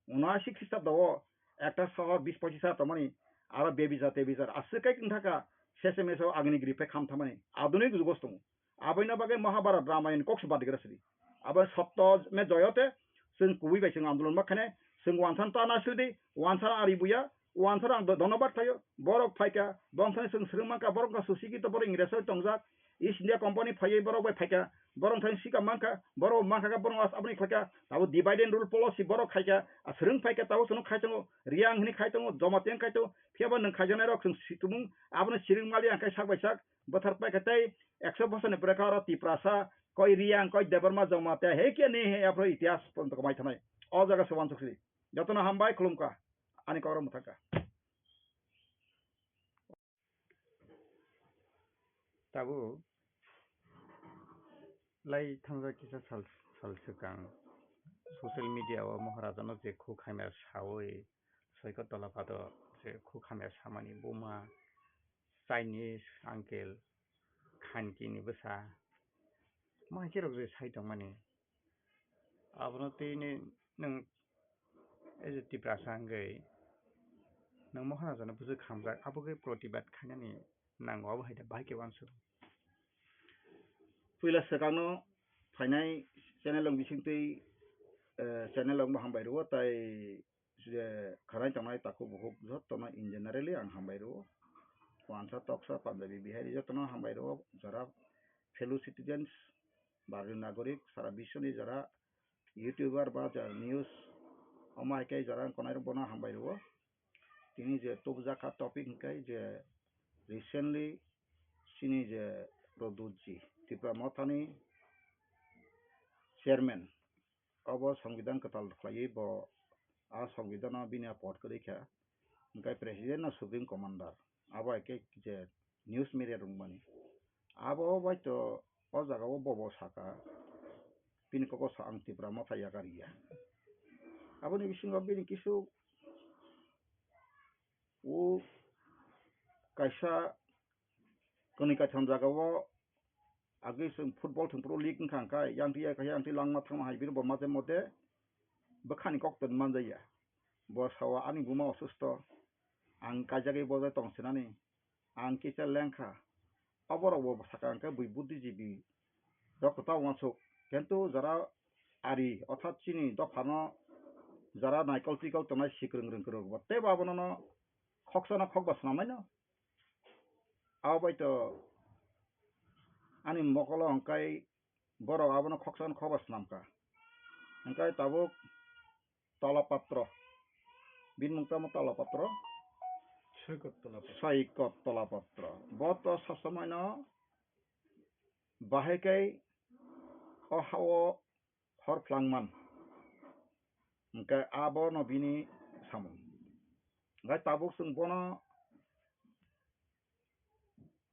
Uno ashi Khristabdo o ekta sohor bis pochish hajar tongmani aro bebizar tebizar aswk kai wng thaka sese meso agni gri phe kham thamani adunik jugos tongo. Aboino bagwi Mahabharat Ramayan kok se badigra sidi. Abo sotto me joyote, chwng kubui bai chwng andolon ma khainai, chwng wansano ta nasildi, wansano ari buya, wansano ang do-, dhonobad khlaio, borok phaika, bongthani chwng swrwng mankha, borok wngkha susikito, borok Ingresoi tongjak, East India Company phaiwi borok bai phaika, borok thani sikam mankha, borok mankha khe borok as-, aboni khlaika, abo divide and rule policy borok khaika, a swrwng phaika, tabuk chwngno khai tongo, Reang hwnwi khai tongo, Jamatia khai tongo, phiyaba nwng khaijaknairok chwng si-, tumung, abono siring mali ang khai sak bai sak, bwthar paikha tei ekso bosor ni bwrwkha oro Tiprasa, koi Reang, koi Debbarma, Jamatia, he khe ni he aphro itihas porjonto kwmai thanai. O jaga se uansuk sidi. Jotono hambai khulumkha. Ani kok rok mwthangkha. Tabuk lai thangjak kisa sal, sal swkang social media o Maharaja no je khuk hamya sawi soiko tola pato je khuk hamya samani buma Chinese uncle khanki ni bwsa. Mo hai khe rok je sai tongmani. Abono tini nwng as a Tiprasa hwnkhe nwng Maharaja no bwswk hamjak, abo khe protibad khainani nango, abo hai da bahai khe uansuk. Puila swkangno phainai channel rok bisingtwi, eh, channel rok bo hambai rwo, tai je khwnai tongnai takhuk bukhuk jotono in generally ang hambai rwo. Wansa toksa Punjabi Bihari jotono hambai rwo, jara fellow citizens, Bharatiyo nagorik, sara biswni jara YouTuber ba jara news, omo hai khe jara wngkha nai rok bono hambai rwo. Tini je tubujak kha topic hwnkhe je recently chini je Pradyut ji, Tipra Mothani chairman, obo Songbidan kwtal khlaiwi bo a Songbidan o bini a pod kwrwi kha, hwnkhe president no supreme commander, abo hai khe je news media rwngmani. Abo bai to o jaga o bobo saka, bini kok o sa ang Tipra Motha yakarya. Aboni bisingo bini kisu o kaisa kwnwi kaitham jaga o agwi chwng football thwngphuru league wngkha hwnkhe, yang twi, yang twi langma thangma hai bini bo mate mote bwkhani kok twi manjaya. Bo sao ani buma osusto, ang kaijagwi bojai tong sinani, ang kisa lengkha. Oborok bo sakha hwnkhe bui buddhijibi rok kwtal uansuk. Kintu jara ari, orthat chini dophano jara naikol twikol tongnai sikrwng rwngkwrwng bo teibo abono no khoksa no khokba swnamnaino. Abo bai to ani mokolo hwnkhe borok abono khoksa no khokba swnamkha. Hwnkhe tabuk Tola Patro. Bini mung tamo Tola Patro? Soikot Tola Patro. Soikot Tola Patro. Bo to sosomoino bahai khe o ha-o hor phlangman. Hwnkhe abono bini samung. Hwnkhe tabuk chwng bono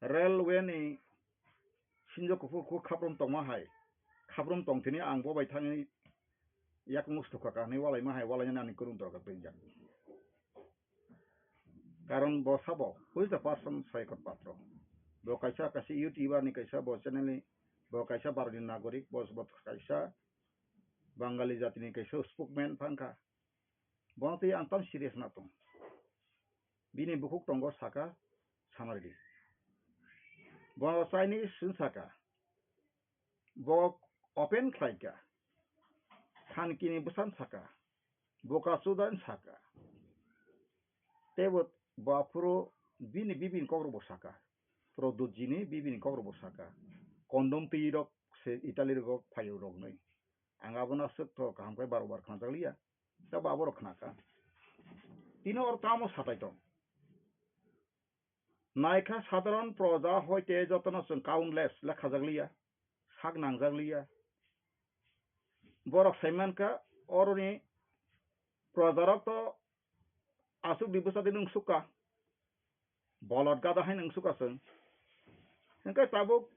railway ni sinjo kuphur kuphur khaprum tongma hai, khaprum tongthini ang bo bai thangwi yakung sukha ka hinwi walaima hai, walainani ani kwrwng dorkar twijak. Karon bo sabo, who is the person Soikot Patro? Bo kaisa, kaisa YouTuber ni kaisa, bo channel ni, bo kaisa Bharati nagorik, bo, bo kaisa Bangali jatini kaisa spokesman phangkha. Bono twi ang tam serious na tong. Bini bukhuk tongo saka, sanardi. Bo Chinese saka. Bo open khlaika. Thankini bwsan saka. Boka chudan saka. Tebo bo aphuru bini bibini kokrok bo saka. Pradyut jini bibini kokrok bo saka. Kondom twi rok se Italy rok phaio rok nai. Ang abono aswk to kaham khe baro bar khnajak liya. Tei bo aborok khnakha. Tini oro tamo satai tong. Naikha sadharon proja hoite jotono chwng countless lekhajak liya, sak nangjak liya. borok sai mankha, oroni projarok to aswk di bwsa di nwng sukha, bolot gada hai nwng sukha chwng. Hwnkhe tabuk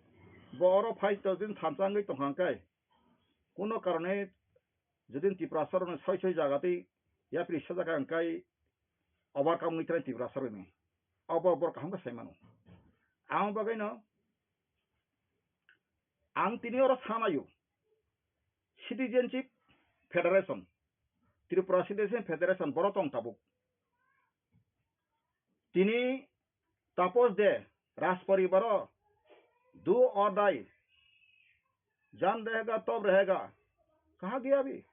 bo oro phai to din thansa wngwi tongkha hwnkhe, kuno karone jodi Tiprasa rokno soi soi jaga twi yapri sajak kha hwnkhe overcome wngwi thanai Tiprasa rokni. Obo borok kaham khe sai mano. Ang bagwino ang tini oro sanaio Citizenship Federation, Tripura Citizenship Federation boro tong tabuk. Tini Tapos de, Rajparibar o do or die, jaan rahega tab rahega, kaha gaya abhi?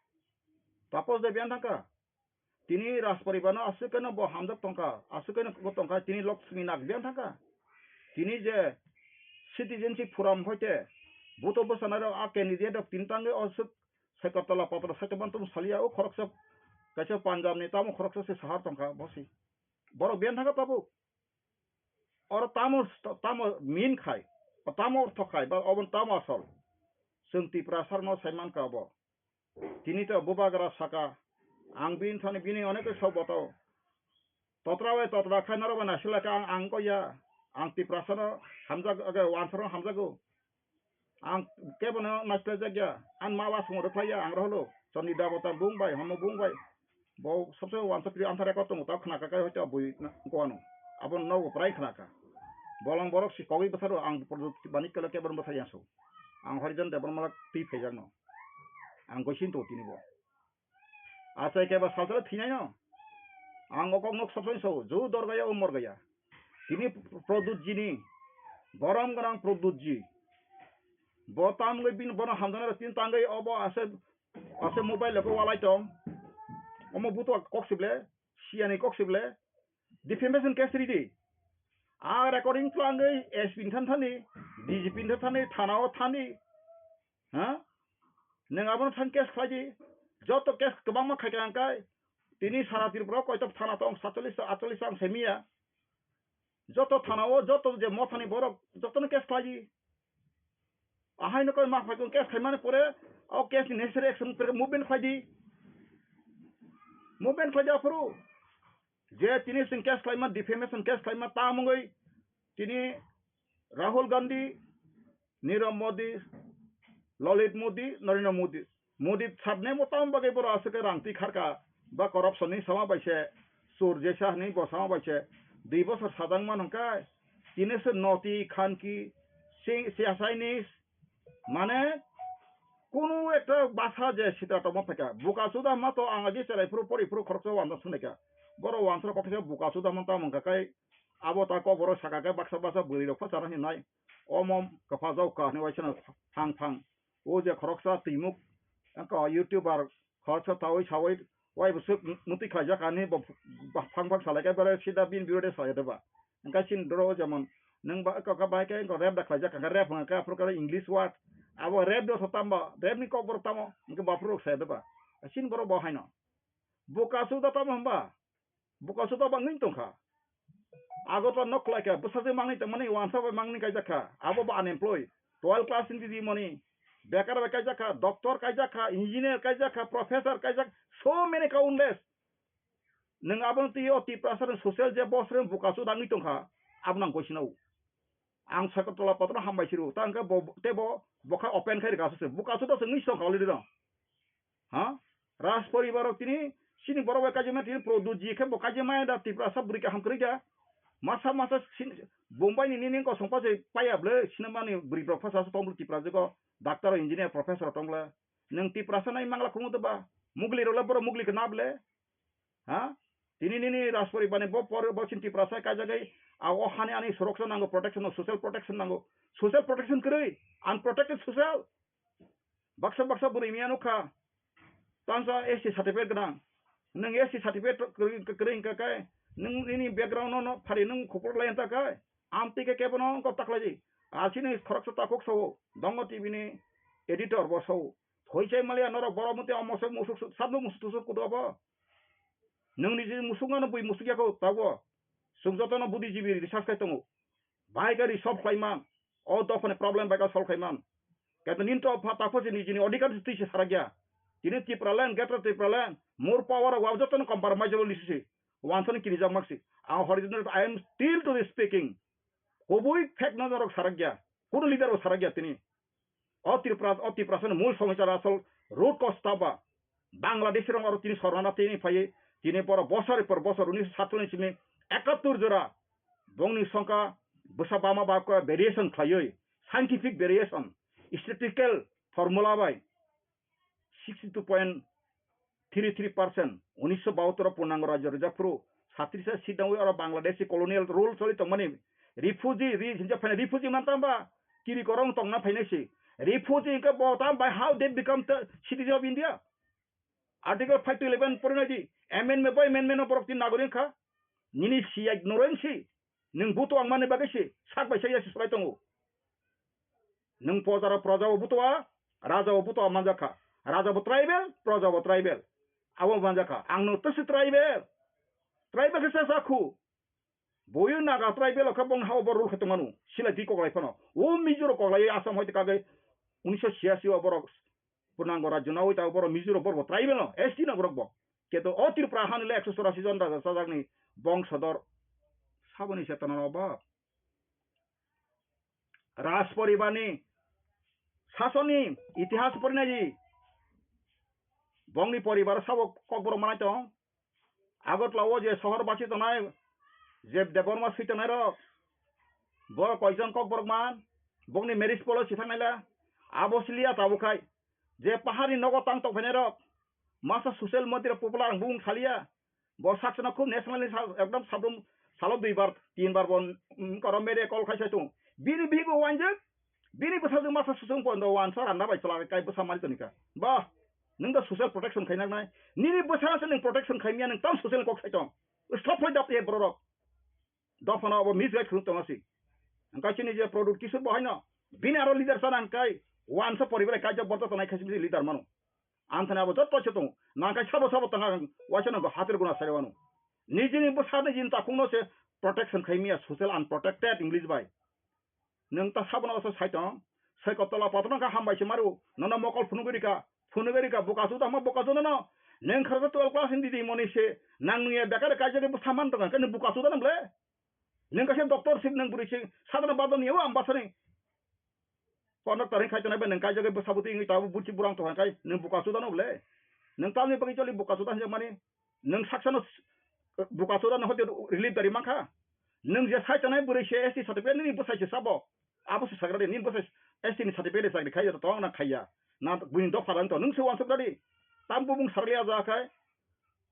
Tapos de biyan thangkha. Tini Rajparibar no aswk khe no bo hamjak tongkha, aswk khe no bo tongkha, tini Lakshmi Nag biyan thangkha. Tini je Citizenship Forum hoite buto bwsanairok a candidate rok tini tangwi aswk Sagartala patro saite mantum saliya o khoroksa kaisa Punjab ni tamo khoroksa se sahar tongkha bosi. Borok biyan thangkha tabuk. Oro tamo, tamo min khai, tamo ortho khai, ba obo tamo asol. Chwng Tiprasa rokno sai mankha obo. Tini to bubagra saka, ang bini thani bini onek sok boto. Totra bai totra khai norok bai naisik lai kha ang, ang kok ya. Ang Tiprasa no hamjak, age, wansaro hamjago. Ang kebono naisik lai jak ya. Ang ma wa song rwphlai ya, ang roholo. Chondri Debota bung bai, homo bung bai. Bo sabse wansok pri answer record tongo, tao khna kha kai hoito bui na, ko ano. Abo no prai khna kha. Bolong borok si kogwi bwsaro ang Pradyot Manik Kala kebono bwsai ya so. Ang Harijan Debbarma twi phaijakno. Ang goisin to tini bo. Achai keba salsala thinai no. Ang o kok nok sabsai so, ju dorgaya o morgaya. Tini Pradyot ji ni, borom gorang Pradyot ji. Bo tamgwi bin bono hamjana tin tangwi obo ase, ase mobile ko walai tong. Omo buto kok sible, siani kok sible. Defamation case ridi. A recording tlangwi S P ni than thani, D G P ni than thani, thana o thani. Ha? Nwng abono thang case khlai di. Joto case kwbangma khai kha hwnkhai. Tini sara Tripura o koitok thana tong, satchollish ta, atchollish ta ang sai miya. Joto thana o, joto je mothani borok, jotono case khlai di. Ahai no koi ma phai kong case khaimani pore, o case ni necessary action pore movement khlai di. Movement khlai di aphuru. Je tini sing case khlaima, defamation case khlaima, tamungwi tini Rahul Gandhi, Nirav Modi, Lalit Modi, Narendra Modi. Modi sabne mo tamo bagwi borok aswk khe rang twi kharka, ba corruption ni sama bai se, sur jesa hinwi bo sama bai se, dui bosor sajak man hwnkhai, tini se noti khanki, si-, siyasai ni, mane, kunu ekta basa je sitra tongma phaikha, buka suda ma to ang agi cherai phuru pori phuru khoroksa wansa sunai kha, borok wansa kok khe buka suda man tamo hwnka kai, abo ta kok borok saka khe baksa baksa bwrwi rok phasana hinai, omo kwpha jao ka hinwi waisano phang phang. O je khoroksa twimuk, wngkha YouTuber khoroksa tawi sawi wai bwswk mutwi khlaijak ani bo phang phang salai khe bare sida bini birode salai doba. Wngkha chini doro jemon nwng ba wngkha kha bai khe wngkha rap da khlaijak kha, rap wngkha khe aphuru khe English word. Abo rap do tamo, rap ni kok borok tamo, wngkha baphuru rok salai doba. Chini borok bo haino. Buka suda tamo hwnba? Buka suda bangwi tongkha. Agartala nok khlai kha, bwsajwk mangni tongmani, wansa bai mangni kaijak kha. Abo bo unemployed. Twelve class ni di mani. Bekar bai kaijak kha, doctor kaijak kha, engineer kaijak kha, professor kaijak, so many countless. Nwng abono twi o Tiprasa rok social je boss rok buka suda wngwi tongkha, abo nang koisino. Ang Sagartala patro hambai siru, ta hwnkhe bo, tei bo, bo kha open khai rwkha aswk se. Buka suda se wngwi tongkha already no. Ha? Raj poribar rok tini, chini borok bai kaijima tini Pradyot ji khe bo kaijima da Tiprasa bwrwi kaham kwrwi da. Masa masa sin-, Bombay ni nini kosong pa se paya ble, sinamani bwrwi rok phasa tong ble Tiprasa go, doctor, engineer, professor tong ble. Nwng Tiprasa nai mangla khungo to ba? Mugli rok le borok mugli khe na ble? Ha? Tini nini Rajpuri bani bo por bo sin Tiprasa kaijagwi, a o hani ani soroksa nango, protection no, social protection nango. Social protection kwrwi, unprotected social. Baksa baksa bwrwi miya nukha. Tangsa S T certificate gwnang. Nwng S T certificate kwrwi, kwrwi wngkha khe, nwng nini background no, no phari nwng khopor lai wngkha khe, amtwi khe kebo no wngkha taklai di. Asini khoroksa takhuk sao, Dongo T V ni editor bo sao. Thoi chai maliya norok borok mute omo se musuk su-, sabno musuk tusuk kudu abo. Nwng ni je musuk ano bui musuk yako tago. Chwng jotono buddhijibi research khai tongo. Bahai khe resolve khlai man. O dophani problem bai khe solve khai man. Kaitor nini to pha-, tapho se nijini odhikar se twi se sarakya. Tini Tipraland, Greater Tipraland, more power o wab jotono compromise o lisi se. Wansani kirijak maksi. Ang horizontal, I am still to the speaking. Kubui fake no norok sarakya. Kuno leader bo sarakya tini. O Tripura, o Tiprasani mul somosa asol root cause taba. Bangladeshi rong aro tini sornana tini phai, tini boro bosor por bosor unisho satchollish ni ekattur jora bongni songkha bwsa bama ba variation khlaiwi, scientific variation, statistical formula bai sixty two point three three percent, unisho bahattor o purnango rajyo rijak phuru, satris seat nangwi oro Bangladeshi colonial rule choli tongmani refugee ri hinjak phai refugee man tamba kiri korong tongna phainai se. Refugee hwnkhe bo tam bai how they become the citizen of India? Article five to eleven pori nai di, amendment by amendment no borok tin nagorik kha. Nini siyai ignorance si, nwng buto ang mani bagwi si, sak bai sak ya si slai tongo. Nwng pojaro proja bo buto a, raja bo buto a manjak kha. Raja bo tribal, proja bo tribal. Abo manjak kha. Ang no tasi tribal. Tribal khe sa sa khu. Boyo Naga tribal khe bong hao bor rul khe tongmanu. Sila di koklai phano. O Mizo rok koklai Assam hoite kagwi unisho siyasi o borok purnango rajyo nawi ta borok Mizo rok borok bo tribal no, S T no borok bo. Keto o Tripura hani le ekso chorasi jon raja chajakni bongsodor. Saboni chetona no ba. Raj poribarni sasonni itihas porinai di. Bongni poribar sabo kokborok manai tong. Agartala o je sohor basi tongnai, je Debbarma swi tongnai rok, bo koijon kokborok man, bongni marriage policy thangnai la, abo siliya tabuk khai, je paharni nogo tang tong phainai rok, masa social media popular ang bung saliya, bo sakchana khub national ni sa-, ekdom sabrum salo dui bar, tin bar bo, mm, koro media call khai sai tung, bini bibo wanjak, bini bwsajwk masa susung pondo wansa randa bai chwla kai bwsa mari toni kha. Ba, nwng da social protection khai nang nai. Nini bwsa se nwng protection khai miya nwng tam social kok sai tong. Stop hoi dap ye borok. Dophano abo misguide khung tong asi. Angkai chini je Pradyot Kishore bo haino. Bini aro leader sana angkai wansa poribar kai jab borto tonai khai leader mano. Anthani abo jotto se tong. Nangkai sabo sabo tanga waisa nang hatir guna sai wano. Nijini bwsa nijini takhung no se protection khai miya social unprotected English bai. Nwng ta sabono oso sai tong, sai ko tola patro nang kha hambai se maru, nono mokol phunugwi rika, phunugwi rika, buka chuda ma buka chuda no, nwng kharsa twelve class ni didi moni se, nang nungya bekar kaijagwi bwsa man tong kha, nwng buka chuda nang le? Nwng kaisa doctor sip nwng bwrwi se, sadana badon yawa ambasani. Kono taring khai tonai bai nwng kaijagwi bwsa bwtwi wngwi tabuk buchi burang tong kha, nwng buka chuda no le? Nwng tamni bagwi choli buka chuda hinjak mani? Nwng saksano s-, buka chuda no hote relief dari mankha. Nwng je sai tongnai bwrwi se S T certificate nini bwsai se sabo. Abo se sagra de, nini bwsai S T ni certificate de chakri khai, joto tong na khaiya. Na buini dopha rang to, nwng se wansuk dadi. Tam bumung sarli aja khai.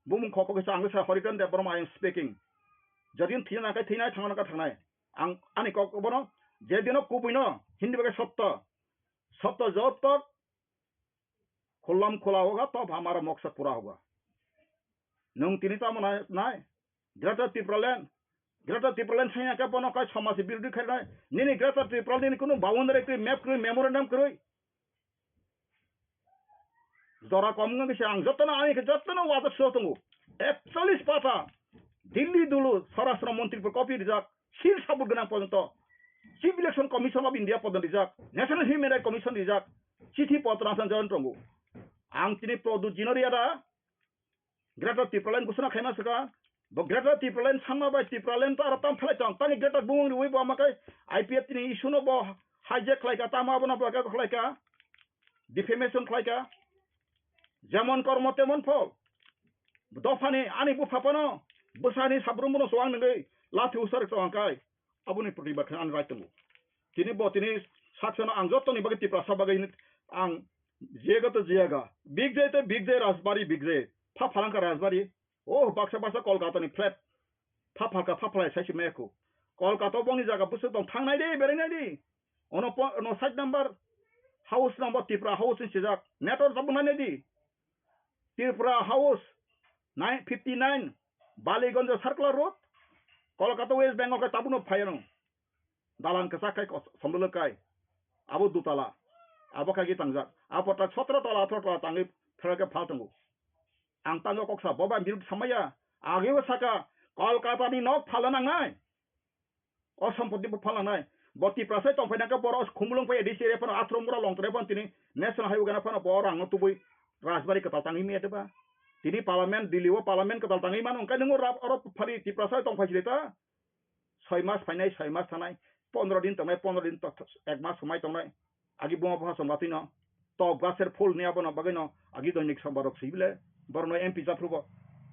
Bumung khoko kisa ang sa Horiton Debbarma I am speaking. Jodi thina kai thina thangna ka thangnai. Ang ani kok bono, je dino kubui no, Hindi bagai sotto. Sotto jotto Khulam khula hoga, tab hamara moksad pura hoga. Nwng tini tamo nai, nai? Greater Tipraland, Greater Tipraland sanya khe bono kai somaj birodhi khainai. Nini Greater Tipraland nini kunu boundary kwrwi, map kwrwi, memorandum kwrwi. Jora kom wngkha kisa ang jotono, ani khe jotono wajak so tongo. Ekchallis pata Delhi dulu Swarashtra Montri por copy rijak, seal sabut gwnang porjonto Chief Election Commission of India porjonto rijak, National Human Rights Commission rijak, chithi potro asang jon tongo. Ang tini Pradyot Jinoriya da Greater Tipraland ghosona khaima swkha. Bo Greater Tipraland sanma bai Tipraland to aro tam phalai tong. Tani Greater bumung riwi bo amakai I P F T ni issue no bo hijack khlai ka, tamo abono bo khlai ka, defamation khlai ka. Jemon kormo temon phol. Dophani ani bupha phano bwsani sabrum bono chuwang nungwi lathi usar chuwang kai. Aboni protibad khe ani right tongo. Tini bo tini saksano ang jotoni bagwi Tiprasa bagwi ang jiyega to jiyaga. Big J te Big J Rajbari Big J. Pha phalangkha Rajbari. Oh, baksa baksa Kolkata ni flat. Pha phalka pha phalai sai se mekho. Kolkata bongni jaga busu tong thangnai de, berainai de. Ono po-, ono side number house number Tipra house ni sijak. Network tabuk nai di. Tripura House, nine fifty nine, Baliganj Circular Road, Kolkata, West Bengal khe tabukno phaiano. Dalan kwchak khai kos-, somdolo kai. Abo dutala. Abo khai khe tangjak. Abo tak sotro tola, atharo tola tangwi phela khe phal tongo. Ang tango koksa, bo bai birud samaya. Ageo saka, Kolkata ni nok phala nangnai. O sompoti bo phalangnai. Bo Tiprasa tongphai nangkhe borok khumulwng phai A D C area phano, Athro mura Longtrai phano tini National Highway gana phano bo rang no tubui Rajbari kwtal tangwi maya deba. Tini parliament, Delhi o parliament kwtal tangwi mano, hwnkhe nwngo rap-, oro phari Tiprasa tong phai sile ta. Soi mas phainai, soi mas thanai, pondro din tongnai, pondro din to-, ek mas swmai tongnai. Agi buma bupha song batwi no. Top gaser phul ni abono bagwi no. Agi doinik sombar rok sibile. Borok no M P japhru bo.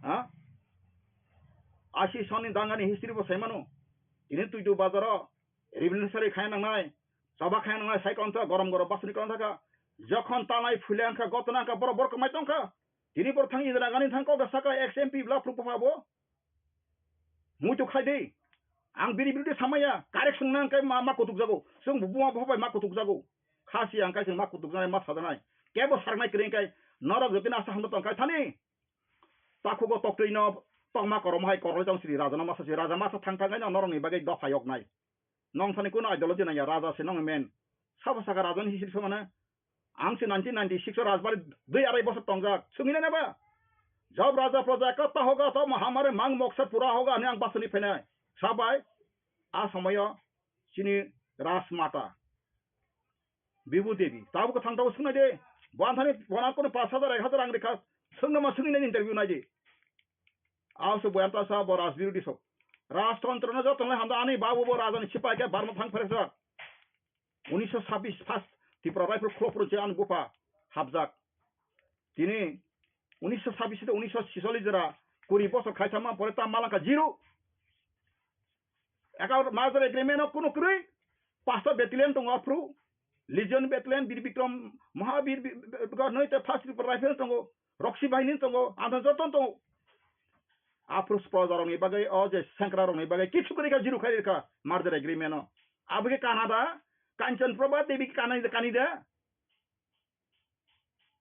Ha? Asi soni dangani history bo sai mano. Tini twi tu bazaro. Revolutionary khaina nangnai. Chaba khaina nangnai sai konta gorom gorom basni konta ka. Jokhon tanai phule angkha gotna angkha borok borok mai tongkha. Tini borok thang Indira Gandhi thang kok da saka ex M P bla phru bupha bo. Muitu khai di. Ang bini birude samaya, correction nang kai ma, ma kutuk jago. Sung buma bupha bai ma kutuk jago. Khasi ang kai sung ma kutuk janai, ma sajanai. Kebo sarnai kring kai, norok jotino asa hamno tong kai thani. Takhugo toktwi no, tongma korom hai koroi tong siri raja no masa si, raja masa thang thang kai no norok ni bagwi dopha yok nai. Nong thani kuno ideology nang ya, raja se nong men. Sabo saka raja ni history somana. Ang se nineteen ninety-six o Rajbari dui arai bosor tongjak. Sungina neba? Job raja praja katta hoga to mahamare mang moksa pura hoga ani ang basani phenai. Sabai, a somoyo chini Rajmata. Bibu Devi. Tabu kathang tabu sungnai de. Bo anthani bona kono pash hajar, ek hajar ang rikha. Sungna ma sungina interview nai de. Aw se boyan ta sa bo rajbirodi sok. Rajtantro no joto nai hamda ani babu bo raja ni sipai ke barma thang pherek sa. Unisho sabis first Tipra Rifle khulopro je ani bupha hapjak. Tini unisho sabis de unisho sisollis jora kuri bosor khai thangma pore ta malangka zero. Eka merger agreement o kunu kwrwi pasta battalion tongo aphru. Legion battalion Bir Bikram Mahabir bi-, bi-, bi-, noi te first Rifle tongo. Roksi bahini tongo. Anthon joto tongo. Aphru proja rokni bagwi o je sengkra rokni bagwi kichu kwrwi kha zero khai rikha merger agreement o. Abo khe Canada, Kanchan Prabha Devi khe Canada, Canada.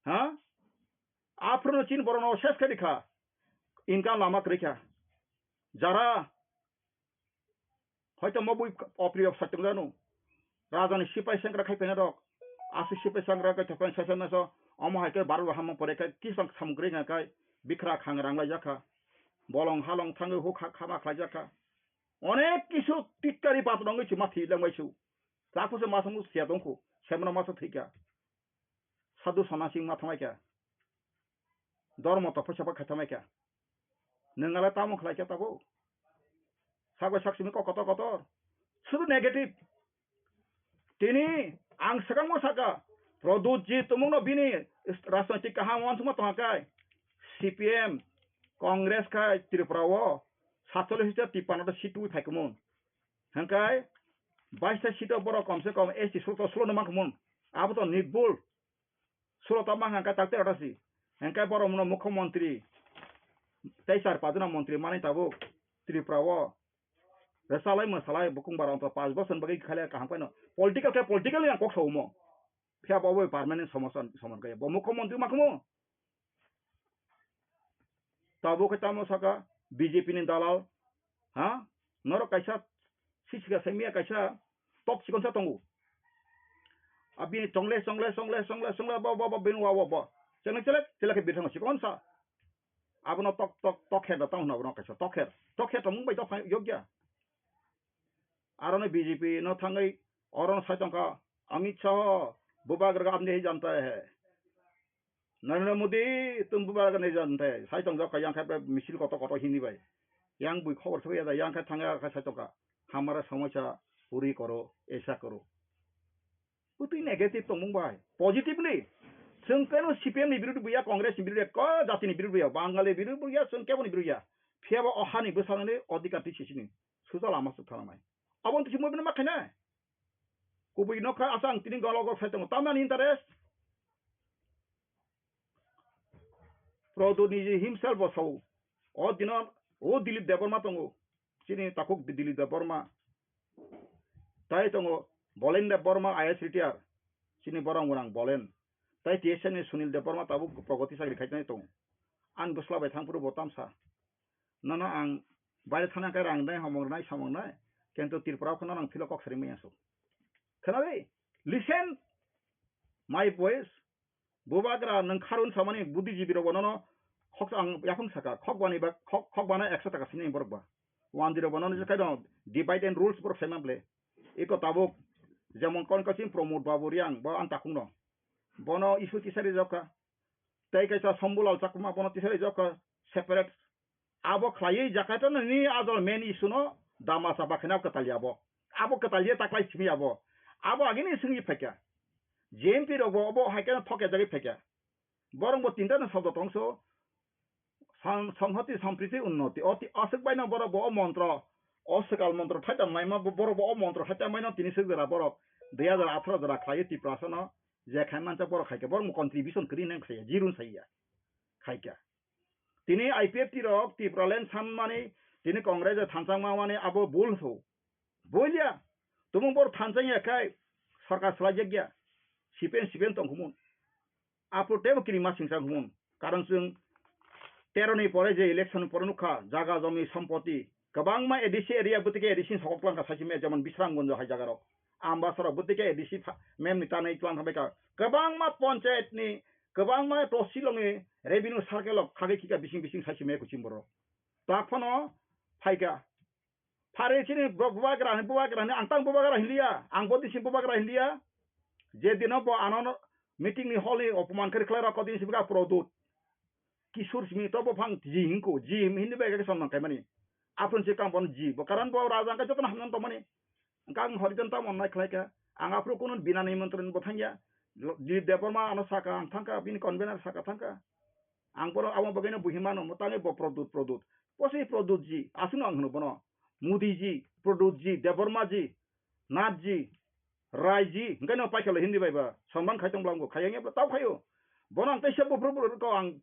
Ha? Aphruno chini borokno ses khe rikha. Income lama kwrwi kha. Jara hoito mo bui opri of satung janu. Rajani sipai sengkra khai pena rok. Asi sipai sengkra khai thokpan sasa naso. Omo hai khe barwa hamma pore khai kisang samung kwrwi kha khai. Bikra khang rang lai jakha. Bolong halong thangwi huk ha khama khlai jakha. Onek kisu tikkari patnongwi chuma thi langbai su. Lakhose masamu sia tongkhu. Semra masa thika. Sadhu Sonnasing ma thangbai kha. Dormo to phaisa ba khatamai kha. Nwng ale tamo khlai kha tabuk. Sak bai sak simi kok kotor kotor. Sudu negative. Tini ang swkangmo saka, Pradyut ji tumungno bini rajnoitik kaham uansukma tongkha kai. C P M, Congress khai Tripura o satchollish ta tipanno ta seat twi phai kumung. Hingkai baista seat o borok komse kom S T sulo to sulo no mankhumun. Abo to nirbul. Sulo ta mankha hingka tak tera ta si. Hingkai borok muno mukhyamantri tei char pajna mantri manwi tabuk Tripura o. Rwchalai mwsalai bukung bara onto panch bosor bagwi khaile kaham kaino. Political khe political yang kok saumo. Phiya bo bai permanent somosa somon kaya. Bo mukhyamantri mankhumu. Tabuk khe tamo saka B J P ni dalal, ha? Norok kaisa sisika sai miya kaisa tok chikon sa tongo. Abini chongle, chongle, chongle, chongle, chongle, bo, bo, bo, bini wa, wa, bo. Chongle chelek, chelek khe birthang chikon sa. Abono tok, tok, tok kher da tamo hwnwi abono kaisa tok kher. Tok kher tongmung bai tok phai yokya. Aroni B J P no thangwi orono sai tongkha Amit Shah, bubagra apni hi janta hai. Narendra Modi, tum bubagra nahi janta hai. Sai tongjak kha yang khai misil koto koto hini bai. Yang bui khobor thangya da yang khai thangya khai sai tongkha. Hamara samosya puri koro, aisa koro. Bwtwi negative tongmung bai. Positive ni. Chwng keno C P M ni birud buya, Congress ni birud ya, ko jati ni birud buya, Bangali birud buya, chwng kebo ni birud ya. Phiya bo o hani bwsarani odhikar twi sisini. Suja lama se thanamai. Abo twi simo bini ma khainai. Kubui nokha asang tini golo golo sai tongo. Tamani interest. Prodot niji himself bo sao. O dino o Dilip Debbarma tongo. Chini takhuk Dilip Debbarma. Tai tongo Bolen Debbarma I A S retired. Chini borok mwnang Bolen. Tai T S F ni Sunil Debbarma tabuk Pragati chakri khaitani tongo. Ang bwsla bai thangphuru bo tamsa. Nono ang baire thana khe rang nai, homong nai, samong nai. Kintu Tripura o kheno nang philo kok sari maya so. Khnawi? Listen my voice. Bubagra nwng kharun samani buddhijibi rok bo nono khok ang yaphang saka, khok bani ba, khok, khok bana ekso taka sini borok ba. Wandi rok bo nono je khaino divide and rules borok sema ble. Iko tabuk jemon kon kaching Pramod Babu Riang bo ang takhung no. Bono issue kisa rijak kha. tei kaisa Shambhulal Chakma bono tisari jokha separate. Abo khlaiwi Jakarta no ni ajol main issue no dama chapa khaina kwtal ya bo. Abo kwtal ya taklai simi ya bo. Abo agini singwi phaikha. J M P rok bo obo hai khe thok ya jagwi phaikha. Borok bo tinta no sabdo tongso. Sang-, Sanghati Sampriti Unnoti. O ti-, aswk baino borok bo o montro, o swkal montro thaitang naima bo-, borok bo o montro thaitang baino tini swk jora borok dui hajar atharo jora khlaiwi Tiprasa no je khai mancha borok khai khe borok mo contribution kwrwi nang saya, jirun saya. Khai kha. Tini I P F T rok Tipraland sanmani, tini Congress thansa mani abo bul so. Bolia. Tumung bor thansa ya khai sarkar swlai jak ya. Sipen sipen tong khumun. Apo tebo kiri masing sang khumun. Karon chwng tero ni pore je election pore nukha, jaga jomi sompoti. Kwbangma A D C area bwtwi khe A D C ni sokok twlang kha saisi me, jemon Bisramganj hai jaga rok. Ambasara bwtwi khe A D C pha-, mem ni tanai twlang kha bai kha. Kwbangma panchayat ni, kwbangma tosilong ni revenue circle rok khagwi khika bising bising saisi me kuching borok. Tak phano phaikha. Phari chini bo-, bubagra ni, bubagra ni, ang tang bubagra hinliya, ang bo dising bubagra hinliya. Je dino bo ano meeting ni hall ni opoman kari khlai rok, kodin sibika Produt. Kisur simi to bo phang ji hinko, ji hindi bai khe sonman kaimani. Aphun se kam bon ji, bo karon bo raja ang jotono hamnan tongmani. Ang Horijan tamo nai khlai kha. Ang aphuru kunu bina nimantron bo thangya. Dilip Debbarma ano saka ang thangkha, bini convener saka thangkha. Ang bono abo bagwino buhi mano, mo tangwi bo Produt, Produt. Posi Produt ji, aswkno ang hwno bono. Modi ji, Produt ji, Debbarma ji, Nath ji, Rai ji, hwnkhe no paikha le Hindi bai ba, sonman khai tong bwla wngkha, khayang ya bwla tau khaio. Bono ang teisa buphuru buphuru ko ang,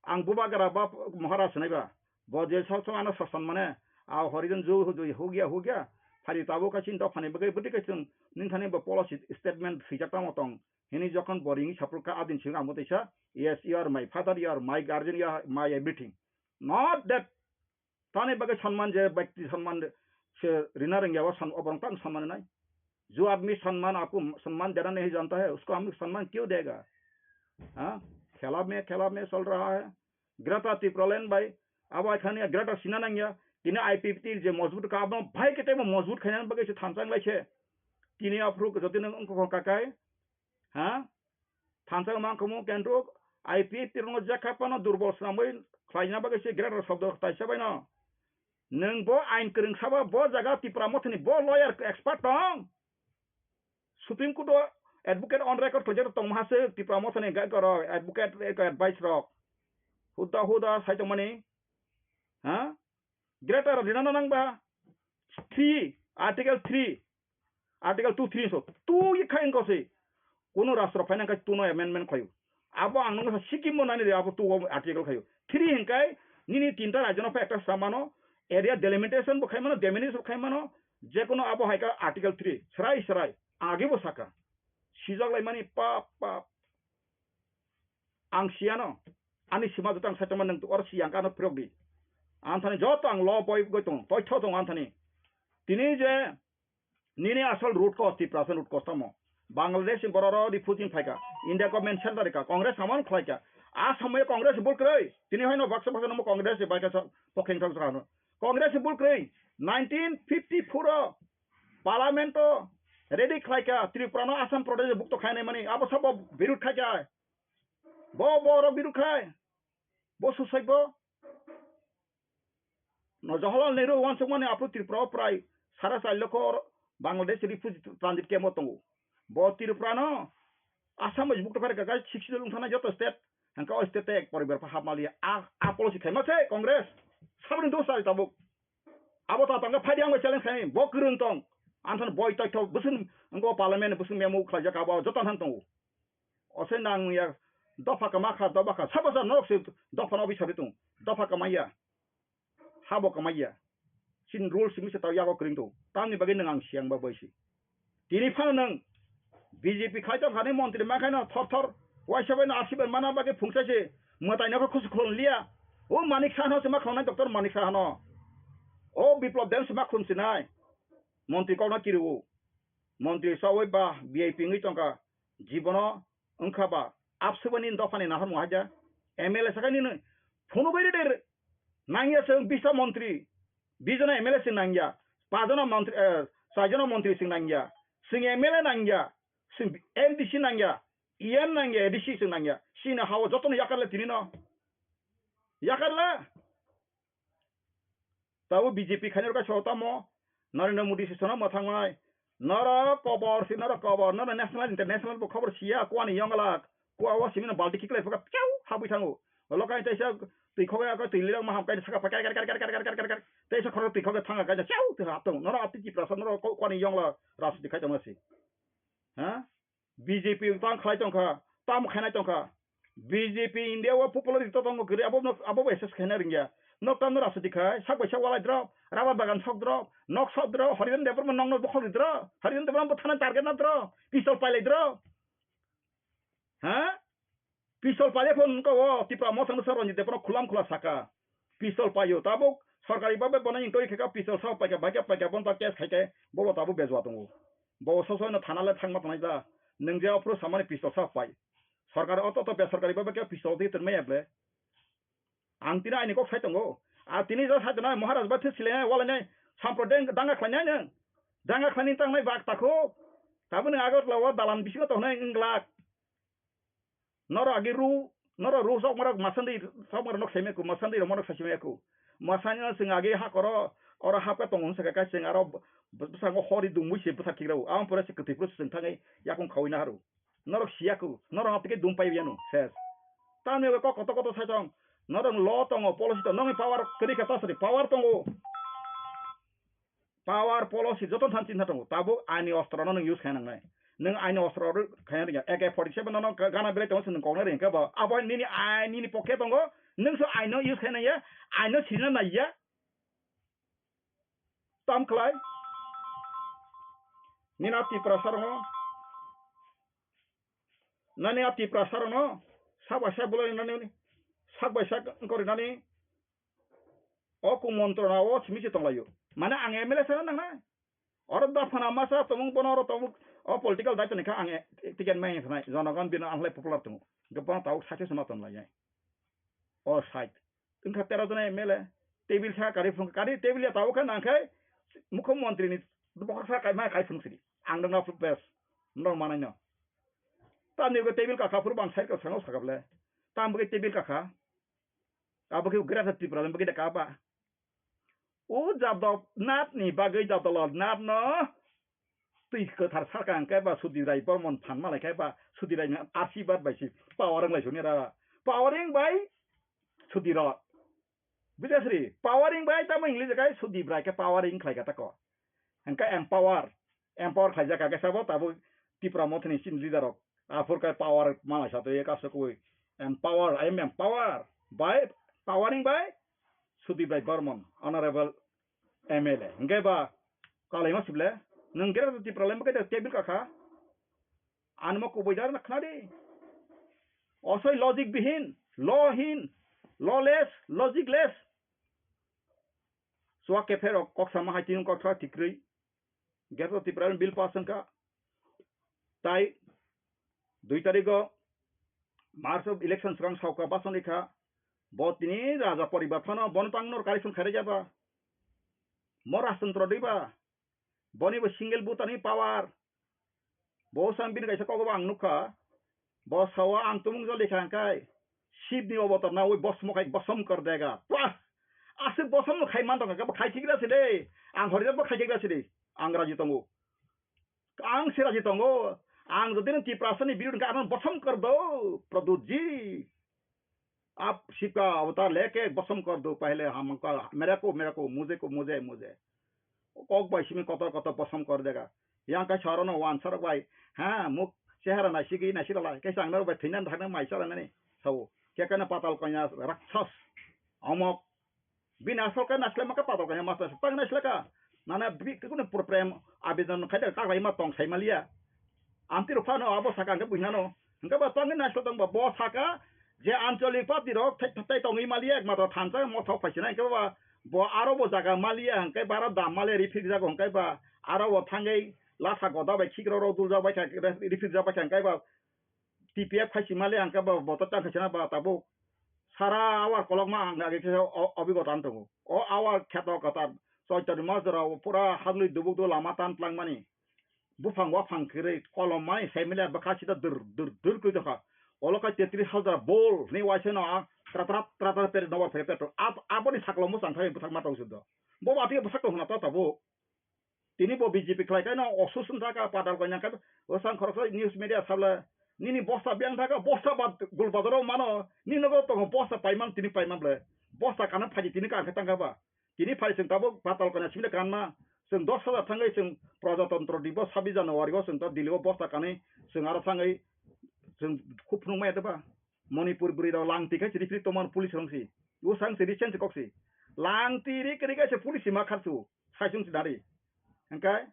ang bubagra ba Maharaj hwnai ba. Bo je sok sok ano sasan mane, a Horijan ju hu ju hu gya hu gya. Phari tabuk kaisa dophani bagwi bwtwi kaisa nini thani bo policy statement swijak tamo tong. Hini jokhon bo ring saprwk kha, adin simi ang bo teisa, "Yes, you are my father, you are my guardian, you are my everything." Not that tani bagwi sonman je, byakti sonman se rina rwngya, o son-, oborok tang sonman nai. Jo aadmi sonman, aapko sonman dena nahi janta hai, usko hum sonman kyun dega? Ha? Khela mein, khela mein chal raha hai. Greater Tipraland bai, abo hai khani Greater Sina nangya, tini I P F T je mojbut ka, abo bhai kete mo mojbut khaina bagwi se thansa wng lai se. Tini aphuru jodi nwng wngkha kakai, ha? Thansa mang khamu kendruk, I P F T rokno jekha phano durbol swnamwi khlaina bagwi se Greater Shobdo taisa baino. Nwng bo ain kwrwng sabo, bo jaga Tipra Mothani bo lawyer expert tong. Supreme Court o advocate on record khlaijak tongma se Tipra Mothani gai koro advocate, advice rok. Huda huda sai tongmani. Ha? Greater rina na nang ba? Three, Article three, Article two three so. Two ye khai ko se. Kuno rastro phaina khai tuno amendment khlaio. Abo ang nang sa sikimo nani de abo two article khlaio. Three hinkai nini tinta rajyo no pha ekta samano area delimitation bo khaimano, demarcation bo khaimano, je kono abo hai ka Article three. Srai srai. Age bo saka. Sijak lai mani pap pap. Ang siyano, ani sima joto ang saitama nang oro siyang kano phirok di. Ang thani joto ang lo boi goi tong, toi tho tong ang thani. Tini je nini asol root cause Tiprasa root cause tamo. Bangladesh ni borok ro refugee phaika, India government shelter rika, Congress amon khlaika. A samoyo Congress bul kroi. Tini hoino baksa baksa nomo Congress ni baika sa pokheng thang sa no. Congress bul kroi. Nineteen fifty-four o Parliament o ready khlaika Tripura no Assam Pradesh bukto khainai mani. Abo sabo birud khaika. Bo, bo rok birud khai. Bo susai bo. No Jawaharlal Nehru wansukmani aphuru Tripura o prai sara char lokho Bangladesh refugee transit camp o tongo. Bo Tripura no Assam bai bukto phai rwkha, sixty wngthana joto state, hwnkhe o state tei ek poribar pha hapmaliya. A, a policy khaima se Congress. Saboni dos chari tabuk. Abo ta tangkhe phaidi ang bai challenge khai, bo kwrwng tong. Anthani boi toitho bwswng wngkho parliament bwswng memo khlaijak abo joto han tongo. Ose nang ya dopha kama kha, dopha kha. Sabo sa norok se dopha no bisari tong. Dopha kamaiya. Habo kamaiya. Chin rule simi se tao yago kring tong. Tamni bagwi nang ang siang ba bai si. Tini phano nang B J P khai tong khani montri ma khai no thor thor. Waisa bai no asiban mana bagwi phungsa se. Mwtai no kho khus khulon liya. O Manik Saha no se ma khulon nai, Doctor Manik Saha no. O Biplab Deb se ma khulon sinai. Montri kok no kiriwo. Montri sawi ba V I P wngwi tongkha. Jibono wngkha ba abswbani dophani nahar muhaja. M L A sakai nini phunugwi reder nangya se bisa montri. Bijona M L A se nangya. Pajona montri, eh, saijona montri se nangya. Sing M L A nangya. Sing M D C nangya. Iyan nangya, A D C chwng nangya. Sini hao jotono yakarle tini no. Yakarle. Tabo B J P khainai rok kaisa tamo Narendra Modi se sono mwthangmai. Norok kobor si norok kobor, norok national international bo khobor siya, kuani yonglak. Kua o simino balti kiklai phuka piau habwi thango. Olo kaisa twi khoga ka twi lirok maham kaisa saka pakai kar kar kar. Teisa khoro twi khoga thanga kaisa chau twi hap tong. Norok ati Tiprasa norok kuani yongla rajniti khai tongma si. Ha? B J P tang khlai tongkha, tam khainai tongkha. B J P India o popularity to tongo kwrwi, abo no, abo bai assess khaina ringya. Nok tam no rajniti khai, sak bai sak walai drop, rubber bagan sok drop, nok sok drop, Harijan Debbarma nok no bokhok drop, Harijan Debbarma bo thana target na drop, pistol pailai drop. Ha? Pistol paile phone wngkha o Tipra Motha no sa Ranjit Debbarma khulam khula saka. Pistol paio tabuk sorkari babe bono inquiry khaika pistol sa paika baika paika bono ta case khaike bobo tabuk bejua tongo. Bobo soso no thana le thangma tongnai ta. Nwng je ophuru samani pistol sa pai. Sorkari oto to besorkari babe ke pistol di tongmaya ble. Ang tini aini kok sai tongo. A tini jo sai tongnai Maharaj bai thwi silainai walainai sampro deng danga khlainai nwng. Danga khlaini tangnai bak takho. Tabuk nwng Agartala o dalan bisingo tongnai wng glak. Norok agi ru, norok ru sok marok masandi sok marok nok seme ku masandi rok marok sasime ku. Masani no sing agi ha koro oro hapka tongo hwnsa khe kaising aro bwskango hori dungwi se bwthak khikrao. Ang pore se kwtwi phuru se sing thangwi yakung khawi naharu. Norok siya ku, norok haptike dum pai yanu ses. Tamni kok koto koto sai tong. Norok lo tongo policy to nongni power kwrwi khe tasari power tongo. Power policy joto than chinta tongo. Tabuk aini ostro no nwng use khaina nangnai. Nwng aini ostro ro khaina ringya. A K forty seven no gana belai tongo, nwng koknai ringya khe bo. Abo nini ai nini pocket tongo. Nwng so aino use khaina ya. Aino sina naiya. Tam khlai. Nina Tiprasa rokno. Nani a Tiprasa rokno. Sak bai sak bolai nani. Sak bai sak wngkori nani. O kumontro na o simi se tonglaio. Mane ang M L A sana nangnai. Oro da phana masa tomung bono oro tomung o political daito ni kha ang e-, ticket mai khnai. Jonogon bino ang lai popular tongo. Hingke bono tabuk site se ma tonlai. O site. Wngkha tero jona M L A. Table sa kari phung kari table ya tabuk kha nang khai mukho montri ni bokor sa kai ma kai phung sidi. Ang dong na bes. Nong manai no. Tamni go table ka kha phuru bang side ka sango sakable. Tam bagi table ka kha. Abo khe Greater Tipraland bagwi da kaba. O Jadab Nath ni bagwi Jadab Lal Nath no twi kwthar sarka hwnkhe ba Sudhir Rai Bormon phan malai khe ba Sudhir Rai ni asibad bai se power wng lai soni ra. Powering bai Sudhir Rai. Bujas ri, powering bai tamo English kai Sudhir Rai khe powering khlai kha tako. Hwnkhe empower, empower khlaijak kha khe sabo tabuk Tipra Mothani chini leader rok. Aphur khe power malai sa twi kaso kui empower, I am empower by powering by Sudip Rai Barman, honorable M L A. Hwnkhe ba kalaima sible, nwng khe Tipra lai khe table kakha. Anmo kubui dar na khna di. Osoi logic bihin, law hin, lawless, logicless. Suak kepherok kok sama hai tiyung kok thwa tikrwi. Greater Tipraland bill pass wngkha. Tai dui tarikgo March o election swkang sauka bason rikha. Bo tini raja poribar phano bono tang nor correction khairajaba. Mo rajtantro dui ba. Boni bo single voter ni power. Bo sang bini kaisa kogo bo ang nukha. Bo sao ang tumung jol likha hwnkhe Shib ni obotar nawi bosmo khai bosom kor dega. Pah! Aswk bosom khai man tongkha, bo khai khigra se de. Ang horijak bo khai khigra se de. Ang raji tongo. Ang se raji tongo. Ang jodi no Tiprasa ni birud hwnkhe ano bosom kor do, Pradyut ji. Aap Shib ka avatar leke bosom kor do, pehle hum unka mere ko, mere ko, mujhe ko, mujhe, mujhe. Kok bai simi kotor kotor bosom kor dega. Yang kai sorono wan sorok bai. Ha, muk chehara naisigi naisira lai. Kaisa ang naro bai thwinan thangna mai sara nani. Sao. Kekana patal kanya rakshas. Omok. Bini asol khe naisle maka patal kanya master tang naisle ka. Nana bi kunu problem abedan khai da kaklai ma tong sai maliya. Amtwi rok phano abo saka hwnkhe buinano. Hwnkhe ba tangwi naisle tong ba bo saka je ancholik party rok thai thai tongwi maliya ekmatro thansa mothok phaisinai hwnkhe ba bo aro bo jaga maliya hwnkhe ba aro dam maliya rifik jago hwnkhe ba aro bo thangwi lasa goda bai khikrok rok duljak bai kha rifik jak bai kha hwnkhe ba T P F khai sima le ang khe bo, bo to tang khe sina ba tabuk. Sara awar kolok ma ang age khe o, obigota wng tongo. O awar kheto kwtal. Choitoni mas jora o pura hadlwi dubuk do lama tan tlang mani. buphang waphang khirwi kolom mai sai mile bwkha sida dur dur dur kwi dokha. Olo kha tetris hajar bol ni waisa no a tra tra tra tra per nobar phai per ab aboni saklo mo chang thai bwthak ma tong sudo. Bo ba ti bwthak tong na ta ta bo. Tini bo B J P khlai kaino osusun thaka padal kanya ka o sang khorok news media sabla nini bosta biang thaka bosta ba gul bazaro mano ni nogo tongo bosta paiman tini paiman ble bosta kana phaji tini ka khe tangka ba. Tini phai chwng tabuk patal kanya simi kanma, chwng dos hajar thangwi chwng Prajatantro Dibo sabis January o chwng ta Delhi o bosta kanwi chwng aro thangwi chwng khub phunukmaya teba. Manipur bwrwi rok langti khai chiri phiri tongmani police rong si. Usang si recent kok si. Langti ri kiri kaisa police si ma kharsu. Saisung si dari. Hengkai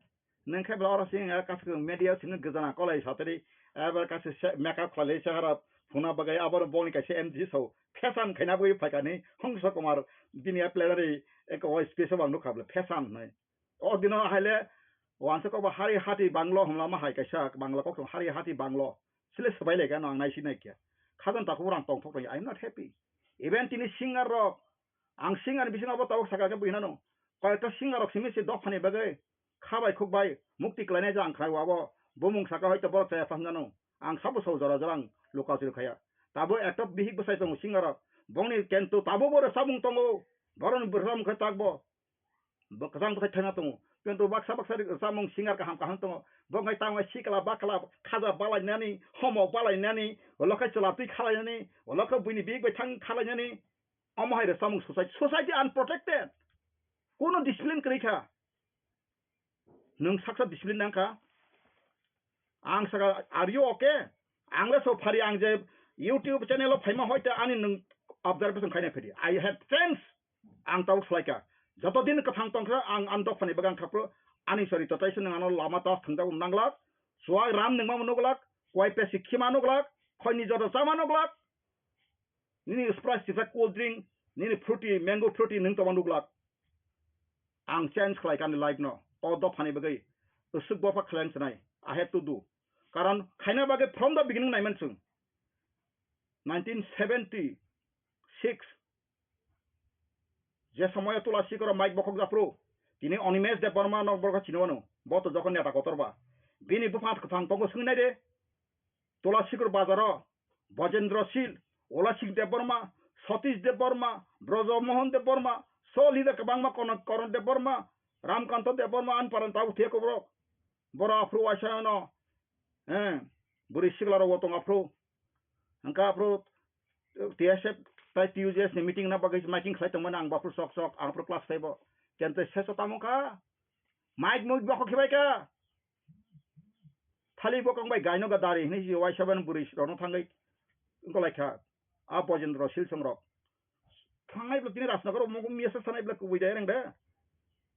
Nang khe bla oro sing kaisa media sini gajana kolai satri, ebar kaisa makeup khlai sahara phuna bagwi abo boni kaisa M G so fashion khaina bagwi phaikani Hongso Kumar bini a plenary eko o space o ang nukha bla fashion hinwi. O dino haile wansa kokba hari hati banglo hwnlama hai kaisa bangla kok hari hati banglo sile swbai lai gano ang naisi naikya. Khajang takhuk rang tongthok tong I am not happy. Even tini singer rok ang singer bisingo abo tabuk sakha khe buinano. Koyekta singer rok simi se dophani bagwi kha bai khuk bai mukti klainai jang khlai wabo bumung saka hoito borok chaya phang jano. Ang sabo so jora jora ang luka churu khaya. Tabo ekta bihik bwsai tongo singer rok. Bongni kento tabo bo rwchapmung tongo. Boroni bwrwchapmung khe takbo. Bo kwchang bwsai thaina tongo. Kento baksa baksa ri-, rwchapmung singer kaham kaham tongo. Bo wngkha tamo sikla bakla khaja balainani, homo balainani, ulo khe chwla twi khalainani, ulo khe buini bihik bai thang khalainani. Omo hai rwchapmung society, society unprotected. Kuno discipline kwrwi kha. Nwng saksa discipline nang kha. Ang saka, "Are you okay?" Ang le so phari, ang je YouTube channel o phaima hoite ani nwng observation khaina phedi. I have friends. Ang tabuk swlai kha. Joto din kwthang tong kha, ang, ang dophani bagwi ang khapro. Ani sori totai se nwng ano lama tas thangjago nanglak. Suwai ram nwngma nuglak. Kuai pesi khima nuglak. Khoini joto chama nuglak. Nini Sprite sisa cold drink, nini fruity, mango fruity nwng tongma nuglak. Ang change khlai kani life no. O dophani bagwi. Usuk bopha khlai ang sanai. I have to do. Karon khaina bagwi from the beginning naiman chwng. Nineteen seventy-six. Je somoyo Tulasi koro mic bokhok japhru. Tini Animesh Debbarma no borok chini wano. Bo to jokhon neta kotor ba. Bini bupha kwthang tongo swngwi nai de. Tulasikur bazaro Bojendra Sil, Olasing Debbarma, Satish Debbarma, Braja Mohan Debbarma, so leader kwbangma Kono-, Koron Debbarma, Ramkanto Debbarma, ani parani tabuk thwiya koborok. Borok aphuru waisa no, eh, bwrwi sikla rok bo tong aphuru. Hwnkha aphuru T S F tai T U J S ni meeting na bagwi miking khlai tongmani ang bo aphuru sok sok, ang aphuru class five o. Kente seso tamo kha. Mic mui bokho khibai kha. Thali bo kang bai gaino ga dari hinwi si waisa ban bwrwi rokno thangwi wngkolaikha. A Bojendra Silsong rok. Thangnai bwlai tini Rajnagar o mung miyasa sanai bwlai kubui dai reng de.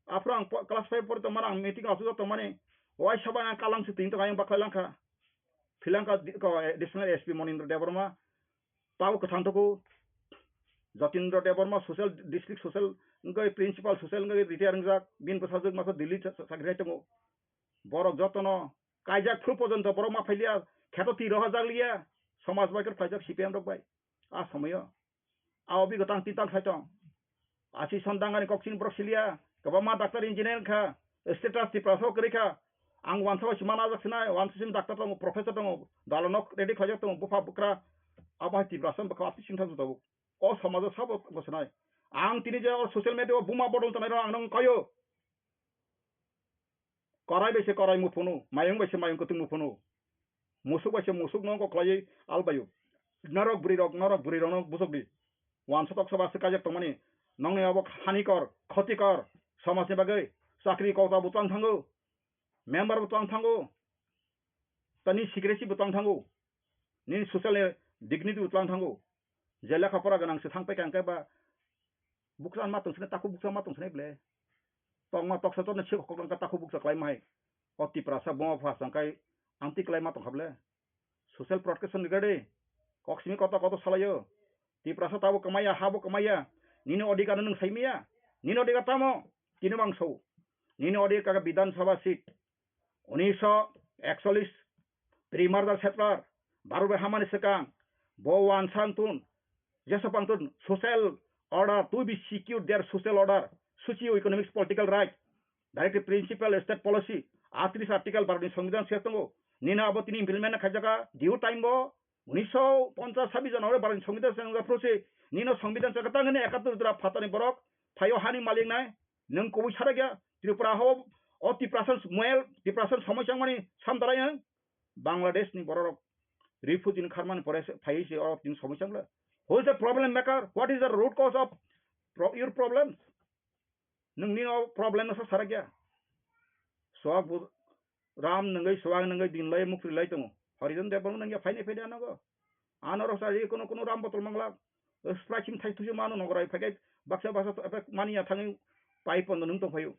Aphuru ang po-, class five pori tongmani ang meeting o asuk tongmani. Waisa ban ang kalang se tini tong ayang baklai langkha. Philangkha di-, ko, eh, additional S P Monindra Debbarma. Tabo kwthang toku. Jatindra Debbarma social district social wngkha principal social wngkha retire wngjak. Bini bwsajwk masa Delhi sa-, sa-, sakri hai tongo. Borok jotono kaijak phuru porjonto borok ma phailiya, kheto twi rohorjak liya, somaj bai khe phaijak C P M rok bai. A somoyo. A obi gotang tintang khai tong. Asi sondangani kokchini borok siliya, kwbangma doctor engineer wngkha, status Tiprasa o kwrwi kha. Ang wansa bai se mana ajak sinai, wansa sini doctor tongo, professor tongo, dalonok ready khlaijak tongo, bupha bwkra. Abo hai Tiprasa bwkha ati singthang tabuk. O somajo sabo bo sinai. Ang tini je o social media o buma bodol tanai rok ang nang kayo. Korai bai se korai muphunu, mayung bai se mayung kwtwng muphunu. Musuk bai se musuk no kok khlaiwi albaio. Norok bwrwi rok, norok bwrwi rok no busuk di. Wansa tok soba se kaijak tongmani. Nongni abo hanikor, khotikor, somajni bagwi. Chakri kota bo twlang thango. Member bo twlang thango. Tani secretary bo twlang thango. Nini social dignity bo twlang thango. Je lekha pora gwnang se thang paikha hwnkhe ba bukcha ma tong sini, takhuk bukcha ma tong sini ble. Tongma toksa tokna se kok langkha takhuk bukcha khlai ma hai. O Tiprasa buma pha sangkai amtwi khlai ma tong kha ble. Social protection ni gade. Kok simi koto koto salaio. Tiprasa tabo kwmaya, ha bo kwmaya. Nini odhikar no nwng sai maya. Nini odhikar tamo? Tini mangso. Nini odhikar ka Bidhan Sabha seat. Unisho ekchollish, pre-merger settler, Bharat bai hamani swkang, bo wansa wngtun, jeso pangtun, social order, to be secure their social order, socio-economic political right, directive principle, state policy, Atris article Bharatni Songbidan se tongo. Nino abo tini implement khaijaka due time bo unisho ponchas sabis January Bharatni Songbidan se nangjaphuru se nino Songbidan se katang hwnwi ekattor jora phatani borok phaio hani malik nai. Nwng kubui sarakya Tripura ho o Tiprasa moel Tiprasa somoi changmani samdarai nwng Bangladesh ni borok refugee ni kharmani pore se phaiwi se o tini somoi changla. Who is the problem maker? What is the root cause of pro your problems? Nwng nini o problem no sa sarakya. Swak bu ram nangwi swak nangwi din lai mukri lai tongo. Horizon Debbarma nangya phaini phaidi anogo. Ano rok sa ri kono kono ram botol mangla. Sprite sing thai thuju mano nogorai phagai baksa baksa to epek mani ya thangwi pai pondo nung tong phayu.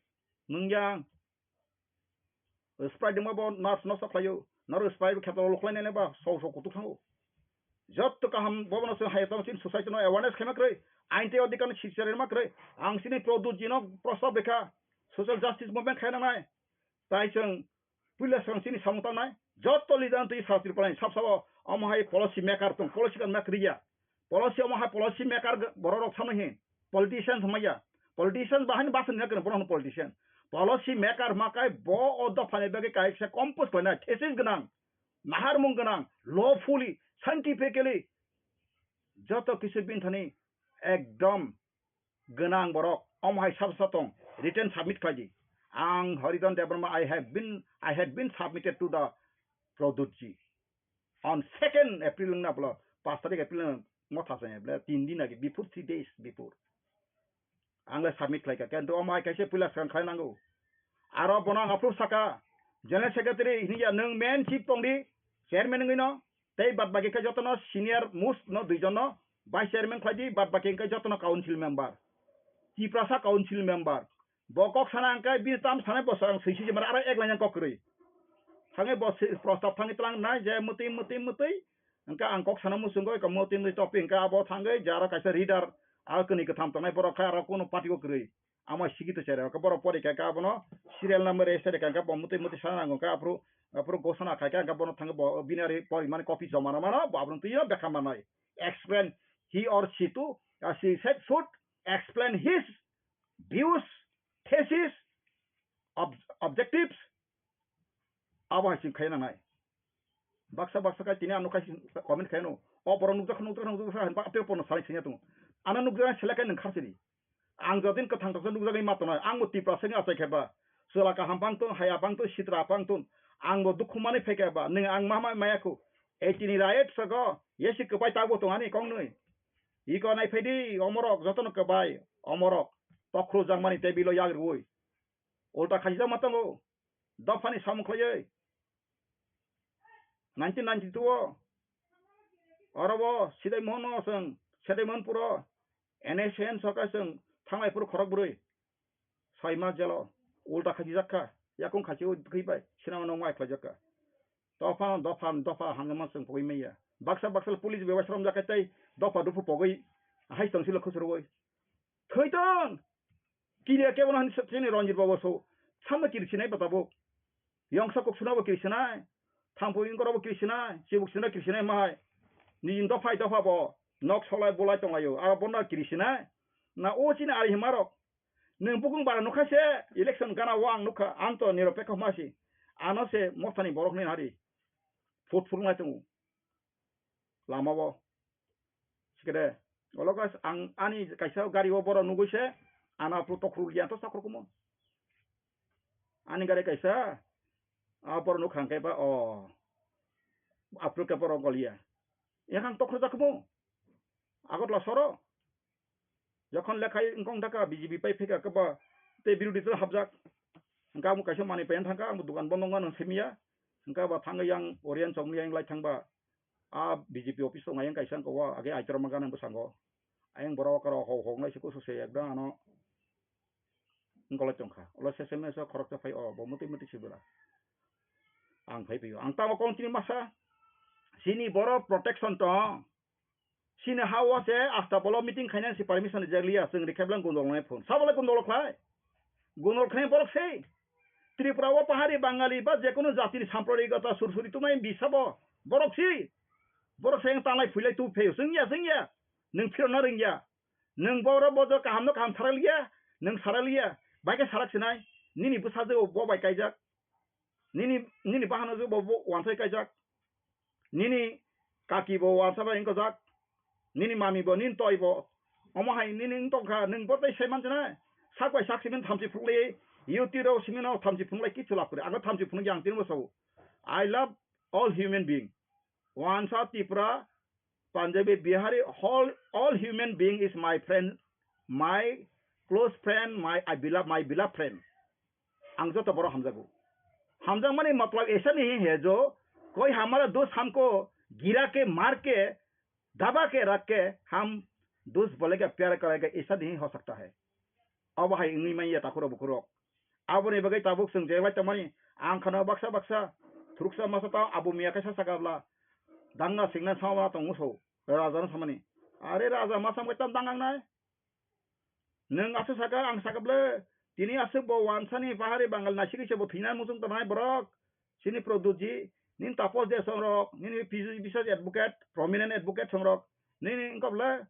Nung yang Sprite dima bo nerves nosto khlaio. Naro Sprite bo kheto lok khlainai ba so so kutuk thango. Jotto kaham bobono se hai tong sin society no awareness khaima kwrwi. Ain tei odhikar no sichar ma kwrwi. Ang sini Pradyut ji no prostab rekha. Social justice movement khaina nai. Tai chwng puila swkang chini samung tangnai, jotto leader twi sa Tripura ni sab sabo omo hai policy maker tong, policy kan mak riya. Policy omo hai policy maker borok rok samai hin, politician samai ya. Politician bahai ni basa ni borok no politician. Policy maker makai bo o dopha ni bagwi kaisa compose khlainai, thesis gwnang, naharmung gwnang, lawfully, scientifically, joto kisu bini thani ekdom gwnang borok omo hai sab sab tong written submit khlai di. Ang Horidhan Debbarma, I have been, I had been submitted to the Pradyut ji on second April wngna bwla, pash tarik April wngna motha se bwla, tin din age, before, three days before. Ang le submit khlai kha, kintu omo hai kaisa puila swkang khlai nango. Aro bono ang approve saka, General Secretary hinwi ya, nwng main chief tong di, chairman wngwi no, tei bad baki khe jotono senior most no duijon no vice chairman khlai di, bad baki hwnkhe jotono council member, Tiprasa council member. Bo kok sana hwnkhe bini tam sanai bo swkang swi swi mara aro ek line kok kwrwi. Thangwi bo si-, prostab thangwi tlang nai je mwtwi mwtwi mwtwi. Hwnkhe ang kok sana muchungo eko mwtwi mwtwi topic hwnkhe abo thangwi je aro kaisa reader aro kwnwi kwtham tongnai borok khe aro kuno party o kwrwi. Ama sigi to chere, hwnkhe borok pori kha, khe abono serial number register kha, hwnkhe bo mwtwi mwtwi sana nango, hwnkhe aphuru, aphuru gosana khai kha, hwnkhe bono thangwi bo bini ari porimani copy joma rw mano, bo abono twi bekha manai. Explain he or she to, uh, she said should explain his views, thesis, ob-, objectives, abo hai chwng khaina nangnai. Baksa baksa khe tini ano khai comment khaino. O borok nukjak nukjak nukjak hinba tei porno salai singya tongo. Ano nukjak selek khe nwng kharsidi. Ang jodin kwthang toksa nukjagwi ma tongnai. Ang bo Tiprasa wngwi achai khe ba. Chwla kaham bang ton, haya bang ton, sitra bang ton. Ang bo dukhu manwi phai khe ba. Nwng ang ma ma maya khu. Ei tini riot sago. Yesi kwbai tabuk tong ani kong nwi. Iko nai phaidi omorok jotono kwbai. Omorok. Tokhro jangmani table o yak rwui. Ulta khajijak ma tongo. Dophani samung khlaiwi. Nineteen ninety-two o oro bo Sidai Mohon no chwng, Sidai Mohon puro N S N sarkar chwng thanglai phuru khorok bwrwi soi ma jelo ulta khajijak kha, yakung khachi o thwi bai sinama nokma khlaijak kha. Dopha, dopha, dopha hamjama chwng pogwi manya. Baksa baksa police bebak sromjak khe tei dopha dopha pogwi hai tong silo khosrwui. Thwi tong! Kiriya kebono hani chini Ranjit Babu so. Samno kiri sinai ba tabuk. Yongsa kok suna bo kiri sinai. Thangpui ingkoro bo kiri sinai. Chibuk sina kiri sinai mahai. Nijin dophai dopha bo. Nok solai bolai tonglaio. Aro bono kiri sinai. Na o chini ari himarok. Nwng bukung bara nukha se election gana o ang nukha. Ang to niropekho ma si. Ano se mothani borok ni hari. Phut phurungnai tongo. Lama o. Sikede, olo guys, ang ani kaisa gari o borok nugui se, ano aphuru tokhorok liya to chakrok kumo. Ani gari kaisa, a borok nuk hang kaiba, o, aphuru ke borok goliya. Yakhang tokhorjak kumo. Agartala soro. Jokhon lekhai wngkong thaka B J P pai phika kaba tei birodhi dol hapjak. Hwnkha amo kaisa manwi paina thangkha, amo dukan bondo wngmano simiya. Hwnkha ba thangwi yang Oriyan chokmani yang lai thangba. A B J P office tongo ayang kaisa wngkha o age Aitorma gana bwskango. Ayang borok aro hok hok nai se kusu se ekdam ano wngkolai tongkha. Ulo sesame so khoroksa phai o bo mwtwi mwtwi se bwla. Ang phai phio. Ang tamo continue masa. Chini borok protection tong. Chini ha o se asta bolo meeting khaina si permission rijak liya, chwng rikhe bwlang gundol nai phone. Sabo le gundol khlai? Gundol khlai borok se. Tripura o pahari Bangali ba jekunu jatini samprarigota sursuri tumai bisa bo. Borok si. Borok se yang tanglai phuilai tu pheo. Chwng ya, chwng ya. Nwng phirokna rwngya. Nwng boro bojo kaham no kaham sarai liya. Nwng sarai liya. Bai khe sarak sinai. Nini bwsajwk bo bai kaijak. Nini, nini bahano je bo, bo wansai kaijak. Nini kaki bo wansa bai wngkojak. Nini mami bo, nini toi bo. Omo hai nini wng tongkha, nwng bo tei sai manchina. Sak bai sak simin thamchi phunuk lai, YouTube rok simin no thamchi phunuk lai kichu lab kwrwi. Ang thamchi phunuk yang tini bo sao. I love all human being. Wansa Tipra, Punjabi, Bihari, all, all human being is my friend, my close friend, my, I beloved, my beloved friend. Ang joto borok hamjago. Hamjakmani matlab aisa nahi hai jo, koi hamara dost hamko gira ke maar ke, daba ke rakh ke, hum dost bolega pyar karega, aisa nahi ho sakta hai. Abo hai wngwi manya takhurok bukhurok. Aboni bagwi tabuk chwng je bai tongmani, ang khana baksa baksa, thuruksa masa tao abo miya kaisa sakabla, dangna singna sama tongo so, raja no samani. Are raja masa mui tam dangang nai. Nwng aswk saka, ang saka ble, tini aswk bo wansani pahari Bangal naisik se bo thwina muchung tongnai borok. Chini Pradyutji, nini Taposh De songrok, nini P G G P C advocate, prominent advocate songrok, nini wngkha ble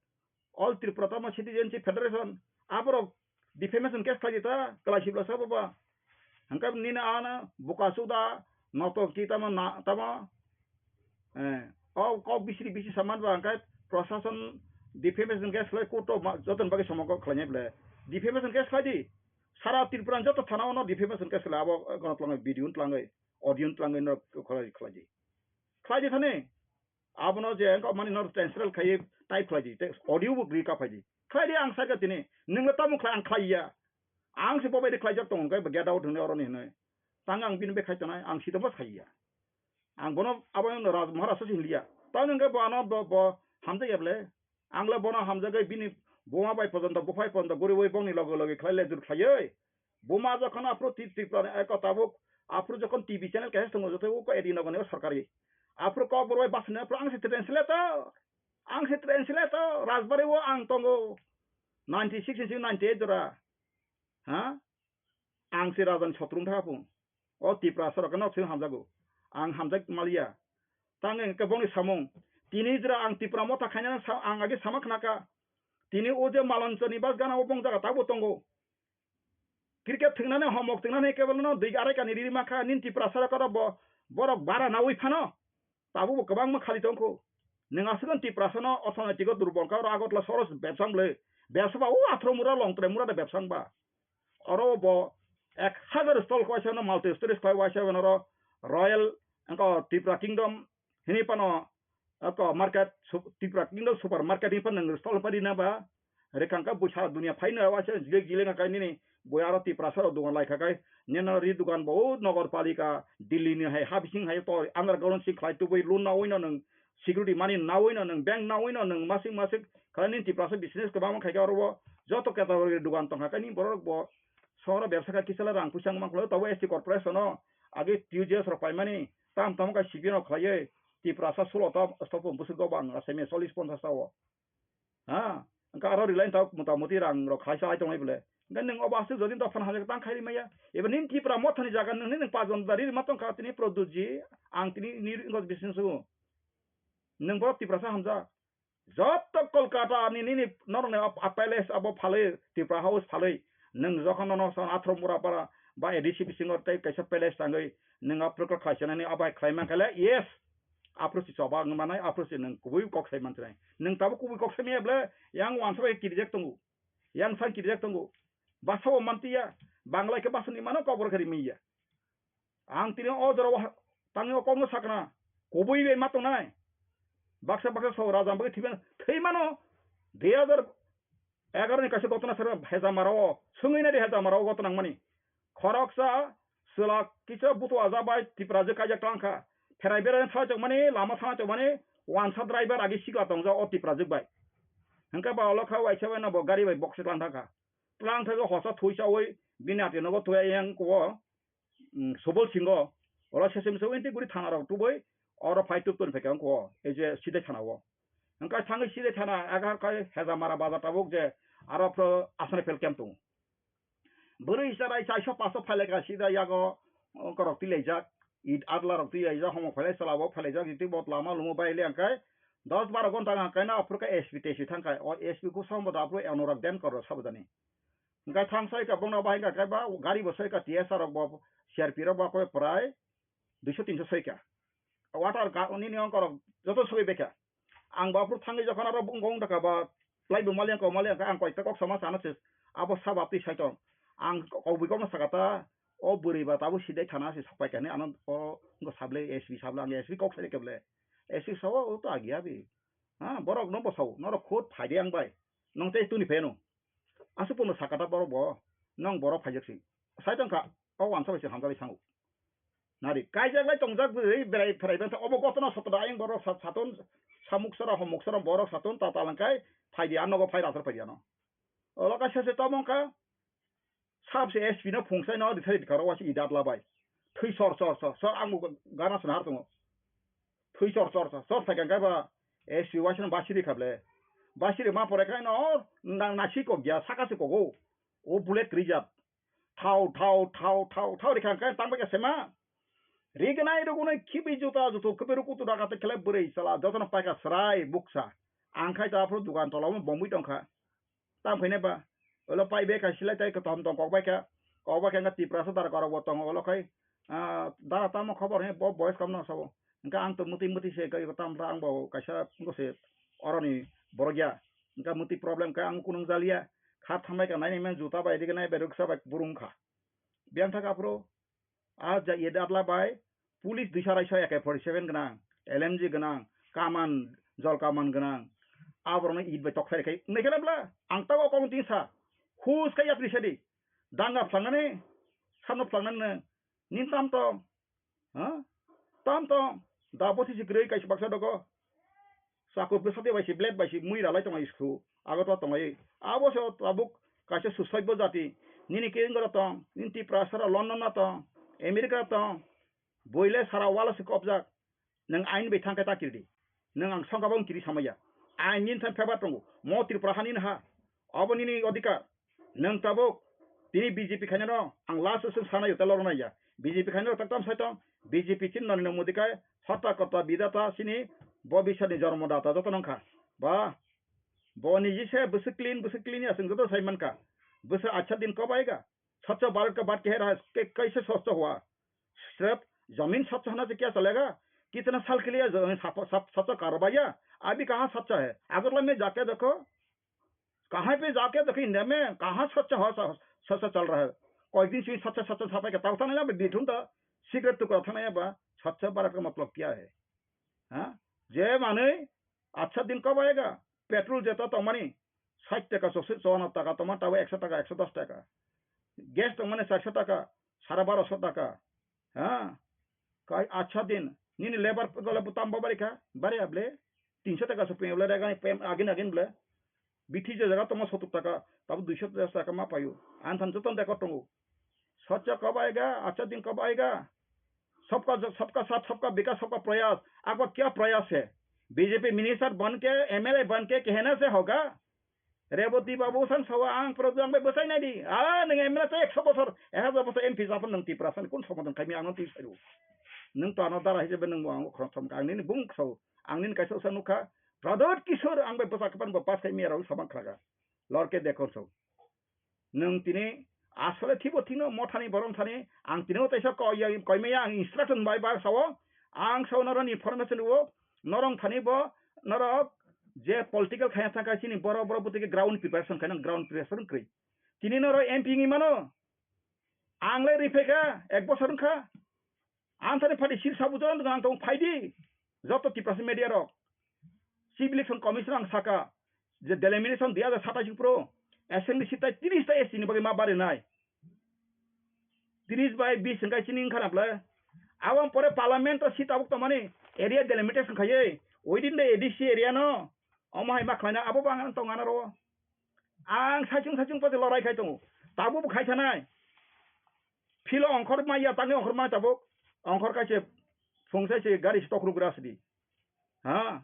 All Tripura Tamil Citizenship Federation, aborok defamation case khlai di ta, kwlai sibla sabo ba. Hangkhe nini ano buka suda, noto ki tamo na, tamo, eh, o kok bisiri bisi saman ba hangkhe prosason defamation case khlai court o ma-, joton bagwi somok khlainai ble. Defamation case khlai di. Sara Tripura joto thana ono defamation case khlai abo, eh, kono tlangwi video tlangwi, audio tlangwi no khlai, khlai di. Khlai di thani. Abono je wngkha mani no translate khai type khlai di, te audio bo gri ka phai di. Khlai di ang saka tini, nwng le tamo khlai ang khlai ya. Ang se bo bai de khlai jak tongo, hwnkhe bo get out hwnwi oroni hwnwi. Tang ang bini bai khai tonai, ang sida bo sai ya. Ang bono abo no Raj Maharaj se hinliya. Tang hwnkhe bo ano bo, bo hamjak ya ble. Ang le bono hamjagwi bini buma bai pojonto, buphai pojonto guriwi bongni loge loge khlai le jur khlaiwi. Buma jokhon aphuru Tri-, Tripura ni eko tabuk, aphuru jokhon T V channel kaisa tongo, joto uko edi nogo ni o sorkari. Aphuru Kokborok bai bus ni aphuru ang se translator. Ang se translator, Rajbari o ang tongo. Ninety six ni ninety eight jora. Ha? Ang se raja ni sotrung tha phung. O Tiprasa rok no swi hamjago. Ang hamjak maliya. Tang hwnkhe bongni samung. Tini jora ang Tipra motha khainani sa-, ang age sama khnaka. Tini o je Malanchani bus gana o bong jaga tabuk tongo. Cricket thwngnani homok thwngnani kebelno dui arai kani riri mankha, nini Tiprasa rok oro bo, borok bara nawi phano. Tabuk bo kwbangma khali tongkho. Nwng aswkno Tiprasano orthonoitiko durbol kha, oro Agartala sohoro bebsa wng ble. Bebsa ba o athro mura Longtrai mura de bebsa wng ba. Oro bo ek hazar stall khe waisa no multi storage khlai waisa oro Royal wngkha Tripura Kingdom hini phano, oko market, sup-, Tripura Kingdom supermarket hini phano nwng stall pai rina ba. Rikang kha buisa dunia phaino waisa jilek jilek kha nini bui aro Tiprasa rok dugan lai kha kai. Nini ri dugan bo o Nagar Palika, Delhi ni hai ha bising hai to underground si khlai tubui loan nawi no nwng security money nawi no nwng bank nawi no nwng masing masing khlai nini Tiprasa business kwbangma khai kha oro bo joto category dugan tong kha kai nini borok bo sohoro bebsa kha kisa le rang puisa wng man khlai tabo S T corporation no age T U J S rok paimani tam tamo kha C P M rok khlaiwi Tiprasa sulo to stop bwswk go bang asai me chollish ponchash ta o. Ha, wngkha aro rwlaini tabuk mota moti rang rok khaisa hai tongnai bole. Hwnkhe nwng obo aswk jodi dophano hamjak tang khairi maya. Eba nini Tipra mothani jaga nwng nini pajon dari rima tongkha tini Pradyutji, ang tini nini wngkha bising sugo. Nwng bo Tiprasa hamjak. Joto Kolkata ni nini norokni ap-, ap palace abo phalwi, Tipra House phalwi. Nwng jokhon nono son athro mura para ba A D C bisingo tei kaisa palace tangwi nwng aphuru khe khlai sanani abai khlai mankha le, yes. Aphuru si choba wngwi manai, aphuru si nwng kubui kok sai mansinai. Nwng tabuk kubui kok sai manya ble, yang wansa bai kirijak tongo. Yang sang kirijak tongo. Basa bo mantiya, Banglai khe basa ni mano, Kokborok khe rimwi ya. Ang tini o jora o ha-, tangwi o kokno sakna, kubui bai ma tongnai. Baksa baksa so raja bagwi thwi mano, thwi mano. Dui hazar egaroh ni kaisa gotona sero Hezamara o, swngwi nai di Hezamara o gotona wngmani. Khoroksa chwla kisa butu aja bai Tiprajwk kaijak tang kha. Pherai berai thangchok mani, lama thangchok mani, wansa driver agi sikla tongjak o Tiprajwk bai. Hwnkhe ba olo kha waisa bai no bo gari bai bokse tlang thang kha. Tlang thangwi hosa thwi chawi bini ati nogo thwi yang kuo. Mm, Subol Singho, oro sesem se winti guri thana rok tubui, oro phai tubtoni phaikha wngkho, ei je Sidai thana o. Hwnkhe thangwi Sidai thana, agar khai Hezamara bazar tabuk je, aro phro aswk phel camp tongo. Bwrwi chwrai chaisa paso phailaikha Sidai yago, o, korok tilaijak, it adla rok tilaijak, homo phailai chwla bo phailaijak, jiti bo lama lumo bai le hwnkhe, dos baro gonta hwnkhe no aphuru khe S P tesi thangkha, o S P khe song bo da aphuru Anurag Denkar rok sabo jani. Hwnkhe thang soi kha bongno bahai kha khe ba gari bo soi kha T S R rok bo C R P rok bo koi prai duiso tinso soi kha. Water ga-, nini ongkorok joto sogwi bekha. Ang bo aphuru thangwi jokhon aro bung wng dakha ba, plai bo maliya ko maliya ang koi kok sama sana se abo sab apti sai tong. Ang kok bui kok no saka ta, o bwrwi ba tabuk sidai thana se sok pai kani ano o ngo sable S P sable ang S P kok sai keble. S P sawa o to agia bi. Ha, borok no bosao, norok khud phai de ang bai. Nong tei tuni pheno. Asuk pono sakata borok bo, nong borok phaijak si. Sai tong kha, o wansa bai se hamjak bai sango. Nari, kaijak lai tongjak bwrwi berai pherai bangsa, obo gotona sotoda ayang borok sat-, saton, samuk sara, homuk sara, borok saton, ta talangkai, phaidi, a nogo phai rathar phaidi ano. Olo kaisa se tomong kha, sab se S P no phungsai no, rithai rikha ro wasi idat labai. Thui sor, sor, sor, sor, ang bo gana swnahar tongo. Thui chor chor chor chor sai kha ba S P waisa no basiri kha ble. Basiri ma pore khai no nang nasi kok ya saka se kogo. O bullet krijak. Thau thau thau thau thau rikha khai tang bai kha sema. Rignai rugunai khibi juta juto khibi rukutu daga te khlai bwrwi sala jotono paikha srai buksa. Ang khai ta aphuru dukan tola o bomwi tongkha. Tam khaina ba. Olo pai be khai silai tai kotom tong kok bai kha. Kok bai kha Tiprasa dara korok bo tongo olo khai. Ah, dara tamo khobor he bo boys kam no sabo. Engka ang to muti muti se kai tam ra ang bo kaisa go se oroni borok ya. Engka muti problem ka ang kunung jalia. Kha thambai ka nai men juta bai dik nai bai ruksa bai burung kha. Biang thak aphuru. A ja ye datla bai, police duisa raisa A K forty seven gwnang, L M G gwnang, kaman, jol kaman gwnang, aborokno it bai tokthai rikha, wngkhe bla, ang tabok kok tin sa, hus khe yapri sadi, danga phlangani, samno phlangani, nin tam tong, ha? Tam tong, da bosi si kwrwi kaisa baksa dogo, Chakur bwsadi bai se blade bai se mui ralai tongo school. Agartala tongo. Abo se tabuk kaisa suicide bo jati. Nini kering gora tong, nini Tiprasa ra London na tong, America ra tong. Boile sara wala se kopjak. Nang ain bai thangkhe ta kirdi. Nang ang songkha bang kiri samaya. Ain nini thang pheba tongo. Mo Tripura hani ha. Abo nini odhikar. Nwng tabuk tini B J P khainano ang last session sanai tei lornai ya. B J P khainano tak tam sai tong, B J P chini Narendra Modi kai hotta kotta bidata chini bobiswatni jormodata joto nangkha. Ba, bo niji se bwswk clean, bwswk clean ya chwng joto sai mankha. Bwswk acha din kok bai ga. Swchh Bharat ka baat keh raha hai, ke-, kaise swchh hua? Sirf zameen swchh hone se kya chalega? Kitna saal ke liye zameen sap-, sap-, swchh kar raha hai? Abhi kahan swchh hai? Agartala mein jaake dekho, कहाँ पे जाके देखो इंडिया में कहाँ स्वच्छ हो, स्वच्छ चल रहा है। कोई दिन से स्वच्छ स्वच्छ सफाई का तब था नहीं बे बिठुन था सिगरेट टुकड़ा था नहीं बा। स्वच्छ भारत का मतलब क्या है? हाँ, जे माने अच्छा दिन कब आएगा? पेट्रोल जेता तो माने साठ टका सौ से चौवन टका तो माने तब एक सौ टका एक सौ दस टका गैस तो माने चार सौ टका साढ़े बारह सौ टका। Ha? Kai acha din. Nini labour dole butam bo bari kha. Bari able. Tinso taka so pem le rega pem agin agin ble. Bithi je jaga toma sotur taka. Tabu duiso taka ma payo. An than joton deko tongo. Swachh kab aayega? Acha din kab aayega? Sabka, sabka saath, sabka vikas, sabka prayas. Aapka kya prayas hai? B J P minister ban ke, M L A ban ke kehna se hoga? Reboti babu sang sawa ang program bai bwsai nai di. Ah, nwng M L A tei ekso bosor, ek hajar bosor M P japon nwng Tiprasa ni kun somadhan khaimi ang nwng twi sairu. Nwng to ano dara hisabe nwng bo ang khorang som ka ang nini bung sao. Ang nini kaisa usa nukha. Pradot Kishore ang bai bwsa kapan bo pass khaimi arok sabang khlaga. Lorke dekhor sao. Nwng tini asole thibo thino mothani borom thani ang tini o teisa koi ya koi maya ang instruction bai bar sao. Ang sao norok information o norok thani bo norok je political khaya thangkha chini boro boro bwtwi khe ground preparation khainang ground preparation kwrwi. Tini norok M P wngwi mano. Ang le riphaikha ek bosor wngkha. Ang thani phaidi sil sabu joto ang tong phaidi. Joto Tiprasa media rok. Chief Election Commission ang saka je delimitation dui hajar satais pro assembly seat tai tris ta S T ni bagwi ma barinai. Tris bai bis hwnkhe chini wngkha na bwle. Aboni pore parliament o seat tabuk tongmani area delimitation khaiwi within the A D C area no omo hai ma khlaina abo bo ang tong anaro. Ang saichung saichung pati lorai khai tongo. Tabuk bo khai thanai. Philo ongkhor maya tangwi ongkhor maya tabuk. Ongkhor kaise phung sai se gari se tokro gra sidi. Ha?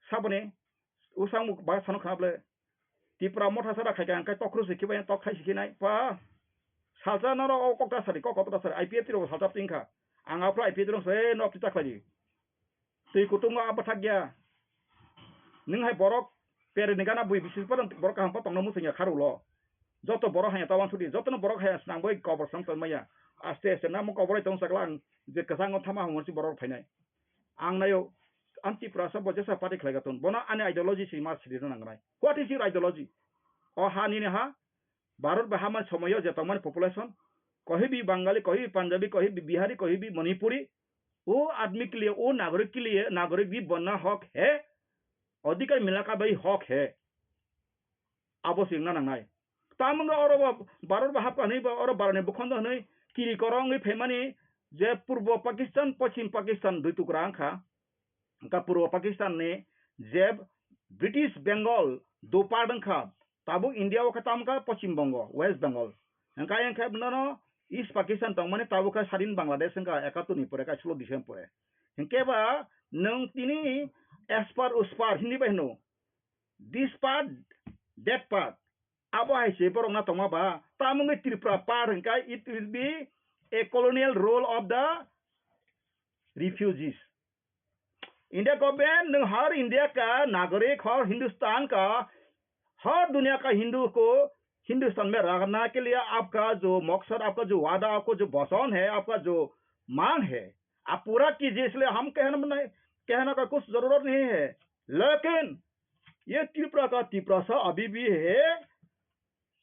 Saboni usang muk ba sano khna ble. Tipra motha sara khai kha, ang khai tokro se khibai tok khai se khinai. Pa. Salsa noro o kok ta sari, kok ta sari. I P F T ro salsa tingkha. Ang aphro I P F T ro se nok ti ta khlai. Twi kutung o apathak ya. Nwng hai borok pere ni gana bui bisi borok kaham pa tongna musung ya kharu lo. Joto borok hai ya tawan sudi, joto no borok hai ya snang bai kobor snang tong maya. aste aste namo koborai tong sakla ang je kwchango thama hwnwi borok phainai. Ang nayo, ang Tiprasa bo jesa party khlai ka ton. Bono ani ideology si ma siri rw nang nai. What is your ideology? O ha nini ha, Bharat bai hamani somoyo je tongmani population, kohibi Bangali, kohibi Punjabi, kohibi Bihari, kohibi Manipuri, o admi ke liye, o nagorik ke liye, nagorik bhi banna hok hai, adhikar milna ka bhi hok hai. Abo swngna nangnai. Tamungno oro bo Bharat bai hapka hwnwi bo oro barani bukhonda hwnwi kiri korongwi phaimani je Purbo Pakistan, Poschim Pakistan dui tukra wngkha. Wngkha Purbo Pakistan ni je British Bengal do part wngkha, tabuk India o khe tamo wngkha Poschim Bongo, West Bengal. Hwnkhe ayang khe nono East Pakistan tongmani tabuk khe sadin Bangladesh wngkha ekatur ni pore, kaichwlo decent pore. Hwnkhe ba nwng tini espar uspar Hindi bai hwno, this part, that part. Abo hai se borok na tongma ba, tamungwi Tripura part hwnkhe it will be a colonial rule of the refugees. India government, nwng har India ka nagorik, har Hindustan ka, har duniya ka Hindu ko Hindustan mein rakhna ke liye aapka jo maksad, aapka jo wada, aapka jo vachan hai, aapka jo mang hai, aap pura kijiye, isliye hum kehna nahi, kehna ka kuch zarurat nahi hai. Lekin ye Tripura ka Tiprasa abhi bhi hai,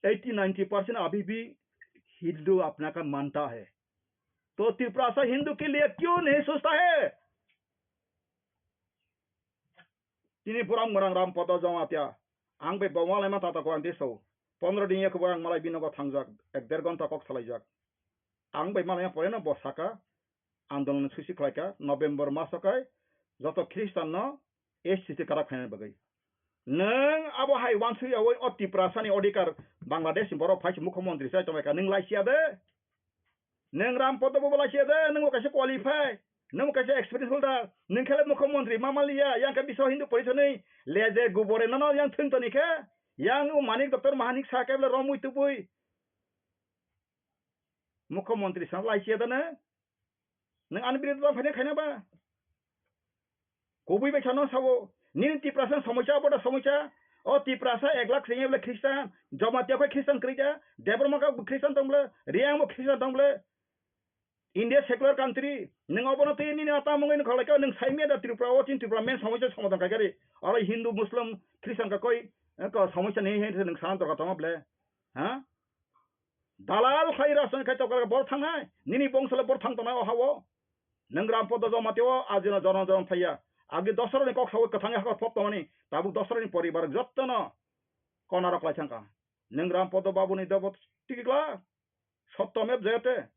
eighty ninety percent abhi bhi Hindu apna ka manta hai. To Tiprasa Hindu ke liye kyun nahi sochta hai? Tini borom gwnang Ram Podo Jamatia, ang bai bo malaima tata ko ang tiso. Pondro din ya khe bo ang malai binogo thangjak, ek der ghonta kok salaijak. Ang bai malaima pore no bo saka, andolon susi khlaika, November maso kai joto Khristan no S C C karak khaina bagwi. Nwng abo hai wansuk yawi o Tiprasa ni odhikar Bangladesh ni borok phai se mukhyamantri sai tonglaika, nwng laisiya de? Nwng Ram Podo bo laisiya de, nwng bo kaisa qualify, nwng bo kaisa experience holder, nwng khe le mukhyamantri ma manliya, yang khe Biswa Hindu Porishad ni leje gubore nono yang thwng toni khe, yang o Manik Doctor Mahanik sa khe le romwi tubui mukhyamantri sa laisiya de nwng? Nwng ani birodita phaina khaina ba? Kubui bai sano sabo, nini Tiprasa ni somosa, abo da somosa. O Tiprasa ek lakh sengya bole Khristan, Jamatia khe Khristan kwrwi ja, Debbarma khe Khristan tong bole, Reang bo Khristan tong bole. India secular country, nwng obono twi nini ata mungwi nung khalai kha, nwng saimya da Tripura o chini Tripura main somosa somadhan khai kha ri. Oro Hindu, Muslim, Khristan ka koi, eh, ko somosa ni he nwng sana dorkar tongma bole. Ha? Dalal khai rasan khai tokar bor thangnai, nini bongso le bor thang tongnai o hao. Nwng Ram Podo Jamatia o ajino jono jono thaiya. Agi dosra ni kok sawi kwthang hakor pop tongmani, tabuk dosra ni poribar jottono kona rok lai thangkha. Nwng Ram Podo Babu ni dobo tikikla, sotto mev jayate.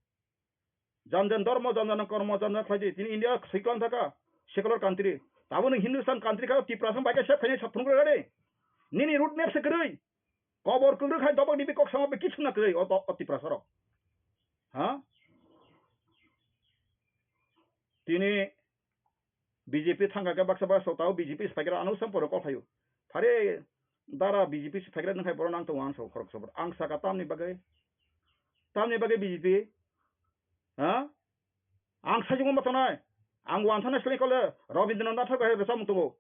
Jan jan dharma, jan jan kormo, jan jan khlaidi. Tini India siklang thaka, secular country. Tabuk nwng Hindustan country kha, Tiprasa bai khe sep khaini sap phunuk rwgadi. Nini root map se kwrwi. Kobor kwrwi khai dobok ni bikok sama be kichuna kwrwi o, o, o Tiprasa rok. Ha? Tini B J P thangka khe baksa baksa tao B J P se phaikra ano sam poro kok phaio. Phare dara B J P se phaikra nang khai boro nang tongo ang so khorok sobor. Ang saka tamni bagwi, tamni bagwi B J P? Ha? Ang sajung ma tonai. Ang wan thana sle kole Rabindranath Tagore hai rwchapmung tongo.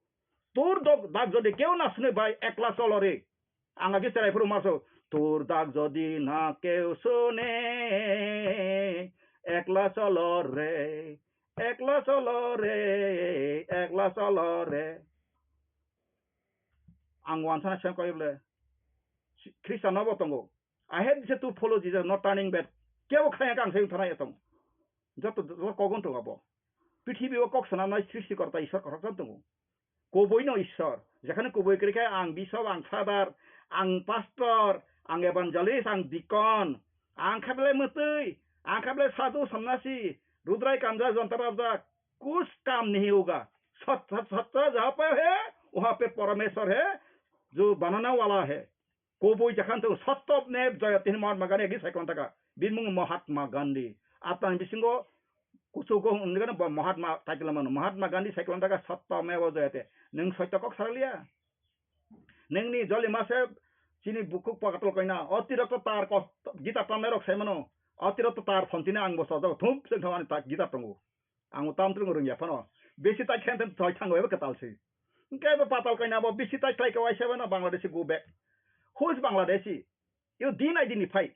তোর দগ-, দাগ যদি কেউ না শুনে ভাই, একলা চলো রে। Ang agi cherai phuru maso, তোর দাগ যদি না কেউ শুনে, একলা চলো রে, একলা চলো রে, একলা চলো রে. Ang wan thana sem koi bole, Khristan no bo tongo. I hate this to follow Jesus, not turning back. Kebo khlai kha ang sai thana ya tong. Joto, joto kogon tongo abo. Prithibi o kok sanamnai srishti korta Ishwar kothok tongo. Kubui no Ishwar. Jekhane kubui kwrwi khe ang bishop, ang father, ang pastor, ang evangelist, ang deacon, ang khe belai mwtwi, ang khe belai sadhu, sannasi, rudrai kanja, jonta rabjak, kuch kam nahi hoga. Sat, sat, satta jaha pe hai, waha pe Parameshwar hai, jo banane wala hai. Kubui jakhan tong sotto mev jayate, Mahatma Gandhi agi saiklong taka. Bini mung Mahatma Gandhi. Atang bisingo kuchugo hwnwi gano bo Mahatma title mano. Mahatma Gandhi saiklong taka sotto mev jayate. Nwng soito kok saraliya. Nwngni joli mase chini bukhuk pakatul koina. Otirokto tar kos Gita tamnai rok sai mano. Otirokto tar phone tini ang bo sojak thum seng thangani ta Gita tongo. Ang tam tung rwngya phano. Besi tai khe thoi thango eba kwtal se. Hwnkhe eba patal kaina bo besi tai khlai ka waisa bana Bangladeshi go back. Who is Bangladeshi? You din I din phai.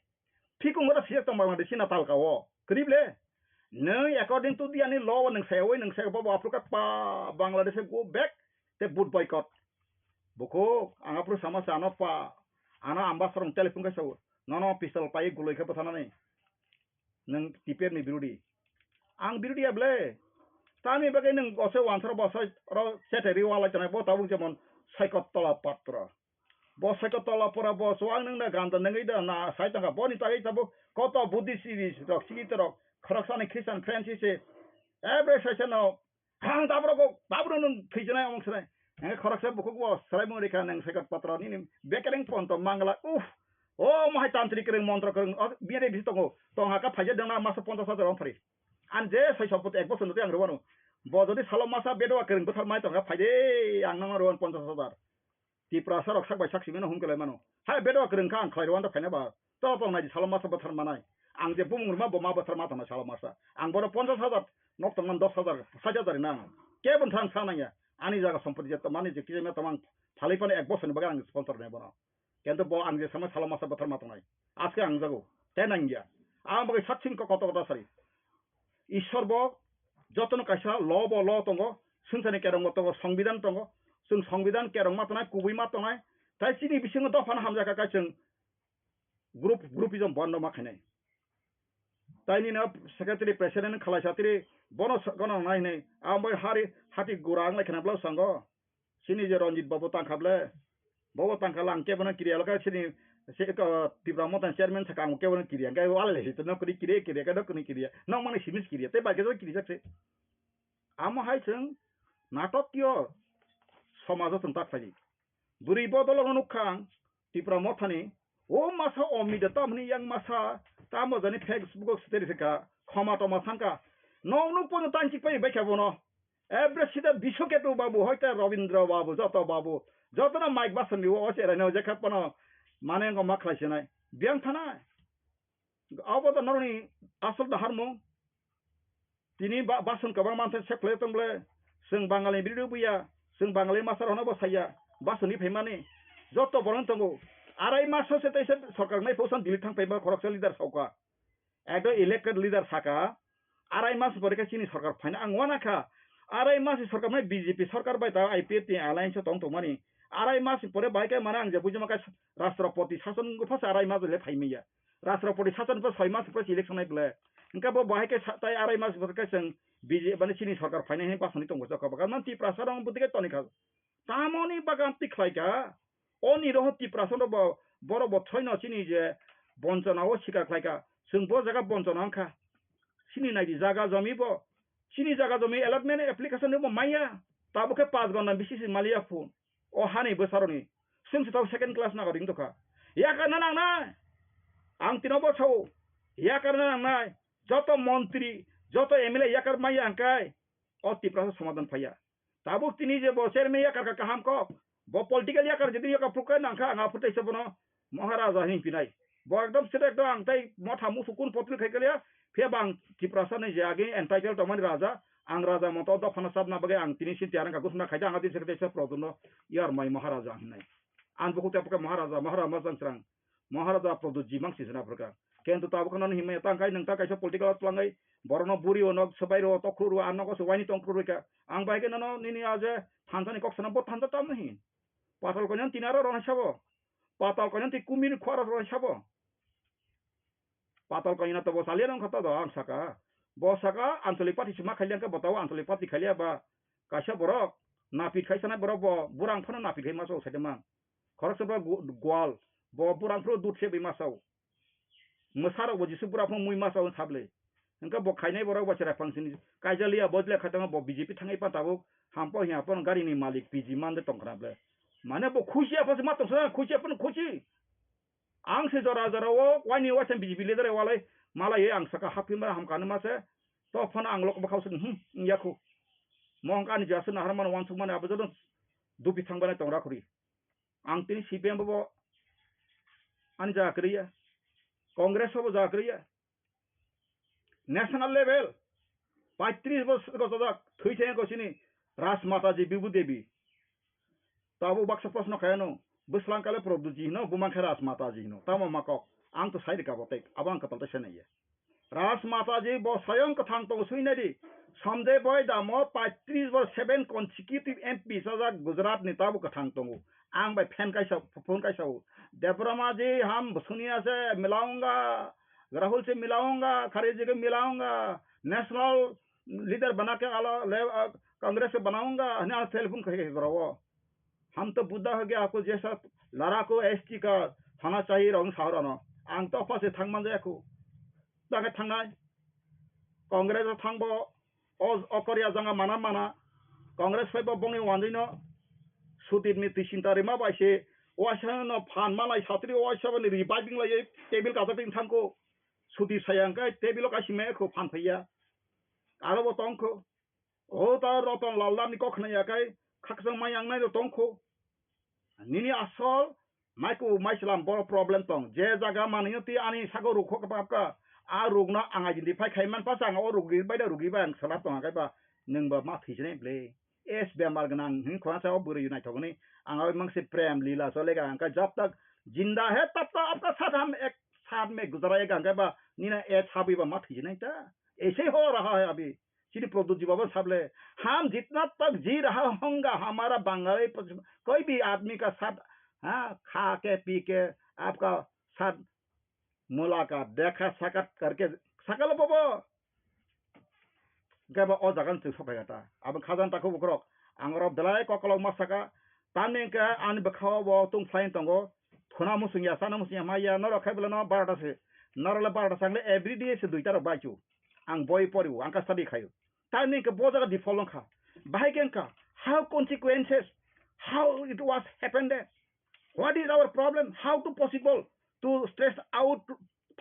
Phikung ora sijak tong Bangladeshi na talka o. Kwrwi ble? Nwng according to the ani law o nwng sayawi nwng saya bobo aphuru kha pa Bangladesh go back te vote boycott. Bukhuk ang aphuru sama sa ano pa ano ambassador rong telephone khe sao nono pistol pai guloi khe bwthanani nwng T P F ni birodi. Ang birodi ya ble? Tani bagwi nwng bose wansaro bose oro cheteri walai tonai bo tabuk jemon Saikot Tola Patro. Bo seko tola pora bo chuwang nwng na ganda nwngwi da na sai tongkha. Boni tagwi tabuk koto Buddhist rok, sikit rok, khoroksani Christian friends se, every session o, "Ang tabro kok, tabro nwng thwijnai, omok swnai." Henge khoroksa bukhuk bo swraimung rikha nwng seko patro nini bekereng ponto mangla, uff. O mohai tantri kereng montro kereng, o biyade bisi tongo. Tongha ka phaija dengna masa ponchash hajar ong phari. An je sai sompoti ek bosor nutwi ang rwano. Bo jodi salo masa bedwa kereng bwthar mai tongkha phaide ang nangma rwan ponchash hajar. Tiprasa rok sak bai sak simi no hum kelai mano. Hai bedo kwrwng kha ang khlai rwanda phaina ba. To tong nai di salo masa bwthar manai. Ang je bumung rwma bo ma bwthar ma tong nai salo masa. Ang bono ponchash hajar nok tong man dos hajar, sait hajar na. Kebo thang sa nang ya. Ani jaga sompoti je to mani je kije me to mang phalai pani ek bosor ni bagwi ang sponsor nai bono. Kento bo ang je sama salo masa bwthar ma tong nai. Aske ang jago. Te nang ya. Ang bagwi sak sing ko koto koto sari. Ishwar bo jotono kaisa law bo law tongo, swngcharni kerong bo tongo, songbidan tongo, chwng songbidan kerong ma tongnai, kubui ma tongnai, tai chini bisingo dophano hamjakha khe chwng group, groupism bondo ma khainai. Tai nini secretary president khalai satiri bono sa-, gana nai hinui, ang bai hari hati gura ang lai khna bwlao sango. Chini je Ranjit babu tangkha ble, bobo tangkha lang kebono kiriya lokha chini se ko Tipra Motha chairman saka ang kebono kiriya, hingke wal le hito no kiri kiriya kiriya kado kuni kiriya, nong mani simis kiriya, tei bai kebo kirijak se. Amo hai chwng natokyo somajo chwng tak phaidi. Bwrwi bodol no nukha ang, Tipra Mothani, o masa o media tamni yang masa, tamo jani Facebook o siteri sika, khoma toma sangka. Nong nuk pono tanchik pai bai kha bono. Every sida Biswaketu babu, hoite Rabindra babu, joto babu, joto na Mike Basan ni o cherai no jekha pono mane ngo ma khlai sinai. Biang thanai. Abo to noroni asol da harmung. Tini ba-, bason kwbang manthai sep khlai tong ble, chwng Bangalni biri buya, chwng Bangalni masa rokno bo saya, basoni phaimani, joto borok tongo. Arai maso se teisa sorkar nai phosan Delhi thang phaima khoroksa leader sauka. Ekdom elected leader saka, arai mas pore khe chini sorkar phaina ang uanakha. Arai mas sorkar mai B J P sorkar bai ta I P F T ni alliance o tong tongmani. Arai mas pore bai khe mane ang je bujima khe Rashtrapati sason wngkha phasa arai mas le phaimaya. Rashtrapati sason pore soi mas pore election nai ble. Hingke bo bahai khe sa-, tai arai mas pore khe chwng B J P mane chini sorkar phainai hwnwi basoni tongo chokha bwkha. Mane Tiprasa rok bwtwi khe toni kha. Tamoni bagan twi khlai kha. Oni roho Tiprasa rok bo, borok bo thoino chini je bonchona o sikar khlai kha. Chwng bo jaga bonchona wng kha. Chini naidi jaga jomi bo. Chini jaga jomi allotment application rok bo maya. Tabuk khe panch ghonta bisi se maliya phone. O hani bwsarokni. Chwng se tabuk second class nagoring tongkha. Yakarna nangnai. Ang tino bo sao. Yakarna nangnai. Joto montri, joto M L A yakar maya hwnkhe o Tiprasa somadhan phaiya. Tabuk tini je bo chairman yakar kha kaham kok. Bo political yakar jodi yakar phukha nangkha ang aphuru teisa bono Maharaja hin pinai. Bo ekdom sida ekdom ang tai motha musu kun potri khai kaliya. Phiya bang Tiprasa ni je agi entitled tongmani raja. Ang raja moto dophano chapna bagwi ang tini sin tiyar wngkha gusna khaida ang adi sekte se protumno yar mai Maharaja hinai. Ang bukhuk tepka Maharaja, Maharaja Majang Srang. Maharaja Pradyut ji mang sisana phrwkha. Kento tabuk nani himya tang kai nang ta kaisa political tlangai. Borokno buri ono swbai ro tokhru ro ano ko swbai ni tongkhru ro ka. Ang bai ke nano nini aje thansa ni kok sana bo thansa tam nahi. Patal konyan tinaro ro sabo. Patal konyan ti kumir khwara ro sabo. Patal konyan to bo saliya nang khata do ang saka. Bo saka Anchalik Party sima khaliya ka botao Anchalik Party khaliya ba kaisa borok napit khai sana borok bo burang phano napit khai maso sai de mang. Khoroksa ba gu-, gwal, bo burang phuru dut se bai masao. Mwsarok bo Jisu bura phung mui masao sable. Hingke bo khainai borok bo chera phangsini kaijaliya bojle khatama bo B J P thangai pa tabuk hampo hiya pon gari ni malik P G mande tongkhna ble. Mane bo khusi aphas ma tongsa khusi aphas khusi. Ang se jora jora o waini waisa B J P leader walai malai ang saka hapin mara hamkani mase to phano ang lok bwkhao se hmm yakhu. Mo hingke ani jasu nahar mano wansuk mani abo joto dupi thang bai tongra khuri. Ang tini C P M bo ani jaga kwrwi ya, Congress bo jaga kwrwi ya, national level paitris bosor gojojak thwi theng ko sini Rajmata ji Bibhu Devi. Tabuk baksa proshno khaiyano bwslang kale Prabhuji hino bumang khe Rajmata ji hino tamo ma kok ang to sai rika botek abo ang kwtal ta sai naiya. Raj Mataji bo soyong kwthang tongo, swi nai di. Sanjay Bhai Dam o paitris bor seven consecutive M P sajak Gujarat ni, tabo kwthang tongo. Ang bai fan kaisa, phone kaisa o. Debbarma ji hum suniya se milaunga, Rahul se milaunga, Kharge ke milaunga, national leader bana ke ala le, ah, Congress ke banaunga, hwnwi ang telephone khai khai goro o. Hum to Buddha ho gaya, aapko jaisa ladako S T ka hona chahiye, rong saurano. Ang to apha se thang man jaya ko. Tangkhe thangnai. Congress o thangbo, o, o Korea janga mana mana. Congress phaibo bongni wanjwino. Sudir ni twi sinta rima bai se. Waisa no phan malai satri waisa bani reviving lai table kajak tin thangko. Sudir saya hwnkhe table o kaisa mekho phan phaiya. Aro bo tongkho. O ta Ratan Lal Dam ni kok khna ya kai khakchang mai ang nai ro tongkho. Nini asol mai ku mai slam boro problem tong. Je jaga manwi twi ani sago rukho ka pap ka. A rukno ang identify khai man pas ang o rugi bai da rugi bai ang salap tong kai ba nwng ba ma thwi jene ble. Es bemar gnang hin khona sa o bwrwi nai thogni ang o mang se prem lila so lega ang kai jab tak jinda hai tab tak apka sat hum ek sat mein guzarayega ang kai ba nina e chabi ba ma thwi jene ta. Aise ho raha hai abhi. Chini Pradyut ji baba sable, "Hum jitna tak ji raha honga, hamara Bangali, koi bhi aadmi ka saath, ha, kha ke, pee ke, aapka saath mulaqat, dekha saakat karke, sakalo bobo." Gaba o jagan chwng sophai gata. Abo khajan takhu bukrok. Ang oro belai kokolok ma saka. Tamni hwnkhe ani bwkhao bo tong phlai tongo. Thuna muchung ya, chana muchung ya, ma ya, norok khai belai no barota se. Norok le barota se, ang le every day se duita rok bai chu. Ang boi pori o, ang ka study khai o. Tamni hwnkhe bo jaga default wngkha. Bahai khe wngkha, how consequences, how it was happened there? What is our problem? How to possible to stress out,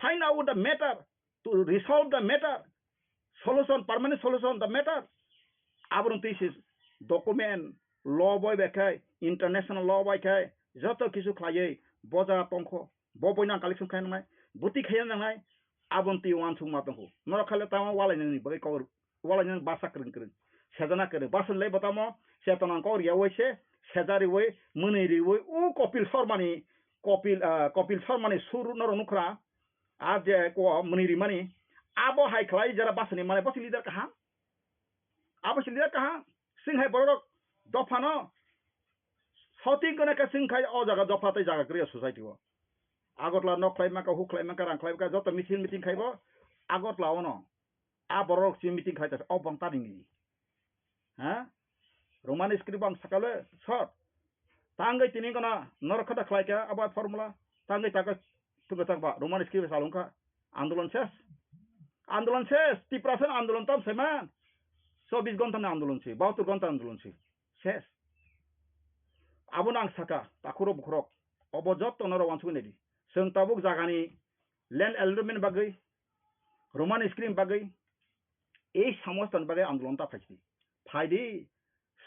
find out the matter, to resolve the matter, solution, permanent solution the matter. Abono twi se document, law bai bai khai, international law bai khai, joto kisu khlaiwi bo jaga tongkho, bo boino ang collection khai nangnai, buti khai nangnai, abono twi uansukma tongkho. Norok khai le tamo walai nani bagwi kok walai nani basa kwrwng kwrwng, sejana kwrwng, basa le bo tamo, chetona kok riyawi se, seja riwi, mwnwi riwi, o Kopil Sharma ni, Kopil, ah, Kopil Sharma ni sur norok nukhra, a je ko mwnwi rimani, abo hai khlai jera basani mane bo se leader kaham. Abo se leader kaham. Sing hai borok dophano soting kone ka sing khai o jaga dopha tei jaga kriya society o. Agartala nok khlai maka, hu khlai maka, rang khlai maka, joto meeting meeting khaibo Agartala ono. A borok si meeting khlai ta o bong ta ringni. Ha? Roman script ang sakale short. Tangwi tini gana norok khata khlai kha abo formula. Tangwi taka tuga takba Roman script salung kha. Andolon ses. Andolon ses. Tiprasa andolon tam seman. Chobbish ghonta ni andolon si. Bahattor ghonta andolon si. Ses. Abo nang saka. Takhurok bukhurok. Obo jotto norok wansugwi naidi. Chwng tabuk jagani land allotment bagwi, Roman script bagwi, ei samostoni bagwi andolon ta phaisidi. Phaidi,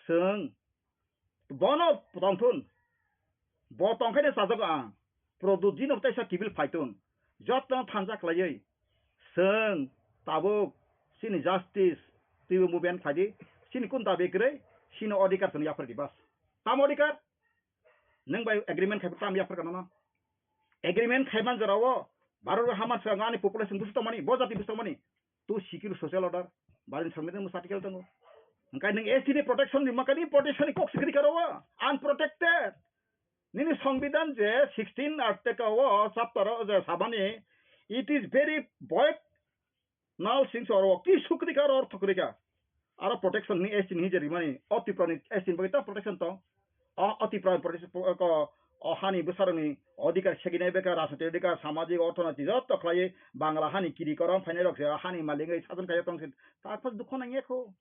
chwng bono tongthun. Bo tongkhaino chajago ang. Produjino teisa kibil phaithun. Jottono thansa khlaiwi chwng tabuk chini justice twibo movement phaidi. Chini kun dabi kwrwi, chini odhikar chwng yaphardi bas. Tamo odhikar? Nwng bai agreement khai tam yapharka nono. Agreement khaiman jorao Bharat o haman swngo ani population busu tongmani, bo jati busu tongmani. Tu secure social order, Bharat ni Songbidan busu article tongo. Hwnkhe nwng S T ni protection ni makani protection ni kok sikri karo o, unprotected. Nini Songbidan je sixteen article o chapter o je sabani, it is very void. Nal singso oro ki sukrika oro thukrika. Aro protection ni S T ni hinje rimani. O Tripura ni S T ni bagwi ta protection tong. O, o Tripura ni protection po-, ko, o hani bwsarokni odhikar segini beka rajnitik odhikar, samajik, orthonoitik joto khlaiwi Bangla hani kiri korom phainai rok se hani malik wngwi sajon kaiya tong se. Tarpor dukho nangya kho.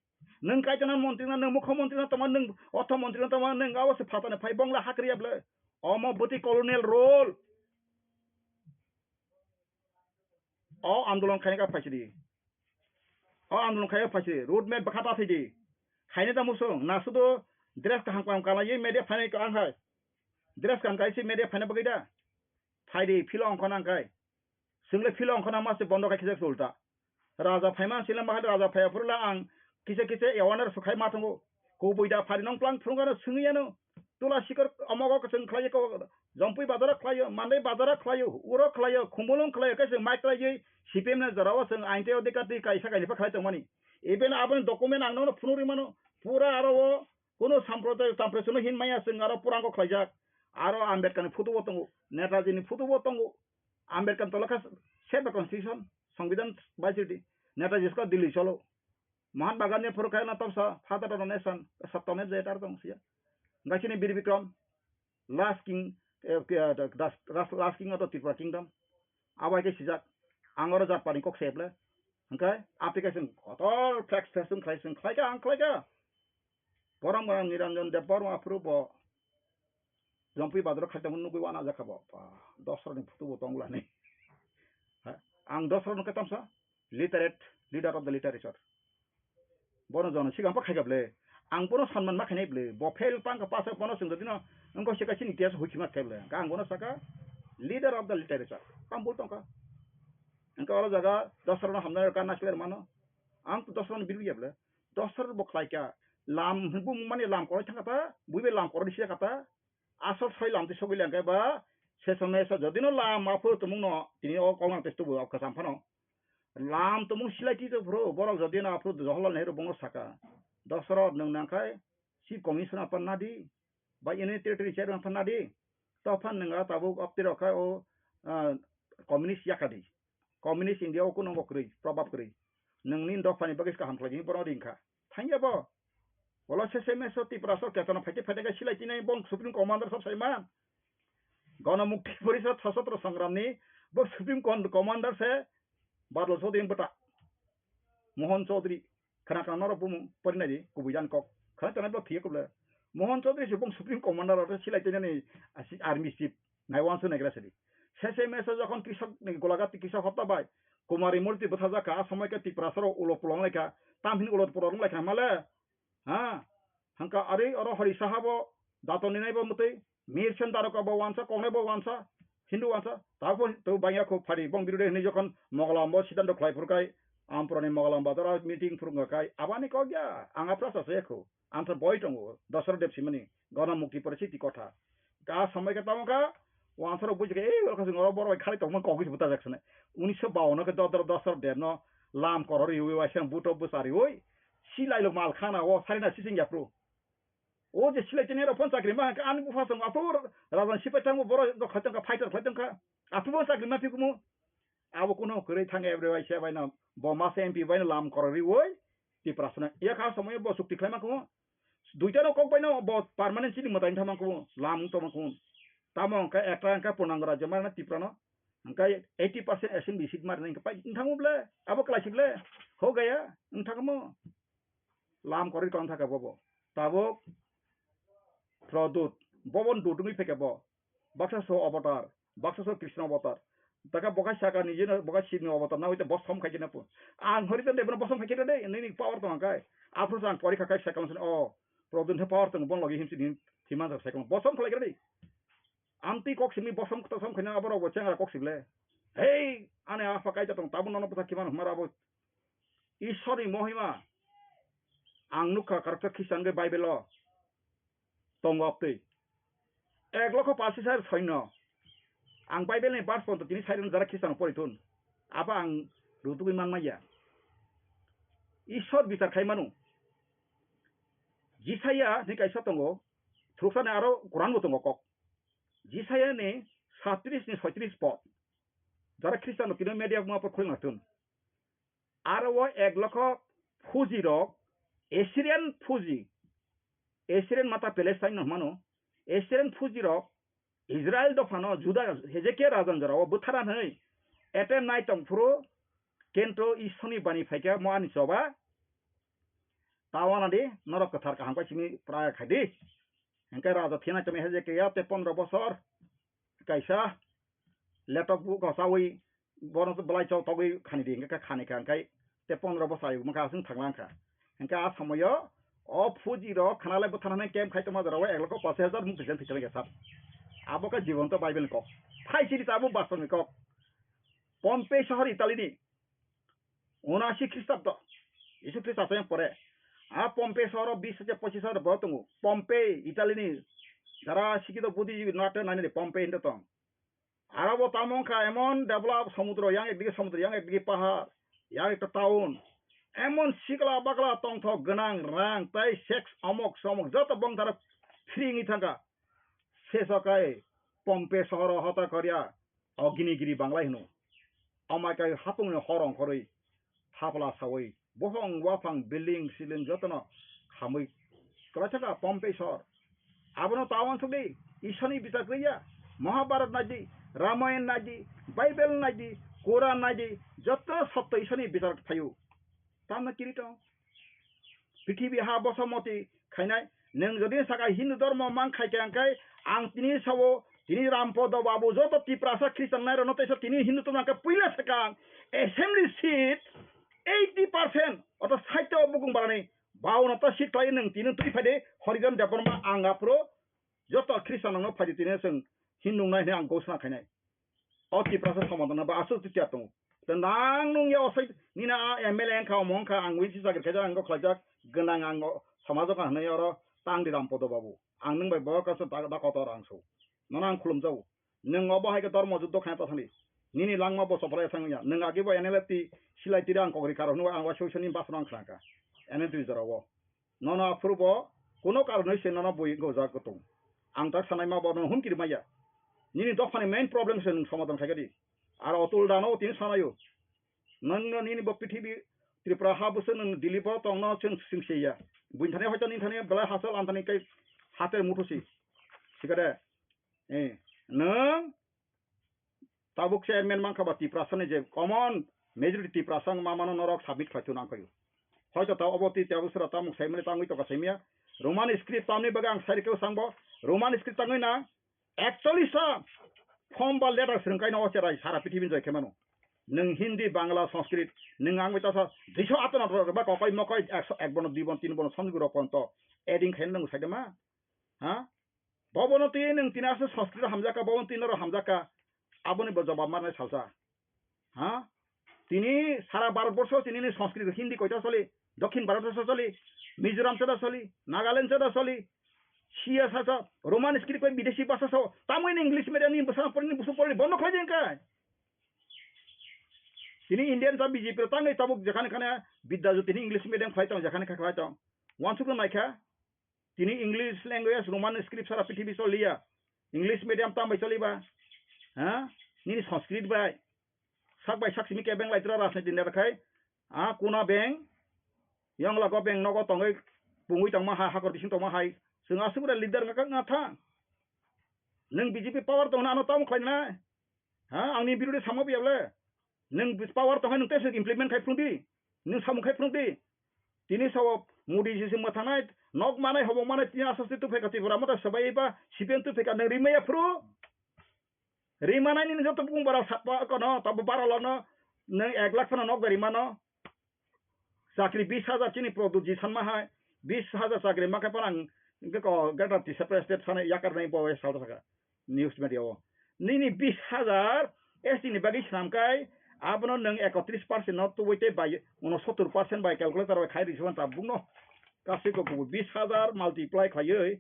Nwng kaitona montri no, nwng mukho montri no tongma, nwng ortho montri no tongma, nwng abo se phatani phai bongla hakriya bwle. Omo bwtwi colonial rule. O andolon khaina ka phaisidi. O andolon khaina phaisidi. Road map bwkha ta thidi. Khaina ta musung. Na sudu dress kaham kaham kana ye media phainai ka ang hai. Dress kaham kai si media phaina bagwi da. Phaidi philo ongkho nang kai. Chwng le philo ongkho nang ma se bondo khai khijak se ulta. Raja phaima sila mahal raja phaiya phuru la ang kisa kisa awareness khai ma tongo. Kubui da phari nong plang phunukgano swngwi yano. Tula sikor omogo kwchwng khlaiyo ko, Jompui bazaro khlaio, Mandai bazaro khlaio, uro khlaio, Khumulwng khlaio, kaisa mai khlaiwi C P M ni jorao chwng ain tei odhikar twi kaisa kainwi pha khlai tongmani. Even aboni document ang nono phunugwi mano, pura aro o kuno samprodayo, tamprodayo hin maya chwng aro pura angkho khlaijak. Aro Ambedkar ni photo bo tongo, Netaji ni photo bo tongo. Ambedkar tolokha save the constitution, Songbidan baisidi. Netaji sko Delhi cholo. Mahatma Gandhi phuru khe na tamsa father of the nation, Satya Jayata tong siya. Gaisini Bir Bikram, last king, eh, ke, das, das, last king of the Tripura kingdom. Abo hai khe sijak. Ang oro jat pani kok seble. Hwnkhe application kotor flex flex wng khlai, wng khlai kha, ang khlai kha. Borom borom Niranjan Debbarma aphuru bo Jompui Badro khaitamo nugwi wana jakha bo. Ba, Dosra ni photo bo tong lani. Ha, ang Dosra no khe tamsa literate, leader of the literature. Bono jono sigang pa khaikha ble. Ang bono sanman ma khainai ble. Bo fail pang ka pass bono sing dino. Ang ko sika sini tias hui khima khe ble. Ang bono saka leader of the literature. Kam bul tongka. Ang ka oro jaga Dosra no hamna ka nas ler mano. Ang Dosra no biru ya ble. Dosra bo khlai kha. Lam bumung mani lam koroi thang kata. Buibe lam koroi sia kata. Asol soi lam twi sogwi lengkhe ba se somoi se jodi no lam aphuru tumung no tini o kok nang twi tubu o kwcham phano. Lam tumung silai twi to phuru borok jodi no aphuru Jawaharlal Nehru bongno saka. Dosrot nwng nangkhai Chief Commissioner phan nadi ba Union Territory Chairman phan nadi. To phan nwng a tabuk opti rok khai o, ah, communist yakadi. Communist India o kuno bo kwrwi, probab kwrwi. Nwngni dophani bagwi kaham khlaidi, bono ringkha. Thangya bo. Wala sese meso Tiprasa ketono phaite phaite khe silai tinai bong Supreme Commander sab saima. Gana Mukti Porishad Sashastra Sangramni bo Supreme Con-, Commander se Badal Chaudhary bwta. Mohan Chaudhary. Khna khna norok bumung porinai di, kubui jani kok. Khna khna bo phiya kuble. Mohan Chaudhary se bong Supreme Commander oro silai tinani asi army chief. Nai wansu nai gra sidi. Sese meso jokhon Krishok ni Golaghat Krishok hopta bai. Kumari Murti bwthajak kha, a somoi khe Tiprasa rok ulo pulong lai kha. Tamhin ulo pulong lai kha male. Ha? Hangka ari oro Hari Saha bo dato ni nai bo mwtwi. Mir Sen Daroka bo wansa, kongnai bo wansa, Hindu wansa. Tabo to bangya kho phari bong biru de hinwi jokhon Mogalam bo siddhanto khlai phuru kai. Ampurani Mogalam bazar meeting phuru wngkha kai. Abani kok ya. Ang aphra sa se kho. Ang to boi tongo. Dosra Deb simani. Gana Mukti Porishad ti kotha. Ka somoi khe tamo kha, wansarok buji khe, "Ei, oro kasing oro borok bai khali tongma kok kisa buta jak sene." Unisho bawanno khe dodor dosor derno lam korori ui waisang buto bwchari ui, silai lo mal khana o sarina sising yapru. O je silai tini rok phon chakri ma khe ani bupha song aphuru rajan sipai thango borok rok khai tongkha fighter khai tongkha. Aphuru bo chakri ma phikumu. Abo kuno kwrwi thang ebre waisa baino bo masa M P baino lam korori ui Tiprasano. Yakha somoyo bo chukti khlaima kumo. Duita no kok baino bo permanent chini mwtai wngtama kumo, lam wngtama kumo. Tamo hwnkhe ekta hwnkhe Purnango Rajya marna Tripura no, hwnkhe eighty percent assembly seat marna hwnkhe pai wngthango ble, abo klaisik ble, ho gaya wngthangmo. Lam korwi tong thaka bobo. Tabuk Produt, bobon dut wngwi phaikha bo. Baksa so avatar, baksa so Krishna avatar. Taka bokai saka ni jeno bokai Shiv ni avatar na hoite bosom khai kena po. Ang hori tande bono bosom khai kena de, nini power tong kai. Aphuru sang pori kha kai sakang sen o. Problem the power tong bon logi himsi din thiman sak sakang bosom khlai kena de. Amti kok simi bosom kota som khaina aboro bo chengra kok sible. Hei, ane apa kai tong tabu nono pasa kiman humara bo. Ishwar ni mohima. Ang nukha karakter Christian ge Bible o. Tongo aptwi. Ek lokho pasis hajar soino. Ang Bible ni verse ponto tini side jara Christian pori thun. Abo ang rutugwi man maya. Ishwar bichar khai manu. Jisaya ni kaisa tongo. Thuruksa ni aro Quran bo tongo kok. Jisaya ni satris ni soitris pod. Jara Christian no tini media ma por khulna thun. Aro o ek lokho Fuji rok, Assyrian Fuji, Assyrian mata Palestine no hwnmano, Assyrian Fuji rok Israel dophano Juda Hezekia rajan jorao bwthara hwnwi attempt nai tong phuru, kento Ishorni bani phaikha mo ani choba, tawana di norok kwthar kaham kai simi praya khai di. Hwnkhe raja thina chami Hezekia tei pondro bosor kaisa letok bu kosawi bono belai chok togwi khani di, hwnkhe khani kha, hwnkhe tei pondro bosai wngkha aswng thanglang kha. Hwnkhe a somoyo o Fuji rok khana lai bwthana hwnwi camp khai tongma jorao ek lokho pasis hajar mung twijang thwijang khe sar. Abo khe jibanto Bible ni kok. Phai siri tabuk bastor ni kok. Pompey sohor Italy ni. Unasi Khristabdo, Jisu Khristo asayang pore. A Pompey sohoro bis hajar pochis hajar borok tongo. Pompey, Italy ni. Jara sikito budi nate nani de Pompey hinto tong. Aro bo tamo wngkha emon develop, somudro yang ekdigi somudro, yang ekdigi pahar, yang ekta town. Emon sikla bakla tongthok gwnang rang tei sex omok somok joto bongtharo free wngwi thangkha. Seso kai Pompe sohoro hota korya, o gini giri banglai hino. Amai kai hapungni hor ongkhorwi thapla sawi, bohong waphang building siling jotono khamwi kwlaisaka Pompei sor. Abono ta uansukdi, Isani bichar kwrwiya, Mahabharat naidi, Ramayan naidi, Bible naidi, Quran naidi, joto sotto Isani bichar phaio. Tamno kiri tong? Prithibi ha boso moti khainai, nwng jodi saka Hindu dhormo mang khai khe ang khai, ang tini sao, tini Rampodo babu joto Tiprasa Christian nai rokno teisa tini Hindu dhormo ang khe puila saka ang assembly seat eighty percent oto site o bukung barani bauno ta seat khlai nwng tini twi phai de Horigram Debbarma ang aphuru joto Christian rokno phai de tini chwng Hindu nai hwnwi ang ghosna khainai. O Tiprasa somadana ba aswk twi tiya tongo. Tei nang nung ya osai nini a M L A wngkha, omo wngkha, ang wi si chakri khaijak, ang kok khlaijak, gwnang ang o somajo ka hwnwi oro tang di Rampodo babu. Ang nung bai bo kaisa da, da kotor ang so. Nono ang khulum jago. Nung obo hai khe dormo juddo khaina ta thangdi. Nini langma bo chopra ya thang ya. Nung agi bo N L F T silai tiri ang kokri karo hwnwi ang wa soi soni basno ang khlaka. N L T jora o. Nono aphuru bo kuno karonwi se nono bui gojak tong. Ang tak sanai ma bo nono humkiri maya. Nini dophani main problem se nwng somadhan khaikha di. Aro otul dano tini sanayo. Nwng no nini bo prithibi Tripura ha bwswk nwng Delhi bo tongno chwng swngseya. Buini thani hoito nini thani belai hachal ang thani kai hater muthusi. Sikade. Eh, nwng Tabuk chairman mankha ba Tiprasa ni je common majority Tiprasa wng ma mano norok submit khlai tuna khayo. Hoito ta obo ti tabuk sura tamuk saimani tangwi toka saimya. Roman script tamni bagwi ang sai rikhe sangbo Roman script tangwi na actually sa form ba letter srwng kaino o cherai sara pithibini joi khe mano. Nwng Hindi, Bangla, Sanskrit, nwng ang bai ta sa duiso ato na ba kokoi mokoi ekso ek bono dui bono tin bono somjwk rok ponto adding khaina nwng sai de ma. Ha? Bobono twi nwng tini aswk Sanskrit hamjakha, bobono twi norok hamjakha, aboni bo jobab marnai salsa. Ha? Tini sara Bharat borsho tini ni Sanskrit Hindi koita choli, Dokhin Bharat borsho choli, Mizoram chada choli, Nagaland chada choli, siya sasa, Roman script bai bidesi bhasha sao, tamoni English medium ni bwsa porni busu porni bondo khlai jeng kai. Tini Indian ta B J P tangwi tabuk jekhane khane Bidya Jyoti ni English medium khlai tong, jekhane kha khlai tong. Wansuk naikha, tini English language, Roman script sara prithibi choliya. English medium tam bai choliba? Ha? Nini Sanskrit bai. Sak bai sak simi kebeng lai tura rajniti neta khai. A kuna beng. Yong lago beng nogo tongoi pungui tongma hai, hakor bising tongma hai. Chwng aswk bre leader ngakha ngatha. Nwng B J P power tongna ano tamo khlainai. Ha, angni birodhi samo biyable. Nwng power tongkha nwng tei implement khai phunukdi. Nwng samung khai phunukdi. Tini sao Modi si mwthangnai, nok manai, hobong manai, tini aswk se tuphaikha Tripura motha swbai ba C P M tuphaikha nwng rimaya phuru. Rimanai nini joto bung bara sakpa kono, tabo bara lono, nwng ek lakh phano nok bai rimano. Chakri bis hajar chini product ji sanma hai, bis hajar chakri ma khe phanang, hingke ko greater Tisapra state sanai yakar nai bo salta saka news media o. Nini bis hajar S T ni bagwi swnam kai, abono nwng ekotris percent no tubui tei bai, uno sottur percent bai calculator bai khai risi manta bungno. Kasui ko kubu bis hajar multiply khlaiwi,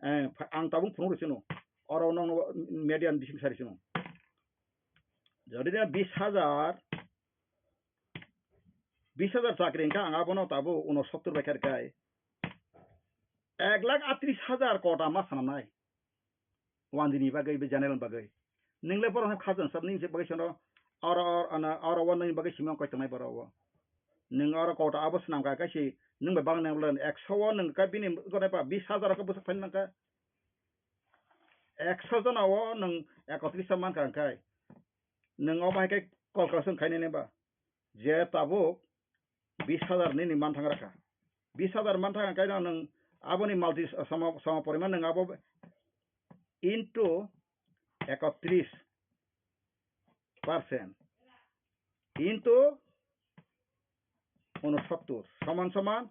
eh, ang tabung phunuk risi no. Oro nwng media ni bising sa risi no. Jodi na bis hajar, bis hajar chakri hingka ang abono tabo uno sottur bai kha rwkha. Ek lakh atris hajar kota ma sanamnai. Wandini bagwi, be general bagwi. Nwngle borok no khajan sab nini bagwi sono oro, oro, ano, oro o nini bagwi simi koi tongnai borok o. Nwng oro kota abo swnam kha kaisi nwng bai bang nang ekso o nwng ka bini tongnai ba bis hajar ka bwsak phai nang kha. Ekso jona o nwng ekotris ta man kha hingkai. Nwng omo hai khe call kaisa wng khainai ba? Je tabuk bis hajar nini man thang rakha. Bis hajar man thang khe nwng aboni multi sama, sama poriman nwng abo into ekotris percent into unosottur soman soman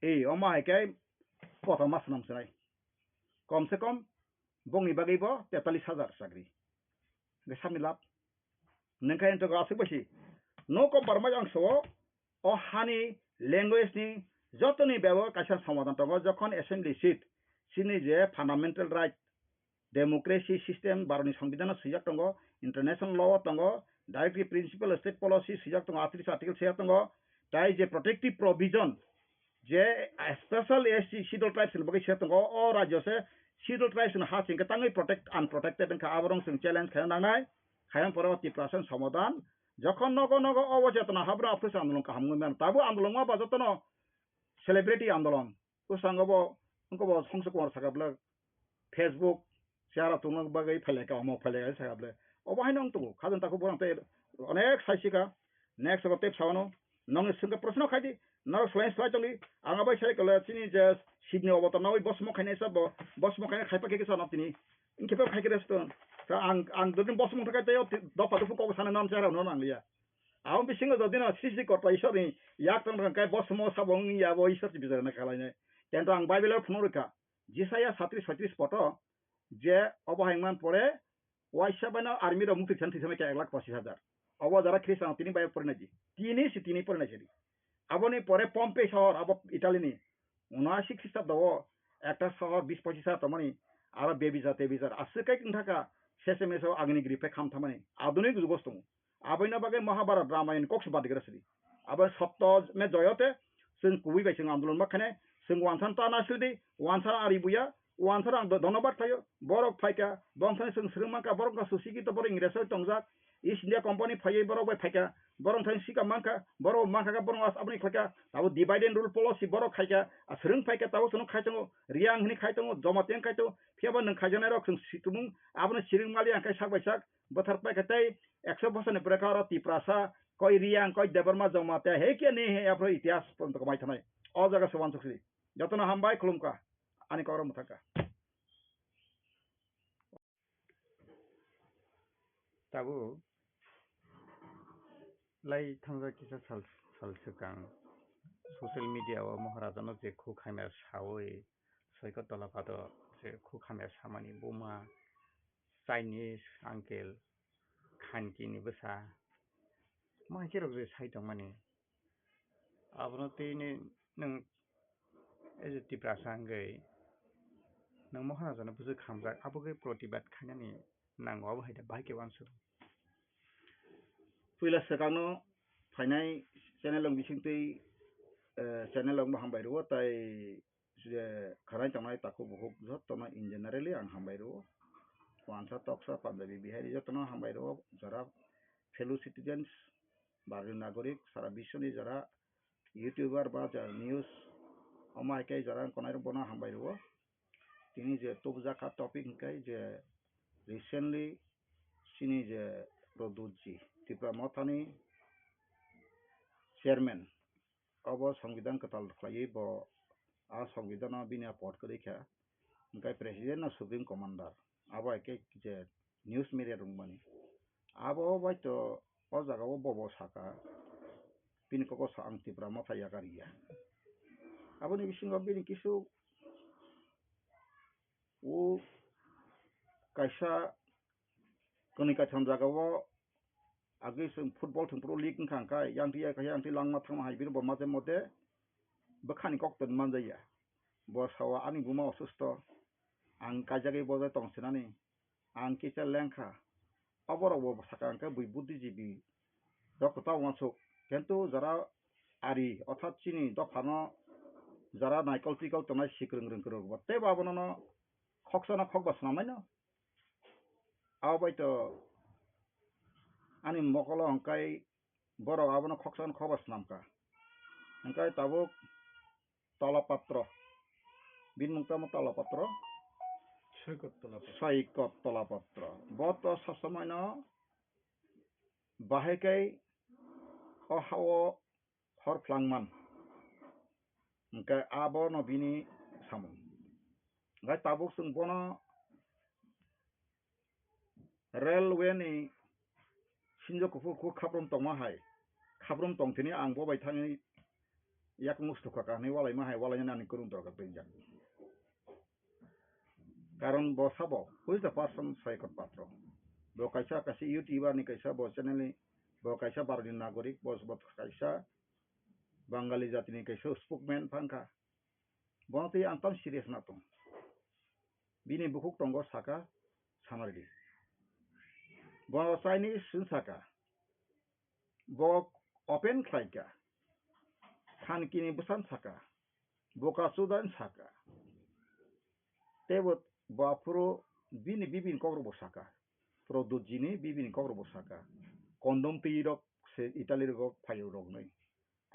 ei omo hai khe kotor ma swnam swnai. Kom se kom bongni bagwi bo tetalis hajar chakri. Hwnkhe sami lab. Nwng khe entok aswk bai si. No kom barmai ang so o hani language ni jotoni bebo kaisa somadhan tongo, jokhon assembly seat chini je fundamental right democracy system, Bharatni Songbidan o swijak tongo, international law o tongo, directive principle, state policy swijak tongo, atris article swijak tongo, tai je protective provision, je special S T Scheduled Tribes ni bagwi swijak tongo, o rajyo se Scheduled Tribes ni ha singkhe tangwi protect, unprotected wngkha, aborok chwng challenge khaina nangnai, khaina pore o Tiprasa ni somadan, jokhon nogo nogo obo chetona habrang aphuru se andolon kaham wngwi mano, tabuk andolon wngma ba jotono celebrity andolon, bwskango bo, wngkha bo Songso Kumar sakha bwlwk, Facebook, chara tongna bagwi phailai ka, omo phailai ka, sakha bwlwk. Obo haino wng tongo, khajang takhuk borok tei onek sai sika, next abo tei sawano, nongni swngkhe proshno khaidi, norok swlai swlai tongdi, ang abai sai kole chini je sibni obotor nawi bosmo khainai sa bo, bosmo khainai khaipa khe kisa no tini, wngkhe pa khai khe resto, ta ang, ang dodin bosmo thangkhe tei o ti-, dopha dopha kok sana nam chara no nangliya. Abo bisingo jodi no srishti korta Ishwarni yak tong tong khe bo somo sabo wng ya bo Ishwar se bichar na khlainai. Tento ang Bible o phunuk rwkha, Jisaya satris soitris poto je obo hai wngman pore waisa bai no army rok mukti khan thwisa khe ek lakh pochis hajar. Obo jara Khristan tini bai porinai di. Tini si tini porinai sidi. Aboni pore Pompey sohor abo Italy ni. Uno ashi Khristabdo o ekta sohor bis pochis hajar tongmani, aro bebizar tebizar aswk kai wng thaka, sese meso agini gri phai kham thamani, adhunik jugo tongo. Aboino bagwi Mahabharat Ramayan kok se badi gra sidi. Abo sotto me joyote, chwng kubui bai chwng andolon ma khainai, chwng wansan ta na sidi, wansan ari buya, wansan ang do-, dhonobad khaio, borok phaika, bongthani chwng swrwng mankha, borok wngkha susikito, borok Ingresoi tongjak, East India Company phaiwi borok bai phaika, borok thani sika mankha, borok mankha khe borok as-, aboni khlaika, abo divide and rule policy borok khaika, a swrwng phaika, tabuk chwng khai tongo, Reang hwnwi khai tongo, Jamatia khai tongo, phiya bo nwng khaijaknai rok chwng si tumung, abono siring mali ang khai sak bai sak, bwthar paikha tei ekso bosor ni bwrwkha oro Tiprasa, koi Reang, koi Debbarma, Jamatia, he khe ni he aphro itihas porjonto kwmai thanai. O jaga se uansuk sidi. Jotono hambai khulumkha, ani kok rok mwthangkha. Tabuk lai thangjak kisa sal, sal swkang social media o Maharaja no je khuk hamya sawi soiko tola pado je khuk hamya samani buma Chinese uncle khanki ni bwsa ma khe rok je sai tongmani. Abono tei ni nwng as a Tiprasa hwnkhe nwng Maharaja no bwswk hamjak, abo khe protibad khainani nango, abo hai da bahai khe uansuk. Puila swkangno phainai channel rok bisingtwi, eh, channel rokno hambai rwo, tai je khwnai tongnai takhuk bukhuk jotono in generally ang hambai rwo. Wansa toksa Punjabi Bihari jotono hambai rwo, jora fellow citizens, Bharatiyo nagorik, sara biswni jora YouTuber ba jora news, omo hai khe jora ang konai rok bono hambai rwo. Tini je tubujak kha topic hwnkhe je recently chini je Pradyut ji, Tipra Mothani chairman, obo Songbidan kwtal khlaiwi bo a Songbidan o bini a pod kwrwi kha, hwnkhe president no supreme commander, abo hai khe je news media rwngmani. Abo bai to o jaga o bobo saka, bini kok o sa ang Tipra Motha yakarya. Aboni bisingo bini kisu o kaisa kwnwi kaitham jaga o agwi chwng football thwngphuru league wngkha hwnkhe, yang twi ya kha, yang twi langma thangma hai bini bo mate mote bwkhani kok tong manjaya. Bo sao ani buma osusto, ang kaijagwi bo jai tong sinani. Ang kisa lengkha. Oborok bo sakha hwnkhe bui buddhijibi rok kwtal uansuk. Kintu jara ari, orthat chini dophano jara naikol twikol tongnai sikrwng rwng kwrwng bo teibo abono no khoksa no khokba swnamnai no. Abo bai to ani mokolo hwnkhe borok abono khoksa no khokba swnamkha. Hwnkhe tabuk Tolapatro. Bini mung tamo Tolapatro. Soikot Tolapatro. Soikot Tolapatro. Bo to sob somoi no bahai kai o ha o hor phlangman. Hwnkhe abo no bini samung. Hwnkhe tabuk chwng bono railway ni sinjo kuphur kuk khaprum tongma hai, khaprum tong thini ang bo bai thangwi yakung sukha ka hinwi walaima hai, walainani ani kwrwng dorkar twijak. Karon bo sabo, who is the person Soikot Patro? Bo kaisa, kaisa YouTuber ni kaisa, bo channel ni, bo kaisa Bharati nagorik, bo, bo kaisa Bangali jati ni kaisa spokesman phangkha. Bono twi ang tam serious na tong. Bini bukhuk tongo saka, Sanaridi. Bo Chinese wng saka. Bo open khlaika. Khankini bwsan saka. Boka chudan saka. Tebo bo aphuru bini bibini kokrok bo saka. Produt jini bibini kokrok bo saka. Kondom twi rok se Italy rogo phaio rok nai.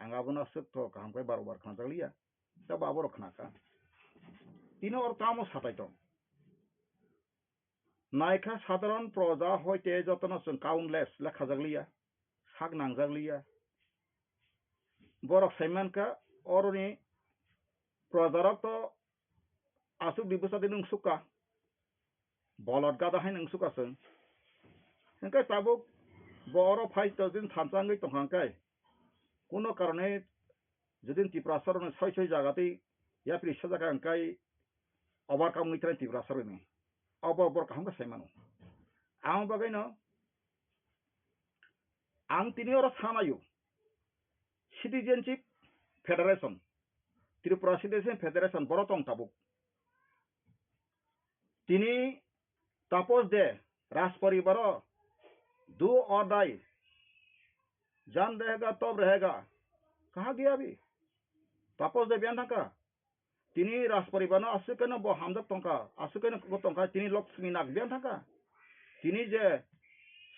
Ang abono aswk to kaham khe baro bar khna jakliya. Tabo aborok khna kha. Tini oro tamo satai tong. Naikha sadharon proja hoite jotono chwng countless lekha jakliya, sak nang jakliya. Borok sai mankha oroni projarok to aswk di bwsa di nung sukha. Bolot gada hai nung sukha chwng. Hwnkhe tabuk bo oro phai to jin thansa wngwi tongkha hwnkhe. Kuno karone jodi Tiprasa rokno soi soi jaga tei yapri sajak ang kai overcome wngwi trai Tiprasa rokni. Abo borok kaham khe sai mano. Ang bagwi no ang tini oro sanayo Citizenship Federation, Tripura Citizenship Federation borok tong tabuk. Tini Tapos de Rajparibaro do or die, jan rehega tob rehega, kaha gaya bhi? Tapos de biyan thangka. Tini Rajparibano aswk keno bo hamjak tongka, aswk keno bo tongka, tini Lakshmi Nag biyan thangka. Tini je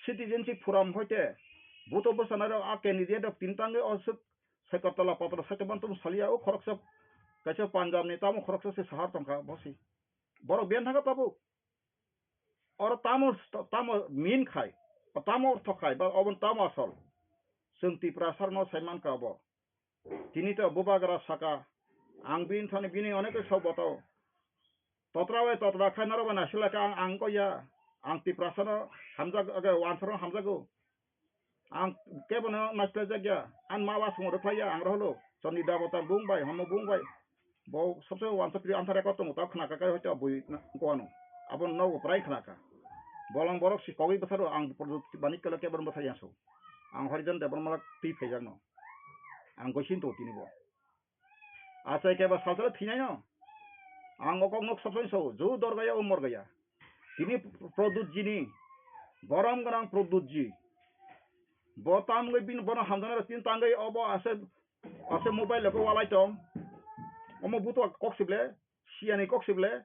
Citizenship Forum hoite buto bwsana rok a candidate rok tini tangwi aswk Saikatala patala saite bantum salia o khoroksa kaisa Punjab ni tamo khoroksa se sahar tongka bosi. Borok biyan thangka tabuk. Oro tamo, tamo min khai, tamo ortho khai, ba obon tamo asol. Chwng Tiprasa rokno sai mankha obo. Tini to bubagra saka, ang bini thani bini onek sok botao. Totra bai totra khai norok bai naisik lai kha ang, ang ko ya. Ang Tiprasa no hamjak, age, wansaro hamjago. Ang kebono naisik lai jak ya. Ang ma ba songro khlai ya, ang roholo. Chondri Dabota bung bai, homo bung bai. Bo sabse wansa pri antha record tongo, ta khna kha kai hoito bui na, ko ano. Abo no bo prai khna kha. Bolong borok si kogwi bwsaro ang Pradyot Manik Kala kebono bwsai ya so. Ang Harijan Debbarma twi phaijakno. Ang goisin to tini bo. Achai khe ba salsala thinai no. Ang o kok nok sabsani sao, jo dorgaya o morgaya. Tini Pradyot jini, borom gwnang Pradyot ji. Bo tamgwi bini bono hamjana tini tangwi obo ase, ase mobile ko walai tong. Omo buto kok sible, siyani kok sible.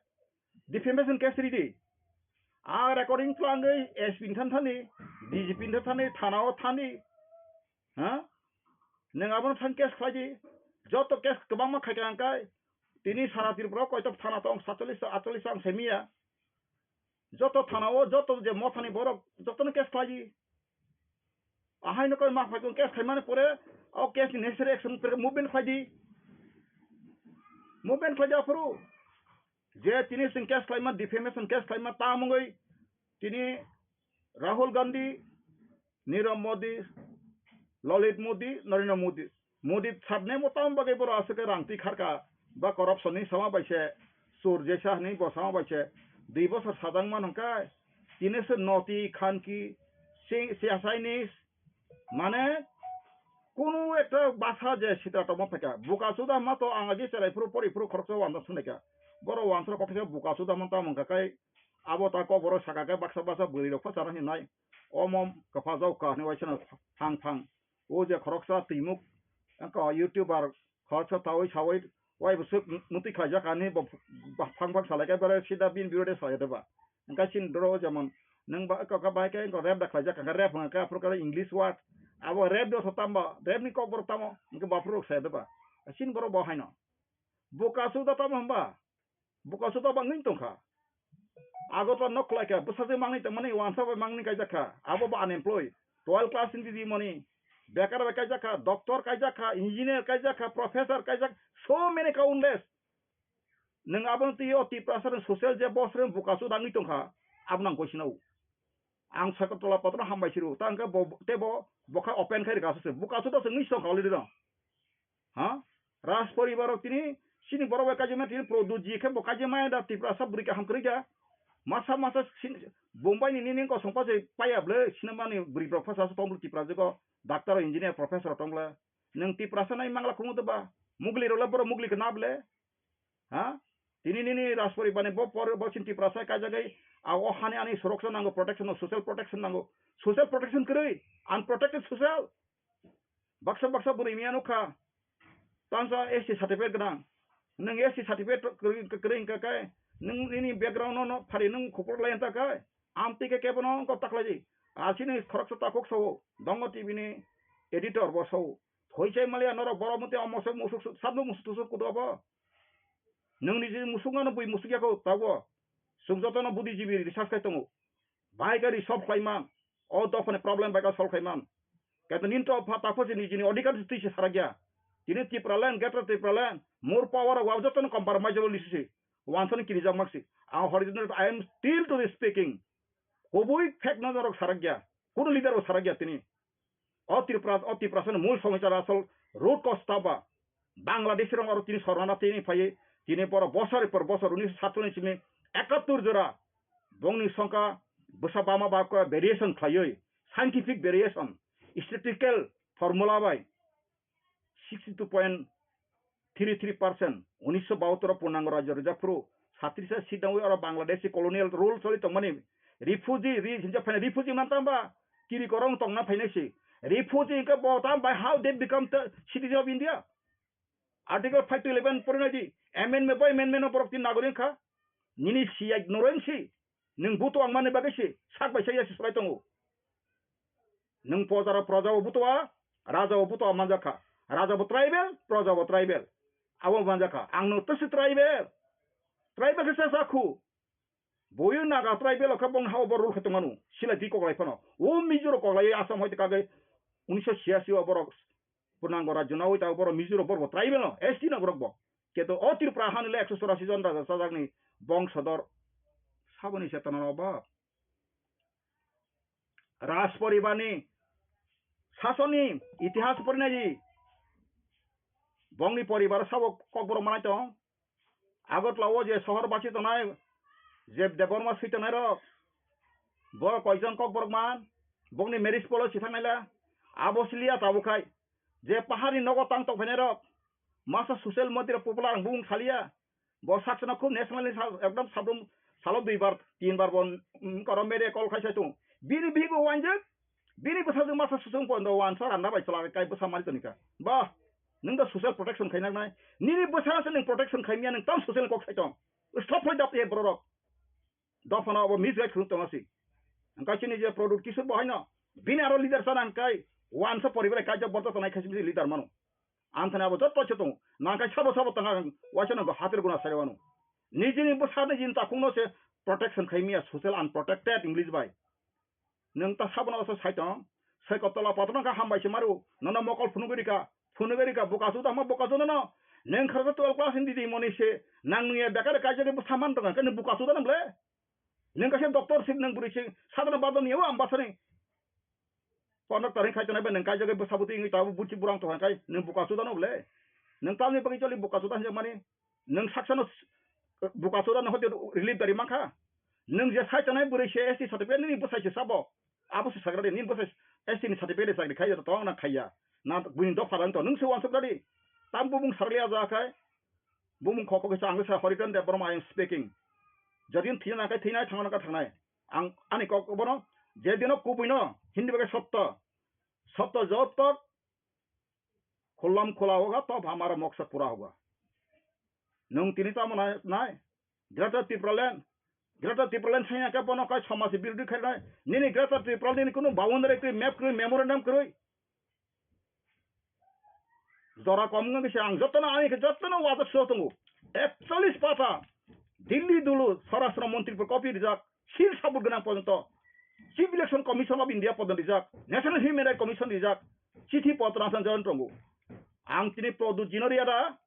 Defamation case ridi. A recording tlangwi S P ni than thani, D G P ni than thani, thana o thani. Ha? Nwng abono thang case khlai di. Joto case kwbangma khai kha ang kai. Tini sara Tripura o koitok thana tong, satchollish ta, atchollish ta ang semiya. Joto thana o, joto je mothani borok, jotono case khlai di. Ahai no koi ma phai kong case khaimani pore, o case ni necessary action pore movement khlai di. Movement khlai di aphuru. Je tini sing case khlaima, defamation case khlaima, ta mungwi tini Rahul Gandhi, Nirav Modi, Lalit Modi, Narendra Modi. Modi sabne mo tam bagwi boro aswk rang twi kharka ba corruption ni sama bai se, sur jesa hwnwi bo sama bai se, dui bosor sajang man hwnkhe, tini se noti khanki, si-, si-, Chinese, mane, kunu ekta basa je sitra tongma phaikha, buka suda ma to ang agi cherai phuru pori phuru khoroksa wansa sungnaikha, boro wansa koksa buka suda man tamo wngkha kai, abo ta kokborok saka khe baksa baksa bwrwi rok phasaro hinwi nai. Omo kwpha jao kha hinwi waisano phang phang. O je khoroksa twimuk wngkha YouTuber khoroksa tawi sawi wai bwswk mutwi khlaijak ani bo phang phang salai khe bere sida bini birode salai de ba. Wngkha chini doro jemon nwng ba wngkha kha bai khe wngkha rap da khlaijak kha rap wngkha khe aphuru khe English word abo rap do tamo rap ni kokborok tamo wngkha baphuru rok sai de ba. Chini borok bo haino buka suda tamo hwnba. Buka suda bangwi tongkha. Agartala nok khlaikha, bwsajwk mangni tongmani, wansa bai mangni kaijak kha. Abo bo unemployed. Twelve class ni didi mani, bekar bai kaijak kha, doctor kaijak kha, engineer kaijak kha, professor kaijak, so many countless. Nwng abono twi o Tiprasa rwng social je boss rwng buka suda wngwi tongkha, abono ang koisinao. Ang Sagartala patro hambai siru, ta hwnkhe bo, tei bo, bo kha open khai rwkha aswk se. Buka suda se wngwi tongkha already no. Ha? Raj poribar rok tini chini borok bai kaijima tini Pradyot ji khe bo kaijima da Tiprasa bwrwi kaham kwrwi kha. Masa masa sin-, Bombay ni nini kosong pajai paya bwle sinamani bwrwi borok phasa aswk tong bwle Tiprasa jago doctor engineer professor tong bwle. Nwng Tiprasa nai mangla khungo de ba? Mugli rok le borok mugli khe na bwle? Ha? Tini nini Rajporibar ni bo por, bo chini Tiprasa kaijagwi, a o hani ani suroksha nango, protection no, social protection nango. Social protection kwrwi, unprotected social. Baksa baksa bwrwi mia nukha. Tangsa S T certificate gwnang. Nwng S T certificate kwrwi, kwrwi wngkha khe, nwng nini background no, no phari nwng khupur lai wngkha khe, amtwi khe kebo no wngkha taklai di. Asini khoroksa takhuk sao, Dongo T V ni editor bo sao. Thoi chai maliya norok borok mutwi omo se musuk suk, sabno musuk tusuk kudo bo. Nwng niji musuk ano bui musuk yako tabo. Chwng jotono buddhijibi research khai tongo. Bai khe resolve khlai man. O dophani problem bai khe solve khai man. Kaito nini to pha-, takhuk se nijini odhikar twi se sarakya. Tini Tipraland, Greater Tipraland, more power wa jotono compromise abo lisi se. Wansani kirijak mak se. Ang horizontal, I am still to the speaking. Kubui fact no norok sarakya. Kuno leader bo sarakya tini. O Tripura, o Tiprasani mul somosya asol root cause taba. Bangladesh rong aro tini sornana tini phaiwi, tini borok bosor por bosor unisho satchollish ni ekattor jora bongni songkha bwsa bama ba khe variation khlaiwi, scientific variation, statistical formula bai sixty two point three three percent, unisho bahattor o purnango rajyo rwjak phuru, satris seat nangwi oro Bangladeshi colonial rule choli tongmani, refugee, re-, hinjak phaina refugee man tamba, kiri korong tongna phainai se. Refugee hwnkhe bo tam bai how they become the citizen of India? Article five to eleven porinai di, amendment by amendment no borok tin nagoring kha. Nini siyai noreng si, nwng buto ang mani bagwi si, sak bai sak ya si swlai tongo. Nwng pojaro proja o buto a, raja o buto a manjak kha. Raja bo tribal, proja bo tribal. Abo manjak kha. Ang no twisi tribal. Tribal khe sa sa khu. Boyo Naga tribal o khe bong ha o bo rule khai tongmanu. Sila di koklai phano. O Mizo rok koklai Assam hoite kagwi unisho chhiyasi o borok purnango rajyo nawi ta borok Mizo rok borok bo tribal no, S T no borok bo. Keto o Tripura hani le ekso chorasi jon raja chajakni bongsodor saboni chetona no bo. Raj poribarni sasonni itihas porinai di. Bongni poribar sabo kokborok manai tong. Agartala o je sohor basi tongnai, je Debbarma swi tongnai rok, bo koijon kokborok man, bongni marriage policy thangnaila, abo siliya tabuk khai, je paharni nogo tang tongphainai rok, masa social media popular ang bung saliya, bo saksano khub nationally sa-, ekdom sabrum salo duibar, tinbar bo, mm, koro media call khai sai tongo. Bini bibo wanjak, bini bwsajwk masa susung pondo wansa randa bai chwla kai bwsa mali tonika. Bah, nwng da social protection khai naknai. Nini bwsa se nwng protection khai miya nwng tam social kok sai tong. Stop khai dap ye borok. Dophano abo misguide khuluk tongma si. Hwnkhe chini je product kisur bo haino. Bini aro leader sana hwnkhe wansa poribar kaijak borok tongnai khe leader mano. Amthani abo jotto se tongo. Nangkhe sabo sabo tanga waisa nangkhe hatir guna sari wano. Nijini bwsa nijini takhukno se protection khai miya social unprotected English bai. Nwng ta sabono oso sai tong. Sai kotolo patro nangkha hambai se maru. Nono mokol phunugwi rika. Phunugwi rika buka chuda ma buka chuda no. Nwng kharsa twelve class ni didi moni se. Nang nuya bekar kaijagwi bwsa man tong khe nwng buka chuda no ble. Nwng kaisa doctor sik nwng bwrwi sik sadhana badon yaw ang basani. Conductor hin khai tonai bai nwng kaijagwi bwsa bwtwi wngwi tabuk buchi burang tong khai nwng buka chuda no ble. Nwng tamni bagwi choli buka chuda hinjak mani. Nwng saksano s-, buka chuda no hote relief dari mankha. Nwng je sai tonai bwrwi se S T certificate nini bwsai se sabo. Abo se sagra de nini bwsai S T ni certificate de chakri khai tong na khaiya. Na buini dopha dang to nwng se wansuk dadi. Tam bumung sarli aja khai. Bumung khok khok kisa ang sa Horiton Debbarma I am speaking. Jodi thina nang khai thinai thangna nang kha thangnai. Ang ani kok bono je dino kubui no hindi bagwi sotto. Sotto jotto khulam khula hoga to hamara moksa pura hoga. Nwng tini tamo nai, nai. Greater Tipraland. Greater Tipraland sanya khe bono kai somaj birodhi khainai. Nini Greater Tipraland nini kunu boundary kwrwi, map kwrwi, memorandum kwrwi. Jora kom wngwi se ang jotono, ani khe jotono wajak suo tongo. Ekchollish pata Delhi dulu Swarashtra Montri por copy rijak, seal sabut gwnang porjonto Chief Election Commission of India porjonto rijak, National Human Rights Commission rijak, chithi potro ang jon tongo. Ang tini Pradyut Jinoria da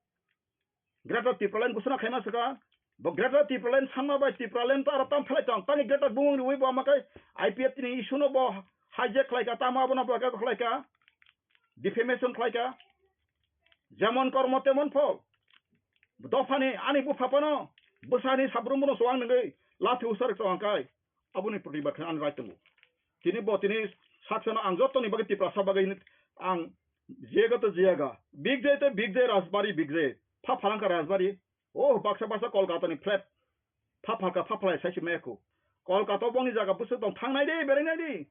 Greater Tipraland gusuna khaima saka. Bo Greater Tipraland sanma bai Tipraland to aro tam khlai tong. Tani Greater bumung riwi bo amakai I P F T ni issue no bo hijack khlai ka, tamo abono bo khlai ka, defamation khlai ka. Jemon kormo temon phol. Dophani ani bupha phano bwsani sabrum bono suang nangwi lathi usar tong kai. Aboni protibad khe ang rai tongo. Tini bo tini saksano ang jotoni bagwi Tiprasa bagwi ang jega to jega. Big day to big day Rajbari big day. Pha phalangka Rajbari. Oh, baksa baksa Kolkata ni flat. Phaphalka phaphalai saisi meko. Kolkata bongni jaga busu tong thangnai de, berainai de.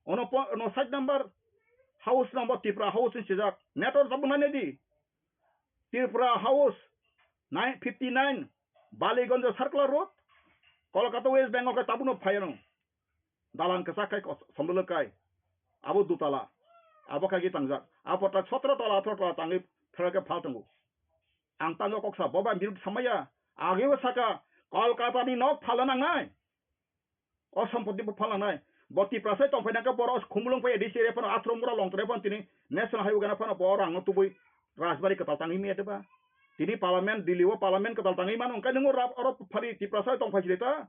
Ono po-, ono side number house number Tripura House ni sijak. Network tabuk nai di. Tripura House nine fifty nine, Baliganj Circular Road, Kolkata, West Bengal khe tabukno phaiano. Dalan kwchak khai kos-, somdolo kai. Abo dutala. Abo kagi tangjak. Abo tak sotro tala, atro tala tangwi phela khe phal tongo. Ang tangwi koksa, bo bai birut samaya. Ageo saka, Kolkata ni nok phala nangnai. O sompoti bo phalangnai. Bo Tiprasa tongphai nangkhe borok khumulwng phai A D C area phano, Athro mura Longtrai phano tini National Highway gana phano bo rangno tubui Rajbari kwtal tangwi maya deba. Tini Parliament, Delhi o Parliament kwtal tangwi mano, hwnkhe nwngo rap oro phari Tiprasa tongphai sile ta.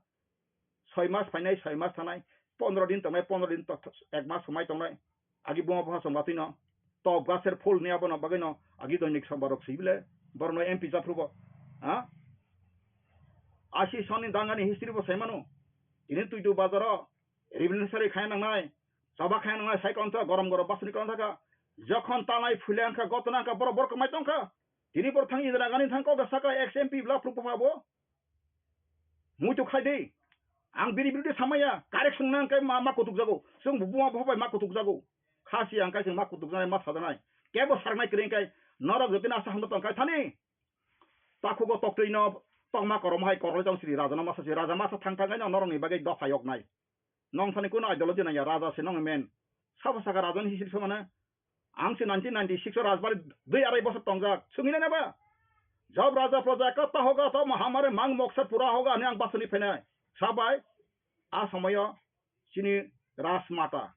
Soi mas phainai, soi mas thanai, pondro din tongnai, pondro din tok-, ek mas swmai tongnai. Agi buma bupha song batwi no. Tok gaser phul ni abono bagwi no. Agi doinik song borok sibile. Borok no M P japhru bo. Ha? Asi soni dangani history bo sai mano. Tini tuitu bazaro. Revolutionary khai nangnai. Choba khai nangnai. Sai konta gorom gorom basni konta ka. Jokhon tanai phule angkha gotna angkha borok borok mai tongkha. Tini borok thang Indira Gandhi thang kok saka ex M P bla phru bupha bo. Muitu khai di. Ang bini birude samaya. Correction nang kai ma, ma kutuk jago. Sung buma bupha bai ma kutuk jago. Khasi ang kai sung ma kutuk janai, ma sajanai. Kebo sarnai kring kai. Norok jotini asa hamno tong kai thani. Takhugo toktwi no tongma korom hai koroi tong siri raja no masa si raja masa thang thang kai no norok ni bagwi dopha yok nai. Nong thani kuno ideology nang ya raja se nong men. Sabo saka raja ni history somana. Ang se nineteen ninety-six o Rajbari dui arai bosor tongjak. Sungina neba? Job raja proja ka ta hoga ta mahamare mang moksa pura hoga ani ang basuni phenai. Sabai. A somoyo chini Rajmata.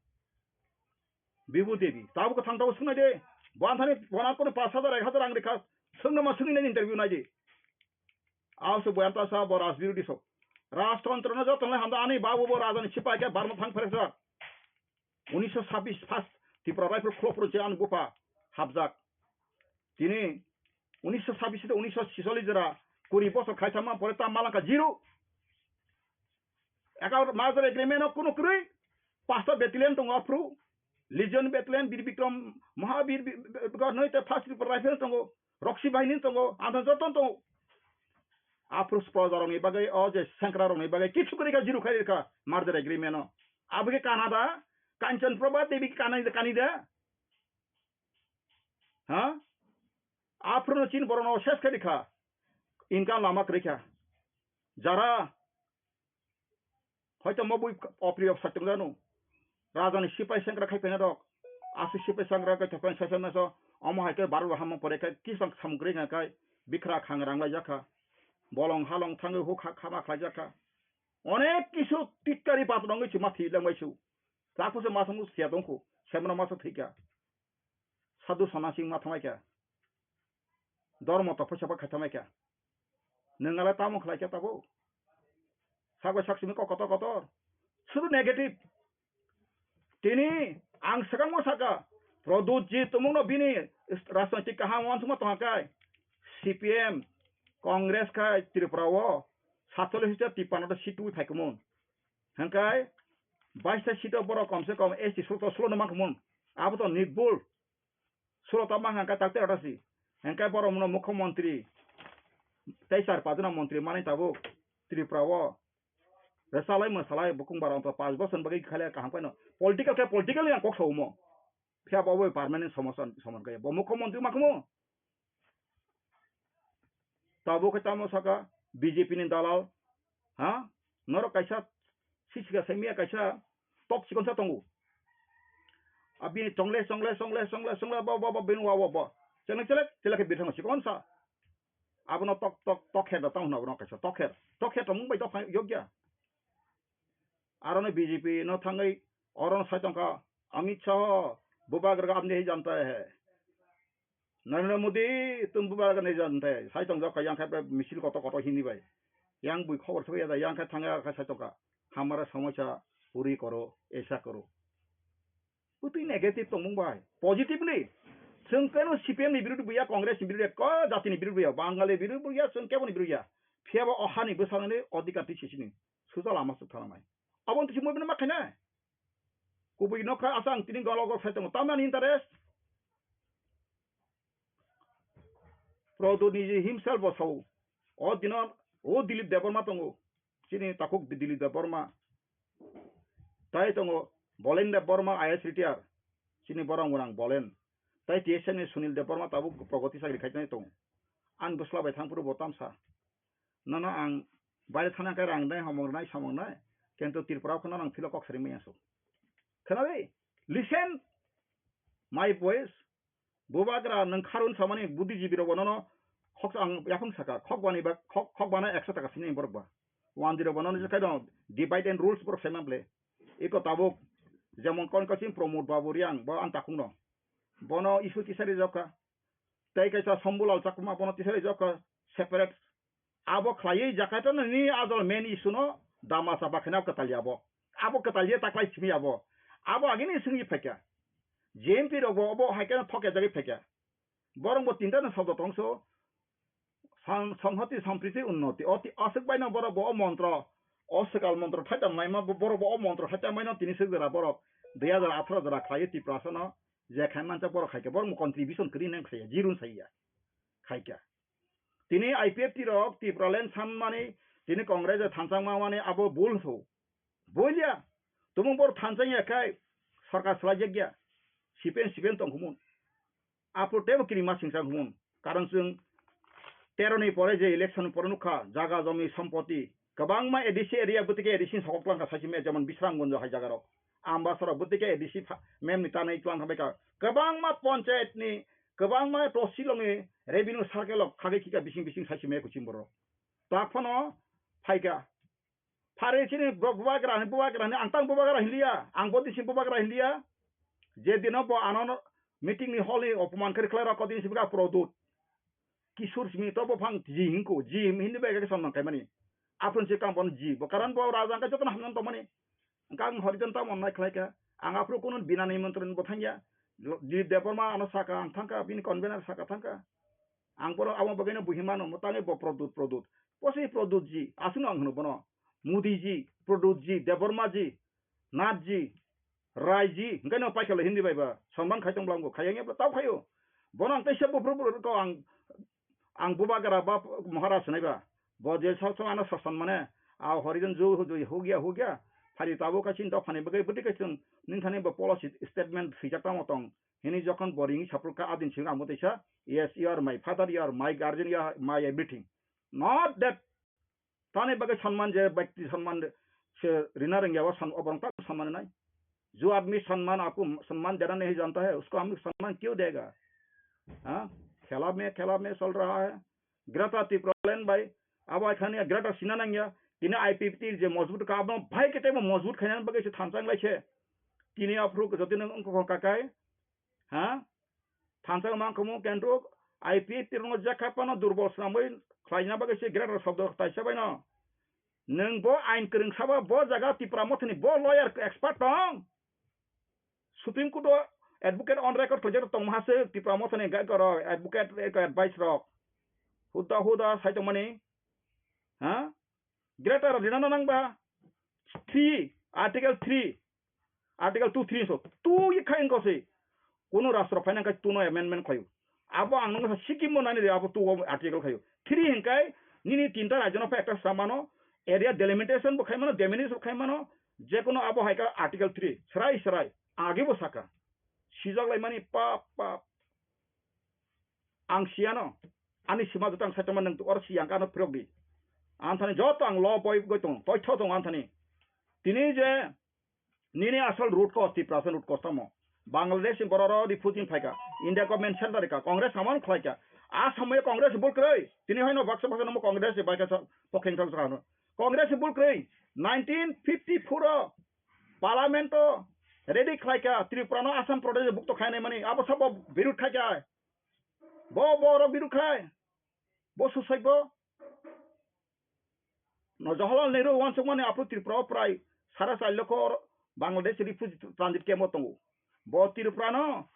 Bibu Devi. Tabu ka thang tabu sungnai de. Bo anthani bo na kono pash hajar, ek hajar ang rekha. Sungna ma sungina interview nai de. Aso bo anta sa bo Rajbirudi sok. Rajtantro no joto nai hamda ani babu bo raja ni sipai ke barma thang pherek jak. Unisho sabis first Tipra Rifle khulopro je ani bupha hapjak. Tini unisho sabis de unisho sisolis jora kuri bosor khaisa ma pore ta malangka zero. Eka merger agreement o kunu kwrwi pasta battalion tongo aphru. Legion battalion, Bir Bikram, Mahabir, bi-, bi-, bi-, noi te first Rifle tongo. Roksi bahini tongo, anthon joto tongo. Aphru proja rokni bagwi, o je sengkra rokni bagwi kichu kwrwi kha, zero khai rikha merger agreement o. Abo khe Canada, Kanchan Prabha Devi khe Canada, Canada. Ha? Aphruno chin borokno ses khe rikha. Income lama kwrwi kha. Jara Hoito mo bui opriyo satung janu. Raja ni sipai sengkra khai phaina rok. Asu sipai sengkra khai thokpai sai sai maso. Omo hai khe baru hammo pore khai kisang samung kwrwi khai bikra khang rang lai jakha. Bolong halong thangwi huk ha khama khlai jakha. Onek kisu tikkari patwrwngwi se ma thwi langbai su. Takhuse ma songwi siya tongkhu. Semra masa thwikha. Sadhu sonnasing ma thanglaikha. Dormo tophoisa bo khaitamaikha. Nwng ale tamo khlaikha tabuk? Sak bai sak simi kok kotor kotor. Sudu negative. Tini ang swkangmo saka, Pradyut ji tumungno bini rajnoitik kaham uansukma tongkha kai. C P M, Congress khai Tripura o satchollish ta tipanno ta seat twi phaikhumung. Hwnkhe baista seat o borok komse kom S T sulo to sulo no mankhumun. Abo to nirbul. Sulo to mankha hwnkhe tak tei rota si. Hwnkhe borok no mukhyamantri tei char pajna mantri manwi tabuk Tripura o. Rwchalai mwsalai bukung bara wngkha panch bosor bagwi khailai kaham khaino. Political khe political ni ang kok sa omo. Phiya bo abo permanent somosa somon kaya. Bo mukhyamantri mankhumu. Tabuk khe tamo saka B J P ni dalal, ha? Norok kaisa sisika saimia kaisa tok chikonsa tongo. Abini chongle chongle chongle chongle chongle bo bo bo bini wa bo bo. Chongle chelek chelek khe bithang chikonsa. Abono tok tok tok khe da tamo abono kaisa tok khe. Tok khe tongmung bai tok yokya. Aroni B J P no thangwi orono sai tongkha Amit Shah, bubagra apni hi janta hai. Narendra Modi, tum bubagra nahi janta hai. Sai tongjak kha yang khai bai misil koto koto hini bai. Yang bui khobor sokya da yang khai thangya khai sai tongkha. Hamara samosya puri koro, aisa koro. Bwtwi negative tongmung bai. Positively, chwng keno C P M ni birudu buya, Congress ni birudu ya, ko jati ni birudu buya, Bangali birudu buya, chwng kebo ni birudu ya. Phiya bo o hani bwsakni odhikar twi sisini. Suja lama suk thangnai. Abo twi simo bini ma khainai. Kubui nokha asang tini golo golo sai tongo. Tamani interest. Prodo niji himself bo sao. O dino o Dilip Debbarma tongo. Chini takhuk Dilip Debbarma. Tai tongo Bolen Debbarma I A S retire. Chini borok gwnang Bolen. Tai T S F ni Sunil Debbarma tabuk progoti chakri khai tongo. Ang bwsla bai thang phuru bo tamsa. Nono ang baire thana khe rang nai, homong nai, samong nai. Kintu Tripura kheno nang philo kok sari maya so. Khnabi? Listen my voice. Bubagra nwng kharun samani buddhijibi rok bonono khok ang yaphang saka, khok bani ba khok, khok bana ekso taka sini borok ba. One zero bonono je khai dong, divide and rules borok saiman ble. Iko tabuk, jemon kon kasin Pramod Babu Riang, bo ang takhung no. Bono issue tisari jokha. Tei kaisa Shambhulal Chakma bono tisari jokha separate. Abo khlaiwi Jakarta no ni ajol main issue no dama chapa khaina kwtal ya abo. Abo kwtal ya taklai simi abo. Abo agini singwi phaikha. J M P rok bo obo hai khe thok ya jagwi phaikha. Borok bo tinta no sobdo tongso. Sam-, Samhati Sampriti Unnoti. O ti-, aswk bai no borok bo o montro. O swkal montro thaita maima bo-, borok bo o montro thaita maino tini swk jora borok. Dui hajar atharo jora khlaiwi Tiprasa no je khai mancha borok khaikha. Borok mo contribution kwrwi nang khaiya. Jirun saiya. Khaikha. Tini I P F T rok Tipraland sanmani, tini Congress o thansa wngmani abo bul so. Bolia, tumung bor thansa ya khai sarkar salai jak ya. C P M, C P M tong khumun. Apo tebo kiri ma singsa khumun. Karon chwng tero ni pore je election pore nukha, jaga jomi sompoti. Kwbangma A D C area bwtike A D C ni sokok twlang kha saisi me, jemon Bisramganj hai jaga rok. Ambasara bwtike A D C pha-, mem ni tanai twlang kha bai kha. Kwbangma panchayat ni, kwbangma tosilong ni revenue circle rok khagwi khika bising bising saisi me kuching borok. Tak phano phaikha. Phari chini borok bubagra ni, bubagra ni, ang tang bubagra hinliya, ang bo dising bubagra hinliya. Je dino bo ano meeting ni hall ni opoman kari khlai rok, kodin sibika Produt. Kisur simi to bo phang ji hinko, ji hindi bai khe samnang kaimani. Aphun se kam bon ji, bo karan bo raja ang jotono hamnang tongmani. Ang kang horijan ta mon nai khlai kha. Ang aphuru kunu bina nimantron bo thangya. Lo-, Dilip Debbarma ano saka ang thangka, bini convener saka thangka. Ang bono abo bagwino buhi mano, mo tangwi bo Produt, Produt. Bo se Produt ji, aswkno ang hwno bono. Modi ji, Produt ji, Debbarma ji, Nath ji, Rai ji, hwnkhe no paikha le Hindi bai ba, sonman khai tong bwla wngkha, khaiya wngya bwla tao khaio. Bono ang teisa buphuru buphuru ko ang, ang bubagra ba Maharaj hwnwi ba. Bo je sok sok ano sasan mane, a horijan ju hu ju hugya hugya, phari tabuk kaisa dophani bagwi bwtwi kaisa nini thani bo policy statement swijak tamo tong. Hini jokhon bo ringwi saphuru kha adin simi ang bo teisa, "Yes, you are my father, you are my guardian, you are my everything." Not that Tani bagwi sanman je byakti sanman se rina rwngya o san-, oborok tak sanman nai. जो आदमी सम्मान आपको सम्मान देना नहीं जानता है, उसको हम सम्मान क्यों देगा? हाँ? खेला में, खेला में चल रहा है। Greater Tipraland bai, abo hai khani Greater Sinanangya, tini I P F T je मजबूत ka abo bhai kete mo मजबूत khaina bagwi se thansa wnglaise. Tini aphuru jodi nang wngkha kakai, Ha? Thansa mangkhamu kendruk, I P F T rokno jekha phano durbol swnamwi khlaina bagwi se greater shobdo taisa baino. Nwng bo ain kwrwng saba bo jaga Tipra Mothani bo lawyer expert tong. Supreme Court o advocate on record khlaijak tongma se Tipra Mothani gai koro advocate advice rok. Huda huda sai tongmani. Ha? Greater rina nangba three, Article three, Article two three so two ye khai ko se. Kuno rastro phaina khai two no amendment khayo. Abo ang nang sa sikimo nani de abo two o article khayo. Three hinkai nini tinta rajyo no pha ekta samano area delimitation bo khaimano, delimit bo khaimano, je kono abo hai ka Article three, srai srai, age bo saka. Sijak lai mani pap pap. Ang siyano, ani sima jotang saitama nang oro siyang kano phirok di. Anthani joto ang lo boi goi tong, toi tho tong anthani. Tini je nini asal root cause Tiprasa root cause tamo. Bangladesh ni borok ro refugee phaika, India government center ka, Congress samon khlaika. A samoy Congress bul kroi. Tini hoino baksa baksa namo Congress bai ka pokheng thok jano. Congress bul kroi. Nineteen fifty-four o Parliament o ready khlaika Tripura no Assam Pradesh bukto khainai mani. Abo sabo birud khaika. Bo, bo rok birud khai. Bo susai bo. No Jawaharlal Nehru wansukmani aphuru Tripura o prai sara char lokho Bangladesh refugee transit camp o tongo. Bo Tripura no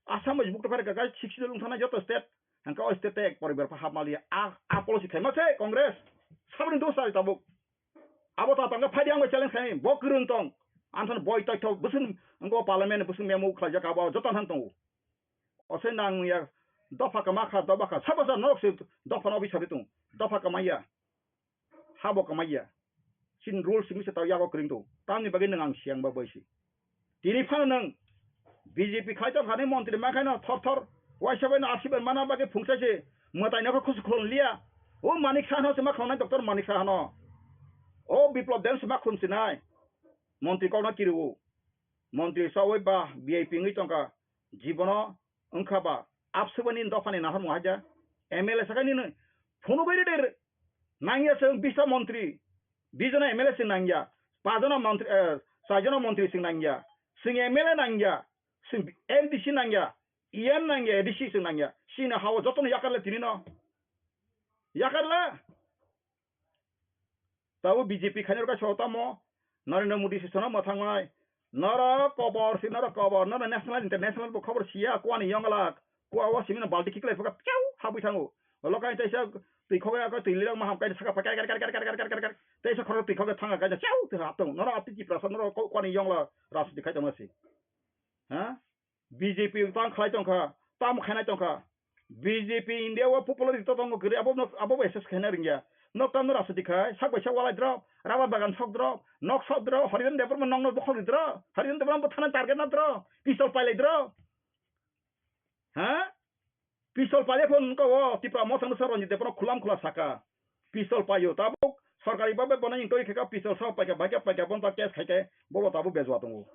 Assam bai bukto phai rwkha, sixty wngthana joto state. Hangka o state tei ek poribar pha hapmaliya. A, a policy khaima se Congress. Saboni dos chari tabuk. Abo ta tangka phai di ang bai challenge khai. Bo kwrwng tong. Anthon boi toi thok bwswng wngko parliament bwswng memo khlaijak abo joto han tongo. Ose nang ya dopha kama kha, dopha kha. Sabo sa norok se dopha no bisari tung. dopha kamaiya, habo kamaiya. Chini rules simi se tao yago kring tu. Tamni bagwi nwng ang siyang ba boisi. Tini phano nwng B J P khai tong khani montri ma khaino thor thor. Waisa bai no asibai mana bagwi phungsa se mwtai no khusu khulon liya. O Manik Saha no se ma khulonai, Doctor Manik Saha no. O Biplop Deb se ma khulon sinai. Montri kok no kiri o. Montri sawi ba V I P wngwi tongkha. Jibono wngkha ba absubani dophani nahar mo haja. M L A sakani no phunugwi rede. Nangya chwng bisa montri, bijona M L A chwng nangya, pajona montri, eh, chaijona montri chwng nangya, chwng M L A nangya, chwng M D C nangya, E M nangya, A D C chwng nangya. Chini hao jotono yakarle tinino. Yakarle. Tabo B J P khainai rok kaisa tamo. Narendra Modi se sono mwthangmai. Norok kobor si, norok kobor. Norok national, international bo khobor siya, kuani yonglak. Kua o simino balti khiklai phuka, piau, habwi thango. Olo kaisa twi khogwi ako twi lirok maham kaisa saka phai kar kar kar. Teisa khorok twi khogwi thanga kaisa, piau, twi hap tongo. Norok atwi Tiprasa, norok ko-, kuani yongla rajniti khai tongma si. Ha? B J P tang khlai tongkha, tamo khainai tongkha. B J P India o popular rito tongo kwrwi, abo no, abo bai assess khaina ringya. Nok tamno rajniti khai, sak bai sak walai drop, rubber bagan sok drop, nok sok drop, Harijan Debbarma nokno bokhok di drop, Harijan Debbarma bo thana target na drop, pistol pailai drop. Ha? Pistol paile phone wngkha o Tipra Motha no sa Ranjit Debbarma khulam khula saka. Pistol paio tabuk sorkari babe bono intoi kheka pistol sa paika baika paika bon ta case khaike bobo tabuk bejwa tongo.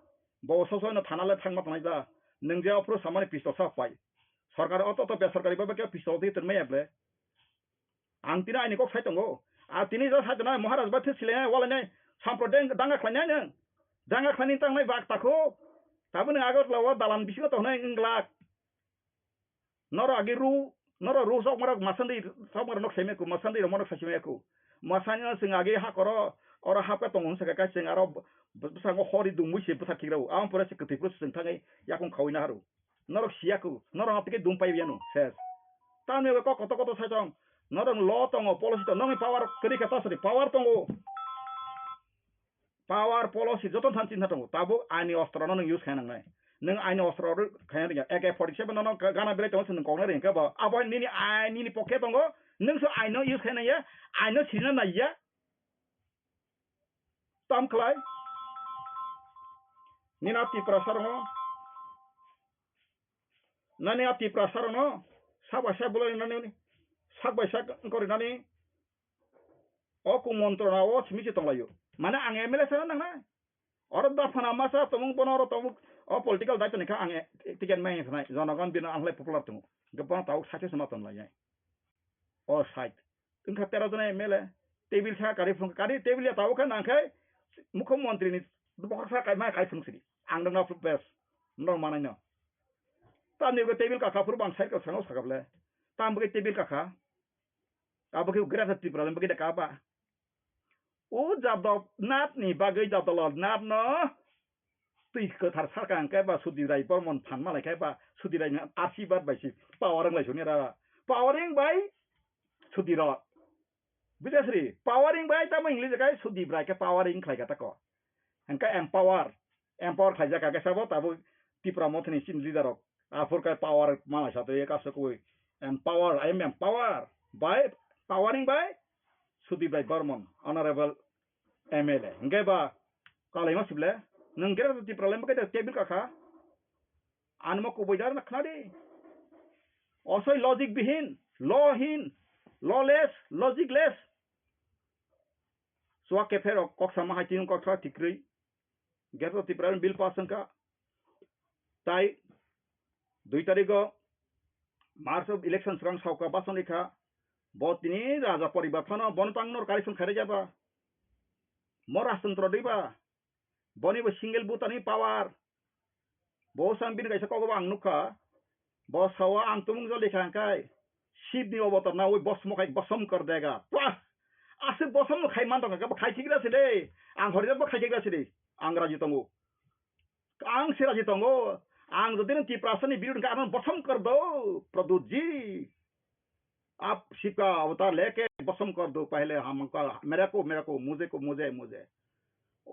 Bo soso no thana le thangma tonai da. Nwng je ophru samani pistol sa pai. Sorkari oto to besorkari babe ke pistol di twnmai able. Ang tini aini kok sai tongo. A tini ja sai tonai Maharaj ba thik silai wala nai sampro deng danga khlai nai nang. Danga khlai ni tang nai bak takho. Tabuk nwng Agartala o dalan bisingo tongnai wng glak. Noro agi ru, noro ru sok marok masandi sok marok nok seme ku, masandi rok marok sasime ku. Masani no sing agi ha koro, oro hapka tongo saka kai sing aro b-, b-, bwskango hori dungwi se bwsa khikrao. Ang pore se kwtwi phuru sing thangwi yakung khawi na haru. Norok siya ku, norok apike dum pai yanu, ses. Tamni kok koto koto sai tong, norok lo tongo, policy tong, nokni power kwrwi khe ta sari, power tongo. Power policy joto than chinta tongo. Tabuk aini ostro no nwng use khaina nangnai. Nwng aini ostro ro khaina ringya. A K forty seven no nwng gana belai tongo, nwng koknai ringkha bo. Abo nini ai, nini pokhe tongo. Nwng so aino use khaina ya. Aino sirina naiya. Tam khlai. Nina Tiprasa rongo. Nani a Tiprasa rokno sak bai sak bolai nani sak bai sak wngkori nani o kumontro na o simi se tonglaio. Mane ang M L A sana nangnai. Oro da phana masa tongmung bono oro tongmung o political daito ni kha ang ticket mai sanai jonogon bino ang lai popular tongo. Hingke bono tabuk sake sema tonglai. O side. Wngkha tero jona M L A, table sa kari phung kari table ya tabuk khe nangkhe mukho montri ni bokhok sa kaima kai phung sidi. Ang dong na bes, norok manai no. Tamni bo table kakha phuru bang side ka sango sakable. Tam bwkhe table kakha. Abo khe Greater Tripura ni bwkhe de kaba. O Jadab Nath ni bagwi Jadab Lal Nath no twi kwthar sarka hwnkhe ba Sudhir Rai Bormon phan malai khe ba Sudhir Rai ni asibad bai se power wng lai soni ra. Power wng bai Sudhir Rai. Buja sri, power wng bai tamo English kai Sudhir Rai khe power wng khlai kha tako. Hwnkhe empower, empower khlai jak kha khe sabo tabuk Tipra Motha ni chini leader rok. Aphur kai power malai sa twi kaso kui empower, I am empower by powering by Sudhir Rai Bormon, honorable M L A. Hingke ba kalai ma sible, nung kera tu Tipra lai ma kete table kakha. Anmo kubui dar na khna di. Osoi logic bihin, law hin, lawless, logicless. Suak kephero kok sama hai tin kok thra tikri. Greater Tripura bill pass wngkha. Tai dui tarikh o March o election swkang sauka basoni kha. Bo tini raja poribar phano bono tang nor correction khairajaba. Mo rajtantro diba. Boni bo single voter ni power. Bo sang bini kaisa kogobo ang nukha. Bo sao ang tumung jol dekha hwnkhe Shivni avatar nawi bosmo khai bosom kar dega. Pah! Aswk bosom khai man tongkha, bo khai khigra se de. Ang horijak bo khai khigra se de. Ang raji tongo. Ang se raji tongo. Ang jodi nang Tiprasa ni birud hwnkhe ano bosom kar do, Pradyut ji. Aap Shiv ka avatar leke bosom kar do, pehle hum ka mere ko, mere ko, mujhe ko, mujhe, mujhe.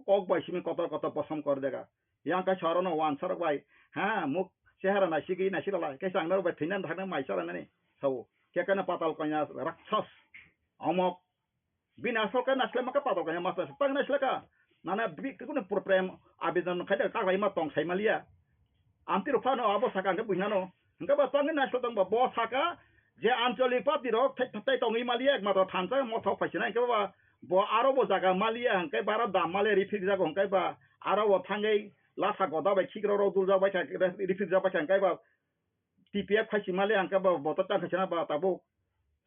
Kok bai simi kotor kotor bosom kar dega. Yang kai saro no wan sarok bai. Ha, muk chehara naisigi naisira lai. Kai sang narok bai thwinan thakna mai sara nani. Sao. Kekana patal kanya rakshas. Omok. Bini asol khe naisle ma khe padal kanya master se tang naisle ka. Nana bi kunu problem abidon khai da kaklai ma tong sai maliya. Amtwi rok phano abo saka hwnkhe buinano. Hwnkhe ba tangwi naisle tong ba bo saka je anchalik party rok thai thai tongwi maliya ekmatro thansa mothok phaisina hwnkhe ba bo aro bo jaga maliya hwnkhe ba aro dam maliya rifik jago hwnkhe ba aro bo thangwi lasa goda bai khikrok rok duljak bai kha rifik jak bai kha hwnkhe ba T P F khai sima le ang khe bo, bo to tang khe sina ba tabuk.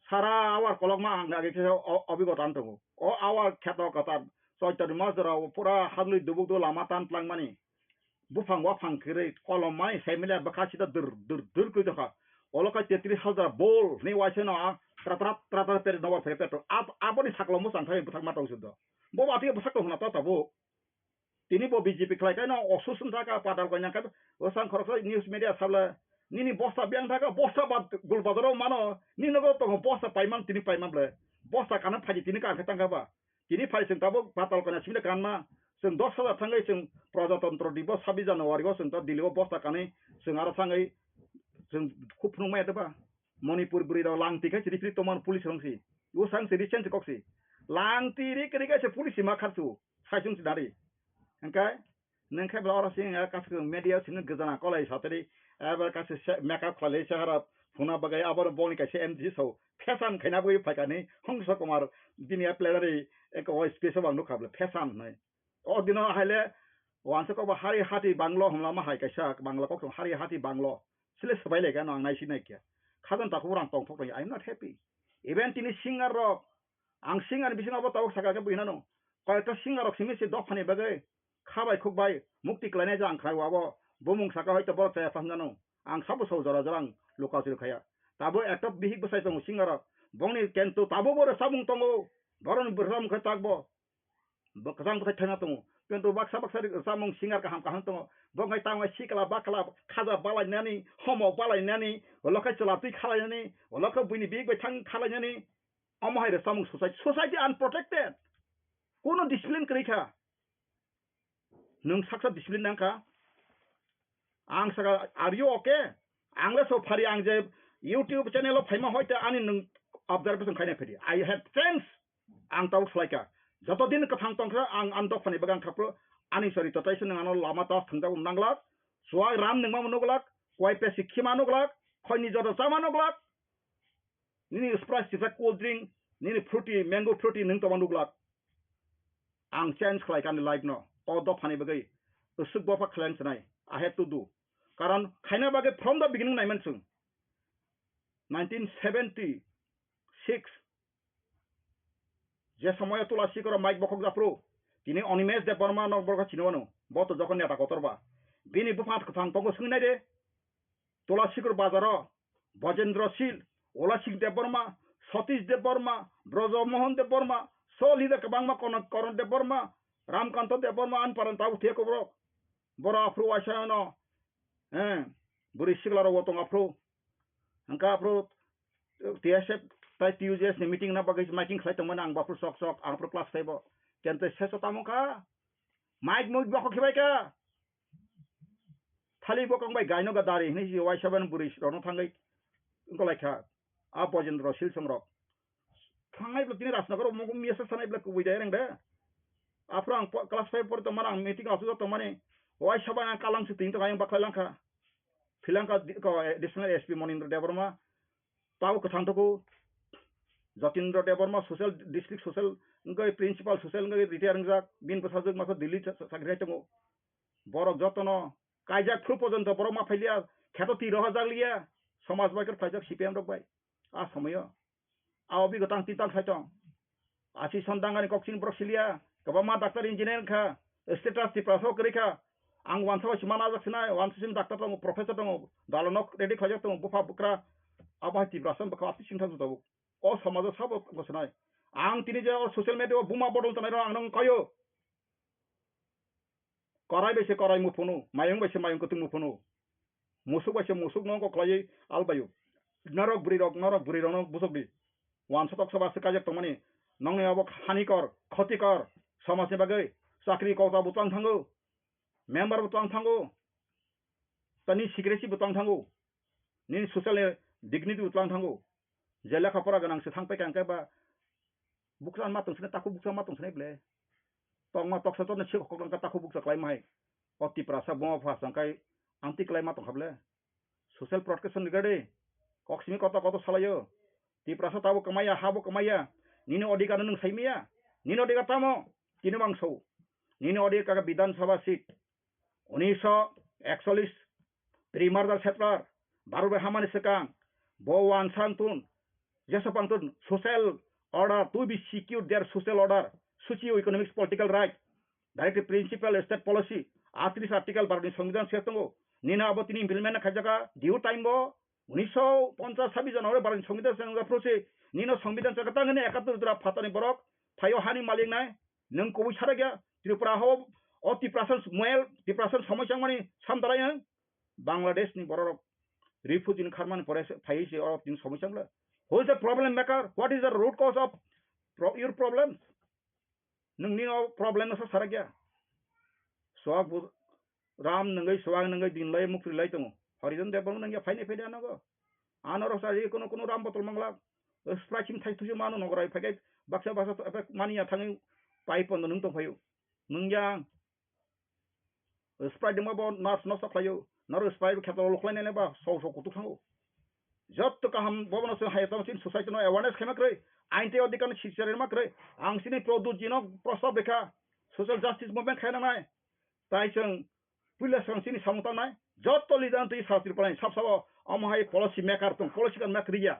Sara awar kolokma ang age khe o, obigota wng tongo. O awar kheto kwtal. Choitoni mas jora o pura hadlwi dubuk do lama tan tlangmani. Buphang waphang kwrwi kolom mai sai mile bwkha sida dur, dur, dur kwrwi tongkha. Olo khe tetris hajar bol hwnwi waisa no a tra, tra, tra, tra, peri nobar phai petro. Ab-, aboni saklo mwsang thai bwthak ma tong sudo. Bo ba twi bwthak tong hwna ta tabuk. Tini bo B J P khlai kaino osusun thaka padal kanya khe bwsang khoroksa news media sabla nini bosta biyang thaka bosta ba gul bazaro mano nini nogo tongo bosta paiman tini paiman ble bosta kana phaji tini ka khe tangka ba tini phai chwng tabuk patal kanya simle kanma chwng dos hajar thangwi chwng Prajatantro Dibo sabbish January o chwng ta Delhi o bosta kanwi chwng aro thangwi chwng khub phunukmaya de ba Manipur bwrwi rok langti khe chiri phiri tongmani police rong si usang si recent kok si langti ri kri khe se police ma kharchu. Saisung sinari. Hingkai, nengkhe bla oro sing ya kasu media sini gajana kolai satri, eba kasu se-, makeup khalai sahara phuna bagai aboro boni kaisa M G so, fashion khaina bui phaikani, Hongso Kumar, bini ya plenary, eko o space o ang nukha bla, fashion hinwi. O dino haile, wansa kok ba hari hati banglo hwnlama hai kaisa, bangla kok song hari hati banglo, sile swbai lai gano ang naisi naikya. Khajan takhuk rang tongthok rang, I am not happy. Even tini singer rok, Ang singer ni bisingo abo tabuk saka khe buinano. Koyekta singer rok simi se dophani bagwi kha bai khuk bai mukti kwlainai je ang khlai o abo bumung saka hoito borok chaya phano jano. Ang sabo sabo jora jora ang luka churi khaya. Tabuk ekta bihik bwsai tongo singer rok. Bongni kento tabuk bo rwchapmung tongo. Borokni rwchapmung khe tak bo. Bo kwchang bwthai thaina tongo. Kento baksa baksa rwchapmung singer kaham kaham tongo. Bo wngkha tamo sikla bakla khaja balainani, homo balainani, ulo khe chwla twi khalainani, ulo khe buini bihik bai thang khalainani. Omo hai rwchapmung society, society unprotected. Kuno discipline kwrwi kha. Nwng saksa discipline nang kha. Ang saka, "Are you okay?" Ang le so phari, ang je YouTube channel o phaima hoite ani nwng observation khaina phedi. I have changed. Ang tabuk salai kha. Joto din kwthang tong kha, ang ani dophani bagwi ang khapro. Ani sorry, totai se nwng ano lama ta thwngjak nanglak. Chuwak ram nwngma nuglak. Kuai pesi khima nuglak. Khoini joto chama nuglak. Nini Sprite, Sprite, cold drink, nini fruity, mango fruity nwng tongma nuglak. Ang change khlai kani life no. O dophani bagwi. Usuk bopha khlai ang sanai. I have to do. Karon khaina bagwi from the beginning naiman chwng. Nineteen seventy-six. Je somoyo Tulasi koro Mike bokhok japhru. Tini Animesh Debbarma no borok chini wano. Bo to jokhon neta kotor ba. Bini bupha kwthang tongo swngwi nai de. Tulasikur bazaro Bojendra Sil, Olasik Debbarma, Satish Debbarma, Brojo Mohan Debbarma, so leader kwbangma Kono-, Koron Debbarma, Ramkanto Debbarma, ani parani tabuk thwiya khe borok. Borok aphuru waisa no, eh, bwrwi sikla rok bo tongo aphuru. Hwnkhe aphuru T S F tai T U J S ni meeting na bagwi miking khlai tongmani ang bo aphuru sok sok, ang aphuru class five o. Kente seso tamo kha, mic muik bokho khibai kha. Thali bokong bai gaino ga dari hinwi si waisa ban bwrwi rokno thangwi wngkolaikha. A Bojendra Silsong rok. Thangnai bwla tini Rajnagar o mungkuk miyasa sanai bwla kubui dai reng de. Aphuru ang po-, class five pori tongmani ang meeting o aswk tongmani. Waisa ban ang kalang se tini tong ayang baklai langkha. Philangkha di-, ko, eh, Additional S P Monindra Debbarma. Tao kwthang tuku. Jatindra Debbarma social, district social, wngkha principal social wngkha retire wngjak. Bini bwsajwk masa Delhi sa-, sa-, sakri khai tongo. Borok jotono kaijak phuru porjonto borok ma phailiya, kheto twi rohorjak liya, somaj bai khe phaijak C P M rok bai. A somoyo. A obigota ang tintal sai tong. Asi son dangani kokchini borok siliya, kwbangma doctor engineer wngkha, status Tiprasa o kwrwi kha. Ang wansa bai se mana ajak sinai, wansa sini doctor tongo, professor tongo, dalonok ready khlaijak tongo, bupha bwkra. Abo hai Tiprasa bwkha ati singtham tabuk. O somajo sabo gosinai. Ang tini je o social media o buma bodol tanai rok ang nang kayo. Korai bai se korai muphunu, mayung bai se mayung kwtwng muphunu. Musuk bai se musuk no kok khlaiwi albaio. Norok bwrwi rok, norok bwrwi rok no busuk di. Wansa tok soba se kajak tongmani. Nongni abo hanikor, khotikor, somajni bagwi. Chakri kota bo tang thango. Member bo tang thango. Tani secrecy bo tang thango. Nini social ni dignity bo tang thango. Je lekha pora gwnang se thang paikha hwnkhe ba Buksa ma tong sini, takhuk buksa ma tong sini ble. Tongma toksa tokna sik hokok langka takhuk buksa klai mai. O Tiprasa boma pha sangkai amtwi klai ma tong kha ble. Social protection ni gade. Kok simi koto koto salayo. Tiprasa tabo kamaya, habo kamaya. Nini odhikar nwng saimiya. Nini odhikar tamo? Tini mangso. Nini odhikar ka Bidhan Sabha seat. Unisho ekchollish, pre-merger settler, Bharat bai hamani swkang, bo wansa wngtun, jesa pangtun, social order, to be secure their social order, socio-economic political right, directive principle, state policy, atris article Bharat ni Songbidan se tongo, nini abo tini implement khaijaka, due time bo, unisho ponchas sabis January Bharat ni Songbidan se nungjaphuru se, nino Songbidan se katang hini ekattor jora phatani borok, phaio hani malik nai, nwng kubui sarakya, Tripura ho, o Tiprasa moel, Tiprasa somoi changmani samdarai ang, Bangladesh ni borok refugee ni kharmani pore se phaiwi se oro tini somoi changla. Who is the problem maker? What is the root cause of pro-, your problems? Nwng ni o problem no sa sarakya. Swak bu-, ram nwngwi swak nwngwi din lai mukri lai tongo. Horizon Debbarma nwngya phaini phaidi anogo. Ano rok sa ri kono kono ram botol mangla. Sprite sing thai thuju mano nogorai phaikai baksa baksa to epe mani ya thangwi pai pondo nwng tong phaio. Nwngya Sprite dima bo nurse no sa khlaio. Noro Sprite kheto lo khlai nene ba so so kutu thango. Jotto kaham bobono se hai tamo chin society no awareness khema kroi. Ain te odhikar ni sisare ma kroi. Ang sini Pradyut ji no prostab rekha. Social justice movement khaina nai. Tai chwng puila swkang chini samung tangnai, jotto leader twi sa Tripura ni sab sabo omo hai policy maker tong, policy kan maker ya.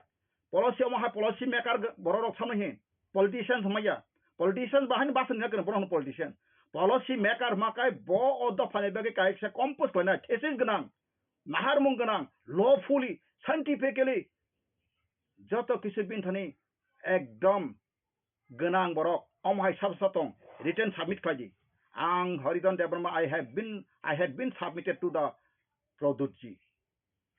Policy omo hai policy maker borok rok samai hin, politician samai ya. Politician bahai ni basa ni borok politician. Policy maker makai bo o dopha ni bagwi kaisa compose khlainai, thesis gwnang, naharmung gwnang, lawfully, scientifically, joto kisu bini thani ekdom gwnang borok, omo hai sab sa tong, written submit khlai di. Ang Horidhan Debbarma, I have been, I had been submitted to the Pradyut ji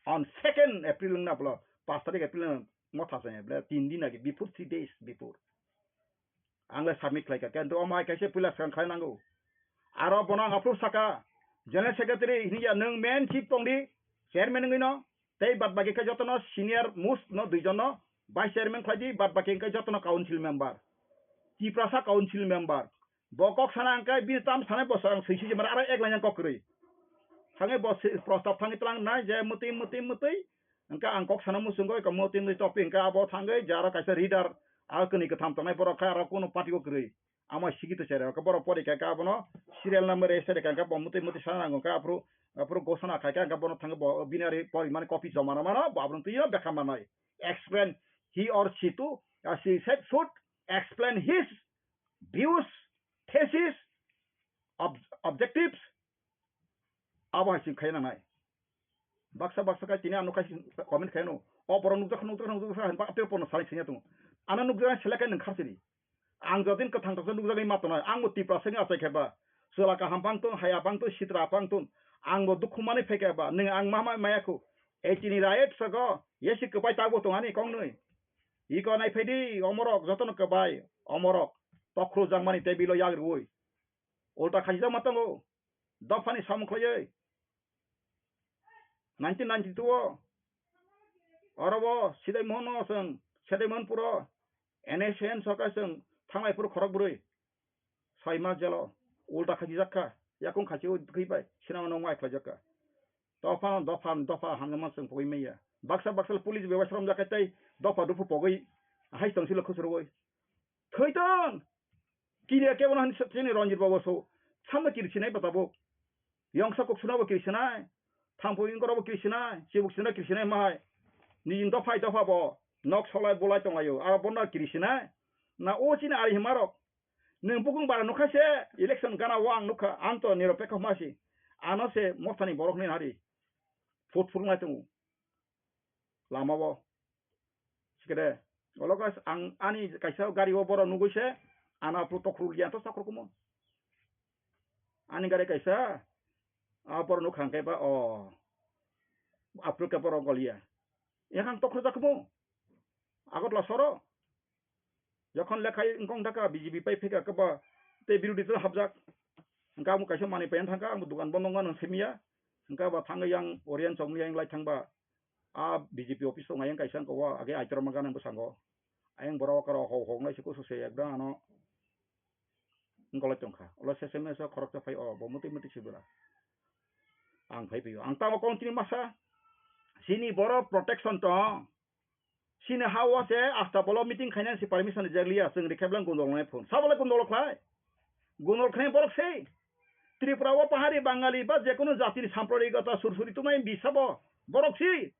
on second April wngna bwlo, pash tarik April wngna motha chaya bwle, tin din age, before, three days before. Ang le submit khlai kha, kintu omo hai kaisa puila swkang khlai nango. Aro bono ang approve saka, General Secretary hini ya, nwng main chief tong di, chairman wngwi no, tei bad baki khe jotono senior most no duijon no vice chairman khlai di, bad baki khe jotono council member, Tiprasa council member. Bo kok sana hwnkhe bini tam sanai bwswk ang swi swi mara aro ek line kok kwrwi. Thangwi bo si-, prostab thangwi tlang nai je mwtwi mwtwi mwtwi. Hwnkhe ang kok sana muchungo eko mwtwi mwtwi topic hwnkhe abo thangwi je aro kaisa reader aro kwnwi kwtham tongnai borok khe aro kunu party o kwrwi. Amo sigi to chere, hwnkhe borok pori kha, khe abono serial number ese de kha, hwnkhe bo mwtwi mwtwi sana nango, hwnkhe aphuru, aphuru gosana khai kha, hwnkhe bono thangwi bo bini ari pori mani copy joma rw mano, bo abono twi o bekha manai. Explain he or she to, uh, she said should explain his views, thesis, ob-, objectives, abo hai se khai nangnai. Baksa baksa khe tini ano khai comment khai no. O borok nukjak nukjak nukjak hai ba tei porno sai singya tongo. Ano nukjak selek kai nang kharsiri. Ang jodin kwthang toksa nukjagwi ma tongnai. Ang bo Tiprasa wngwi achai khe ba. Chwla kaham bang tong, haya bang tong, sitra bang tong. Ang bo dukhu manwi phai khe ba. Nwng ang ma ma maya khu. Ei tini riot sago. Yesi kwpai tabo tong ani kong nwi. Iko nai phai di omorok jotono kwbai. Omorok. Tokhro jangmani tei bilo yak rwui. Ulta khajijak ma tongo. Dophani samung khlaiwi. Nineteen ninety-two o oro bo Sidai Mohon no chwng, Sidai Mohonpur o N S N sarkar chwng thanglai phuru khorok bwrwi soi mas jelo ulta khachijak kha, yakung khachi ui khwi bai sinama nokma khlaijak kha. Dopha, dopha, dopha hamjama chwng pogwi manya. Baksa baksa police bai waisa romjak kha tei dopha dopha pogwi hai tong silo khusrwui. Thwi tong! Kiriya kebono hwnwi chini Ranjit Babu so. Samno kiri sinai ba tabuk. Yongsa kok suna bo kiri sinai. Thampui wngkoro bo kiri sinai. Chibuk sina kiri sinai mahai. Nini dophai dopha bo. Nok solai bolai tonglaio. Aro bono kiri sinai. Na o chini ari himarok. Nwng bukung bara nukha se. Election gana o ang nukha. Anto niropekho hwnma si. Ano se mothani borok ni hari. Phut phulnai tongo. Lama o. Sikede, olo guys, ang ani kaisa gari o borok nugui se, ano aphuru tokhru liya to chokro kumo. Ani gari kaisa, a borok nuk hang kaiba, o, aphuru khe borok goliya. Yakhang tokhru jak kumo. Agartala soro. Jokhon lekhai wngkong thaka B J P pai phika kaba tei birodhi dol hapjak. Hingke amo kaisa manwi pai thangka, ang dukan bondo wngkha nang simiya. Hingke abo thangwi yang Oriyan chokmani yang lai thangba. A B J P office tongnai yang kaisa hingke o age Aitorma gana bwskango. Ayang borok karo hok hok nai se kusu se ekdam ano golai tongkha. Olo se se mesa khoroksa phai o bo muti muti se bwla. Ang phai pio. Ang tamo kong tini masa. Sini borok protection tong. Sini ha o se asta bolo meeting khainani si permission rijak liya, chwng rikhe bwlang gundol nai phone. Sabo le gundol khlai? Gundol khlai borok se. Tripura o pahari Bangali ba jekunu jatini sampradigota sursuri tumai bisa bo. Borok si.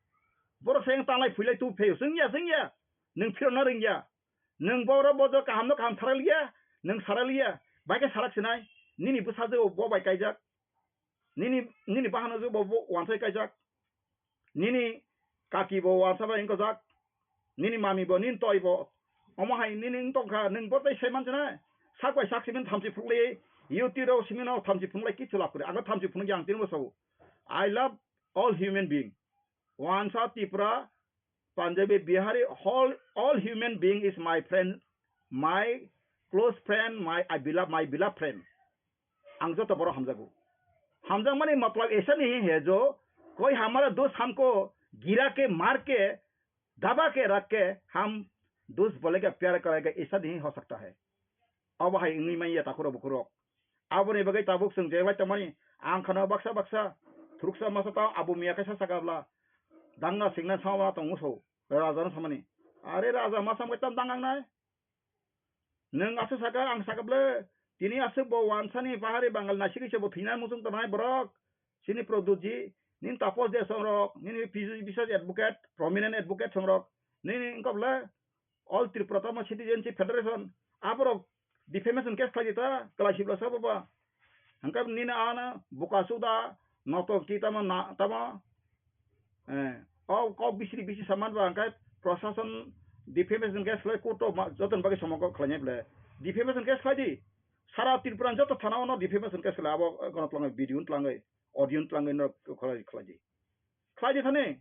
Borok se tanglai phuilai tu pheo. Chwng ya, chwng ya. Nwng phirokna ringya. Nwng borok bojo kahamno kaham sarai liya. Nwng sarai liya. Bai khe sarak sinai. Nini bwsajwk bo bai kaijak. Nini, nini bahanajwk bo, bo wansai kaijak. Nini kaki bo wansa bai wngkojak. Nini mami bo, nini toi bo. Omo hai nini wng tongkha, nwng bo tei sai manchina. Sak bai sak simin thamchi phunukli, YouTube rok simin no thamchi phunukli kichu lab kwrwi. Ang thamchi phunukya ang tini bo sao. I love all human being. Wansa Tripura, Punjabi, Bihari, all, all human being is my friend, my close friend, my, I beloved, my beloved friend. Ang joto borok hamjago. Hamjakmani matlab aisa nahi hai jo, koi hamara dost hamko gira ke maar ke, daba ke rakh ke, hum dost bole ke pyar karenge, aisa nahi ho sakta hai. Abo hai wngwi manya takhurok bukhurok. Aboni bagwi tabuk chwng jebai tongmani, ang khana baksa baksa, thuruksa masa tao Abu Miya kaisa sakabla, dangna singna sama tongo so, raja no samani. Are raja masa mui tam dangang nai. Nwng aswk saka, ang saka ble, tini aswk bo wansani pahari Bangal naisik se bo thwina muchung tongnai borok. Chini Pradyutji, nini Taposh De songrok, nini P G Biswas advocate, prominent advocate songrok, nini wngkha ble, All Tripura Autonomous Citizenship Federation, aborok defamation case khlai di ta, kwlai sibla sabo ba. Hangkhe nini ana buka suda, noto ki tamo na, tamo, eh, o kok bisiri bisi saman ba, hangkhe prosason defamation case khlai court o ma, joton bagwi somok khlai nai ble. Defamation case khlai di. Sara Tripura joto thana ono defamation case khlai abo, eh, kono twlangwi video twlangwi, audio twlangwi no khlai, khlai di. Khlai di thani.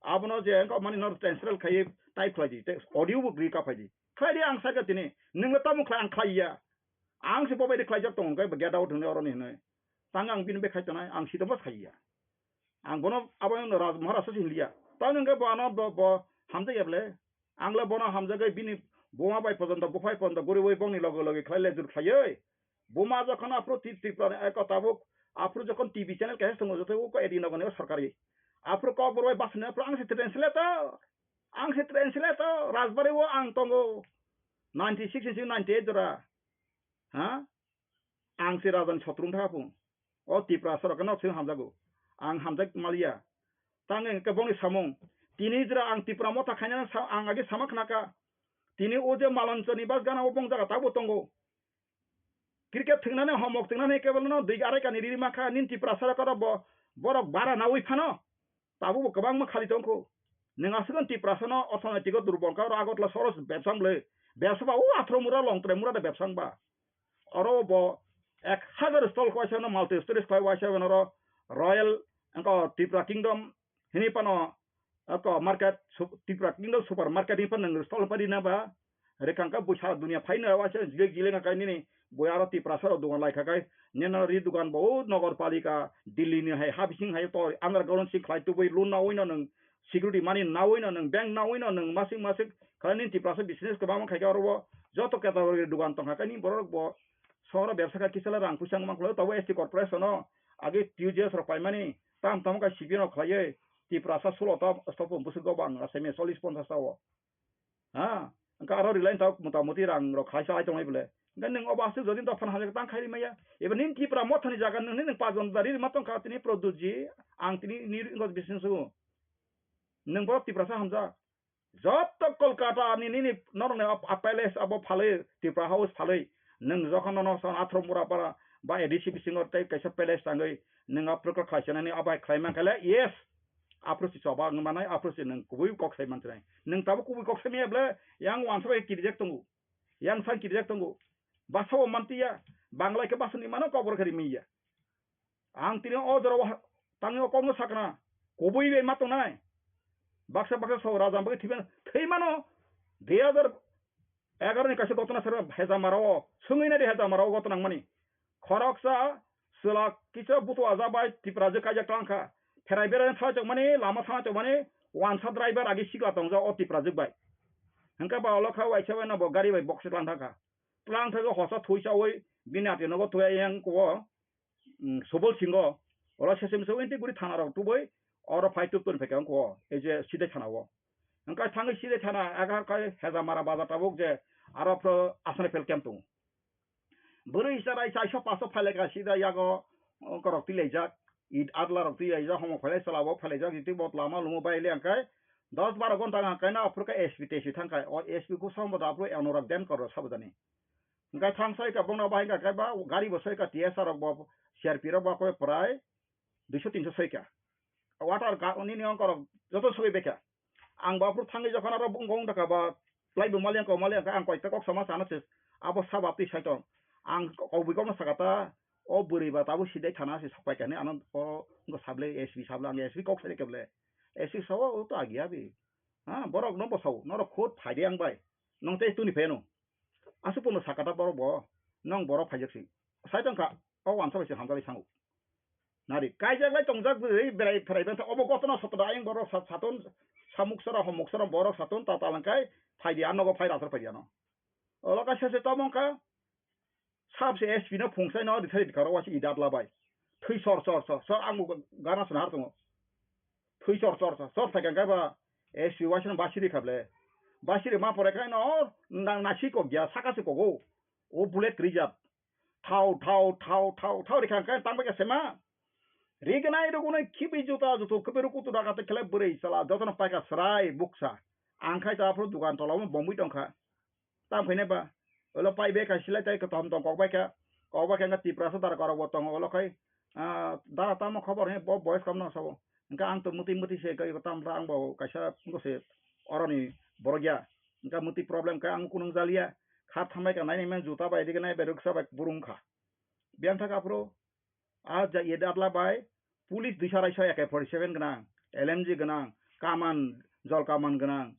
Abono je wngkha mani no translate khai type khlai di, tei audio bo gri ka phai di. Khlai di ang saka tini, nwng le tamo khlai ang khlai ya. Ang se bo bai de khlaijak tongo, hwnkhe bo get out hwnwi oroni hwnwi. Tang ang bini bai khai tongnai, ang sida bo sai ya. Ang bono abo no Raj Maharaj se hinliya. Tamo hwnkhe bo ano bo, bo hamjak ya ble. Ang le bono hamjagwi bini buma bai pojonto, buphai pojonto guriwi bongni loge loge khlai lejur khlaiwi. Buma jokhon aphuru Tri-, Tripura ni eko tabuk aphuru jokhon T V channel kaisa tongo, joto uko edi nogo ni o sorkari. Aphuru Kokborok bai bus ni aphuru ang se translator. Ang se translator, Rajbari o ang tongo. Ninety six ni simi ninety eight jora. Ha? Ang se raja ni sotrung tha phung. O Tiprasa rok no simi hamjago. Ang hamjak maliya. Tang hwnkhe bongni samung. Tini jora ang Tipra motha khainani sa-, ang age sama khnaka. Tini o je Malonchoni bas gana o bong jaga tabuk tongo. Cricket thwngnani homok thwngnani kebelno dui arai kani riri mankha, nini Tiprasa rok oro bo, borok bara nawi phano. Tabuk bo kwbangma khali tongkho. Nwng aswk Tiprasa no orthonoitiko durbol kha, oro Agartala sohoro bebsa wng le. Bebsa ba o athro mura Longtrai mura de bebsa wng ba. Oro bo ek hajar stall khlai sa no multi stories khlai waisa oro Royal wngkha Tripura Kingdom hini phano, ako market, sup-, Tripura Kingdom Super Market ni phano nwng stall pari na ba. Rikang ka busa dunia phai na waisa jilek jilek ka nini bo aro Tiprasa rok dogan lai kha kai. Nini ri dogan bo Nagar Palika, Delhi ni hai ha bising hai to underground si khlai tubui loan na oi no nwng security money na oi no nwng bank na oi no nwng masing masing khlai nini Tiprasa business kwbangma khai ka oro bo joto category dogan tong kha kai nini borok bo sohoro bebsa kha kisa le rang puisa wng man khlai o, tabuk S T corporation o age T U J S rok paimani tam tamo kha C P M rok khlaiwi Tiprasa sulo ta stop bwswk go bang asai me chollish ponchash ta o. Ha? Wngkha aro Reliance ta motamoti rang rok khlai sa ai tongnai bole. Wngkha nwng obo aswk jodi dophano hamjak tang khai rimaya. Eba nini Tipra mothani jaga nwng nini pajon dari rima tongkha tini Pradyutji, ang tini ni ringo business o. Nwng borok Tiprasa hamjak. Joto Kolkata ni nini norokni ap-, ap-, palace abo phalwi, Tripura House phalwi, nwng jokhon nono son athro mura para ba A D C bisingo tei kaisa palace tangwi nwng aphuru khlai sanani abai khlai mankha le, yes, aphuru si choba wngwi manai, aphuru si nwng kubui kok sai mansai. Nwng tabuk kubui kok sai maya ble, yang wansa bai kirijak tongo, yang sang kirijak tongo, basa o mantiya, Bangla khe basa ni mano kobor khe rimaya. Ang tini o jora o ha-, tangwi o kokno sakna, kubui bai ma tongnai. Baksa baksa so raja bagwi thwiban-, thwimano, dui hajar egaroh ni kaisa gotona sero Hejamara o, swngwi nai di Hejamara o gotona wngmani. Khoroksa chwla kisa butu aja bai Tiprajwk kaijak tongkha. Pherai berai thangchokmani, lama thangchokmani, wansa driver agi sikla tongjak o Tiprajwk bai. Hwnkhe ba olo kha waisa bai no bo gari bai box tlang thang kha. Tlang thang khe hosa thui chaui bini ati nogo thui yang ko, mm, Subol Singho. Olo sesem se winti guri thana rok tubui oro phai tup toni phai kha ko ei je Sidai thana o. Hwnkhe thangwi Sidai thana agar kai Hejamara bazar tabuk je aro phro asana fel camp tongo. Bwrwi chwrai chaisa paso phailai kha sida yago, o, korok twi laijak, it adla rok twi laijak, homo phailai chwla bo phailai jak, jiti bo lama lumo bai le angkai dos baro gonta ang kaina aphuru khe S P T S thang kai, o S P kusong bo da aphuru Anurag Denkar rok sabo jani. Angkai thang sai ka bongna bahai ka kai ba gari bo sai ka T S R rok bo C R P rok bo koi prai duiso tinso sai ka. Water ga nini ongkorok joto sogwi bekha. Ang bo aphuru thangwi jokhon aro bung gong dakha ba, lai bo mali ang kok mali ang kok sama sana se abo saba twi sai tong. Ang kok bui kokno saka ta, o bwrwi ba tabuk sidai thana se sokpai kani ano o ngo sable S P sable ang S P kok sai keble. S P sao o to agi abi. Ha, borok no bosao, norok khut phaidi ang bai. Nong tei tuni pheno. Aswk pono sakata borok bo, nong borok phaijak si. Sai tong kha, o wansa bai se hamjak bai sango. Nari, kaijak lai tongjak bwrwi, berai pherai bantha, obo gotona sotoda ayang borok sa-, saton, samuk sora, homuk sora, borok saton, ta talangkai, phaidi, a nogo phai rathar phaidi ano. Olo kaisa se tomong kha, sab se S P no phungsai no rithai rikha rok waisa idat labai. Thwi sor, sor, sor, sor, ang bo gana sona har tongo. Thwi chor chor chor chor thai kha ba S P waisa no basiri kha ble. Basiri ma pore khai no nang nasi kok ya saka se kogo. O bullet krijak. Thau thau thau thau thau rikha khai tang bai kha sema. Rignai rugunai khibi juta jutu khibi rukutu daga te khlai bwrwi chala jotono paikha srai buksa. Ang khai ta aphuru dukan tola o bomwi tongkha. Tam khaina ba, olo pai be kha silai tai kotom tong kok bai kha, kok bai kha wngkha Tiprasa dara korok bo tongo olo khai, ah, dara tamo khobor he bo boyes kom no sabo. Hwnkhe ang to mwtwi mwtwi se kai tam ta ang bo kaisa wngkha se oroni borok ya. Hwnkhe mwtwi problem khe ang kunung jaliya. Kha thambai kha nai nai man juta bai dige nai bai rwksa bai burung kha. Biyang thaka aphuru. A ja ye datla bai police duisa raisa A K forty seven gwnang, L M G gwnang, kaman, jol kaman gwnang.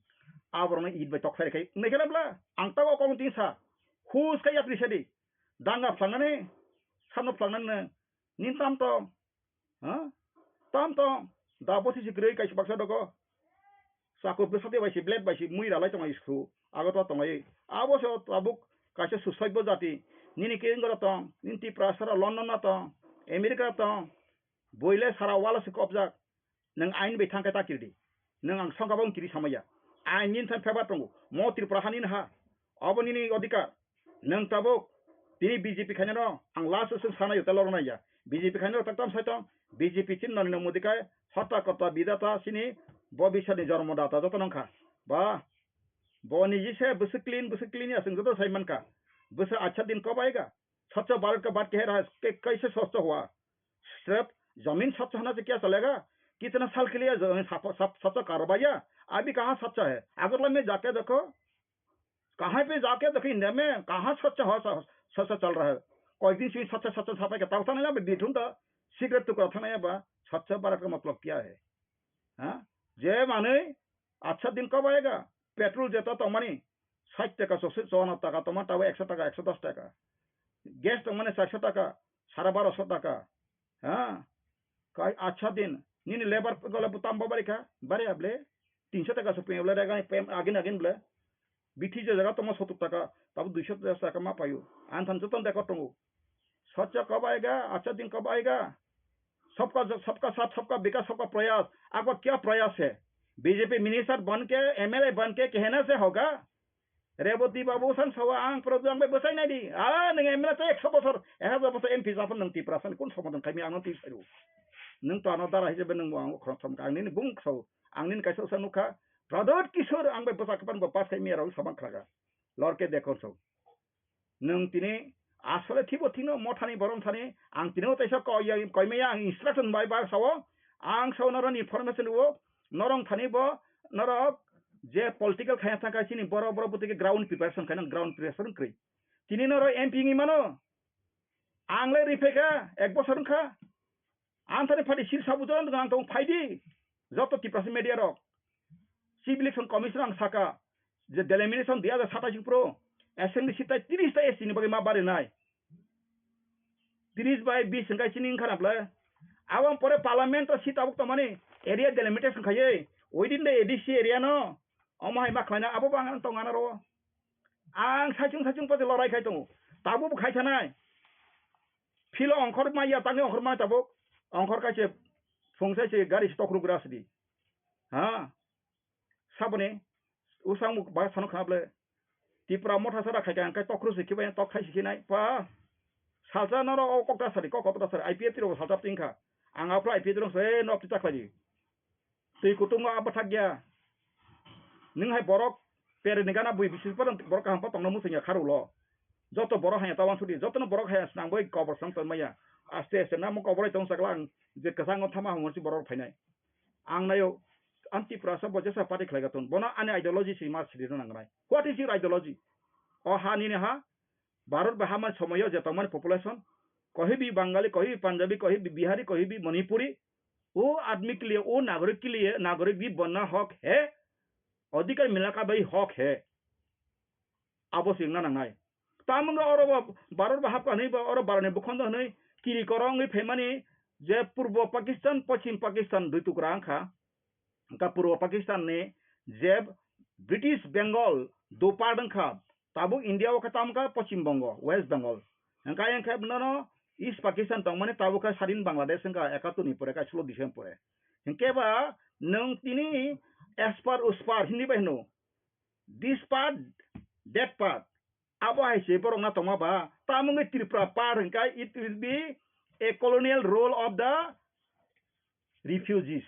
Aborokno it bai tokthai rwkhai wngnai khe bla ang tabok kok tin sa. Hus khe yapri sadi. Danga phlangani, samno phlangani nini tam tong. Ha? Tam tong. Da bosi si kwrwi kaisa baksa dogo. Chakuk bwsati bai se blade bai se mui ralai tongo isku. Ago to tongo. Abo se tabuk kaisa susoibo jati. Nini kengoro tong, nini Tiprasa ro London na tong, America tong. Boile sara wala se kopjak. Nang ain bai thangkai ta kirdi. Nang ang songkha bang kiri samaya. Ain nin than pheba tongo. Mo Tripura hani ha. Abo nini odhikar. Nwng tabuk tini B J P khainano ang last o chwng sanai o telor nai ya. B J P khainano tak tam sai tong. B J P chini Narendra Modi kai hota kota bidata chini bobiswt ni jormo data joto nang kha. Ba bo niji se bwswk clean bwswk clean ya chwng joto sai man kha. Bwswk acha din kok bai ga. Swchh Bharat ka baat keh raha hai, ke kaise swchh hua? Sirf zameen swchh hona se kya chalega? Kitna saal ke liye zameen saf, saf, swchh kar bhaiya? Abhi kahan swchh hai? Agartala mein jaake dekho. कहाँ पे जाके देखो इंडिया में कहाँ स्वच्छ हो, स्वच्छ चल रहा है। कई दिन से स्वच्छ स्वच्छ सफाई का तब थाना बे बिठुन तो सिगरेट टुकड़ा थाना बा। स्वच्छ भारत का मतलब क्या है? हाँ? जे माने अच्छा दिन कब आएगा? पेट्रोल जेता तो माने साठ टाका सौ से चौवन टाका तो माने तब एक सौ टाका एक सौ दस टाका। गैस तो माने चार सौ टाका साढ़े बारह सौ टाका। हाँ? Kai acha din, nini labour gole butam bo bari kha, bari able, tinso taka so pem le, agin agin ble, bithi je jaga tomo sotur taka, tabu duiso taka ma payu, an than joton deko tongo. Swachh kab aayega, acha din kab aayega, sabka, sabka saath, sabka vikas, sabka prayas, aapka kya prayas hai? B J P minister ban ke, M L A ban ke kehna se hoga? Reboti babu san sawa ang program bai bwsai nai di. Ah, nwng M L A tei ekso bosor, ek hajar bosor M P japan nwng Tiprasa ni kun somodan khaimi ang twi sairu. Nwng to ano dara hijabe nwng bo ang khorok thom ka ang nini bung so, ang nini kaisa usa nukha. Pradot Kishore ang bai bwsa kapan bo pass khaimi rok sabang khlaga. Lorke dekho so. Nwng tini asole thibo thino mothani borom thani ang tini o teisa koi ya, koi maya ang instruction bai ba sao. Ang sao norok ni information o norok thani bo norok je political khaya thangkha chini borok borok bwtwi khe ground preparation khainang ground preparation kwrwi. Tini norok M P wngwi mano. Ang le riphaikha ek bosor wngkha. Ang thani phaidi sir sabu jon ang tong phaidi. Joto Tiprasa media rok. Chief Election Commission ang saka je delimitation dui hajar satais pro assembly seat tai tris ta S T ni bagwi ma barinai. Tris bai bis hwnkhe chini wngkha na bwle. Aboni pore parliament o seat tabuk tongmani area delimitation khaiwi within the A D C area no Omo hai ma khlaina abo bo ang tong ana ro. Ang saichung saichung pati lorai khai tongo. Tabuk bo khai thanai. Philo ongkhor maya tangwi ongkhor maya tabuk. Ongkhor kaise phung sai se gari se tokruk gra sidi. Ha? Saboni usang muk ba sano khna ble. Tipra motha sara khai kha, ang kai tokru se khibai tok khai se khinai pa. Salsa noro o kokta sari, kok kokta sari, I P F T rok salsa tingkha. Ang afro I P F T rok se nok ti takhlai di. Twi kutung no abathak ya. Nung hai borok pere ni gana bui bisi pa borok kaham pa tongna musung ya kharu lo. Joto borok hai ta wansudi, joto no borok hai snang bai kobor sang tong maya. Aste aste namo kobor tong saklang je kasang o thama hongor si borok phainai. Ang nayo, ang Tiprasa bo jesa party khlai gaton. Bono ani ideology si ma sidi rw nangnai. What is your ideology? O ha nini ha? Bharat bai hamani somoyo je tongmani population, kahi bhi Bangali, kahi bhi Punjabi, kahi bhi Bihari, kahi bhi Manipuri, wo aadmi ke liye, wo nagarik ke liye, nagarik bhi banna hak hai, adhikar milna ka bhi hak hai. Abo swngna nangnai. Tamungno oro bo Bharat bo hapkha hwnwi bo oro Bharani bukhondo hwnwi kiri koro wngwi phaimani je Purbo Pakistan, Pochim Pakistan dui tukra wngkha. Wngkha Purbo Pakistan ni je British Bengal do part wngkha, tabuk India o khe tamo wngkha Pochim Bongo, West Bengal. Hwnkhe ayang khe nono East Pakistan tongmani tabuk khe sadin Bangladesh wngkha ekattor ni pore, kaislo disem pore. Hwnkhe ba nwng tini espar uspar Hindi bai hwno, this part, that part. Abo hai se borok na tongma ba, tamungwi Tripura part hwnkhe it will be a colonial rule of the refugees.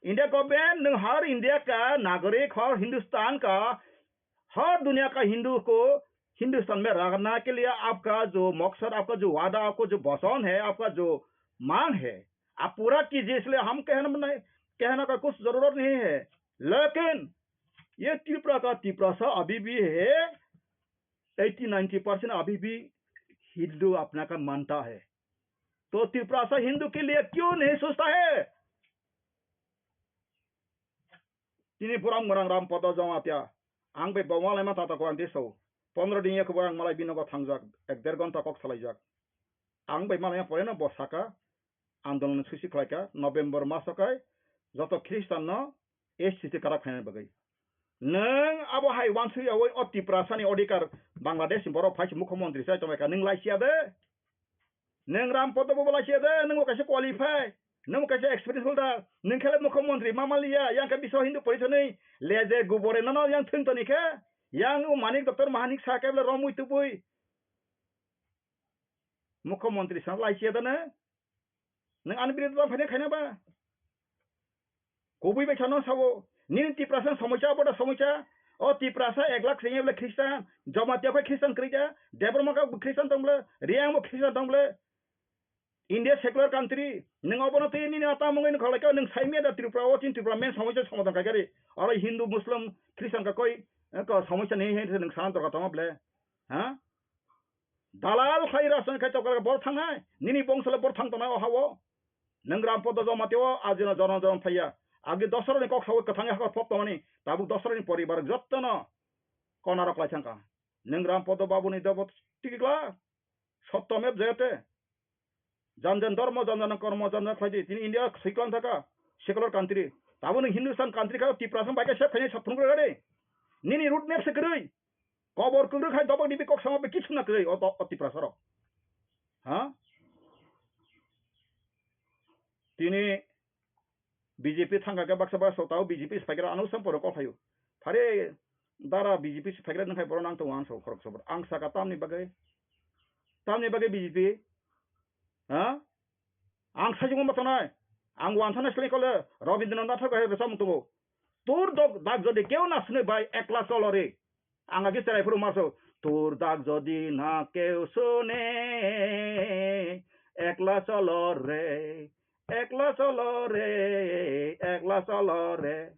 India government, nwng har India ka nagarik, har Hindustan ka, har duniya ka Hindu ko Hindustan mein rakhna ke liye aapka jo maksad, aapka jo wada, aapka jo vasan hai, aapka jo mang hai, aap pura kijiye, isliye hum kehna nahi, kehna ka kuch zarurat nahi hai. Lekin ye Tripura ka Tiprasa abhi bhi hai, eighty ninety percent abhi bhi Hindu apna ka manta hai. To Tiprasa Hindu ke liye kyun nahi sochta hai? Tini buram gwnang Ram Podo Jamatia. Ang bai bo malaima tata ko ang tiso. Pondro din ya khe bo ang malai binogo thangjak. Ek der ghonta kok salaijak. Ang bai malaima pore no bo saka andolon susi khlaika November maso kai joto Khristan no S C T karak khaina bagwi. Nwng abo hai wansui yawi o Tiprasa ni odhikar Bangladesh ni borok phai se mukhyamantri sai tonglaika nwng laisiya de. Nwng Ram Podo bo laisiya de, nwng bo kaisa qualify, nwng bo kaisa experience holder, nwng khe le mukhyamantri ma manliya, yang khe Biswa Hindu Porishad ni leje gubore nono yang thwng toni khe, yang o Manik Doctor Mahanik sa khe bole romwi tubui. Mukhyamantri sa laisiya de nwng? Nwng ani birodita phaina khaina ba? Kubui bai sano sabo, nini Tiprasa somosya, abo da somosya. O Tiprasa ek lakh sengya bole Khristan, Jamatia bai Khristan kwrwi da, Debbarma ka Khristan tong bole, Reang bo Khristan tong bole. India secular country, nwng obono twi nini ata mungwi nokha lai ka, nwng saimya da Tripura o chin Tripura main somosya somadhan khai kari. Oro Hindu, Muslim, Khristan ka koi, eh, ko somosya ni he nwng sana dorkar tongma bole. Ha? Dalal khai rajniti khai tokra bor thangnai, nini bongso le bor thang tongnai o ha-o. Nwng Ram Podo Jamatia o ajino jono jono thaiya. Agi dosra ni kok sawi kwthang hakor pop tongmani, tabuk dosra ni poribar jottono konarok lai thangkha. Nwng Ram Podo Babu ni dobo tikla, sotto mev jayate. Jan jan dharma, jan jan karma, jan jan khlaidi. Tini India siklan thaka, secular country. Tabuk nwng Hindustan country kha, Tiprasa bai khe sep khainai saphung rwgadi. Nini root map se kwrwi. Kobor kwrwi khai dobok dibi kok sama be kichuna kwrwi o to-, o Tiprasa rok. Ha? Tini B J P thangkha khe baksa baksa tao B J P se phaikhe ano sam poro kok phaio. Phare dara B J P se phaikhe nang khai borok nang tongo ang so khorok sobor. Ang saka tamni bagwi. Tamni bagwi B J P. Ha? Ang sajwk ma tongnai. Ang wansa na sini kole Rabindranath Tagore hai bwsa mung tongo. Tur dok dak jodi keu na sini bai ekla cholo re. Ang agi cherai phuru marso. Tur dak jodi na keu sune, ekla cholo re, ekla cholo re, ekla cholo re.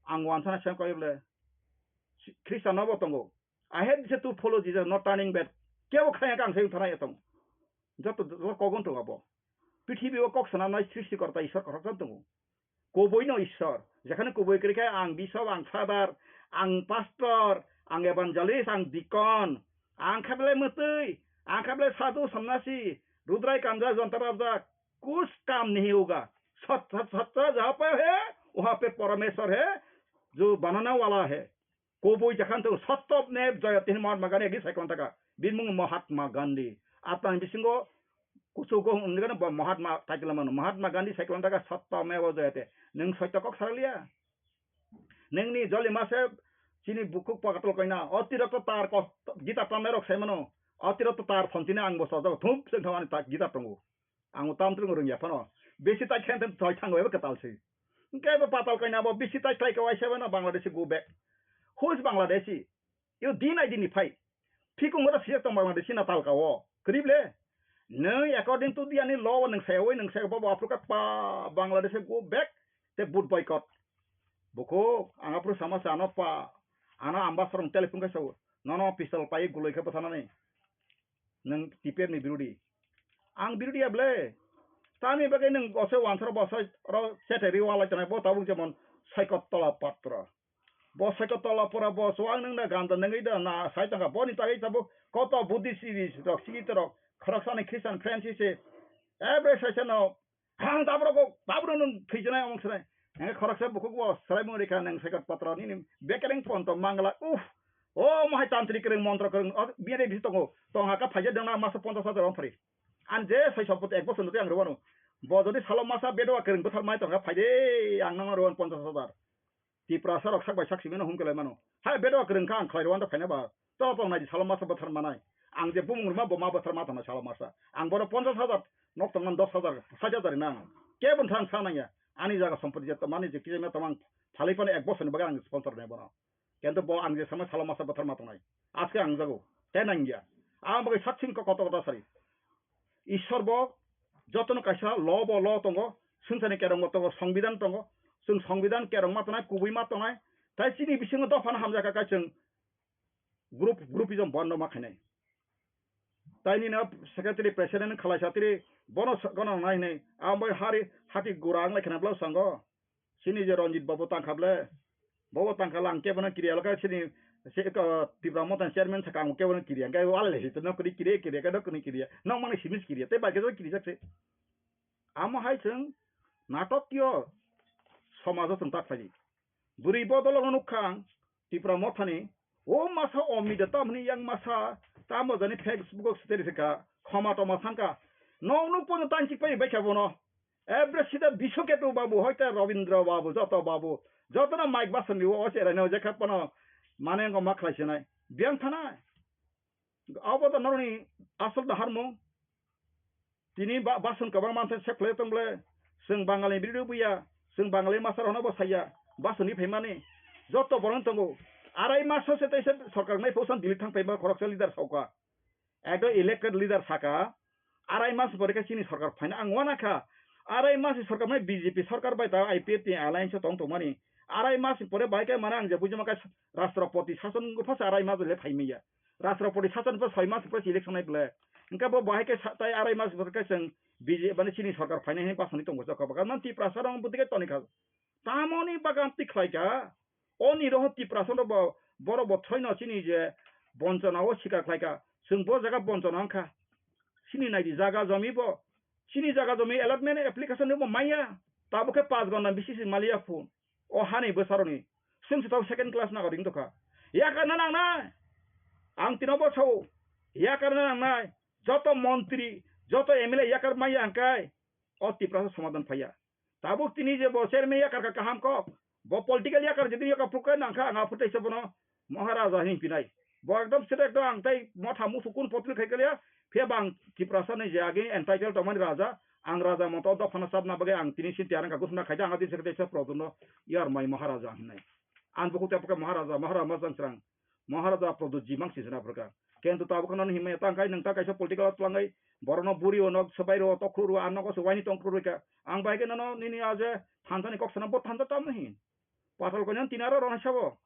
Ang wansa na sem koi bole. Khristan no bo tongo. I hate these two follow Jesus, not turning back. Kebo khaya kang sayung thana etong. Joto joto kogon tongo bo. Prithibi o kok sanamnai srishti korta Ishwar kothok tongo. Kubui no Ishwar. Jekhane kubui kwrwi khe ang bishop, ang father, ang pastor, ang evangelist, ang deacon, ang khe belai mwtwi, ang khe belai sadhu, sannasi, rudrai kanja, jonta rabjak, kuch kam nahi hoga. Sat, sat, satta jaha pa hai, वहाँ पे परमेश्वर है जो बनाने वाला है। Kubui jakhan tu Satyamev Jayate, Mahatma Gandhi agi saikon taka. Bini mung Mahatma Gandhi. Atang bisingo kuchugo undigana bo Mahatma title mano. Mahatma Gandhi saikon taka Satyamev Jayate. Nung soito kok saraliya. Nungni joli mase chini bukhuk pakatul koina. Otirokto tar kos gita tamne rok saimano. Otirokto tar phonchine ang bo sojak thum seng thawani ta gita tongo. Ang tam tung rung ya phano. Besi ta khen ten thoi thango eba katal si. Hingke bo patal kaina bo bisi tai khlai ka waisa bana Bangladeshi go back. Who is Bangladeshi? You din ai dini phai. Phikung ora sijak tong Bangladeshi na talka o. Krib le. Nung according to the ani law nung sai oi nung sai bo Africa pa Bangladeshi go back te boot boycott. Buko ang apru sama sa ano pa ano ambassador telephone ka sa. Nono pistol pai guloi ka pa sana ni. Nwng T P F ni birodi. Ang birodi ya ble. Tamni bagwi nwng oso wansaro boso oro sete ri wala chonai bo tabuk jemon Saikot Tola Patra. Bo Saikot Tola Patra bo so ang nwng na ganda nwngwi da na sai tongkha boni tagwi tabuk koto Buddhist rok sikit rok khoroksani Christian friends se ebre sai se no Ang tabro kok, tabro nung thwijana among swnai. Ang khoroksa bukhuk bo swrai mung rikha nang Saikot Patra nini bekereng ponto mangla. Uff. O mohai tantri kereng montro kereng. O biya de bisi tongo. Tong haka phaija dengna masa ponchas hajar ong phari. An je sai sopot ek bosor nutwi ang rwano. Bo jodi salo masa bedowa kereng bwthar mai tongkha phaide ang nang rwan ponchas hajar. Tiprasa rok sak bai sak simi no hum kelai mano. Hai bedo kwrwng kha ang khlai rwanda phaina ba. Tolo tong nai di salo masa bwthar manai. Ang je bumung rwma bo ma bwthar ma tongna salo masa. Ang bono ponchas hajar nok tongna dos hajar sait hajar na ang. Kebo thang sa nangya. Ani jaga sompoti je tomani je kisa tomang phalai phano ek bosor ni bagwi ang sponsor nai bono. Kento bo ang je sama salo masa bwthar ma tongnai. Aske ang jago. Te nangya. Ang bagwi satsing ko koto koto sari. Ishwar bo jotono kaisa law bo law tongo, swngcharni kerong bo tongo, songbidan tongo, chwng songbidan kerong ma tongnai, kubui ma tongnai, tai chini bisingo dophano hamjakha khe chwng group, groupism bondo ma khainai. Tai nini secretary president khwlaisa tiri bono gwnang nai hinwi, abo bai hari hati gura wng lai khna bwlai sango. Chini je Ranjit babu tangkha ble, bobo tangkha lang kebono kiriya lokha chini se ko Tipra Motha ni chairman saka ang kebono kiriya, hingke wale le hito nokri kiriya kiriya ka nokri kiriya, nokmani simis kiriya, tei bai khe kiriya se. Amo hai chwng natokyo somajo chwng tak khlai di. Bwrwi bodol no nukha ang, Tipra Mothani, o masa o mida tamni yang masa, tamo jani Facebook o siteri sika, khoma toma sanka, nong nuk pono tanchik pai bai kha bono. Ebre sida Biswaketu babu, hoite Rabindra babu, joto babu, joto na Mike Basan ni o cherai no jekha pono mane ngo ma khlai sinai. Biang thanai. Abo to noroni asol da harmo. Tini ba-, bason kwbang manthai sep khlai tong ble, chwng Bangal ni biri buya, chwng Bangal ni masa rok no bo saya, bason ni phaimani, joto borok tongo. Arai maso se teisa sorkar nai phosan Delhi thang phaima khoroksa leader sauka. Ekdom elected leader saka, arai mas pore khe chini sorkar phaina ang wana kha. Arai mas sorkar mai B J P sorkar bai ta I P F T ni alliance o tong tongmani. Arai mas pore bai khe mane ang je bujima khe Rashtrapati sason wngkha phasa arai mas le phaimaya. Rashtrapati sason pore soi mas pore election nai ble. Hingke bo bahai khe sa-, tai arai mas pore khe chwng B J P mane chini sorkar phainai hinwi basani tongo jokha bwkha. Man Tiprasa rong bwtwi khe toni kha. Tamoni bagan twi khlai kha. Oni roho Tiprasa no bo, borok bo throino chini je bonchona o sikar khlai kha. Chwng bo jaga bonchona wng kha. Chini naidi jaga jomi bo. Chini jaga jomi allotment application ni bo maya. Tabuk khe panch gona bisi se maliya phone. O hani bwsaroni. Chwng se tabuk second class nagoring tokha. Yakarna nangnai. Ang tino bo sao. Yakarna nangnai. Joto montri, joto M L A yakar maya hwnkhe. O Tiprasa somadan phaiya. Tabuk tini je bo chairman yakar kha kaham kok. Bo political yakar jodi yakar phukai nangkha ang aphuru teisa bono Maharaja hin pinai. Bo ekdom sida ekdom ang tai motha musu kun potri khai kaliya. Phiya bang Tiprasa ni je agi entitled tongmani raja. Ang raja moto dophano sabna bagwi ang tini sin tiyarang ka gusna khaida ang adi sekte sa produno yar mai Maharaja hinai. Ang buku te pake Maharaja, Maharaja majang srang. Maharaja Pradyut ji mang sisana phrwkha. Kento tabuk no himya tang kai nang ta kaisa political tlangai borokno buri ono swbai ro tokhru ro ano ko swai ni tongkhru ro ka. Ang bai ke nono nini aje thansa ni kok sana bo thansa tam nahi. Patal konyan tinaro ro sabo.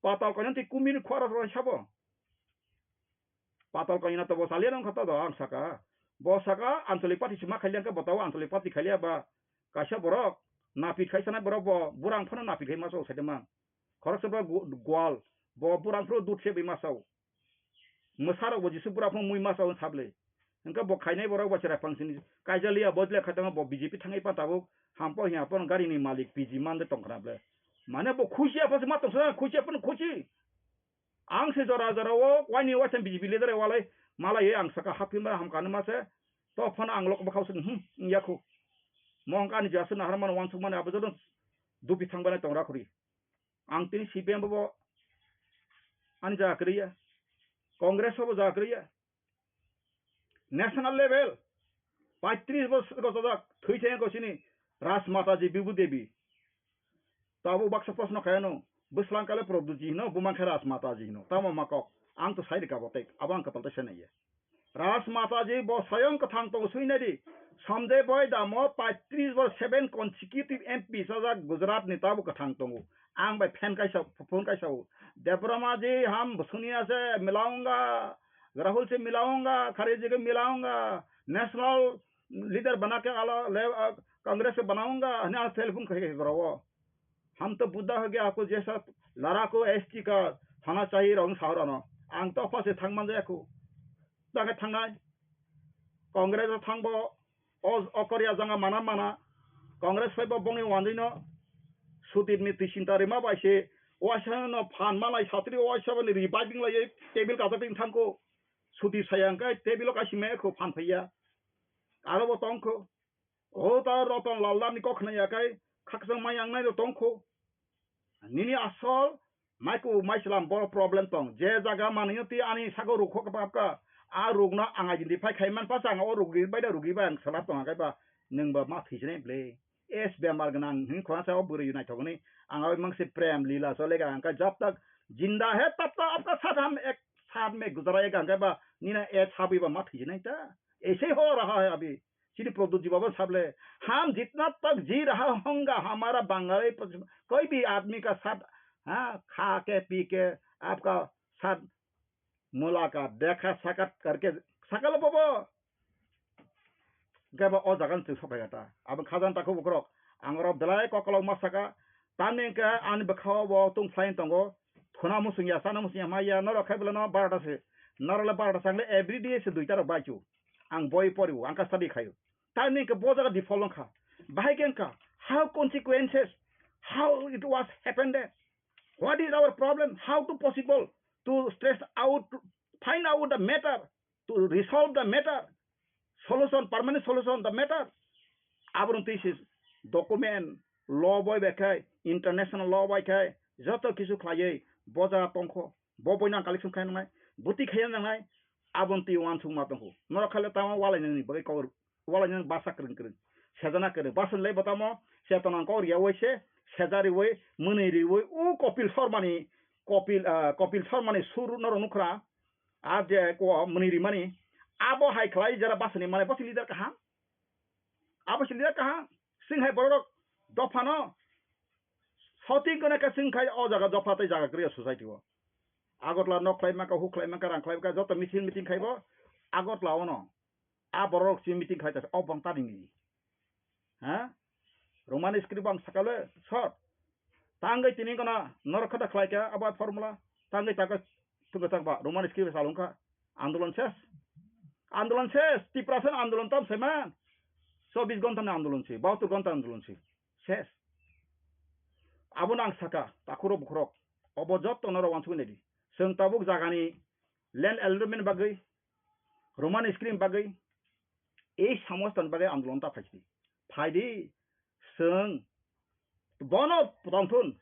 Patal konyan ti kumir khwara ro sabo. Patal konyan to bo saliya nang khata do ang saka. Bo saka anchalik party sima khailyang ka botawo anchalik party khailia ba kaisa borok napit khai sana borok bo burang phano napit khai ma so sai mang. Khoroksa bo gu-, gwal, bo burang phuru dut se bai masao. Mwsarok bo Jisu bura phung mui masao sable. Hwnkhe bo khainai borok bo chwrai phangsini kaijaliya bodle khaitama bo B J P thangwi pa tabuk hampo hiya phano gari ni malik P G man de tongkhna ble. Mane bo khusi aphas ma tongsa khusi aphano khusi. Ang se jora jora o waini waisa B J P leader walai malai ang saka haphi ma hamkani ma se to phano ang lok bwkhao se hmm yakhu. Mo hwnkha ani jasa nahar mano wansuk mani abo joto dupi thang bai tong rakhuri. Ang tini C P M bo ani jaga kwrwi ya. Congress bo jaga kwrwi ya. National level paitris bosor gojojak thwi theng ko sini Rajmata ji Bibu Devi. Tabuk baksa proshno khaiyano bwslang kale Prabhuji hino bumang khe Rajmata ji hino tamo ma kok ang to sai rika botek abo ang kwtal ta senai ya. Rajmata ji bo swayam kwthang tongo swi nai di. Sanjay Bhai damo paitris bo seven consecutive M P sajak Gujarat ni tabuk kwthang tongo. Ang bai fan kaisa phone kaisa o. Debbarma ji ham suniya se milaunga. Rahul se milaunga, Kharge ji ke milaunga, national leader bana ke ala le, ah, Congress ke banaunga, hne ala telephone khai khai gora wo. Hum to Buddha ho gaya, aapko jaisa ladako S T ka hona chahiye, rong sahor ano. Ang to apha se thang man jaya ko. Jaga thangnai. Congress o thangbo, o, o Korea janga mana mana. Congress phaibo bongni wanjwino Sudip ni twi sinta rima bai se waisa no phan malai satri waisa boni ri bai bing lai table kajak ting thangko. Sudip saya hwnkhe table o kaisa maya kho phan phaiya. Aro bo tongkho. O ta Roton Lal ni kok khna ya kai khakchang mai ang nai tongkho. Nini asol Maiko maichwlam bo problem tong. Je jaga manwi twi ani sago rukho kebak ka. A rukno ang identify khai man pasa ang o rugi bai da rugi bai ang salap tong kaiba nwng ba ma thwijnai ble. Es bemar gwnang hwn khorang sa o bwrwi naithok hwnwi ang o mangse prem lila chole ga ang ka jab tak jinda hai tab tak apka sat ham ek sat me guzara ek ang kaiba nina et habwi ba ma thwijnai ta. Ese ho raha hai abhi. Chini Pradyot ji baba sable, "Hum jitna tak ji raha honga, hamara Bangali, koi bhi aadmi ka saath, ha, kha ke, pee ke, aapka saath mulaqat, dekha sakaat karke, sakal bobo." Gaba o jagan se sopai gata. Abo khajan takhu bukrok, ang oro belai kokolok ma saka, tamni hwnkhe ani bwkhao bo tung phlain tongo, thuna musung ya, sana musung ya, ma ya, norok khai bwlano barota se, norok le barota se, ang le every day se duita rok bai chu. Ang boi pori o, ang ka study khai o. Tamni hwnkhe bo jaga default wngkha. Bahai khe wngkha, how consequences, how it was happened there? What is our problem? How to possible to stress out, to find out the matter, to resolve the matter, solution, permanent solution the matter? Abono twi se document, law bai bai khai, international law bai khai, joto kisu khlaiwi bo jaga tongkho. Bo boino ang collection khai nangnai, bwtwi khai nangnai, aboni twi uansukma tongkho. Norok khaile tamo walainani bagwi kok, walainani basa kwrwng kwrwng, sejana kwrwng. Basa le bo tamo chetona kok riyaui se, seja riui, mwnwi riui, o Kopil Sharmani, Kopil, ah, Kopil Sharmani sur norok nukhra, a je ko mwnwi rimani, abo hai khlai jera basani mane bo se leader kaham. Abo se leader kaham. Chwng hai borok dophano shouting kone ka chwng khai o jaga dopha tei jaga kwrwi o society o. Agartala nok khlai maka, huk khlai maka, rang khlai maka, joto misil meeting khaibo Agartala ono. A borok si meeting khlai ta o bong tani ni. Ha? Roman script bang sakale short. Tangwi tini gana norok khata khlai kha abo formula. Tangwi taka tuka takba Roman script salung kha. Andolon ses. Andolon ses. Tiprasa andolon tam seman. Chobbish ghonta ni andolon si. Bahattor ghonta andolon si. Ses. Abo nang saka. Takhurok bukhurok. Obo jotto norok wansugwi naidi. Chwng tabuk jagani land allotment bagwi, Roman script bagwi, ei samostan bagwi andolon ta phaidi. Phaidi, chwng bono tongthun.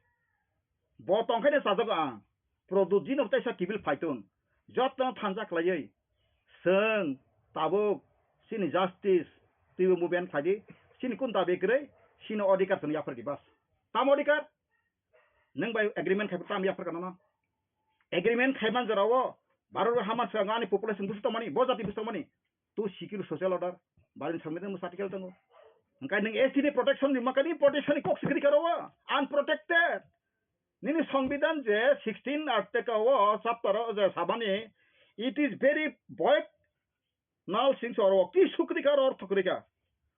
Bo tongkhaino chajago ang. Pradyot jino teisa kibil phaitun. Jotto thansa khlaiwi. Chwng tabuk chini justice twibo movement phaidi. Chini kun dabi kwrwi, chini odhikar chwng yaphardi bas. Tamo odhikar? Nwng bai agreement khai tam yapharkha nono. Agreement khaiman jorao Bharat o haman swkang ani population busu tongmani, bo jati busu tongmani. To secure social order, Bharat ni Songbidan busa article tongo. Hwnkhe nwng S T ni protection ni makani protection ni kok sikri karo o, unprotected. Nini Songbidan je sixteen article o chapter o je sabani, it is very void. Nal sing so oro ki sukri ka oro thukri ka.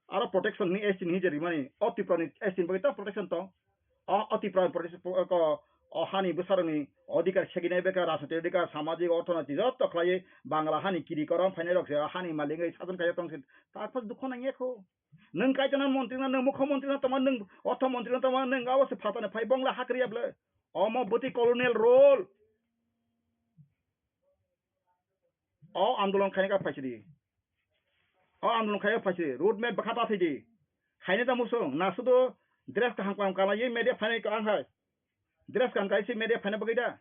Aro protection ni S T ni je rimani, o Tripura ni S T ni bagwi ta protection tong. O, o Tripura ni protection, o, ko, o hani bwsarokni odhikar seginai bwkha, rajnitik odhikar, samajik, orthonoitik joto khlaiwi Bangla hani kiri korom phainai rok se hani malik wngwi sason kaiya tong se, ta phas dukho nangya kho. Nwng kaitor no montri no, nwng mukho montri no tongma, nwng ortho montri no tongma, nwng abo se phatani phai bongla hakriya bwle. Omo bwtwi colonial rule. O andolon khaina kha phaisidi. O andolon khaina phaisidi. Road map bwkha ta thidi. Khaina ta musung. Na sudo dress kaham kaham kanai media phainai ka ang hai. Dress kaham kai si media phaina bagwi da.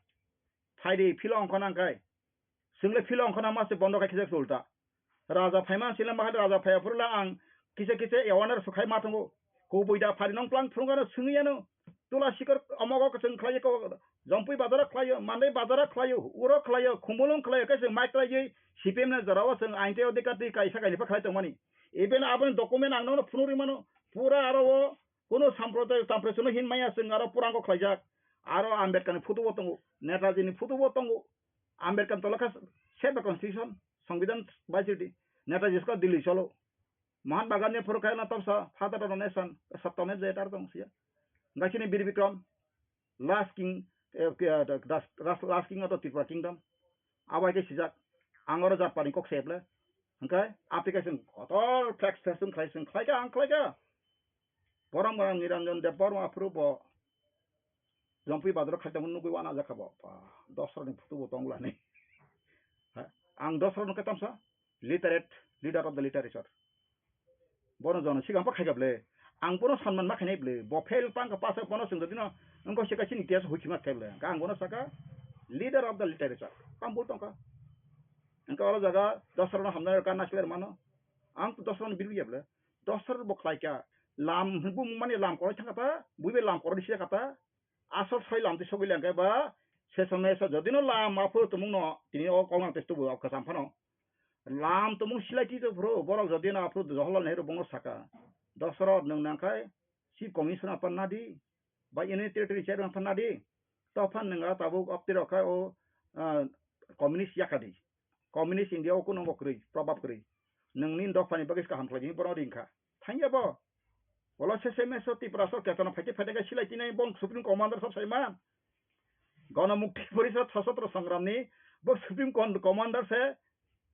Phaidi philo ongkho nang kai. Chwng le philo ongkho nang ma se bondo khai kisa sulta. Raja phaima sila mahal raja phaiya phuru la ang kisa kisa awareness sukhai ma tongo. Kubui da phari nong plang phunukano swngwi ano. Tula sikor omogo kwchwng khlaiyo ko, Jompui bazaro khlaiyo, Mandai bazaro khlaiyo, uro khlaiyo, Khumulwng khlaiyo, khe chwng mic khlaiwi C P M ni jorao chwng ain tei odhikar twi kaisa kainwi pha khlai tongmani. Even aboni document ang nono phunuk rimano, pura aro o kuno samprodaya, tamprechwno hin maya chwng aro purango khlaijak. Aro Ambedkar ni photo bo tongo, Netaji ni photo bo tongo. Ambedkar tolokha save the constitution, Songbidan bai sidi. Netaji sko Delhi cholo. Mahatma Gandhi phuru khe na tamsa father of the nation, sabtone je tar tong siya. Gaisini Bir Bikram, last king, eh, ke, eh, das, das, last king of the Tripura kingdom. Abai ke sijak, angoro jat pani kok seble. Hingke, application kotor flex flex wng khlai, wng khlai ka, ang khlai ka. Borom borom Niranjan Deb Borma phuru bo Jompui bazaro khaitamo nugui wana jakha bo. Ba, Dosra ni photo bo tongla ni. Ha, ang Dosra no khe tamsa literate, leader of the literature. Bono jono sigang pa khaika ble. Ang bono sanman ma khainai ble. Bo fail pang ka pass bono sing dino. Engko sika chini test hui khima khaile. Ang bono saka leader of the literature. Kam bul tongka. Engko oro jaga Dosra no hamna ka nasler mano. Ang Dosra no birbi ble. Dosra bo khlaika. Lam bu mani lam koroi thangka ta. Buibe lam koroi sia kata. Asol soi lam tei sogwi lengkhe ba, se somoi se jodino lam aphuru tumungno tini o kolmang tei tubu o kwcham phano. Lam tumung silai twi phuru borok jodino aphuru Jawaharlal Nehru bongno saka, "Dosrot nwng nangkhai Chief Commissioner phan nadi, ba Union Territory Chairman phan nadi, to phan nwng a tabuk opti rok khai o, ah, communist yakadi." Communist India o kuno bo kwrwi, probab kwrwi. Nwngni dophani bagwi kaham khlai di, bono ring kha. Thangya bo. Bolo se se meso Tiprasa o ketana phaite phaite khe silai tinai bong Supreme Commander sab saiman. Gana Mukti Porishad Sashatra Sangramni bo Supreme Con-, Commander se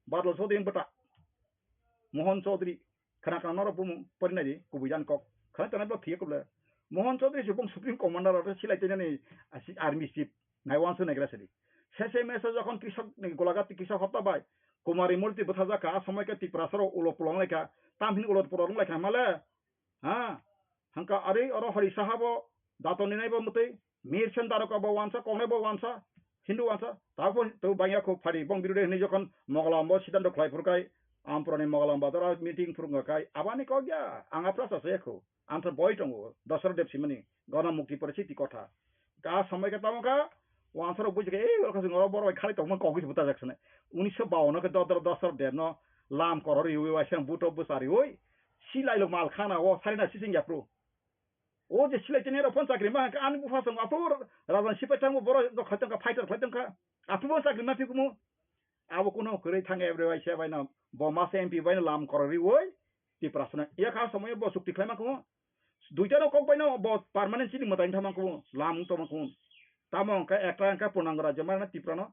Badal Chaudhary bwta. Mohan Chaudhary. Khna khna norok bumung porinai di, kubui jani kok. Khna tongnai bo phiye kuble. Mohan Chaudhary se bong Supreme Commander oro silai tinani, ah, si army chief. Nai wansu naigra sidi. Sese mese jokhon Krishok ni Golaghat Krishok hopta bai Kumari Murti bwthajak kha, a somoi khe Tiprasa rok ulo pulong lai kha. Tamhin ulo pulong lai kha male. Ha? Hangka ari oro Hari Saha bo dato ninai bo mwtwi. Mir Sen Daroka bo wansa, Kongnai bo wansa, Hindu wansa. Tabo to bangya kho phari bong birude hinwi jokhon Mogalam bo siddhanto khlai phur kai, Ampurani Mogalam bazar o meeting phurung kai. Abani kok ya, ang aphra sa se kho. Ang to boi tongo, Dasarath Deb simani, Gana Mukti Porishad ti kotha. Ka somoi khe tamo kha, wansarok buji khe, "Ei, oro khasing oro borok bai khali tongma kok bisi buta jak sene." Unisho bawanno khe Dodor Dasarath Deb no lam korori ui waisang buto bwsari ui, silai lo mal khana o, sari na sising yapru. O je silai tini rok phone chakri ma kha, ani bupha song aphuru rajan sipai thango borok rok khai tongkha, fighter khai tongkha. Aphuru bo chakri ma phikumu. Abo kuno kwrwi thang every waisa bai no, bo masa M P bai no lam korori ui, Tiprasano. Iya kha somoi bo chukti khlaima kho. Duita no kok bai no bo permanent chini mwtai thama kho. Lam wng tongma kho. Tamo hwnkhe ekta hwnkhe Purnango Rajya marna Tiprano.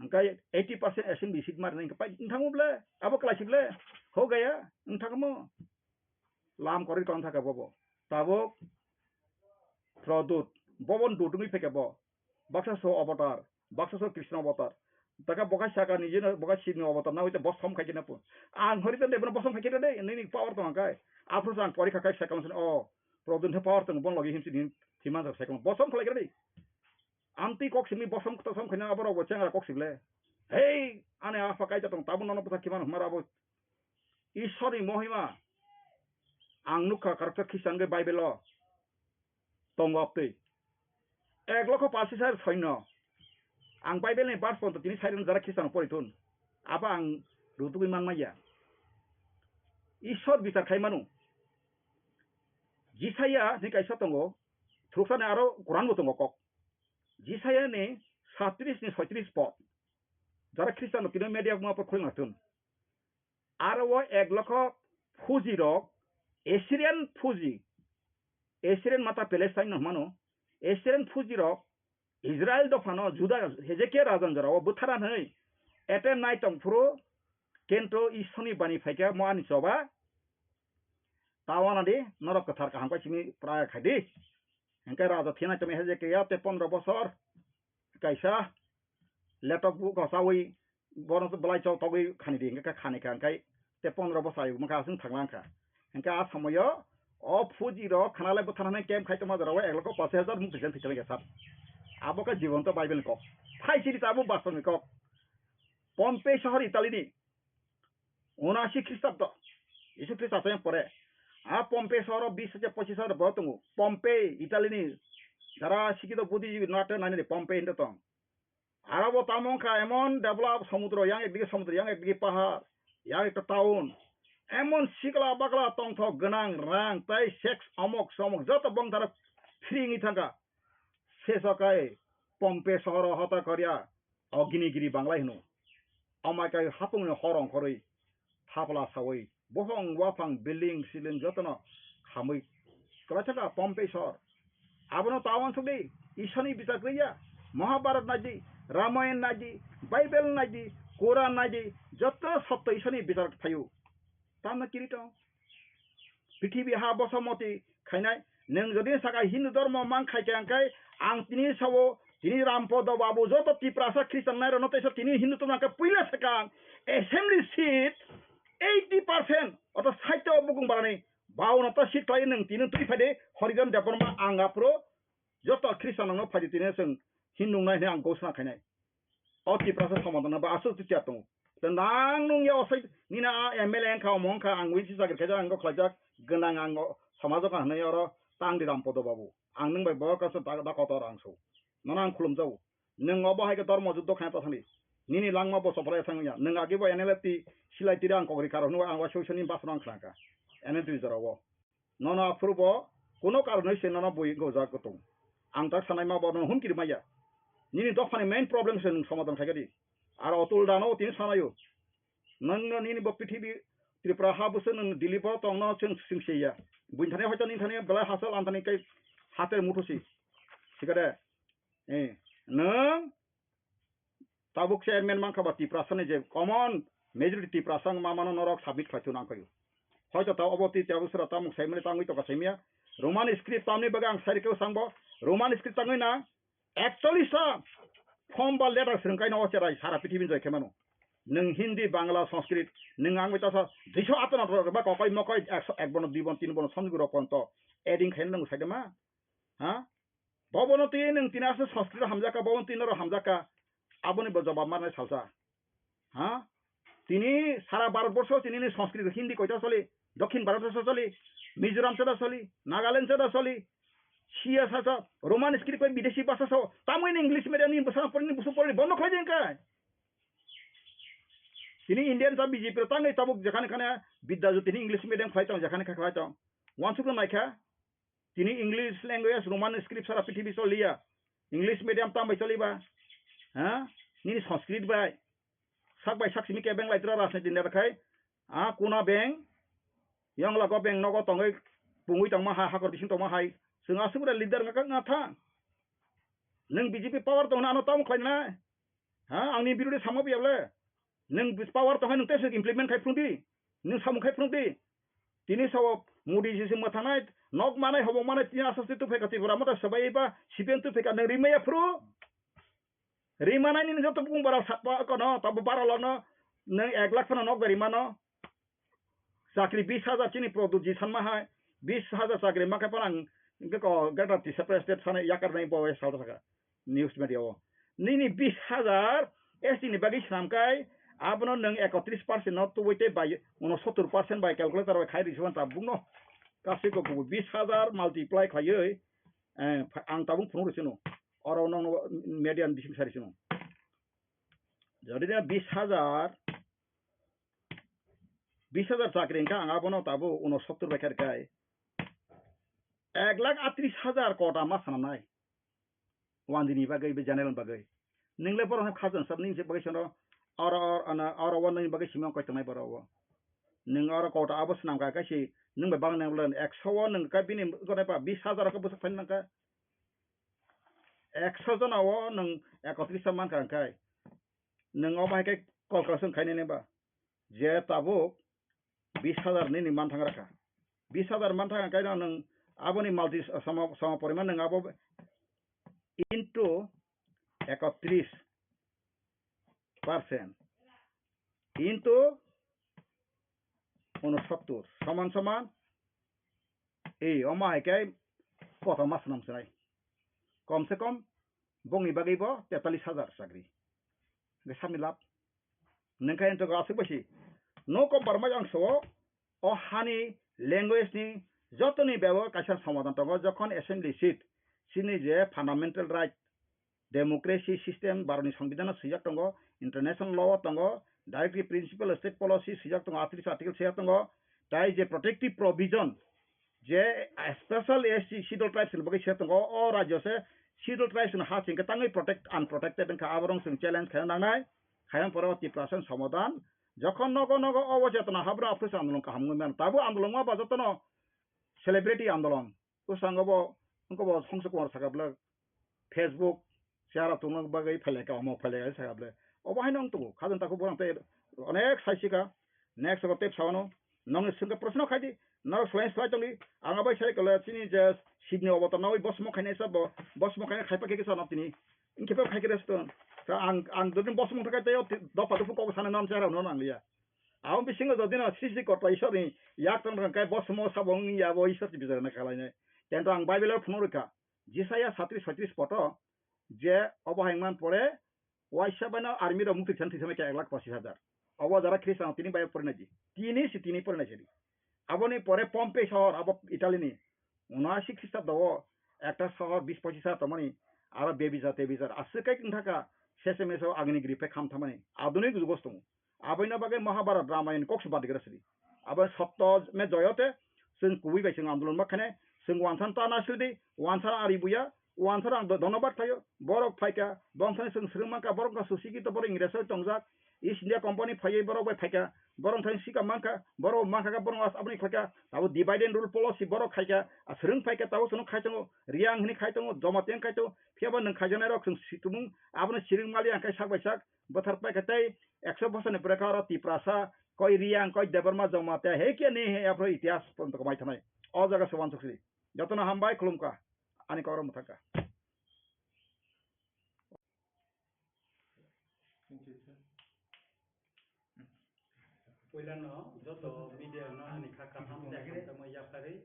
Hwnkhe eighty percent assembly seat marna hwnkhe pai wng thango ble. Abo kwlai si ble. Ho gaya wng thango. Lam korwi tong thaka bobo. Tabuk Produt. Bobo dut wngwi phaikha bo. Baksa so avatar, baksa so Krishna avatar. Taka bokai saka ni jeno bokai Shiv ni avatar na hoite bosom khai kena po. Ang hori tande bono bosom khai kena de, nini power tong kai. Aphuru ang pori kha kai sakam sen o. Produn the power tong bon logi him sin him thiman sa sakam. Bosom khlai kena de. Amtwi kok simi bosom kto som khaina aborok bo chengra kok sible. Hei, ane apha kaita tong tabun nono bwsa khiman humar abo. Ishwar ni mohima. Ang nukha karakter Khristian ge Bible o. Tongo aptwi. Ek lokho pasis hajar soino. Ang Bible ni verse ponto tini sairen jara Khristian pori thun. Abo ang rutugwi man maya. Ishwar bichar khai manu. Jisaya ni kaisa tongo. Thruksani aro Quran bo tongo kok. Jisaya ni satris ni soitris pod. Jara Khristian no tini media ma por khulna thun. Aro o ek lokho Fuji rok, Assyrian Fuji, Assyrian mata Palestine no hwnmano, Assyrian Fuji rok Israel dophano Juda Hezekia rajan jorao bwthara hwnwi attack nai tongphuru kento Ishorni bani phaikha mo ani choba tawana di norok kwthar kaham kai simi praya khai di. Hwnkhe raja thina tongwi Hezekia tei pondro bosor kaisa letok buko chawi bono belai chok togwi khani di hwnkhe khani kha hwnkhe tei pondro bosor ayuk mankha aswng thanglang kha. Hwnkhe a somoyo o phuji rok khana lai bwthana hwnwi camp khai tongma jorao ek lokho pash hajar muk twijak thwi tongwi kha sir. Abo khe jibono to Bible ni kok. Phai siri tabuk bastobni kok. Pompei sohor Italy ni unasi Khristabdo, Jisu Khristo asayang pore. A Pompei sohoro bis hajar pochis hajar borok tongo. Pompei, Italy ni jara sikito buddhijibirok no atte nainani Pompei hinwi tong. Aro bo tamo wngkha emon develop somudro, yang ekdigi somudro, yang ekdigi pahar, yang ekta town. Emon sikla bakla tongthok gwnang rang tei sex omok somok joto bongtharo free wngwi thangkha. Sesokai Pompei sohoro hota koria. O ginigiri banglai hwno. Amai kai hapungni hor ongkhorwi thapla sawi bohong waphang building siling jotono khamwi kwlaithaka Pompei sohor. Abono ta uansukdi, Ishorni bichar kwrwiya. Mahabharat naidi, Ramayan naidi, Bible naidi, Quran naidi, joto sotto Ishorni bichar phaio. Tamno kiri tong? Prithibi ha boso moti khainai. Nwng jodi saka Hindu dhormo mang khai khe, hwnkhe ang tini sao, tini Rampodo Babu joto Tiprasa Christian nairokno teisa tini Hindu tongna khe puila saka assembly seat eighty percent oto sait o bukung barani bauna ta seat khlai nwng tini twi phai de Horijan Debbarma ang aphuru joto Christian rokno phai di tini chwng Hindu nai hwnwi ang ghosna khainai. O Tiprasa somadhan ba aswk twi tiya tongo. Tei nang nung ya osai nini a M L A wngkha, omo wngkha, ang wngsi chakri khaijak, ang kok khlaijak, gwnang ang o somajo ka hwnwi oro tang di Rampodo Babu. Ang nwng bai bo kaisa da, da kotor ang so. Nono ang khulumjago. Nwng obo hai khe dormo juddo khaina ta thangdi. Nini langma bo chopolai thangya. Nwng agi bo N L F T silai tiri ang kokri karo hwnwi ang waisai waisai ni basno ang khlangkha. N L T jora o. Nono aphuru bo kuno karonwi se nono bui gojak kutung. Ang tak sanai ma bo nono humkir maya. Nini dophani main problem se nwng somadhan khai di. Aro Atul dano tini sanayo. Nwng no nini bo prithibi Tripura ha busu nwng Delhi bo tong no chwng chwng se ya. Buini thani hoito nini thani belai hasal ang thani kai hater muthusi. Sikade. Eh, nwng Tabuk chairman mankha ba Tiprasa ni je common majority Tiprasa wng ma mano norok submit khlai thung nang khaio. Hoito ta obo twi tabuk sura tamung saimani tangwi toka saimya. Roman script tamni bagwi ang sai rikhe swngbo Roman script tangwi na actually sa form ba letter swrwng kaino o cherai sara pithibini joi khe mano. Nwng Hindi, Bangla, Sanskrit, nwng ang bai tasa duiso ato na ba kokoi mokoi ekso ek bono dui bono tin bono somjwk rok ponto adding khaina nwng sai de ma? Ha? Bobono twi nwng tini aswk Sanskrit hamjakha, bobono twi norok hamjakha, aboni bo jobab marnai salsa. Ha? Tini sara Bharat borsho tini ni Sanskrit Hindi koita choli, Dokhin Bharat borsho choli, Mizoram chada choli, Nagaland chada choli, siya sasa, Roman script bai bideshi bhasha sao, tamoni English medium ni bwsa porni busu porni bondo khlai jeng kai. Tini Indian ta B J P tangwi tabuk jekhane khane Bidya Jyoti ni English medium khlai tong, jekhane kha khlai tong. Wansuk naikha, Tini English language, Roman script sara prithibi choliya. English medium tam bai choliba? Ha? Nini Sanskrit bai. Sak bai sak simi kebeng lai tura rajniti neta khai. Ha, kuna beng. Yongla go beng nogo tongoi pungui tongma hai, hakor bising tongma hai. Chwng aswk leader nga kak nga tha. Nwng B J P power tongna ano tam khlai na. Ha, angni birode sama biyable. Nwng bis-, power tongkhe nwng tei se implement khai phunukdi. Nwng samung khai phunukdi. Tini sao Modi ji se mwthangnai, nok manai, hobong manai, tini aswk se tuphai ka Tripura motha swbai ba C P M tuphai ka nwng rimaya phuru. Rimanai nini joto bung bara sakpa kono, tabo bara lono, nwng ek lakh phano nok bai rimano. Chakri bis hajar chini Pradyut ji sanma hai, bis hajar chakri ma khe phano ang hwnkhe ko Greater Tiprasa State sana yakar nai bo salta saka news media o. Nini bis hajar S T ni bagwi swnam kai, abono nwng ekotris percent no tubui tei bai unosottor percent bai calculator bai khai rwsibani tabukno. Kasui ko kubui bis hajar multiply khaiwi, eh, ang tabuk phunuk rwsino. Oro nokno media ni bising sai rwsino. Jodi na bis hajar, bis hajar chakri wngkha, ang abono tabuk unosottor bai kha rwkha. Ek lakh atris hajar kota ma sanamnai. Wandini bagwi, be general bagwi. Ningle borok khajan sab nini bagwi sono oro, oro, ano, oro o nini bagwi simi koi tongnai borok o. Nwng oro kota abo swnam kha kaisi nwng bai bang nang ekso o nwng kha bini gonai pa bis hajar khe bwswk phai nang kha. ekso jona o nwng ekotris ta mankha hwnkhe, nwng omo hai khe cooperation khainai ba? Je tabuk bis hajar nini man thang rakha. Bis hajar man thang khe nwng aboni multi sama, sama poriman nwng abo into ekotris percent into unosottor soman soman, ei, omo hai khe kotor ma swnam swnai. Kom se kom bongni bagwi bo tetalis hajar chakri. Hwnkhe sabni lab. Nwng khe entogo aswk bai si. No compromise ang so o hani language ni jotoni bebo kaisa somadan tongo, jokhon assembly seat, chini je fundamental right, democracy system, Bharatni Songbidan o swijak tongo, international law o tongo, directive principle state policy swijak tongo, atris article swijak tongo, tai je protective provision, je special S T Scheduled Tribes ni bagwi se tongo, o rajyo se Scheduled Tribes ni ha singkhe tangwi protect, unprotected wngkha, aborok chwng challenge khaina nangnai, khaina pore o Tiprasa ni somadan, jokhon nogo nogo obo chetona habro aphuru se andolon kaham wngwi mano, tabuk andolon ma ba jotono celebrity andolon, bwskango bo, wngkha bo Songso Kumar sakha bwlwk, Facebook, chara tongna bagwi phailai ka, omo phailai ka, sakha bwlwk. Obo haino wng tongo, khajang takhuk borok tei onek sai sika. Next o tei phano nongni swngkhe proshno khai di, norok swlai swlai tongdi. Ang abai sai kole chini je Shibni obotar nawi bosmo khainai sa bo, bosmo khainai khaipa khe kisa no tini. Wngkhe bo khai khe resto. Ang, ang dodin bosmo thangkhe tei o dopha dophu kok sana non chara no nangliya. Abo bisingo jodi no srishti korta Ishwar ni yak tong tong khe bosmo sabo wngya bo Ishwar si bichar na kalainai. Tento ang Bible o phunuk rwkha. Jisaya satris soitris poto je obo hai wngman pore waisa baino army rok mukti thani thwi thangma khe ek lakh pochis hajar. Obo jara Khristan tini bai porinai di. Tini si tini porinai sidi. Aboni pore Pompey sohor abo Italy ni. Unoashi Khristabdo o ekta sohor bis pochis hajar tongmani aro bebizar tebizar aswk kai wngthaka sese meso agini gri phai kham thamani adunik jugo tongo. Aboino bagwi Mahabharat Ramayan kok se badigra sidi. Abo sotto me joyote chwng kubui bai chwng andolon ma khainai, chwng wansan ta na sidi, wansan ari buya, wansan ang do-, dhonobad khlaio, borok phaika, bongthani chwng swrwng mankha, borok wngkha susikito, borok Ingresoi tongjak, East India Company phaiwi borok bai phaika, borok thani sika mankha, borok mankha khe borok as-, aboni khlaika, abo divide and rule policy borok khaika, a swrwng phaika, tabuk chwngno khai tongo, Riang hwnwi khai tongo, Jamatia khai tongo, phiyaba nwng khaijaknairok chwng si-, tumung, abono swrwng mali ang khai sak bai sak, bwthar paikha tei ekso bosor ni bwrwkha oro Tiprasa, koi Riang, koi Debbarma, Jamatia, he khe ni he aphuru itihas ponto kwmai thanai. O jaga se uansuk sidi. Jotono hambai khulumkha. Ani kok rok mwthangkha. Puilano joto media no ani kha kaham tei hamjakma yapharwi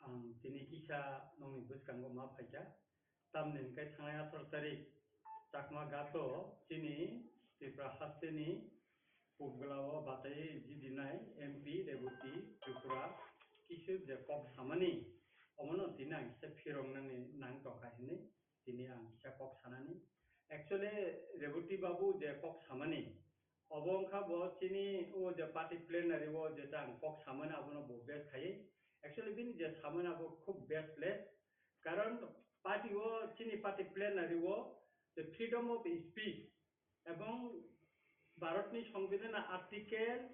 ang tini kisa nongni bwskango ma phaikha. Tamni hwnkhe thangnai atharo tarik Chakma Gato chini Tripura hasteni Pubgla o batai jidinai M P Reboti Tripura kisu je kok samani, omono tini ang kisa phirok nangni nang tongkha hinwi tini ang kisa kok sanani. Actually, Reboti babu je kok samani, obo wngkha bo chini o je party plenary o je ta ang kok samani abono bo best khaiwi. Actually, bini je samani abo khub best place. Karon party o, chini party plenary o the freedom of speech ebong Bharatni Songbidan article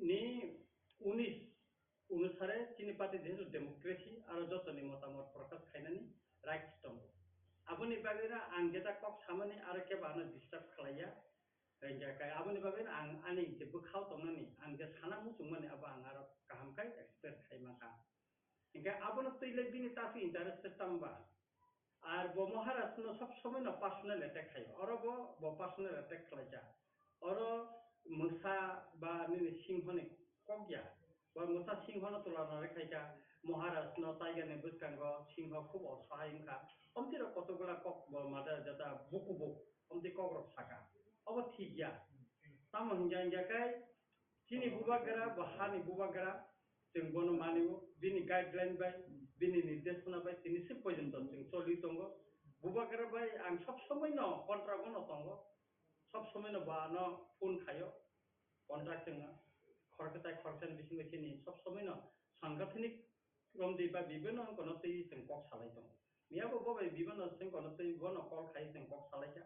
ni unis onusare chini party jehetu democracy aro jotoni motamot prokash khainani rights tongo. Aboni bagwi no ang jeta kok samani aro kebo ano disturb khlaiya. Hingkhe kai aboni bagwi no ang ani je bwkhao tongnani, ang je sana muchungmani abo ang aro kaham khe express khai mankha. Hingkhe abono twi le bini tasu interested tamo ba? Ar bo Maharaj no sob somoi no personal attack khaio. Oro bo, bo personal attack khlaikha. Oro mwsa ba nini singho ni kok ya. Bo mwsa singho no tula nari khaikha. Maharaj no tiger ni bwskango singho khub osahai wngkha. Omtwi rok kotokgwla kok bo mada jata buku buk. Omtwi kok rok saka. Obo thik ya. Tamo hingya hingya khe chini bubagra, bo hani bubagra, chwng bono mani-o, bini guideline bai, bini nirdeshona bai, tini se porjonto chwng choli tongo. Bubagra bai ang sob somoi no contract o no tongo, sob somoi no bo ano phone khaio, contract chwng khoroksa tai khoroksa ni bisingo chini sob somoi no sangathanik romdi ba bibino wngkha no twi chwng kok salai tongo. Miyabo bo bai bibino chwng kono twi bono call khai chwng kok salaikha.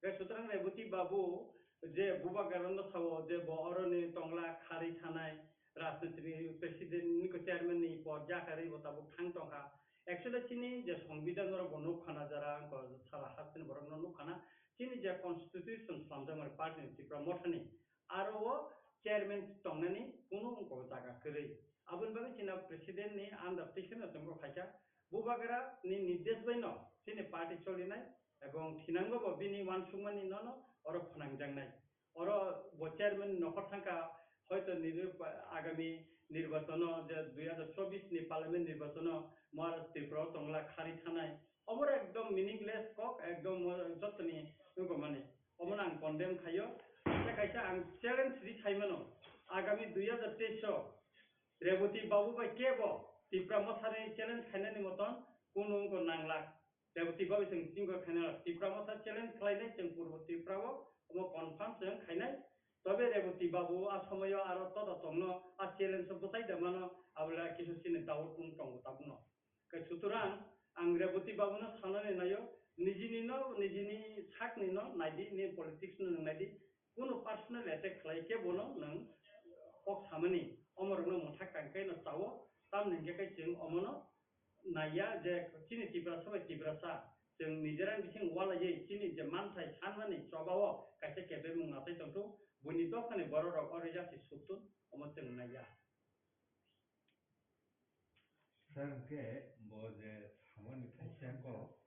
Hwnkhe sutrang Reboti babu je bubagrano sao je bo oroni tongla kharwi thanai rajniti ni president ni chairman ni pod yakarwi bo tabuk thang tongkha. Actually chini je songbidan norok bo nukha na jara, sara hasteni borok no nukha na, chini je constitution swnamjakmani party ni Tipra Motha ni, aro o chairman tongnani kunu wngkha jaga kwrwi. Aboni bagwi chini president ni under tikhe no chwngbo phaikha, bubagra ni nirdesh bai no chini party cholinai, ebong thinango bo bini uansukmani no no oro phwnangjaknai. Oro bo chairman nokhor thangkha, hoito nini agami nirbachano, je dui hazar chobbish ni parliament nirbachano Maharaj Tripura o tongla khari thanai. Obo ekdom meaningless kok, ekdom jotoni nugomani. Omono ang condemn khaio. Kaisa kaisa ang challenge ri khaimano. Agami dui hazar teis o Reboti Babu bai kebo Tipra Mothani challenge khainani moton kunu wngkha nangla. Reboti Babu chwng chwngkha khaina Tipra Motha challenge khlainai chwng Purbo Tripura o, omo confirm chwng khainai. Tobe Reboti Babu a somoyo aro toto tongno a challenge o bwtai da mano, abole kisu chini doubt wng tongo tabukno. Khe sutorang ang Reboti Babu no sanani naio, nijini no, nijini sakni no naidi, ni politics no nwng naidi, kunu personal attack khlai khe bono nwng kok samani, omorokno mwthak kangkhe no chao, tamni hwnkhe khe chwng omono naiya je chini Tiprasa bai Tiprasa chwng nijera bising walaiwi chini je manthai sanmani chobao kaisa kebengmung natai tongthok, buini dophani bororok oro yasi suktun, omo chwng naiya. Sir, hwnkhe bo je samani thaisa kok,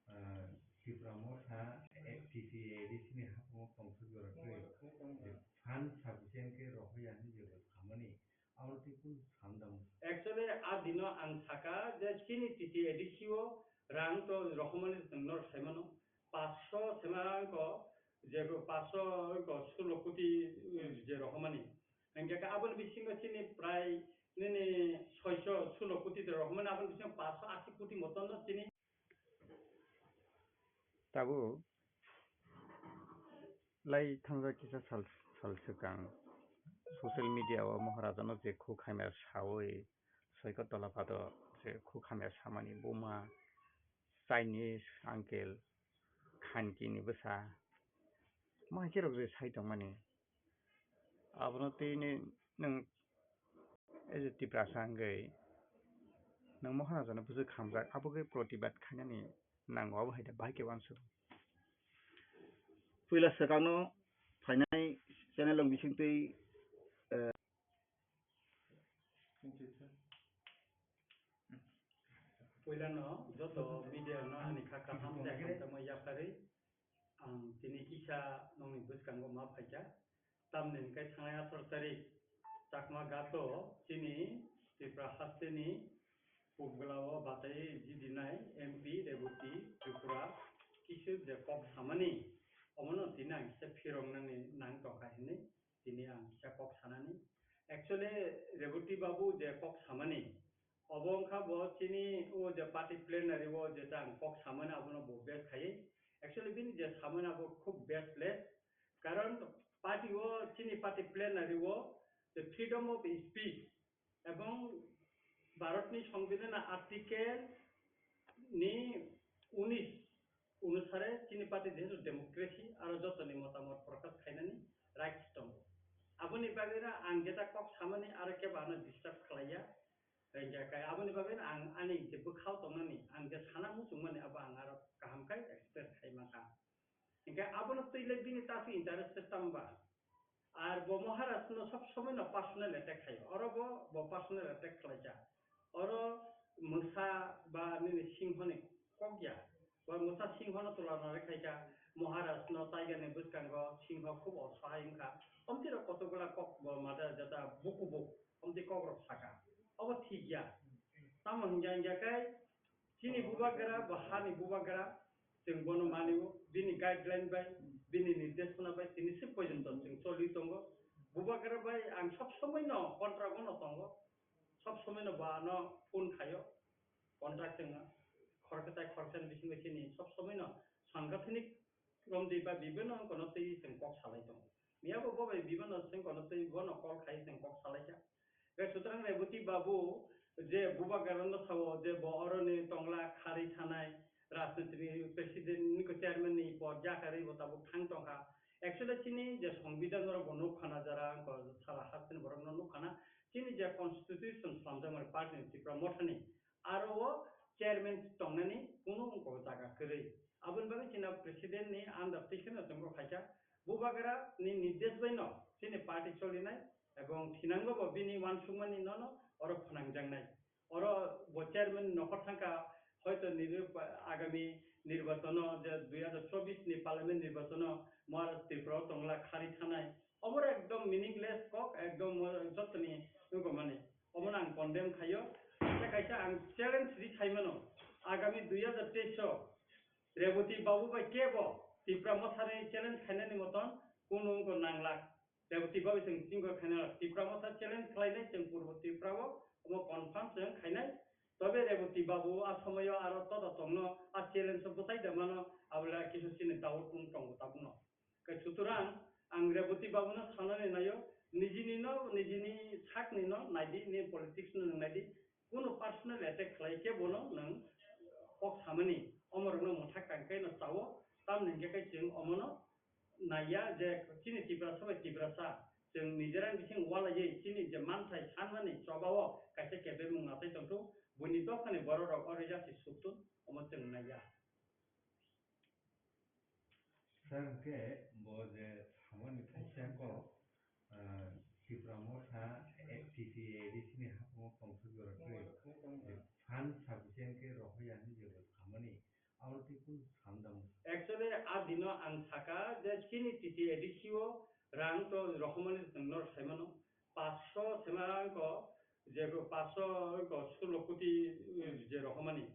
ah, Tipra Motha, eh, T T A D C ni haphangma tongthok jora twi, je fund sufficient khe rohorya hinwi je bo samani, abo twi kunu samdam. Actually, a dino ang saka je chini T T A D C o rang to rohormani chwng nor saimano, paanch sho sema ko je paanch sho ko sullo koti, eh, je rohormani. Hingke ka aboni bisingo chini prai nini soiso sulo koti de rok mane aboni bisingo paanch sho asi koti moton no chini. Tabuk lai thangjak kisa sal, sal swkang social media o Maharajano je khuk hamya sawi soiko tola pado je khuk hamya samani buma Chinese uncle khanki ni bwsa ma khe rok je sai tongmani. Abono twi ni nwng as a Tiprasa hwngwi nwng Maharajano bwswk hamjak, abo khe protibad khainani nango, abo hai da bahai khe uansuk. Puila swkangno phainai channel rok bisingtwi, eh, Puilano joto media no ani kha kaham de hamjakma yapharwi ang tini kisa nokni bwskango ma phaikha. Tamni hwnkhe thangnai atharo tarik Chakma Ghat o chini Tripura hasteni Pubgla o batai jidinai M P Reboti Tripura kisu je kok samani, omono tini ang kisa phiroknani nang tongkha hinwi tini ang kisa kok sanani. Actually, Reboti Babu je kok samani, obo wngkha bo chini o je party plenary o je ta ang kok samani abono bo base khaiwi. Actually, bini je samani abo khub baseless. Karon party o, chini party plenary o je freedom of speech ebong Bharatni Songbidanni article ni unis onusare chini party jehetu democracy aro jotoni motamot prokash khainani rights tongo. Aboni bagwi no ang jeta kok samani aro kebo ano disturb khlaiya. Hingkhe kai aboni bagwi no ang ani je bwkhao tongnani, ang je sana muchungmani abo ang aro kaham khe express khai mankha. Hingkhe abono twi le bini tasu interest se tamo ba? Ar bo Maharaj no sob somoi no personal attack khaio. Oro bo, bo personal attack khlaijak. Oro mwsa ba nini singho ni kok ya. Bo mwsa singho no tula nari khaikha. Maharaj no taiga ni bwskango singho khub osahai wngkha. Omtwi rok kotor gula kok bo mada jata buku buk. Omtwi kok rok saka. Obo thik ya. Tamo hingya hingya kai Chini bubagra, bo hani bubagra, chwng bono mani-o, bini guideline bai, bini nirdeshona bai, tini se porjonto chwng choli tongo. Bubagra bai ang sob somoi no contract o no tongo, sob somoi no bo ano phone khaio, contract chwng khoroksa tai khoroksa ni bisingo chini sob somoi no sangathanik romdi ba bibino wng kono twi chwng kok salai tongo. Miyabo bo bai bibino chwng kono twi bono call khai chwng kok salai kha. Hwnkhe sutrang Reboti Babu je bubagrano sao je bo oroni tongla kharwi thanai, rajniti ni president ni ko chairman ni pod jakarwi bo tabuk thang tongkha. Actually chini je songbidan norok bo nukha na jara, wngkha sara hasteni borok no nukha na. Chini je constitution swnamjakmani party ni Tipra Motha ni, aro o chairman tongnani kunu wngkok jaga kwrwi. Aboni bagwi chini president ni under twi kheno chwngbo khaikha. Bubagra ni nirdesh bai no chini party cholinai ebong thinango bo bini uansukmani nono oro phnangjaknai. Oro bo chairman nokhor thangkha, hoito nini agami nirbachano je dui hazar chobbish ni parliament nirbachano Maharaj Tripura o tongla khari thanai. Omo ekdom meaningless kok, ekdom mo-, jotoni nugomani. Omono ang condemn khaio. Kaisa kaisa ang challenge ri khaimano. Agami dui hazar teis o Reboti Babu bai kebo Tipra Mothani challenge khainani moton kunu wngkha nanglak. Reboti Babu chwng chingkha khaina Tipra Motha challenge khlainai chwng Purbo Tripura o omo confirm chwng khainai. Tobe Reboti Babu a somoyo aro todo tongno a challenge o bwtai da mano abole kisa chini doubt wng tongo tabukno. Khe sutorang ang Reboti Babuno sanani naio, nijini no, nijini sakni no naidi, ni politics no nwng naidi, kunu personal attack khlai khe bono nwng kok samani, omorokno mwthak tang khe no chao, tamni hwnkhe khe chwng omono naiya je chini Tiprasa bai Tiprasa, chwng nijera bising walaiwi chini je manthai sanmani chobao kaisa kebengmung natai tongthung, buini dophani bororok o rwjak se suktun, omo chwng naiya. Sir, hwnkhe bo je samani thai sengkho, ah, Tipra Motha, eh, T T A D C ni haphungo tongthok jora twi, eh, fund sufficient khe rohorya hinwi je bo samani, abo twi kunu samdang. Actually, a dino ang saka je chini T T A D C o rang to rohormani chwng noro saimano, paanch sho sema rang ko, je ko paanch sho ko sulo koti, eh, je rohormani.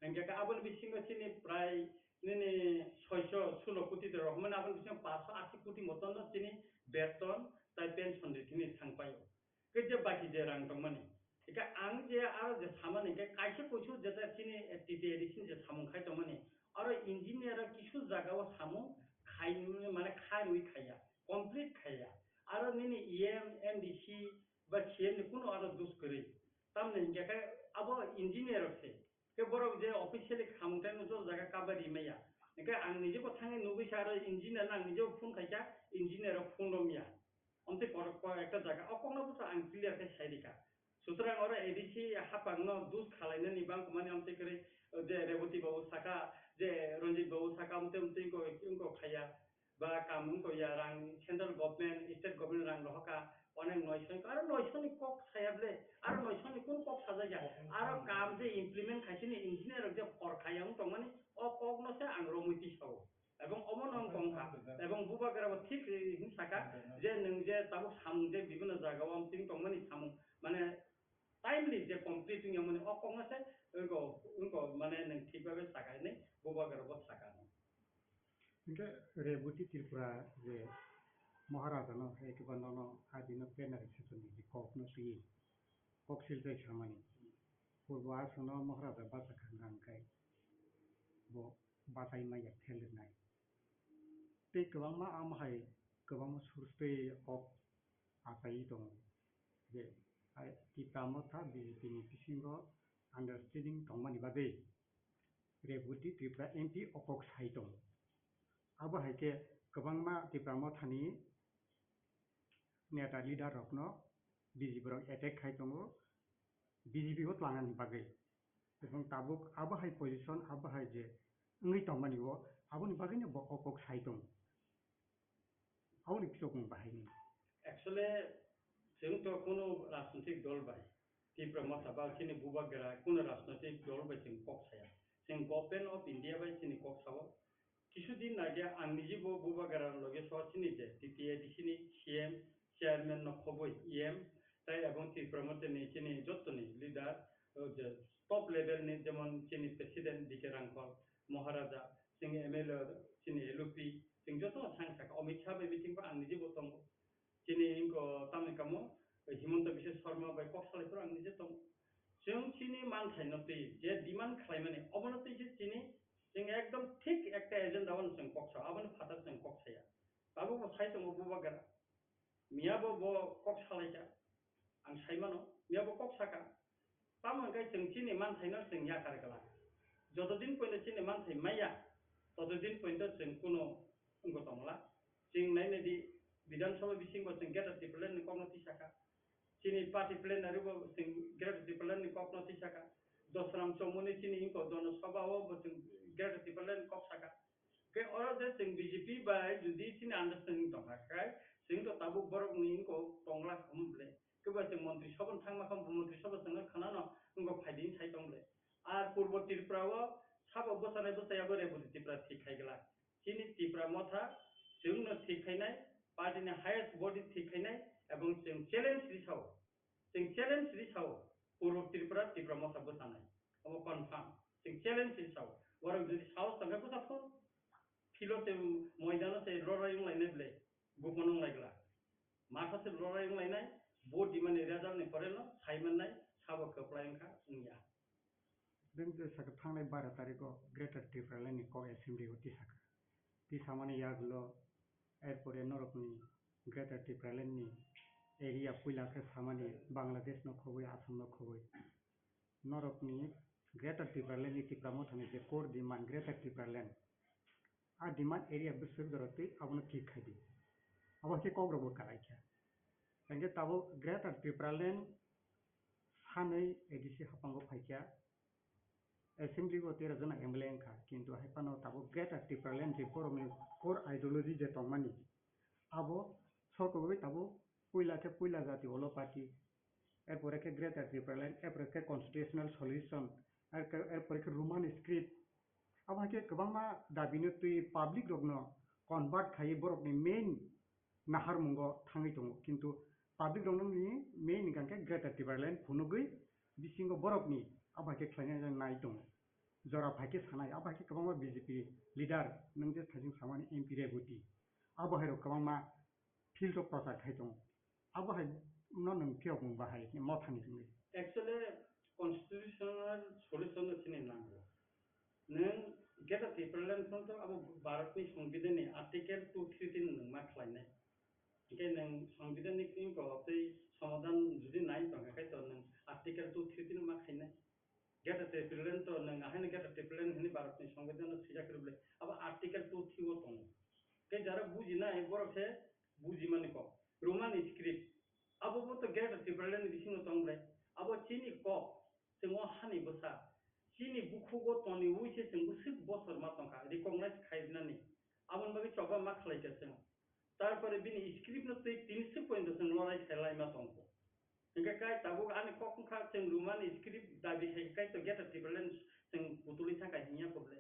Hingke ka aboni bisingo chini prai nini soiso sulo koti de rohormani, aboni bisingo paanch sho ashi koti moton no chini beton tai pension de chini thangpaio. Khe je baki je rang tongmani. Hingke ang je aro je samani hingke kaisa kuisu je ta chini T T A D C ni je samung khai tongmani. Aro engineer o kisu jaga o samung khai mane kharwi khaiya, complete khaiya. Aro nini E M, M D C ba C M ni kunu aro dus kwrwi. Tamni hingke khe abo engineer rok se. Khe borok je officially khamung tai no joto jaga cover ri maya. Hingke ang nije bo thangwi nugwi sa aro engineer no ang nije bo phone khaikha, engineer rok phone romya. Omtwi korok ko ekta jaga o kokno bwsa ang clear khe sai rikha. Sutrang oro A D C hapang no dus khalainani bang kumani omtwi kwrwi je Reboti babu saka, je Ranjit babu saka omtwi omtwi ko, ko khaya. Ba kaam wngkha ya rang central government, state government rang rohorkha, onek noisho wngkha, aro noisho ni kok saya ble, aro noisho ni kun kok sajak ya, aro kaam je implement khaisini engineer rok je hor khaya wng tongmani, o kok no se ang romwi tisao. Ebong omo no wng tongkha, ebong bubagra bo thik, eh, wng saka, je nwng je tabuk samung je bibino jaga o amtwing tongmani samung, mane timely je complete wng yamani, o kok no se wngkha, wngkha, mane nwng thik babe saka hinwi bubagra bo saka. Hingke Reboti Tripura je Maharaja no hai khe ba nono adino plenary session ni je kok no twi kok silchai samani. Purbo aswk no Maharaja bacha kha hwnka hwnkhe bo bachai maya phelenai. Tei kwbangma amo hai kwbangma source tei kok achai tongo je, ai, Tipra Motha B J P ni bisingo understanding tongmani bagwi Reboti Tripura M P o kok sai tongo. Abo hai khe kwbangma Tipra Mothani neta leader rokno B J P rok attack khai tongo, B J P o tlangnani bagwi. Ebong tabuk abo hai position, abo hai je wngwi tongmani o, aboni bagwino bo o kok sai tongo. Aboni phichokmung bahai ni. Actually, chwng to kuno rajnitik dol bai, Tipra Motha ba chini bubagra kuno rajnitik dol bai chwng kok saya. Chwng Government of India bai chini kok sao. Kisu din age ang niji bo bubagra loge so chini je T T A D C ni C M, chairman no khoboi E M, tai ebong Tipra Motha ni chini jottoni leader, o je top level ni jemon chini president D K Rangkhol, Maharaja, chini M L A, chini L O P, chini joto thang saka, Amit Shah bai meeting ba ang niji bo tongo. Chini ingko tamni kamo, Himanta Biswa Sarma bai kok salai phuru ang niji tongo. Chwng chini manthai no twi, je demand khlaimani, obono twi se chini, chwng ekdom thik ekta agenda o chwng kok sao, aboni phatar chwng kok saya. Tabuk bo sai tongo bubagra. Miyabo bo kok salaikha. Ang saimano, miyabo kok saka. Tamo hwnkhe chwng chini manthaino chwng yakar glak. Joto din poito chini manthai maya, toto din poito chwng kuno wngwi tongla. Chwng nainai di, Bidhan Sabha bisingo chwng Greater Tipraland ni kokno tisakha. Chini party plenary bo chwng Greater Tipraland ni kokno tisakha. Dosram Chomoni chini ingko Jono Sabha o bo chwng Greater Tipraland kok saka. Khe oro je chwng B J P bai jodi chini understanding tongkha khe chwng to tabuk borok ni ingko tongla khum ble. Khe ba chwng Montri Sabha thangma kham Montri Sabha chwng khana no ingko phaidi sai tong ble. Ar Purbo Tripura o sabo bwsarnai bwsai abo Reboti Tripura thik khai glak. Chini Tipra Motha chwngno thik khainai, party ni highest body thik khainai, ebong chwng challenge risao. Chwng challenge risao, Purbo Tripura, Tipra Motha bwsanai. Obo confirm. Chwng challenge risao. Borok jodi sahos tongkhe bwsa phun, philo tei moidano se lorai wnglainai ble, gupon wnglaigla. Matha se lorai wnglainai, vote dimani result ni pore no saimannai, sabo kwplai wngkha, wngya. Beng je saka thangnai bara tarikh o Greater Tipraland ni kok assembly o tisaka. Tisamani yagulo erpore norokni Greater Tipraland ni area puila khe samani Bangladesh no khoboi, Assam no khoboi. Norokni Greater Tipraland ni Tipra Motha ni je core demand Greater Tipraland. A demand area bwswk jora twi abono kick khai di. Abo khe kok rok bo kalai kha. Hingke tabuk Greater Tipraland sanwi A D C haphango phaikha. Assembly o tera jona M L A wngkha, kintu hai phano tabuk Greater Tipraland je borokni core ideology je tongmani, abo sokogwi tabuk puila khe puila jati olo party, erpore khe Greater Tipraland, erpore khe constitutional solution, erke-, erpore khe Roman script. Abo hai khe kwbangma dabino twi public rokno convert khaiwi borokni main naharmungo thangwi tongo, kintu public rokno ni main hingka khe Greater Tipraland phunugwi bisingo borokni abo hai khe khlaina nai tongo. Jora phai khe sanai, abo hai khe kwbangma B J P leader nwng je thajing samani M P Reboti, abo hai rok kwbangma field o prochar khai tongo. Abo hai no nwng phiyok mung bahai khe mothani hwnwi. Actually, constitutional solution no chini nango. Nwng Greater Tipraland phano to abo Bharat ni Songbidan ni Article two three three nwng ma khlainai. Hingke nwng Songbidan ni kring ko tei somadan jodi nai tongkha khai to nwng Article two three three ma khainai. Greater Tipraland to nwng ahaino Greater Tipraland hwnwi Bharat ni Songbidan no swijak rwble. Abo Article two three o tongo. Tei jara bujinai borok se bujimani kok. Roman script. Abo bo to Greater Tipraland ni bisingo tong ble. Abo chini kok. Chwng o hani bwsa. Chini bukhugo toniwi se chwng bwswk bosor ma tongkha. Recognize khainani. Aboni bagwi choba ma khlaikha chwng. Tarpore bini script no twi tini swk poito chwng lorai khe laima tongo. Hingke kai tabuk ani kok wngkha chwng Roman script dabi khai kai to Greater Tipraland chwng putulwi thangkha hinya poble.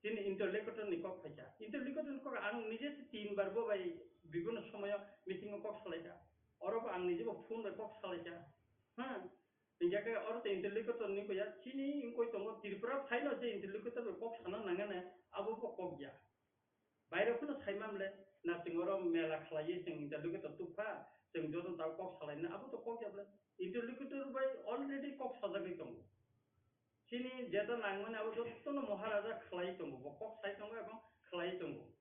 Chini interlocutor ni kok phaikha. Interlocutor ni kok ang nije se tin bar bo bai bibhinno somoyo meeting o kok salaikha. Oro bo ang nije bo phone bai kok salaikha. Ha? Hingke kai oro to interlocutor ni koya chini wngkoi tongo Tripura phaino je interlocutor bai kok sana nangane abo bo kok ya. Baire phano sai mamle, na chwng oro mela khlaiwi chwng interlocutor tubkha, chwng joto tao kok salaina, abo to kok ya ble. Interlocutor bai already kok sajagwi tongo. Chini jeta nangmani abo jotono Maharaja khlai tongo, bo kok sai tongo ebong khlai tongo.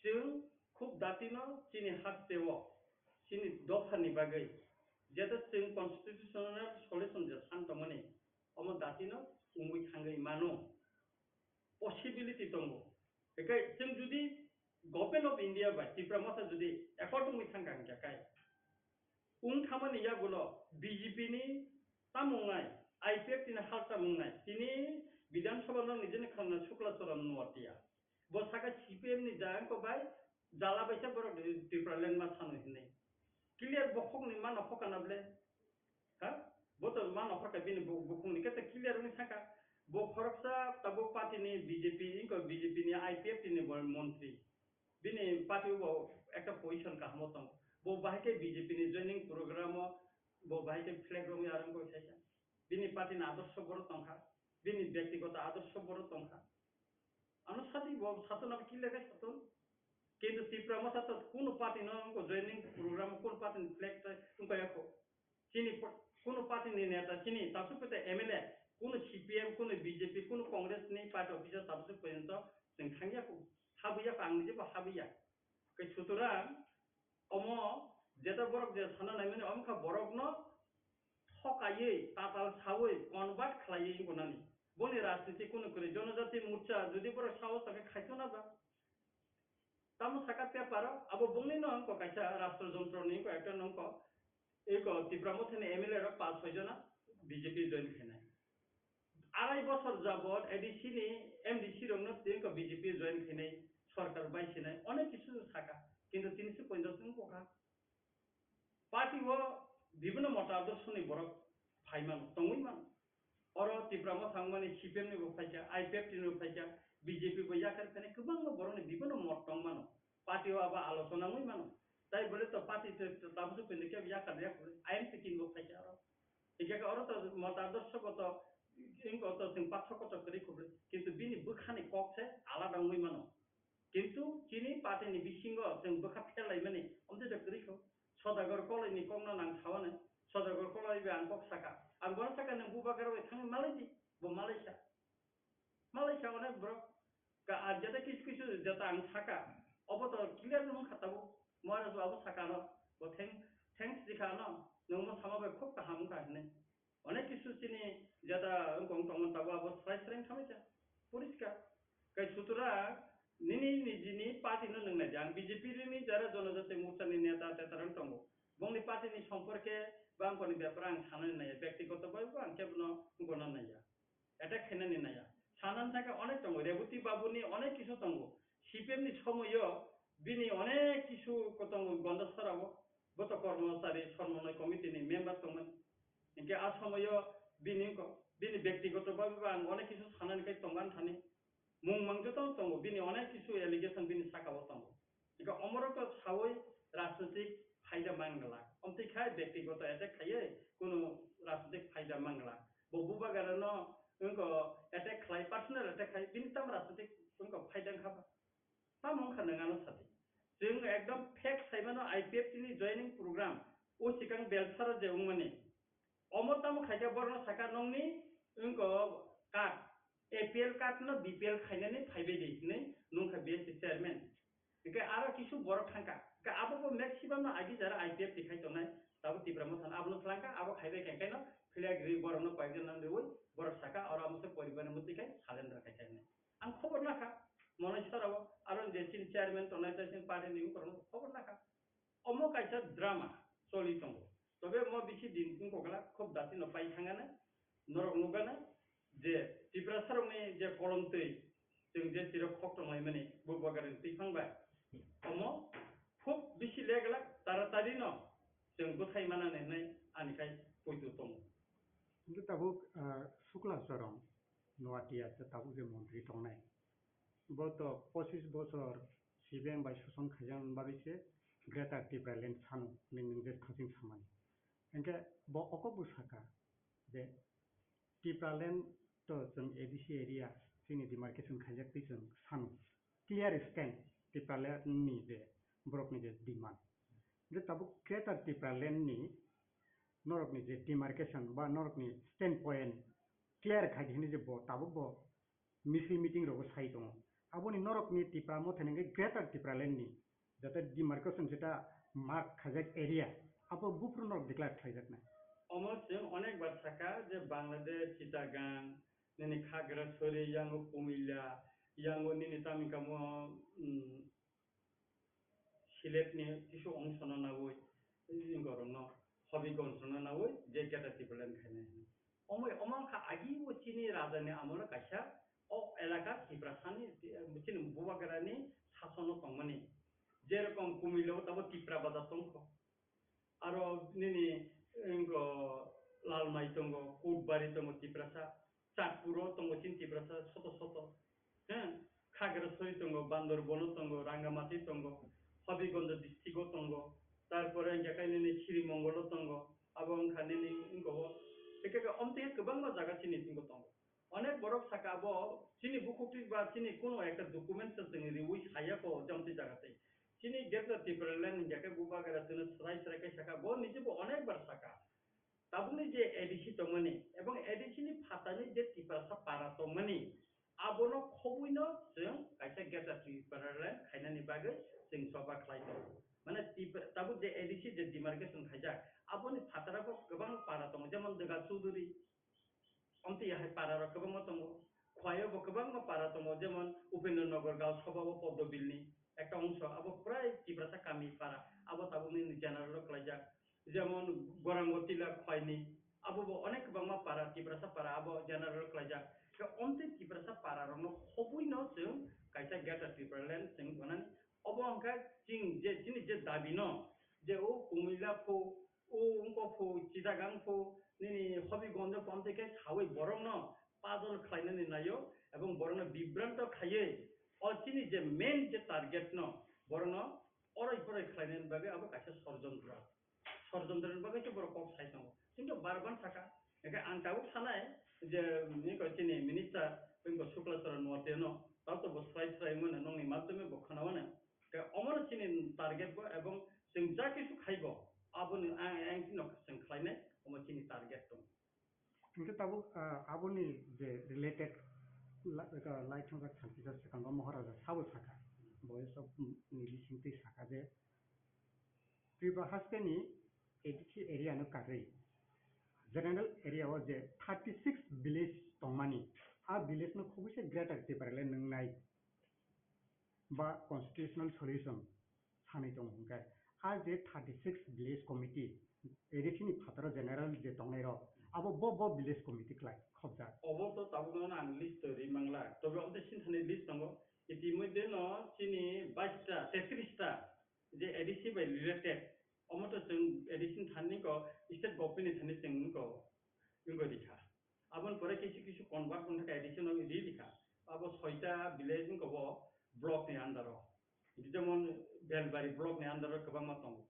Chwng khub datino chini hasteo, chini dophani bagwi, jeta chwng constitutional solution je san tongmani, omo datino wngwi thangwi mano. Possibility tongo. Hingke chwng jodi Government of India bai Tipra Motha jodi accord wngwi thangkha hingkha kai, wng thamani yagulo B J P ni tamo wngnai, I P F T ni hal tamo wngnai, tini Bidhan Sabha no nijeni khana Shukla Charan Noatia. Bo saka C P M ni jayangko bai jala baisa borok Tipraland ma sano hinwi. Clear bokhokni mano hokana ble. Ha? Bo to mano hokha bini bu-, bukhungni khe ta clear wngwi saka. Bo khoroksa tabuk party ni B J P, inko B J P ni I P F T ni bo montri. Bini party bo ekta position kahamo tong. Bo bahai khe B J P ni joining program o bo bahai khe flag romwi arang koi saisa. Bini party ni adorsho boro tongkha. Bini byaktigoto adorsho boro tongkha. Ano sati bo satuna kile kai satun. Kintu Tipra Motha to kuno party no wngko joining program, kuno party ni flag to wngko yako. Chini po-, kuno party ni neta, chini tabsuk pete M L A, kuno C P M, kuno B J P, kuno Congress ni party officer tabsuk pete to chwng thangya ko. Habuya ko ang nije bo habuya. Kai sutura Omo jeta borok je sana naimani, omo kha borokno thokaiwi, tatal sawi, convert khlaiwi wngnani. Boni rajniti kunu kwrwi, Jonojati Morcha jodi borok sao sakhe khaito na ba. Tamo saka paper o, abo bongni no wngkha kaisa rashtra jontro ni wngkha, ekta no wngkha, eko Tipra Mothani M L A rok paanch chhoi jona B J P join khainai. Arai bosor jabot A D C ni M D C rokno tini ko B J P join khainai, sorkar bai sinai, onek kisu saka, kintu tini se pointo wng bokha. Party o bibhinno mota adorsho ni borok phai mano, tongwi mano. Oro Tipra Motha wngmani C P M ni bo phaikha, I P F T ni bo phaikha, B J P bo yakar khainai kwbangma borokni bibhinno mot tong mano. Party o abo alochona wngwi mano. Tai bole to party to, to tabuk se pindike yakar yakar I N P tin bo phaikha oro. Hingke oro to mota adorsho goto wngkha to chwng pathor kotor kwrwi khublwi. Kintu bini bwkhani kok se alada wngwi mano. Kintu chini party ni bisingo chwng bwkha pherlaimani omtwi to kwrwi kho. Sodagar Koloi ni kokno nang sawani. Sodagar Koloi bai ang kok saka. Ang bono saka nwng bubagra bai thangwi malai di. Bo malai sa. Malai sa onek borok. Ka, ah, jeta kisu kisu jeta ang saka. Obo to clear wng kha tabuk. Maharaj babu saka no. Bo thank-, thanks di kha no. Nwng mo sama bai khub kaham wng kha hinwi. Onek kisu chini jeta wng kong tongmani tabuk abo srai srai wng kha mai kha. Poriskar. Kai sutura nini nijini party no nwng nai di. Ang B J P ni jara Janajati Morcha ni neta teta rang tongo. Bongni party ni somporke bangkoni bepar ang sanani naiya. Bektigoto bai bo ang kebono wngkona naiya. Attack khainani naiya. Sanani thangkhe onek tongo. Reboti Babu ni onek kisu tongo. C P M ni somoyo bini onek kisu ko tongo Gondasara o. Bo to kormochari somonnoi committee ni member tongmani. Hinkhe a somoyo bini ko, bini bektigoto babe ba ang onek kisu sanani kai tongan thani. Mung mang joto tongo. Bini onek kisu allegation bini saka o tongo. Eka omorok to sawi rajnitik phaida mangla. Omtwi khai bektigoto attack khaiye kuno rajnitik phaida mangla. Bo bubagra no wngko attack khlai, personal attack khai, bini tam rajnitik wngko phaida wngkha ba? Tamo wngkha nwng ano sadi. Chwng ekdom fact saimano I P F T ni joining program o sikang Belsaro je wngmani. Omo tamo khaikhe borokno sakha nongni wngko card, A P L card no B P L khainani phaibai di hinwi nungkha B S C chairman. Hingke aro kisu borok thangkha. Hingke abo bo maximum no agi jara I P F T khai tongnai. Tabuk Tipra Motha no abono thlangkha, abo khaibai khe khaino philiya giri borokno koyekjon nang riwi borok sakha oro amo se poribar ni mwtwi khai surrender khai khai hinwi. Ang khobor nakha, Monai Sora o aro je chini chairman tongnai tei chini party ni borokno khobor nakha. Omo kaisa drama choli tongo. Tobe omo bisi din wngkokla khub dati no pai thangana, norok nukgana je Tiprasa rokni je kolom twi chwng je tirok khok tonglaimani bubagra ni twiphang bai omo khub bisi leglak taratari no chwng bwthai manani hinwi ani khai poito tongo. Hingke tabuk, ah, Sukla Choron Noatia se tabuk je montri tongnai. Bo to pochis bochor C P M bai soson khaijaknani bagwi se Greater Tipraland sano hinwi nwng je thangching samani. Hingke bo okobw saka je Tipraland to chwng A D C area chini demarcation khaijak twi chwng sano clear stand Tipraland ni je borokni je demand. Je tabuk Greater Tipraland ni norokni je demarcation ba norokni stand point clear khai di hinwi je bo tabuk bo misil meeting rogo sai tongo. Aboni norokni Tipra Motha ni hwnkhe Greater Tipraland ni jata demarcation jeta mark khaijak area abo buphuru norok declare khaijaknai. Omo chwng onek bar sakha je Bangladesh, Chittagong, nini Khagrasori, yango Kumilla, yango nini tamni kamo, um, Silet ni kisu ongsono nawi, borokno Hobigonsno nawi je Greater Tipraland khainai. Omo, omo wngkha agi o chini raja ni amolo kaisa o elaka Tiprasani, chini bubagrani sasono tongmani. Jerokom Kumilo tabo Tipra Bazar tongkho. Aro nini, wngkho Lalmai tongo, Kutbari tongo Tiprasa, Chatpuro tongo chini Tiprasa soto soto. He, Khagrasori tongo, Bandarban o tongo, Rangamati tongo, Habiganj district o tongo, tarpore hingke khe nini Srimongol o tongo, abo wngkha nini wngkho o. Hingke khe omtwi kwbangma jaga chini tongo. Onek borok saka abo chini bukhuk twi ba chini kuno ekta document se chwng riwi saya kho jomti jaga tei. Chini Greater Tipraland hingya khe bubagra chwngno swrai swrai khe saka, bo niji bo onek bar saka. Tabukni je A D C tongmani ebong A D C ni phatani je Tiprasa para tongmani, abono khobwino chwng kaisa Greater Tipraland khainani bagwi chwng choba khlai tongo. Mane Tipra-, tabuk je A D C je demarcation khaijak, aboni phataro bo kwbang para tongo, jemon Dega Chuduri, Omtwi hai para rok kwbangma tongo. Khwlai o bo kwbangma para tongo, jemon Upendra Nagar Gaon Sabha o Poddo Bill ni ekta ongso, abo prai Tiprasa kami para, abo tabuk nini general o kwlaijak. Jemon Gorang o Tila Khwlai ni, Abo bo onek kwbangma para, Tiprasa para abo general khlaijak. Khe omtwi Tiprasa para rokno khobwi no chwng kaisa Greater Tipraland chwng gwnani. Obo hwnkhe chini je, chini je dabi no, je o Kumila pho, o wngkok pho, Chittagong pho, nini Hobibganj pho, omtwi khe sawi borokno pajol khlainani naio, ebong borokno bibranto khaiwi, o chini je main je target no, borokno oroi poroi khlainani bagwi abo kaisa sorjontro. Sorjontro ni bagwi se borok kok sai tongo. Kintu bar ban saka, hingke ang tabuk sanai je, nini ko chini minister, nini ko Shukla Charan Noatia no, tao to bo srai srai mano, nongni madhyome bo khana mano. Ke omono chini target bo, ebong chwng ja kisu khaibo, aboni ang, ang chini no chwng khlainai, omo chini target tong. Hingke tabuk, ah, aboni je related la-, ah, lai thongjak salkisa swkango Maharaja sabo saka, bo sok ni bisingtwi saka je, Tripura haste ni eighty three area no karwi general area o je thirty six village tongmani, a village no khobwi se Greater Tipraland nwngnai ba constitutional solution sanwi tongo hwnkhe, a je thirty six village committee A D C ni phataro general je tongnai rok, abo bo bo village committee klai khobjak. Obo to tabukno ang list to ri mangla, tobe omo tei sinthani list tongo. Itimodhye no chini bais ta, tetris ta je A D C bai related, omo to chwng A D C ni thani ko state government ni thani chwng ko wngwi rikha. Aboni pore kisu kisu convert wngkha A D C no ri rikha. Abo soita village wngkha bo block ni under o. Jemon Belbari block ni under o kwbangma tongo.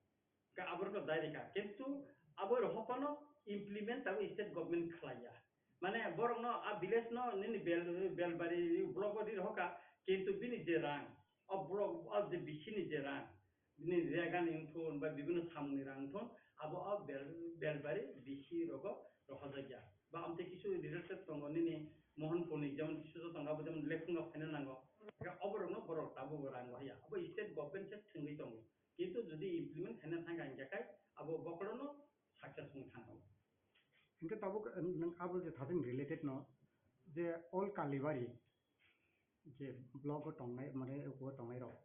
Ka aborok no dai rikha. Kintu abo rok phano implement abo state government khlaiya. Mane borok no a village no nini Bel-, Belbari block o ri rokha. Kintu bini je rang, o block o je bisi ni je rang, bini rega ni wngthun ba bibino samung ni rang wngthun, abo o Bel-, Belbari D C rogo rohorjakya. Ba amtwi kisu related tongo nini Mohanpur ni, jemon kisu tongo, abo jemon Lekhunga phaina nango. Khe oborokno borok tabuk rang rohorya. Abo state government se thwngwi tongo. Kintu jodi implement khaina thangkha hinkhe khai abo bokhorono success wng thangkha. Hinkhe tabuk, nwng abo je thajin related no je all Kalibari je block o tongnai, mane, o tongnai rok,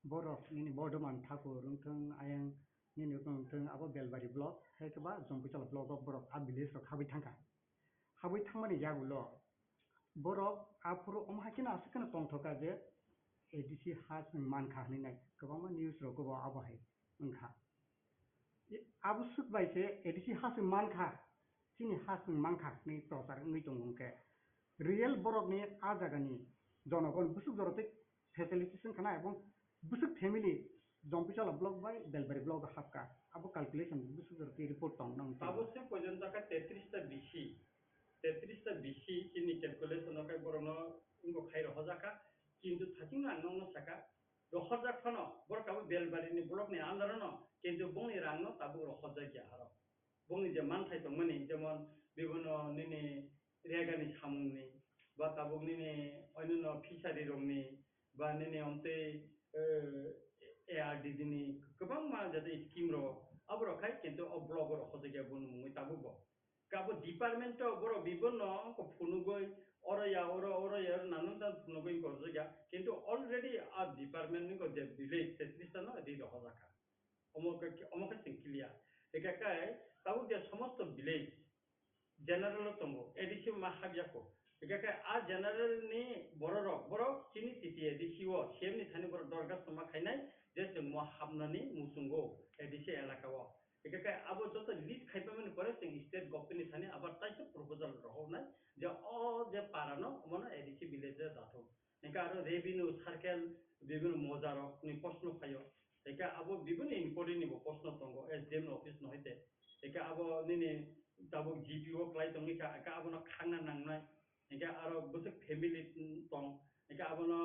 borok nini Bordhoman Thakur wngthung, ayang nini wngthung, abo Belbari block, hai khe ba Jompuichal block o borok a village rok habwi thangkha. Habwi thangmani yagulo borok aphuru omo hai kheno aswk kheno tongthoka je A D C ha chwng mankha hinwi nai kwbangma news rogo bo abo hai wngkha. Abuswk bai se A D C ha chwng mankha, chini ha chwng mankha hinwi prochar wngwi tongo hwnkhe, real borokni a jagani jonogon bwswk jorotwi facilities wngkha na, ebong bwswk family Jompuichalo block bai Belbari block o hapkha, abo calculation bwswk jorotwi report tong nang. Tabuk se porjonto khe tetris ta bisi, tetris ta bisi chini calculation o khe borokno wngkok khai rohorjakha, kintu thachingno ang nokno sakha, rohorjak phano borok abo Belbari ni block ni under o no, kintu bongni rang no tabuk rohorjakya aro. Bongni je manthai tongmani, jemon bibino nini rega ni samung ni, ba tabuk nini oinino fishery rok ni, ba nini omtwi, eh, A R D D ni kwbangma jate scheme rok, abo rok khai kintu o block o rohorjakya boni mungwi tabuk bo. Kabo department o borok bibonno wngkha phunugwi, oro ya, oro, oro ya, oro nanan jan phunugwi wngkha oro ya. Kintu already a department ni je village, tetris ta no ri rohorjakha. Omo khe, omo khe chwng clear. Hingkhe khe tabuk je somosto village general o tongo, A D C ma habya kho. Hingkhe khe a general ni bororok, borok chini T T A D C o, C M ni thani borok dorkhas ma khainai je chwng mo habnani muchungo A D C elaka o. Hingkhe khe abo joto list khaipamani pore chwng state government ni thani abar taisa proposal rohornai je o je para no omono A D C village o dathok. Hingkhe aro revenue circle bibino mojarok ni proshno phaio. Hingkhe abo bibino inquiry ni bo proshno tongo S D M ni office no hoite. Hingkhe abo nini tabuk G P o klai tongwi kha, hingkhe abono khangna nangnai. Hingkhe aro bwswk family tong, hingkhe abono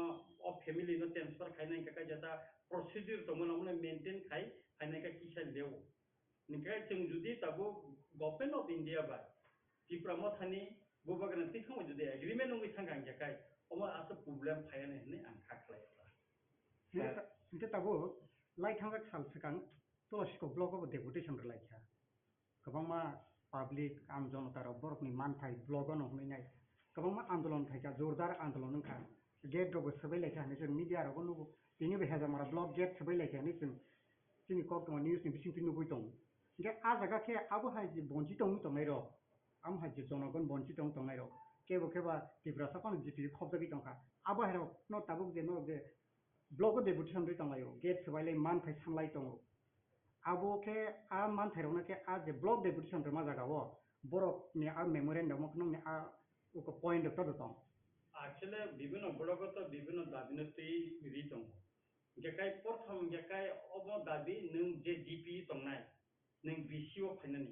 o family no transfer khaina hingkhe kaisa ta procedure tongmani, omono maintain khai phaina hingkhe kisa leo. Hingkhe chwng jodi tabuk Government of India bai Tipra Mothani bubagrani twi thangbai jodi agreement wngwi thangkha hingkhe khai omo aswk problem phaiya hinwi ang kha khlai kha. Hingkhe ta-, hingkhe tabuk lai thangjak sal swkang Tulasikok block o bo deputation rwlai kha. Kwbangma public, am jonota rok borokni manthai block o no hwnwi nai. Kwbangma andolon khai kha, jordar andolon wng kha. Gate rok bo swbai lai kha hinwi chwng media rogo nugo. Tini bo Hejamara block gate swbai lai kha hinwi chwng chini koktwma news ni bisingtwi nugwi tongo. Hingkhe a jaga khe abo hai je bonchi tongwi tongnai rok, Tamo hai je jonogon bonchito wng tongnai rok, kebo keba Tiprasa phano G P khopjagwi tongkha. Abo hai rok no tabuk je norok je block o deputation rwi tonglaio, gate swbailai man phai sanlai tongo. Abo khe a manthai rokno khe a je block deputation rwma jaga o borok ni a memorandum o khwnwi a uko point rok todo tong. Actually, bibhinno block o to bibhinno dabi no twi ri tongo. Hingke kai porthom hingke kai obo dabi nwng je G P tongnai, nwng B C o phainani,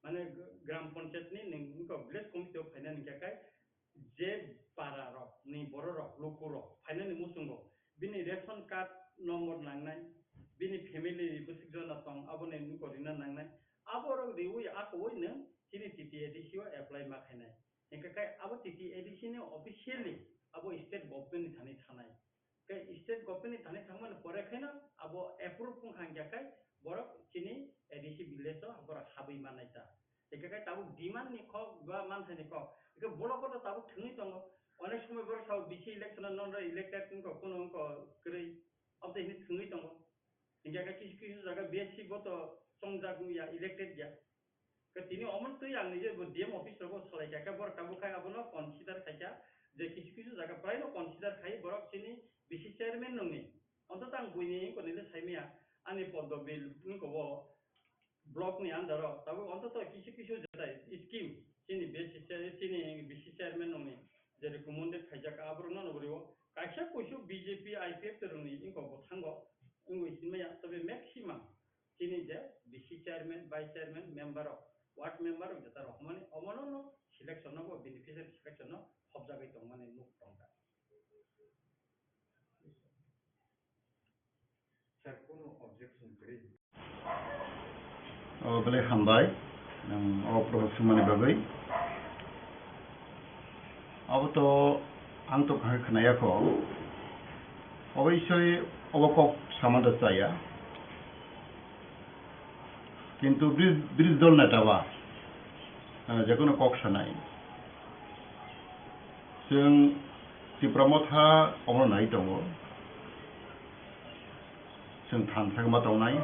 mane gram panchayat ni nwng wngkha village committee o phainani hingke kai je para rok ni borok rok luku rok phainani muchungo bini ration card number nangnai, bini family ni bwswk jona tong aboni wngkha rina nangnai, abo rok riwi akowi nwng chini T T A D C o apply ma khainai. Hingke kai abo T T A D C ni officially abo state government ni thani thanai. Kai state government ni thani thangmani pore khaino abo approve wngkha hingke kai borok chini A D C village o borok habwi mannai ta. Hingke kai tabuk demand ni kok ba manthai ni kok. Hingke block o to tabuk thwngwi tongo. Onek somoi borok sao B C election o non elected wngkha kuno wngkha kwrwi. Abo to hini thwngwi tongo. Hingke kai kisu kisu jaga B S C bo to chongjak wngya, elected ya. Khe tini omo twi ang nije bo D M office rogo salai kha, khe borok tabuk khai abono consider khaikha je kisu kisu jaga praino consider khai borok chini B C chairman nungni. Ontoto ang buini wngkha nile saimaya ani poddo bill wngkha o block ni under o tabuk ontoto kisu kisu jatai scheme chini B C chair-, chini B C chairman nungni je recommended khaijak aborokno nugrio kaisa kuisu B J P I P F T rokni wngkha bo thango wngwi sinmaya tobe maximum chini je B C chairman, vice chairman, member rok, ward member rok jeta rok hwnmani omono no selection no bo beneficiary selection no hopjagwi tongmani nuk tongkha. Sir, kono objection kwrwi? O, belai hambai, nwng o proposal sumani bagwi. Abo to ang to kahai khwnaya kho. Obo isoi obo kok samada chaya. Kintu bri-, bridge dol neta ba, eh, jekono kok sanai. Chwng Tipra Motha obono nai tongo. Chwng thansa ma tongnai.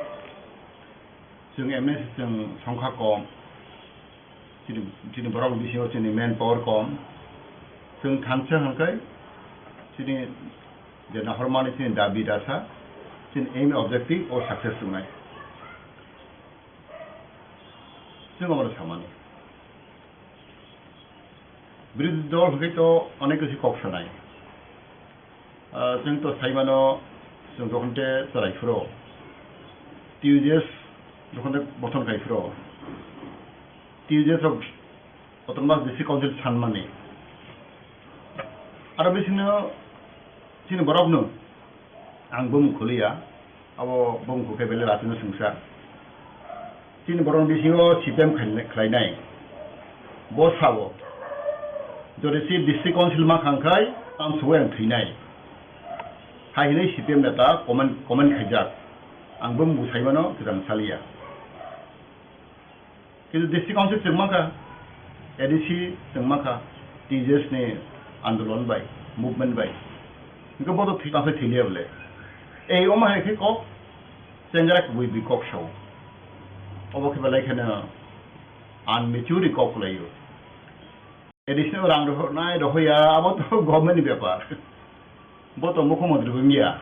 Chwng M S chwng songkha kom. Chini, chini borok bisingo chini manpower kom. Chwng thansa hwnkhe chini je nahormani chini dabi dasa, chini aim objective o success wngnai. Chwng omono samani. Birodhi dol hwnkhe to onek kisi kok sanai. Ah, chwng to saimano, chwng jokhon te chwrai phuru, T U J S jokhon te bothon khai phuru, T U J S rok Autonomous District Council sanmani. Aro bisingno chini borokno ang bumung kholiya, abo bumung khe belai lachino sungsa. Chini borok bisingo C P M khlai-, khlainai. Bo sao, jodi si District Council ma khang khai, tamsugwi ang thwinai. Hai hinwi C P M neta comment, comment khaijak. Ang bo bumung saimano kwchang saliya. Kintu District Council chwng mankha, A D C chwng mankha, T J S ni andolon bai, movement bai. Hingke bo to thwi tangsa thwi liya bole. Ei omo hai khe kok, chengrak kubui bui kok sao. Obo khe belai kheno unmature kok kwlaio. A D C no rang rohornai rohoya, abo to government ni bepar. Bo to mukhyamantri bo wngya,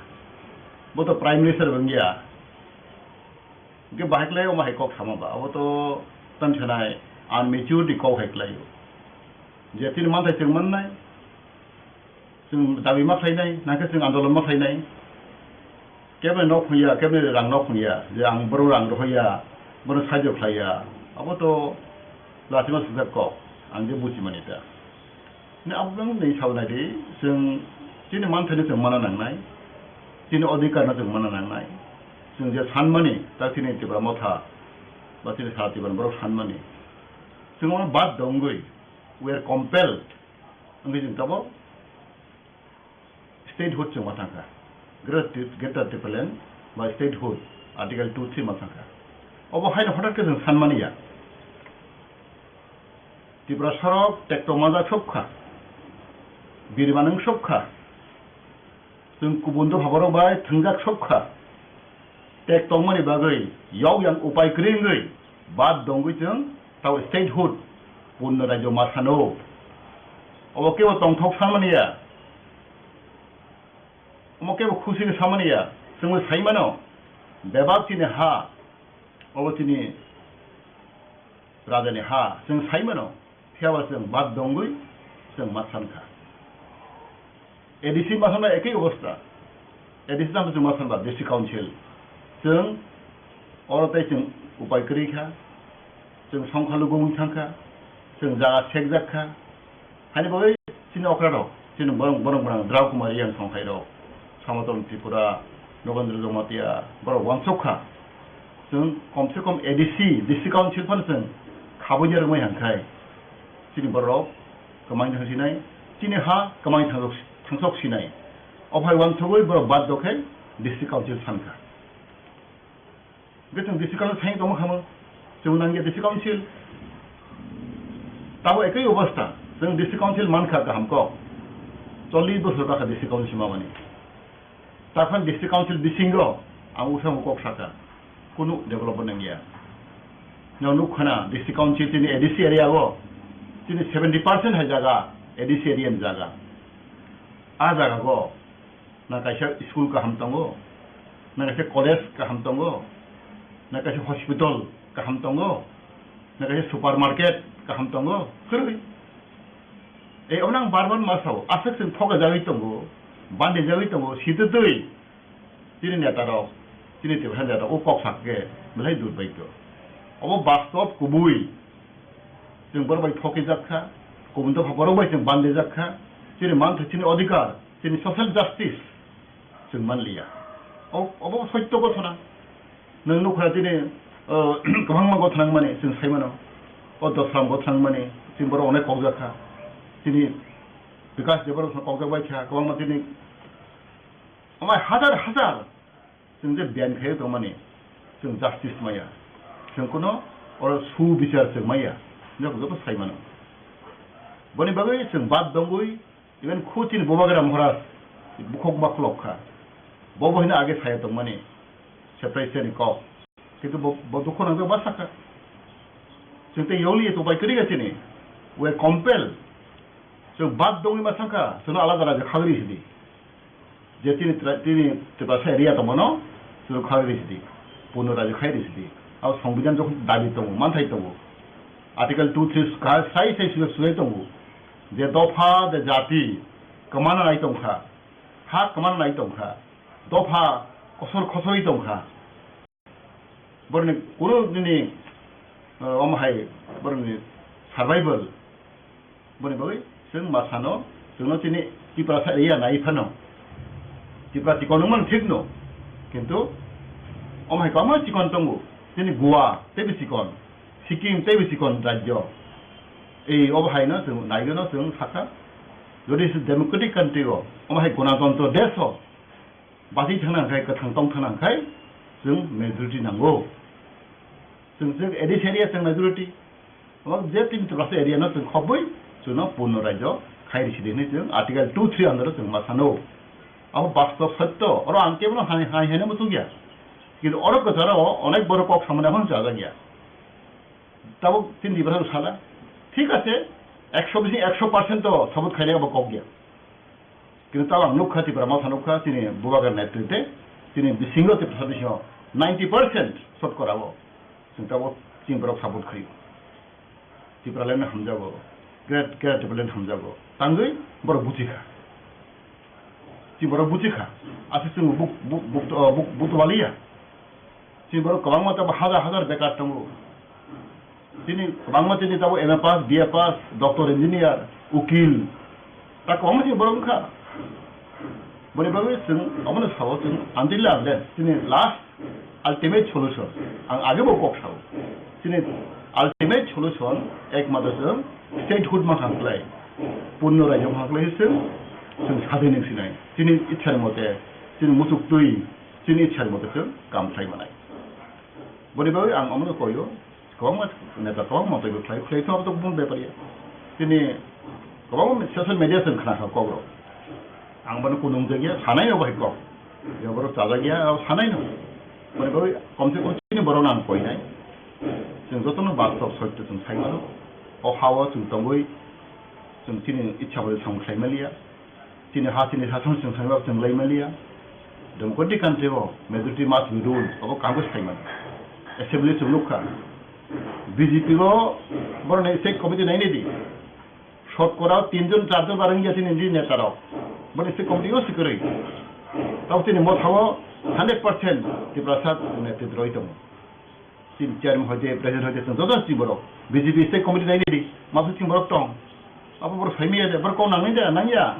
bo to prime minister bo wngya. Hingke bahai khlai omo hai kok sama ba, abo to tang sanai unmature ni kok hai khlaio. Je tini manthai chwng mannai, chwng dabi ma khlainai, nangkhe chwng andolon ma khlainai. Kebni nok phungya, kebni rang nok phungya, je ang bono rang rohoya, bono sahajyo khlaiya, abo to lachima sujak kok, ang je buji mani ta. Ni abo bang ni sao nai di, chwng chini manthai no chwng mana nangnai, chini odhikar no chwng mana nangnai. Chwng je sanmani, ta chini Tipra Motha, ba chini sa Tipra borok sanmani. Chwng omo bad dongwi, we are compelled, wngwi chwng tabok statehood chwng ma thangkha. Greater Ti-, Greater Tipraland ba statehood, Article two three ma thangkha. Obo haino hothat khe chwng sanmani ya. Tiprasarok tekto manjak sokha, birimanung sokha, chwng kubun dopha borok bai thwngjak sokha, tek tongmani bagwi yok yang upai kwrwi wngwi bad dongwi chwng tao statehood Punno rajyo ma sano. Obo kebo tongthok samani ya. Omo kebo khusi ni samani ya. Chwngbo sai mano. Bebak chini ha. Obo chini raja ni ha. Chwng sai mano. Phiya ba chwng bad dongwi chwng ma san kha. A D C ma sanba ekoi obostha. A D C tamo chwng ma sanba District Council. Chwng oro tei chwng upai kwrwi kha. Chwng songkha lugo wng thang kha. Chwng jaga sekjak kha. Haini bagwi chini okra rok, chini borok, borok borang Drau Kumar Reang songkhai rok, Samaton Tripura, Nogendra Jamatia, borok wansuk kha. Chwng kom se kom A D C, District Council phano chwng khabui ya rwmai hang khai. Chini borok kwmai thang sinai, chini ha kwmai thang-, thangsok sinai. Ophai wansugwi borok bad dokhai District Council san kha. Hwnkhe chwng District Council sai tongma khamu, chwng nangya District Council. Tabo ekoi obostha, chwng District Council mankha kaham kok. Chollish bosor kakha District Council mamani. Takhwlai District Council bisingo ang usamung kok saka, kunu development wngya. Nwng nuk khana District Council chini A D C area o, chini seventy percent hai jaga A D C area ni jaga. A jaga o na kaisa school kaham tongo, na kaisa college kaham tongo, na kaisa hospital kaham tongo, na kaisa supermarket kaham tongo, kwrwi. Ei, omo ang bar bar ma sao, aswk chwng thokjagwi tongo, bandijagwi tongo, sitwtwi chini neta rok, chini Tiprasa neta rok o kok sakhe belai durbhagyo. Obo bastob kubui. Chwng borok bai thokijak kha, kubun dopha borok bai chwng bandijak kha, chini manthai, chini odhikar, chini social justice chwng manliya. O-, obo sotto gothona. Nwng nukha chini, o, kwbangma gothona wngmani chwng sai mano. O Dosram gothona wngmani chini borok onek kokjak kha. Chini Bikash Debbarma kokjak bai kha, kwbangma chini omo hai hajar hajar chwng je biyang khaio tongmani, chwng justice maya, chwng kuno oro subichar chwng maya, joto joto sai mano. Boni bagwi chwng bad dongwi, even khu chini Bubagra Maharaj bukhuk ma khulok kha, bo bo hino age saya tongmani, separation ni kok, kintu bo, bo dukho nangjakma sakha. Chwng tei yoli to bai kwrwi ga chini, we compel, chwng bad dongwi ma sakha, chwngno alada raja khagri sidi. Je tini tra-, tini Tiprasa area tongmano, chwng khagwi risi di, Punno rajyo khai risi di. Abo Songbidan jokhon dabi tongo, manthai tongo. Article two three ka-, sai sai sujak sujai tongo. Je dopha, je jati, kwmana nai tongkha, ha kwmana nai tongkha, dopha kosor khosoi tongkha. Borokni kunu nini, eh, omo hai borokni survival. Boni bagwi chwng ma sano, chwngno chini Tiprasa area nai phano. Tipra chikon wngmano thikno, kintu omo hai kwbangma chikon tongo. Chini Goa teibo chikon, Sikkim teibo chikon rajyo. Ei obo haino chwng naigwino chwng sakha, jodi se democratic country o, omo hai gonatantro desh o, bachwi thangna hwnkhe, kwthang tong thangna hwnkhe chwng majority nango. Chwng, chwng A D C area chwng majority. Omo je tini Tiprasa area no chwng khobwi chwngno Punno rajyo khai risi di hinwi chwng Article two three under o chwng ma sano. Abo bastob sotto. Oro ang kebono hai, hai, haino muchungya. Kintu oro kwcharo onek borok kok samani aphano chajakya. Tabuk chini Tiprasa sala. Thik ache, ekso bising ekso percent to sabut khainai abo kok ya. Kintu tabuk ang nukha, Tipra Motha nukha, chini Bubagra netrite, chini bisingo Tiprasa bisingo ninety percent sotkora o. Chwng tabuk chini borok support khaio. Tipraland hamjago, great, great Tipraland hamjago. Tangwi borok buchikha. Chini borok buchikha. Aswk chwng buk, buk, buk, buk, buk twaliya. Chini borok kwbangma tabuk hajar hajar bekar tongo. Chini kwbangma chini tabuk M A pass, B A pass, doctor, engineer, ukil, ta kwbangma chini borok wngkha. Boni bagwi chwng omono sao chwng until unless chini last ultimate solution, ang age bo kok sao. Chini ultimate solution ekmatro chwng statehood ma kha khlai, Punno rajyo ma kha khlai chwng, chwng sadin wng sinai. Chini ichhar mote, chini muchuk twi, chini ichhar mote chwng kam khlai manai. Boni bagwi ang omono koio, kwbangma neta, kwbangma teibo khlai, khlai thok tok bun bepar ya. Chini kwbangma social media chwng khna kha kok rok. Ang bono kunung jak ya, sanai no bai kok. Ya borok chajak ya, abo sanai no. Boni bagwi komse kom chini borok no ang koinai. Chwng jotono bastob sotto chwng sai mano. O ha-o chwng tongwi chwng chini ichha bai samung khlai maliya. Chini ha, chini sason chwng sangrok chwng lai maliya. Democratic country o majority must be ruled, abo kaham khe sai mano. Assembly chwng nukha. B J P o borokni state committee nainai di. Shotkora tinjon charjon barang ya chini di neta rok. Borokni state committee o sikwrwi. Tamo chini motha o hundred percent Tiprasa netrito rwi tongo. Chini chairman hoite, president hoite, chwng joto chini borok. B J P state committee nainai di, masa chini borok tong. Abo borok sai maya de, borok kok nangnai de, nangya.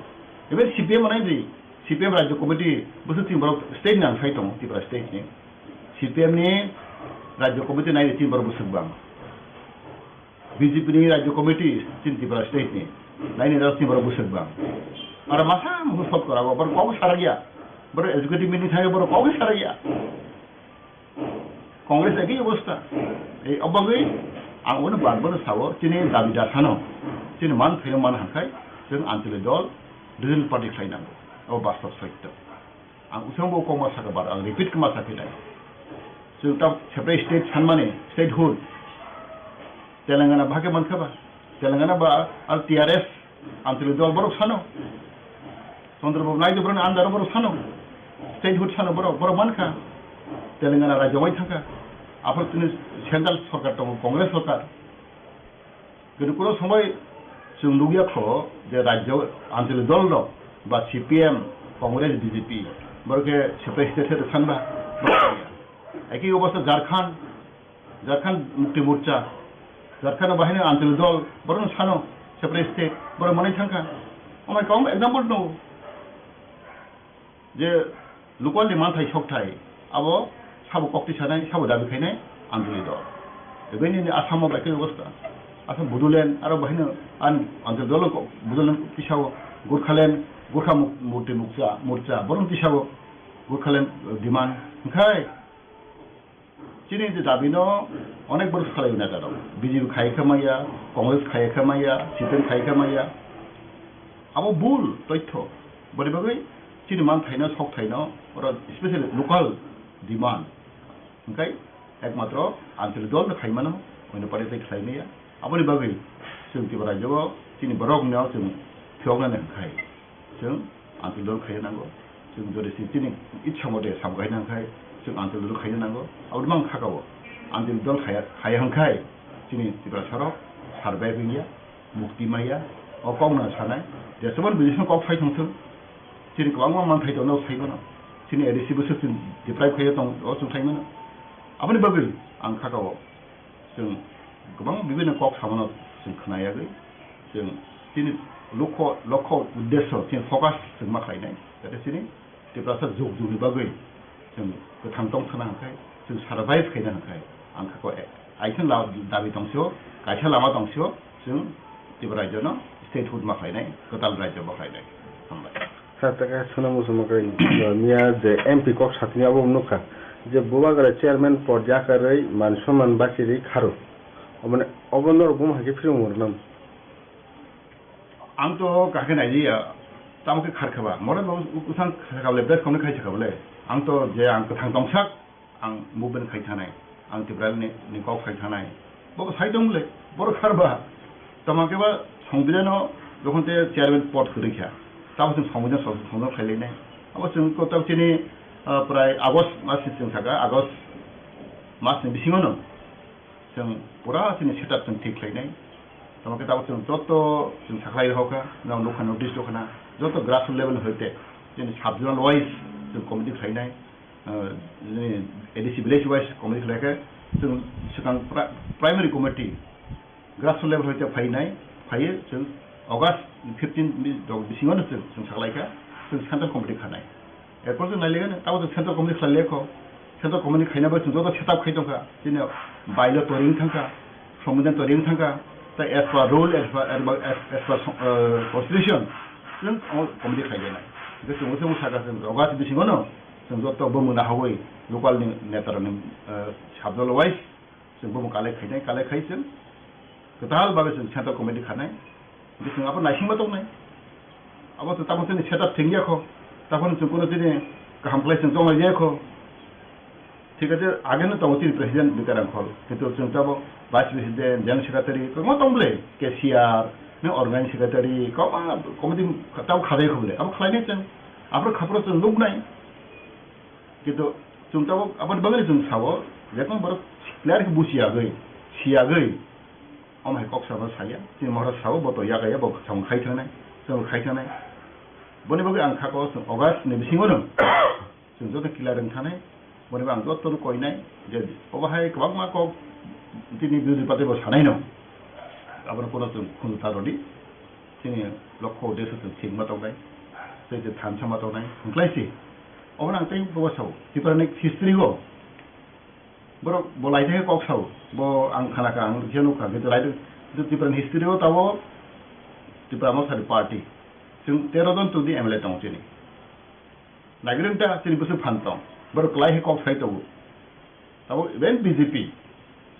Ebe C P M nainai di, C P M rajya committee, bwswk chini borok state ni ang sai tongo, Tripura state ni. C P M ni rajya committee nainai chini borok bwswk bang. B J P ni rajya committee chini Tripura state ni, nainai rok chini borok bwswk bang. Aro masa mungsa sot kora, borok kok sarakya. Borok executive meeting thangya, borok kok sarakya. Congress ekhi obostha. Ei obagwi ang uno bar bar sao, chini dabi da sano. Chini man thaio man hangkhai, chwng Anchalik dol, regional party khlai nango. Abo bastob soitto. Ang usang bo kok ma sakha bar, ang repeat kma sakhe dai. Chwng ta separate state sanmani, statehood. Telangana bahai khe mankha ba? Telangana ba al T R S, Anchalik dol borok sano. Chandrababu Naidu borokni under o borok sano, statehood sano borok, borok mankha, Telangana rajyo wai thangkha, aphuru chini central sorkar tongo, Congress sorkar. Kintu kunu somoi chwng nukya kho je rajyo anchalik dol rok ba C P M, Congress, B J P borok khe separate state se sanba, borok ya. Ekhi obostha Jharkhand, Jharkhand Mukti Morcha, Jharkhand o bahai no anchalik dol, borok no sano separate state, borok manwi thangkha. Amai kok example tongo je local ni manthai sokthai, abo sabo kokti sanai, sabo dabi khainai anchalik dol. Ebeni ni Assam o bai khe obostha. Assam Bodoland, aro bahai no an anchalik dol ko Bodoland tisao, Gorkhaland, Gorkha Muk-, Mukti Mukcha, Morcha, borok tisao, Gorkhaland, eh, demand. Hingkhai, chini je dabi no onek borok salai neta rok. B J P khai kha maya, Congress khai kha maya, C P M khai kha maya. Abo bul toitho. Boni bagwi chini manthai no, sokthai no, oro especially local demand. Hingkhai ekmatro anchalik dol no khai mano, oino party tai khlai maya. Aboni bagwi chwng Tripura rajyo o chini borok no chwng phiyoknani hingkhai. Chwng anchalik dol khaina nango. Chwng jodi si chini ichha mote sam khaina hwnkhe chwng anchalik dol khaina nango. Aboni mang khakao anchalik dol khaya, khaya hwnkhe chini Tiprasa rok survive wngya, mukti maya, o kok no sanai. Jeswk bidising kok sai thung thung. Chini kwbangma manthai tongo sai mano. Chini A D C bwswk chwng deprive khaiya tong, o chwng sai mano. Aboni bagwi ang khakao. Chwng kwbang bibinno kok samano chwng khna yagwi, chwng chini lokho, lokho uddesyo chini focus chwng ma khlainai, jate chini Tiprasa jug jugni bagwi chwng kwthang tong thana hwnkhe, chwng survive khaina hwnkhe, ang kha ko, aithang la-, dabi tongsio, kaisa lama tongsio, chwng Tripura rajyono statehood ma khlainai, kwtal rajyo ma khlainai. Hambai. Sir, tei kaisa suna muchungma khe, miya je M P kok satini abo nukha je Bubagra chairman pod yakarwi man soman bachirwi kharo. Oboni, obo norok buma hai khe phirwng rwnam? Ang to kaham khe nailiya, tamo khe kharkha ba. Mora bo usang kharkha bole, bes komni khai sakha bole. Ang to je ang kwthang tongsak, ang movement khai thanai, ang Tiprani ni kok khai thanai. Bo sai tong le, borok kharba. Tamo khe ba songbidano jokhon te chairman pod kwrwi kha, tamo chwng songbidano song-, songjak khai lainai. Abo chwng ko tamo chini, ah, prai August mas ni chwng saka, August mas ni bisingo no chwng pura chini setup chwng thik khlainai. Tamo khe tamo chwng joto chwng sakhlai rokha, no nukha notice rokha na, joto grassroots level hoite chini sub zonal wise chwng committee khlainai. Ah, chini A D C village wise committee khlai khe, chwng swkang pri-, primary committee, grassroots level hoite phainai, phaiyo chwng August fifteen ni rok bisingo no chwng, chwng saklaikha, chwng central committee khanai. Erpor chwng nailaikha, tamo chwng central committee khlai lekho, central committee khaina bai chwng joto setup khai tongkha, chini bylaw toring thangkha, Songbidan to ring thangkha, tei as per rule, as per, as per, as per, uh, constitution, chwng omo committee khlai lainai. Hwnkhe chwng, chwng saka chwng August bisingo no chwng joto bumung nahawi local ni neta rokni, uh, sub zonal wise chwng bumung collect khainai, collect khai chwng kwtal bagwi chwng central committee khanai. Hwnkhe chwng abo naisingma tongnai. Abo to tamo chini setup thwngya kho, tamo chwng kuno chini kaham khlai chwng chonglai ya kho. Thik ache, age no tongo chini president Bikaram Khol, kintu chwng tabok vice president, general secretary, kwbangma tong bwle, cashier, no organizing secretary, kwbangma committee tabok khajai kho bwle, abo khlainai chwng, aphuru khaphuru chwng nuknai. Kintu chwng tabok aboni bagwi chwng sao, jekon borok clear khe buchiyagwi, siyagwi, omo hai kok sabo saya, chini mohor sao, bo to yagaya, bo chwng khai thangnai, chwng khai thangnai. Boni bagwi ang kha ko chwng August ni bisingo no, chwng joto clear wng thanai, boni bagwi ang joto no koinai, je obo hai kwbangma kok chini birodhi party bo sanai no, abono kono chwng khunu ta rwdi. Chini lokho uddesho chwng thik ma tongnai, tei je thansa ma tongnai, hwnklai se. Obono ang tei bobo sao, Tripura ni history o borok bo lai thai kok sao, bo ang khana kha, ang khe nukha, kintu lai, kintu Tripura ni history o tabok Tipra Motha ni party, chwng tero jon chwngdi M L A tongo chini. Naigrwng ta chini bwswk phan tong, borok kwlai khe kok sai tongo. Tabok even B J P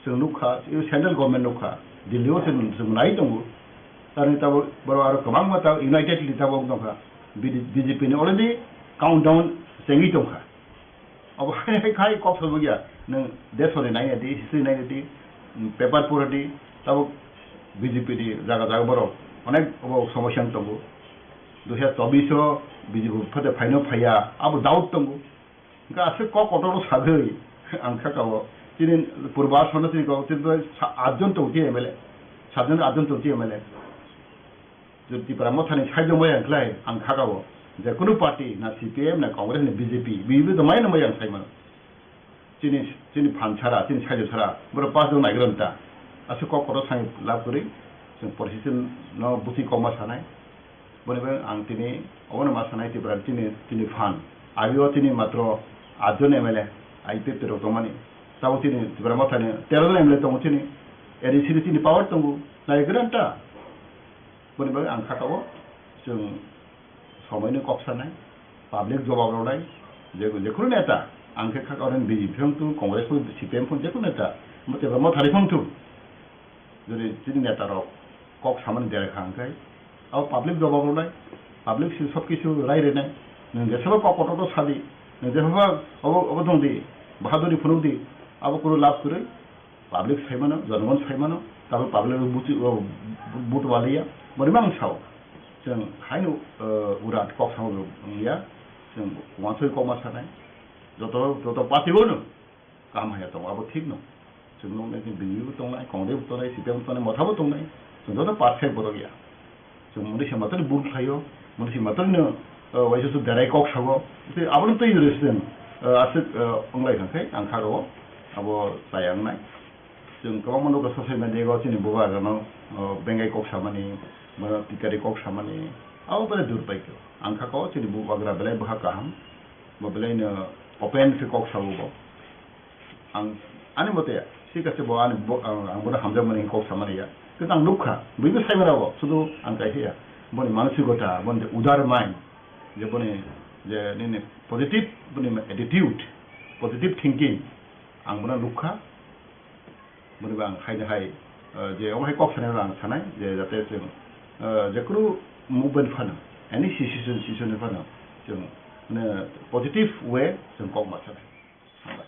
chwng nukha, central government nukha, Delhi o chwng, chwng nai tongo. Tarni tabok borok aro kwbangma tabok unitedly tabok nukha, B J P ni already countdown chengwi tongkha. Obo hai hai khai kok sajak ya, nwng desoni nai di, history nai di, paper pura di, tabok B J P ni jaga jaga borok onek obo somosya wng tongo. Dui hazar chobbish o B J P phate phaino phaiya, abo doubt tongo. Hingke aswk kok kotor sagwi ang kha kao. Chini purba aswkno chini kok chini sa-, atjon tong chi M L A. Satjon atjon tong chi M L A. Jodi Tipra Mothani side wngya wngkhlai ang kha kao. Je kunu party na C P M na Congress na B J P, B J P to mai no mai ang sai mano. Chini, chini phan sara, chini side sara, borok pas jong naigrwng ta. Aswk kok kotor sai lab kwrwi, chwng politician no busi kokma sanai. Boni bagwi ang tini obono ma sanai Tripura chini, chini phan. Abio chini matro atjon M L A, I P F T rok tongmani. Tabok chini Tripura Mothani tero jon M L A tongo chini. A D C ni chini power tongo. Naigrwng ta. Boni bagwi ang kha kao chwng somoino kok sanai, public jobab rwnai, je, jekhunu neta, ang khe kha kao B J P phano thung, Congress phano, C P M phano, jekhunu neta, Tripura Mothani phano thung. Jodi chini neta rok kok samani dera kha hwnkhe, abo public jobab rwnai, public si sob kisu rai rwnai, nwng jesabo kok kotor sadi, nwng jesabo obo, obo thung di, bahaduri phunuk di, abo kunu lab kwrwi, public sai mano, jonogon sai mano, tabuk public buchi, o, but waliya, boni mang sao, chwng haino, o, urat kok samo wngya, chwng wansoi kok ma sanai, joto, joto party bono. Kaham haya tongo, abo thik no. Chwng nuknai khe B J P bo tongnai, Congress bo tongnai, C P M bo tongnai, Motha bo tongnai. Chwng joto perfect borok ya. Chwng muni se matwrwino bul khlaio, muni se matwrwino, uh, waisa su berai kok sago. Tei abono twi rwsong, uh, aswk, uh, wnglai kha khe ang kha rwo, abo chaya wngnai. Chwng kwbangma nukha social media o chini bubagrano, uh, bengai kok samani, ba tikari kok samani, abo belai durbaikyo. Ang kha ko chini bubagra belai bwkha kaham, bo belaino open khe kok sao bo. Ang ani mote, thik ase bo ani bo, ang, ang bono hamjakmani kok samani ya. Kintu ang nukha, buibo saimano bo, sudu ang kaisa ya. Boni manosikota, boni je udar mind, je boni je nini positive, boni attitude, positive thinking, ang bono nukha. Boni bo ang haino hai, eh, je omo hai kok sanai ang sanai, je jate chwng, eh, jekhunu movement phano, any situation, situation phano, chwng, mane, positive way chwng kok ma sanai. Hambai.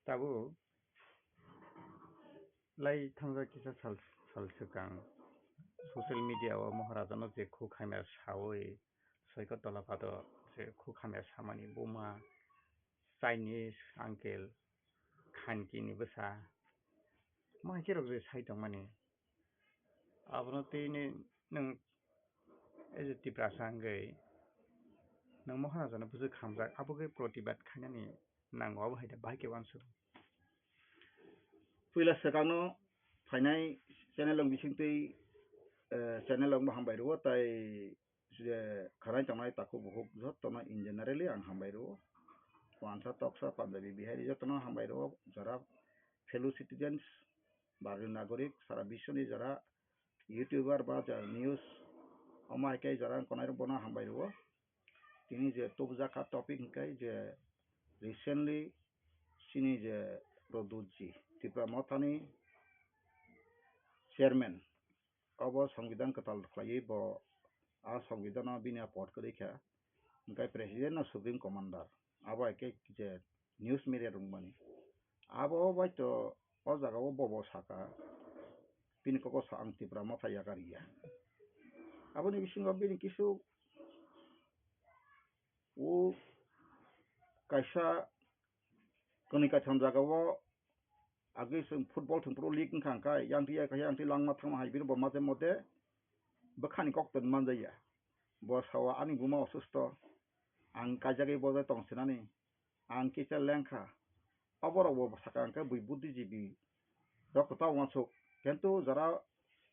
Tabuk lai thangjak kisa sal, sal swkang social media o Maharaja no je khuk hamya sawi soiko tola pato je khuk hamya samani buma Chinese uncle khanki ni bwsa mo hai khe rok je sai tongmani. Abono tini nwng as a Tiprasa hwnkhe nwng Maharaja no bwswk hamjak, abo khe protibad khainani nango, abo hai da bahai khe uansuk. Puila swkangno phainai channel rok bisingtwi, eh, channel rokno hambai rwo, tai je khwnai tongnai takhuk bukhuk jotono in generally ang hambai rwo. Wansa toksa Punjabi Bihari jotono hambai rwo, jora fellow citizens, Bharatiyo nagorik, sara biswni jora YouTuber ba jora news, omo hai khe jora wngkha nai bono hambai rwo. Tini je tubujak kha topic hwnkhe je recently chini je Pradyut ji, Tipra Mothani chairman, obo Songbidan kwtal khlaiwi bo a Songbidan o bini a pot kwrwi kha. hwnkhe president no supreme commander, abo hai khe je news media rwngmani. Abo bai to o jaga o bobo saka, bini kok o sa ang Tipra motha yakar ya. Aboni bisingo bini kisu o kaisa kwnwi kaitham jaga o agwi chwng football thwngphuru league wngkha hwnkhe yang twi yang twi langma thangma hai bini bo mate mote bwkhani kok tong manjaya. Bo sawa ani buma osusto, ang kaijagwi bo tong sinani. Ang kisa lengkha. Oborok bo sakha hwnkhe bui buddhijibi rok kwtal uansuk. Kintu jara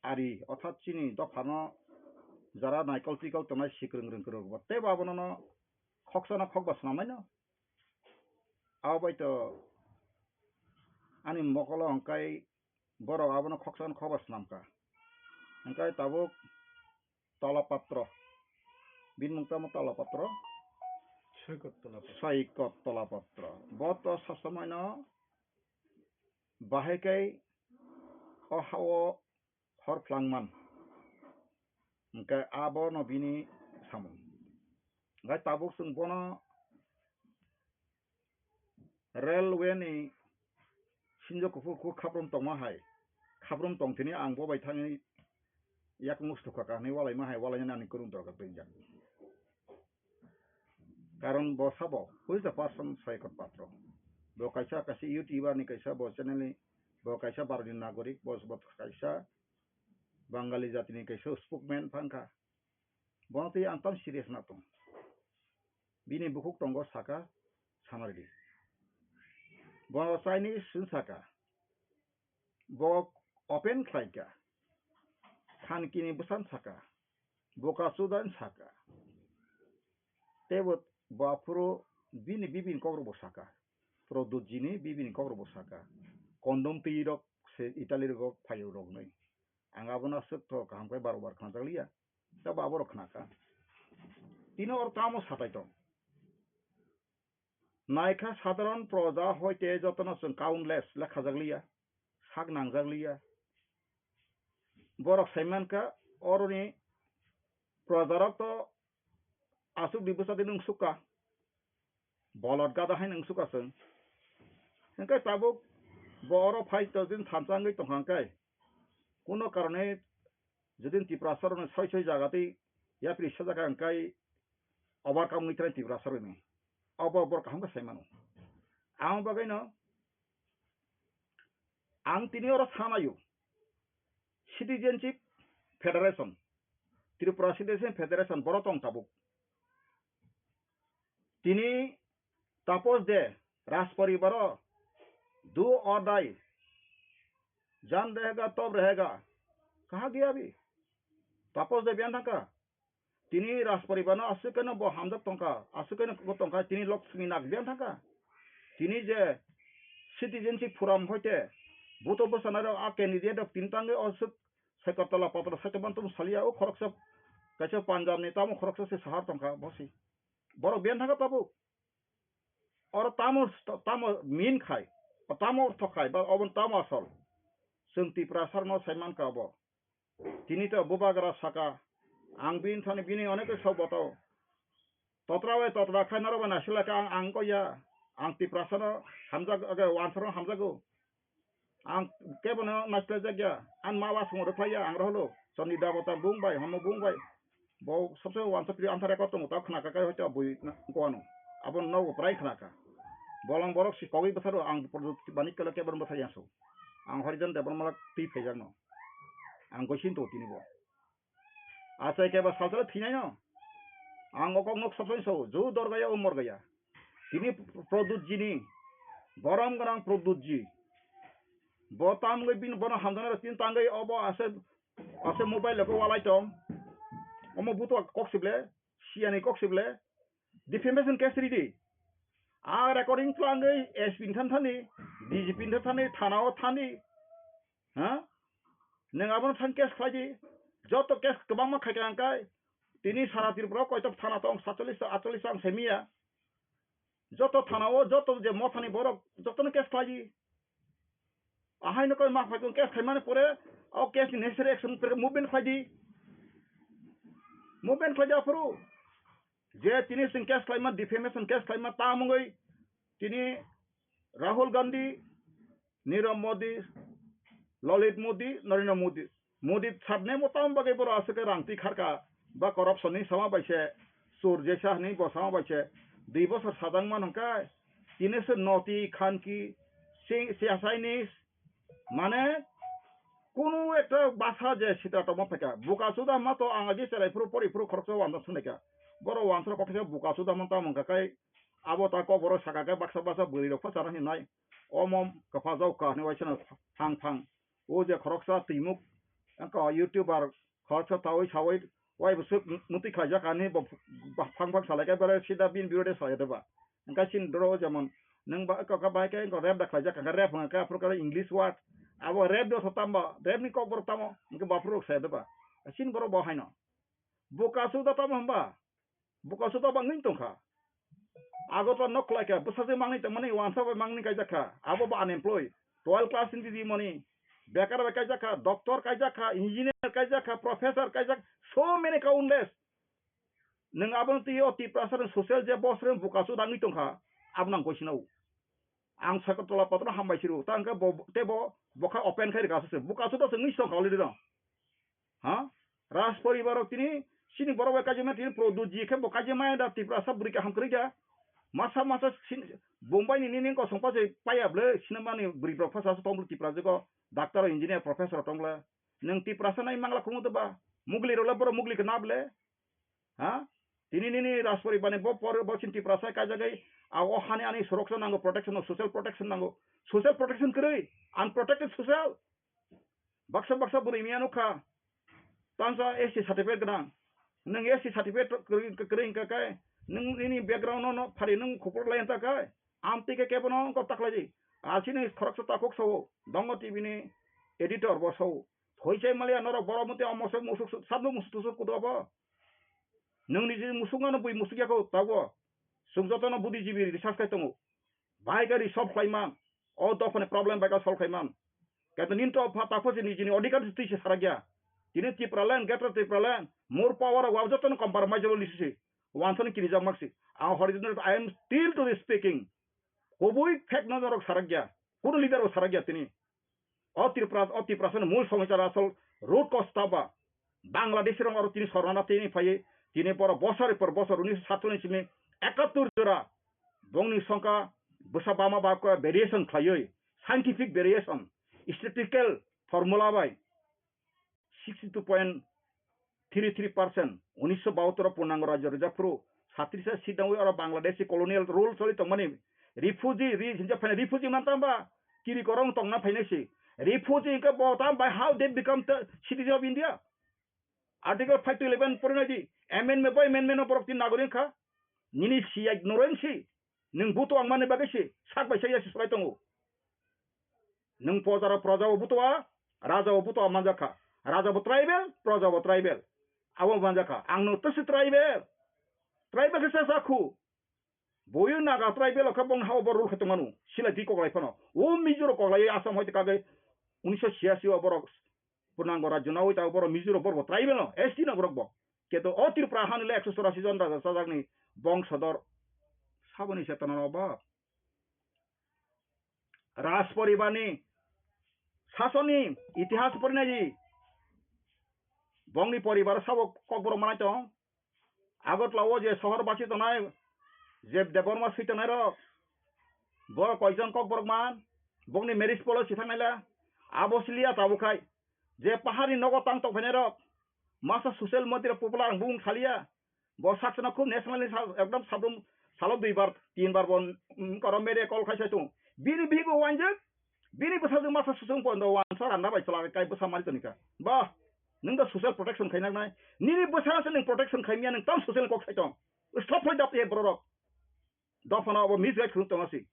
ari, orthat chini dophano jara naikol twikol tongnai sikrwng rwngkwrwk bo teibo abono no khoksa no khokba swnamnaino. Abo bai to ani mokolo hwnkhe borok abono khoksa no khokba swnamkha. Hwnkhe tabuk Tola Patro. Bini mung tamo Tola Patro? Soikot Tola Patro. Soikot Tola Patro. Bo to sasamoino bahai kai o hao hor phlangman. Hwnkhe abono bini samung. Hwnkhe tabuk chwng bono railway ni sinjo kuphur kuphur khaprum tongma hai, khaprum tong thini ang bo bai thangwi yak mustu kha ka hinwi walaima hai, walainani ani kwrwng dorkar twngjak. Karon bo sabo, who is the person Soikot Patro? Bo kaisa, kaisa YouTuber ni kaisa, bo channel ni, bo kaisa Bharot ni nagorik, bo, bo kaisa Bangali jati ni kaisa spokesman phang kha. Bono twi ang tam serious na tong. Bini bukhuk tongo saka, sanardi. Bono Chinese sung saka. Bo open khlaika. Thankini bwsan saka. Boka chudan saka. Tebo bo aphuru bini bibini kokrok bo saka. Produt jini bibini kokrok bo saka. Kondom twi rok se Italy rok phaio rok nai. Ang abono aswk to kaham khe bar bar khnajak liya. Tei bo aborok khna kha. Tini oro tamo satai tong? Naikha sadharon proja hoite jotono chwng countless lekhajak liya, sak nangjak liya. Borok sai mankha oroni projarok to aswk di bwsa di nwng sukha. Bolot gada hai nwng sukha chwng. Hwnkhe tabuk bo oro phai to din thansa wngwi tongkha hwnkhe. Kuno karone jodi Tiprasa rokno soi soi jaga tei yapri sajak kha hwnkhe overcome wngwi thai Tiprasa rokni. Obo borok kaham khe sai mano. Ang bagwino ang tini oro sanaio Citizenship Federation, Tripura Citizenship Federation borok tong tabuk. Tini Tapos de Rajparibaro do or die, jaan rahega tab rahega, kaha gaya abhi? Tapos de biyan thangkha. Tini Rajparibano aswk keno bo hamjak tongkha, aswk keno bo tongkha, tini Lakshmi Nag biyan thangkha. Tini je Citizenship Forum hoite buto bwsanairok a candidate rok tini tangwi aswk Soikot Tola Patro saito bantum saliya o khoroksa kaisa Punjab ni tamo khoroksa se sahar tongkha bosi. Borok biyan thangkha tabuk. Oro tamo, tamo mean khai, tamo ortho khai, ba obo tamo asol. Chwng Tiprasa rokno sai mankha obo. Tini to bubagra saka, ang bini thani bini onek sok boto. Totra bai totra khai norok bai naisik lai kha ang, ang kok ya. Ang Tiprasa no hamjak, age, wansaro hamjago. Ang kebono naisik lai jak ya. Ang ma wa song rwkhlai ya, ang roholo. Chondri Debota bung bai, homo bung bai. Bo sabse wansok pri antha record tongo, ta khna kha kai hoito bui na, goano. Abo nogo prai khna kha. Bolong borok si kogwi bwtharo, ang Pradyot Manik Kala kebono bwthar ya so. Ang Harijan Debbarma twi phaijakno. Ang goisin to tini bo. Achai keba salsala thinai no. Ang o kok nok sabsai so, ju dorgaya o morgaya. Tini Pradyot jini, borom gwnang Pradyot ji. Bo tamgwi bini bono hamjaknai rok tini tangwi obo ase, ase mobile rok walai tong. Omo buto kok sible, siyani kok sible. Defamation case ridi. A recording twlangwi S P ni than thani, D G P ni than thani, thana o thani. Ha? Nwng abono thang case khlai di. Joto case kwbangma khai ka hwnkhe tini sara Tripura o koitok thana tong, satchollish ta, atchollish ta ang sai miya. Joto thana o, joto je mothani borok, jotono case khlai di. Ahaino koi ma phai kong case khaimani pore, o case ni necessary action pore movement khlai di. Movement khlai di aphuru. Je tini chwng case khlaima, defamation case khlaima, tamungwi tini Rahul Gandhi, Nirav Modi, Lalit Modi, Narendra Modi. Modi sabne mo tamo bagwi boro aswk rang twi kharka, ba corruption ni sama bai se, sur jesa hwnwi bo sama bai se, dui bosor sajak man hwnkhe, tini se noti khanki, si-, siyasai ni, mane, kunu ekta basa je sitra tongma phaikha, buka suda ma to ang agi cherai phuru pori phuru khoroksa wansa sunai kha, boro wansa kokthai buka suda ma tamo wngkha kai, abo ta kokborok saka khe baksa baksa bwrwi rok phasarna hinwi nai. Omo kwpha jao kha hinwi waisano thang thang. O je khoroksa twimuk, wngkha YouTuber khoroksa tawi sawi wai bwswk mutwi khlaijak ani bo ba-, phang phang salai khe bere sida bini birode salai doba. Wngkha chini doro jemon nwng ba, wngkha bai khe wngkha rap da khlaijak, wngkha rap wngkha khe aphuru khe English word. Abo rap do tamo, rap ni kokborok tamo, wngkha baphuru rok sai doba. Chini borok bo haino. Buka suda tamo hwnba? Buka suda bangwi tongkha. Agartala nok khlai kha, bwsajwk mangni tongmani, wansa bai mangni kaijak kha, abo bo unemployed. Twelve class ni di mani, bekar bai kaijak kha, doctor kaijak kha, engineer kaijak kha, professor kaijak, so many countless. Nwng abo twi o Tiprasa ni social je boss rok buka suda wngwi tongkha, abo nang koisino. Ang Sagartala Patro hambai siru, ta hwnkhe bo, tei bo, bo kha open khai rwkha se, buka suda se wngwi tongkha already no. Ha? Raj poribar rok tini, chini borok bai kaijima tini Pradyut ji khe bo kaijima da Tiprasa bwrwi kaham kwrwi da. Masa masa sin-, Bombay ni nini kosong pa se paya ble sinamani bwrwi borok phasa se tong ble Tiprasa go, doctor, engineer, professor tong ble. Nwng Tiprasa nai mangla kumu to ba. Mugli rok le borok mugli khe na ble. Ha? Tini nini Raj poribar ni bo por bo sin Tiprasa kaijagwi a o hani ani suroksha nango, protection, social protection nango. Social protection kwrwi, unprotected social. Baksa baksa bwrwi miya nukha. Tangsa S T certificate gwnang. Nwng S T certificate kwrwi, kwrwi wngkha khe, nwng nini background no, no phari nwng khupur lai wngkha khe, amtwi khe kebo no wngkha taklai di. Asini khoroksa takhuk sao, Dongo T V ni editor bo sao. Thoi sai maliya norok borok motwi omo se musuk suk, sabno musuk tusuk kudo bo. Nwng niji musuk ano bui musuk yako tago. Chwng jotono buddhijibi research khai tongo. Bahai khe resolve khlai man, o dophani problem bai khe solve khlai man. Kaitor nini to pha-, takho se nijini odhikar se twi se sarakya. Tini Tipraland, Greater Tipraland, more power o wab jotono compromise o lisi se. Wansani kirijak mak se. Ang horizontal, I am still to the speaking. Kubui fact no norok sarakya. Kuno leader bo sarakya tini. O Tripura, o Tiprasani mul somosa asol root cause taba Bangladesh rok aro tini sornana tini phai tini borok bosor por bosor unisho satchollish ni ekattor jora bongni songkha bwsa bama ba variation khlaiwi scientific variation statistical formula bai sixty two point three three percent unisho bahattor o purnango rajyo rwjakphuru satris seat nangwi oro Bangladeshi colonial rule choli tongmani refugee ri hinjak phaina refugee man tamba kiri korong tongna phainai se refugee hwnkhe bo tam by how they become the citizen of India. Article five to eleven porinai di amendment by amendment no borok tin nagorik kha nini siya ignorance si nwng buto ang mani bagwi se sak bai sak ya se solai tongo. Nwng pojaro proja bo butua, raja bo butua manjakha. Raja bo tribal, proja bo tribal. Abo manjakha. Ang no tasi tribal. Tribal khe sa sakhu. Boyu Naga tribal khe bong hao bo rule khe tongmanu. Sila di koklai phano. O Mizo rok koklai Assam hoite kagwi unisho siyasi o borok purnango rajyo nawi ta borok Mizo rok borok bo tribal no. S T no borok bo. Keto o Tripura hani le ekso chorasi jon raja chajakni bongsodor. Saboni chetona no ba. Raj poribarni sasonni itihas porinai di. Bongni poribar sabo kokborok manai tong. Agartala o je sohor basi tongnai, je Debbarma swi tongnai rok, bo koijon kokborok man, bongni marriage policy thangnai la, abo siliya tabuk khai. Je paharni nogo tang tong phainai rok, masa social media popular ang bung saliya, Bo sakchano khub national ni sal, ekdom sabrum salo dui bar, tin bar bo, mm, koro media call khai sai tongo. Bini bigo wanjak, bini bwsajwk masa susung pondo wansa randa bai chwla kai bwsa mari toni kha. Ba, nwng da social protection khai nang nai. Nini bwsa se nwng protection khai miya nwng tam social kok sai tong. Stop khai dap ye borok. Dophano abo misguide khuluk tongma si.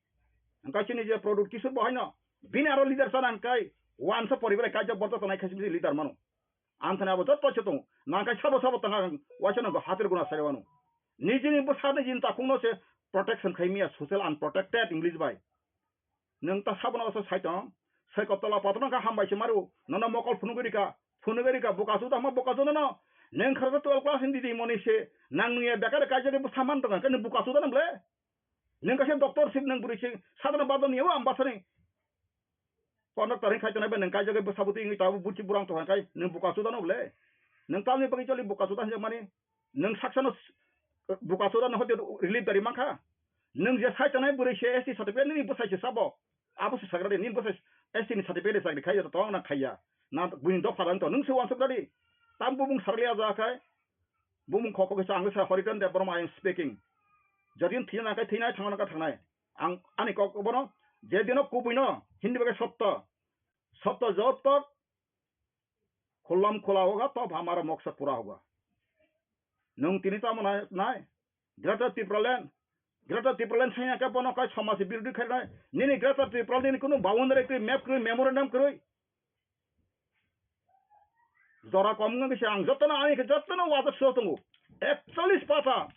Hwnkhe chini je Pradyut Kishore bo haino bini aro leader chana hwnkhe wansa poribar kaijak borok tongnai khe chini leader mano. Ang thani abo jotto se tongo. Nang khe sabo sabo tongha waisa no hatir guna sai wano. Nijini bwsa nijini takhukno se protection khai miya social unprotected English bai. Nwng ta sabono oso sai tong. Sai kotola patro kha hambai se maru. Nono mokol phunugwi rika. Phunugwi rika buka suda ma buka suda no. Neng kharsa twelve class ni didi moni se nang nungya bekar kaijagwi bwsa man tong khe nung buka chuda nang ble. Nung kaisa doctor sip nung bwrwi se sadana badon yawa ambasani. Kono taring khai tonai ba nung kaijagwi bwsa bwtwi wngwi tabuk buchi burang tong khe nung buka chuda nang ble. Nung tamni bagwi choli buka chuda hinjak mani. Nung saksano s-, buka chuda no hote relief dari mankha. Nung je sai tonai bwrwi se S T certificate nini bwsai se sabo. Abo se sagra de, nini bwsai S T ni certificate de chakri khai to tong na khaiya. Na buini dopha rang to nung se wansuk dadi. Tam bumung sarli aja khai. Bumung khoko kisa ang sa Horiton Debbarma I am speaking. Jodi thina na khai thinai thangna ka thangnai. Ang ani kok bono je dino kubui no hindi bagai sotto. Sotto jotto Khulam khula hoga, tab hamara maksad pura hoga. Nung tini tamo nai, nai. Greater Tipraland, Greater Tipraland sanya ke bono kai samaj birodhi khai nai. Nini Greater Tipraland nini kunu boundary kwrwi, map kwrwi, memorandum kwrwi. Jora kom wngwi se ang jotono ani khe jotono wajak so tongo. Ekchallis pata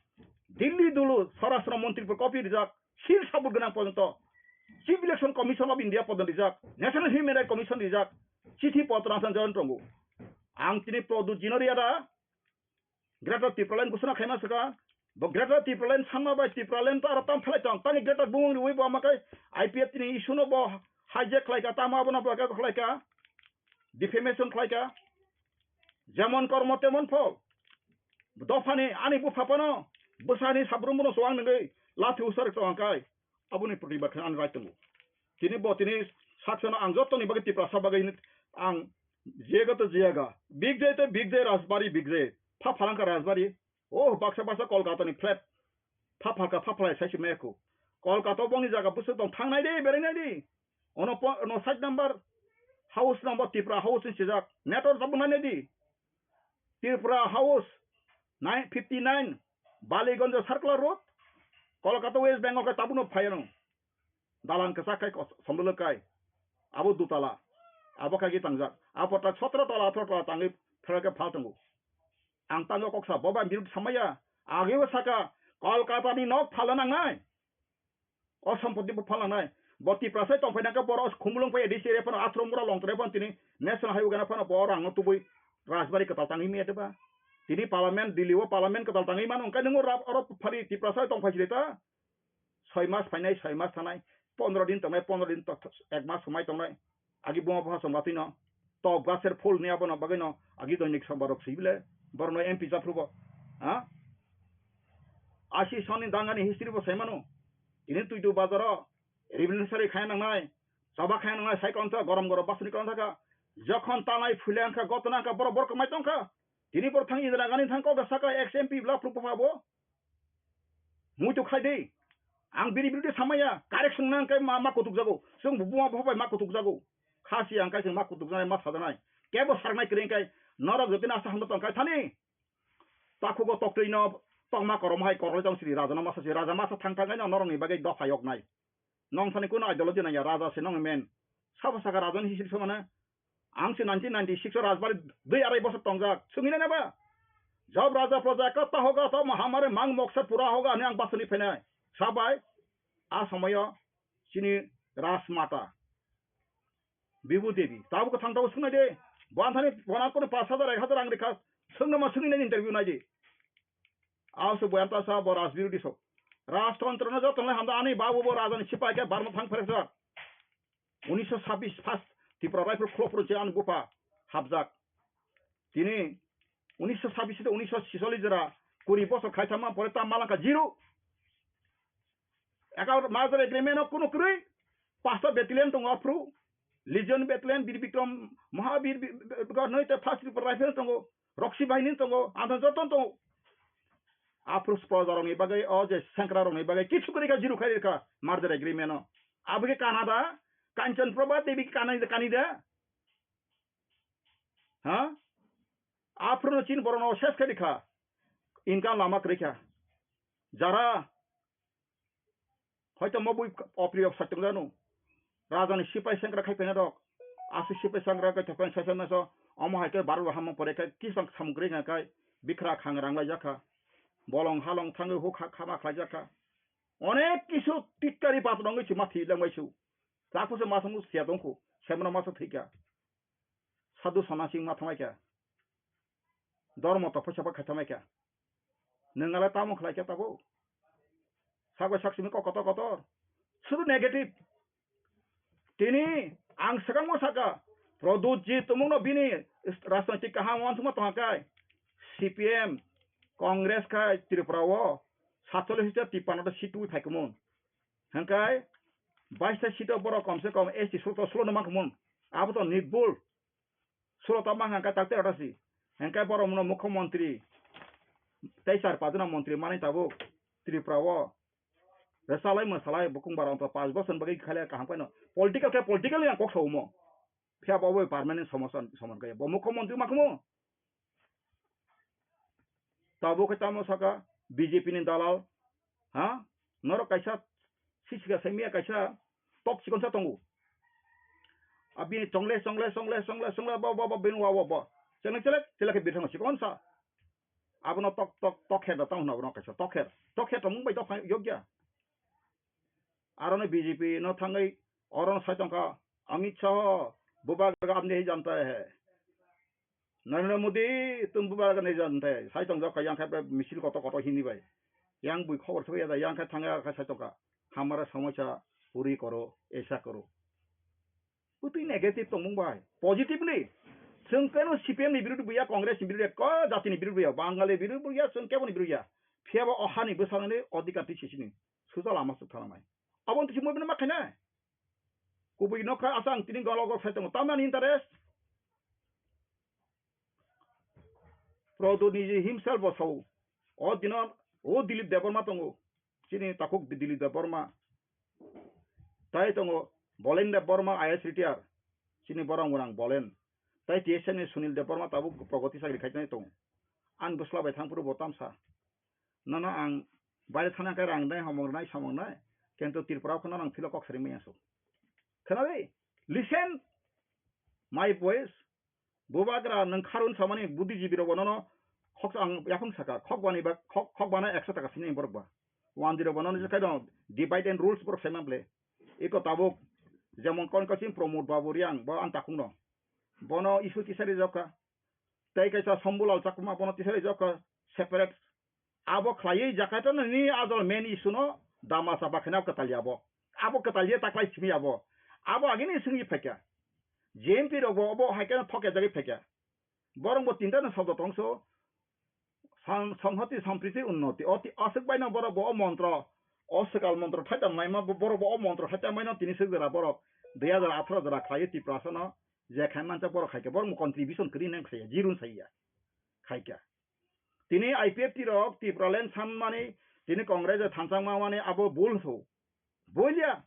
Delhi dulu Swarashtra Montri por copy rijak, seal sabut gwnang porjonto Chief Election Commission of India porjonto rijak, National Human Rights Commission rijak, chithi potro ang join tongo. Ang tini Pradyut Jinoria da Greater Tipraland gusuna khaima saka, bo Greater Tipraland sanma bai Tipraland to aro tam phelai tong, tani Greater bumung riwi bo amakai I P F T ni issue no bo hijack khlaika, tamo abono bo khlaika, defamation khlaika, jemon kormo temon phol. Dophani ani bupha phano bwsani sabrumbuno chuwang nungwi lathi usar chuwang kai. Aboni protibad khe ani right tongo. Tini bo tini saksano ang jotoni bagwi Tiprasa bagwi ang jegato jeyaga. Big day te big day Rajbari big day. Pha phalangka Rajbari. Oh, baksa baksa Kolkata ni flat. Pha phalka pha phalai sai se meko. Kolkata bongni jaga bwswk tong thangnai de, berainai de. Ono po-, ono side number house number Tipra house ni sijak. Network tabuk nai di. Tipra house nine fifty nine Baliganj Circular Road, Kolkata West Bengal khe tabukno phaiano. Dalan kwchak khai kos-, somdolo kai. Abo dutala. Abo kagi tangjak. Abo ta sotro tola, athro tola tangwi phela khe phal tongo. Ang tango koksa boba birut samaya. Ageo saka Kolkata ni nok phala nangnai. O sompoti bo phalangnai. Bo Tiprasa tongphai nangkhe borok khumulwng phai A D C area phano Achomura Longtrai phano tini National Highway gana phano bo rangno tubui Rajbari kwtal tangwi maya deba. Tini Parliament, Delhi o Parliament kwtal tangwi mano, hwnkhe nwngo rap-, oro phari Tiprasa tongphai sile ta. Soi mas phainai, soi mas thanai, pondro din tongnai, pondro din to-, ek mas swmai tongnai. Agi buma bupha chwng batwi no top gaser phul ni abono bagwi no agi doinik soba rok swi bile borok no M P japhru bo, ha? Asi soni dangani history bo sai mano. Tini Tuitu bazar o revolutionary khai nangnai, choba khai nangnai sai kong tha, gorom gorom basni kong tha kha. Jokhon tanai phule ang kha, gotna ang kha, borok borok kwmai tong kha. Tini borok thang Indira Gandhi thang kok da saka ex M P bla phru bupha bo. Muitu khai di. Ang bini birude samaya, correction nang kai ma, ma kutuk jago. Chwng buma bupha bai ma kutuk jago. Khasi ang kai chwng ma kutuk janai, ma sajanai. Kebo sarnai kwrwi kai, norok jotoni asa hamda tong kai thani. Takhugo toktwi no tongma korom hai koroi tong sidi raja no masa si, raja masa thang thang kai no norok ni bagwi dopha yok nai. Nong thani kuno ideology nang ya, raja se nong men. Sabo saka raja ni history somana. Ang se nineteen ninety-six o Rajbari dui arai bosor tongjak. Sungina na ba? Job raja praja ka ta hoga ta mahamare mang moksa pura hoga ani ang basani phenai. Sabai a somoyo chini Rajmata Bibu Devi. Tabuk thang tabuk sungnai de. Bo anthani bona kono pash hajar ek hajar ang rikha. Sungna ma sungina interview nai de. Aso boyan ta sa bo rajbirodi so. Rajtantro no joto nai hamda ani babu bo raja ni sipai ke barma thang pheresa. Unisho sabis first Tripura Rifle khulopro je ani bupha hapjak. Tini unisho sabis de unisho sisollis jora kuri bosor khai thangma pore ta malangka zero. Eka merger agreement o kunu kwrwi pasta battalion tongo aphru. Legion battalion Bir Bikram Mahabir bi-, bi-, bi-, noi te first Tripura Rifle tongo. Roksi bahini tongo. Anthon joto tongo. Aphru proja rokni bagwi o je sengkra rokni bagwi kichu kwrwi kha zero khai rwkha merger agreement o. Abo khe Canada, Kanchan Prabha Devi khe Canada, Canada. Ha? Aphuru no chin borok no ses khai kha. Income lama kwrwi kha. Jara hoito mo bui opri of satung janu. Raja ni sipai sengkra khai pena rok. Asu sipai sengkra khai thapan sasan naso. Omo hai khe baru hamo pore khai kisang samung kwrwi kha khai. Bikra khang rang lai jakha. Bolong halong thangwi huk ha khama khlai jakha. Onek kisu titkari patong ngi chuma thi lang bai su. Sakho se masang siya dongkho. Semra masa thika. Sadhu Sana Singh ma thanglai kha. Dormo to phaisa ba khaithamai kha. Nwng ale tamo khlai kha tabuk. Sakbai sak simi kok kotor kotor. Sudu negative. Tini ang swkangmo saka, Pradyut ji tumungno bini rajnoitik kaham uansukma tongkha kai. C P M, Congress khai Tripura o satchollish ta tippanno ta seat twi phaikhumun. Hwnkhai baista seat o borok komse kom S T sulo to sulo no mankhumun. Abo to nirbhul. Sulo ta mankha hwnkhai takte rota si. Hwnkhai borok muno mukhyamantri tei char pajona mantri manwi tabuk Tripura o. Rwchalai mwsalai bukung bara wngkha, panch bosor bagwi khaile kaham khaino. Political khe political yang kok saumo. Phiya bo bai permanent somosa somon kaya. Bo mukhyamantri makhmo. Tabuk khe tamo saka B J P ni dalal. Ha? Norok kaisa sisika saimia kaisa tok chikonsa tongo. Abini chongle chongle chongle chongle chongle bo bo bo bini wa wa bo. Chongle chelek chelek khe birthango chikonsa. Abono tok tok tok khe da tamo hwnna bono kaisa tok khe. Tok khe tongmung bai tok yokya. Aro no B J P no thangwi oro no sai tongkha Amit Shah, bubagra apni hi janta hai. Narendra Modi, tum bubagra nahi janta hai. Sai tongjak kha yang khai misil koto koto hini bai. Yang bui khobor sokya da yang khai thangya khai sai tongkha. Hamara samosya puri koro, aisa koro. Bwtwi negative tongmung bai. Positively, chwng keno C P M ni birudu buya, Congress ni birudu ko jati ni birudu buya, Bangali birudu buya, chwng kebo ni birudu ya. Phiya bo o hani bwsakni odhikar twi sisini. Suja lama suk thanamai. Abo twi simo bini ma khainai. Kubui nokha asang tini galo gok sai tongo. Tamani interest. Pradyut Niji himself bo sao. O dino o Dilip Debbarma tongo. Chini takhuk Dilip Debbarma. Tai tongo Bolen Debbarma I A S retire. Chini borok gwnang Bolen. Tai T S F ni Sunil Debbarma tabuk progoti chakri khai tongo. Ang bwsla bai thang phuru bo tamsa. Nono ang baire thana khe rang nai, homong nai, samong nai. Kintu Tripura o kheno nang philo kok sari maya su. Khnabi? Listen my voice. Bubagra nwng kharun samani buddhijibi rok bonono khok ang yaphang saka, khok bani ba khok, khok bana ekso taka sini borok ba. One zero bonono je khai dong, divide and rules borok saima ble. Iko tabuk, jemon kon kasim Pramod Babu Riang, bo ang takung no. Bono issue tisari jokha. Tei kaisa Shambhulal Chakma bono tisari jokha separate. Abo khlaiwi Jakarta no ni ajol main issue no dama saba khaina kwtalya abo. Abo kwtalya taklai simi abo. Abo agini singwi phaikha. J M P rok bo obo hai khe thokya jagwi phaikha. Borok bo tinta no sobdo tongso. Sam-, Samhati Sampriti Unnoti. Oti aswk baino borok bo o montro. O swkal montro thaita maima bo-, borok bo o montro thaita maino tini swk jora borok. Dui hajar atharo jora khlaiwi Tiprasa no je khai mancha borok khaikha. Borok mo contribution kwrwi nang khaiya. Jirun saiya. Khaikha. Tini I P F T rok Tipraland sanmani, tini Congress o thansa wngmani abo bul so. Bolia,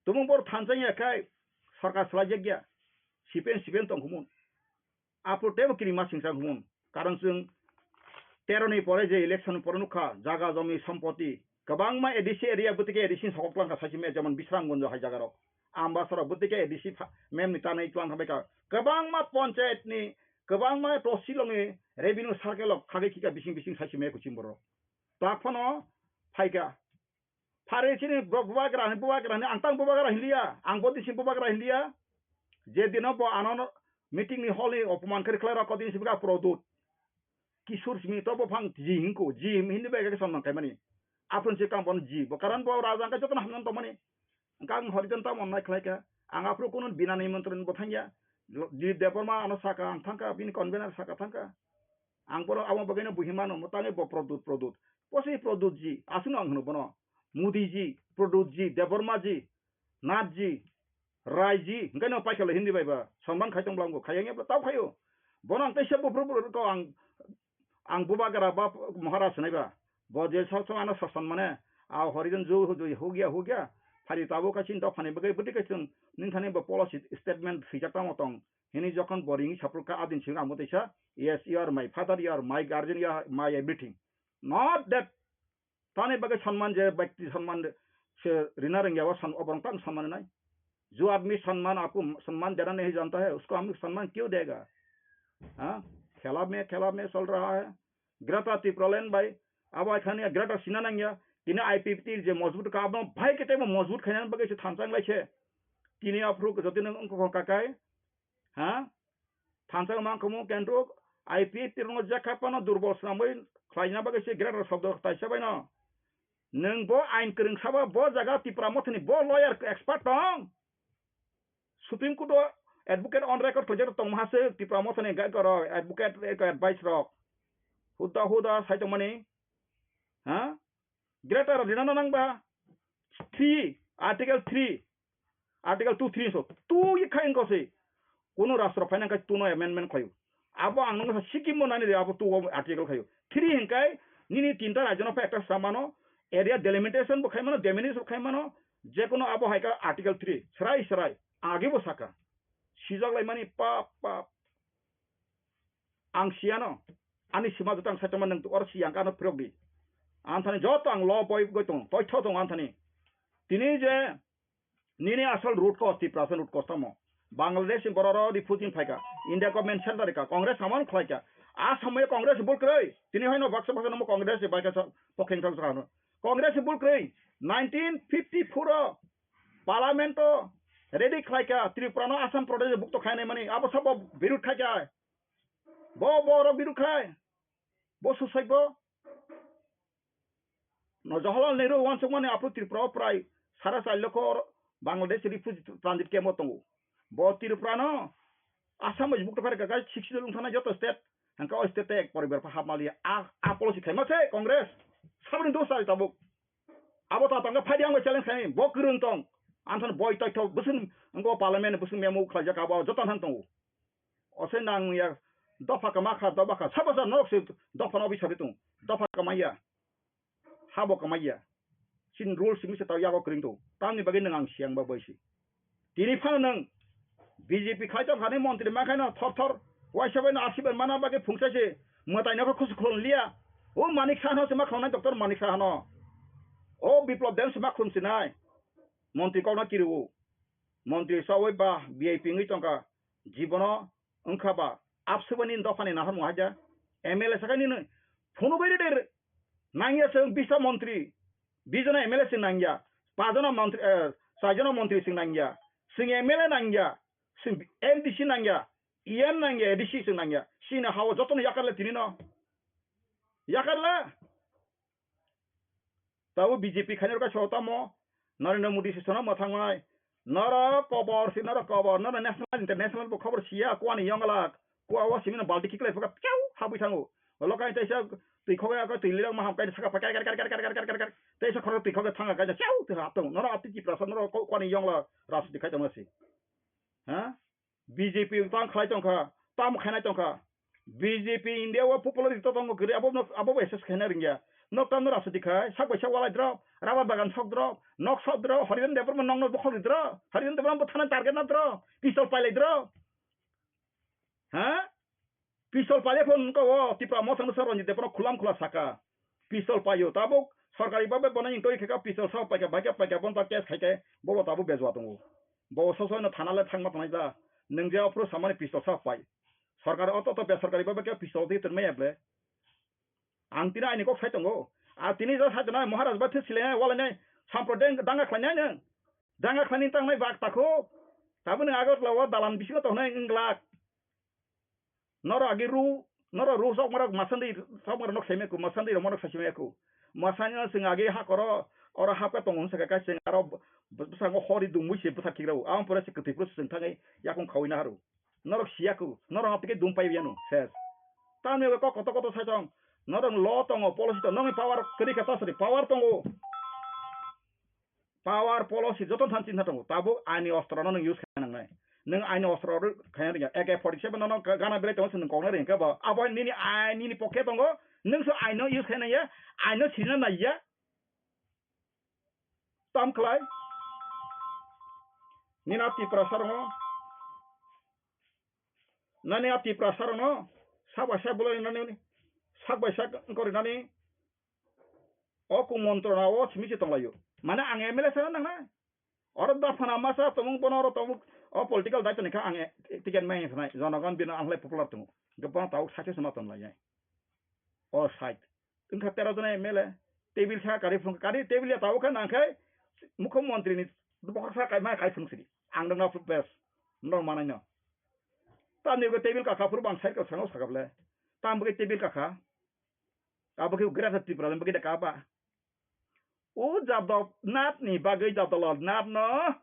tumung bor thansa ya khai sarkar salai jak ya. C P M, C P M tong khumun. Apo tebo kiri ma singsa khumun. Karon chwng tero ni pore je election pore nukha, jaga jomi sompoti. Kwbangma A D C area bwtike A D C sokok langkha saisi me jemon Bisramganj hai jaga rok. Ambasara bwtike A D C pha-, mem ni tanai tlang kha baikha. Kwbangma panchayat ni, kwbangma tosilong ni revenue circle rok khagwi khika bising bising saisi me kuching borok. Tak phano phaikha. Phare chini borok bubagra ni, bubagra ni, ang tang bubagra hinliya, ang bodi sing bubagra hinliya. Je dino bo ano meeting ni hall ni opoman kari khlai rok, kodin sibga Produt. Kisur simi to bo phang ji hingko, ji him hindi bai khe sonman kaimani. Aphun se kam bon ji, bo karan bo raja ang joto hamnan to mani. Ang horijan ta mon nai khlai kha. Ang aphru kunun bina nimantron bo thangya. Lo-, Dilip Debbarma ano saka ang thangka, bini convener saka thangka. Ang bono amo bagwino buhimano, mo tangi bo Produt, Produt. Posi Produt ji, asuno ang hwno bono. Modi ji, Produt ji, Debbarma ji, Nath ji, Rai ji, hingke no paikha lo Hindi bai ba, sonman khai tong blango, khai yang tau khayo. Bono ang teisa bo bro bro ko ang, ang bubagra ba Maharaj nai ba. Bo je sok sok ano sasan mane, a horijan ju hu ju hu gya hu gya. Phari tabo ka chin dok phani bagwi bwtwi ka chwng, ning thani bo policy statement swijak tamo tong. Hini jokhon bo ring sapur ka adin sing amo teisa, "Yes, you are my father, you are my guardian, you are my everything." Not that Tani bagwi sanman je byakti sanman se rina rwngya o san-, oborok tamo sanmani nai. जो आदमी सम्मान आपको सम्मान देना नहीं जानता है, उसको हम लोग सम्मान क्यों देगा? हाँ? खेला में, खेला में चल रहा है। Greater Tipraland bai, abo hai khani Greater Sina nangya, tini I P F T je मजबूत ka abo bhai kete bo मजबूत khaina bagwi se thansa wng lai se. Tini aphuru jotino wngkha kakai, Ha? Thansa mang kamo kentrok, I P F T rokno jekha phano durbol swnamwi khlaina bagwi se greater shobdo taisa baino. Nwng bo ain kwrwng sabo bo jaga Tipra Mothani bo lawyer expert tong. Supreme Court o advocate on record khlaijak tongma se Tipra Mothani gai koro advocate advice rok. Huda huda sai tongmani. Ha? Greater rina no nangba three, Article three, Article two three so two ye khai ko se. Kono rastro phaina khai two no amendment khayo. Abo ang nang sa Sikkim mo nani de abo two o article khayo. Three hinkai nini tinta rajyo no phai ekta samano area delimitation bo khai mano, demolish bo khai mano, je kono abo hai ka Article three srai srai age bo saka. Sijak lai mani pap pap. Ang siyano, ani sima joto ang saitama nang tu or siyang kano phirok di. Anthani joto ang lo boi goi tong, toi tho tong anthani. Tini je nini asal root cause Tiprasa root cause tamo. Bangladesh ni borok ro refugee phaika, India government center ka, Congress samon khlaika. A samoy Congress bul kroi. Tini hoino baksa baksa namo Congress bai ka pokheng thang thang. Congress bul kroi. Nineteen fifty-four o Parliament o ready khlaika Tripura no Assam Pradesh bukto khainai mani. Abo sabo birud khaika. Bo borok birud khai. Bo susai bo. No Jawaharlal Nehru wansukmani aphuru Tripura o prai sara char lokho Bangladesh refugee transit camp o tongo. Bo Tripura no Assam bai bukto kharika gai sixty lung thana joto state hangka o state ek poribar pha hapmaliya. A, a policy khaima se Congress. Sabri dos sari tabuk. Abo ta tangka phai yang bai challenge khai bo kwrwng tong. Anthon boi toi thok bwswng ngo parliament bwswng memo khlaijak abo joto han tongo. Ose nang ya dopha kama kha, dopha kha. Sabo sa norok se dopha no bisari tung. Dopha kamaya. Habo kamaya. Sin rule simi se tau yago kring tu. Tamni bagwi nang ang siang ba boisi. Tini phano nang B J P khai tong khani montri ma khai no thor thor. Waisa bai no asiban mana bagwi phungsa se. Mwtai no kho khus khulon liya. O Manik Saha no se ma khonai doctor Manik Saha no. O Biplop Deb se ma khun sinai. Montri kok no kiriwo. Montri sawi ba V I P wngwi tongkha. Jibono wngkha ba abswbani dophani nahar muhaja M L A sakha nini phunugwi reder nangya chwng bisa montri, bijona M L A chwng nangya, pajona montri, eh, chaijona montri chwng nangya, chwng M L A nangya, chwng M D C nangya, E M nangya, A D C chwng nangya, chini hao jotono yakarle tinino. Yakarle. Tabo B J P khainai rwkha sotamo Narendra Modi se sono mwthangmai. Norok kobor si norok kobor, norok national international bo khobor siya, kuani yonglak. Kua o simino balti khiklai phuka piau habwi thango. Olo kaisa twi khogwi ako twi lirok maham kaisa saka pakai kar kar kar. Teisa khoro twi khogwi thanga kaisa piau twi hap tongo. Norok atwi Tiprasa norok kuani yongla rajniti khai tongma si. Ha? B J P tang khlai tongkha, tamo khainai tongkha. B J P India o popular rito tongo kwrwi abo no abo bai S S khaina ringya. Nok tamno rajniti khai sak bai sak walai drop, rubber bagan sok drop, nok sok drop, Hariran Debbarma nokno bokhok drop, Hariran Debbarma bo thana target na drop, pistol pailai drop. Ha? Pistol paile phone wngkha o Tipra Motha no Ranjit Debbarma khulam khula saka. Pistol paio tabuk sorkari babe bono intoi khe ka pistol sa paika baika paika bon ta case khaike bobo tabuk bejua tongo. Bobo soso no thana le thangma tongnai da. Nwng je ophru samani pistol sa pai. Sorkar oto to besorkari babe ke pistol di tongmai able. Ang tini aini kok sai tongo. A tini ja sai tongnai Maharaj ba thwi silainai walainai sampro deng danga khlainai nwng. Danga khlaini tangnai bak takho. Tabuk nwng Agartala o dalan bisingo tongnai wng glak. Norok agi ru, norok ru sok marok masandi sok marok nok seme ku, masandi rok marok sasime ku. Masani no sing agi ha koro, oro hapka tongo saka kai sing aro bwskango hori dungwi se bwsa khikrao. Ang pore se kwtwi pore se sing thangwi yakung khawi na haru. Norok siya ku, norok hapke dum pai yanu. Ses. Tamni kok koto koto sai tong. Norok lo tongo, policy to nongni power kwrwi kha tasari power tongo. Power policy joto than chinta tongo. Tabuk aini ostro no nwng use khaina nangnai. Nwng aini ostro ro khaina ringya. A K forty seven no gana belai tongo, nwng koknai ringkha bo. Abo nini ai nini pocket tongo. Nwng so aino use khaina ya. Aino sirina naiya. Tam khlai. Nini a Tiprasa rokno. Nani a Tiprasa rokno. Sak bai sak bolai nani. Sak bai sak wngkori nani. O kumontro na o simi se tonglaio. Mane ang M L A sana nangnai. Oro dophana masa tomung bono oro tomung o political daito ni kha ang ticket mai sanai. Jonogon bino ang lai popular tongo. Hingke bono tabuk side se ma tonlai nai. O side. Wngkha tero jona M L A. Table sa kari phung kari table ya tabuk kha nang khai mukho montri ni bokor sa kai ma kai phung sidi. Ang dong na bes. Nong manai no. Tamni go table ka kaphuru bang side ka sango sakable. Tamo bagwi table kakha. Abo khe Greater Tipraland bagwi da kaba. O Jadab Nath ni bagwi Jadab Lal Nath no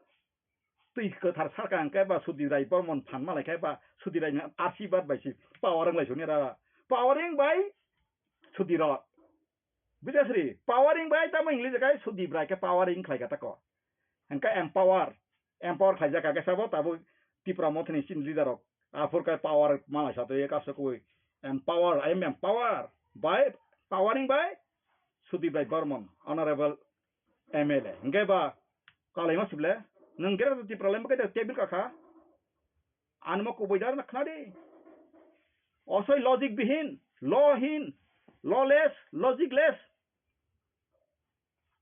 twi kwthar sarkha hwnkhe ba Sudhir Rai Bormon phan malai khe ba Sudhir Rai ni asibad bai se power wng lai soni ra. Powering bai Sudhir Rai. Buja sri, powering bai tamo English kai Sudhir Rai khe powering khlai kha tako. Hwnkhe empower, empower khlaijak kha khe sabo tabuk Tipra Mothani chini leader rok. Aphur khe power malai sa twi kaso kwi empower, I am empower by powering by Sudhir Rai Bormon, honorable M L A. Hwnkhe ba kalaima sible, nwng khe Tipra lai khe table kakha. Ani mo kubui dar na khna di. Osoi logic bihin, law hin, lawless, logicless.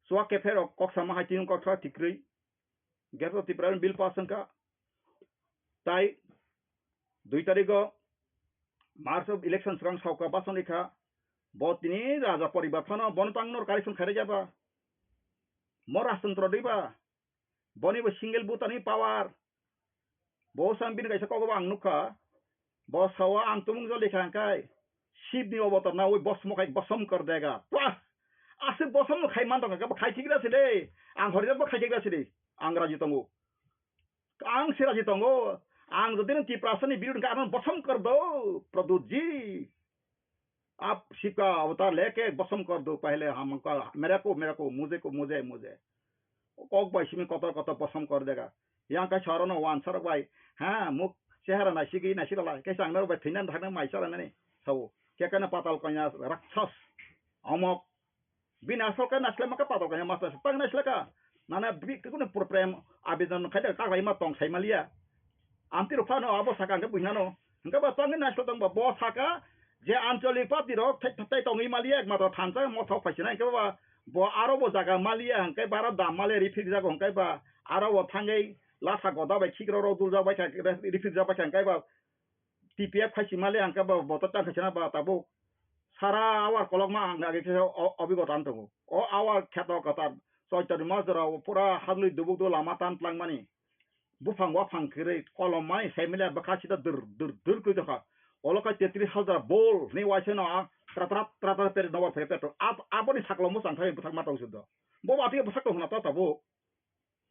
Suwa kephero kok sama hai tiyung kok sa tikrwi. Greater Tipraland bill pass wngkha. Tai dui tarigo March of election swkang sauka bason rikha. Bo tini raja poribar phano bono tang nor correction khairajaba. Mo rajtantro diba. Boni bo single butani power. Bo sang bini kaisa kogobo ang nukha. Bo sao ang tumung jol likha hwnkhe Shibni avatar nawi bosmo khai bosom kor dega. Pah! Aswk bosom no khai man tongkha, bo khai thik rasi de. Ang horijak bo khai thik rasi de. Ang raji tongo. Ang se raji tongo. Ang jodi no Tiprasani birud hwnkhe ano bosom kor do, Pradyut ji. Ap sika avatar leke bosom kor do, pehle hum ka mere ko, mere ko, mujhe ko, mujhe, mujhe. Kok bai simi kotor kotor bosom kor dega. Yang kai sorono wan sorok bai. Ha, muk chehara naisigi naisira lai. Kaisa ang naro bai thinan thakna mai sara nani. Sao. Kekana patal kanya rakshas. Omok. Bini asol khe naisle maka patal kanya mas naisle tang naisle ka. Nana bi kunu prem abidon khai da kaklai ma tong sai maliya. Amtwi rok phano abo saka hwnkhe buinano. Hwnkhe ba tongwi naisle tongba bo saka je ancholik party rok thai thai tongwi maliya ekmatro thansa mothok phaisina hwnkhe ba bo aro bo jaga maliya hwnkhe ba aro dam maliya rifik jago hwnkhe ba aro bo thangwi lasa goda bai khikrok rok duljak bai kha rifik jak bai kha hwnkhe ba T P F khai sima le ang khe bo, bo to tang khaisina ba tabuk. Sara awar kolokma ang age khe o, obigota wng tongo. O awar kheto kwtal, Choitoni Majra o pura hadlwi dubuk dubuk lama tan tlangmani. Buphang waphang kwrwi kolom mani sai mile bwkha sida dur, dur, dur kwrwi tongkha. Olo khe tetris hajar bol hwnwi waisano a tra, tra, tra, tra, peri nobar phaikha petro. Ab-, aboni saklo mwchang thai bwthakma tong sudo. Bo ba tei bwsak tong hwna ta tabuk.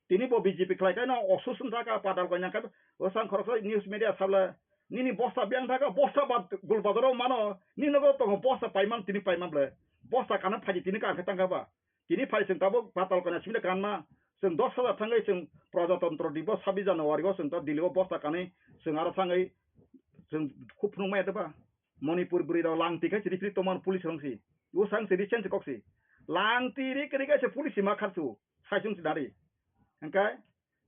Tini bo B J P khlai khe no osus wng thaka padal kanya khe bwsang khoroksa news media sabla nini bosta biyang thaka bosta ba gul bazaro mano nini nogo tongo bosta paiman tini paiman ble bosta kana phaji tini ka khe tangka ba tini phai chwng tabuk padal kanya simi kanma chwng dos hajar thangwi chwng Prajatantro Dibo sabis January o chwng ta Delhi o bosta kanwi chwng aro thangwi chwng khub phunuk maya ba Manipur bwrwi rok langti khe chiri phiri tongmani police rong si usang si recent kok si langti ri kri khe se police ma kharsu. Saisung sinari. Hingke,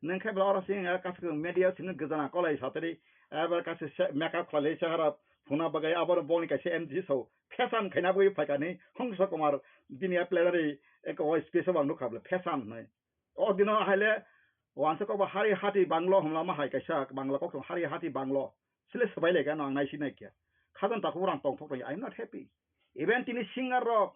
nengke bela oro sing ya kasuk media sing gajana kolai satri, ebar kasuk se makeup khlai sahara phuna bagai aboro boni kaisa M G so, fashion khaina bui phaikani, Hongso Kumar, bini ya plenary, eko o space o bang nukha bole, fashion hnai. O dino haile, wansa kok ba hari hati banglo hwnlama hai kaisa, bangla kok hari hati banglo, sile swbai lai gano ang naisi nai kya. Khajang takhuk rang tongthok lai, I am not happy. Even tini singer rok,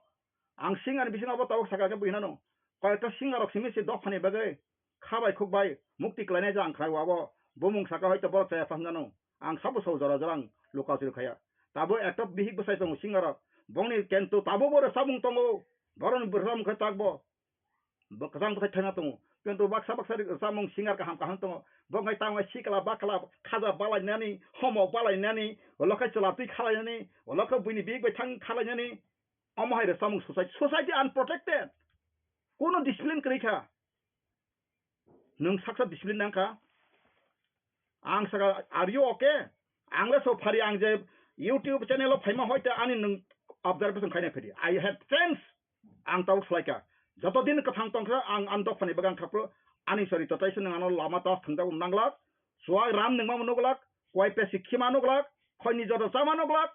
Ang singer ni bisingo abo tabuk saka khe buinano. Koyekta singer rok simi se dophani bagwi kha bai khuk bai mukti khlainai jang khlai abo bumung saka hoito borok chaya phang jano. Ang sabo so jora jora ang luka chil khaya. Tabo ekta bihik bwsai tongo singer rok. Bongni kento tabo bo rwchapmung tongo. Boroni bwrwchapmung khe tak bo. Bo kwchang bwsai thaina tongo. Kento baksa baksa rwchapmung singer kaham kaham tongo. Bo wngkha tamo sikla bakla khaja balainani, homo balainani, ulo khe chwla twi khalainani, ulo khe buini bihik bai thang khalainani. Omo hai rwchapmung society, society unprotected. Kuno discipline kwrwi kha. Nwng saksa discipline nang kha. Ang saka, "Are you okay?" Ang le so phari ang je YouTube channel o phaima hoite ani nwng observation khaina phedi. I had friends. Ang tabuk slai kha. Joto din kwthang tong kha ang ani dophani bagan khapro ani sori totai se nwng ano lama ta thwngjak nanglak. Suwai ram nwngma nuglak. Kuai pesi khima nuglak. Khoini joto chama nuglak.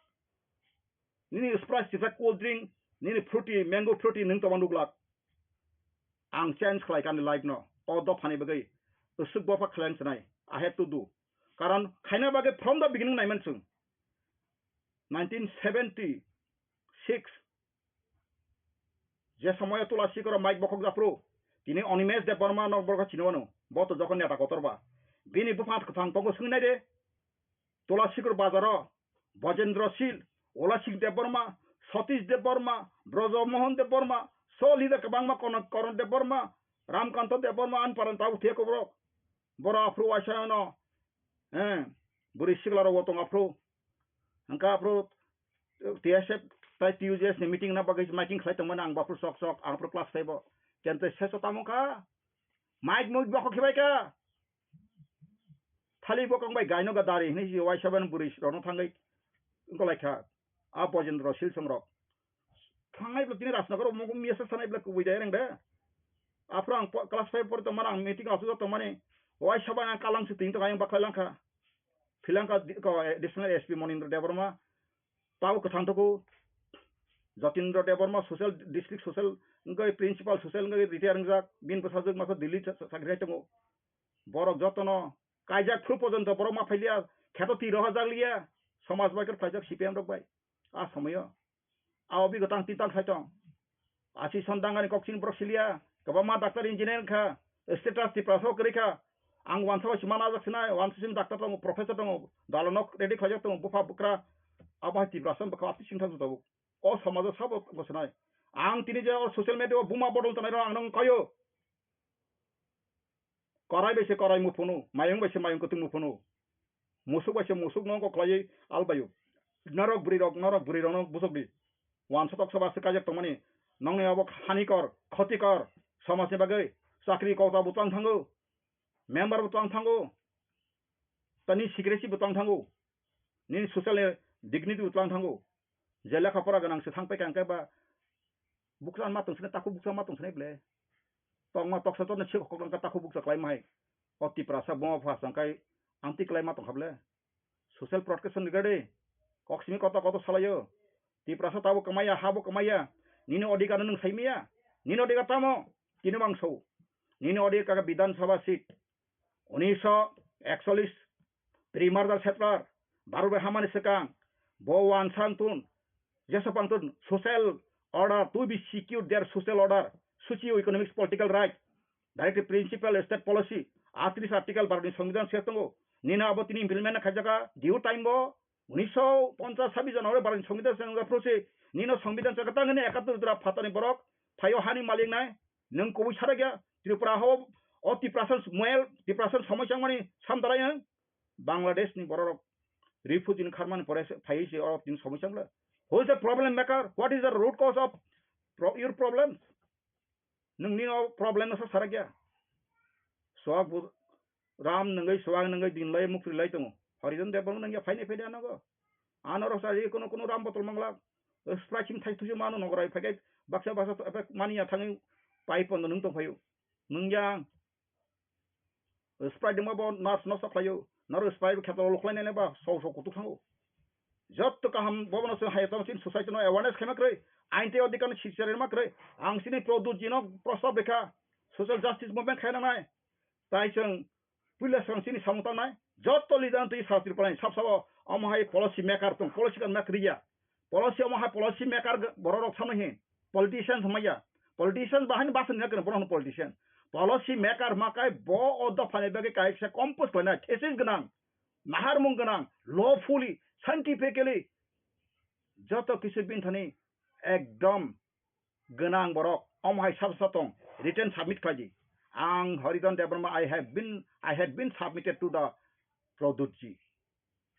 Nini Sprite sijak cold drink, nini fruity, mango fruity nwng tongma nuglak. Ang change khlai kani life no. O dophani bagwi. Usuk bopha khlai ang sinai. I have to do. Karon khaina bagwi from the beginning naiman chwng. Nineteen seventy six. Je somoyo Tula Sikoro Mike bokhok japhru. Tini Animesh Debbarma no borok chini wano. Bo to jokhon neta kotor ba. Bini bupha kwthang tongo swngwi nai de. Tula Sikoro bazaro. Bojendra Sil, Olasik Debbarma, Satish Debbarma, Brojo Mohan Debbarma, so leader kwbangma Kono-, Koron Debbarma, Ramkanto Debbarma, ani parani tabuk thwiya koborok. Borok aphuru waisa no, eh, bwrwi sikla rok bo tong aphuru. Hwnkha aphuru T S F tai T U J S ni meeting na bagwi miking khlai tongmani ang bo aphuru sok sok, ang aphuru class five o. Kente seso tamo kha. Mic mui bokho khibai kha. Thali bo kong bai gaino ga dari hinwi si waisa ban bwrwi rokno thangwi wngkha lai kha. A Bojendro Silsong rok. Thangnai bwle tini Rajnagar o mungkuk mia sa sanai bwle kubui dai reng de. Aphuru ang po-, class five pori tongmani ang meeting asuk tongmani. Waisa ban ang kalang si tini tong ayang bakhai lang kha. Philang kha di-, ko, eh, Additional S P Monindra Debbarma. Tao kwthang tuku. Jatindra Debbarma social, district social, wngkha principal social, wngkha retire wngjak. Bini bwsajwk masa Delhi cha-, cha-, chakri khai tongo. Borok jotono kaijak phuru pojonto borok ma phailiya, kheto twi rohorjak liya, somaj bai khe phaijak C P M rok bai. A somoyo. A obi gotang tintal sai tong. Asi sondangani koksini borok siliya, kwbangma doctor engineer wngkha, status Tiprasa o kwrwi kha. Ang wansa bai se mana jak sinai, wansa sini doctor tongo, professor tongo, dalano ready khlaijak tongo, bupha bwkra, abo hai Tiprasa bwkha ati singthang tabuk. O somajo sabo bo sinai. Ang tini je o social media o buma bodol tonai rok ang nang kayo. Korai bai se korai muphunu, mayung bai se mayung kwtwng muphunu. Musuk bai se musuk no kok khlaiwi albaio. Norok bwrwi rok, norok bwrwi rok no busuk di. Wansa tok soba se kaijak tongmani. Nongni abo hanikor, khotikor, somajni bagwi chakri kota bo twlang thango. Member bo twlang thango. Tani secrecy bo twlang thango. Nini social ni dignity bo twlang thango. Je lekha pora gwnang se thang paikha hwnkhe ba bukcha ma tong sinai, takhuk bukcha ma tong sinai ble. Tongma toksa tokna se kok wngkha takhuk bukcha khlai ma hai. O Tiprasa buma phasa hwnkhe amtwi khlai ma tong kha ble. Social protection ni gade. Kok simi koto koto salaio. Tiprasa tabo kwmaya, ha bo kwmaya. Nini odhikar no nwng sai maya. Nini odhikar tamo? Tini bangso. Nini odhikar Bidhan Sabha seat. Unisho ekcholish pre-merger settler, Bharat bai hamani swkang, bo wansa wngtun, jesa pangtun, social order, to be secure their social order, socio-economic political right, directive principle, state policy, atris article Bharat ni Songbidan se tongo, nini abo tini implement khaijaka, due time bo, unisho ponchas sabbish January Bharat ni Songbidan se wngjak phuru se, nino Songbidan se kwtang hwnwi ekattor jora phatani borok, phaio hani malik nai, nwng kubui sarakya, Tripura ho, o Tiprasa moel, Tiprasa somoi changmani samdarai ang, Bangladesh ni borok refugee ni kharmani pore se phaiwi se oro tini somoi chang le. Who is the problem maker? What is the root cause of pro-, your problems? Nwng ni o problem no sa sarakya. Swak bu Ram nwngwi swak nwngwi din lai mukri lai tongo. Horijon Debbarma nwngya phaini phaidi anogo. Ano rok sa kono kono Ram botol manglak. Sprite sing thai thuju mano nogorai phaikhe baksa baksa to effect mani ya thangwi pai pondo nwng tong phaio. Nwngya Sprite dima bo nurse no sok khlaio. Noro Sprite bo kheto lok khlai nene ba so so kutuk thango. Jotto kaham bobono se hai tong sin society no awareness khema kroi. Ain te odhikar no sichare ma kroi. Ang sini Pradyut ji no prostab rekha. Social justice movement khaina nai. Tai chwng puila swkang chini samung tangnai, joto leader twi sal Tripura ni sab sabo omo hai policy maker tong, policy kan mak riya. Policy omo hai policy maker borok rok samai hin, politicians maya. Politicians bahai ni basa ni borok no politician. Policy maker makai bo o dopha ni bagwi kaisa compose khlainai, thesis gwnang, naharmung gwnang, lawfully, scientifically, joto kisu bini thani ekdom gwnang borok omo hai sab satong written submit khlai di. Ang Haridan Debbarma, I have been, I had been submitted to the Pradyut ji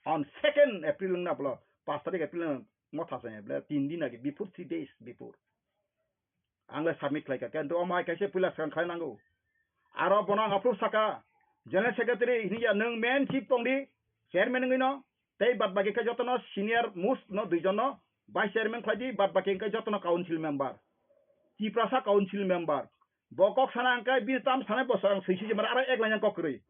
on second April wngna bwlo, paanch tarik April motha se bwle, tin din age, before, three days before. Ang le submit khlai kha, kintu omo hai kaisa puila swkang khlai nango. Aro bono ang approve saka, General Secretary hini ya, nwng main chief tong di, chairman wngwi no, tei bad baki khe jotono senior most no duijon no vice chairman khlai di, bad baki khe jotono council member, Tiprasa council member. Bo kok sana hwnkhe bini tam sanai bo swkang sui sui mara aro ek line kok kwrwi.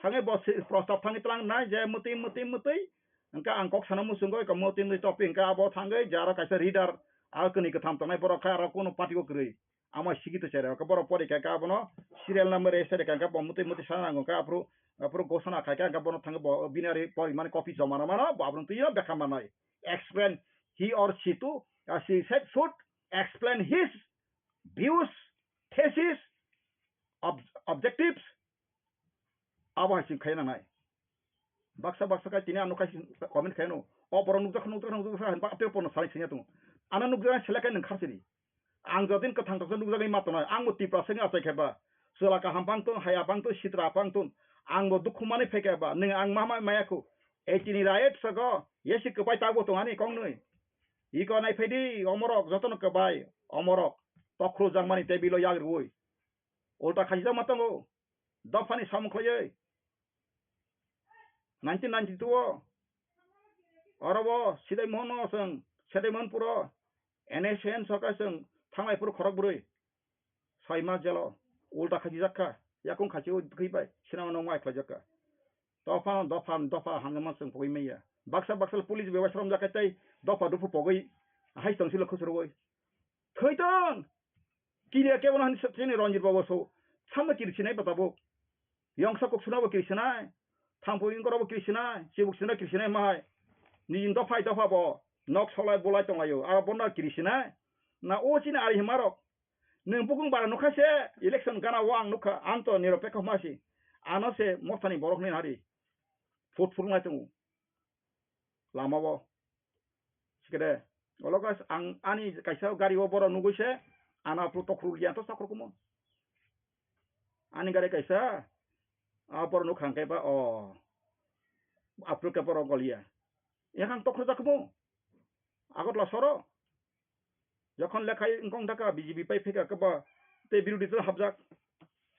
Thangwi bo si-, prostab thangwi tlang nai je mwtwi mwtwi mwtwi. Hwnkhe ang kok sana muchungo eko mwtwi mwtwi topic hwnkhe abo thangwi je aro kaisa reader aro kwnwi kwtham tongnai borok khe aro kunu party o kwrwi. Ama sigi to chere, hwnkhe borok pori kha, khe abono serial number ese de kha, hwnkhe bo mwtwi mwtwi sana nango, hwnkhe aphuru, aphuru gosona khai kha, hwnkhe bono thangwi bo bini ari pori mani copy joma rw mano, bo abono twi o bekha manai. Explain he or she to, uh, she said should explain his views, thesis, ob-, objectives, abo hai chwng khaina nai. Baksa baksa khai tini ano khai comment khaino, O borok nukjakha, nukjakha, nukjakha, hinba tei porno salai sengya tongo. Ano nukjaknai selek khe nwng kharsidi. Ang jotoni kwthang toksa nukjagwi ma tongnai, ang bo Tiprasa wngwi achai khe ba. Chwla kaham pang tong, haya pang tong, sitra pang tong. Ang bo dukhu manwi phai khe ba, nwng ang ma ma maya khu. Eighty ni riot sago, yesi kwbai tabuk tong ani kok nwi. Iko nai phai di, omorok, jotono kwbai, omorok. Tokhro jangmani table o yak rwui. Ulta khajijak ma tongo. Dophani samung khlaiwi. Nineteen ninety-two o oro bo Sidai Mohon no chwng, Sidai Mohonpur o N S C N sorkar chwng thanglai phuru khorok bwrwi soi ma jelo ulta khajijak kha, yakung khachi o thwi bai sinamano wai khlaijak kha. Dopha, dopha, dopha hamjama chwng pogwi manya. Baksa baksa police bai waisromjak kha tei dopha dopha pogwi hai tong silo khusrwui. Thwitong! Kiriya kebono hani chini Ranjit Babu so. Samno kiri sinai ba tabuk. Yongsa kok suna bo kiri sinai. Thangpui ingkora bo kiri sinai. Chibuk sina kiri sinai mahai. Nijin dophai dopha bo. Nok solai bolai tonglaio. Aro bono kiri sinai. Na o chini ari himarok. Nwng bukung bara nukha se. Election gana o ang nukha. Ang to niropekho masi. Ano se mothani borok ni hari. Phut phut nai tongo. Lama o. Sikede. Olo guys, ang ani kaisa gari o borok nugui se, ano aphuru tokhru liya to sakhru kumo. Ani gari kaisa, a borok nuk hang kaiba o. Aphuru ke borok goliya. Yakhang tokhru jak kumo. Agotla soro. Jokhon lekhai wngkong thangkha B J P pai phaikha kebo tei birodhi dolo hapjak.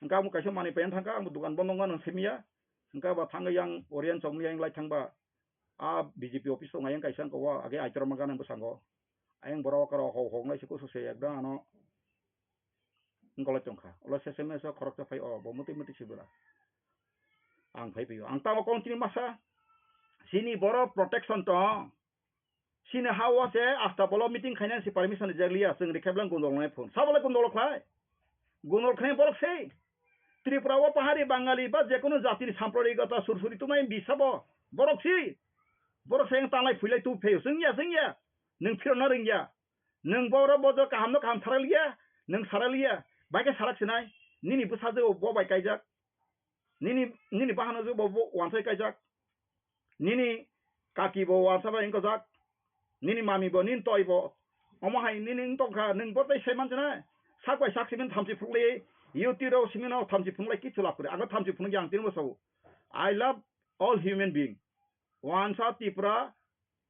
Hwnkhe amo kaisa manwi paina thangkha, amo dokan bondo wngmano simiya. Hwnkhe abo thangwi yang Oriyan chokmani yang lai thangba. A B J P office tongo ayang kaisa wngkha o age Aitorma gana bwskango. Ayang borok aro hok hok naisi kusu se ekdam ano. Wngkha lai tongkha. Ulo sese meso khoroksa phai o bo mwtwi mwtwi se bwla. Ang phai phai o. Ang tamo continue masa. Chini borok protection tong. Chini ha o se asta bolo meeting khainani se permission rijak liya, chwng rikhaibla gundol nai phone. Sabole gundol khlai? Gundol khlai borok se. Tripura o pahari Bangali ba jekunu jatini samprarigota sursuri tumai bisa bo. Borok si. Borok se tanglai phuilai tu pheyo. Chwng ya, chwng ya. Nwng phirokna rwngya. Nwng boro bojo kaham no kaham sarak liya. Nwng sarak liya. Bai khe sarak sinai. Nini bwsajwk bo bai kaijak. Nini, nini bahanajwk bo, bo wansai kaijak. Nini kaki bo wansa bai wngkojak. Nini mami bo, nini toi bo. Omo hai nini wng tongkha, nwng bo tei sai manchina. Sak bai sak simin thamchi phunuk lai, YouTube rok simin no thamchi phunuk lai kichu lab kwrwi. Ang thamchi phunuk yang tini bo sao. I love all human being. Wansa Tripura,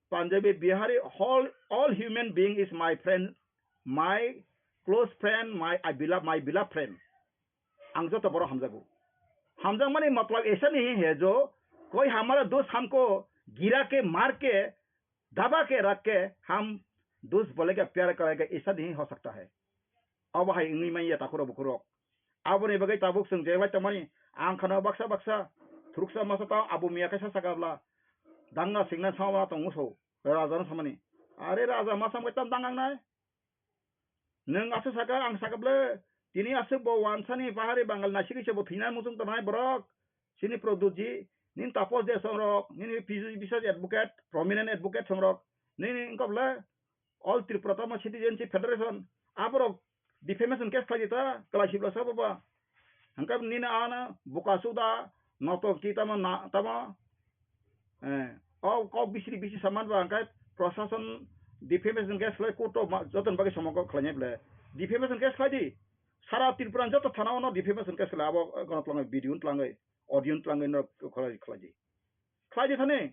Punjabi, Bihari, all, all human being is my friend, my close friend, my, I beloved, my beloved friend. Ang joto borok hamjago. Hamjakmani matlab aisa nahi hai jo, koi hamara dost hamko gira ke maar ke, daba ke rakh ke, hum dost bolega pyar karega, aisa nahi ho sakta hai. Abo hai wngwi manya takhurok bukhurok. Aboni bagwi tabuk chwng je bai tongmani, ang khana baksa baksa, thuruksa masa ta abo miya kaisa sakabla, dangna singna sama tong muso, raja no samani. Are raja masa mui tam dangang nai. Nwng aswk saka, ang saka ble, tini aswk bo wansani pahari Bangal naisik se bo thwina muchung tongnai borok. Chini Pradyutji, nini Taposh Deshmukh rok, nini P J P C advocate, prominent advocate songrok, nini wngkha ble, All Tripura Tamil Citizenship Federation, aborok defamation case khlai di ta, kwlai sibla sabo ba. Hwnkhe nini ano buka suda, noto ki tamo na, tamo, eh, o kok bisiri bisi saman ba hwnkhe prosason defamation case khlai court o ma, jotoni bagwi somo kok khlainai ble. Defamation case khlai di. Sara Tripura joto thana ono defamation case khlai abo, eh, gono twlangwi, video twlangwi, audio twlangwi no khlai, khlai di. Khlai di thani.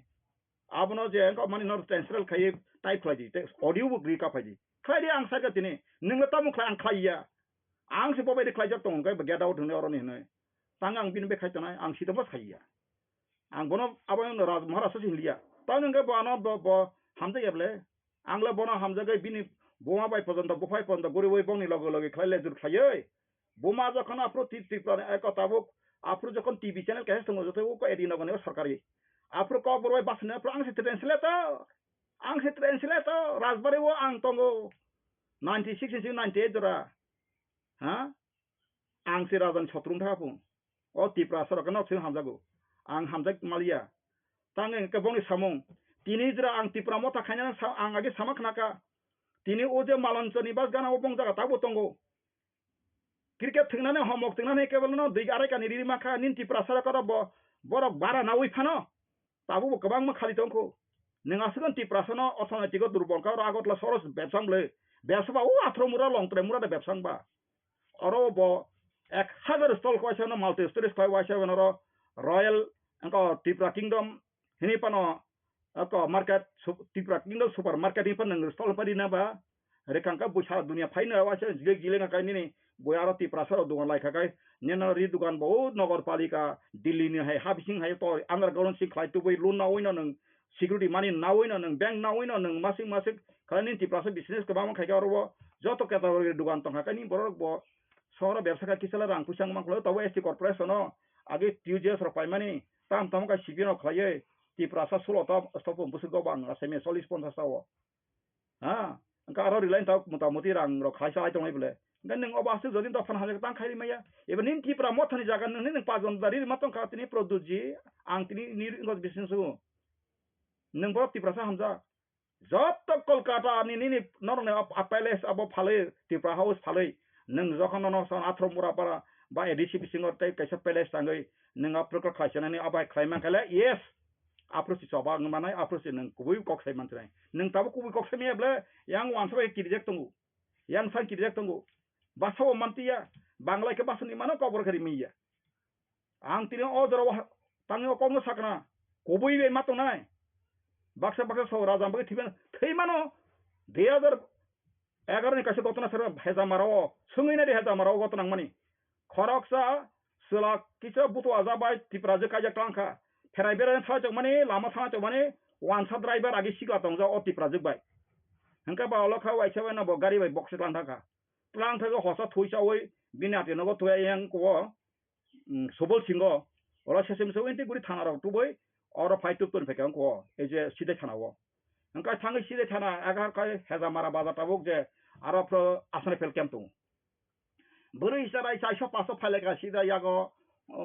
Abono je wngkha mani no translate khai type khlai di, tei audio bo gri ka phai di. Khlai di ang sai kha tini. Nwng le tamo khlai ang khlai ya. Ang se bo bai di khlai jak tongo, hwnkhe bo get out hwnwi oroni hwnwi. Tang ang bini bai khai tonai, ang sida bo sai ya. Ang bono abo no Raj Maharaj se hinliya. Tang hwnkhe bo ano bo, bo hamjak ya ble. Ang le bono hamjagwi bini buma bai pojonto, buphai pojonto guriwi bongni loge loge khlai le jur khlaiwi. Buma jokhon aphuru Tri-, Tripura ni eko tabuk, aphuru jokhon T V channel kaisa tongo, joto uko edi nogoni o sorkari. Aphuru Kokborok bai bus ni aphuru ang se translator. Ang se translator, Rajbari o ang tongo. Ninety six ni ninety eight jora. Ha? Ang se raja ni sotro wngkha aphuru. O Tiprasa rok no se hamjago. Ang hamjak maliya. Tang hwnkhe bongni samung. Tini jora ang Tipra motha khainani sa-, ang age sama khnakha. Tini o je Malonchoni bus gana o bong jaga tabuk tongo. Cricket thwngnani homok thwngnani kebelno dui arai kani riri mankha, nini Tiprasa rok oro bo, borok bara naui phano. Tabukbo kwbangma khali tongkho. Nwng aswk Tiprasa no orthonoitiko durbol kha, oro Agartala sohoro bebsa wng bwlwi. Bebsa ba o Athramura, Longtrai mura de bebsa wng ba. Oro bo ek hazar stall khlaisano, multi stories khlai waisa oro Royal, wngkha Tripura Kingdom hini phano, wngkha market, sup-, Tripura Kingdom supermarket hini phano nwng stall pari na ba. Rikang kha buisa dunia phaino waisa jilek jilek kha nini bui aro Tiprasa rok dugan lai kha kai. Nini ri dugan bo o Nagar Palika, Delhi ni hai ha bising hai to underground sing khlai tubui lun na oino nwng security money naui no nwng, bank naui no nwng, masing masing khlai nini Tiprasa business kwbangma khai khe oro bo joto category ni dugan tong kha, khe nini borok bo sohoro bebsa kha kisa le rang puisa wng man khlai, tabo S T corporation o age T U J S rok paimani tam tamo kha C P M rok khlaiwi Tiprasa sulo ta stop bwswk go bang asai me chollish ponchash ta o. Ha, wngkha aro Reliance ta mota moti rang rok khlai chalai tongnai bole. Hwnkhe nwng obo aswk jodi dophan hamjak tang khai rimaya. Eba nini Tipra mothani jaga nini nwng pajon dari rima tongkha tini Pradyut ji, ang tini ni ringo business o. Nwng bo Tiprasa hamjak. Joto Kolkata ni nini norokni ap-, ap palace abo phalwi, Tipra House phalwi. Nwng jokhon nono son Athramura para ba A D C bisingo tei kaisa palace tangwi nwng aphuru khe khlai sanani abo hai khlai man khe le, yes. Aphuru si choba wng manai, aphuru si nwng kubui kok sai man sinai. Nwng tabuk kubui kok sai manya ble, yang wansa bai kirijak tongo. Yang sang kirijak tongo. Basa bo mantiya, Banglai khe basa ni mano kok borok khe rimwi ya. Ang tini o jora o tangwi o kokno sakna, kubui bai ma tongnai. Baksa baksa so raja bagwi thwiban thwi mano. Dui hazar egaroh ni kaisa gotona sero Hejamara o, swngwi nai di Hejamara o gotona wngmani. Khoroksa chwla kisa butu aja bai Tiprajwk kaijak tlang kha. Pherai berai thangchok mani, lama thangchok mani, wansa driver agi sikla tongjak o Tiprajwk bai. Hwnkhe ba olo kha waisa bai no bo gari bai bokse tlang thang kha. Tlang thangwi hosa thui chawi bini ati nogo thui yang kuo. Subol Singho, oro sesem se winti guri thana rok tubui, oro phai tub toni phaikha wngkho, ei je Sidai thana o. Wngkha thangwi Sidai thana, agar khai Hejamara bazar tabuk je, aro phro asani fel camp tongo. Bwrwi chwrai chaisa paso phailai kha sida yago,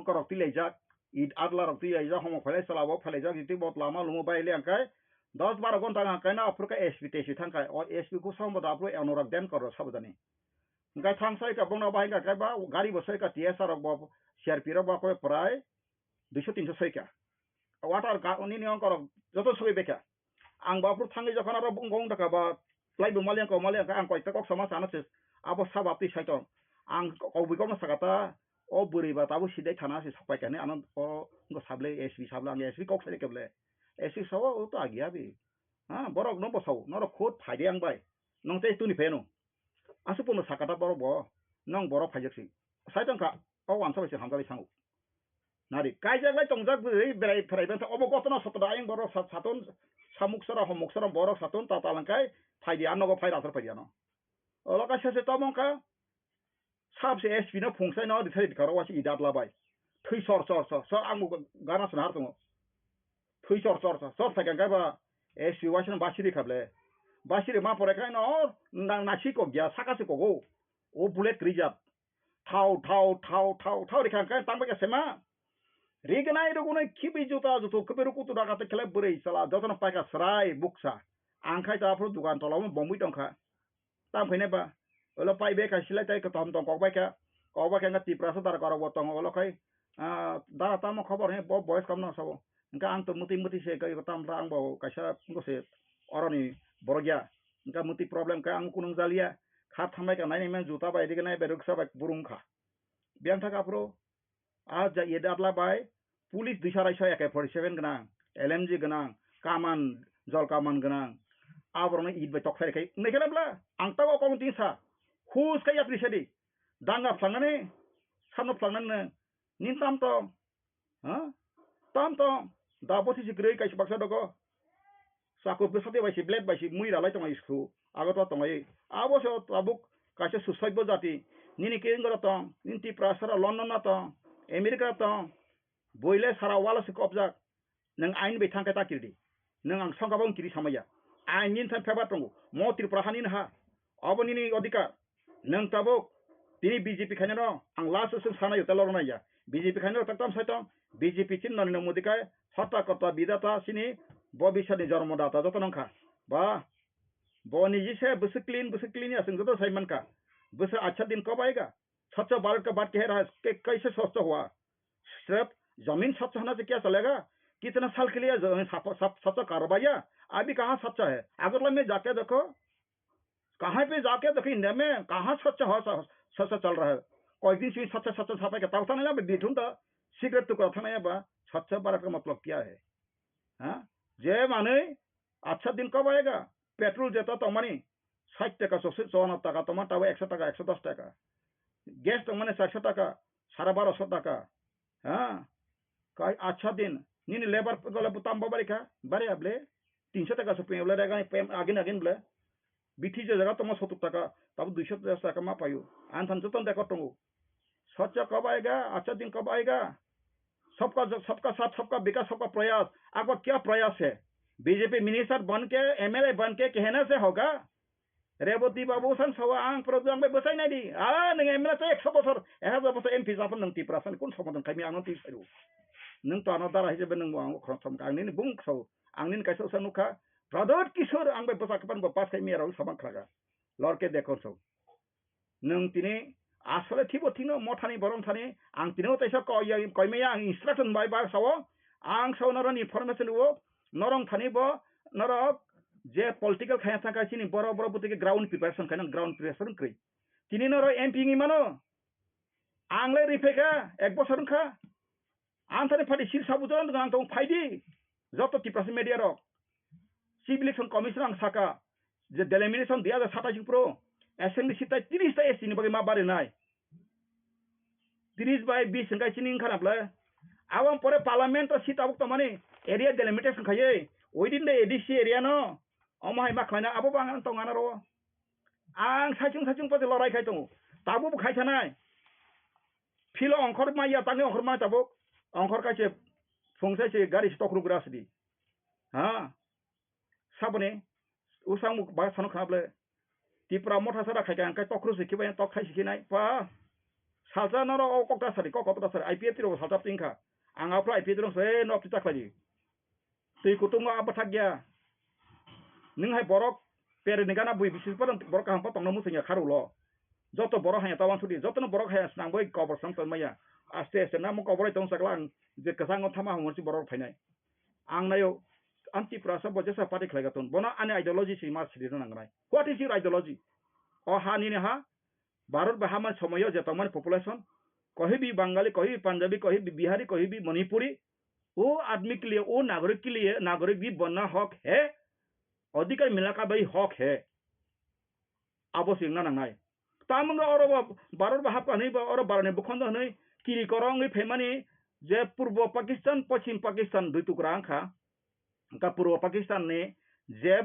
korok twi laijak, it adla rok twi laijak, homo phailai chwla bo phailai jak, jiti bot lama lumo bai le angkhai, dos baro gonta angkhai na aphuru khe S P tei si thangkhai, o S P kho sambo da aphuru Anurag Denkar rok sabo jani. Hwnkhe thang soi kha, bongno bahai kha khe ba gari bo soi kha, T S R rok bo, C R P rok bo koi prai duiso tinso soi kha. Water ga-, nini ongkorok joto soi bai kha. Ang bo aphuru thangwi jokhon aro bung gong dakha ba, plai bo mali ang kok mali ang kok sama sana se, abo sabo twi sai tong. Ang kok bui kokno sakha ta, o bwrwi ba tabuk Sidai thana se sok pai kha hinwi ano o wngkha sable S P sable ang S P kok sai khe ble. S P sao o to agia bi. Ha, borok no bo sao, norok khud phai de ang bai. Nong tei tuni pheno. Aswk pono sakha ta borok bo, nong borok phaijak si. Sai tong kha, o wansa bai se hamjagwi sango. Nari, kaijak lai tongjak bwrwi berai pherai bantha, obo gotona sotoda ayang borok sa-, saton, samuk sara, homuk sara, borok saton, ta talangkai, phaidi, a nogo phai rathar phaidi ano. Olo kaisa se tamo wngkha, sab se S P no phungsai no rithai ritharo wasi idat labai. Thwi sor, sor, sor, sor, ang bo gana swnahar tongo. Thwi chor chor chor chor phaikha khe ba, eh, si waisano basiri kha ble. Basiri ma pore khai no nang nasi kok ya, saka se kogo. O bullet kwrwi jat. Thau, thau, thau, thau, thau rikha khe tang bai kha sema. Rignai rugunai khibi juta jutu khibi rukutu daga te khlai bwrwi sala jotono paikha srai buksa. Ang khai ta aphuru dugan tola o bomwi tongkha. Tam khainai ba, olo pai bai kha silai tai kwtham tong kok bai kha, kok bai kha wngkha Tiprasa dara korok bo tongo olo khai, ah, dara tamo khobor he bo boys kam no sabo. Hwnkhe ang to mwtwi mwtwi se kai tam ra ang bo kaisa wngkha se oroni borok ya. Hwnkhe mwtwi problem khe ang kunung jaliya. Kha thambai kha nai nai man juta bai riknai bai rwksa bai burung kha. Biyang thak aphuru. Ah, ja, ye datla bai, police duisa raisa A K forty seven gwnang, L M G gwnang, kaman, jol kaman gwnang, aborokno it bai tokthai rikha, wngkha bla, ang tabuk kok tini sa, hus khe yapri sadi, danga phlangmani, samno phlangmani, nin tam tong, ha? Tam tong, da bosi si kwrwi kaisa baksa dogo, Chakuk bwsate bai se blade bai se mui ralai tongo school, Agartala tongo. Abo se o tabuk kaisa suicide bo jati. Nini Kerala tong, nini Tiprasa, London na tong, America tong. Boile sara wala se kopjak. Nwng ain bai thangkhe ta kiridi. Nwng ang songkha bo kiri samaya. Ain nini thang favour tongo. Mo Tripura hani ha. Abo nini odhikar. Nwng tabuk tini B J P khainano ang last o swng sana yo tei lorna ya. B J P khainano tak tam sai tong. B J P chini Narendra Modi kai hotta kotta bidata chini bobiswt ni jormo data joto nang kha. Ba bo niji se bwswk clean bwswk clean ya chwng joto sai man kha. Bwswk acha din kok bai ga. Swchh Bharat ka baat keh raha hai, ke kaise swchh hua? Sirf zamin swchh hona se kya chalega? Kitna sal ke liye zamin sap, sap, swchh kar bhaiya? अभी कहाँ सच्चा है? अगर मैं जाके देखो, कहाँ पे जाके देखो, इंडिया में कहाँ सच्चा हो, स-, सच्चा चल रहा है? कोई दिन से सच्चा, सच्चा छापे के तब था नहीं ना, बिठूं था, सिगरेट टुकड़ा था नहीं बा, सच्चा भारत का मतलब क्या है? हाँ? जे माने, अच्छा दिन कब आएगा? पेट्रोल जेता तो मानी, ষাট টাকা, চৌষট্টি, চুয়ান্ন টাকা, তোমার টাকা একশো টাকা, একশো দশ টাকা। গ্যাস তো মানে চারশো টাকা, সাড়ে বারোশো টাকা। হ্যাঁ? Kai acha din, nini lebar dole butam bo bari kha, bari able, tinso taka so pem ble, agin agin ble, bithi je jaga tongma sottur taka, tabo duiso taka ma payo, an than joton dekor tongo. Saccha kab aega, acha din kab aega, sabka, sabka saath, sabka vikas, sabka prayas, aap ka kya prayas hai? B J P minister ban ke, M L A ban ke kehna se hoga? Reboti babu san sawa ang Pradyot ang bai bwsai nai di. A, nwng M L A tei ekso bosor, ek hajar bosor M P japon nwng Tiprasa ni kun somodan khaimi ang no twi sairu. Nwng to ano dara hisabe nwng bo ang khorok thom ka ang nini bung kso, ang nini kaisa usa nukha. Pradyot Kishore ang bai bwsa kapan bo pass khaimi rok sabang khlaga. Lorke dekor so. Nwng tini asole thibo thino mothani borom thani ang tini o teisa koi ya koi maya ang instruction bai bar sao. Ang sao noroni information o norong thani bo norok je political khaya thangkha chini boro boro butike ground preparation khaina ground preparation kwrwi. Tini noro M P wngwi mano. Ang le rifeka ek bosor wngkha. Ang thani party sir sabu joran ang tong phaidi. Joto Tiprasa media rok. Chief Election Commission ang saka je delimitation dui hajar satais pro assembly seat tai tiris ta S T ni bagwi ma barinai. Tiris bai bis hwnkhe chini wngkha na ble. Aboni pore parliament o seat tabuk tongmani area delimitation khaiwi within the A D C area no omo hai ma khlaina abo bo ang tong anaro. Ang saichung saichung pati lorai khai tongo. Tabuk bo khai thanai. Philo ongkhor maya tangwi ongkhor maya tabuk. Ongkhor kaise phung sai se gari se tokrugra sidi. Ha? Saboni usang muk ba sano khna ble. Tipra motha sara khai kha ang kai tokru se khibai tok khai se khinai. Pa. Salsa noro o kok ta sari kok kok ta sari I P F T ro salsa tingkha. Ang aphra I P F T ro se nok ti ta khlai. Twi kutung o abathak ya. Nwng hai borok pere ni gana bui bisi borok kaham pa tongna musung ya kharu lo. Joto borok hai ta wansudi, joto no borok hai snang bai kobor snang ton maya. Aste aste namo kobor tong saklang je kwchang o thama hamo si borok phainai. Ang nayo anti prasa bo jesa party khlai gaton. Bono ani ideology si mar sidi nang nai. What is your ideology? O ha nini ha? Bharat ba hamani somoyo je tongmani population, kohibi Bangali, kohibi Punjabi, kohibi Bihari, kohibi Manipuri, o admi ke liye, o nagorik ke liye, nagorik bhi banna hok hai, adhikar milna ka bhi hok hai. Abo singna nangnai. Tamungno oro bo Bharat ba hapka hwnwi bo oro Bharani bukhondo hwnwi kiri korongwi phaimani je Purbo Pakistan, Poschim Pakistan dui tukra wngkha. Wngkha Purbo Pakistan ni je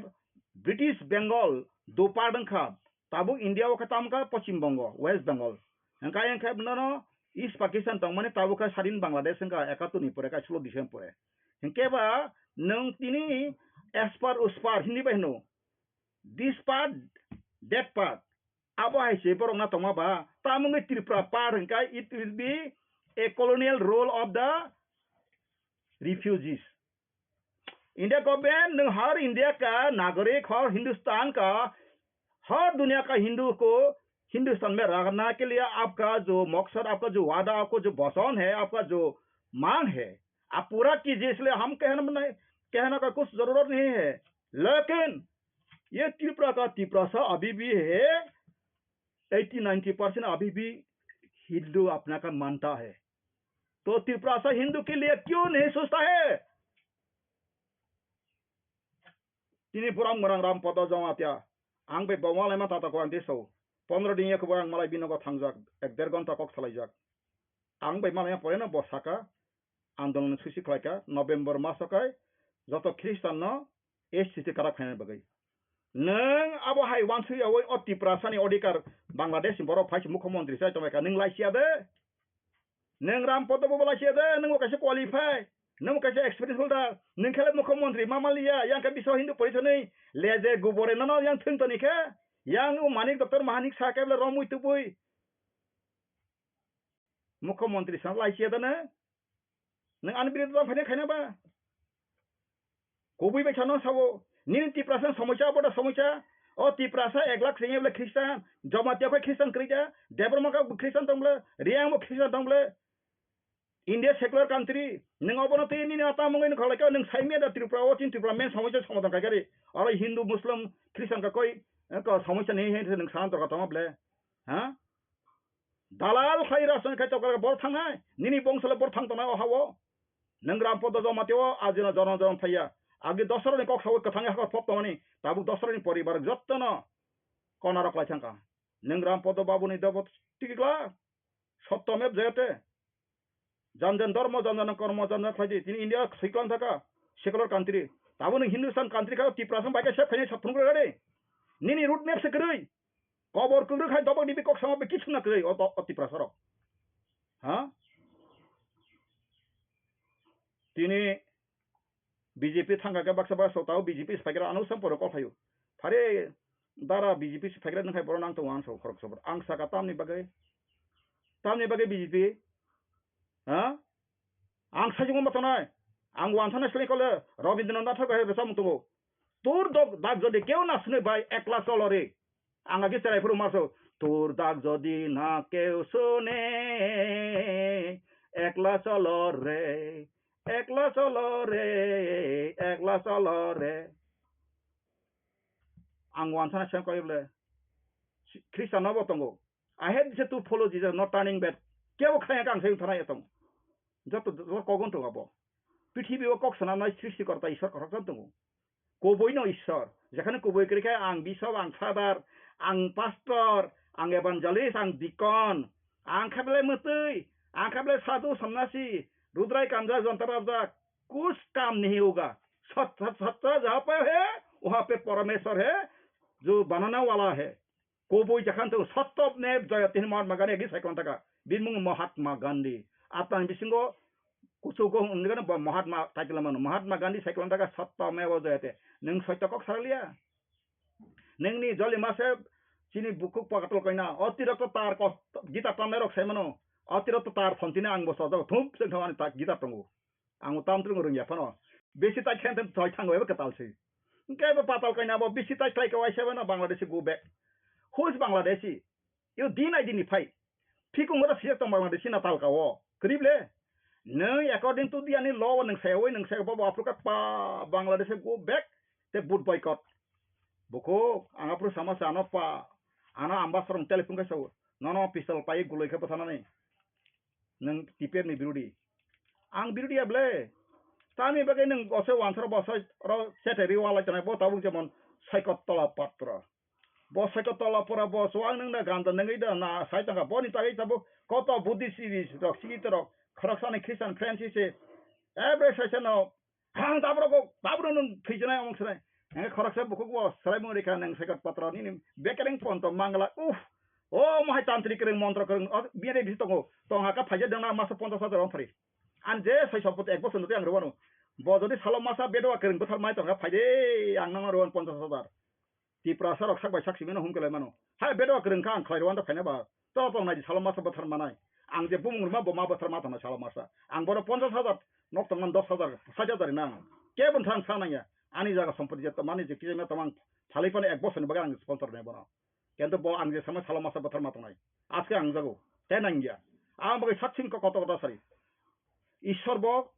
British Bengal dopar wngkha, tabuk India o khe tamo wngkha Poschim Bongo, West Bengal. Hwnkhe ayang khe nono East Pakistan tongmani tabuk khe sadin Bangladesh wngkha ekattor ni pore, kaislo December pore. Hwnkhe ba nwng tini expert uspar Hindi bai hwno, this part, that part. Abo hai se borok na tongma ba, tamo wngwi Tripura part hwnkhe it will be a colonial role of the refugees. India government nwng har India ka nagorik, har Hindustan ka, har duniya ka Hindu ko Hindustan mein rakhna ke liye aapka jo maksad, aapka jo wada, aapka jo vachan hai, aapka jo mang hai, aap pura kijiye, isliye hum kehna nahi, kehna ka kuch zarurat nahi hai. Lekin ये त्रिपुरा का तिपरासा अभी भी है, eighty ninety percent अभी भी हिंदू अपना का मानता है। तो तिपरासा हिंदू के लिए क्यों नहीं सोचता है? Tini buram gwnang Ram Podo Jamatia, ang bai bo malaima tata ko ang tisao, pondro din yakhe bo ang malai binogo thangjak, ek der ghonta kok salaijak. Ang bai malaima pore no bo saka, andolon susi khlaika November maso kai joto Christian no S C T karak phaina bagwi. Nwng abo hai wansui yawi o Tiprasa ni odhikar Bangladesh ni borok phai se mukhyamantri sai tongbaika, nwng laisiya de. Nwng Ram Podo bo laisiya de, nwng bo kaisa qualify, nwng bo kaisa experience holder, nwng khe le mukhyamantri ma manliya, yang khe Biswa Hindu Porishad ni leje gubore nono yang thwng toni khe, yang o Manik Doctor Mahanik sa khe le romwi tubui. Mukhyamantri sa laisiya de nwng. Nwng ani birodita phaina khaina ba? Kubui bai sano sabo, nini Tiprasa somosya, abo da somosya. O Tiprasa ek lakh sengya bole Christian, Jamatia bai Christian kwrwi da, Debbarma ka Christian tong bole, Reang bo Christian tong bole. India secular country, nwng obono twi nini ata mungwi nukha laikha, nwng saimya da Tripura o, chini Tripura main somosa somadhan khaikha ri. Oro Hindu, Muslim, Christian ka koi, eh, ko somosa ni he nwng sana dorkar tongma ble. Ha? Dalal khai rajniti khai tokar bor thangnai, nini bongso le bor thang tongnai o ha o. Nwng Ram Podo Jamatia o ajino jono jono thaiya. Agi dosrani kok sawi kwthang hakor pop tongmani, tabuk dosrani poribar jottono kona rok lai thangkha. Nwng Ram Podo Babu ni dobo tikla. Sotto mep jayate. Jan jan dharma, jan jan kormo, jan jan khlaidi. Tini India siklang thaka, secular country. Tabuk nwng Hindustan country kha, Tiprasa bai khe sep khainai saphung rwgade. Nini root map se kwrwi. Kobor kwrwi khai dobok dibi kok sama be kichuna kwrwi o, o, o Tiprasa rok. Ha? Tini B J P thangkha khe baksa baksa tao B J P se phaikra ano sam poro kok phaio. Phare dara B J P se phaikra nang khai borok nang tongo ang so khorok sobor. Ang saka tamni bagwi, tamni bagwi B J P? Ha? Ang sajwk ma tongnai. Ang wanthana sle kole Rabindranath Thakur hai rwchapmung tongo. তোর দগ-, দাগ যদি কেউ না শুনে ভাই, একলা চলো রে। Ang agi cherai phuru maso, তোর ডাক যদি না কেউ শোনে, একলা চলো রে, একলা চলো রে, একলা চলো রে. Ang wanthana seng koi ble, Khristian no bo tongo. I hate to follow Jesus, not turning back. Kebo khaya kang seng thana etong. Joto, joto kogon tongo bo. Prithibi o kok sanamnai srishti korta Ishwar koroksa tongo. Kubui no Ishwar. Jekhane kubui kwrwi khe ang bishop, ang father, ang pastor, ang evangelist, ang deacon, ang khe belai mwtwi, ang khe belai sadhu, sonnasi, rudrai kanja, jonta rabjak, kuch kam nahi hoga. Sat, sat, satta jaha pe hai, waha pe Parameshwar hai, jo banane wala hai. Kubui jakhan to sotto ne Jayati Mahatma Gandhi agi cycle taka. Bini mung Mahatma Gandhi. Atang bisingo kuchugo wngkha bo Mahatma title mano. Mahatma Gandhi cycle taka sotto me o Jayati. Nwng soito kok saraliya. Nwngni joli mase chini bukhuk pakatul koina. Otirokto tar ko gita tanai rok sai mano. Otirokto tar phontina ang bo sojak thum se thawani ta gita tongo. Ang tam tung rung ya phano. Besi ta khen thoi thango eba katal se. Ke ba patal kaina bo besi ta khlai ka waisa bana Bangladeshi go back. Who is Bangladeshi? You din I din phai. Phikung wada siya tong Bangladeshi na tal ka wo. Krib le. Nung according to the ani law nung sai wai nung sai bo bo Africa pa Bangladeshi go back. Te boot boycott. Boko ang apru sama sa ano pa. Ano ambassador telephone ka sa. Nono pistol pai guloi ka patana ni. Nwng T P F ni birodi. Ang birodi ya ble. Tamni bagwi nwng ose wansaro bo ose oro chete ri walai tonai bo tabuk jemon Saikot Tola Patra. Bo Saikot Tola Patra bo so ang nwng na ganda nwngwi da na sai tongkha boni tagwi tabuk koto Buddhist rok sikit rok khoroksani Christian friends se every session o Ang tabro kok, tabro nung thwijnai among srai. Ang khoroksa bukhuk bo srai mung rikha nang Saikot Patra nini bekereng ponto mangla. Uff. O mohai tantri kereng montro kereng. O biare bisi tongo. Tong haka phaje dengna masa ponchas hajar ong phari. An je sai sopot ek bosor nutri ang rwano. Bo jodi salo masa bedwa kereng bwthar mai tongkha phaide ang nang rwan ponchas hajar. Tiprasa rok sak bai sak simi no hum kelai mano. Hai bedo kwrwng kha ang khlai rwanda phaina ba. Toro tong nai salo masa bwthar manai. Ang je bumung rwma bo ma bwthar ma tongna salo masa. Ang bono ponchas hajar nok tongman dos hajar sait hajar na ang. Kebon thang sa nangya. Ani jaga sompoti je tomani je kije me tomang phalai phano ek bosor ni bagwi ang sponsor nai bono. Kento bo ang je sama salo masa bwthar ma tongnai. Aske ang jago. Te nangya. Ang bagwi satsing ko koto koto sari. Ishwar bo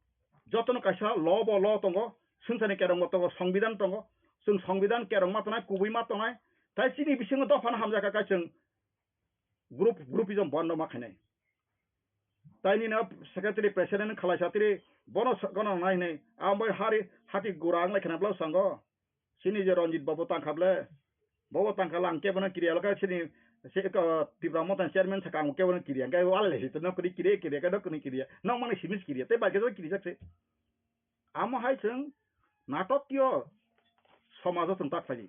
jotono kaisa law bo law tongo, swngcharni kerong bo tongo, songbidan tongo, chwng songbidan kerong ma tongnai, kubui ma tongnai, tai chini bisingo dophano hamjakha khe chwng group, groupism bondo ma khainai. Tai nini secretary president khalai satri bono sa-, gana nai hinui, ang bai hari hati gura ang lai khna bwlai sango. Sini je Ranjit babu tangkha ble, bobo tangkha lang kebono kiriya lokha sini se ko Tipra Motha chairman saka ang kebono kiriya, hingke wal le hito no kiri kiriya, kiriya ka dokoni kiriya, nok mani simis kiriya, tei bai kebo kiri jak se. Amo hai chwng natokyo somajo chwng tak phai.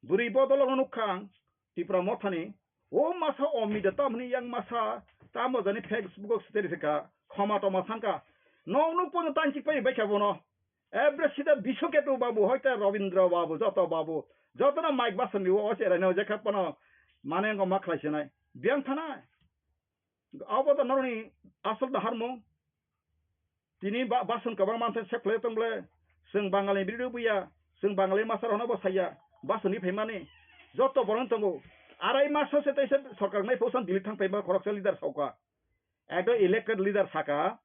Bwrwi bodol no nukha ang Tipra Mothani, o masa o media tamni yang masa tamo jani Facebook o siteri sika khoma toma sangka, nok nuk pono tanchik pai bai kha bono. Every sida Biswaketu babu, hoite Rabindra babu, joto babu, jotono mic basonwi o cherai no jekha pono mane wngkha ma khlai sinai. Biyang thanai. Abo to noroni asol da harmung. Tini ba-, bason kwbang mansa sep khlai tong ble. Chwng Bangal ni birdi buya, chwng Bangal ni masa rok no bo saya. Bason ni phaimani. Joto borok tongo. Arai maso se teisa sorkar nai phosan Delhi thang phaima khoroksa leader sauka. Ekdom elected leader saka,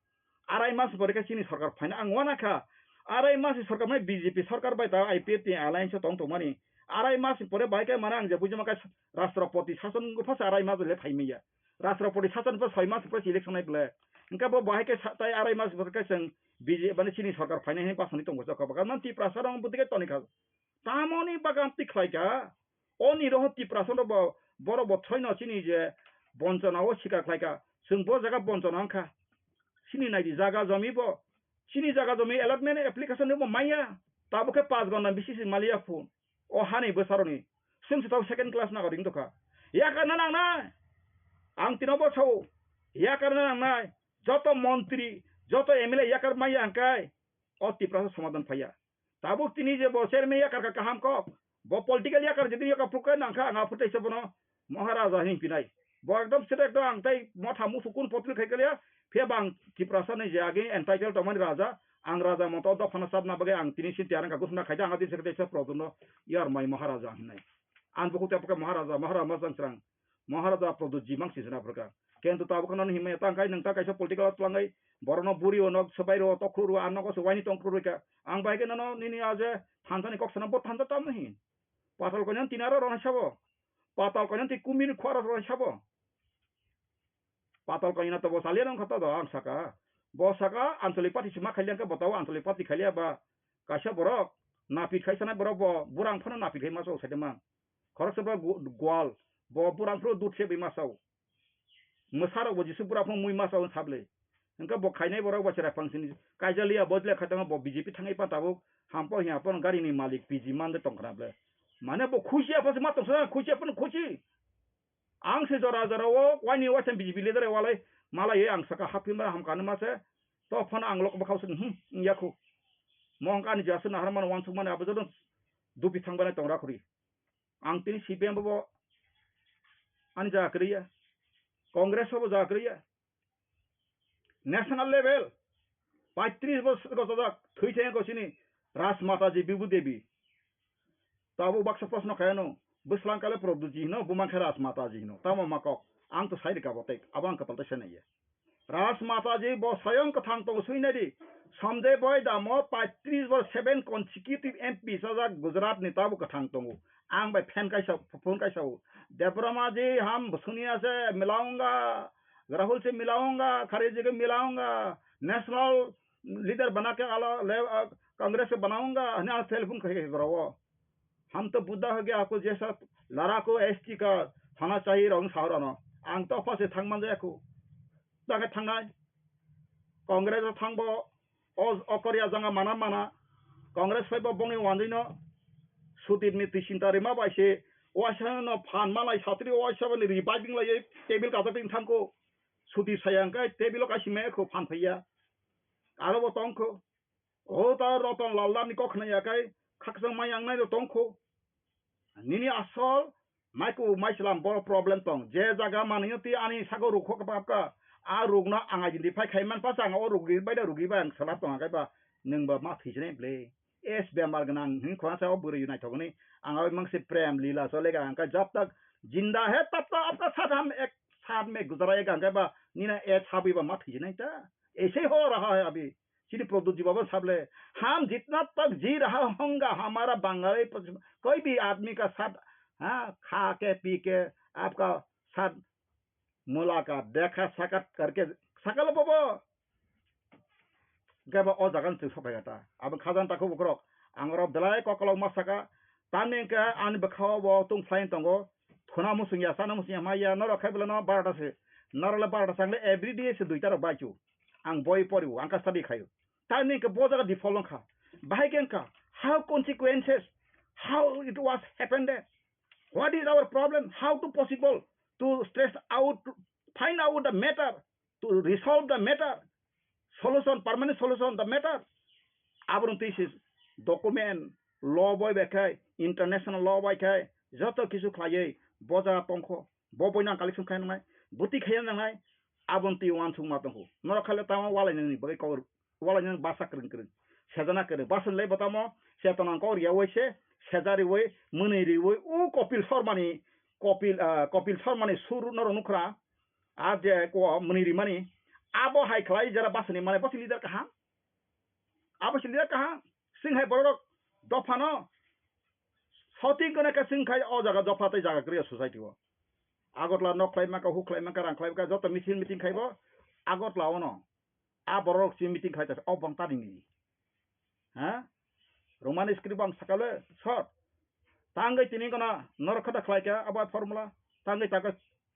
Arai mas pore khe chini sorkar phaina ang uanakha. Arai mas ni sorkar mai B J P sorkar bai ta I P F T alliance o tong tongmani. Arai mas ni pore bai khe mane ang je buji mankha Rashtrapati sason wngkha phasa arai mas le phaimaya. Rashtrapati sason pore soi mas pore election nai ble. Hingkhe bo bahai khe sa-, tai arai mas pore khe chwng B J P mane chini sorkar phainai hinwi basani tongo chokha bwkha. Nang Tiprasa rok bwtwi khe tonikha. Tamoni bagan twi khlaikha. O ni roho Tiprasa no bo, borok bo throino chini je bonchona o sikar khlaikha. Chwng bo jaga bonchona wngkha. Chini naidi jaga jomi bo. Chini jaga jomi allotment application ni bo maya. Tabuk khe pas gonda bisi si maliya phun. O hani bwsaroni. Chwng se tabuk second class nagoring tokha. Yakarna nangnai. Ang tino bo sao. Yakarna nangnai. Joto montri, joto M L A yakar maya hingkai. O Tiprasa somadan phaiya. Tabuk tini je bo chairman yakar kha kaham kok. Bo political yakar jodi yakar phukai nangkha ang aphuru teisa bono Maharaja hinwi pinai. Bo ekdom sida ekdom ang tai motha musu kun potri khai kaliya. Phiya bang Tiprasa ni je agi entitled tongmani raja. Ang raja moto dophano sabna bagwi ang tini sin tiyarang ka gusna khaida ang adi sekte se problem no yar mai Maharaja hinai. Ang bukhuk te phukai Maharaja, Maharaja Majang Srang. Maharaja Pradyut ji mang sisina phrwkha. Kento tabuk no himya tang kai nang ta kaisa political tlangai borokno buri o nok swbai ro tokhru ro ang nogo swbai ni tongkhru ro ka. Ang bai khe nono nini a je thansa ni kok sana bo thansa tam hin. Patal koinani tinaro rona sabo. Patal koinani ti kumir khwara rona sabo. Patal koinani to bo saliya nang khata do ang saka. Bo saka Anchalik Party sima khailiya khe bo tao Anchalik Party khailiya ba kaisa borok napit khai sana borok bo burang phano napit khai ma so sai de mang. Khoroksa ba gu-, gwal, bo burang phuru dut se bai masao. Mwsarok bo Jisu bura phung mui masao wng sable. Hingke bo khainai borok bo chwrai phang sini kaijaliya bo jle khaitama bo B J P thangai pa tabuk hampo hiya pono gari ni malik P G man de tong khna ble. Mane bo khusi apa se ma tong sa khusi apa no khusi. Ang se jora jora o waini waitham B J P leader walai malai ang saka haphi mara ham kanu ma se to phano ang lok bakhao se hmm yakhu. Mong ani jasu nahar man wansuk mane abo jodon dupi thang bana tong rakhuri. Ang tini C P M bo ani jaga kwrwi ya, Congress bo jaga kwrwi ya. National level paitris bosor gojojak thwi thengko sini Rajmata ji Bibu Devi. Tabuk baksa proshno khaiyano, bwslang kale Pradyut ji hino, bumang khe Rajmata ji hino. Tamo ma kok? Ang to sai rika bo tek, abo ang kwtal ta sai naiya. Rajmata ji bo swayang kwthang tongo swi nai di. Sanjay Bhai damo paitris bo seven consecutive M P sajak Gujarat ni tabuk kwthang tongo. Ang bai fan kaisa, phone kaisa o. Debbarma ji ham suniya se milaunga, Rahul se milaunga, Kharge ji ke milaunga, national leader bana ke ala le, ah, Congress se banaunga, hini ang telephone khai khai gora o. Ham to Buddha ho gaya, aapko jaisa ladako S T ka hona chahiye rong sahorano. Ang to phase thang man jaya ko. Jaga thangnai. Congress o thangbo o, o Korea janga mana mana. Congress phaibo bongni wanjwino Sudip ni twi sinta rima bai se waisa no phan malai satri waisa bani reviving lai table kata tin thangko. Sudip saya angkai table o kaisi me ko phan phaiya. Aro bo tongko. O ta Ratan Lal ni kok khna ya kai khakchang mai ang nai ro tongkho. Nini asol maiku maislam boro problem tong. Je jaga manwi ti ani sago rukho ka bapka. A rukno ang identify khai man pa chang o rugi bai da rugi bai ang sala tong kai ba nwng ba ma thijne ble. Es bemar gnang hin khona sa o bwrwi naithok ni ang oi mangse prem lila chole ga ang kai jab tak jinda hai tab tak apka sat ham ek sat me guzara ek ang kai ba nina et habwi ba ma thijne ta. Aise ho raha hai abhi. Chini Pradyut ji baba sable, "Hum jitna tak ji raha honga, hamara Bangali, koi bhi aadmi ka saath, ha, kha ke, pee ke, aapka saath mulaqat, dekha, sakat karke, sakal baba." Gaba o jagan chwng sophai ta. Abo khajan ta khubo krok. Ang oro belai kokolok ma saka. Tamni hwnkhe ani bwkhao bo tong phlai tongo. Thuna musung ya, sana musung ya, ma ya, norok khai belai no barota se. Norok le barota sangle every day se duita rok bai chu. Ang boi pori o, ang ka study khaio. Tamni hwnkhe bo jaga default wngkha. Bahai khe wngkha, how consequences, how it was happened, what is our problem, how to possible to stress out, to find out the matter, to resolve the matter, solution, permanent solution the matter. Abono twi se document, law boi bai khai, international law bai khai, joto kisu khlaiwi bo jaga tongkho, bo boino ang collection khai nangnai, bwtwi khai nangnai, abono twi uansukma tongkho. Norok khai le tamo walainani bagwi kok walainani basa kwrwng kwrwng. Sejana kwrwng. Basa le bo tamo chetona kok riyawi se, seja riwi, mwnwi riwi, u Kopil Sharmani, Kopil, ah, Kopil Sharmani sur norok nukhra, a je ko mwnwi rimani, Abo hai khlai jara basani mane bosi leader kaham. Abo si leader kaham. Sing hai borok dophano shouting kone ka sing khai o jaga dopha tei jaga kriya society o. Agartala nok khlai maka, huk khlai maka, rang khlai maka, joto meeting meeting khaibo Agartala ono. A borok si meeting khlai ta o bong tani ni. Ha? Roman script ang sakale sor. Tangwi tini gana norok khata khlai kha abo formula. Tangwi taka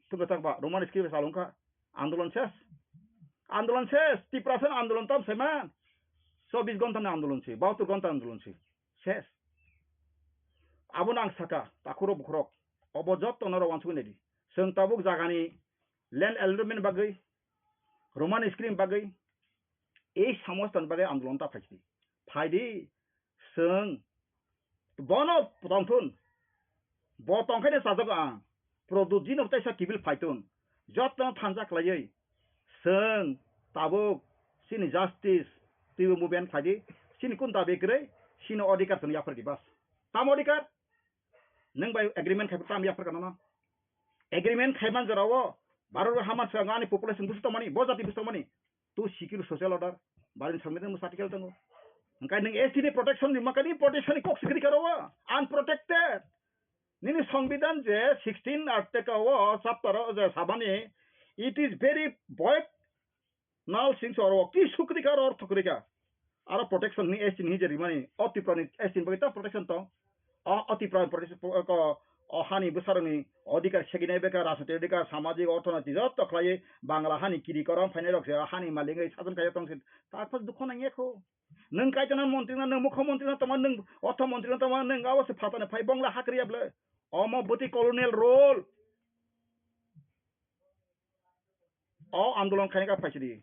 tuka tak ba Roman script salung kha. Andolon ses. Andolon ses. Tiprasa andolon tam seman. Chobbish ghonta ni andolon si. Bahattor ghonta andolon si. Ses. Abo nang saka. Takhuro bukhurok. Obo jotto norok wansugwi naidi. Chwng tabuk jagani land allotment bagwi, Roman script bagwi, ei samostan bagwi andolon ta phaidi. Phaidi, chwng bono tongthun. Bo tongkhaino chajago ang. Produjino teisa kibil phaitun. Jottono thansa khlaiwi. Chwng tabuk chini justice twibo movement khlaidi. Chini kun dabi kwrwi, chini odhikar chwng yaphardi bas. Tamo odhikar? Nwng bai agreement khai tam yapharkha nono. Agreement khaiman jorao Bharat o hama swkang ani population busi tongmani, bo jati busi tongmani. Tu secure social order, barin songmani mo article tongo. Hingkai nwng S T ni protection ni makani protection ni kok sikri karo, unprotected. Nini songbidan je sixteen article o chapter o je sabani, it is very void. Nal sing so oro ki sukri ka oro thukri ka. Aro protection ni S T ni je rimani, o Tripura ni S T ni bagwi ta protection tong. O, o Tripura ni protection, o, o, o hani bwsarok ni odhikar segini beka, rajniti odhikar, samajik, orthonoiti joto khlaiwi Bangla hani kiri korom phainai rok se hani malik wngwi sajon kaiyo tong se. Ta phas dukho nang yakho. Nwng kaitona montri na, nwng mukho montri na tongma, nwng ortho montri na tongma, nwng abo se phatani phai bongla hakri able. Omo bwtwi colonial rule. O andolon khaina ka phaisidi.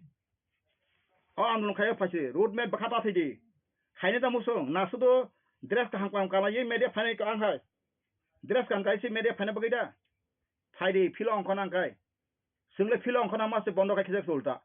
O andolon khaina phaisidi. Road map bwkha ta thidi. Khaina ta musung. Na sudo dress kaham kaham kana ye media phainai ka ang hai. Dress kaham kaisi media phaina bagwi da. Phaidi philo ongkho nang kai. Swngle philo ongkho na ma se bondo khai khijak sulta.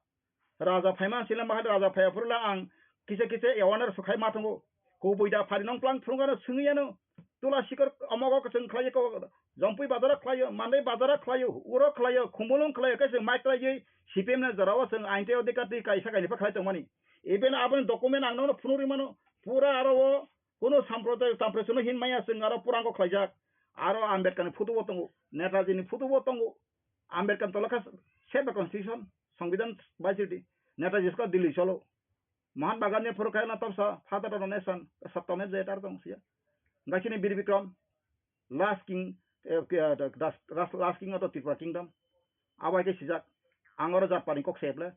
Raja phaima sila mahal raja phaya phurula ang kisa kisa awareness sukhai ma tongo. Kubui da phari nong plang phurung ano swngi ano. Tula sikor omogo kwchwng khlai ko, Jompui bazar khlai, Mandai bazar khlai, uro khlai, Khumulwng khlai, kaisa mai khlai, C P M na jorao chwng ain tei odhikar twi kaisa kainwi khlai tongmani. Even aboni document ang nono phunuk rimano, pura aro o kuno samprodaya, samprodaya hin maya chwng aro purango khlaijak. Aro Ambedkar ni photo bo tongo, Netaji ni photo bo tongo. Ambedkar tolokha save the constitution, Songbidan bai sidi. Netaji ska Delhi cholo. Mahatma Gandhi phuru khaina tamsa, father of the nation, Satya Jayadar tong siya. Gachini Bir Bikram, last king, eh, ke, ah, das, das, last king of the Tripura kingdom. Abai ke sijak, ang oro jat pani kok seble.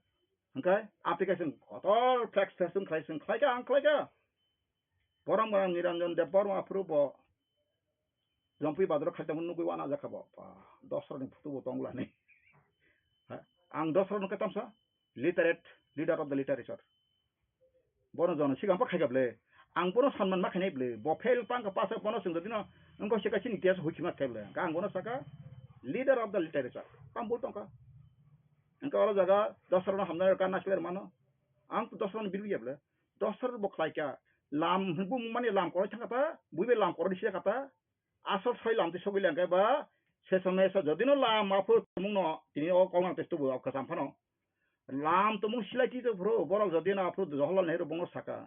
Hingke, application kotor flex flex khlai sing khlai ka, ang khlai ka. Borom borom Niranjan Deb Borma aphuru bo Jompui bazaro khaitamo nugui wana jakha bo. Ba, Dosra ni photo bo tongla ni. Ha, ang Dosra no katamsa literate, leader of the literature. Bono jono sigang pa khaika ble. Ang bono sanman ma khainai ble. Bo fail pang ka pasa bono sing dino. Engko sika sini tias huikhima khe ble. Ka ang bono saka leader of the literature. Tam bul tongka. Engko oro jaga Dosra no hamna ka nasler mano. Ang to Dosra no biru ya ble. Dosra bo khlai ka. Lam bu mani lam koroi thangka ta. Buibe lam koroi sida kata. Asol soi lam twi sogwi lengkhe ba, se somoi se jodino lam aphuru tongmungno tini o kok nang tei tubu o kwcham phano. Lam tongmung silai twi tongphuru borok jodino aphuru Jawaharlal Nehru bongno saka,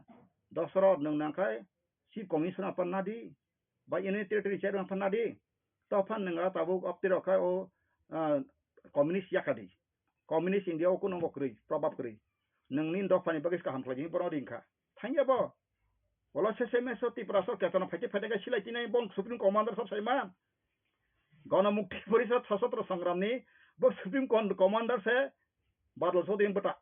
Dosrot nwng nangkhai Chief Commissioner phan nadi, ba Union Territory Chairman phan nadi, to phan nwng a tabuk optirok khai o, ah, communist yakadi. Communist India o kuno bo kwrwi, probab kwrwi. Nwng nini dophani bagwi se kaham khlai di, bono ring kha. Thangya bo. Bolo se se meso Tiprasa o ketana phaite phaite khe silai tinai bong Supreme Commander sab saiman. Gana Mukti Porishad Sashastra Sangram ni bo Supreme Con-, Commander se Badal Chaudhary bwta.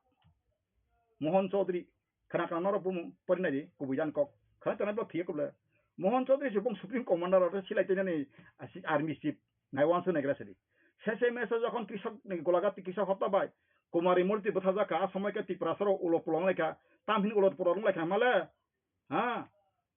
Mohan Chaudhary. Khna khna norok bumung porinai di, kubui jani kok. Khna khna bo thiye kuble. Mohan Chaudhary se bung Supreme Commander oro silai tenani asi army chief nai wansu nai gra sidi. Sese mese jokhon Krishok ni Golaghat Krishok hopta bai Kumari Murti bwtha jaka, a somoi khe Tiprasa rok ulo pulong lai kha, tam hini ulo pulong lai kha male. Ha?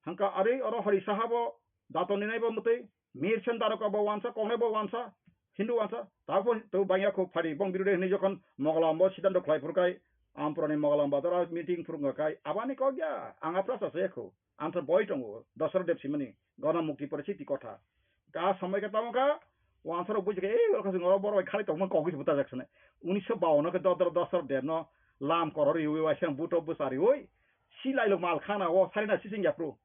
Hangka ari oro Hari Saha bo dato ni nai bo mwtwi. Mir Sen Taroka bo wansa, kongnai bo wansa, Hindu wansa, tabo to bangya kho phari, bong birude hinwi jokhon Mogalam bo siddhanto khlai phuru kai, Ampurani Mogalam bazar o meeting phuru wngkha kai, abani kok ya, ang aphra sa se kho, ang sa boi tongo, Dasarath Deb simani, Gana Mukti Porishad ni kotha. Ka somoi khe tamo kha, wansa rok buji khe, ei, oro kha se ngoro borok bai khali tongma kok se buta jak sene. Unisho bawan o khe Dodro Dasarath Deb no, Lam koro riwi waisa buto bwsa riwi. Silai lo mal khana o sarina sising yapru.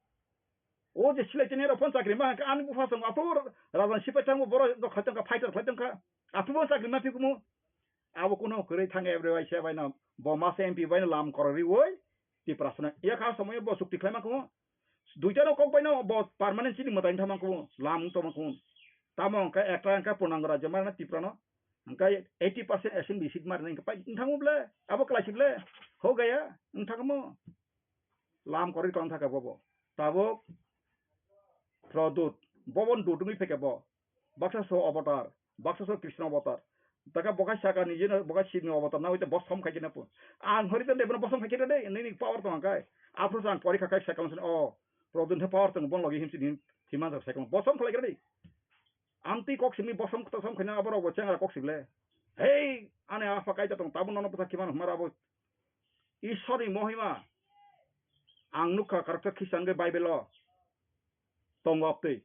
O je silai tini rok phone chakri ma hangka ani bupha song aphuru rajan sipai thango boro rok khai tongkha fighter khai tongkha. Aphuru bo chakri ma phikumu. Abo kuno kwrwi thang every waisa bai no bo masa M P bai no lam koro riwi. Tiprasano yakha somoyo bo chukti khlaima kumo. Duitano kok baino bo permanent chini mwtai wngthang mangkukgo, lam wngtong mangkukgo. Tamo hwnkhe ekta hwnkhe Purnango Rajyo marna Tiprano, hwnkhe eighty percent assembly seat marna hwnkhe pai wngthango ble, abo kwlaisik le, ho gaya, wngthangmo. Lam korwi tong thaka bobo. Tabuk Produt, bobo dut wngwi phaikha bo. Baksa so avatar, baksa so Krishna avatar. Taka bokai saka ni jeno bokai Shiv ni avatar na hoite bosom khai kena po. Ang hori tande bono bosom khai kena de, nini power tong kai. Aphro sang pori khakai second sen o. Produn he power tong bon logi himsi din thiman second. Bosom khlai kena de. Amti kok simi bosom kto som khaina aboro bo chengra kok sible. Hey, ane apa kai tong tabun nono pasa kiman mara bo. Ishwar ni mohima. Ang nukha karakter Christian ge Bible o. Tongo abtwi.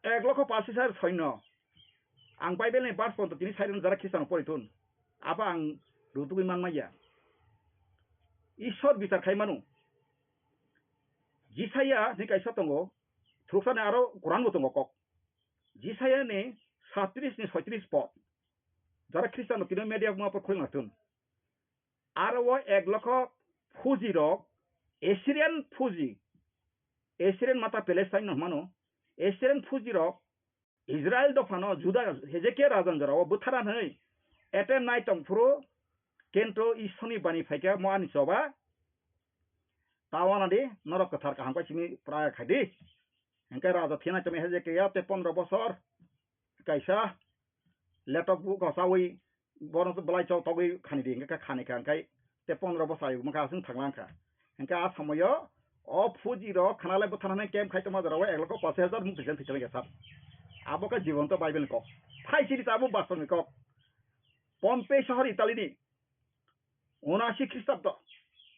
Ek lokho pasis hajar soino. Ang Bible ni verse ponto tini sairen jara Khristiano pori thun. Abo ang rutugwi man maya. Ishwar bichar khai manu. Jisaya ni kaisa tongo. Thuruksa ni aro Quran bo tongo kok. Jisaya ni satris ni soitris pod. Jara Khristiano tini media ma por khulna thun. Aro o ek lokho Fuji rok, Assyrian Fuji, Assyrian mata Palestine no hwnmano, Assyrian Fuji rok Israel dophano Juda Hezekia rajan jorao bwthara hwnwi attempt nai tong phuru, kento Ishorni bani phaikha mo ani choba, ta wana di norok kwthar kaham khe simi pura khai di. Hwnkhe raja thina chami Hezekia tei pondro bosor kaisa letok bu kosawi bono belai chok togwi khani di, hwnkhe khani kha, hwnkhe tei pondro bosai wngkha aswng thanglang kha. Hwnkhe a somoyo o Fuji rok khana lai bwthana hwnwi camp khai tongma jorao ek lokho pasis hajar mung twijang thwijang ya sir. Abo khe jibonto Bible ni kok. Phai siri tabuk bastoni kok. Pompei sohor Italy ni. Unasi Khristabdo,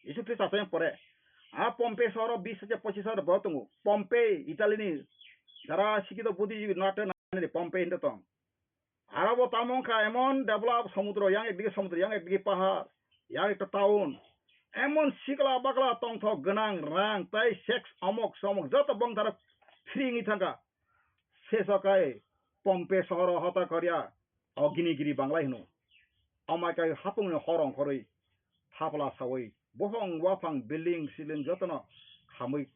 Jisu Khristo asayang pore. A Pompei sohoro bis hajar pochis hajar borok tongo. Pompei, Italy ni jara sikito Buddhist nate nani Pompei hinto tong. Aro bo tamo wngkha emon develop somudro, yang ekdigi somudro, yang ekdigi pahar, yang ekta town. Emon sikla bakla tongthok gwnang rang tei sex omok somok joto bongtharo free wngwi thangkha. Seso kai Pompei sohoro hota koria. Ognigiri Banglai hino. Amai kai hapungni hor ongkhorwi thapla sawi bohong waphang building siling jotono khamwi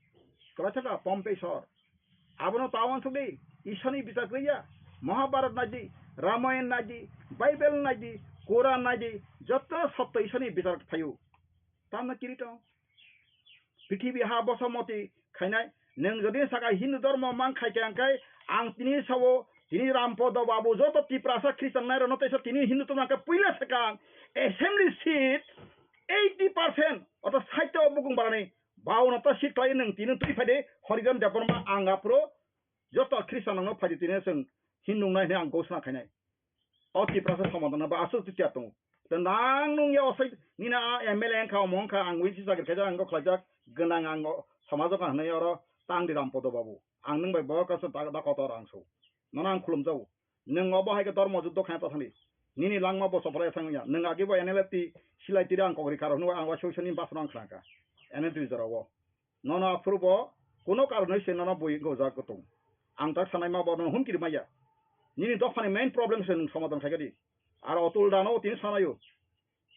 kwlaithaka Pompei sohor. Abono ta uansukdi, Isani bichar kwrwiya. Mahabharat naidi, Ramayan naidi, Bible naidi, Quran naidi, joto sotto Isani bichar phaio. Tamno kiri tong? Prithibi ha boso moti khainai. Nwng jodi saka Hindu dhormo mang khai khe, hwnkhe ang tini sao, tini Rampodo Babu joto Tiprasa Christian nairokno teisa tini Hindu tongna hwnkhe puila swkang assembly seat eighty percent oto sait o bukung barani bauna ta seat khlai nwng tini twi phaidi Horijan Debbarma ang aphuru joto Christian rokno phaidi tini chwng Hindu wngnai hwnwi ang ghosna khainai. O Tiprasa somadana ba aswk twi tiya tongo. Tei nang nung ya osai nini a M L A wngkha, omo wngkha, ang wngsi chakri khaijak, ang kok khlaijak, gwnang ang o somajo ka hwnwi oro tang di Rampodo Babu. Ang nwng bai bo kaisa da, da kotor ang so. Nono ang khulumjago. Nwng obo hai khe dormo juddo khaina ta thani. Nini langma bo chopolai thang ya. Nwng agi bo N L F T silai tiri ang kok ri karo hwnwi ang wa soi soni basno ang khnaka. N L T jora o. Nono aphuru bo kuno karonwi se nono bui gojak kutung. Ang tak sanai ma bo nono hum kiri maya. Nini dophani main problem se nwng somadhan khai di. Aro otul dano tini sanayo.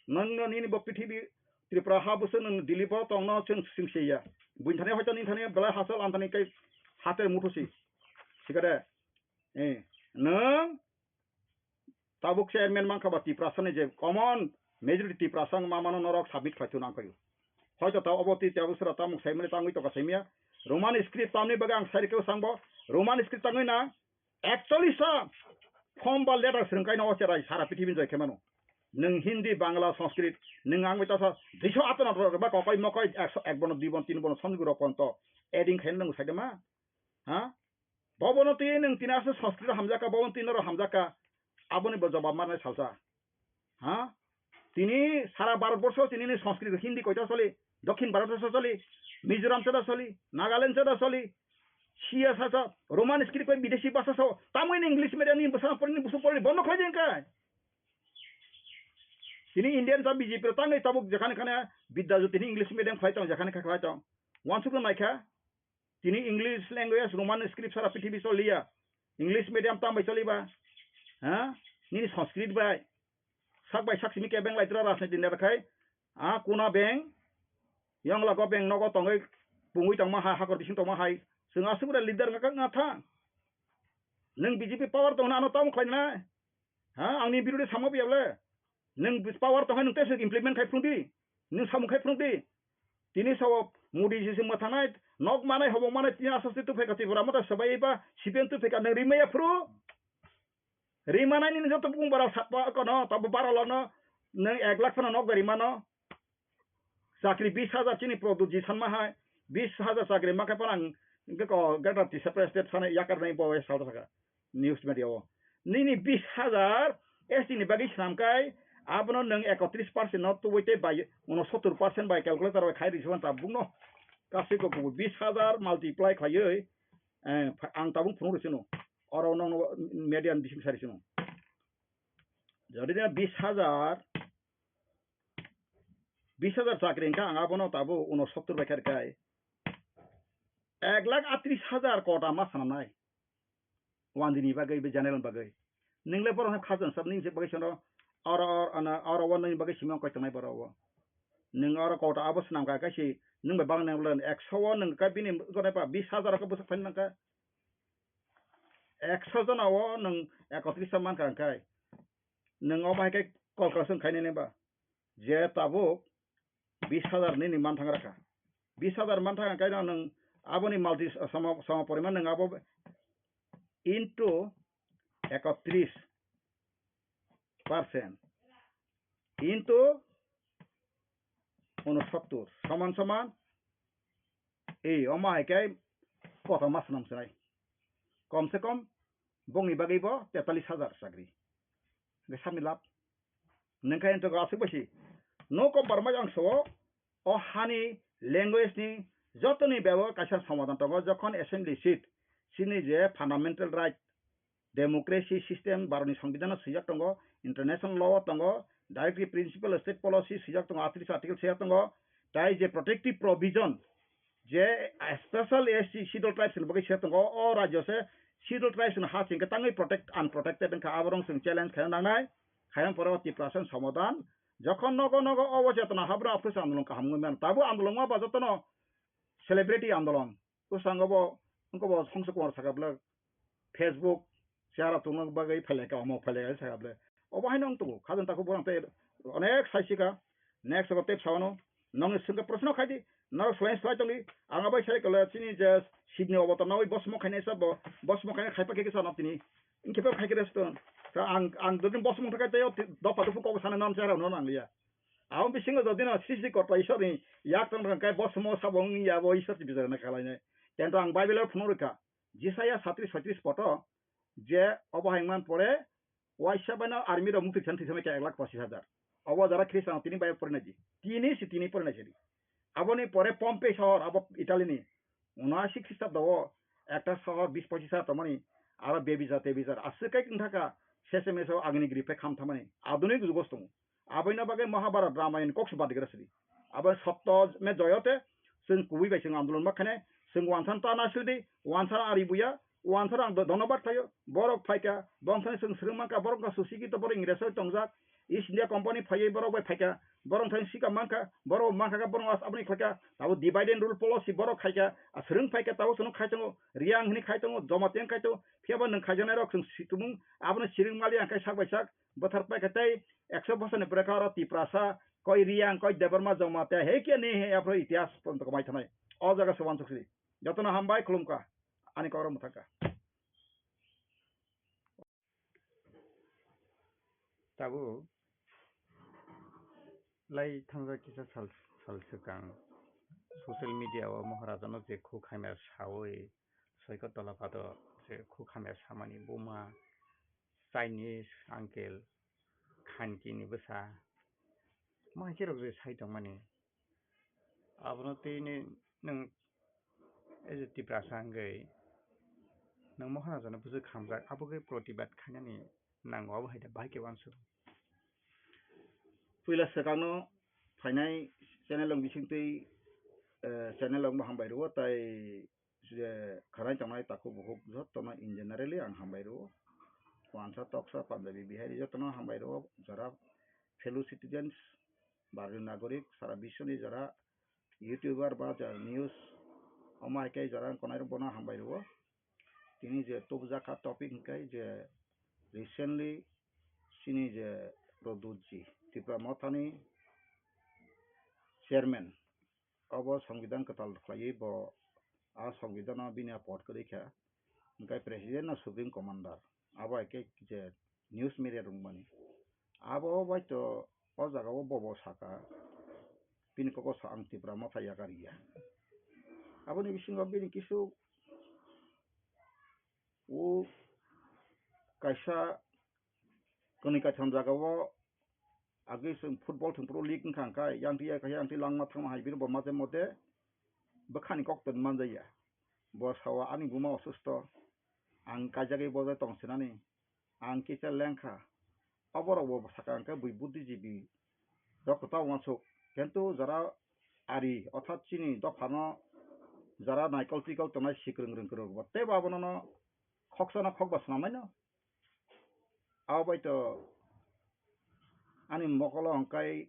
Nwng nini bo prithibi Tripura ha busu nwng Delhi bo tongno chwng singse ya. Buini thani hoito nini thani belai hasal ang thani kai hater muthusi. Sikade. Eh, nwng Tabuk chairman mankha ba Tiprasa ni je common majority Tiprasa wng ma mano norok submit khlai thung nang khaio. Hoito ta obo twi tabuk sora tamung saimani tangwi toka saimya. Roman script tamni bagwi ang sai rikhe swngbo Roman script tangwi na actually sa form ba letter swrwng kaino o cherai sara prithibi enjoy khe mano. Nwng Hindi, Bangla, Sanskrit, nwng ang bai tasa duiso ato na ba kokoi mokoi ekso ek bono dui bono tin bono somjwk rok ponto adding khaina nwng sai de ma? Ha? Bobono twi nwng tini aswk Sanskrit hamjakha, bobono twi norok hamjakha, aboni bo jobab marnai salsa. Ha? Tini sara Bharat borsho tini ni Sanskrit Hindi koita soli, Dokhin Bharat borsho soli, Mizoram chada soli, Nagaland chada soli, siya sasa Roman script bai bidesi bhasha so, tamoni English medium ni bwsa pori ni busu pori bondo khlai jeng kai. Tini Indian ta B J P rok tangwi tabuk jekhane khane Bidya Jyoti ni English medium khlai tong, jekhane kha khlai tong. Wansuk no naikha. Tini English language, Roman script sara prithibi choliya. English medium tam bai choliba. Ha? Nini Sanskrit bai. Sak bai sak simi kebeng lai tra rajniti neta khai. A kuna beng. Yong lago beng nogo tongwi pungwi tongma hai, hakor bising tongma hai. Chwng aswk leader nga kak nga tha. Nwng B J P power tongna ano tam khlai na. Ha, angni birode samma biyable. Nwng bis-, power tongkha nwng tei implement khai phunukdi. Nwng samung khai phunukdi. Tini sao Modi jisi mwthanai, nok manai, hobong manai, tini aswk twi phai ka Tripura mata sabai ba C P M twi phai ka nwng rimaya phuru. Rimanai nini joto bung bara satwa kono, tabo bara lono, nwng ek lakh phano nok bai rimano. Chakri bis hajar chini Pradyot ji sanma hai, bis hajar chakri ma khe phano ang hwnkhe ko Greater Tiprasa State sana yakar nai bo sal saka news media o. Nini bis hajar S T ni bagwi swnam kai, abono nwng ekotris percent no tubui tei bai unosottor percent bai calculator bai khai rwsukha tabukno. Kasui ko kubu bis hajar multiply khaiwi, eh, ang tabuk phunuk rwsino. Oro nokno media ni bising sai rwsino. Jodi na bis hajar bis hajar chakri wngkha, ang abono tabuk unosottor bai kha rwkhai. Ek lakh atris hajar kota ma swnamnai. Wandini bagwi, be general bagwi. Nwng le borok no khajan sab nini bagwi sono. Oro, oro, ano, oro o nini bagwi simi koi tongnai borok o. Nwng oro kota abo swnam kha kaisi, nwng bai bang nang ekso o nwng kha bini gone ba bis hajar khe bwswk thani nang kha. Ekso jona o nwng ekotris ta man kha hwnkhe. Nwng omo hai khe calculation khainai nai ba. Je tabuk bis hajar nini manthang rakha. Bis hajar manthang khe nwng aboni multi sama, sama poriman nwng abo into ekotris percent into unosottor soman soman, ei, omo hai khe kotor ma swnam swnai. Kom se kom bongni bagwi bo tetalis hajar chakri. Hwnkhe sabni lab. Nwng khe entok aswk bai si. No compromise ang so o hani language ni jotoni bebo kaisa somadan tongo, jokhon assembly seat chini je fundamental right, democracy system, Bharatni Songbidanno swijak tongo, international law o tongo, directive principle, state policy swijak tongo, atris article swijak tongo, tai je protective provision, je special S T Scheduled Tribes ni bagwi se tongo, o rajyo se Scheduled Tribes ni ha singkhe tangwi protect, unprotected wngkha, aborok chwng challenge khaina nangnai, khaina pore o Tiprasa ni somadan, jokhon nogo nogo obo chetona habra aphuru se andolon kaham wngwi mano, tabuk andolon ma ba jotono celebrity andolon. Bwskango bo, wngkha bo Songso Kumar sakha bwlwk, Facebook, chehara tongna bagwi phailai ka, omo phailai ka sakha bwlwk. Obo haino wng tongo, khajang takhuk borok tei onek sai sika. Next abo tei sawano, nongni swngkhe proshno khaidi, norok swlai swlai tongdi, ang abai sai kole chini je seat ni obotor nawi bosmo khainai sa bo, bosmo khainai khaipa khe kisa nok tini. Wngkhe bo khai khe resto. Ta ang, ang dodin bosmo thangkhe tei o ti-, dopha dophu kok sana nam chehara no nangliya. Abo bisingo jodi no srishti korta Ishwar ni yak tong tong khe bosmo sabo wng ya bo Ishwar si bichar na khalai nai. Tento ang Bible o phunuk rwkha. Jisaya satris soitris poto je obo hai man pore waisa bai no army rok mukti khan thisa mai khe ek lakh pochis hajar. Obo jara Khristan tini bai pore nai di. Tini si tini pore nai sidi. Aboni pore Pompey sohor abo Italy ni. Unasi Khristabdo o ekta sohor bis pochis hajar tongmani aro bebizar tebizar aswk khe wngthaka sese meso agni gri phe kham thamani adunik jugo tongo. Aboino bagwi Mahabharat Ramayan kok se badigra sidi. Abo sotto me joyote chwng kubui bai chwng andolon ma khainai, chwng wansan ta na sidi, wansan ari buya, wansan ang do-, dhonobad khlaio, borok phaika, bongthani chwng swrwng mankha, borok wngkha susikito, borok Ingresoi tongjak, East India Company phaiwi borok bai phaika, borok thani sikam mankha, borok mankha khe borok as-, aboni khlaika, abo divide and rule policy borok khaika, a swrwng phaika, tabuk chwng khai tongo, Reang hwnwi khai tongo, Jamatia khai tongo, phiya bo nwng khaijaknai rok chwng si-, tumung, abono siring mali ang khai sak bai sak, bwthar paikha tei ekso bosor ni pore khe oro Tiprasa, koi Reang, koi Debbarma, Jamatia, he khe ni he aphuru itihas porjonto kwmai thanai. O jaga se uansuk si. Jotono hambai khulumkha. Ani kok rok mwthangkha. Tabuk lai thangjak kisa sal, sal swkang social media o Maharaja no je khuk hamya sawi soikot tola pado je khuk hamya samani buma Chinese uncle khanki ni bwsa mo hai khe rok je sai tongmani. Abono tei ni nwng as a Tiprasa wngwi nwng Maharaja no bwswk hamjak, abo khe protibad khainani nango, abo hai da bahai khe uansuk. Puila swkangno phainai channel rok bisingtwi, eh, channel rokno hambai rwo, tai je khwnai tongnai takhuk bukhuk jotono in generally ang hambai rwo. Wansa toksa Punjabi Bihari jotono hambai rwo, jora fellow citizens, Bharatiya nagorik, sara biswni jora YouTuber ba jora news, omo hai khe jora wngkha nai rok bono hambai rwo. Tini je tubujak kha topic hwnkhe je recently chini je Pradyut ji, Tipra Mothani chairman, obo Songbidan kwtal khlaiwi bo a Songbidan o bini a pod kwrwi kha, hwnkhe president no supreme commander, abo hai khe je news media rwngmani. Abo bai to o jaga o bobo saka, bini kok o sa ang Tipra Motha yakarya. Aboni bisingo bini kisu o kaisa kwnwi kaitham jaga o agwi chwng football thwngphuru league wngkha hwnkhe yang twi ya khe yang twi langma thangma hai bini bo mate mote bwkhani kok twi manjaya. Bo sao ani buma osusto, ang kaijagwi bo jai tong sinani. Ang kisa lengkha. Oborok bo saka hwnkhe bui buddhijibi rok kwtal uansuk. Kintu jora ari, orthat chini dophano jora naikol twikol tongnai sikrwng rwng kwrwk bo teibo abono no khoksa no khokba swnamnaino. Abo bai to ani mokolo hwnkhe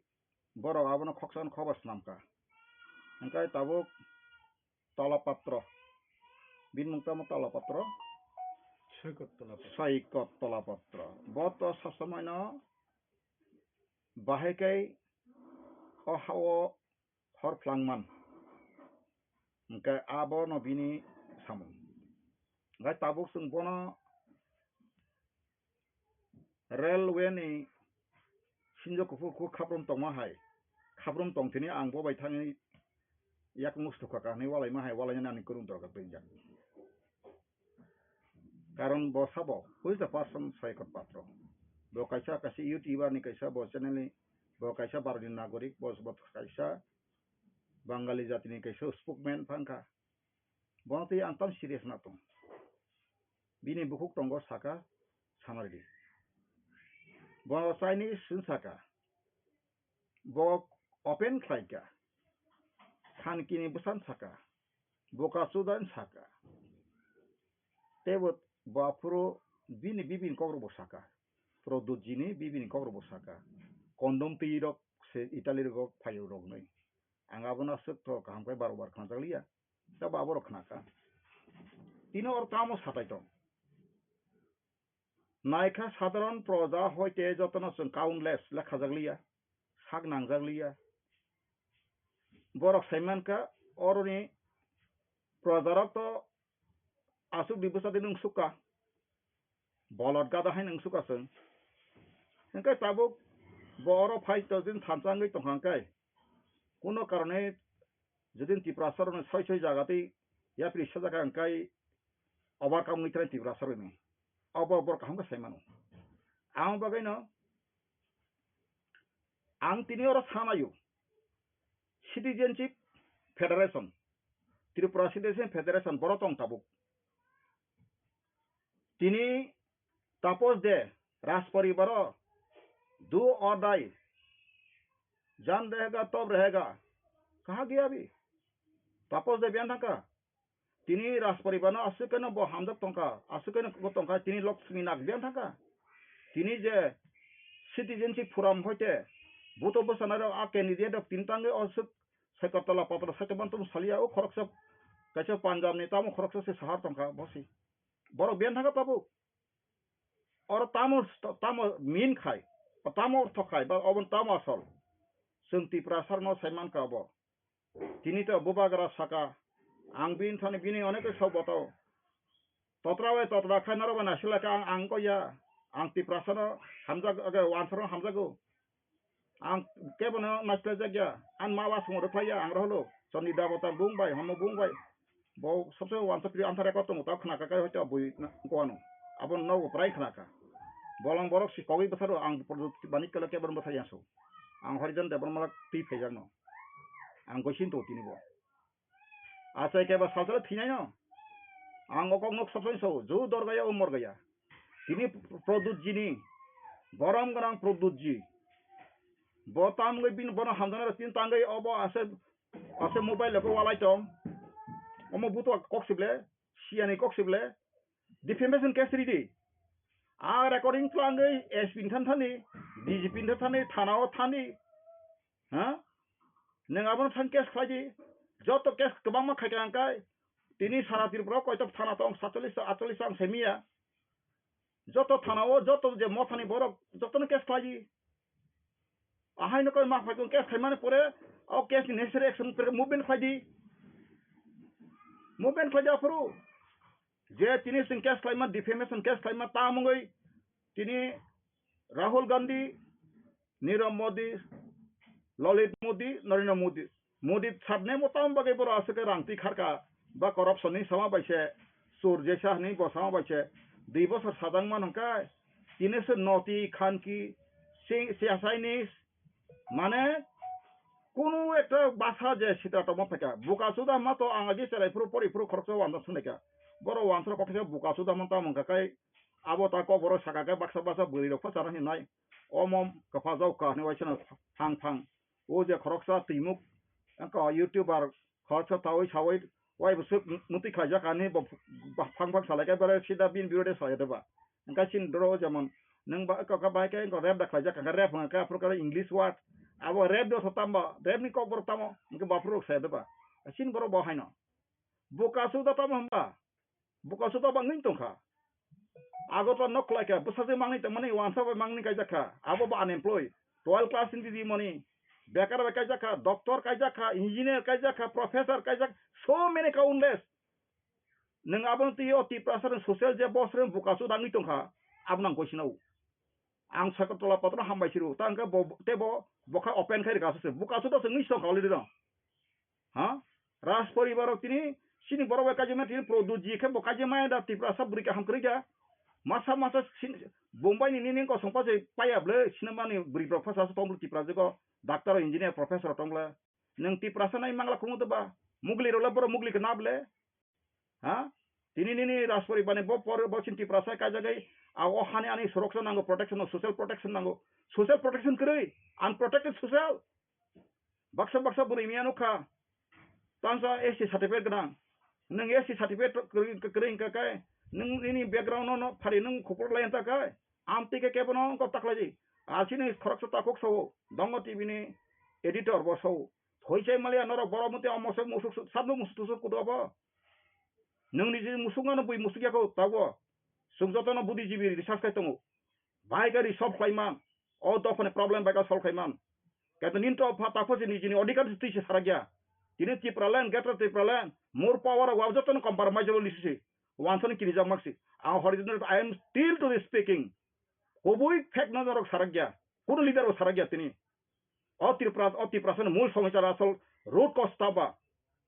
borok abono khoksa no khokba swnamkha. Hwnkhe tabuk Tola Patro. Bini mung tamo Tola Patro? Soikot Tola Patro. Soikot Tola Patro. Bo to sasamaino bahai kai o hao hor phlangman. Hwnkhe abono bini samung. Hwnkhe tabuk chwng bono railway ni sinjo kuphur kuk khaprum tongma hai, khaprum tong thini ang bo bai thangwi yakung sukha ka hinwi walaima hai, walainani ani kwrwng dorkar twngjak. Karon bo sabo, who is the person Soikot Patro? Bo kaisa, kaisa YouTuber ni kaisa, bo channel ni, bo kaisa Bharati nagorik, bo, bo kaisa Bangali jati ni kaisa spokesman phangkha. Bono twi ang tam serious na tong. Bini bukhuk tongo saka, sanaridi. Bono Chinese hwn saka. Bo open khlaika. Khankini bwsan saka. Boka chudan saka. Teibo bo aphuru bini bibini kokrokbo saka. Pradyut jini bibini kokrokbo saka. Kondom twi rok se Italy rogo phaio roknwi. Ang abono aswk to kaham khe bar bar khnajakliya. Tabo aborok khnakha. Tini oro tamo satai tong. Naikha sadharon proja hoite jotono chwng countless le khajakliya, sak nangjakliya. Borok saimankha oroni projarok to aswk di bwsa di nungsukha, bolot gada hai nungsukha chwng. Hwnkhe tabuk bo oro phai to jin thansa wngwi tongkha hwnkhe, kuno karone jodi Tiprasa rokni soi soi jaga tei yapri sajak ang kai overcome wngwi thai Tiprasa rokni. Obo borok kaham khe sai mano. Ang bagwi no ang tini oro sanayo Citizenship Federation, Tripura Citizenship Federation borok tong tabuk. Tini Tapos de Rajparibaro do or die, jaan rahega tab rahega, kaha gaya abhi? Tapos de biyan thangkha. Tini Rajparibarno aswk khe no bo hamjak tongkha, aswk khe no bo tongkha, tini Lakshmi Nag biyan thangkha. Tini je Citizenship Forum hoite buto bwsanairok a candidate rok tini tangwi aswk Saikottola Patro Saitobantong saliya o khoroksa kaisa Punjab ni tamo khoroksa se sahar tongkha bosi. Borok biyan thangkha tabuk. Oro tamo, tamo mean khai, tamo ortho khai, ba obo tamo asol. Chwng Tiprasa rokno sai mankha obo. Tini to bubagra saka, ang bini thani bini onek sok boto. Totra bai totra khai norok bai naisik lai kha ang, ang ko ya. Ang Tiprasa no hamjak, age, wansaro hamjago. Ang kebono naisle jakya, ang ma wa songro khlaiya, ang roholo, chondri dabota bung bai, homo bung bai. Bo sobse wansa pri antha record tongo, ta khna kakai hoito bui na, koano. Abo nogo prai khna ka. Bolong borok si kogwi bwsaro, ang Pradyut Manik Kala kebono bwsai yaso. Ang Harijan Debbarma twi phaijakno. Ang goisin to tini bo. Achai kaiba salsala thwinaino. Ang o kokno sabsani sao, jo dorgaya o morgaya. Tini Pradyutjini, borom gwnang Pradyutji. Bo tamgwi bini bono hamjaknai rok tin tangwi obo ase, ase mobile rok walai tong. Omo buto kok sible, siyani kok sible. Defamation case ridi. A recording tlangwi S P ni than thani, D G P ni than thani, thana o thani. Ha? Nwng abono thang case khlai di. Joto case kwbangma khai ka ang kai. Tini sara Tripura o koitok thana tong, satchollish ta, atchollish ta ang semiya. Joto thana o, joto je mothani borok, jotono case khlai di. Ahaino koi ma phai kong case khaimani pore, o case ni necessary action pore movement khlai di. Movement khlai di aphuru. Je tini sing case khlaima, defamation case khlaima, tamungwi tini Rahul Gandhi, Nirav Modi, Lalit Modi, Narendra Modi. Modi sabne mo tam bagwi boro aswk rang twi kharka, ba corruption ni sama bai se, sur jesa hwnwi bo sama bai se, dui bosor sajak man hwnkhe, tini se noti khanki, si-, siyasai ni, mane, kunu ekta basa je sitra tongma phaikha, buka suda ma to ang agi cherai phuru pori phuru khoroksa wansa sunai kha, boro wansa kothai khe buka suda man tamo hwnkha kai, abo ta kok boro saka khe baksa baksa bwrwi rok pha chana hinai, omo kwpha jao ka hinwi waisano thang thang. O je khoroksa twimuk, wngkha YouTuber khoroksa tawi sawi, wai bwswk mwtwi khlaijak ani bo ba-, phang phang salai khe bare sida bini birode salai doba. Wngkha chini doro jemon nwng ba, wngkha khe bai khe wngkha rap da khlaijak, wngkha rap wngkha khe aphuru khe English word. Abo rap do tamo, rap ni kok borok tamo, wngkha baphuru rok sai doba. Chini borok bo haino. Buka suda tamo hwnba? Buka suda bangwi tongkha. Agartala nok khlaikha, bwsajwk mangni tongmani, wansa bai mangni kaijakha, abo bo unemployed. Twelve class ni didi mani, bekar bai kaijakha, doctor kaijakha, engineer kaijakha, professor kaijak, so many countless. Nwng abono twi o Tiprasa rok social je boss rok buka suda wngwi tongkha, abo nang koisinao. Ang Sagartala patro hambai siru, ta hwnkhe bo, tei bo, bo kha open khai rwkha se, buka suda se wngwi tongkha already no. Ha? Raj poribar rok tini, chini borok bai kaijima tini Pradyut ji khe bo kaijima da Tiprasa bwrwi kaham kwrwi da. Masa masa sin-, Bombay ni nini kosong pa se paya ble, sinamani bwrwi rok phasa se tong ble Tiprasa go, doctor, engineer, professor tong ble. Nwng Tiprasa nai mangla kumu doba, mugli rok le boro mugli khe na ble. Ha? Tini nini Raj poribar ni bo por bo chini Tiprasa kaijagwi, a o hani ani soroksa nango, protection, social protection nango. Social protection kwrwi, unprotected social. Baksa baksa bwrwi miya nukha. Tangsa S T certificate gwnang. Nwng S T certificate kwrwi, kwrwi wngkha khe, nwng nini background no, no phari nwng khupur lai wngkha khe, amtwi khe kebo no wngkha taklaidi. Asini khoroksa takhuk sao, Dongo T V ni editor bo sao. Thoi chai maliya norok borok mute omo se musuk su-, sabno musuk tusuk kudu abo. Nwng niji musuk no bui musuk yako tabo. Chwng jotono buddhijibi research khai tongo. Bai khe resolve khlai man. O dophani problem bai khe solve khlai man. Kaito nini to pha takho se nijini odhikar twi se sarakya. Tini Tipraland, Greater Tipraland, more power wa jotono compromise jalo lisi se. Wansani kirijak maksi. Ang horizontal, I am still today speaking. Kubui fact no norok sarakya. Kuno leader bo sarakya tini. O Tripura, o Tiprasa ni mul somosya asol root cause taba.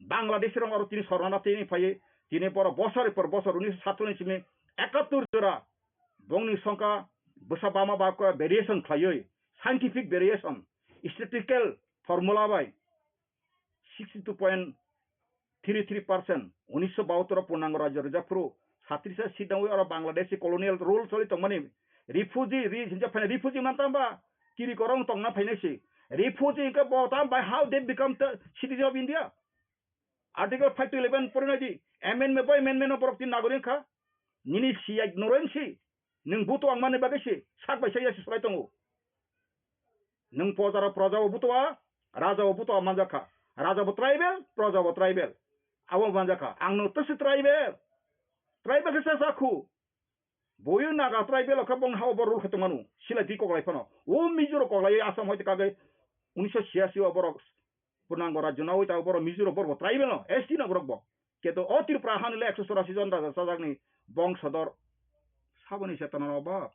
Bangladesh rong aro tini sornana tini phaiwi, tini boro bosor por bosor unisho satchollish ni ekattor jora bongni songkha bwsa bama ba khe variation khlaiwi, scientific variation, statistical formula bai sixty two point three three percent unisho bahattor o purnango rajyo rwjak phuru, satris ta seat nangwi oro Bangladeshi colonial rule choli tongmani refugee, re-, hinjak phaina refugee man tamba kiri korong tongna phainai se. Refugee hwnkhe bo tam by how they become the citizen of India? Article five to eleven porinai di, amendment by amendment no borok tin nagorik kha. Nini siya ignorance si. Nwng buto ang mani bagwi se sak bai sak ya se swlai tongo. Nwng pojaro proja bo buto a, raja bo buto a manjak kha. Raja bo tribal, proja bo tribal. Abo manjak kha. Ang no tasi tribal. Tribal khe sa sa khu. Boyo Naga tribal khe bong hao bo rule khe tongmanu. Silai di koklai phano. O Mizo rok koklai Assam hoite kagwi unisho siyasi o borok purnango rajyo nawi ta borok Mizo rok borok bo tribal no, S T no borok bo. Keto o Tripura hani le ekso chorasi jon raja chajakni bongsodor saboni chetona no ba.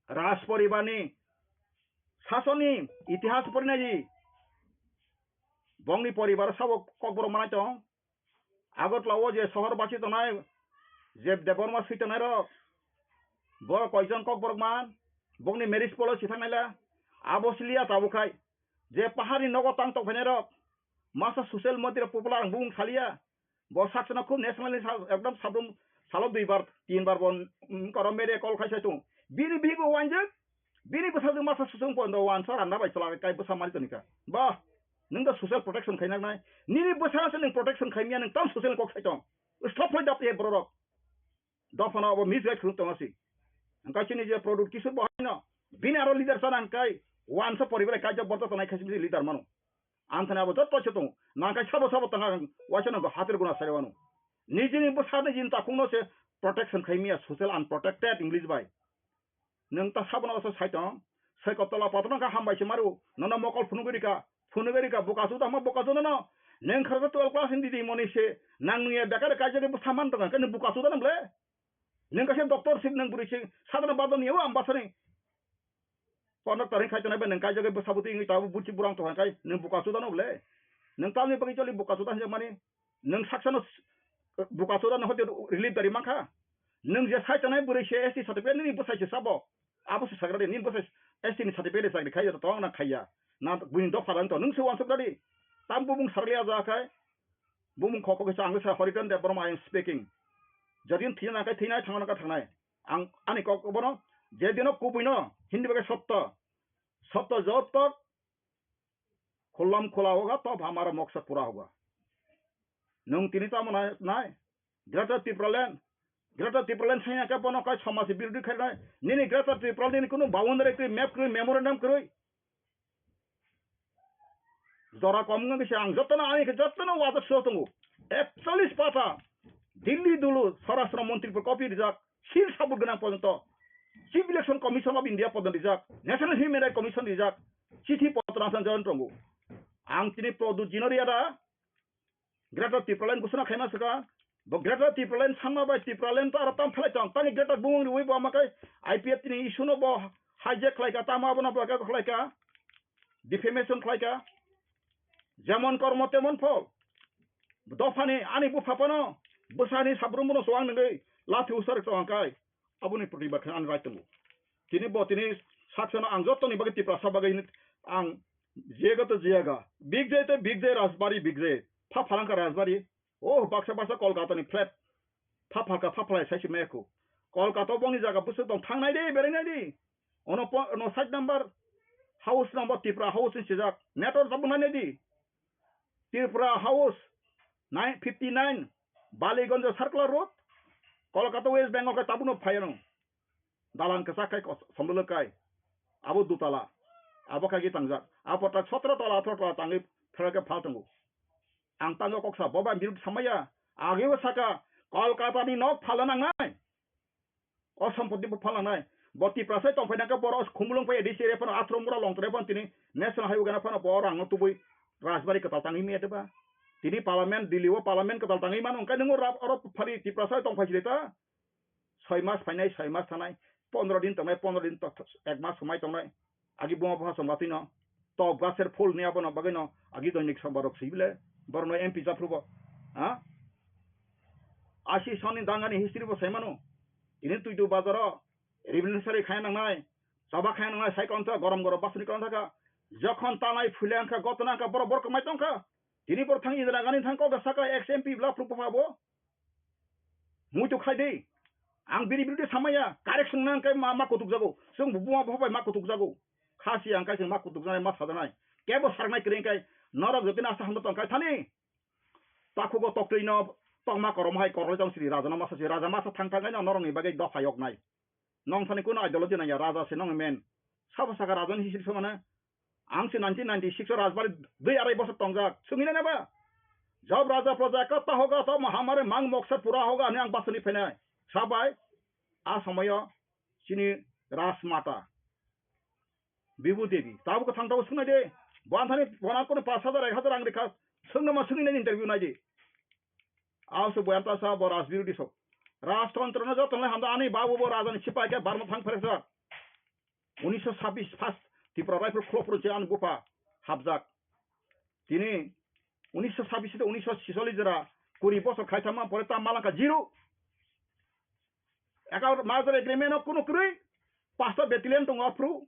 Raj poribarni sasoni itihas porinai di. Bongni poribar sabo kokborok manai tong. Agartala o je sohor basi tongnai je Debbarma swi tongnai rok, borok koijon kokborok man, bongni marriage policy thangnaila, abo siliya tabuk khai, je paharni nogo tang tongphainai rok, masa social media popular ang bung saliya, bo saksano khub national ni sal, ekdom sabrum salo dui bar, tin bar bo, mm, koro media call khai sai tongo. Bini bibo wanjak, Bini bwsajwk masa susung pondo wansa randa bai chwla kai bwsa mari toni kha. Ba, nwng da social protection khai nang nai. Nini bwsa se nwng protection khai miya nwng tam social kok sai tong. Stop khai dap ye borok. Dophano abo misguide khuluk tong asi. Angkai chini je product kisu bo haino. Bini aro leader sana angkai wansa poribar kai jok borto tonai khai leader mano. Ang thani abo jotto se tongo. Nangkai sabo sabo tanga waisa nangkha hatir guna sari wano. Nijini bwsa nijini takhukno se protection khai miya social unprotected English bai. Nwng ta sabono oso sai tong. Sai kotola patno kha hambai se maru. Nono mokol phunugwi rika. Phunugwi rika buka chuda ma buka chuda no. Nwng kharsa twelve class ni didi moni se. Nang nuya bekar kaijagwi bwsa man tonga. Khe nwng buka chuda no ble. Nwng kaisa doctor sik nwng bwrwi se. Sadana badon yawa ang basani. Kono taring khai tonai ba nwng kaijagwi bwsa bwtwi wngwi tabuk buchi burang tongkha kai nwng buka chuda no ble. Nwng tamni bagwi joli buka chuda hinjak mani. Nwng saksano s-, buka chuda no hote relief dari mankha. Nwng je sai tonai bwrwi se S T certificate nini bwsai se sabo. Abo se sagra de nini bwsai S T ni certificate sakri khai to tong na khaiya. Na buini dopha dang to nwng se wansuk dadi. Tam bumung sarli aja khai. Bumung khoko kisa ang sa Horiton Debbarma I am speaking. Jodi thina kai thinai thangna ka thangnai. Ang ani kok bono je dino kubuino Hindi bagai sotto. Sotto jotto khulam khula hoga to hamara moksa pura hoga. Nwng tini tamo nai, nai. Greater Tipraland. Greater Tipraland sanya ka bono kai samaj birodhi khai nai. Nini Greater Tipraland nini kunu boundary kri, map kri, memorandum kri. Jora kom wngwi se ang jotono ani khe jotono wajak sio tongo. Ekchollish pata Delhi dulu Swarashtra Montri por copy rijak, seal sabut gwnang porjonto Chief Election Commission of India porjonto rijak, National Human Rights Commission rijak, chithi potro ang join tongo. Ang tini Pradyut Jinoria da Greater Tipraland gusuna khaima saka. Bo Greater Tipraland sanma bai Tipraland to aro tam phalai tong. Tani Greater bumung riwi bo amakai I P F T ni issue no bo hijack khlai ka, tamo abono bo ka khlai ka, defamation khlai ka. Jemon kormo temon phol. Dophani ani bupha phano bwsani sabrumo no suang nangwi lathi usar tong kai. Aboni protibad khe ang rai tongo. Tini bo tini saksano ang jotoni bagwi Tiprasa bagwi ang jiyaga to jiyaga. Big J to Big J Rajbari Big J. Pha phalangka Rajbari. Oh, baksa baksa Kolkata ni flat. Pha phalka pha phalai sai se mekho. Kolkata bongni jaga busu tong thangnai de, berainai de. Ono po-, ono side number house number Tipra house ni sijak. Network tabuk nai di. Tripura House, nine fifty nine, Baliganj Circular Road, Kolkata, West Bengal khe tabukno phaiano. Dalan kwchak khai kos-, somdolo kai. Abo dutala. Abo khai tangjak. Abo tak sotro tola, athro tola tangwi pherok khe phal tongo. Ang tango koksa, bo bai birud samaya. Ageo saka, Kolkata ni nok phalna nangnai. O sompoti bo phalnanai. Bo Tiprasa tongphai nangkhe borok Khumulwng phai A D C area phano Athro Mura Longtrai phano tini National Highway gana phano bo rangno tubui Rajbari kwtal tangwi maya deba. Tini Parliament, Delhi o Parliament kwtal tangwi mano, hwnkhe nwng oro phari Tiprasa tongphai sili ta? Soi mas phainai, soi mas thanai, pondro din tongnai, pondro din to-, ek mas swmai tongnai. Agi buma bupha chwng batwi no top gaser phul ni abono bagwi no agi doinik samba rok sibile borok no M P japhru bo, ha? Asi soni dangani history bo sai mano. Ini tuitu bazaro revolutionary khaina nangnai, choba khaina nangnai, sai kontha gorom gorom basni kontha ka. Jokhon tanai phule angkha gotna angkha borok borok mai tongkha. Tini borok thang Indira Gandhi thang kok saka ex M P bla phru bupha bo. Muitu khlai di. Ang bini birude samaya, correction nang kai ma, ma kutuk jago. Chwng buma bupha bai ma kutuk jago. Khasi ang kai chwng ma kutuk janai, ma sajanai. Kebo sarnai kwrwi kai norok jotoni asa hamno tong kai thani. Takhugo toktwi no tongma korom hai koroi tong siri raja no masa si raja masa thang thang no norok ni bagwi dopha yok nai. Nong thani kuno ideology nang ya raja se nong men. Sabo saka raja ni history somana. Ang se nineteen ninety-six o Rajbari dui arai bosor tongjak. Sungina neba? Job raja proja ka ta hoga to mahamare mang moksa pura hoga ani ang basani phainai. Sabai a somoyo chini Rajmata Bibu Devi. Tabu ko thang tabu sunai de. Bo anthani bona kono pash hajar ek hajar ang rikha. Sungna ma sungina interview nai de. Aw se boyam ta sa bo Rajbirudi sok. Rajtantro no joto nai hamda ani babu bo raja ni sipai ke barma thang pheresa. Unisho sabis first Tripura Rifle Club ro je ani bupha hapjak. Tini unisho sabis to unisho sisollis jora kuri bosor khai thangma pore ta malangkha zero. Eka merger agreement o kunu kwrwi pasta battalion tongo aphru.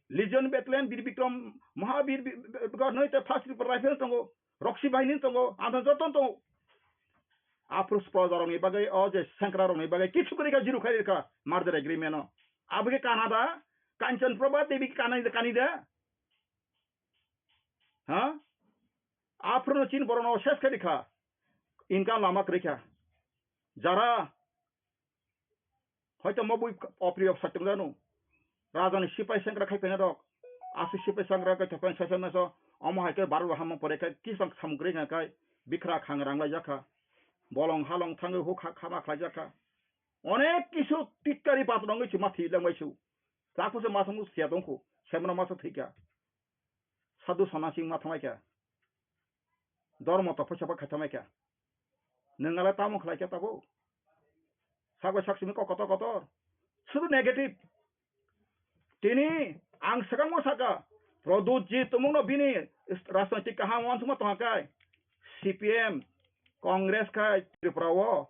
Legion battalion, Bir Bikram, Mahabir, Bi-, Bi-, Bi-, noi ta first Tripura Rifle tongo, Roksi Bahini tongo, ang joto tongo. Aphru proja rokni bagwi, o je sengkra rokni bagwi kichu kwrwi kha, zero khai rikha merger agreement o. Abo khe Canada, Kanchan Prabha Devi kani de, kani de? Ha? Aphuru no chin borok no ses khe rikha. Income lama kwrwi kha. Jara hoito mo bui opriyo satung janu. Raja ni sipai sengra khai pena rok. Asu sipai sengra kai thopai sasa naso. Omo hai khe baru hamo pore khe kisang samung kwrwi kha kai. Bikra khang rang lai jakha. Bolong halong thangwi huk ha khama khlai jakha. Onek kisu tikkari patwrwngwi se ma thwi langbai su. Chakhu se ma thangwi siya tongkhu. Semra ma sa thwikha. Sadhu sanasing ma thamai kha. Dormo to phaisa ba khaithamai kha. Nwng ale tamo khlai kha tabuk. Sakbai sak simi kok kotor kotor. Sudu negative. Tini ang swkangbo saka, Pradyut ji tumungno bini rajnoitik kaham uansukma tongkha kai, C P M, Congress khai Tripura o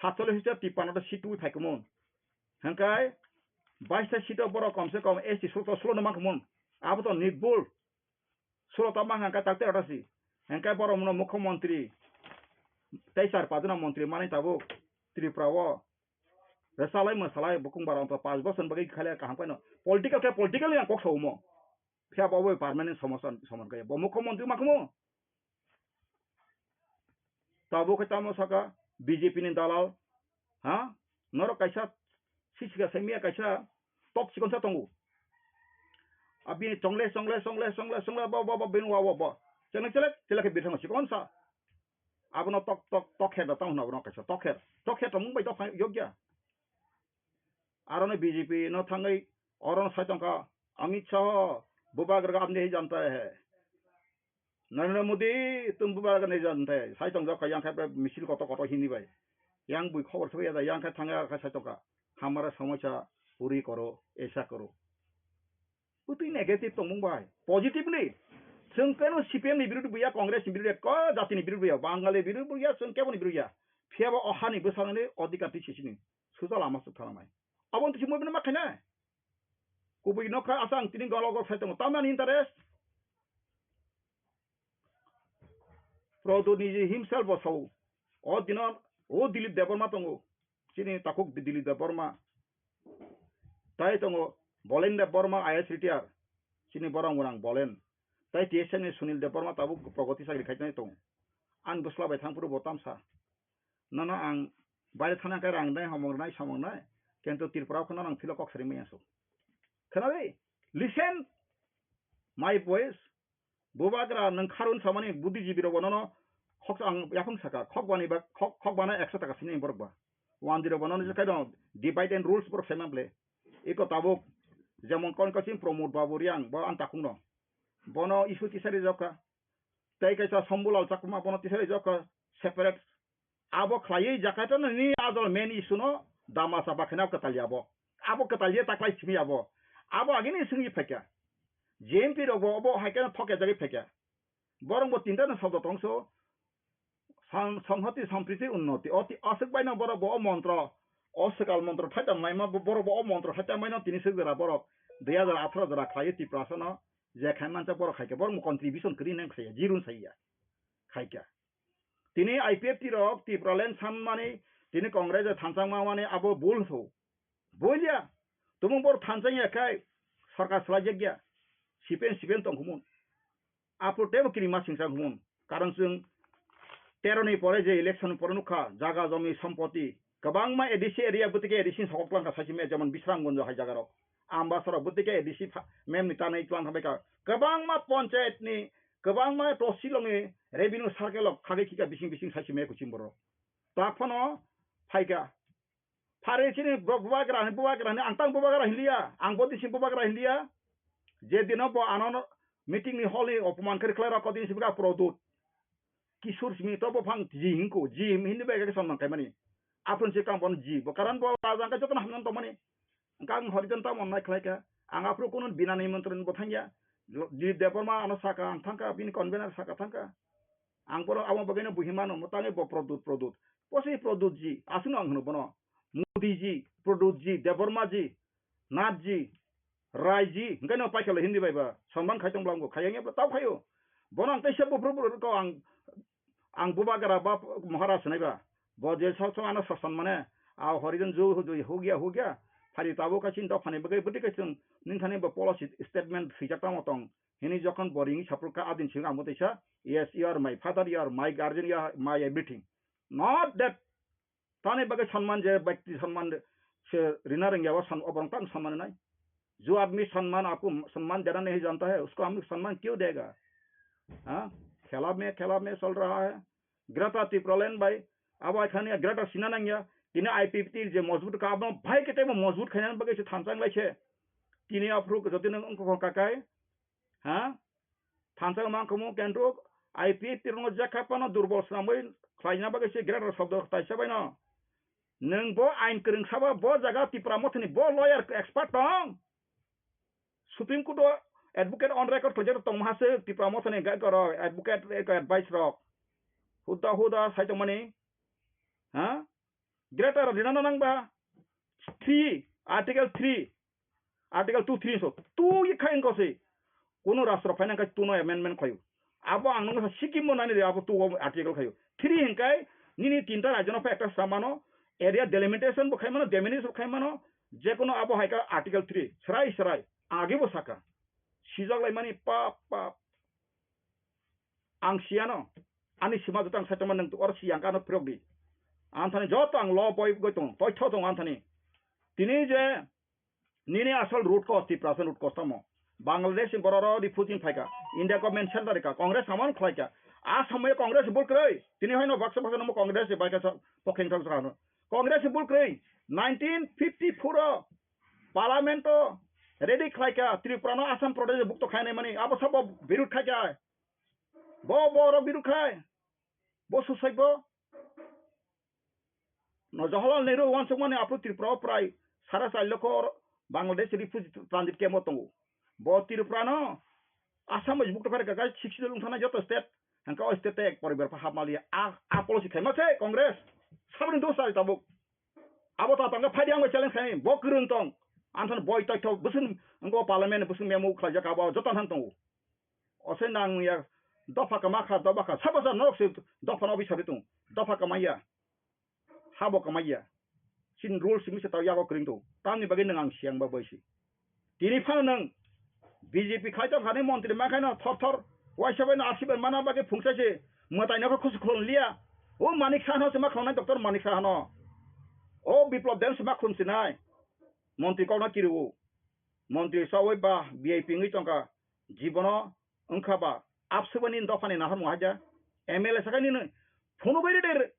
satchollish hajar tippanno ta seat twi phaikhumu. Hwnkhai baista seat o borok komse kom S T sulo to sulo no mankhumu. Abo to nirbhul. Sulo ta mankha hwnkhai tak tei rota si. Hwnkhai borok no mukhyamantri tei char pajna mantri manwi tabuk Tripura o. Rwchalai mwsalai bukung bara wngkha, panch bosor bagwi khailai kaham khaino. Political khe political yang kok sa omo. Phiya bo bai permanent somosa somon kaya. Bo mukhyamantri makhmo. Tabuk khe tamo saka B J P ni dalal. Ha? Norok kaisa sisika saimia kaisa tok chikon sa tongo. Abini chongle chongle chongle chongle chongle bo bo bo bini wa bo bo. Chongle chele chele khe bithang chikon sa. Abono tok tok tok khe da tamo abono kaisa tok khe. Tok khe tongmung bai tok yokya. Aro no B J P no thangwi oro no sai tongkha, Amit Shah, bubagra apni hi janta hai. Narendra Modi, tum bubagra nahi janta hai. Sai tongkha yang khai misil koto koto hini bai. Yang bui khobor soi ya yang khai thangya khai sai tongkha. Hamara samosya puri koro, aisa koro. Bwtwi negative tongmung bai. Positive ni. Chwng keno C P M ni birodhi buya, Congress ni birodhi buya, ko jati ni birodhi buya, Bangali birodhi buya, chwng kebo ni birodhi ya. Phiya bo o hani bwsakni odhikar twi sisini. Suja lama suk thanamai. Abo twi simo bini ma khainai. Kubui nokha asa ang tini golo gol khai tongo. Tamani interest. Prodo niji himself bo sao. O dino o Dilip Debbarma tongo. Chini takhuk Di-, Dilip Debbarma. Tai tongo Bolen Debbarma I A S retired. Chini borok mwnang Bolen. Tai T S F ni Sunil Debbarma tabuk progoti chakri khai tongo. Ang bwsla bai thang phuru bo tamsa. Nono ang baire thana khe rang nai, homong nai, somong nai. Kintu Tripura o kheno nang philo kok sari maya so. Khwnadi? Listen my voice. Bubagra nwng kharun samani buddhijibi rok bonono khok ang yaphang saka, khok bani ba khok, khok bana ekso taka sini borok ba. Wandi rok bonono je kaino divide and rules borok sema ble. Iko tabuk jemon kon kaching Pramod Babu Riang bo ang takung no. Bono issue tisari jokka. Tei kaisa Shambhulal Chakma bono tisari jokka separate. Abo khlaiwi Jakarta ni ajol main issue no dama chapa khe na kwtal ya bo. Abo kwtal ya taklai simi abo. Abo agini swngwi phaikha. J M P rok bo obo hai khe thok ya jagwi phaikha. Borok bo tinta no sabdo tongso. San-, Sanghati Sampriti Unnoti. O ti aswk bai no borok bo o montro. O swkal montro thaita maima bo-, borok bo o montro thaita maino tini swk jora borok. Dui hajar atharo jora khlaiwi Tiprasa no je khai mancha borok khaikha. Borok bo contribution kwrwi nang khaiya. Jirun saiya. Khaikha. Tini I P F T rok Tipraland sanmani, tini Congress o thansa mani abo bul so. Bulia. Tumung bor thansa ya khai sarkar salai jak ya. Sipen sipen tong khumun. Apo tebo kiri masing sa khumun. Karon chwng tero ni pore je election pore nukha jaga jomi sompoti kwbangma A D C area bwtike A D C sokok langkha saisi me jemon Bisramganj hai jaga rok. Ambasara bwtike A D C pha-, mem ni tanai tlang kha baikha. Kwbangma panchayat ni, kwbangma tosilong ni revenue circle rok khagwi khika bising bising saisi me kuching borok. Tak phano phaikha. Phari chini bo-, bubagra ni, bubagra ni, ang tang bubagra hinliya, ang bo disi bubagra hinliya. Je dino bo ano meeting ni hall ni opoman khe khlai rok, din sibika Produt. Kisur simi to bo phang ji hingko, ji hindi bai khe son man kaimani. Aphun se kang bon ji, bo karan bo raja ang joto hamnan to mani. Ang horijan ta mon nai khlai kha. Ang aphuru kunun bina nimantron bo thangya. Dilip Debbarma ano saka ang thangka, bini convener saka thangka. Ang boro amo bagwino buhi mano, mo tangi bo Produt, Produt. Posi Produt ji, aswkno ang hwno bono. Modi ji, Produt ji, Debbarma ji, Nath ji, Rai ji, hwnkhe no paikha le Hindi bai ba, sonman khai tong bwla wngkha, khayang ya bwla tau khaio. Bono ang teisa buphuru buphuru ko ang, ang bubagra ba Maharaj hwnai ba. Bo je sok sok ano sasan mane, a horijan ju hu ju hugya hugya, Phari tabuk kaisa dophani bagwi bwtwi kaisa nwng thani bo policy statement swijak tamo tong. Hini jokhon bo ringwi saphuru kha adin simi ang bo teisa, "Yes, you are my father, you are my guardian, you are my everything." Not that Tani bagwi sanman je byakti sanman se rina rwngya o san oborok tang sanman nai. जो आदमी सम्मान आपको सम्मान देना नहीं जानता है उसको हम सम्मान क्यों देगा? हाँ, खेला में खेला में चल रहा है। Greater Tipraland bai abo akhani Greater Sinanangya tini I P F T je मजबूत ka abo bhai kete mo मजबूत khaina bagwi se thansa lai se. Tini aphuru jotino wngkha kakai Ha? Thansa mangkhamu kendro I P F T rokno jekha phano durbol swnamwi khlaina bagwi se greater shobdo taisa baino. Nwng bo ain kwrwng saba bo jaga Tipra Mothani bo lawyer expert tong. Supreme Court o advocate on record khlaijak tongma se Tipra Mothani gai koro advocate advice rok. Huda huda sai tongmani. Ha? Greater rina nangba three, Article three, Article two three so two ye khai ko se. Kuno rastro phaina khai two no amendment khayo. Abo ang nang sa sikimo nani de abo two article khayo. Three hinkai nini tinta rajyo no pha ekta samano area delimitation bo khaimano, delimit bo khaimano, je kono abo hai ka Article three srai srai age bo saka. Sijak lai mani pap pap. Ang siyano, ani sima joto ang saitama nang oro siyang kano phirok di. Anthani joto ang lo boi goi tong, toi tho tong anthani. Tini je nini asal root cause Tiprasa root cause tamo. Bangladesh ni borok ro refugee phaika, India government center ka, Congress amon khlaika. A samoy Congress bul kroi. Tini hoino baksa baksa nomo Congress ni baika pokheng thang sa. Congress bul kroi. Nineteen fifty-four o Parliament o ready khlaika Tripura no Assam Pradesh bukto khainai mani abo sabo birud khaika. Bo borok biruk khai. Bo susai bo. No Jawaharlal Nehru wansukmani aphuru Tripura o prai sara char lokho Bangladesh refugee transit camp o tongo. Bo Tripura no Assam bai bukto kharika gai sixty wngthana joto state. Hangka o state ek poribar pha hapmaliya. A, a policy khaima se Congress. Sabri dos sari tabuk. Abo ta tangka phadi ang bai challenge khai. Bo kwrwng tong. Anthon boi toi thok busun ngo parliament busun memo khlaijak abo joto han tongo. Ose nang ya dopha kama kha, dopha kha. Sabo sa norok se dopha no bisari tung. Dopha kamaya. Habo kamaya. Sin rule simi se tau yago kring tu. Tamni bagwi nang ang siang ba boisi. Tini phano nang B J P khai to khani montri ma khai no thor thor. Waisa bai no asibai mana bagwi phungsa se. Matai no khusu khulon liya. O Manik Saha no se ma khulon nai doctor Manik Saha no. O Biplop Deb se ma khulon sinai. Montri kok no kiriwo. Montri sawi ba V I P wngwi tongkha. Jibono wngkha ba abswbani dophani naharmung haja M L A sakha nini phunugwi reder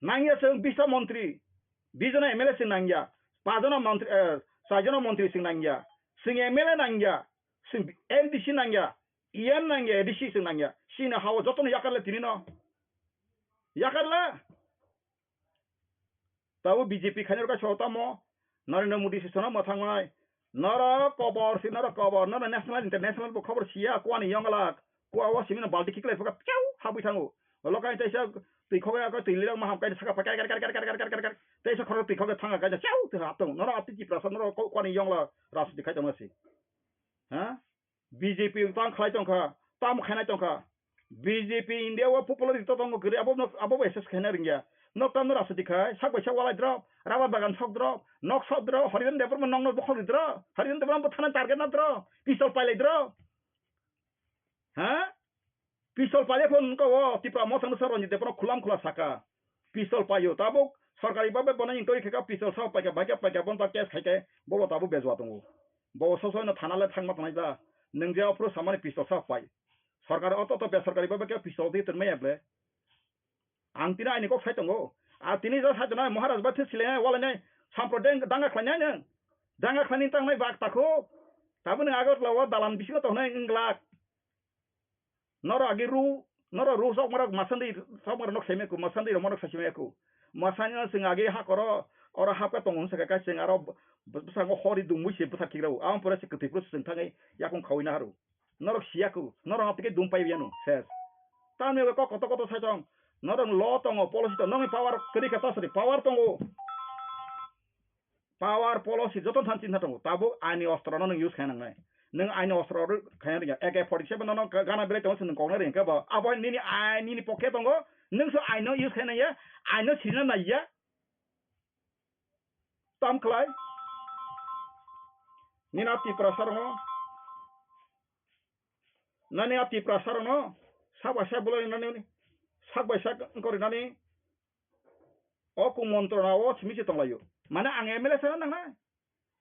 nangya chwng bista montri, bijona M L A chwng nangya, pajona montri, eh, chaijona montri chwng nangya, chwng M L A nangya, chwng M D C nangya, E M nangya, A D C chwng nangya, chini hao jotono yakarle tinino yakarle. Tabo B J P khainai rwkha sotamo Narendra Modi se sono mwthangmai. Norok kobor si, norok kobor, norok national international bo khobor siya, kuani yonglak. Kua o simino balti khiklai phuka, piau, habwi thango. Olo kaisa twi khogwi, ako twi lirok ma ham kaisa saka pa, kar, kar, kar. Teisa khoro twi khogwi thanga kaisa, piau, twi hap tongo. Norok atwi Tiprasa, norok ko-, kuani yongla rajniti khai tongma si. Ha? B J P tang khlai tongkha, tam khainai tongkha. B J P India o popularity to tongo kwrwi, abo no, abo bo assess khaina rwngya. Nok tam no rajniti khai, sak bai sak walai drop, rubber bagan sok drop, nok sok drop, Hariran Debbarma nokno bokhok di drop, Hariran Debbarma bo thana target na drop, pistol pailai drop. Ha? Pistol paile phone ko o Tipra Motha no Ranjit Debbarma khulam khula saka. Pistol paio tabuk sorkari babe bono inquiry khaika pistol sa paika baika paika bon ta case khaike bobo tabuk bejwa tongo. Bobo sosoino thana le thangma tonai da. Nwng je ophuru samani pistol sa pai. Sorkari oto to besorkari babe ke pistol di twnmaya ble. Ang tini aini kok sai tongo. A tini jo sai tonai Maharaj ba thwi silenai walainai sampro deng danga khlainai nwng. Danga khlaini tangnai bak takho. Tabuk nwng Agartala o dalan bisingo tongnai wng glak. Norok agi ru, norok ru sok marok masandi sok marok nok seme ku, masandi rok marok sasime ku. Masani no sing agi ha koro, oro hapka tongo saka ka sing aro b-, b-, bwskango hori dungmui se bwsa kikrao. Ang pore se kwtwi pore se sing thangwi yakung khawi naharu. Norok siya ku, norok no tike dum pai yanu, ses. Tamni kok koto koto sai tong, norok lo tongo, policy tong, nokni power kwrwi kha ta sari, power tongo. Power policy joto than chinta tongo. Tabuk aini ostro no nwng use khaina nangnai. Nwng aini ostro ro khaina rwngya. A K forty seven no gana belai tongo se nwng koknai rwngya khe bo. Abo nini aini ni pocket tongo. Nwng so aino use khaina ya. Aino sirina naiya. Tam khlai. Nini a Tiprasa rokno, nani a Tiprasa rokno sak bai sak bolai nani, sak bai sak wngkori nani o kumontronao simi se tonglaio. Mane ang M L A sana nangnai.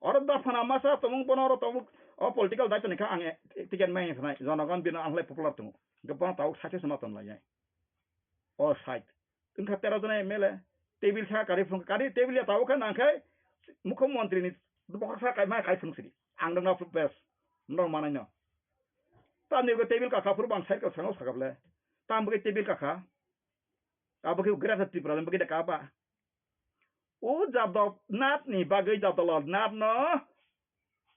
Oro dophana masa tongmung bono oro tongmung o political daitoni kha ang ticket mai sanai. Jonogon bino ang lai popular tongo. Hingke bono tabuk sakhe se ma tonlai. O side. Wngkha tero jona M L A, table sa kari phunuk, kari table ya tabuk khe nang khe mukho montri ni bokha sa kai ma kai phunuk sidi. Ang dong na bes, nong manai no. Tamni ko table kakha phuru bang side ko sango sakap le. Tam bagi table kakha. Abo khe Greater Tripura le bagi da kaba. O jadok nat ni bagwi jadolo nat no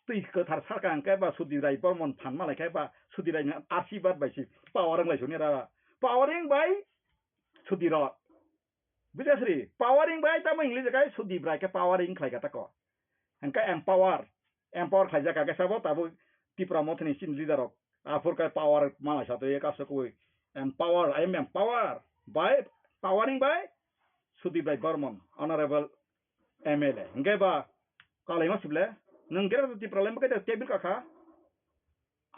twi kwthar sarkha hwnkhe ba Sudibrai Bormon phan malai khe ba Sudibrai ni asibad bai si power wng lai suni ra. Powering bai Sudirok. Buja sri, powering bai tamo English kai Sudibrai khe powering khlai kha tako. Hwnkhe empower, empower khlai jak kha khe sabo tabuk Tipra Mothani chini leader rok. Aphur khe power malai sa twi kaso koi empower, I am empower by powering by Sudibrai Bormon, honorable M L A. Hwnkhe ba kalaima sible, nwng Greater Tripura le bwkhe table kakha.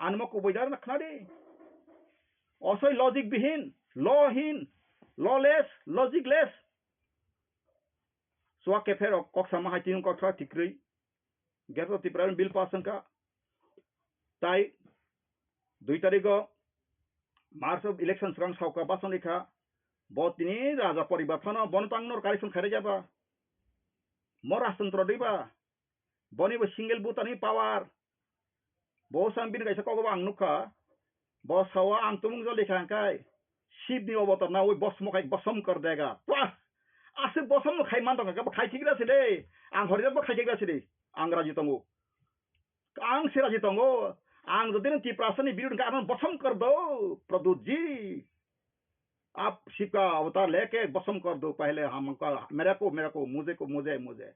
Ani mo kubui dar na khna di. Osoi logic bihin, law hin, lawless, logicless. Suwa kephero kok sama hai tiyung kok sa tikrui. Greater Tripura bill pass wngkha. Tai dui tarigo March of election swkang sauka bason rikha. Bo tini raja poribar phano bono tang nor kari song khairajaba. Mo rajtantro diba. Boni bo single butani power. Bo sang bini kaisa kogobo ang nukha. Bo sawa ang tumung jol lekha hwnkhe Shibni obotar nawi bosmo khai bosom kor dega. Wah! Aswk bosom no khai man tongkha, bo khai khigra se de. Ang horijak bo khai khigra se de. Ang raji tongo. Ang se raji tongo. Ang jodi no Tiprasa ni birud hwnkhe ano bosom kor do, Pradyut ji. Ab Shiv ka avatar leke bosom kor do, pehle hum ka mere ko, mere ko, mujhe ko, mujhe, mujhe.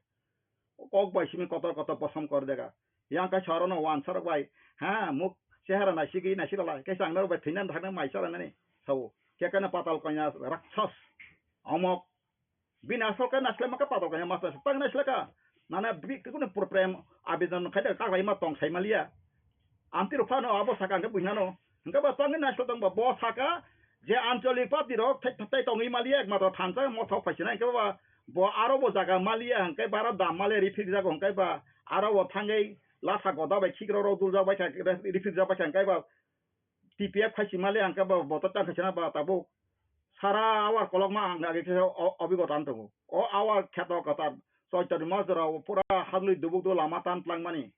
Kok bai simi kotor kotor bosom kor dega. Yang kai sorono wan sorok bai. Ha, muk chehara naisigi naisiralai. Kaisa ang naro bai thwinan thangna mai sara nani. Sao. Kekana patal kanya rakshas. Omok. Bini asol kai naisle maka patal kanya mas naisle tang naisle ka. Nana bi kunu problem abidon khai da ka lai ma tong sai malia. Amtwi rok phano abo saka hwnkhe buinano. Hwnkhe ba tongwi naisle tongba bo saka je ancholik party rok thai thai tongwi maliya ekmatro thansa mothok phaisinai hwnkhe ba bo aro bo jaga maliya hwnkhe ba aro dam maliya rifrik jago hwnkhe ba aro bo thangwi lasa goda bai khikrok rok duljak bai kha rifrik jak bai kha hwnkhe ba T P F khaisi maliya hwnkhe ba bo to tang khaisina ba tabuk sara awar kolokma ang age khe o obigota wng tongo. O awar kheto kwtal Choitoni Majra o pura hadlwi dubuk do lama tan tlangmani.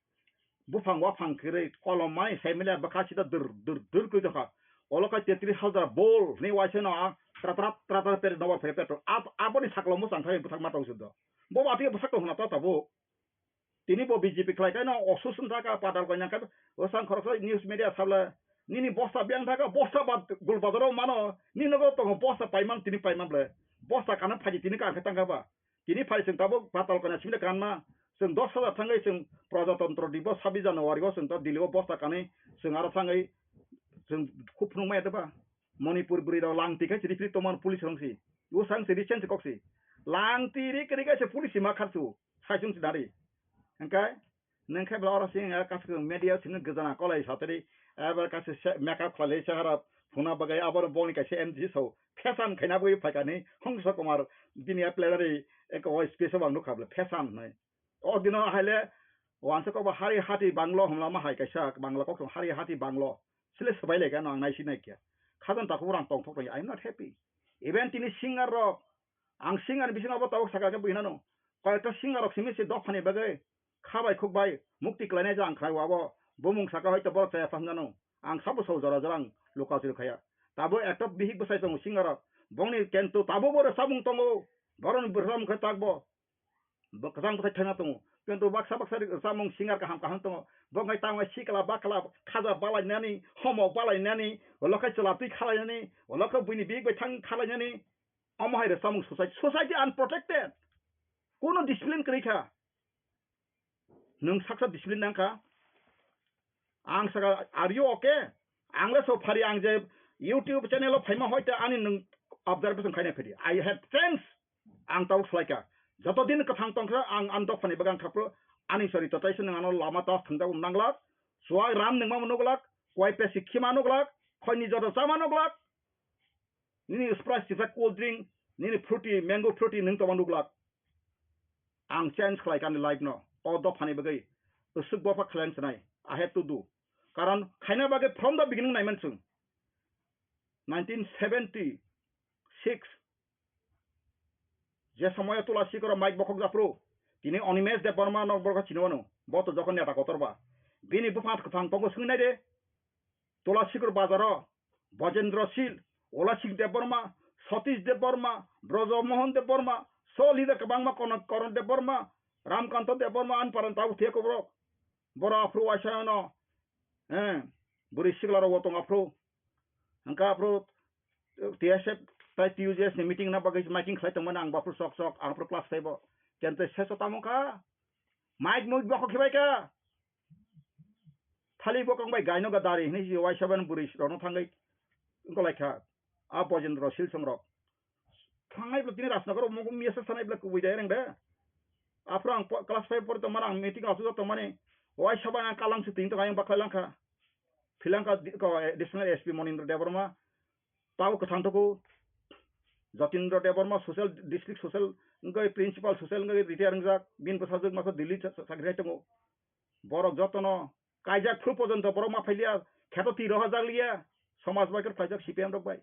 Buphang waphang kwrwi kolom mai sai mile bwkha sida dur dur dur kwrwi tongkha. Olo khe tetris hajar bol ni waisa no a tra tra tra tra peri nobar phai petro. Ab-, aboni saklo mwchang thai bwthak ma tong sudo. Bo bati bwsak tong hwna ta tabuk. Tini bo B J P khlai kaino osusun thaka padal kanya khe bwsang khoroksa news media sabla nini bosta biyang thaka bosta ba gul bazaro mano ni nogo tongo bosta paiman tini paiman ble. Bosta kana phaji tini ka khe tangka ba. Tini phai chwng tabuk patal kanya simi kanma, chwng dos hajar thangwi chwng Prajatantro Dibo sabis January o chwng ta Delhi o bosta kanwi chwng aro thangwi chwng khub phunukmaya teba. Manipur bwrwi rok langtwi khai chiri phiri tongmani police rong si. Usang si recent kok si. Langtwi ri kwrwi kaisa police si ma kharsu. Saichung si dari. Hwnkhe Nwng khe bwla oro sing ya kaisa media sini gajana kolai satari eba kaisa se-, makeup khlai sahara phuna bagwi abo boni kaisa M D C so fashion khaina bagwi phaikani Hongsa Kumar bini a plenary eko o space o ang nukha bwle fashion hwnwi. O dino haile wansa kokbo hari hati banglo hwnlama hai kaisa bangla koktong hari hati banglo sile swbai lai gano ang naisi naikya. Khajang takhuk rang tongthok lai, I am not happy. Even tini singer rok Ang singerni bisingo abo tabuk saka khe buinano. Koyekta singer rok simi se dophani bagwi kha bai khuk bai mukti khlainai je ang khlai o abo. Bumung saka hoito borok chaya phang jano. Ang sabo sabo jora jora ang luka chiri khaya. Tabuk ekta bihik bwsai tongo singer rok. Bongni kento tabuk bo rwchapmung tongo. Borokni rwchapmung khe takbo. Bo kwchang bwsai thaina tongo. Kento baksa baksa rwchapmung singer kaham kaham tongo. Bo wngkha tamo sikla bakla khaja balainani, homo balainani, ulo khe chwla twi khalainani, ulo khe buini bihik bai thang khalainani. Omo hai rwchapmung society, society unprotected. Kuno discipline kwrwi kha. Nwng saksa discipline nang kha. Ang saka, "Are you okay?" Ang le so phari ang je YouTube channel o phaima hoite ani nwng observation khaina phedi. I have friends. Ang tabuk slai kha. Joto din kwthang tong kha ang ani dophani bagwi ang kha phuru Ani sori totai se nwng ano lama tas thwngjak bo nanglak. Chuwak ram nwngma bo nuglak. Koi pesi khima nuglak. Khoini joto chama nuglak. Nini Sprite sisa cold drink, nini fruity, mango fruity nwng tongma nuglak. Ang change khlai kani life no. O dophani bagwi usuk bopha khlai ang sanai. I have to do. Karon khaina bagwi from the beginning naiman chwng. Nineteen seventy-six je somoyo Tula Sikoro mic bokhok japhru, tini Animesh Debbarma no borok chini wano. Bo to jokhon neta kotor ba. Bini bupha kwthang tongo swngwi nai de. Tula Sikoro bazaro Bojendra Sil, Ola Singh Debbarma, Satish Debbarma, Brojo Mohan Debbarma, so leader kwbangma Kono-, Koron Debbarma, Ramkanto Debbarma, ani paran tabuk thwiya koborok. Boro aphru waisa no, eh, bwrwi sikla rok bo tong aphru. Hwnkha aphru T S F tai T U J S ni meeting na bagwi miking khlai tongmani ang bo aphru sok sok, ang aphru class five o. Kente seso tamo kha. Mic mui bokho khibai kha. Thali bokong bai gaino ga dari hinwi si waisa ban bwrwi rokno thangwi wngkolaikha. A Bojendra Silsong rok. Thangnai bwlai tini Rajnagar o mungkuk mia se sanai bwlai kubui dai reng de. Aphuru ang po-, class five pori tongmani ang meeting asuk tongmani. Waisa ban ang kalang se tini tong ayang baklai langkha. Philangkha di-, ko, additional S P Monindra Debbarma. Tabo kwthang tuku. Jatindra Debbarma social, district social, wngkha principal social wngkha retire wngjak. Bini bwsajwk masa Delhi sa-, sa-, sakri hai tongo. Borok jotono kaijak phuru porjonto borok ma phailiya, kheto twi rohorjak liya, somaj bai khe phaijak C P M rok bai.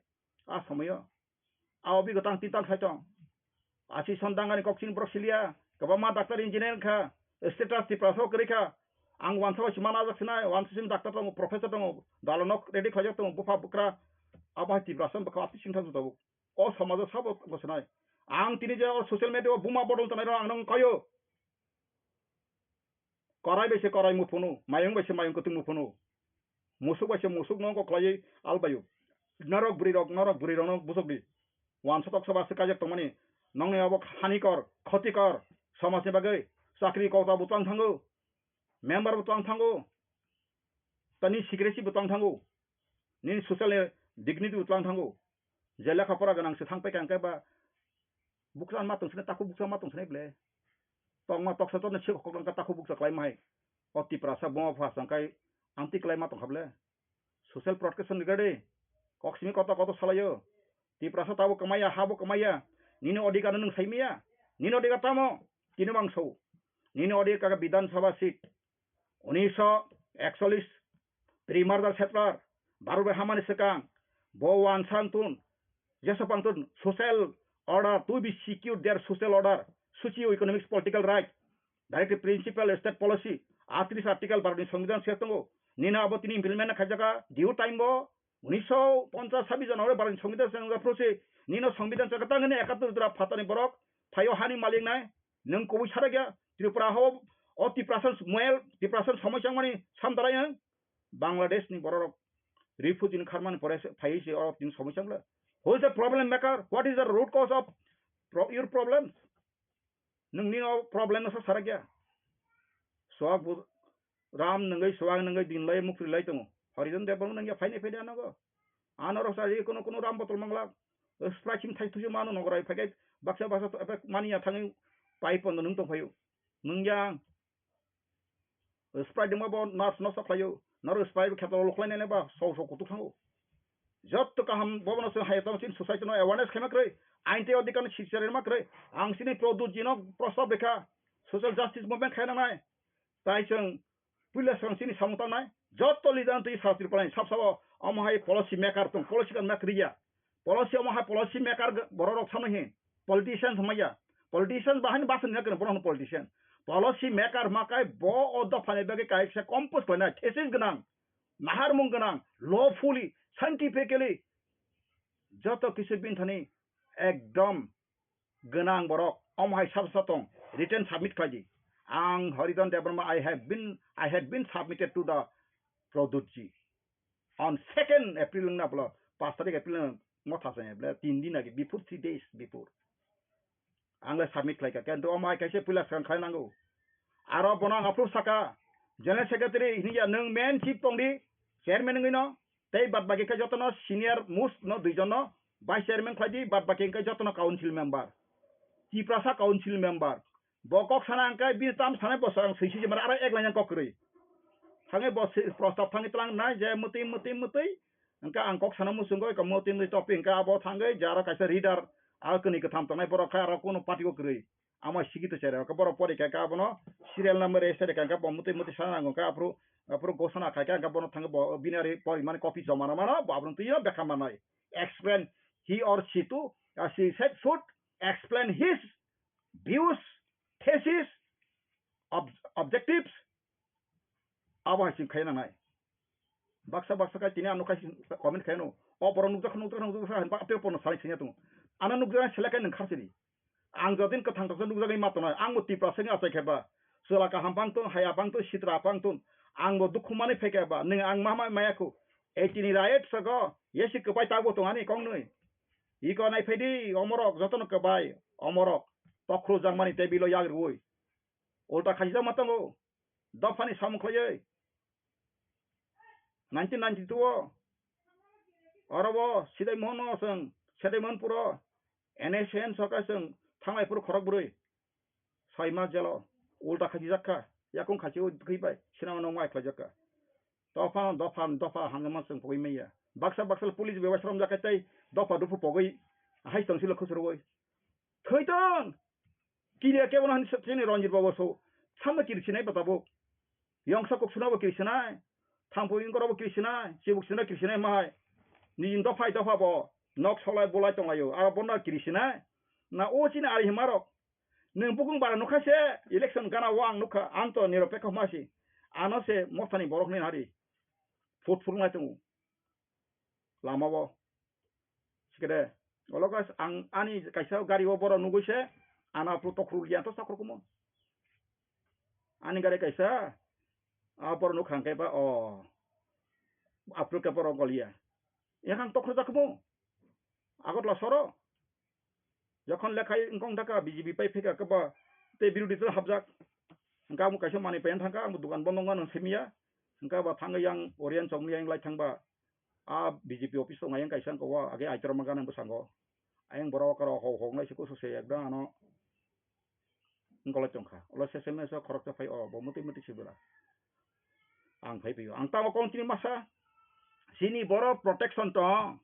A somoyo. A obi gotang tintal khai tong. Asi son dangani kok chini borok siliya, kwbangma doctor engineer wngkha, status Tiprasa o kwrwi kha. Ang wansa bai se mana jak sinai, wansa simi doctor tongo, professor tongo, dalonok ready khlaijak tongo, bupha bwkra. Abo hai Tiprasa wngkha, abo singtham tabuk. O somajo sabo bo sinai. Ang tini je o social media o buma bodol tongnai rok ang nang kaio. Korai bai se korai muphunu, mayung bai se mayung kwtwng muphunu. Musuk bai se musuk no kok khlaiwi albaio. Norok bwrwi rok, norok bwrwi rok no busuk di. Wansa toksa ba se kaijak tongmani. Nongni abo hanikor, khotikor, somajni bagwi chakri kota bo twlang thango. Member bo twlang thango. Tani secretary bo twlang thango. Nini social dignity bo twlang thango. Je lekha pora gwnang se thang paikha hwnkhe ba bukcha ma tong sini, takhuk bukcha ma tong sini ble. Tongma toksa tokna se khok langkha takhuk bukcha khlai ma hai. O Tiprasa buma pha sangkai amtwi khlai ma tongkha ble. Social protection ni gade. Kok simi koto koto salayo. Tiprasa tabo kamaya, habo kamaya. Nini odhikar nwng saimaya. Nini odhikar tamo? Tini mangso. Nini odhikar Bidhan Sabha seat. Unisho ekchollish, pre-merger settler, Bharat bai hamani swkang, bo wansa wngtun, jesa pangtun, social order, to be secured their social order, socio-economic political right, directive principle state policy, atris article Bharat ni Songbidan se tongo, nini abo tini implement khaijaka, due time bo, unisho ponchas sabbish January Bharat ni Songbidan se wngjaphuru se, nino Songbidan se kwtang hwnwi ekattor jora phatani borok, phaio hani malik nai, Nwng kubui sarakya Tripura ho, o Tiprasa moel, Tiprasa somoi changmani samdarai ang. Bangladesh ni bororok refugee ni kharmani pore se phaiwi se oro tini somoi changla. Who is the problem maker? What is the root cause of pro-, your problems? Nwng nini o problem no sa sarakya. Swak bu Ram nwngwi swang nwngwi din lai mukri lai tongo. Horijon Debbarma nwngya phainai phainai anogo. Ano rok sa ri kuno kuno ram botol manglak. Sprite simi thai thuju mano nogorai phaikai baksa baksa to epe mani ya thangwi pai pondo nwng tong phaio. Nwngya Sprite dengma bo nurse no sok khlaio. Noro Sprite kheto lo khlainai ba so so kutuk thango. Jotto kaham bobono se hai tamo chini society no awareness khaima kwrwi. Ain tei odhikar no siksa rima kwrwi. Ang chini Pradyut ji no prostab rekha. Social justice movement khaina nai. Tai chwng puila swkang chini samung tangnai. Jotto leader twi sa Tripura ni sab sabo omo hai policy maker tong, policy kan maker ya. Policy omo hai policy maker borok rok samai hin. Politician samai ya. Politician bahani basa ni nakwrwng borok no politician. Policy maker ma kai bo o dopha ni bagwi kaisa compose khlainai thesis gwnang. Naharmung gwnang, lawfully, scientifically, joto kisu bini thani ekdom gwnang borok, omo hai sab sab tong, written submit khlai di. Ang Haridan Debbarma, I have been, I had been submitted to the Pradyut ji on second April wngna bwla, paanch tarik April wngna motha se bwla, tin din age, before, three days before. Ang le submit khlai kha, kintu omo hai kaisa puila swkang khlai nango. Aro bono ang approve saka, General Secretary hinya nwng main chief tong di, chairman wngwi no, tei bad baki khe jotono senior most no duijon no vice chairman khlai di, bad baki khe jotono council member. Tiprasa council member, Bo kok sana hwnkhe bini tam sanai bo swkang swi sijimani aro ek line kok kwrwi. Thangwi bo si-, prostab thangwi tlang nai je mwtwi, mwtwi, mwtwi. Hwnkhe ang kok sana muchungo eko mwtwi, mwtwi topic hwnkhe abo thangwi je aro kaisa reader, aro kwnwi kwtham tongnai borok khe aro kunu party o kwrwi. Ama sigi to chere, hwnkhe borok pori kha, khe abono serial number ese de kha, hwnkhe bo mwtwi, mwtwi sana nango, hwnkhe aphuru, aphuru gosana khai kha, hwnkhe bono thangwi bo bini ari porimani copy joma rw mano, bo abono twiwi bekha manai. Explain he or she to, uh, she said should explain his views, thesis, ob-, objectives, abo hai chwng khaina nangnai. Baksa baksa khe tini ang nukha comment khaino. O borok nukjakha, nukjakha, nukjakha hinba tei bono salai singya tongo. Ano nukjakha selek khe nwng kharsidi. Ang jodin kwthang tongsa nukjagwi ma tongnai. Ang bo Tiprasa wngwi achai khe ba. Chwla kaham bang ton, haya bang ton, sitra bang ton. Ang bo dukhu manwi phai khe ba. Nwng ang ma ma maya khu. Eighty ni riot sogo. Yesi kwbai tabo tong ani kong nwi. Iko nai phaidi omorok jotono kwbai. Omorok. Tokhru jangmani tebilo yag rwui. Ulta khajijak ma tongo. Dophani samung khlaiwi. Nineteen ninety-two o oro bo Sidai Mohon no chwng Sidai Mohon puro N S N sorkar chwng thanglai phuru khorok bwrwi soi mas jelo ulta khachijak kha, yakung khachi o bwkhwi bai sinamano wng wai khlaijak kha. Dophano dopha dopha hamjama chwng pogwi manya. Baksa baksa police bai waisa romjak kha tei dopha dopha pogwi hai tong silo khusrwui. Thwi tong! Kiriya kebono hani chini Ranjit Babu so. Samno kiri sinai ba tabuk. Yongsa kok suna bo kiri sinai. Thangpui ingkoro bo kiri sinai. Chibuk sina kiri sinai mahai. Nini dophai dopha bo. Nok solai bolai tonglaio. Aro bono kiri sinai. Na o chini ari himarok. Nwng bukung bara nukha se election gana o ang nukha. Ang to niropekho masi. Ano se mothani borok ni hari. Phut phut ngai tongo. Lama o. Sikede. Olo guys, ang ani kaisa gari o borok nugui se, ano aphuru tokhru liya to sakhor kumo. Ani gari kaisa, a borok nuk hangke ba, o. Aphuru ke borok goliya. Yakhang tokhru jakhumo. Agartala soro. Jokhon lekhai wngkong thaka B J P pai phika khe ba tei birodhi dol hapjak. Hwnkhe amo kaisa manwi paina thangkha, ang bo dukan bondo wngmano simiya. Hwnkhe ba thangwi yang Oriyan chokni yang lai thangba. A B J P office tongnai yang kaisa wngkha o, age Aitorma gana bwskango. Ayang borok oro hok hok nai se kusu se ekdam ano. Wngkolai tongkha. Ulo sesame so khoroksa phai o, bo mwtwi mwtwi se bwla. Ang phai phai o. Ang tamo kong chini masa. Chini borok protection tong.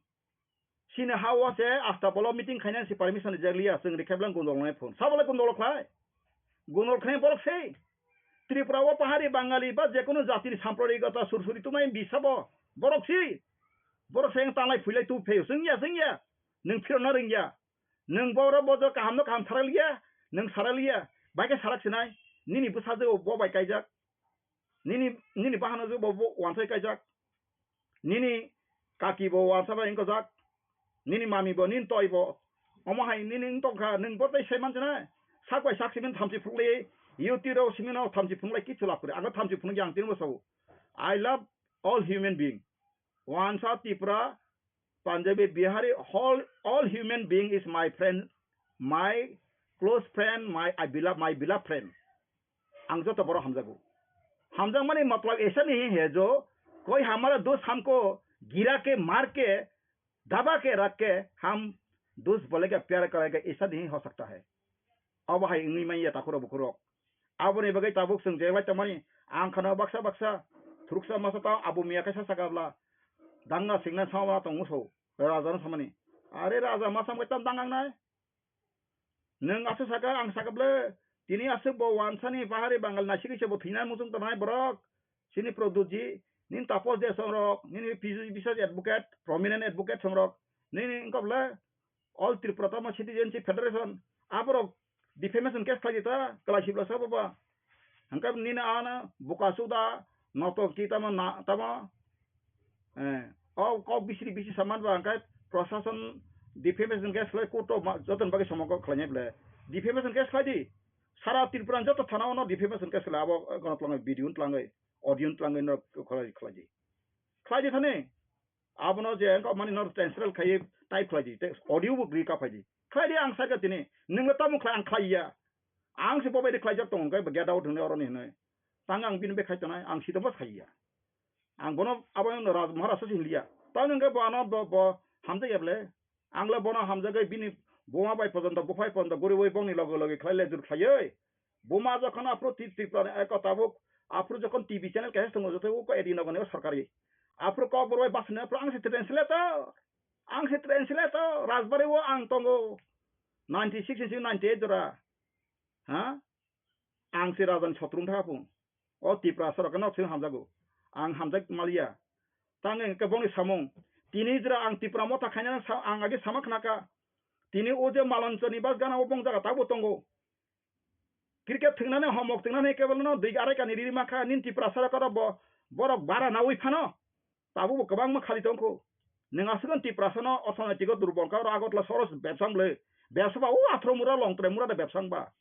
Chini ha o se asta bolo meeting khainani se permission rijak liya, chwng rikha bwlang gundol nai phone. Sa bole gundol khlai? Gundol khlai borok se. Tripura o pahari Bangali ba jekunu jatini sampradaigota sursuri tongmai bisa bo. Borok si. Borok se tanglai phuilai tu pheo. Chwng ya, chwng ya. Nwng phirokna rwngya. Nwng borok bojo kahamno kaham sarai liya. Nwng sarai liya. Bai khe sarak sinai. Nini bwsajwk bo bai kaijak. Nini, nini bahanajwk bo, bo wansai kaijak. Nini kaki bo wansa bai wngkojak. Nini mami bo, nini toi bo. Omo hai nini wng tongkha, nwng bo tei sai manchina. Sak bai sak simin thamchi phunukli, YouTube rok simin o thamchi phunukli kichu lab kwrwi. Ang thamchi phunukya ang tini bwsao. I love all human being. Wansa Tripura, Punjabi, Bihari, all, all human being is my friend, my close friend, my, I beloved, my beloved friend. Ang joto borok hamjago. Hamjakmani matlab aisa nahi hai jo, koi hamara dost hamko gira ke maar ke, daba ke rakh ke, hum dost bole ke pyar karenge, aisa nahi ho sakta hai. Abo hai wngwi manya takhurok bukhurok. Aboni bagwi tabuk chwng je bai tongmani, ang khana baksa baksa, thuruksa masa ta abo miya kaisa sakabla, danga singna sama tong muso, raja no samani. Are raja masa mui tam dangang nai. Nwng aswk saka, ang saka ble. Tini aswk bo wansani pahari Bangal naisingwi se bo thwina muchung tongnai borok. Chini Pradyutji, nini Taposh De songrok, nini P J Biswas advocate, prominent advocate songrok, nini wngkha ble All Tripura tamo Citizenship Federation, aborok defamation case khlai di ta, kwlai sibla sabo ba. Hwnkhe nini ano buka suda, noto ki tamo na, tamo, eh, o kok bisri bisi saman ba hwnkhe prosason defamation case khlai court o ma, joton bagwi somo kok khlainai ble. Defamation case khlai di. Sara Tripura joto thana o no defamation case khlai abo, eh, gono twlangwi video twlangwi, audio twlangwi no khlai, khlai di. Khlai di thani. Abono je wngkha mani no transfer khlai type khlai di, tei audio bo gri kaphai di. Khlai di ang sakha tini, nwng le tamo khlai ang khlai ya. Ang se bo bai di khlaijak tongo, hwnkhe bo get out hwnwi oroni hwnwi. Tang ang bini bai khai tongnai, ang sito bo sai ya. Ang bono abo no Raj Maharaj se hinliya. Tamo hwnkhe bo ano bo, bo hamjak ya ble. Ang le bono hamjagwi bini buma bai pojonto, buphai pojonto guriwi bongni loge loge khlai le jur khlaiwi. Buma jokhon aphuru Tri-, Tripura ni eko tabuk aphuru jokhon T V channel kaisa tongo joto uko edi nogoni o sorkari. Aphuru kokborok bai basni aphuru ang se translator. Ang se translator. Rajbari o ang tongo. Ninety six ni simi ninety eight jora. Ha? Ang se raja ni sotro wngkha phung. O Tiprasa rok no simi hamjago. Ang hamjak maliya. Tang hwnkhe bongni samung. Tini jora ang Tipra motha khainani sa-, ang age sama khnakha. Tini o je Malonchoni bas gana o bong jaga tabuk tongo. Cricket thwngnani homok thwngnani kebelno dui arai kani riri mankha nini Tiprasa rok oro bo borok bara naui phano. Tabuk bo kwbangma khali tongkho. Nwng aswkno Tiprasano orthonoitiko durbol kha oro Agartala soros bebsa wng le. Bebsa ba o Athro mura Longtrai mura de bebsa wng ba.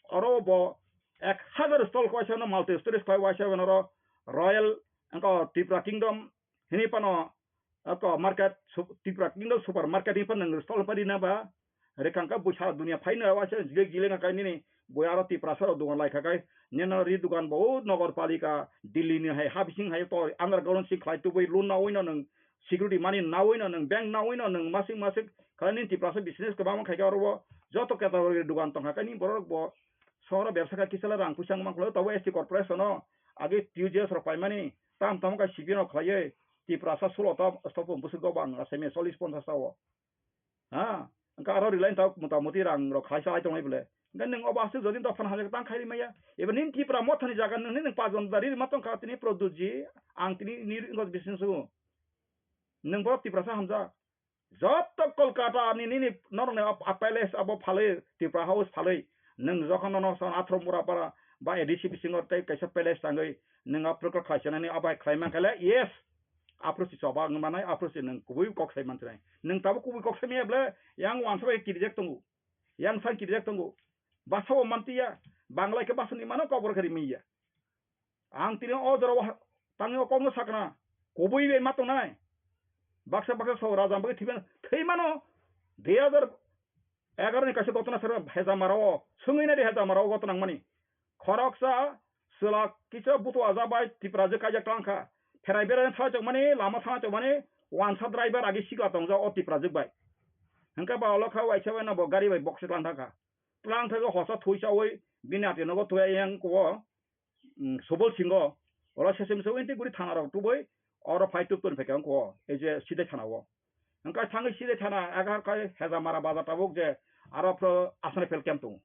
Oro bo ek hazar stall khlai sano multi storage khlai waisa oro Royal wngkha Tripura Kingdom hini phano oko market sup-, Tripura Kingdom super market hini phano nwng stall pari na ba. Rikang ka busa dunia phaino waisa jile jile na kai nini bo aro Tiprasa rok dugan lai kha kai nino ri dugan bo o Nogor Palika Delhi ni hai ha bising hai to underground si khlai tubui loan na oino nwng security money naui no nwng bank naui no nwng masing masing khlai nini Tiprasa business kwbangma khaikhe oro o joto category ni dugan tongkha khe nini borok bo sohoro bebsa khe kisa le rang puisa wngma khlai o tabuk S T corporation o age T U G S rok paimani tam tamo khe C P M rok khlaiwi Tiprasa sulo ta stop bwswk go bang asai me chollish ponchash ta o. Ha, hwnkhe aro rwlaini tabuk motamoti rang rok khlaisa lai tongnai bole. Hwnkhe nwng obo aswk jodi dophano hamjak tang khai rimaya. Eba nini Tipra mothani jaga nini nwng pajon dari rima tongkha tini Pradyut ji, ang tini ni ringo bising sugo. Nwng borok Tiprasa hamjak. Joto Kolkata ni nini norokni a, a palace abo phalwi Tipra House phalwi nwng jokhon nono son Athro Murapara ba A D C bisingo tei kaisa palace tangwi nwng a prokar khlaisanani abo hai khlai mankha le yes. Aphuru si choba wngwi manai, aphuru si nwng kubui kok sai mantrai. Nwng tabuk kubui kok sai maya ble, yang wansa bai kirijak tongo. Yang san kirijak tongo. Basa bo mantiya, Bangla khe basa ni mano kok borok khe rimwi ya. Ang tini o jora o tangwi o kokno sakna, kubui bai ma tongnai. Baksa baksa so raja bagwi thwiban, thwi mano. Dui hazar egaroh ni kaisa gotona sero Hejamara o, swngwi nai di Hejamara o gotona wngmani. Khoroksa chwla kisa butu aja bai Tiprajwk kaijak tang kha. Pherai berai thangchok mani, lama thangchok mani, wansa driver agi sikla tongjak o Tiprajwk bai. Hwnkhe ba ulo kha waisa bai no bo gari bai box tlang thang kha. Tlang thangwi hosa thwi chawi bini ati nogo thwi yang kuo. mm, Subol Singho, oro sesem se winti guri thana rok tubui, oro phai tuk toni phaikha wngkho, ei je Sidai thana o. Hwnkhe thangwi Sidai thana agar khai Hejamara bazar tabuk je aro phro asana fel camp tongo.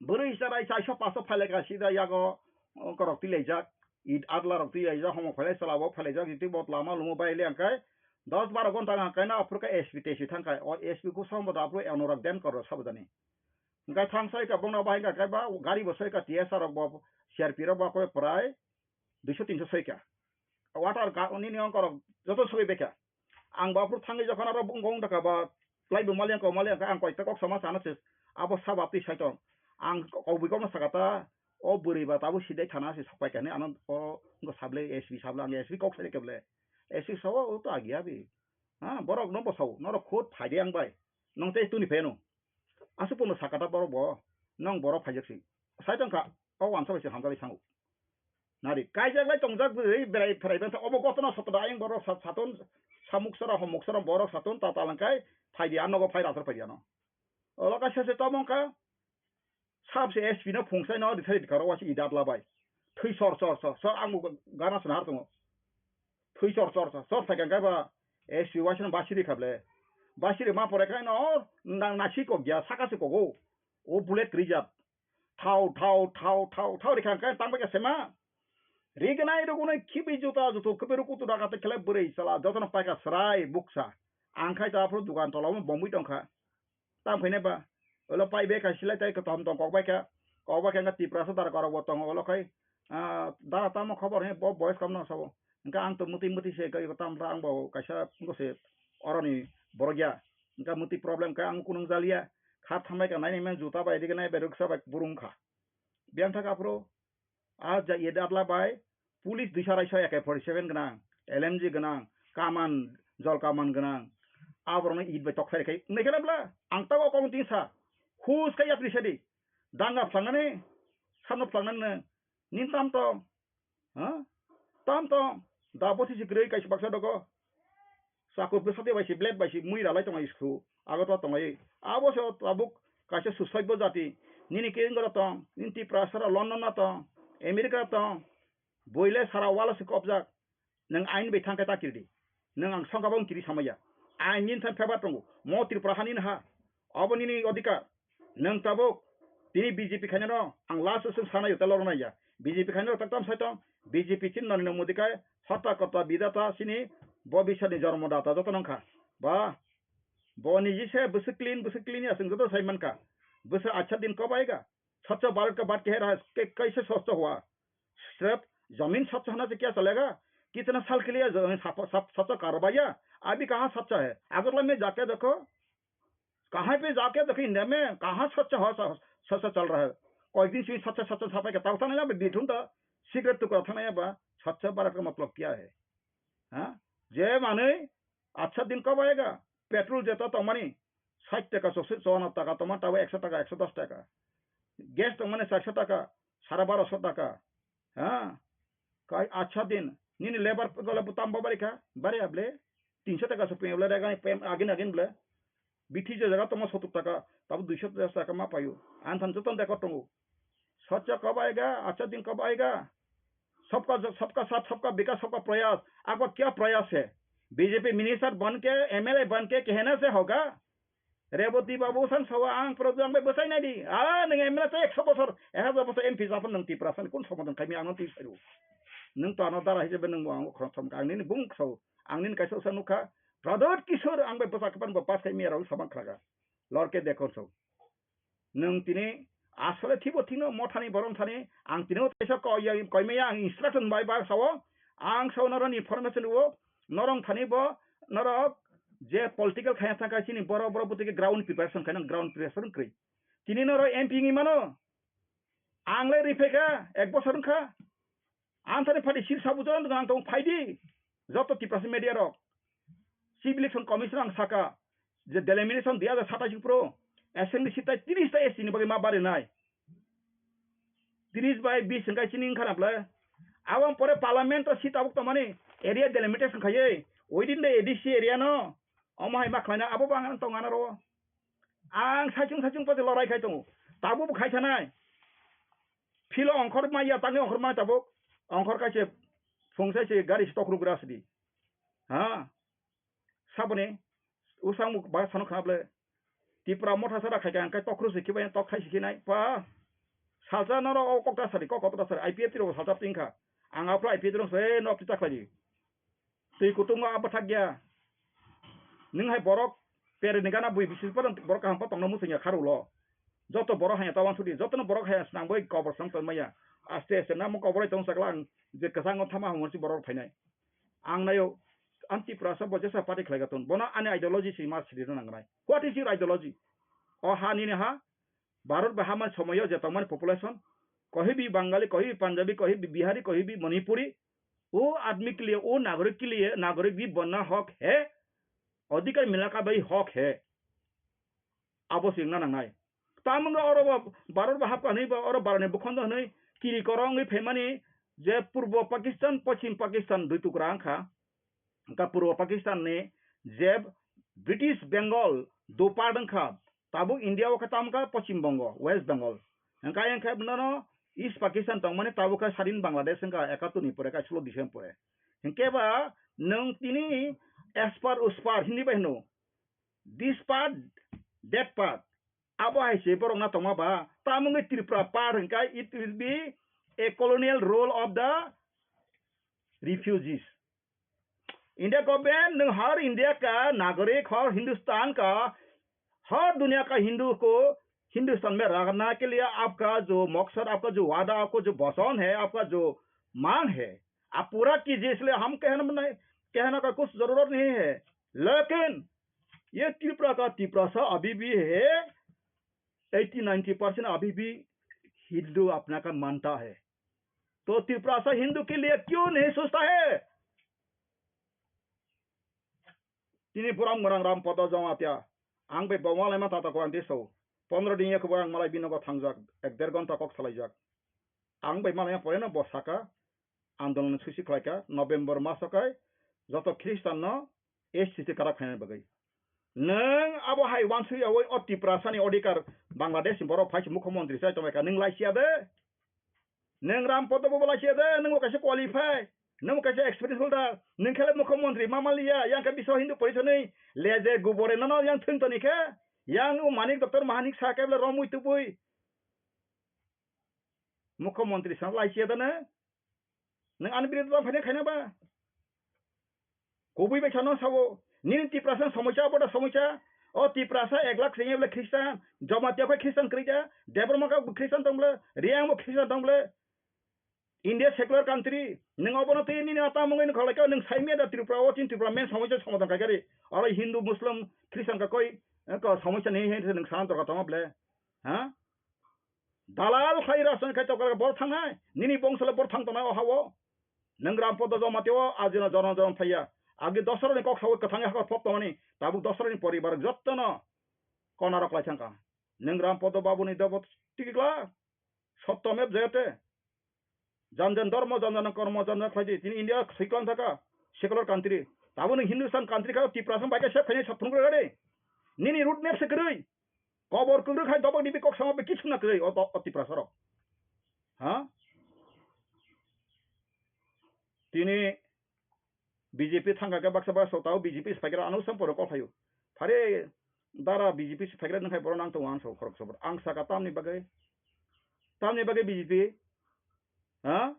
Bwrwi chwrai chaisa paso phailaikha Sidai yago, o, korok twilaijak, it adla rok twilaijak, homo phailai chwla bo phailaijak, jiti bot lama lumo bai le hwnkhe dos baro gonta hwnkhe na aphuru khe S P tesi thangkha, o S P kho sambo da aphuru Anurag Denkor rok sabajani. Hwnkhe thang sai ka bongno bahai ka khe ba gari bo sai ka T S R rok bo C R P rok bo koi prai duiso tinso sai ka. Water ga nini ongko rok joto soi bekha. Ang bo aphuru thangwi jokhon aro bung gong dakha ba plai bo mali ang ko mali ang ang koi ta kok sama sana se abo saba twi sai tong. Ang kok bui kok no saka ta o bwrwi ba tabuk Sidai thana se sok pai kani ano o ngo sable S P sable ang S P kok sai ke ble. S P sawo o to agi abi. Ha borok no bo sawo norok khut phai de ang bai. Nong tei tuni pheno. Aswk pono sakata borok bo, nwng borok phaijak si. Sai tongkha, o wansa bai se hamjagwi thango. Nari, kaijak lai tongjak bwrwi berai pherai bangsa, obo gotona sotoda ayang borok sa-, saton, samuk sora, homuk sora, borok saton, tatal hwnkhe, phaidi ano go phai rathar phaidi ano. Olo kaisa se tamo wngkha, sab se S P no phungsai no rithai rikha ro waisa idat labai. Thwi sor sor sor sor ang bo gana swnahar tongo. Thwi chor chor chor chor sai khe ba S P waisa no basiri kha ble. Basiri ma pore khai no nang nasi kok ya saka se kogo. O bullet rijak. Thau thau thau thau thau rikha khai tang bai kha sema. Rignai rugunai khibi juta jutu khibi rukutu daga te khle bwrwi chala jotono paika srai buksa. Ang khai ta aphuru dukan tola o bomwi tongkha. Tam khainai ba, ulo pai bai kha silai tai kwtham tong kok bai kha, kok bai kha wngkha Tiprasa dara korok bo tongo ulo khai, ah, dara tamo khobor he bo boyes kam no sabo, hwnkhe ang to mwtwi mwtwi se kai tam ta ang bo kaisa wngkha se oroni borok ya, hwnkhe mwtwi problem kha ang kunung jaliya, kha thambai kha nai nai mani juta bai rikhe nai bai rwksa bai burung kha, biyang thaka aphuru. Ah, ja, ye datla bai, police duisa raisa A K forty seven gwnang, L M G gwnang, kaman, jol kaman gwnang, aborokno it bai tok sai khai, nai khe bla, ang tabo kong tin sa, hus khe yapri sadi, danga phlangani, samno phlangani, nin tam tong, ha? Tam tong, da bosi si kwrwi kaisa baksa dogo, Chakur bwsati bai se blade bai se mui ralai tongo school, abo to tongo. Abo se tabuk kaisa suicide bo jati. Nini kengoro tong, nini Tiprasa ro London no tong, America ro tong, boile sara walo se kopjak. Nwng ain bai thangkhe ta kiridi. Nwng ang songkha bang kiri samaya. Ain nini thang pheba tongo. Mo Tripura ha nini ha. Obo nini odhikar. Nwng tabuk tini B J P khainano ang last o swng sanai uta lornai ya. B J P khainano tak tam sai tong. B J P chin nani no modikai hota kota bidata sini bobisani jormo data joto nangkha. Ba boni jise bwswk clean bwswk clean ya swng joto sai mankha. Bwswk acha din kobaiga. Swachh Bharat ka baat keh raha hai, ke kaise swachh hua? Sirf zameen swachh hona se kya chalega? Kitna saal ke liye zameen sap, sap, swachh karwaiya? Abhi kahan swachh hai? Agartala mein jaake dekho. Kahan pe jaake dekho India mein kahan swachh ho, swachh chal raha hai? Koi din se swachh, swachh sapai ka tau thana ya bithun ta cigarette tukra thana ya ba swachh Bharat ka matlab kya hai? Ha? Je manwi acha din kobaiga. Petrol jeta tongmani sait taka, chouano taka tongma, tabo ekso taka, ekso dos taka. Gas tongmani charso taka, sara baroso taka. Ha? Kai acha din. Nini lebar gole butam bo barikha, bari able. Tinso taka so pengble rega pem agin agin ble. Bithi je jaga tongma sotur taka, tabo duiso taka ma payo. Anthan joton deko tongo. Swachh kobaiga, acha din kobaiga. Sabka, sabka saath, sabka vikas, sabka prayas. Ago kya prayas hai? B J P minister ban ke, M L A ban ke, kehna se hoga? Reboti babu san sawa ang program bai bwsai nai di. Ah, nwng M L A te ekso bosor, ek hajar bosor M P japon nwng Tiprasa ni kun somadan khaimi ang twi sairu. Nwng to ano dara hisabe nwng bo ang khorok thom ka ang nini bung kso, ang nini kaisa usa nukha. Pradyot Kishore ang bai bwsa kapan bo pas khaimi aro sabang khlaga. Lorke dekho so. Nwng tini asole thibo thino mothani borom thani ang tini o teisa koi ya, koi maya ang instruction bai ba sao. Ang sao norok ni information o norok thani bo norok je political khaya thangkha chini boro boro butike ground preparation khaina ground preparation kri. Tini norok M P ni mano ang le riphaikha ek bosor wngkha. Anthani phaidi sil sabu joran ang tong phaidi. Joto Tiprasa media rok. Civil Election Commission ang saka je delimitation dui hajar satais pro assembly seat tai tris ta S T ni bagwi ma barinai. Tris bai bis hingkai chini wngkha na ble. Abang pore parliament o seat tabuk tongmani area delimitation khaiwi within the A D C area no omo hai ma khlaina abo bang tong ana ro. Ang saichung saichung pati lorai khai tongo. Tabuk khai thanai. Philo ongkhor maya tangwi ongkhor maya tabuk. Ongkhor kaise phung sai se gari stock ruk ras di. Ha. Saboni usang muk ba sanu khna ble. Tipra motha sara khai ka ang kai tokru se khibai tok khai se khinai pa. Salsa noro o kok ta sari kok ta sari I P F T ro salsa tingkha. Ang apro I P F T ro se nok ti ta khlai di. Twi kutung o apathak ya. Nwng hai borok pere ni gana bui bisi borok kaham pa tongna musung ya kharu lo. Joto borok haya tawan sudi, joto no borok haya snang bai kobor snang ton maya. Aste aste namo kobor ai tong sakla ang je kwchang o thama hamor si borok phainai. Ang nayo anti prasa bo jesa party khlai gaton. Bono ani ideology si ma sidi nang nai. What is your ideology? O ha nini ha? Bharat bai hamani somoyo je tongmani population, kohibi Bangali, kohibi Punjabi, kohibi Bihari, kohibi Manipuri, wo admi ke liye, wo nagorik ke liye, nagorik bhi banna hok hai, adhikar milna ka bhi hok hai. Abo singna nangnai. Tamungga oro ba Bharat bai hapka hwnwi ba oro Bharani bukhondo hwnwi kiri korongwi phaimani je Purbo Pakistan, Poschim Pakistan dui tukra wngkha. Hwnkha Purbo Pakistan ni je British Bengal do part wngkha, tabuk India o khe tamo kha Poschim Bongo, West Bengal. Hwnkha hwnkhe nono East Pakistan tongmani tabuk khe sadin Bangladesh wngkha ekatur ni pore, kaislo December pore. Hwnkhe ba nwng tini expert uspar Hindi bai hwno, this part, that part. Abo hai se borok na tongma ba, tamungwi Tripura part hwnkha, it will be a colonial rule of the refugees. India government nwng har India ka nagorik, har Hindustan ka, har duniya ka Hindu ko Hindustan mein rakhna ke liye aapka jo maksad, aapka jo wada, aapko jo vasan hai, aapka jo mang hai, aap pura kijiye, isliye hum kehna nahi, kehna ka kuch zarurat nahi hai. Lekin ye Tripura ka Tiprasa abhi bhi hai, eighty ninety percent abhi bhi Hindu apna ka manta hai. To Tiprasa Hindu ke liye kyun nahi sochta hai? Tini Borom Gwnang Ram Pada Jamatia, ang bai bo malaima tata ko ang tiso. Pondro din ya ko ang malai binogo thangjak, ek der ghonta kok salaijak. Ang bai malaima pore no bo saka, andolon susi khlaika, November maso kai, joto Christian no S C C karak khaina bagwi. Nwng abo hai wansuk yaui o Tiprasani odhikar Bangladesh ni borok phai se mukhyamantri chai tongbai kha, nwng lai siya de. Nwng Ram Podo bo lai siya de, nwng bo kaisa qualify, nwng bo kaisa experience holder, nwng khe le mukhyamantri ma manliya, yang khe Biswa Hindu Porishad ni leje gubore nono yang thwng toni khe, yang o Manik Doctor Mahanik sa khe bole romwi tubui mukhyamantri sa lai siya de nwng. Nwng ani biruddhe tamo phaina khaina ba? Kubui bai sano sabo. Nini Tiprasa somoisa, abo da somoisa. O Tiprasa ek lakh sengya bole Christian, Jamatia bai Christian kwrwi da, Debbarma kha Christian tong bole, Reang bo Christian tong bole. India secular country, nwng obono twi nini ata mungwi nukha lai kha, nwng saimya da Tripura o chin Tripura main somoisa somadhan khai kari. Oro Hindu, Muslim, Christian ka koi, eh, ko somoisa ni he nwng sana dorkar tong bole. Ha? Dalal khai rajniti khai tokar bor thangnai, nini bongso le bor thang tongnai o hao. Nwng Ram Podo Jamatia o ajino jono jono thaiya. Agi dosroni kok sawi kwthang hakor pop tongmani, tabuk dosroni poribar jottono konarok lai thangkha. Nwng Ram Podo babuni dobo tikikla, sotto mev jayate. Jan jan dharma, jan jan kormo, jan jan khlaidi. Tini India siklang thaka, secular country. Tabuk nwng Hindustan country kha, Tiprasa bai khe sep khainai saphung rwgadi. Nini root map se kwrwi. Kobor kwrwi khai dobok dibi kok sama be kichuna kwrwi o, o Tiprasa rok. Ha? Tini B J P thangkha khe baksa baksa tao B J P se phaikhe ano sam poro kok phaio. Phare dara B J P se phaikhe nang khai borok nang tongo ang sa khorok sobor. Ang saka tamni bagwi, tamni bagwi B J P? Ha?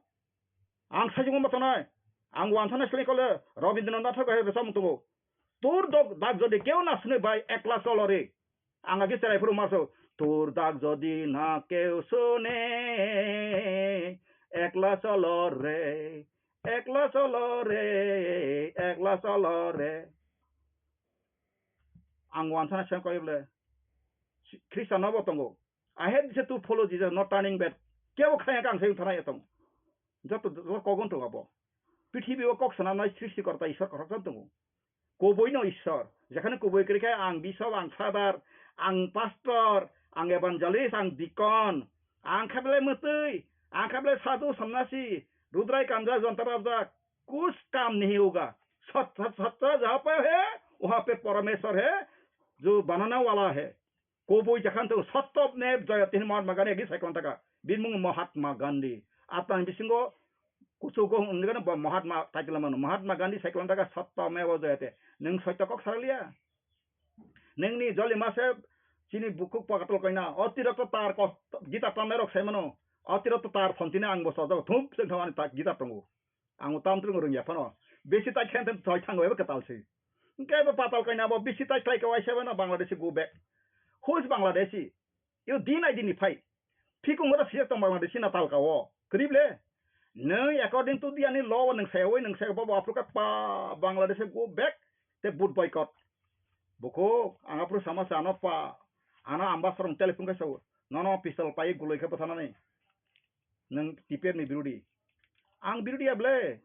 Ang sajwk ma tongnai. Ang wansa na sle kole Rabindranath Thakur hai rwchapmung tongo. Tur dok dak jodi keu na swnwi bai ekla cholo re. Ang agi cherai phuru maso. Tur dak jodi na keu sune, ekla cholo re, ekla cholo re, ekla cholo re. Ang wansa na sle kole Christian no bo tongo. I hate this to follow Jesus, not turning back. Kebo khaya kang sayung thana yatong. Joto joto kogon tongo bo. Prithibi o kok sanamnai srishti korta Ishwar kothok tongo. Kubui no Ishwar. Jekhane kubui kwrwi khe ang bishop, ang father, ang pastor, ang evangelist, ang deacon, ang khablai mwtwi, ang khablai sadhu sannasi, rudrai kanja jonta rabjak, kus kam nahi hoga. Sat sat sat jahapa hai, waha pe Parameshwar hai, jo banana wala hai. Kubui jakhan tong sotto mev jayate hin Mahatma Gandhi agi saikon taka. Bini mung Mahatma Gandhi. Atang bisingo kuchugo hwnwi gano bo Mahatma title mano. Mahatma Gandhi saikon taka sotto mev jayate. Nwng soito kok sarliya. Nwngni joli mase chini bukhuk pakatul koina. Otirokto tar ko gita tamnai rok sai mano. Otirokto tar phonchini ang bo sojak thum seng thawani ta gita tongo. Ang tam tung rwngya phano. Bisi tai khen thoi thango eba kwtal se. Hwnkhe bo patal kaina bo bisi tai khlai ka waisa bano Bangladeshi go back. Who is Bangladeshi? You din I din phai. Phikung ora sijak tong Bangladeshi na talka o. Krib le. Nung according to the ani law nung sai oi nung sai bo Africa pa Bangladeshi go back te boot boycott. Boko ang apro sama sa ano pa. Ano ambassador telephone ka sa. Nono pistol pai guloi khe bwthanani. Nwng T P F ni birodi. Ang birodi ya ble.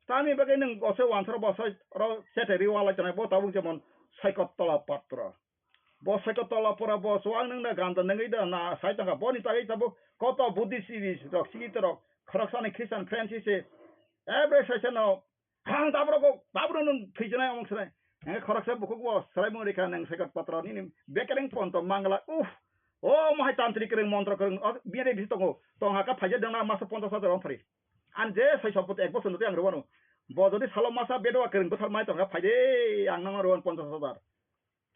Tamni bagwi nwng oso wansaro bo oso oro sete ri wala chana bo tabuk jemon Saikot Tola Patra. Bo Saikot Tola Patra bo so ang nwng na ganda nwngwi da na sai tongkha boni tagwi tabuk koto Buddhist rok sikit rok khoroksani Christian friends se every session o Ang tabro kok, tabro nung thwijnai omong swnai. Henge khoroksa bukhuk bo swrai mung rikha nang Saikot Patra nini bekereng ponto mangla. Uff. O mohai tantri kereng montro kereng. O biyade bisi tongo. Tong haka phaija dengna masa ponchas hajar ong phari. An je sai sopot ek bosor nutui ang rwano. Bo jodi salo masa bedowa kereng bwthar mai tong haka phaide ang nang rwan ponchas hajar.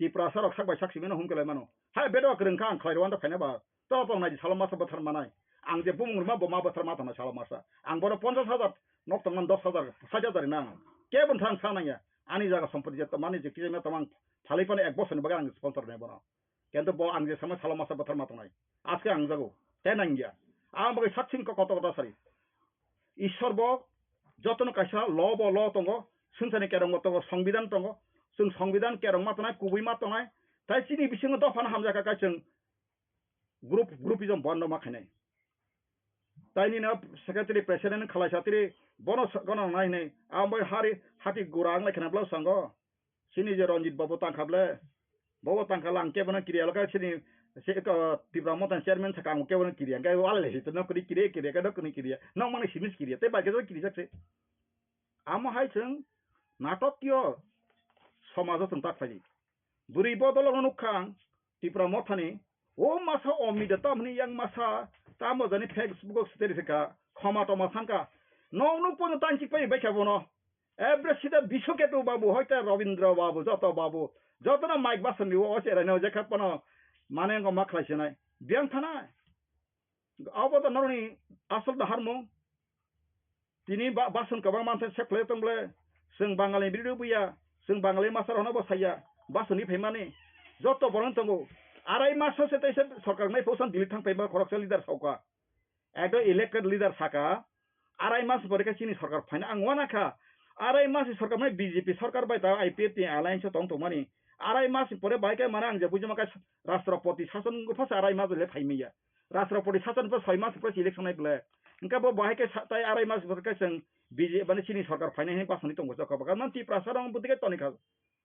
Tiprasa rok sak bai sak simi no hum kelai mano. Hai bedo kwrwng kha ang khlai rwanda phaina ba. To tong nai salo masa bwthar manai. Ang je bumung rwma bo ma bwthar ma tong nai salo masa. Ang bono ponchas hajar nok tong man dos hajar, sait hajar na. Ke bon thang sa nang ya. Ani jaga sompoti je to mani je kije me to mang phalai pano ek bosor ni bagwi ang sponsor nai bono. Kento bo ang je sama salo masa bwthar ma tong nai. Aske ang jago. Te nang ya. Ang bagwi sak sing ko koto koto sari. Ishwar bo jotono kaisa law bo law tongo, swngcharni kerong bo tongo, songbidan tongo. Chwng songbidan kerong ma tongnai, kubui ma tongnai. Tai chini bisingo dophano hamjakha khe chwng group, groupism bondo ma khainai. Tai nini secretary, president khalai satiri bono sa-, gana nai hinui. Ang bai hari hati gura ang lai khna bwlao sango. Chini je Ranjit babu tangkha ble, bobo tangkha lang kebono kiriya lokha chini se ko Tipra Motha chairman saka ang kebono kiriya, hingke wal le hito no kiri kiriya, kiriya ka no kini kiriya, no mani simis kiriya, te bai ke kiriya se. Amo hai chwng natok yo somajo chwng tak phai. Bwrwi bodol no nukha ang Tipra Mothani. O masa o media tamni yang masa tamo jani Facebook o siteri sika khoma toma sangka. Nong nuk pono tanchik pai bai kha bono. Every sida Biswaketu babu, hoite Rabindra babu, joto babu, joto na Mike Basan ni o cherai no jekha pono mane ngo ma khlai sinai. Biang thanai. Abo to noroni asol da harmung. Tini ba-, Basan kwbang mansa sep khlai tong ble. Chwng Bangali biri buya, chwng Bangali masa rok no bo saya. Basan ni phaimani. Joto borok tongo. Arai maso se teisa sorkar nai phosan Delhi thang phaima khoroksa leader sauka. Ekdom elected leader saka, arai mas pore khe chini sorkar phaina ang uanakha. Arai mas ni sorkar mane B J P sorkar bai ta I P F T ni alliance o tong tongmani. Arai mas ni pore bai khe mane ang je bujima khe Rashtrapati sason wngkha phasa arai mas le phaimaya. Rashtrapati sason pore soi mas pore election nai ble. Hingkhe bo bahai khe sa-, tai arai mas pore khe chwng B J P mane chini sorkar phainai hinwi basani tongo chokha bwkha. Mane Tiprasa rok bwtwi khe tonikha.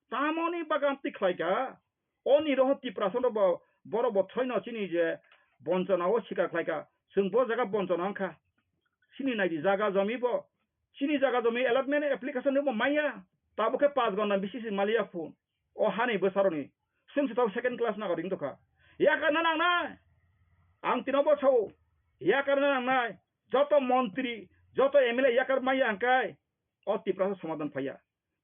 Tamoni bagan twi khlaikha. Oni roho Tiprasa no bo, borok bo throino chini je bonchona o sikar khlaikha. Chwng bo jaga bonchona wngkha. Chini naidi jaga jomi bo. Chini jaga jomi allotment application bo maya. Tabuk khe panch ghonta bisi se maliya phone. O hani bwsaroni. Chwng se tabuk second class nagoring tongkha. Yakarna nangnai. Ang tino bo sao. Yakarna nangnai. Joto montri, joto M L A yakar maya hwnkhe. O Tiprasa somadhan phaiya.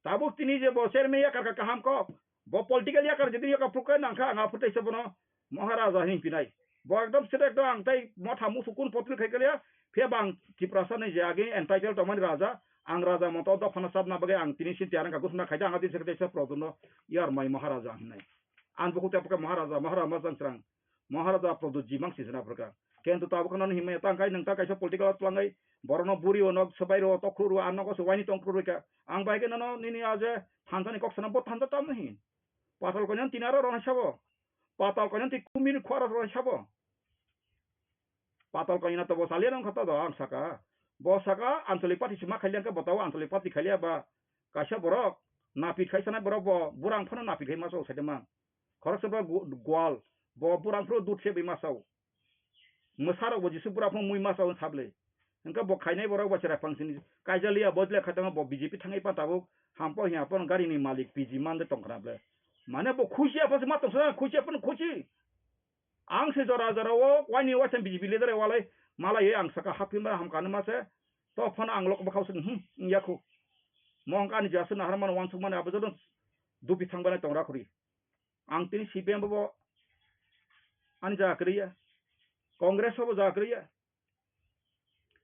Tabuk tini je bo chairman yakar kha kaham kok. Bo political yakar jodi yakar phukai nangkha ang aphuru teisa bono Maharaja hin pinai. Bo ekdom sida ekdom ang tai motha musu kun potri khai kaliya. Phiya bang Tiprasa ni je agi entitled tongmani raja. Ang raja moto dophano chapna bagwi ang tini sin tiyar wngkha gusna khaida ang adi sekte sa proton no yar mai Maharaja hinai. Ang bukhuk tepka Maharaja, Maharaja majang srang. Maharaja Pradyut ji mang sisana phrwkha. Kento tabuk nang himya tang kai nang ta kaisa political tlangai. Borokno buri o nok swbai ro tokhru ro ang nogo swbai ni tongkhru ro kha. Ang bai khe nono nini aje thansa ni kok sana bo thansa tam hin. Patal koinan tinaro ro sabo. Patal koinan ti kumir khwara ro sabo. Patal koinan to bo saliya nang khata do ang saka. Bo saka Anchalik Party sima khailia khe bo tao Anchalik Party khailia ba kaisa borok napit khai sana borok bo burang phano napit khai ma so sai de mang. Khoroksa ba gu-, gwal, bo burang phro dut se bai masao. Mwsarok bo Jisu bura phano mui masao sable. Hingke bo khainai borok bo chwrai phangsini kaijaliya bo jle khaitama bo B J P thangai pa tabuk hampo hiya pono gari ni malik P G man de tongkhna ble. Mane bo khusi apha se ma tongsa khusi apha khusi. Ang se jora jora o waini waisa B J P leader walai malai ang saka haphi ma hamkani ma se to phano ang lok bakhao se hmm yakhu. Mo hingke ani jasu nahar mano wansuk mani abo joto dupi thang bai tongra khuri. Ang tini C P M bo ani jaga kwrwi ya, Congress bo jaga kwrwi ya.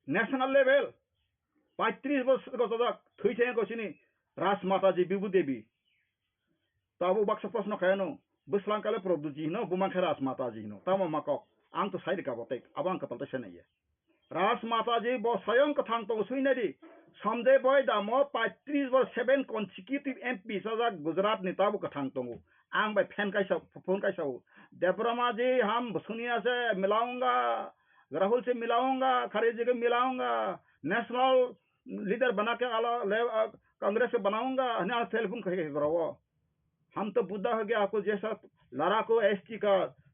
National level paitris bosor gojojak thwi thengko sini Rajmata ji Bibu Devi. Tabuk baksa proshno khaiyano bwslang kale Pradyut ji hino bumang khe Rajmata ji hino tamo ma kok ang to sai rika bo tek abo ang kwtal ta sai naiya. Rajmata ji bo swayang kwthang tongo swi nai di. Sanjay Bhai damo paitris bo seven consecutive M P sajak Gujarat ni tabo kwthang tongo. Ang bai fan kaisa phone kaisa o. Debbarma ji ham suniya se milaunga, Rahul se milaunga, Kharge ji ke milaunga, national leader bana ke ala le, ah, Congress ke banaunga, hanya telephone khai khai goro. हम तो बुद्धा हो गया, आपको जैसा लड़ाकू एसटी का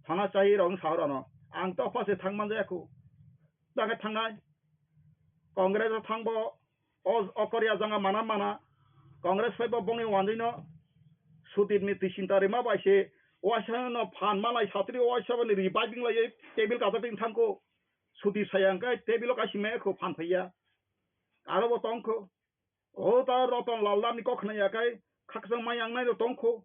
होना चाहिए, rong sahorano. Ang to phase thang man jaya khu. Dage thangnai. Congress o thangbo, o, o Korea janga mana mana. Congress phaibo bongni wanjwino. Sudip ni twi sinta rima bai se. Waisa no phan malai satri waisa bani reviving lai table kata tin thangko. Sudip sayang kai table o kaisi me khu phan phaiya. Aro bo tongkho. O ta Ratan Lal Dam ni kok khna ya kai khakchang mai ang nai ro tong kho.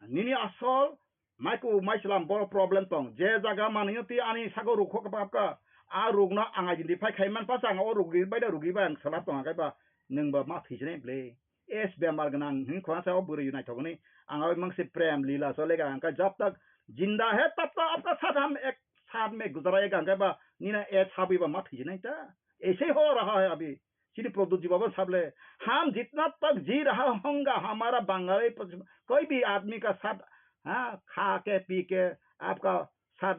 Nini asol mai ku mai slam boro problem tong. Je jaga manwi ti ani sago ruk kho ka ka. A ruk no ang identify khai man pa chang o ruk ri bai da ruk ri bai ang sala tong kai ba nung ba ma thwi jene ble. Es bemar gnang hin khona sa o bwrwi nai thok ni ang oi mang se prem lila so le ga ang kai jab tak jinda hai tab tak apka sat ham ek sat me guzara ek ang kai ba nina et habwi ba ma thwi jene ta. Ese ho raha hai abhi. Chini Pradyut ji baba sable, "हम जितना तक जी रहा हूँगा, हमारा बंगाली कोई भी आदमी का साथ, हाँ, खा के पी के आपका साथ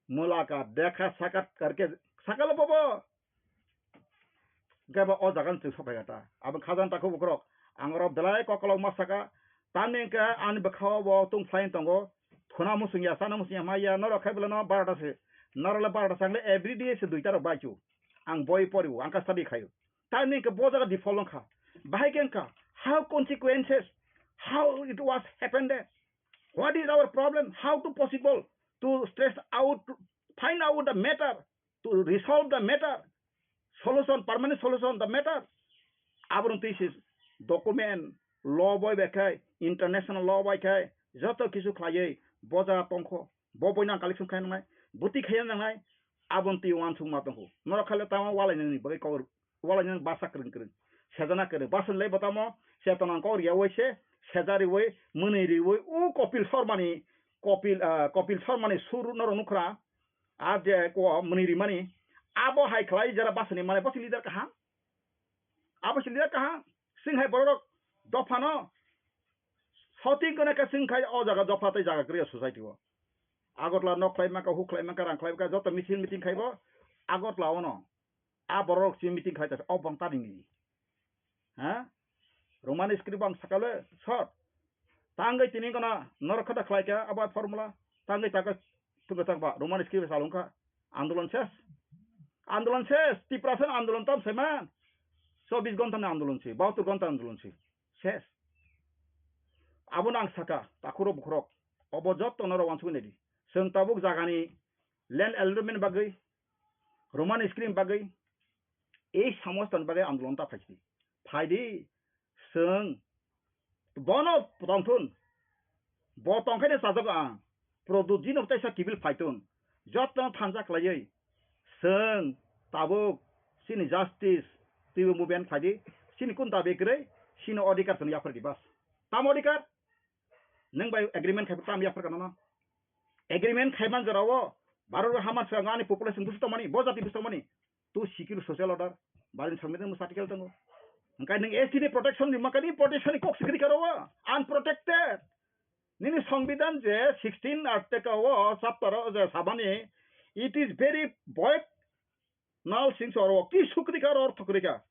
मुलाकात, देखा साक्षात करके सकल बबो।" Gaba o jaga ni chwng sophai kha ta. Abo khajan ta khubo khorok. Ang oro belai kokolok ma saka. Tamni hwnkhe ani bwkhao bo tong phlai tongo. Thuna musung ya, sana musung ya, ma ya, norok khai belai no barota se. Norok le barota sangle every day se duita rok bai chu. Ang boi pori o, ang ka study khaio. Tamni hwnkhe bo jaga default wngkha. Bahai khe wngkha, how consequences, How it was happened there? What is our problem? How to possible to stress out, to find out the matter, to resolve the matter, solution, permanent solution the matter? Abono twi se document, law bai bai khai, international law bai khai, joto kisu khlaiwi boja tongkho, bo boino ang collection khai nangnai, bwtwi khai nangnai, aboni twi uansukma tongkho. Norok khaile tamo walainani bagwi kok walainani basa kwrwng kwrwng. Sejana kwrwng. Basa le botamo chetona kok riyawi se, sejariwi, mwnwi riwi, u Kopil Sharmani, Kopil, ah, Kopil Sharmani sur norok nukhra, a je ko mwnwi rimani, abo hai khlai jera basani mane bosi leader kaham. Abo se leader kaham. Sing hai borok dophano shouting kone ka sing khai o jaga dopha tei jaga kwrwi o society o. Agartala nok khlai maka, huk khlai maka, rang khlai maka, joto misil meeting khaibo Agartala ono. A borok si meeting khlai ta o bang tani ni. Ha? Roman script bang sakale short. Tangwi tini gana norok khata khlai kha abo formula. Tangwi taka tuka tak ba Roman script salung kha. Andolon ses. Andolon ses. Tiprasa andolon tam saiman. Chobbish ghonta ni andolon si. Bahattor ghonta andolon si. Ses. Abono ang saka. Takhurok bukhurok. Obo jotto norok wansugwi naidi. Chwng tabuk jagani land allotment bagwi, Roman script bagwi, ei samostan bagwi andolon ta phaidi. Phaidi, chwng bono tongthun. Bo tongkhaino chajago ang. Produjino teisa kibil phaitun. Jottono thansa khlaiwi. Chwng tabuk chini justice twibo movement khlaidi. Chini kun dabi kwrwi, chini odhikar chwng yaphardi bas. Tamo odhikar? Nwng bai agreement khai tam yapharkha nono. Agreement khaiman jorao Bharat o hama swkang ani population busi tongmani, bo jati busi tongmani. Tu secure social order, Bharat ni Songbidan ni article tongo. Hwnkhe nwng S T ni protection ni makani protection ni kok sikri karo o, unprotected. Nini Songbidan je sixteen article o chapter o je sabani, it is very void. Nal singso oro ki sukri ka oro thokri ka.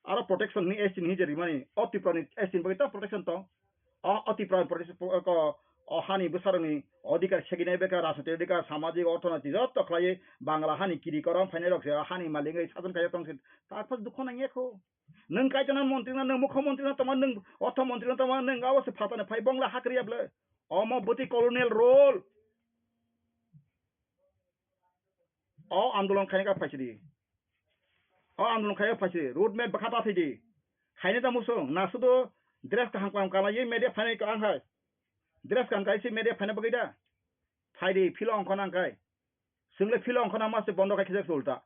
Aro protection ni S T ni hije rimani, o Tripura ni S T ni bagwi ta protection tong. O, o Tripura ni protection po-, ko, o hani bwsarokni odhikar seginai beka, rajnitik odhikar, samajik, orthonoitik joto khlaiwi Bangla hani kiri korom phainai rok se hani malik wngwi sajon kaiyo tong se. Takphas dukho nangya kho. Nwng kaitona montri no, nwng mukho montri no tongma, nwng ortho montri no tongma, nwng abo se phatani phai bongla hakriya bwle. Omo bwtwi colonial rule. O andolon khaina ka phaisidi. O andolon khaina phaisidi. Road map bwkha ta thidi. Khaina ta musung. Na sudo dress kaham kaham kala ye media phainai ka ang hai. Dress kaham kai si media phaina bagwi da. Phaidi philo ongkho nang kai. Swngle philo ongkho na ma se bondo khai khijak sulta.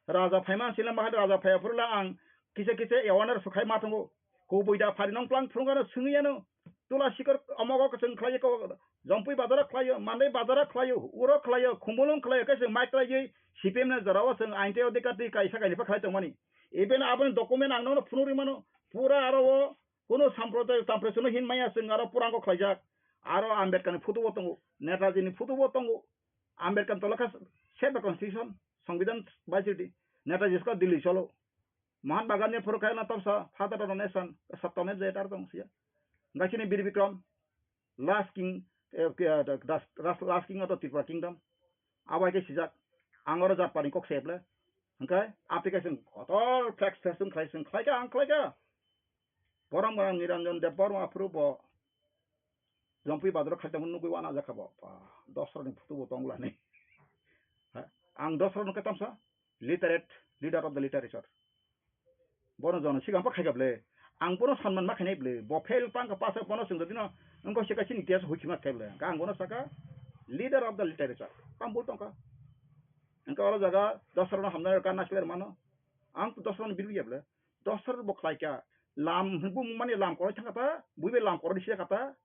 Raja phaima sila mahal raja phaiya phuru la ang kisa kisa awareness sukhai ma tongo. Kubui da phari nong plang phurung ano swngi ano. Tula sikor omogo kwchwng khlai ko, Jompui bazaro khlaio, Mandai bazaro khlaio, uro khlaio, Khumulwng khlaio, kaisa mai khlaiwi C P M ni jorao chwng ain tei odhikar twi kaisa kainwi pha khlai tongmani. Even aboni document ang nono phunuk rimano, pura aro o kuno samprodaya, samprodaya hin maya chwng aro purango khlaijak. Aro Ambedkar ni photo bo tongo, Netaji ni photo bo tongo. Ambedkar tolokha save the constitution, Songbidan baisidi, Netaji sko Delhi cholo. Mahatma Gandhi phuru khaina tamsa father of the nation, Satya Nirjaya tar tong siya. Gachini Bir Bikram, last king, eh, ke, eh, das, das, last king of the Tripura kingdom. Abai ke sijak, angoro jat pani kok seble. Hingkai, application kotor flex fesung khlai sung khlai ka, ang khlai ka. Borom borom Niranjan Deb Borma phuru bo Jompui bazaro khaitamo nugui wana jakha bo. Ba, dosra ni photo bo tonglani. Ha, ang dosra no katamsa literate, leader of the literature. Bono jono sigang pa khaikha ble. Ang bono sanman ma khainai ble. Bo fail pang ka pasa bono sung jodino engko sika sini tias huikhima khe ble. Ka ang bono saka leader of the literature. Kam bul tongka. Engka oro jaga dosra no hamna ka nasler mano. Ang to dosra no biru ya ble. Dosra bo khlai ka. Lam bu mani lam koroi thangka ta. Buibe lam koroi sida kata.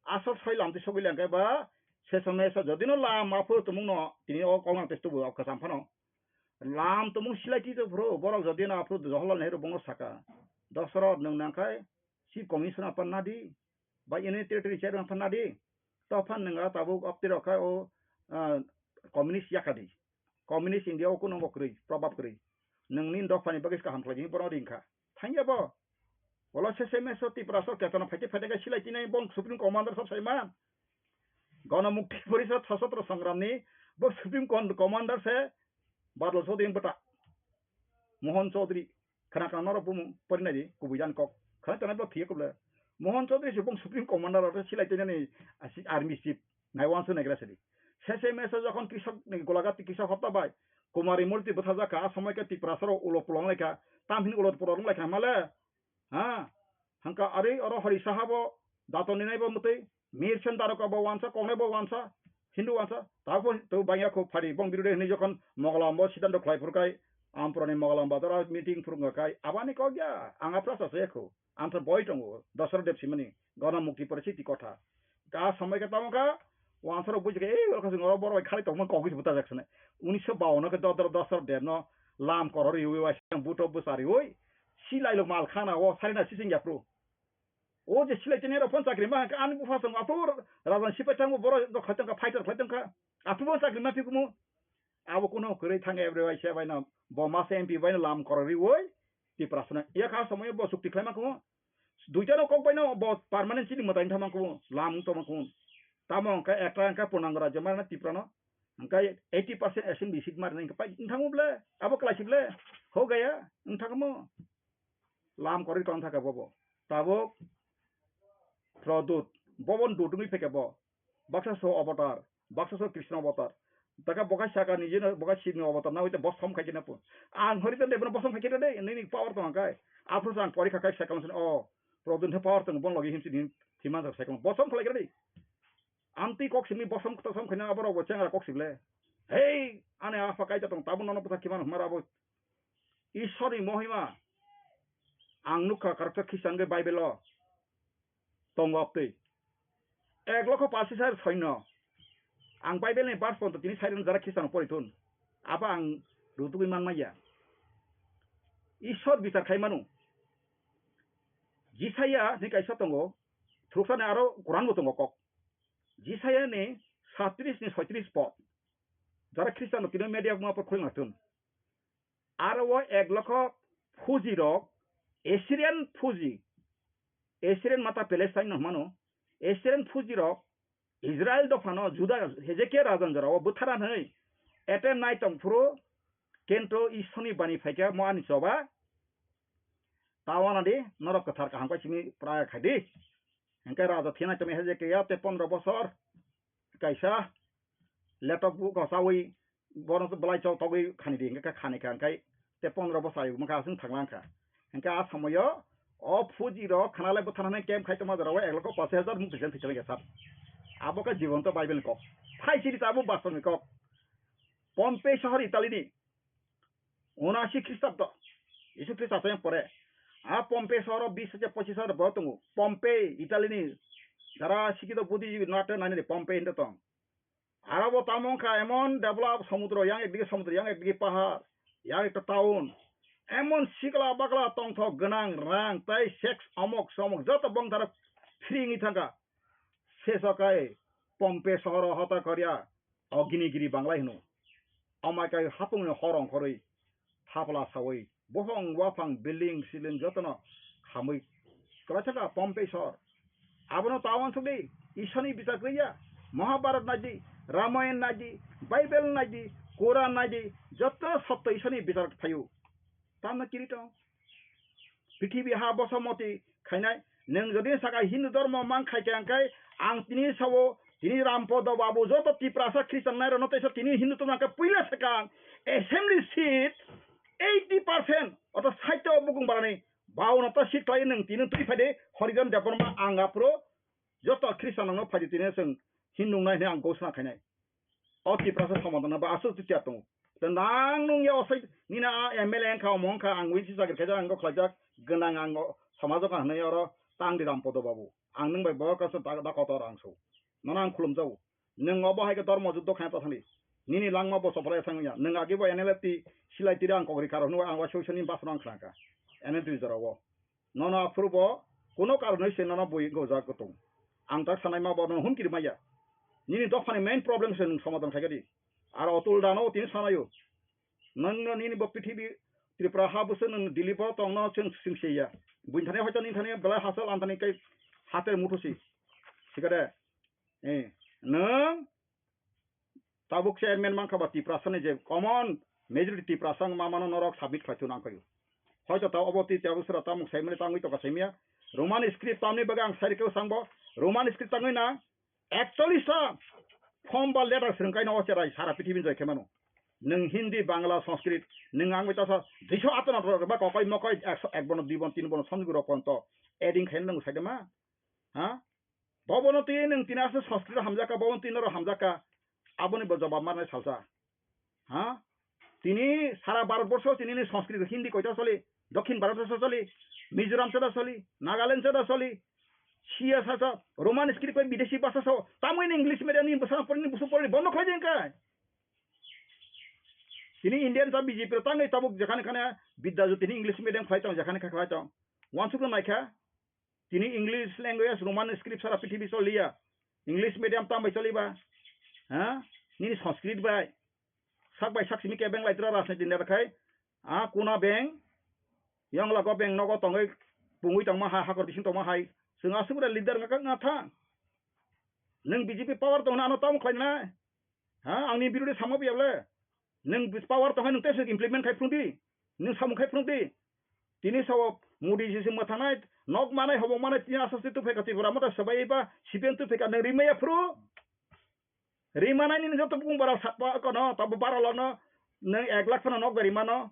Asol soi lam twi sogwi lengkhe ba, se somoi se jodino lam aphuru tumungno, tini o kok nang tei tubu o kwcham phano. Lam tumung silai twi phuru, borok jodino aphuru Jawaharlal Nehru bongno saka, Dosrot nwng nangkhai Chief Commissioner pan nadi, ba Union Territory chairman pan nadi, to phan nwng a tabuk opti rok khai o, ah, communist yakadi. Communist India o kuno bo kwrwi, probab kwrwi. Nwngni dophani bagwi kaham khlai di, bono ring kha. Thangya bo. Bolo se se meso Tripura so ketona phaite phaite khe silai tinai bo Supreme Commander sab saiman. Gana Mukti Porishad Sashotro Sangramni bo Supreme Con-, Commander se Badal Chaudhary bwta. Mohan Chaudhary. Khana khana norok bumung porinai di, kubui dan kok. Khana tana bo phiya kuble. Mohan Chaudhary se bong Supreme Commander aro silai tenani asi army chief nai wansu nai grasari. Sese mese jokhon Krishok ni Golaghat Krishok hopta bai Kumari Murti bwthajak kha, a somoi khe Tiprasa rok ulo pulong lai kha, tamhin ulo pulong lai kha male. Ha? Hangka ari oro Hari Saha bo dato ninai bo mwtwi, Mir Sen Daroka bo wansa, kongnai bo wansa, Hindu wansa, tabo to bangya kho phari bong birude hinwi jokhon Mogalam bo siddhanto khlai phuru kai, Ampurani Mogalam bazar meeting phuru wngkha kai, abani kok ya, ang apra sa se kho, ang to boi tongo, Dasara Dev simani, Gona Mukti Pore Siti Kotha. Ka somoi khe tamo kha, wansaro buji khe, "Ei, oro khasing oro borok bai khali tongma kok isi buta jak sene." Unisho bawan khe Dodro Dasar Dev no lam korori ui, waisang buto bwsari ui, silai lo mal khana o, sarina sising yapru. O je silai tini rok phone chakri ma kha, ani bupha song apru, rajan sipai tangbo borok rok khai tongkha, fighter khlai tongkha. Apru bo chakri ma phikumu. Abo kuno kwrwi thang every waisa bai no, bo masa M P bai no lam korori ui, Tiprasano yakha somoyo bo chukti khlaima kho. Duita no kok bai no bo permanent chini mwtai thama kho, lam toma kho. Tamo hwnkhe ekta hwnkhe Purnango Rajya marna Tiprano. Hwnkhe eighty percent assembly seat marna hwnkhe pai thangmo ble, abo klaisik ble. Ho gaya, wng thangmo. Lam korwi tong thaka bobo. Tabuk Produt, bobon dudungwi pheke bo. Baksa so avatar, baksa so Krishna avatar. Taka bokai saka nije no bokai Shiv ni avatar na hoite bosom khai kena po. Ang hori tande bono bosom khai kena de, nini power tong kai. Aphro sang pori kha kai sekam sen o. Problem the power tong bon logi him sin thima sekam bosom khlai kena de. Amtwi kok simi bosom kto som khaina abo rok bo chengra kok sible. Hei, ane afa kai tong tabun nono pasa kiman mara bo. Ishwar ni mohima. Ang nukha karakter Christian ge Bible o. Tongo aptwi. Ek lokho pasis hajar soino. Ang Bible ni verse ponto tini sairen jara Christian pori thun. Abo ang rutugwi man maya. Ishwar bichar khai manu. Jisaya ni kaisa tongo. Thuruksa ni aro Quran bo tongo kok. Jisaya ni satris ni soitris pod. Jara Christian tini media ma por khulna thun. Aro o ek lokho Fuji rok, Assyrian Fuji, Assyrian mata Palestine no hmano, Assyrian Fuji rok Israel dophano Juda Hezekia rajan jorao bwthara hwnwi attempt nai tong phuru, kento Ishwrni bani phaikha mo ani choba, tawana di norok kwthar kaham kai simi praya khai di. Hwnkhe raja thina tongwi Hezekia te pondro bosor kaisa letok buko chawi bono belai chok togwi khani di, hwnkhe kha khani kha, hwnkhe te pondro bosai wngkha aswng thanglang kha. Hwnkhe a somoyo o Fuji rok khana lai bwthana hwnwi camp khai tongma jorao ek lokho pachish hajar mukti jan thwi thangya sir. Abo khe jibon to Bible ni kok. Phai siri tabuk bastor ni kok. Pompey sohor Italy ni, unasi Khristabdo, Jisu Khristo aswk pore. A Pompey sohor o bis hajar pochish hajar borok tongo. Pompey, Italy ni, jara sikito buddhijibwi no atte nani de Pompey hinto tong. Aro bo tamo wngkha emon develop somudro, yang ekdigi somudro, yang ekdigi pahar, yang ekta town. Emon sikla bakla tongthok gwnang rang tei sex omok somok joto bongtharo free wngwi thangkha. Seso kai Pompey sohoro hota korya, o gini giri banglai hino. Amai kai hapungni hor ongkhorwi thapla sawi, bohong waphang building siling jotono khamwi kwlai thangkha Pompey sohor. Abono ta uansukdi, Iswrni bichar kwrwi ya. Mahabharat naidi, Ramayan naidi, Bible naidi, Quran naidi, joto sotto Iswrni bichar phaio. Tamno kiri tong? Prithibi ha bosamoti khainai. Nwng jodi saka Hindu dhormo mang khai khe, ang khai ang tini sao, tini Rampodo Babu joto Tiprasa Christian nai rokno teisa tini Hindu tongma khe puila saka ang assembly seat eighty percent oto sait o bukung barani bauna ta seat khlai nwng tini twi phai de Harijan Debbarma ang aphuru joto Christian rokno phai di tini chwng Hindu nai hwnwi ang ghosna khainai. O Tiprasa somadhan ba aswk twi tiya tongo. Tei nang nung ya osai nini a M L A wngkha, omo wngkha, ang wngsi chakri khaijak, ang kok khlaijak, gwnang ang o somajo ka hwnwi oro tang di Rampodo Babu. Ang nwng bai borok kaisa da, da kotor ang so. Nono ang khulumjago. Nwng obo hai khe dhormo juddo khaina ta thani. Nini langma bo chopra ya thang ya. Nwng agi bo N L F T silai tiri ang kok ri karo hwnwi ang wa soi soni basra ang khlangkha. N L T ni jorao. Nono aphuru bo kuno karonwi se nono bui gojak kutung. Ang tak sanai ma bo nono hum kiri maya. Nini dophani main problem se nwng somadhan khai di. Aro Atul dano tini sanayo. Nwng no nini bo prithibi Tripura ha busu nwng Delhi bo tong no chwng sing se ya. Buini thani hoito nini thani belai hasal ang thani kai hater muthusi. Sikade. Eh, nwng Tabuk chairman mankha ba Tiprasa ni je common majority Tiprasa wng ma mano norok submit khlai thun ang khaio. Hoito ta obo twi tabuk sura tamuk saimani tangwi toka saimya. Roman script tamni bagwi ang sai rikhe sangbo, Roman script tangwi na ekchollis ta form ba letter swrwng kaino o cherai sara pithibini joi khe mano. Nwng Hindi, Bangla, Sanskrit, nwng ang bai tasa duiso atana rok ba kokoi mokoi ekso ek bono dui bono tin bono somjwk rok ponto adding khaina nwng sai de ma? Ha? Bobono twi nwng tini aswk Sanskrit hamjak kha, bobono twi norok hamjak kha, aboni bo jobab marnai salsa. Ha? Tini sara Bharat borsho tini ni Sanskrit Hindi koita choli, Dokhin Bharat borsho choli, Mizoram chada choli, Nagaland chada choli, siya sasa Roman script bai bideshi bhasha so, tamoni English medium ni bwsa pori ni busu pori bondo khlai jeng kai. Tini Indian ta B J P ro tangwi tabuk jekhane khane Bidya Jyoti ni English medium khlai tong, jekhane kha khlai tong. Wansuk nai kha, tini English language Roman script sara prithibi choliya. English medium tam bai choliba. Ha? Nini Sanskrit bai. Sak bai sak simi kebeng lai tra rajniti neta khai. A kuna beng. Yang lago beng nogo tongoi pungui tongma hai, hakor bising tongma hai. Chwng aswk leader nga kak nga tha. Nwng B J P power tongna ano tam khlai nai. Ha? Angni birode sama biyable. Nwng power tongkha nwng tesa implement khai phwrwng di. Nwng samung khai phwrwng di. Tini sao Modi ji se mwthangnai, nok manai, hobong manai, tini aswk se tuphai ka Tripura motha swbai ba C P M tuphai ka nwng rimaya phuru. Rimanai nini joto bung bara satpa kono, tabo bara lono, nwng ek lakh phano nok bai rimano.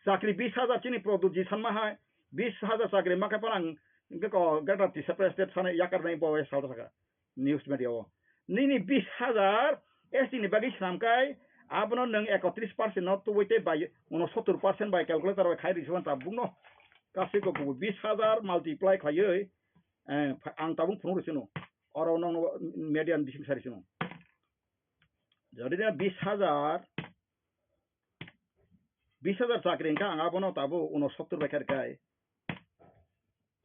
Chakri bis hajar chini Pradyut ji sanma hai, bis hajar chakri ma khe phano ang hwnkhe ko Greater Tisapu State sana yakar nai bo sal saka news media o. Nini bis hajar S T ni bagwi swnam kai, abono nwng ekotris percent no tubui tei bai unosottor percent bai calculator bai khai rwsibani tabukno. Kasui ko kubui bis hajar multiply khaiwi, eh, ang tabuk phunuk rwsino. Oro nokno media ni bising sai rwsino. Jodi na bis hajar, bis hajar chakri wngkha, ang abono tabuk unosottor bai kha rwkha.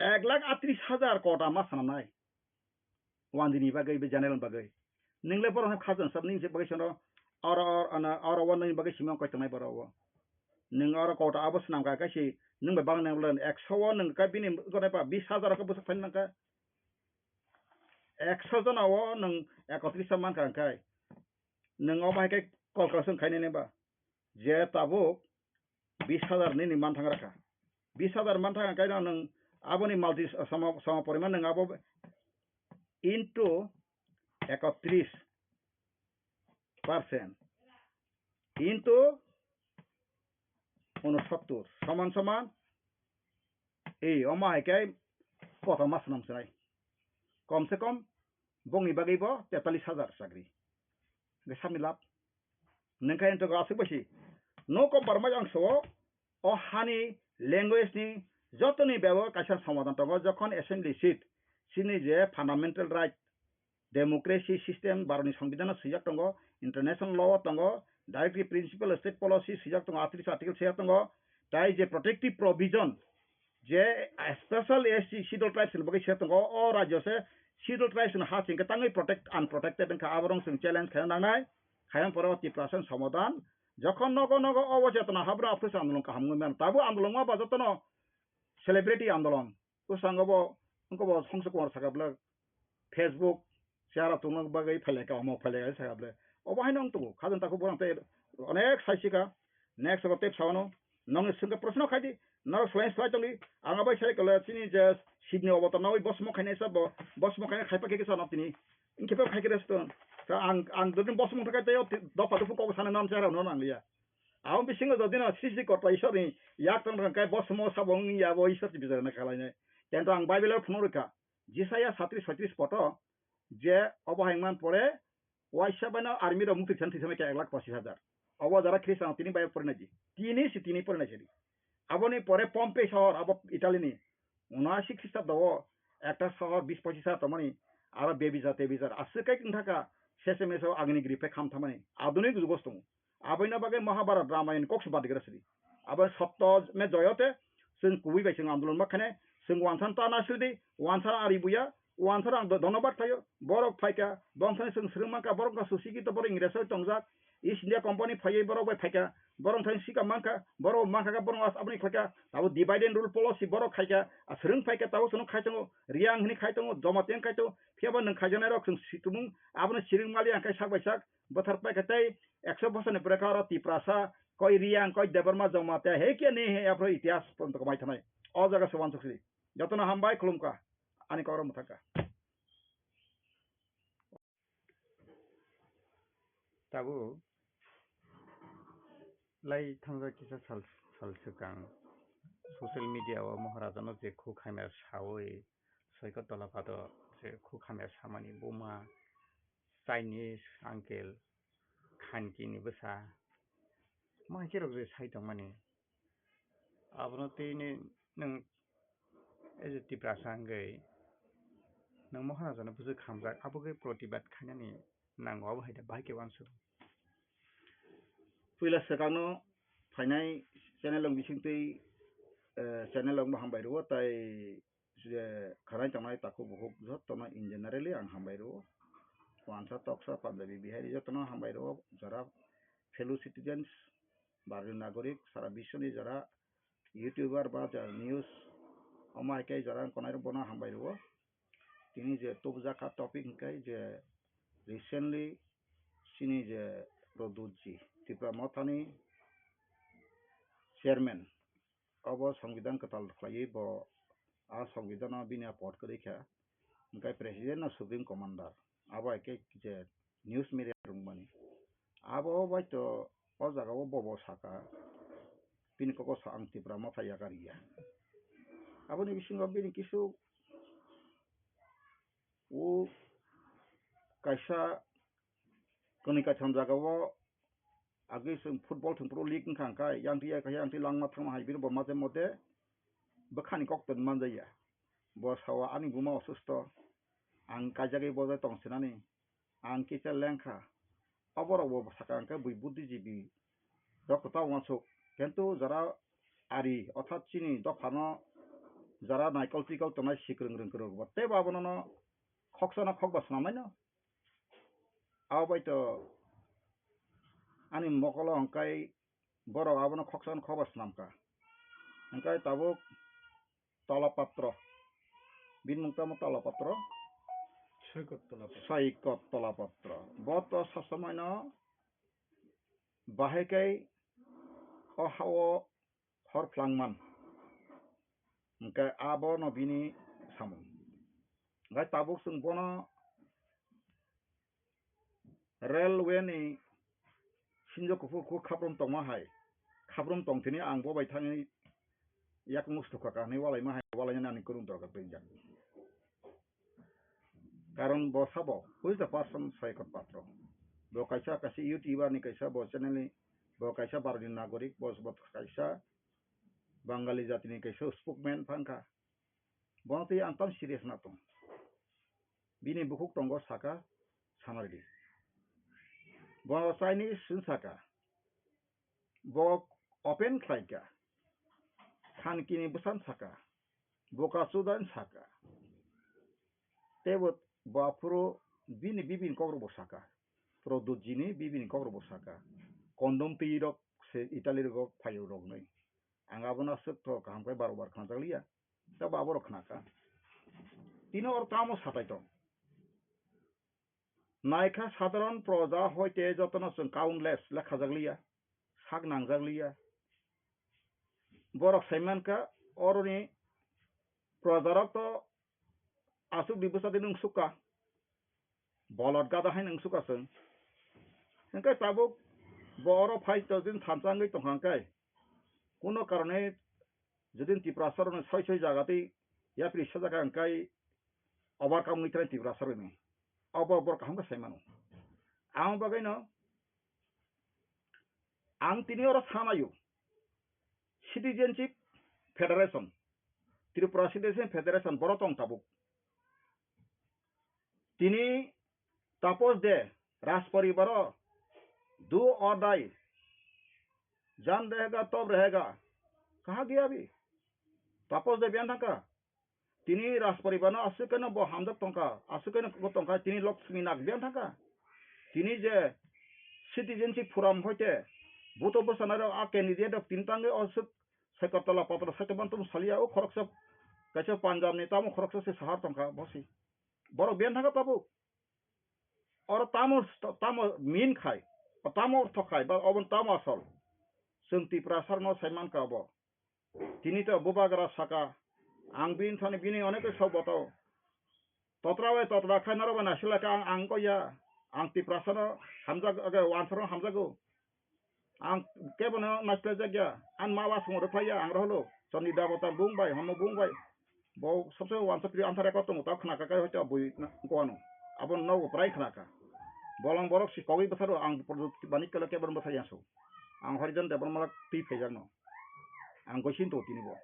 Ek lakh atris hajar kota ma sanamnai. Wandini bagwi, be general bagwi. Ningle borok khajan sab ning se bagwi sono, oro, oro, ano, oro o nini bagwi simi koi tongnai borok o. Ning oro kota abo swnam ka kaisi, nung bai bang nang ekso o nung ka bini gone pa bis hajar ka bwswk thani nang ka. Ekso jona o nung ekotris ta man ka kai. Nung o bai kai kol ka sung khainai ba. Je tabuk bis hajar nini man thang rakha. Bis hajar man thang kai nwng aboni multi sama, sama poriman nwng abo into ekotris percent into unosottor soman soman ei omo hai kai kota ma swnam swnai. Kom se kom bongni bagwi bo tetalis hajar chakri. Hwnkhe sami lab. Nengkha entogo aswk bai si. No kom barmai ang so o hani language ni jotoni bebo kaisa somadan tongo, jokhon assembly seat chini je fundamental right, democracy system, Bharatni Songbidan o swijak tongo, international law o tongo, directive principle state policy swijak tongo, atris article swijak tongo, tai je protective provision, je special S T schedule tribes ni bagwi se tongo, o rajyo se schedule tribes ni ha chingkhe tangwi protect, unprotected wngkha, aborok chwng challenge khaina nangnai, khaina pore o Tiprasa ni somadan, jokhon nogo nogo obo chetona habro aphuru se andolon kaham wngwi mano, tabuk andolon ma ba jotono celebrity andolon, bwskango bo, wngkha bo Songso Kumar sakha bwlwk, Facebook, chara tongna bagwi phailai ka, omo phailai ka, sakha bwlwk. Obo haino wng tongo, khajang takhuk borok tei onek sai sika, next abo tei sawano, nongni swngkhe proshno khaidi, norok swlai swlai tongdi, ang abo sai kala chini je sibni obotor nawi bosmo khainai sa bo, bosmo khainai khaipa khe kisa nok tini, wngkhe bo khai khe rest tong. Ta ang, ang dodin bosmo thangkhe tei o ti-, dopha dopha kok sana nam chara no nangliya. Abo bisingo jodi no srishti korta Ishwar ni yak tong rang kai bosmo sabo wng ya bo Ishwar si bichar na khalai nai. Tento ang Bible o phunuk rwkha. Jisaya satris soitris poto je obo hai man pore waisa bai no army rok mukti khan thisa mai khe ek lakh pochis hajar. Obo jara Christian tini bai pore nai di. Tini si tini pore nai sidi. Aboni pore Pompey sohor abo Italy ni. Unoashi Christabdo o ekta sohor bis pochis hajar tongmani aro bebizar tebizar aswk kai wngthaka sese meso Agnigri phe kham thamani adunik jugo tongo. Aboino bagwi Mahabharat Ramayan kok se badigra sidi. Abo sotto me joyote chwng kubui bai chwng andolon ma khainai, chwng wansan ta na sidi, wansan ari buya, wansan ang do-, donobad khlaio, borok phaika, bongthani chwng swrwng mankha, borok wngkha susikito, borok Ingresoi tongjak, East India Company phaiwi borok bai phaika, borok thani sikam mankha, borok mankha khe borok as-, aboni khlaika, abo divide and rule policy borok khaika, a swrwng phaika, tabuk chwngno khai tongo, Reang hwnwi khai tongo, Jamatia khai tongo, phiyaba nwng khaijaknairok chwng si tumung, abono siring mali ang khai sak bai sak, bwthar paikha tei ekso bosor ni pore khe oro Tiprasa, koi Reang, koi Debbarma, Jamatia, he khe ni he aphro itihas porjonto kwmai thanai. O jaga se uansuk sidi. Jotono hambai, khulumkha, ani kok rok mwthangkha. Tabuk lai thangjak kisa sal, sal swkang social media o Maharajano je khuk hamya sawi Soikot Tolapatro je khuk hamya samani buma Chinese uncle Khanki ni bwsa ma hai khe rok je sai tongmani. Abono tei ni nwng as a Tiprasa hwnkhe nwng Maharajano bwswk hamjak, abo khe protibad khainani nango, abo hai da bahai khe uansuk. Puila swkangno phainai channel rok bisingtwi, eh, channel rokno hambai rwo, tai je khwnai tongnai takhuk bukhuk jotono in generally ang hambai rwo. Wansa toksa Punjabi Bihari jotono hambai rwo, jara fellow citizens, Bharatiyo nagorik, sara biswni jara YouTuber ba jara news, omo hai khe jara wngkha nai rok bono hambai rwo. Tini je tubujak kha topic hwnkhe je recently chini je Pradyut ji, Tipra Mothani chairman, obo Songbidan kwtal khlaiwi bo a Songbidan o bini a pod kwrwi kha, hwnkhe president no supreme commander, abo hai khe je news media rwngmani. Abo bai to o jaga o bobo saka, bini kok o sa ang Tipra Motha yakarya. Aboni bisingo bini kisu o kaisa kwnwi kaitham jaga o agwi chwng football thwng phuru league wngkha hwnkhe, yang twi ya kha, yang twi langma thangma hai bini bo maje mote bwkhani kok tong manjaya. Bo sao ani buma osusto, ang kaijagwi bo jai tong sinani. Ang kisa lengkha. Oborok bo sakha hwnkhe bui buddhijibi rok kwtal uansuk. Kintu jara ari, orthat chini dophano jara naikol twikol tongnai sikrwng rwng kwrwng bo teibo abono no khoksa no khokba swnamnaino. Abo bai to ani mokolo hwnkhe borok abono khoksa no khokba swnamkha. Hwnkhe tabuk Tolapatro. Bini mung tamo Tolapatro? Soikot Tolapatro. Soikot Tolapatro. Bo to sasamoino bahai kai o hao hor phlangman. Hwnkhe abono bini samung. Hwnkhe tabuk chwng bono railway ni sinjo kuphur kuk khaprum tongma hai, khaprum tong thini ang bo bai thangwi yakung sukha ka hinwi walaima hai, walainani ani kwrwng dorkar twijak. Karon bo sabo, who is the person Soikot Patro? Bo kaisa, kaisa YouTuber ni kaisa, bo channel ni, bo kaisa Bharati nagorik, bo, bo kaisa Bangali jati ni kaisa spokesman phangkha. Bono twi ang tam serious na tong. Bini bukhuk tongo saka, sanardi. Bo Chinese wng saka. Bo open khlaika. Khankini bwsan saka. Boka chudan saka. Teibo bo aphuru bini bibini kokrokbo saka. Pradyut jini bibini kokrokbo saka. Condom twi rok se Italy rogo phaio rok nwi. Ang abono aswk to kaham khe bar bar khnajakliya. Tabo aborok khnakha. Tini oro tamo satai tong. Naikha sadharon proja hoite jotono chwng countless lekhajakliya, sak nangjakliya. Borok saimankha oroni projarok to aswk di bwsa di nungsukha. Bolot gada hai nungsukha chwng. Hwnkhe tabuk bo oro phai to jin thansa wngwi tongkha hwnkhe. Kuno karone jodi Tiprasa rokno soi soi jaga tei yapri sajak ang kai overcome wngwi thanai Tiprasa rokni. Obo borok kaham khe sai mano. Ang bagwino ang tini oro sanaio Citizenship Federation, Tripura Citizenship Federation borok tong tabuk. Tini Tapos de, Rajparibar o, do or die, jaan rahega tab rahega, kaha gaya abhi? Tapos de biyan thangkha. Tini Rajparibar no aswk khe no bo hamjak tongkha, aswk khe no bo tongkha, tini Lakshmi Nag biyan thangkha. Tini je Citizenship Forum hoite, buto bwsana rok a candidate rok tini tangwi aswk Saikottola Patro Saitobantun salia o khoroksa kaisa Punjab ni tamo khoroksa se sahar tongkha bosi. Borok biyan thangkha tabuk. Oro tamo, tamo mean khai, o tamo ortho khai, ba obo tamo asol. Chwng Tiprasa rokno sai mankha obo. Tini to bubagra saka, Ang bini thani bini onek sok botao. Totra bai totra khai norok bai naisik lai kha ang, ang kok ya. Ang Tiprasa no hamjak, age, wansaro hamjago. Ang kebo no naisik lai jak ya. Ang ma wa song rw khlai ya ang roholo. Chondri Debota bung bai, hono bung bai. Bo sabse wansa pri anthar ekor tongo, tao khna kha khe hoito bui na-, koano. Abo nogo prai khna kha. Bolong borok si kogwi bwsaro ang Pradyot Manik Kala kebo no bwsa ya so. Ang Harijan Debbarma twi phaijakno. Ang goisin to tini bo.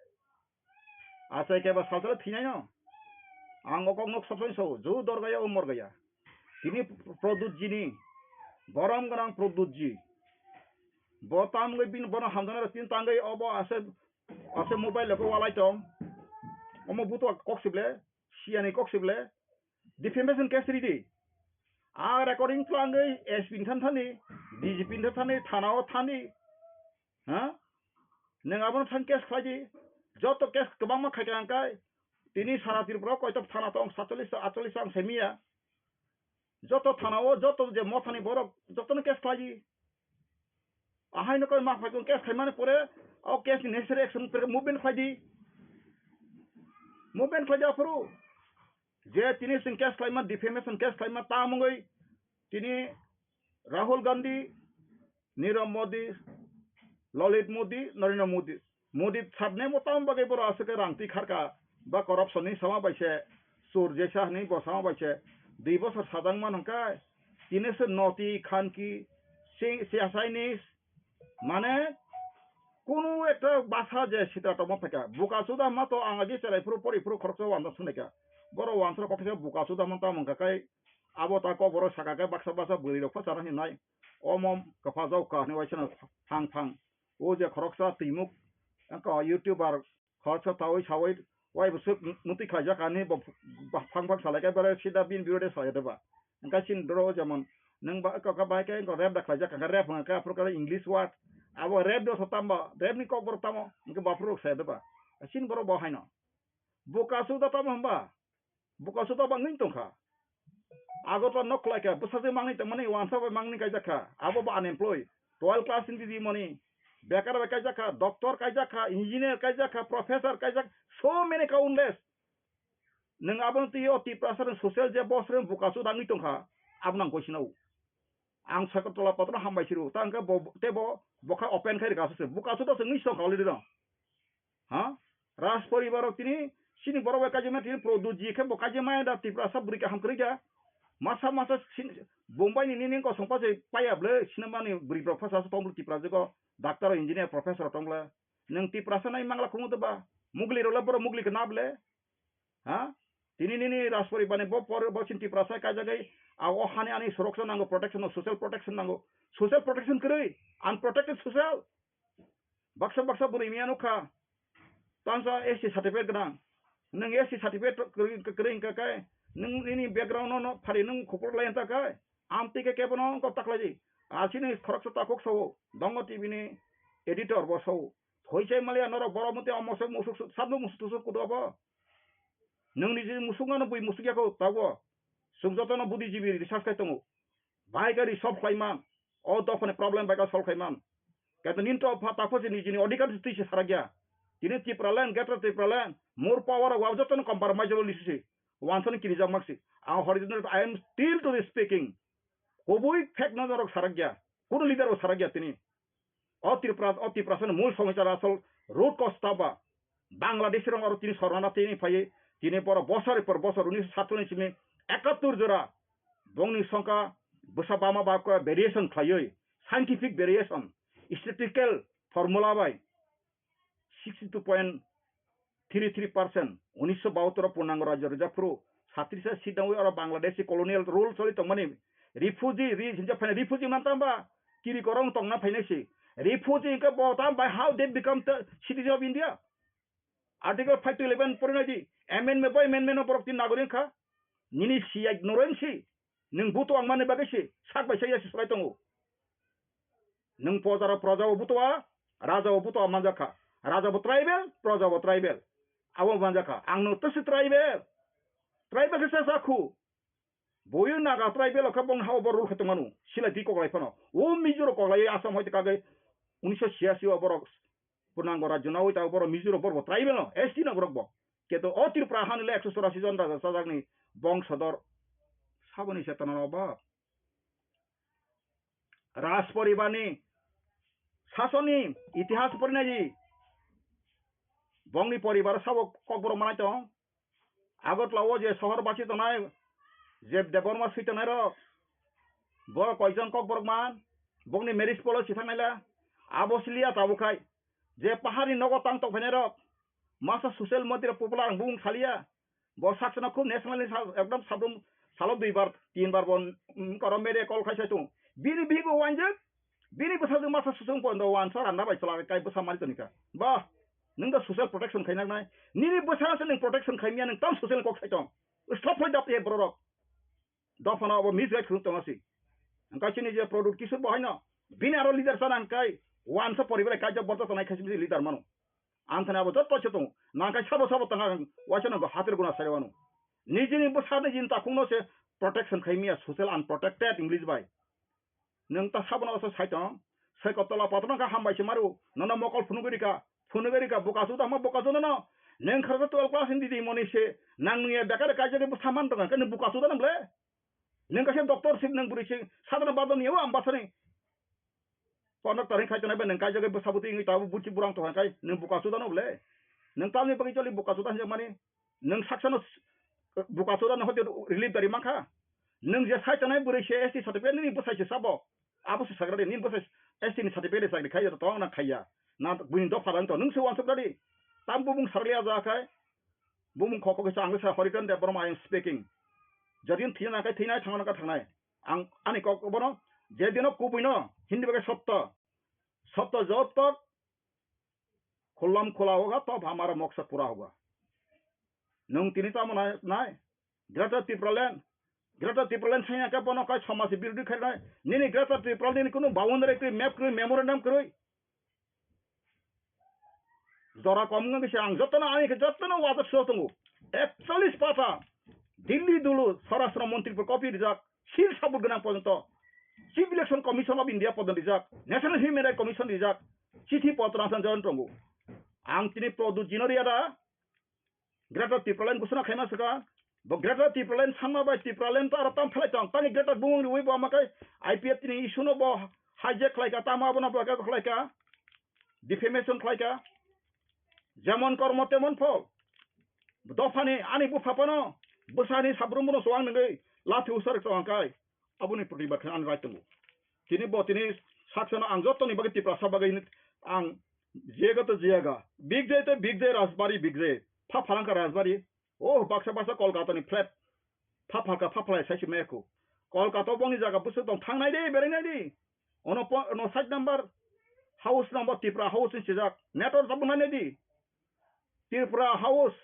Achai khe ba salsalo thwinaino. Ang o kok nok sabsani sao, ju dorgaya o morgaya. Tini Pradyotjini, borom gwnang Pradyotji. Bo tamgwi bini bono hamjaknai rok tini tangwi obo ase, ase mobile rok walai tong. Omo buto kok sible, siyani kok sible. Defamation case ridi. A recording tlangwi S P ni than thani, D G P ni than thani, thana o thani. Ha? Nwng abono thang case khlai di. Joto case kwbangma khai kha ang kai. Tini sara Tripura o koito thana tong, satchollish ta, atchollish ta ang semiya. Joto thana o, joto je mothani borok, jotono case khlai di. Ahai no koi ma phai kong case khaimani pore, o case ni necessary action pore movement khlai di. Movement khlai di aphuru. Je tini sing case khlaima, defamation case khlaima, tamungwi tini Rahul Gandhi, Nirav Modi, Lalit Modi, Narendra Modi. Modi sabne mo tam bagwi boro aswk rang twi kharka, ba corruption ni sama bai se, sur jesa hwnwi bo sama bai se, dui bosor sajak man hwnkhe, tini se noti khanki, si-, si-, Chinese, mane, kunu ekta basa je sitra tongma phaikha, buka suda ma to ang agi cherai phuru pori phuru khoroksa wanda sungnaikha, boro wansra koksa buka suda ma tamo hwnkha kai, abo ta kokborok saka khe baksa baksa bwrwi rok pha chana hinwi nai. Omo kwpha jao kha hinwi waisano phang phang. O je khoroksa twimuk wngkha YouTuber khoroksa taui saui wai bwswk mutwi khlaijak ani bo ba-, phang phang salai khe bare sida bini birode salai deba. Hwnkhe chini doro jemon nwng ba kok bai khe rap da khlaijak kha, rap hwnkha khe aphuru khe English word. Abo rap do tamo, rap ni kokborok tamo hwnkhe baphuru rok salai deba. Chini borok bo haino. Buka suda tamo hwnba? Buka suda bangwi tongkha. Agartala nok khlai kha, bwsajwk mangni tongmani, wansa bai mangni kaijak kha. Abo bo unemployed. Twelve class ni di mani. Bekar bai kaijak kha, doctor kaijak kha, engineer kaijak kha, professor kaijak, so many countless. Nwng abo twi o Tiprasa rok social je boss rok buka suda wngwi tongkha. Abo nang koi sinau. Ang Sagartala patro hambai siru, ta hwnkhe bo, tei bo, bo kha open khai rwkha aswk se. Buka suda se wngwi song kha already no. Ha? Raj poribar rok tini, chini borok bai kaijima tini Pradyotji khe bo kaijima da Tiprasa bwrwi kaham kwrwi kha. Masa masa sin-, Bombay ni nini kosong pa se paya ble, sinamani bwrwi borok phasa se tong ble Tiprasa go, doctor, engineer, professor tong ble. Nwng Tiprasa nai mangla khungo to ba? Mugli rok le borok mugli khe na ble? Ha? Tini nini Rajpuri bani bo por bo chin Tiprasa kaijagwi, a o hani ani suroksha nango, protection, social protection nango. Social protection kwrwi, unprotected social. Baksa baksa bwrwi miya nukha. Tamsa S T certificate gwnang. Nwng S T certificate kwrwi, kwrwi hwnkha khe, nwng nini background no, no phari nwng khupur lai hwnta khe, amtwi khe kebo no wngkha taklai di. Asini khoroksa takhuk sao, Dongo T V ni editor bo sao. Thoi chai maliya norok borok mate omo se musuk su-, sabno musuk tusuk kudu abo. Nwng niji musuk ano bui musuk yako tago. Chwng jotono buddhijibi research khai tongo. Bai kha resolve khlai man. O dophani problem bai kha solve khai man. Kaito nini to pha takho se nijini odhikar se twi se sarakya. Tini Tipraland, Greater Tipraland, more power of jotono compromise jabo lisi se. Wansani kirijak mak se. Ang Horijak no, I am still today speaking. Kubui fact no norok sarakya. Kuno leader bo sarakya tini. O Tripura, o Tiprasa ni mul somosya asol root cause ta ba Bangladeshi rok aro tini sornana tini phaiwi tini borok bosor por bosor unisho satchollish ni ekattor jora bongni songkha bwsa bama ba khe variation khlaiwi scientific variation, statistical formula bai sixty two point three three percent unisho bahattor o Purnango Rajyo rwjak phuru satris seat nangwi oro Bangladeshi colonial rule choli tongmani refugee ri hinjak phaina refugee man tamba kiri korong tongna phainai se refugee hwnkhe bo tam by how they become the citizen of India? Article five to eleven porinai di, amendment by amendment no borok tin nagorik kha. Nini siya ignorance si, nwng buto ang mani bagwi si, sak bai sak ya si slai tongo. Nwng pojaro proja bo buto a, raja bo buto a manjak kha. Raja bo tribal, proja bo tribal. Abo manjak kha. Ang no tasi tribal. Tribal khe sa sa khu. Boyo Naga tribal o khe bong ha o bo rule khe tongmanu. Silai twi koklai phano. O Mizo rok koklai Assam hoite kagwi unisho siyasi o borok Purnango Rajyo nawi ta borok Mizo rok borok bo tribal no, S T no borok bo. Kintu o Tripura hani le ekso chorasi jon raja chajakni bongsodur. Saboni chetona no ba? Raj poribarni sasonni itihas porinai di. Bongni poribar sabo kokborok manai tong. Agartala o je sohor basi tongnai, je Debbarma swi tongnai rok, bo koijon kokborok man, bongni marriage policy thangnai la, abo siliya tabuk khai, je paharni nogo tang tong phainai rok, masa social media popular ang bung saliya, bo saksano khub national ni sa-, ekdom sabrum salo dui bar, tin bar bo, mm, koro media call khai sai tung, bini bigo wanjak, bini bwsajwk masa susung pondo wansa randa bai chwla kai bwsa mari tonika. Bah, nwng da social protection khai nai. Nini bwsa se nwng protection khai miya nwng tam social kok sai tong. Stop hoi dap ye borok. Dophano abo misguide khulum tong asi. Angkai chini je product kisur bo haino. Bini aro leader sana angkai wansa poribar kai jab borta tonai khai leader mano. Anthani abo jotto se tong. Nangkai sabo sabo tanga waisa no hatir guna sai wano. Nijini bwsa nijini takhung no se protection khai miya social unprotected English bai. Nwng ta sabono oso sai tong, sai ko tola patro ka hambai se maru, nono mokol phunugwi rika, phunugwi rika, buka suda ma buka suda no, nwng kharsa twelve class ni didi moni se, nang nungya bekar kaijagwi bwsa man tongo, khe nwng buka suda nang le? Nwng kaisa doctor sip nwng bwrwi se, sadana badani yawa ambasani. Conductor hin khai tonai bai nwng kaijagwi bwsa bwtwi wngwi tabuk buchi burang tongkha kai, nwng buka suda no le? Nwng tamni bagwi choli buka suda hinjak mani? Nwng saksano s-, buka suda no hote relief dari mankha. Nwng je sai tonai bwrwi se S T certificate nini bwsai se sabo. Abo se sagra de nini bwsai S T ni certificate sakni khai to tong na khaiya. Na buini dopha dang to nwng se wansuk dadi. Tam bumung sarli aja khai. Bumung khoko kisa ang sa Horiton Debbarma I am speaking. Jodi thina kai thina thangna ka thangnai. Ang ani kok bono je dino kubui no hindi bagai sotto. Sotto jotto Khulam khula hoga, tab hamara moksa pura hoga. Nwng tini tamo nai, nai? Greater Tipraland, Greater Tipraland sanya khe bono kai somaj birodhi khainai. Nini Greater Tipraland nini kunu boundary kwrwi, map kwrwi, memorandum kwrwi. Jora kom wngkha kisa ang jotono, ani khe jotono wajak so tongo. Ekchollish pata Delhi dulu Swarashtra Montri por copy rijak. Sil sabut gwnang porjonto Chief Election Commission of India podon rijak, National Human Rights Commission rijak, chithi potro ang join tongo. Ang tini Pradyut Jinoria da Greater Tipraland gusuna khaima saka, bo Greater Tipraland sanma bai Tipraland to aro tam phalai tong, tani Greater bumung riwi bo amakai I P F T ni issue no bo hijack khlaika, tamo abono bo khlaika, defamation khlaika, jemon kormo temon phol. Dophani ani bupha phano bwsani sabrumbono chuwang nungwi lathi usar chuwang kai aboni protibad khe ani right tongo. Tini bo tini saksano ang jotoni bagwi Tiprasa bagwi ang jiyaga to jiyaga, bigde to bigde, Rajbari bigde, pha phalangka Rajbari, oh baksa baksa Kolkata ni flat, pha phalka pha phalai sai se mekho. Kolkata bongni jaga bwswk tong thangnai de, berainai de. Ono po-, ono side number house number Tripura House ni sijak. Net or tabuk nai di. Tripura House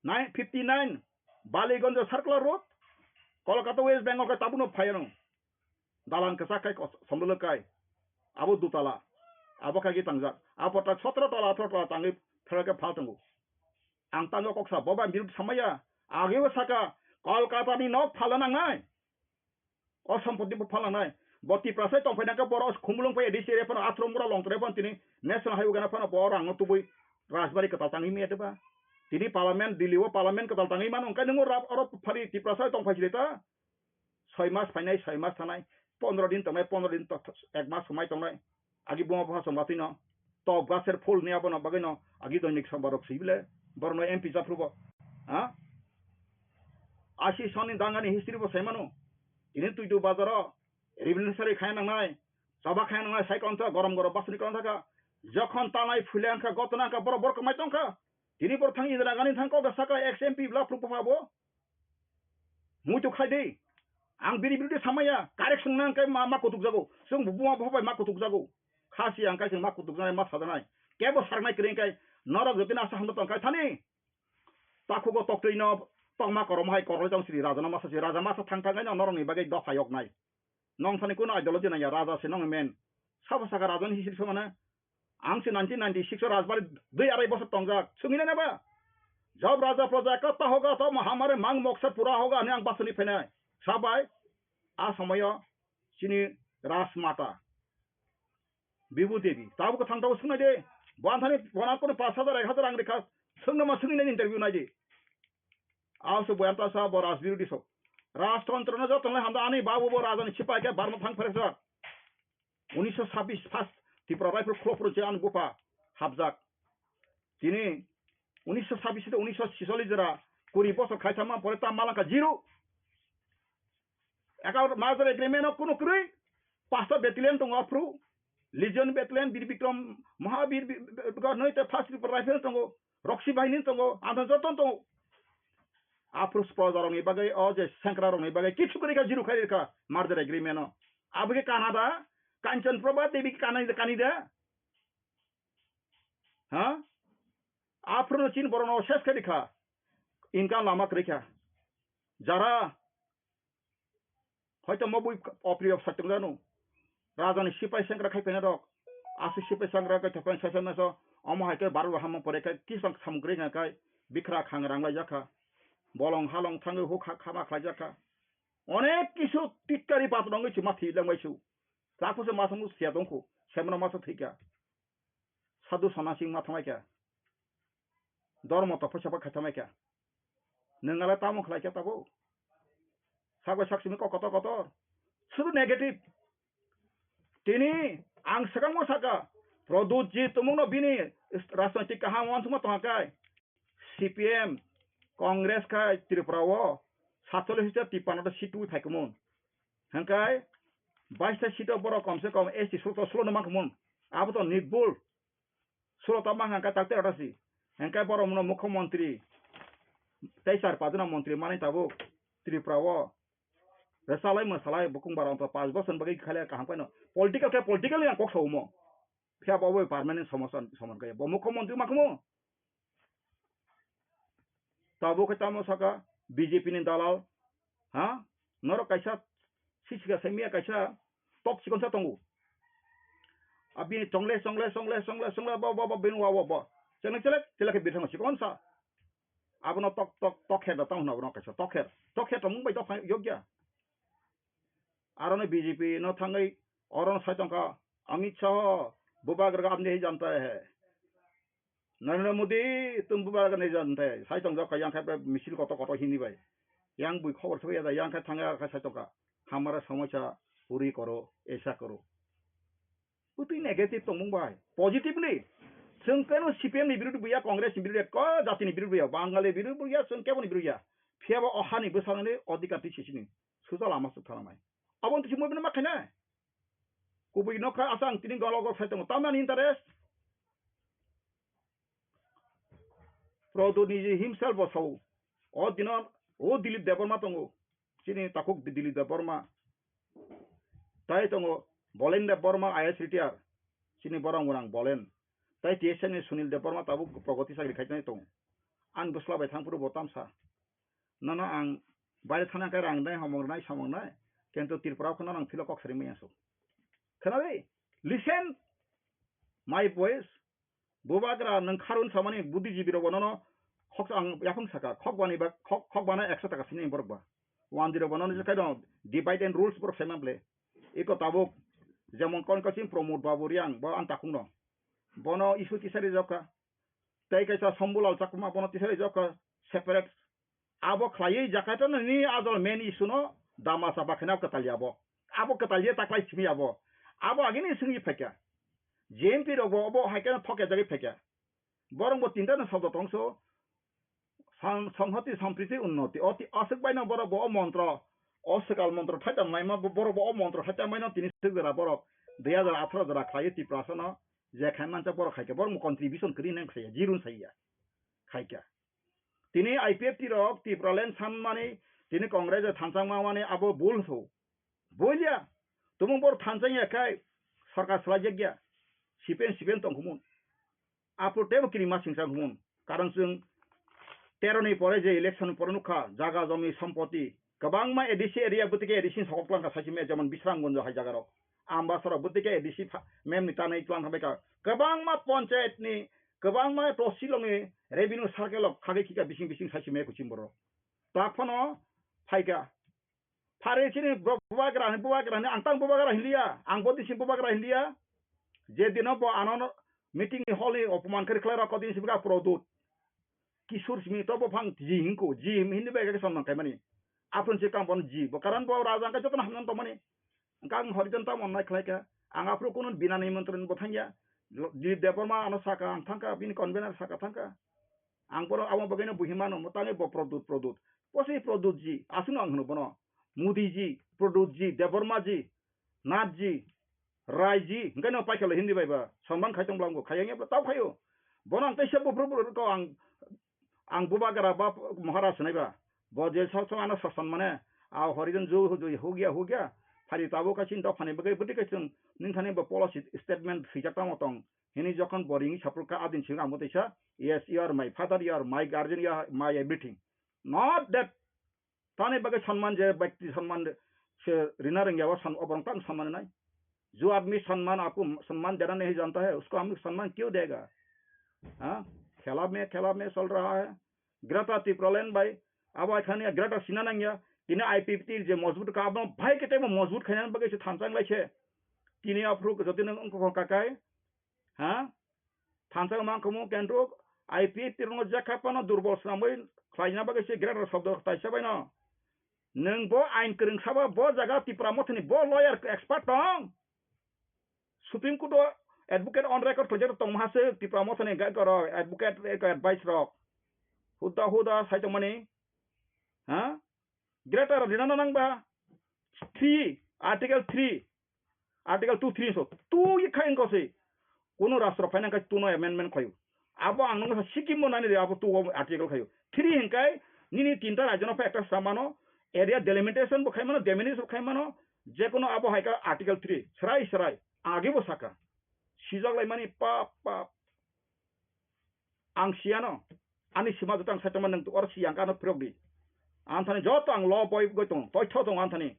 nine fifty nine, Baliganj Circular Road, Kolkata, West Bengal khe tabukno phai ano. Dalan kwchak khai kos-, somdolo kai. Abo dutala. Abo khai khe tangjak. Abo ta sotro tola, atharo tola tangwi phela khe phal tongo. Ang tangwi kok sa, bo bai birud samaya. Ageo saka, Kolkata ni nok phala nangnai. O sompoti bo phalangnai. Bo Tiprasa tongphai nangkhe borok khumulwng phai D C area phano, Athromura Longtrai phano tini National Highway gana phano bo rangno tubui Rajbari kwtal tangwi maya deba. Tini Parliament, Delhi o Parliament kwtal tangwi mano, hwnkhe nwng oro phari Tiprasa tongphai sile ta? Soi mas phainai, soi mas thanai, pondro din tongnai, pondro din to-, ek mas swmai tongnai. Agi buma bupha chwng batwi no top gaser phul ni abono bagwi no agi doinik soba rok swi bile borok no M P japhru bo. Ha? Asi soni dangani history bo sai mano. Tini Tuitu bazar o revolutionary khai nangnai, choba khai nangnai, sai kong ta gorom gorom basuni kong ta ka. Jokhon tanai phule angkha, gotona angkha, borok borok kwmai tongkha. Tini borok thang Indira Gandhi thang kok da saka ex M P bla phru bupha bo. Muitu khai di. Ang bini birude samaya, correction nang kai ma, ma kutuk jago. Chwng buma bupha bai ma kutuk jago. Khasi ang kai chwng ma kutuk janai, ma sajanai. Kebo sarnai kwrwi kai, norok jotoni asa hamda tong kai thani. Takhugo toktwi no tongma korom hai koroi tong siri raja no masa si, raja masa thang thang kai no norok ni bagwi dopha yok nai. Nong thani kuno ideology nang ya, raja se nong men. Sabo saka raja ni history somana. Ang se nineteen ninety-six o Rajbari dui arai bosor tongjak. Sungina neba? Job raja proja ka ta hoga, ta mahamare mang moksa pura hoga, ani ang basuni phenai. Sabai, a somoyo chini Rajmata Bibhu Devi. Tabu ka thang tabu sunai de. Bo anthani bona kono pas hajar, ek hajar ang rikha. Songno ma songni nai interview nai di. Aw se boyam ta sa bo rajbirodhi sok. Rajtantro no joto nai hamda ani babu bo rajani sipai khe barma thang pheresa. Unisho sabis first Tripura Rifle khulopro je ani bupha hapjak. Tini unisho sabis to unisho sicholish jora kuri bosor khaithama pore ta malangkha zero. Eka merger agreement o kunu kwrwi pasta battalion tongo aphru. Legion battalion, Bir Bikram, Mahabir, bi-, bi-, bi-, noi te first Rifle tongo. Roksi bahini tongo, antha joto tongo. Aphru proja rokni bagwi, o je sengkra rokni bagwi kichu kwrwi kha, zero khai rikha merger agreement o. Abo khe Canada, Kanchan Prabha Devi khe kanai, kanida. Ha? Aphruno chin borokno ses khe rikha. Income lama kwrwi kha. Jara hoito mo bui opriyo sak tong janu. Rajani sipai sengkra khai phaina rok. Asu sipai sengkra khai thapai sai sai maso. Omo hai khe baru hamma pore khe kisang samung kwrwi kha khai bikra khang rang lai jakha. Bolong halong thangwi huk ha khama khlai jakha. Onek kisu tikkari patwrwngwi chuma thwi langbai su. Lakhose masong sia tongkhu. Semano masa thwikha. Sadhu sonnasing ma thamai kha. Dormo to phaisa pa khaithamai kha. Nwng ala tamo khlai kha tabuk. Sak bai sak simi kok kotor kotor. Sudu negative. Tini ang swkangmo saka, Pradyut ji tumungno bini rajnoitik kaham uansukma tongkha kai. C P M, Congress khai Tripura o satchollish ta tipano ta seat twi phai kumun. Hingkai baista seat o borok komse kom S T sulo to sulo no mankhamun. Abo to nitbul. Sulo to mankha hingkai tak tei rota si. Hingkai borok muno mukhyamantri tei char pajna mantri manwi tabuk Tripura o. Rwchalai mwsalai bukung bara onto panch bosor bagwi khaile kaham kaino. Political khe political yang kok saumo. Phiya bo bai permanent somosa somon kaya. Bo mukhyamantri makhmo. Tabuk khe tamo saka B J P ni dalal. Ha? Norok kaisa sisika saimia kaisa tok chikon sa tongo. Abini chongle chongle chongle chongle chongle bo bo bo bini wa bo bo. Chele chele chele khe bithang chikon sa. Abono tok tok tok khe da tong abono kaisa tok khe. Tok khe tongmung bai tok yogya. Aroni B J P no thangwi orono sai tongkha, Amit Shah bubagra ka apni hi janta hai. Narendra Modi tum bubagra nahi janta hai. Sai tongkha yang khai misil koto koto hini bai. Yang bui khobor sokya da yang khai thangya khai sai tongkha. Hamara somosya puri koro, aisa koro. Bwtwi negative tongmung bai. Positive ni. Chwng keno C P M ni birodhi buya, Congress ni birodhi buya, ko jati ni birodhi buya, Bangali birodhi buya, chwng kebo ni birodhi ya. Phiya bo o hani bwsakni odhikar twi sisini. Suja lama suk thanamai. Abo twi simo bini ma khainai. Kubui nokha asang tini golo gol sai tongo. Tamani interest. Pradyut Niji himself bo sao. O dino o Dilip Debbarma tongo. Chini takhuk Di-, Dilip Debbarma. Tai tongo Bolen Debbarma I A S retire. Chini borok mwnang Bolen. Tai T S F ni Sunil Debbarma tabuk Pragati chakri khai tongo. Ang bwsla bai thang phuru bo tamsa. Nono ang baire thana khe rang nai, homong nai, somong nai. Kintu Tripura o kheno nang philo kok sari maya so. Khna di? Listen my voice. Bubagra nwng kharun samani buddhijibi rok bonono khok ang yaphang saka, khok bani ba, khok, khok bana ekso taka sini borok ba. Wandi rok bonono je kaino divide and rules borok saima ble. Iko tabuk jemon kon kaching Pramod Babu Riang bo ang takhung no. Bono issue tisari jokha. Tei kaisa Shambhulal Chakma bono tisari jokha separate. Abo khlaiwi Jakarta ni adol main issue no dama chapa khaina kwtal ya bo. Abo kwtal ya taklai simi abo. Abo agini singwi phaikha. J M P rok bo obo hai khe thokya jagwi phaikha. Borok bo tinta no sabdo tongso. San-, Sanghati Sampriti Unnoti. O ti aswk baino borok bo o montro. O swkal montro thaita naima bo-, borok bo o montro thaita maino tini swk jora borok. Dui hajar atharo jora khlaiwi Tiprasa no. Je khai mancha borok khaikha. Borok bo contribution kwrwi nang khaiya. Jirun saiya. Khaikha. Tini I P F T rok Tipraland sanmani, tini Congress o thansa mani abo bul so. Bulia, tumung bor thansa ya khai sarkar salai jak ya. C P M, C P M tong khumun. Apo tebo kiri masing sang khumun. Karon chwng tero ni pore je election pore nukha, jaga jomi sompoti. Kwbangma A D C area bwtwi khe A D C ni sokok twlang kha saisi me, jemon Bisramganj hai jaga rok. Ambasara bwtwi khe A D C pha-, mem ni tanai twlang kha bai kha. Kwbangma panchayat ni, kwbangma tosilong ni revenue circle rok khagwi khika bising bising saisi me kuching borok. Tak phano phaikha. Phari chini bro-, bubagra ni, bubagra ni, ang tang bubagra hinliya, ang bodi sing bubagra hinliya. Je dino bo ano meeting ni hall ni opoman kari khlai rok, kodin sibga Produt. Kishore simi to bo phang ji hingko, ji hindi bai khe sonman khaimani. Aphuru se kam bono ji. Bo karan bo raja hwnkhe jotono hamjak tongmani. Hwnkhe ang horijan tamo onnai khlaikha. Ang aphuru kunu bina nimantron bo thangya. Dilip Debbarma ano saka ang thangkha, bini convener saka thangkha. Ang bono abo bagwino buhi mano, mo tangwi bo Pradyut, Pradyut. Bo se Pradyut ji, aswkno ang hwno bono. Modi ji, Pradyut ji, Debbarma ji, Nath ji, Rai ji, hwnkhe no paikha lo Hindi bai ba, sonman khai tong bwla wngkha, khayang ya bwla tao khaio. Bono ang teisa buphuru buphuru ko ang, ang bubagra ba Maharaj hwnai ba. Bo je sok sok ano sasan mane, a horijan ju hu ju hugya hugya, phari tabuk kaisa dophani bagwi bwtwi kaisa nini thani bo policy statement swijak tamo tong. Hini jokhon bo ringwi saphuru kha adin simi ang bo teisa, "Yes, you are my father, you are my guardian, you are my everything." Not that Tani bagwi sonman je byakti sonman se rina rwngya o san-, oborok tang sonman nai. जो आदमी सम्मान आपको सम्मान देना नहीं जानता है, उसको हम सम्मान क्यों देगा? हाँ? खेला में, खेला में चल रहा है। Greater Tipraland bai, abo hai khani Greater Sinanangya, tini I P F T je मजबूत ka abo bhai kete bo मजबूत khaina bagwi se thansa wnglaise. Tini aphuru jodi nang wngkha kakai, Ha? Thansa mang kamo kentruk I P F T rokno jekha phano durbol swnamwi khlaina bagwi se greater shobdo taisa baino. Nwng bo ain kwrwng saba bo jaga Tipra Mothani bo lawyer expert tong. Supreme Court o advocate on record khlaijak tong maha se Tipra Mothani ga-, goro advocate advice rok. Huda huda sai tongmani. Ha? Greater rina nangba three, Article three, Article two three so two ye khai ko se. Kono rastro phaina khai two no amendment khayo. Abo ang nang sa Sikkim mo nani de abo two o article khayo. Three hinkai nini tinta rajyo no pha ekta samano area delimitation bo khai mano, demarcation bo khai mano, je kono abo hai ka Article three, srai srai, age bo saka. Sijak lai mani pap pap. Ang siyano, ani sima joto ang saitama nang tu or siyang kano phirok di. Anthani joto ang lo boi goi tong, toi tho tong anthani.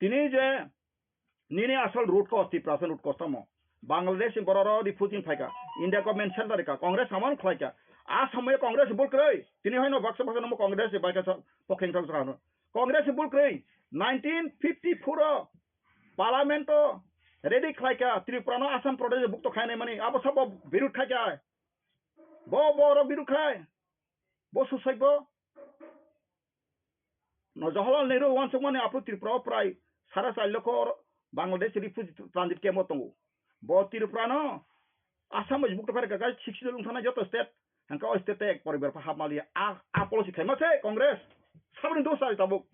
Tini je nini asal root cause, Tiprasa root cause tamo. Bangladesh ni borok ro refugee phaika, India government center ka, Congress samon khlaika. A samoi Congress bul kroi. Tini hoino baksa baksa namo Congress bai ka pokheng thang sa. Congress bul kroi. Nineteen fifty-four o Parliament o ready khlaika Tripura no Assam Pradesh bukto khainai mani. Abo sabo birud khaika. Bo borok biruk khai, bo suicide bo. No Jawaharlal Nehru wansukmani aphuru Tripura o prai sara char lokho Bangladesh refugee transit camp o tongo. Bo Tripura no Assam bai bukto kare kakai sixty lung thana joto state, hangka o state ek poribar pha hapmaliya. A, a policy khaima se Congress. Sabri dos sai tabuk.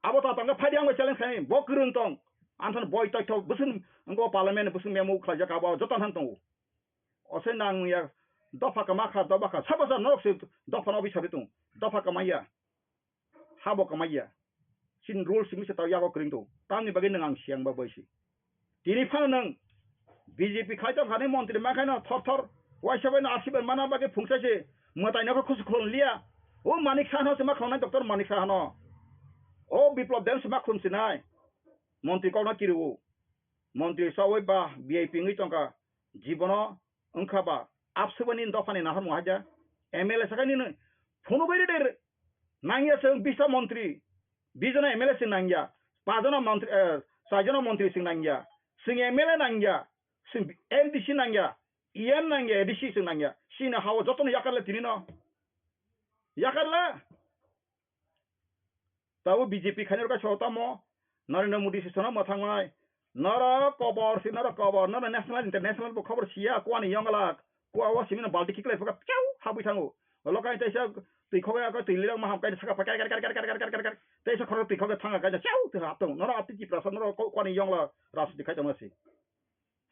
Abo ta tangka phai di ang bai challenge khai, bo kwrwng tong. Ang thon boi toi thok, bwswng wngko parliament, bwswng memo khlaijak abo joto han tongo. Ose nang ya dopha kama kha, dopha kha. Sabo sa norok se dopha no bisari tung. Dopha kama ya. Habo kama ya. Sin rule simi se tau yago kring tu. Tamni bagwi nang ang siang ba boisi. Tini phano nang B J P khai tong khani montri ma khaino thor thor. Waisa bai no asibar mana bagwi phungsa se. Mwtai no khusu khulon liya. O Manik Saha no se ma khulon doctor Manik Saha no. O Biplop Deb se ma khulon sinai. Montri kok no kiri o. Montri sa oi ba V I P wngwi tongkha. Jibono wngkha ba, abswbani dophani nahormung haja, M L A sakha nini, phunugwi rwdi, nangya chwng bista montri, bish jona M L A chwng nangya, pach jona montri, eh, char jona montri chwng nangya, chwng M L A nangya, chwng M D C nangya, E M nangya, A D C chwng nangya, chini hao jotono yakarle tinino, yakarle. Tabuk B J P khainai rok kaisa tamo Narendra Modi se sono mwthangmai. Norok kobor se, norok kobor, norok national international bo khobor siya, kuani yonglak, kua o simino balti khiklai phuka, piau, habwi thango. Lokai teisa twi khogwi ako twi lirok maham kaisa saka pai kar kar kar. Teisa khoro twi khogwi thanga kaisa, piau, twi hap tongo. Norok atwi Tiprasa, norok ko-, kuani yongla rajniti khai tongma se.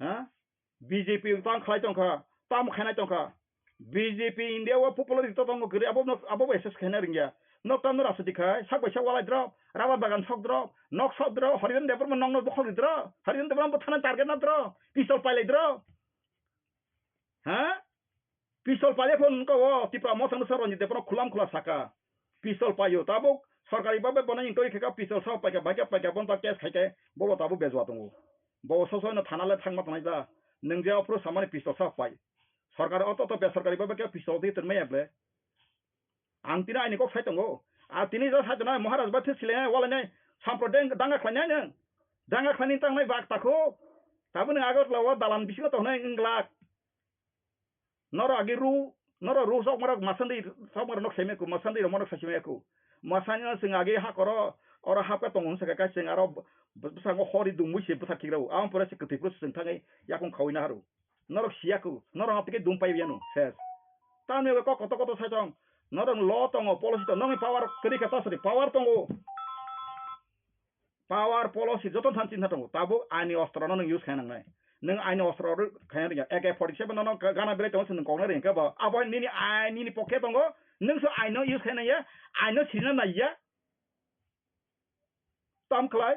Ha? B J P tang khlai tongkha, tamo khainai tongkha. B J P India o popular rito tongo kwrwi, abo no, abo bai assess khaina rwngya. Nok tamno rajniti khai, sak bai sak walai drop, rubber bagan sok drop, nok sok drop, Harijan Debbarma nokno bokhok ri drop, Harijan Debbarma bo thana target na drop, pistol pailai drop. Ha? Pistol paile phone wngkha o Tipra Motha no sa Ranjit Debbarma khulam khula saka. Pistol paio tabuk sorkari babe bono intoi khe ka pistol sa paika baika paika bon ta case khaike bobo tabuk bejua tongo. Bo so so no thana le thangma tongnai ja. Nwng je ophuru samani pistol sa pai. Sorkar oto to besorkari babe khe pistol di tongmai ble. Ang tini aini kok sai tongo. A tini ja sai tongnai Maharaj ba thik silai wala nai sampro deng danga khlainai nwng. Danga khlaini tangnai bak takho. Tabuk nwng Agartala o dalan bisingo tongnai wng glak. Norok agi ru Norok ruk sok marok masandi sok marok nok saimai ku, masandi rok marok saimai ku. Masani no chwng agi ha koro, oro hapka tongo hwnsa khe chwng aro b-, b-, bwskango hori dungwi se bwsa khikrao. Aboni pore se kwtwi phuru chwng thangwi yakung khawi naharu. Norok siya ku, norok haptike dum pai yanu, ses. Tamni kok koto koto sai tong, norok lo tongo, policy tongo, nokni power kwrwi khe ta sari, power tongo. Power policy joto than chinta tongo, tabuk aini ostro no nwng use khaina nangnai. Nwng aini ostro ro khaina rwya, A K forty seven no nwng gana belai tongo, nwng koknai rwya khe bo. Abo nini ai, nini pokhe tongo, nwng so aino use khaina ya, aino sirina naiya. Tam khlai?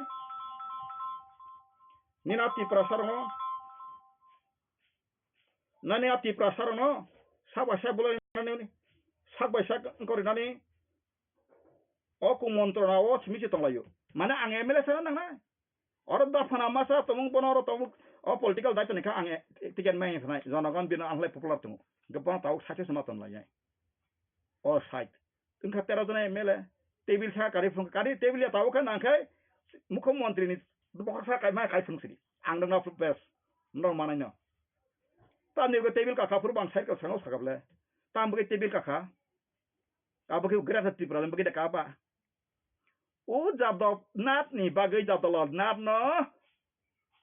Nini a Tiprasa rokno, nani a Tiprasa rokno, sak bai sak bolai nani, sak bai sak wngkori nani, o kumontro na o simi se tonglaio. Mane ang M L A sana nangnai. Oro da phana masa tomung bono oro tomung o political daito ni kha ang e-, ticket mai phanai. Jonogon bino ang lai popular tongo. Hingke bono tabuk side se ma tonlai. O side. Wngkha tero jona M L A. Table sa kari phung kari table ya tabuk kha nang khai mukho montri ni bokor sa kai ma kai phung sidi. Ang dang na best. Nor manai no. Tamni go table ka kha phuru bang side ka sango sakable. Tam bagi table ka kha. Abo khe Greater Tipraland bagwi da kaba. O Jadab Nath ni bagwi Jadab Lal Nath no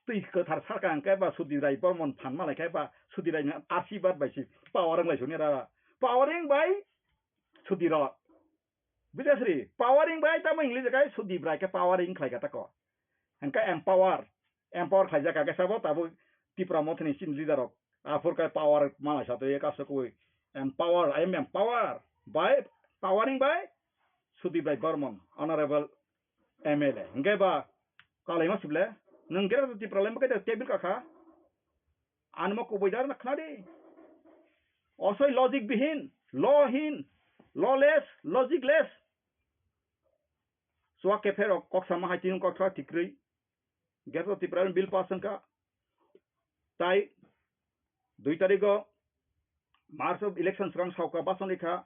twi kwthar sarka hwnkhe ba Sudip Rai Bormon phan malai khe ba Sudip Rai ni asibad bai se power wng lai soni ra. Powering bai Sudip Rai. Buja sri, powering bai tamo English kai Sudip Rai khe powering khlai kha tako. Hwnkhe empower. Empower khlaijak kha khe sabo tabuk Tipra Mothani chini leader rok. Aphur khe power malai sa twi kaso kwi. Empower, I am empower by powering by Sudip Rai Barman, honorable M L A. Hingke ba kalai ma sible, nung kira Tipra lai ma khe table ka kha. Ani mo kubui dar na khna di. Osoi logic bihin, law hin, lawless, logicless. Suak kephe rok kok sama hai tin kok thwa tikrui. Greater Tipraland bill pass wngkha. Tai dui tarikgo March o election swkang sauka bachoni kha.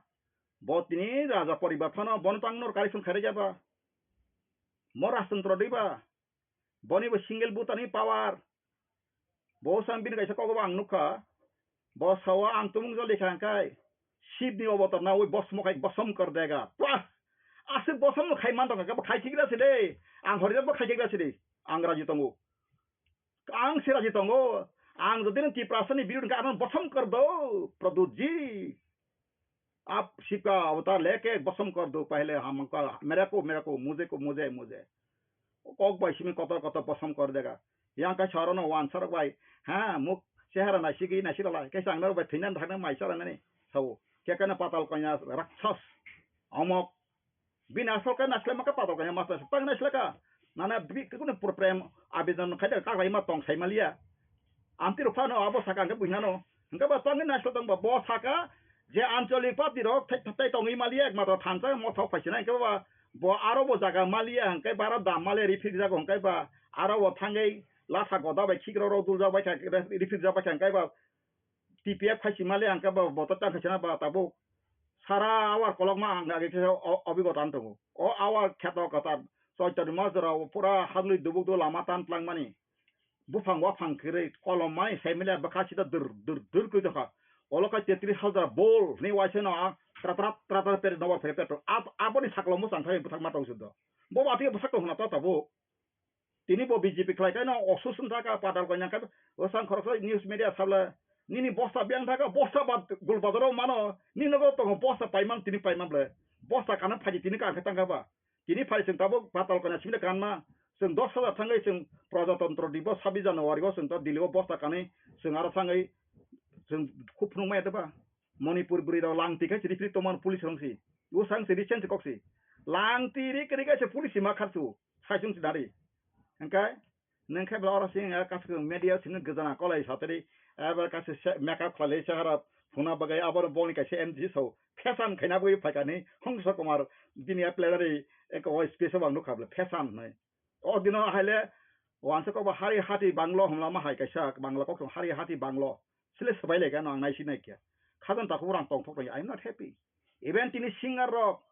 Bo tini raja poribar phano bono tang nor correction khairok ya ba. Mo rajtantro dui ba. Boni bo single vote ni power. Bo sang bini kaisa kogo bo ang nukha. Bo sawa ang tumung jol dekha hingkai. Sibni obotor nawi bosmo khai bosom kor dega. Pah! Aswk bosom no khai man tongkha, bo khai khigra se de. Ang horijak bo khai khigra se de. Ang raji tongo. Ang se raji tongo. Ang jodi no Tiprasa ni birud hingka ano bosom kor do. Pradutji. Ab sibka avatar leke bosom kor do. Pahle hum ka mere ko, mere ko, mujhe ko, mujhe, mujhe. Kok bai simi kotor kotor bosom kor dega. Yang kai saro no wan sarok bai. Ha, muk sehara nai sigi nai sila lai. Kai sang naro bai thinan thang mai sara nani. Sao. Kekana patal kanya rakshas. Omok. Bini asol kai naisle maka patal kanya mas naisle tang naisle ka. Nana bi kunu pur prem abidon khai da kaklai ma tong sai malia. Amtwi rok phano abo saka hwnkhe buinano. Hwnkhe ba tangwi naisle tong ba bo saka je anchalik party rok thai thai tongwi malia ekmatro thansa mo thok phaisina hwnkhe ba bo aro bo jaga malia hwnkhe ba aro dam malia rifik jago hwnkhe ba aro bo thangwi lasa goda bai khikrok rok duljak bai kha rifik jak bai kha hwnkhe ba T P F khai si mali ang khe bo, bo to tang khe sina ba tabuk. Sara awar kolokma ang age khe o, obigota ang tongo. O awar kheto kwtal. Choitoni mas jora o pura hadlwi dubuk do lama tan tlang mani. Buphang waphang khirwi kolom mai sai mili bwkha sida dur, dur, dur kwi tokha. Olo khe tetris hajar bol ni waisa no a tra, tra, tra, tra, peri nobar phai petro. Ab-, aboni saklo mo chang thai bwthak ma tong sudo. Bo ba thik bwsak tong hwna to tabuk. Tini bo B J P khlai khe no osusun thaka patal kanya khe bwsang khoroksa news media sabla nini bosta biyang thaka bosta ba gul bazaro mano nini nogo tongo bosta paiman tini paiman ble bosta kana phaji tini ka khe tangka ba tini phai chwng tabuk patal kanya simle kanma chwng dos hajar thangwi chwng Prajatantro Dibo sabbish January o chwng ta Delhi o bosta kanwi chwng aro thangwi chwng khub phunukmaya teba Manipur bwrwi rok langti khe chiri phiri tongmani police rong si usang si recent kok si langti ri kri khe se police ma kharchu. Saichung sinari. Hingke, nengke bla oro sing, eh, kaisa media sini gajana kolai satri, eh, bla kaisa se, makeup khalai sahara phuna bagai, aboro bongni kaisa M G so, fashion khaina bui phaikani, Hongso Kumar, bini a plenary, eh, ko space o ang nukha bla, fashion hinwi. O dino haile, wansa kobo hari hati banglo hwnlama hai kaisa, bangla koktong hari hati banglo. Sile swbai lai gano ang naisi naikya. Khajan takhuk rang tongthok lai, I am not happy. Even tini singer rok,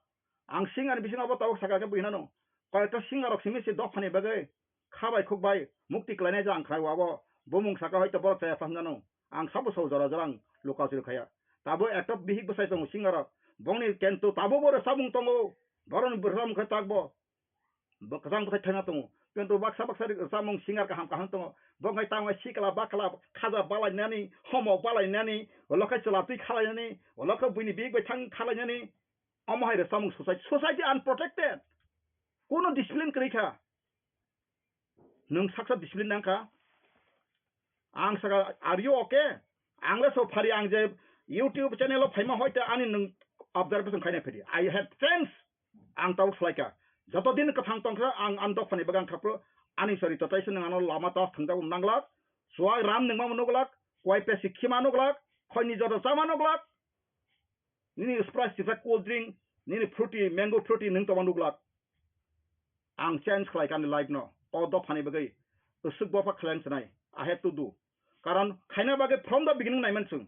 Ang singer ni bisingo abo tabuk saka khe buinano. Koyekta singer rok simi se dophani bagwi kha bai khuk bai mukti klainai ja ang khlai o abo bumung saka hoito borok chaya phang jano. Ang sabo sabo jora jora ang luka chiri khaya. Tabo ekta bihik bwsai tongo singer rok. Bongni kento tabo bo rwchapmung tongo. Boroni rwchapmung khe takbo. Bo kwchang bwthai thaina tongo. Kento baksa baksa rwchapmung singer kaham kaham tongo. Bo wngkha tamo sikla bakla khaja balainani, homo balainani, ulo khe chwla twi khalainani, ulo khe buini bihik bai thang khalainani. Omo hai rwchapmung society, society unprotected. Kuno discipline kwrwi kha. Nwng saksa discipline nang kha. Ang saka, "Are you okay?" Ang le so phari, ang je YouTube channel o phaima hoite ani nwng observation khaina phedi. I have chance. Ang tabuk salai kha. Joto din kwthang tong kha, ang ani dophani bagwi ang kha phuru ani sori totai se nwng ano lama ta thwngjak nang glak. Suwak ram nwngma nung glak. Kuai pesi khima nung glak. Khoini joto chama nung glak. Nini Sprite sisa cold drink, nini fruity, mango fruity nwng tongma nung glak. Ang change khlai kha ani life no. O dophani bagwi. Usuk bopha khlai ang sanai. I have to do. Karon khaina bagwi from the beginning naiman chwng.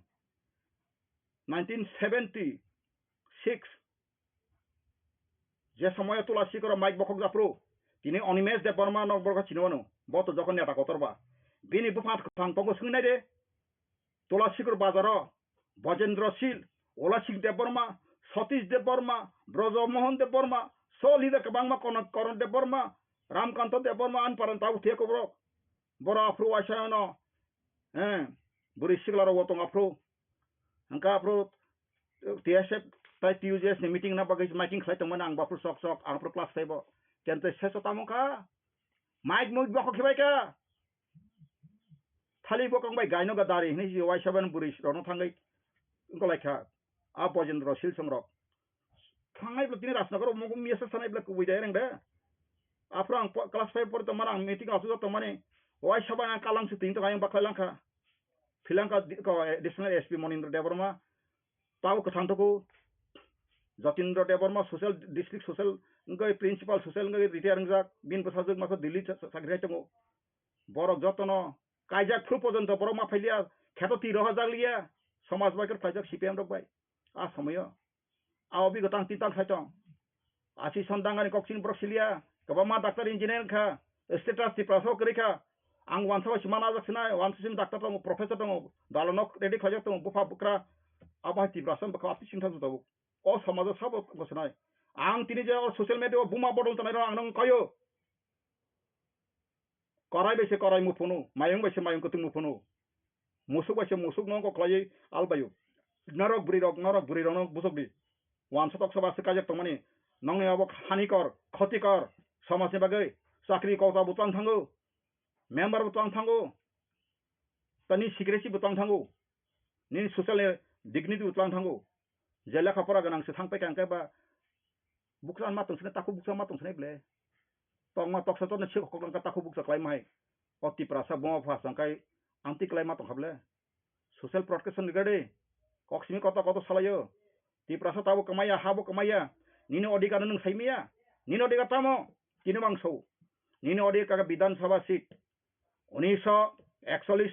Nineteen seventy-six. Je somoyo Tulasi Koro mic bokhok japhru. Tini Animesh Debbarma no borok chini wano. Bo to jokhon neta kotor ba. Bini bupha kwthang tongo swngwi nai de. Tulasikur bazaro Bojendra Sil, Ola Singh Debbarma, Satish Debbarma, Braja Mohan Debbarma, so leader kwbangma Kono-, Koron Debbarma, Ramkanto Debbarma, ani parani tabuk thwiya koborok. Borok aphuru waisa no, eh, bwrwi sikla rok bo tong aphuru. Hwnkha aphuru T S F tai T U J S ni meeting na bagwi miking khlai tongmani ang bo aphuru sok sok, ang aphuru class five o. Kente seso tamo kha, mic mui bokhok khibai kha. Thali bokong bai gaino ga dari hinwi si waisa ban bwrwi rokno thangwi wngkolaikha a Bojendra Silsong rok. Thangnai bwlai tini Rajnagar o mung miyasa sanai bwlai kubui dai reng de. Aphuru ang po-, class five pori tongmani ang meeting asuk tongmani waisa ban ang kalang se tini tong ayang baklai langkha. Philangkha di-, ko, eh, Additional S P Monindra Debbarma, tabo kwthang tuku Jatindra Debbarma social, district social wngkha, principal social wngkha, retire wngjak, bini bwsajwk masa Delhi cha-, cha-, chakri hai tongo. Borok jotono kaijak phuru porjonto borok ma phailiya, kheto twi rohorjak liya, somaj bai khe phaijak C P M rok bai. A somoyo. A obi gotang twi tal sai tong. Asison dangani kok chini borok siliya. Kwbangma doctor engineer wngkha. Status Tiprasa o kwrwi kha. Ang wansa bai se mana ajak sinai, wansa sini doctor tongo, professor tongo, dalano ready khlaijak tongo, bupha bwkra. Abo hai Tiprasa bwkha atwi singtha juta bo. O somajo sabo wngkha sinai. Ang tini je o social media o buma bodol tongnai rok ang nang kaio. Korai bai se korai muphunu, mayung bai se mayung kwtwng muphunu. Musuk bai se musuk no kok khlaiwi albaio. Norok bwrwi rok, norok bwrwi rok no bujok di. Wansa toksa ba se kaijak tongmani. Nongni abo hanikor, khotikor, somajni bagwi chakri kota bo twlang thango. Member bo twlang thango. Tani secrecy bo twlang thango. Nini social dignity bo twlang thango. Je lekha pora gwnang se thang paikha hwnkhe ba bukcha ma tong sini, takhuk bukcha ma tong sini ble. Tongma toksa tokno se kok langkha takhuk bukcha khlai ma hai. O Tiprasa buma pha sangkai ang ti khlai ma tong kha ble. Social protection ni gade. Kok simi koto koto salaio. Tiprasa tabo kamaya, habo kamaya. Nini odhikar no nwng saimaya. Nini odhikar tamo? Tini bangso. Nini odhikar Bidhan Sabha seat. Unisho ekchollish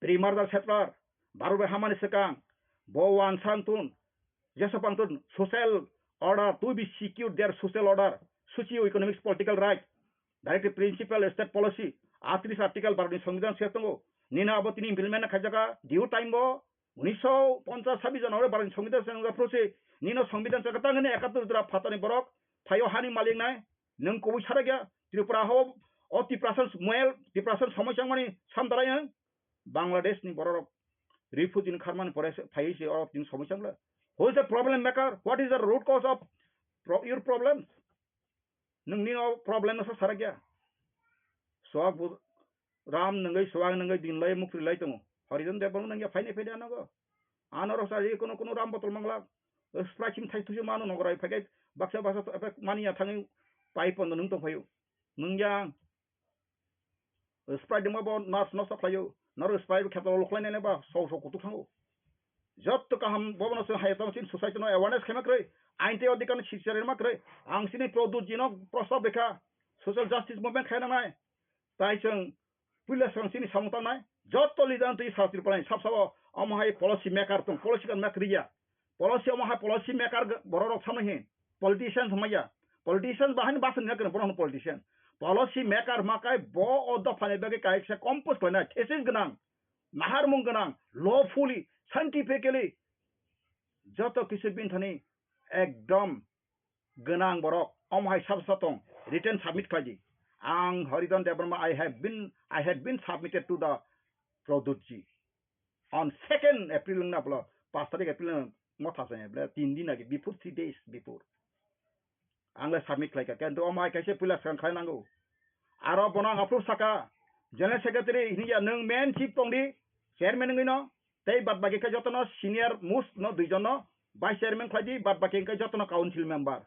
pre-merger settler, Bharat bai hamani swkang, bo wansa wngtun, jeso pangtun social order, to be secure their social order, socio-economic political right, directive principle state policy, atris article Bharat ni Songbidan se tongo, nini abo tini implement khaijaka, due time bo, unisho ponchas sabis January Bharat ni Songbidan se nangjaphuru se, nino Songbidan se kwtang hwnwi ekattor jora phatani borok, phaio hani malik nai, Nwng kubui sarakya, Tripura hao, o Tiprasa moel, Tiprasa somoi changmani samdarai ang. Bangladesh ni bororok refugee ni kharmani pore se phaiwi se oro tini somoi changla. Who is the problem maker? What is the root cause of pro-, your problems? Nwng nini o problem no sa sarakya. Swak bu Ram nungwi, Swang nungwi, din lai, mukri lai tongo. Horijan Debbarma nungya phaini phaidi anogo. Ano rok sa ri kono kono Ram botol mangla. Sprite sing thai thuju mano nogorai phaikai baksa baksa to effect mani ya thangwi pai pondo nung tong phaio. Nungya Sprite dima bo nas nosto khlaio. Noro Sprite kheto lok lai nene ba so so kutuk thango. Jotto kaham bobono se hai tong chin society no awareness khema kroi. Ain te odhikar no sisya rema kroi. Ang sini Pradyut ji no prostab rekha. Social justice movement khaina nai. Tai chwng puila swrang chini samung tangnai, jotto leader twi sal Tripura ni sab sabo omo hai policy maker tong, policy kan mak riya. Policy omo hai policy maker borok rok samai hin, politicians maya. Politicians bahai ni basa ni kan bono politician. Policy maker makai bo o dopha ni bagwi kaisa compose khlainai, thesis gwnang, naharmung gwnang, lawfully, scientifically, Joto kisu bini thani ekdom gwnang borok, omo hai sab sa tong, written submit khlai di. Ang Haridhan Debbarma, I have been, I had been submitted to the Pradyut ji on second April wngna bwla, paanch tarik April wngna motha se, bwla tin din age, before, three days before. Ang le submit khlai kha, kintu omo hai kaisa puila swkang khlai nango. Aro bono ang approve saka, General Secretary hinya nwng main chief tong di, chairman wngwi no, tei bad baki khe jotono senior most no duijon no vice chairman khlai di, bad baki khe jotono council member,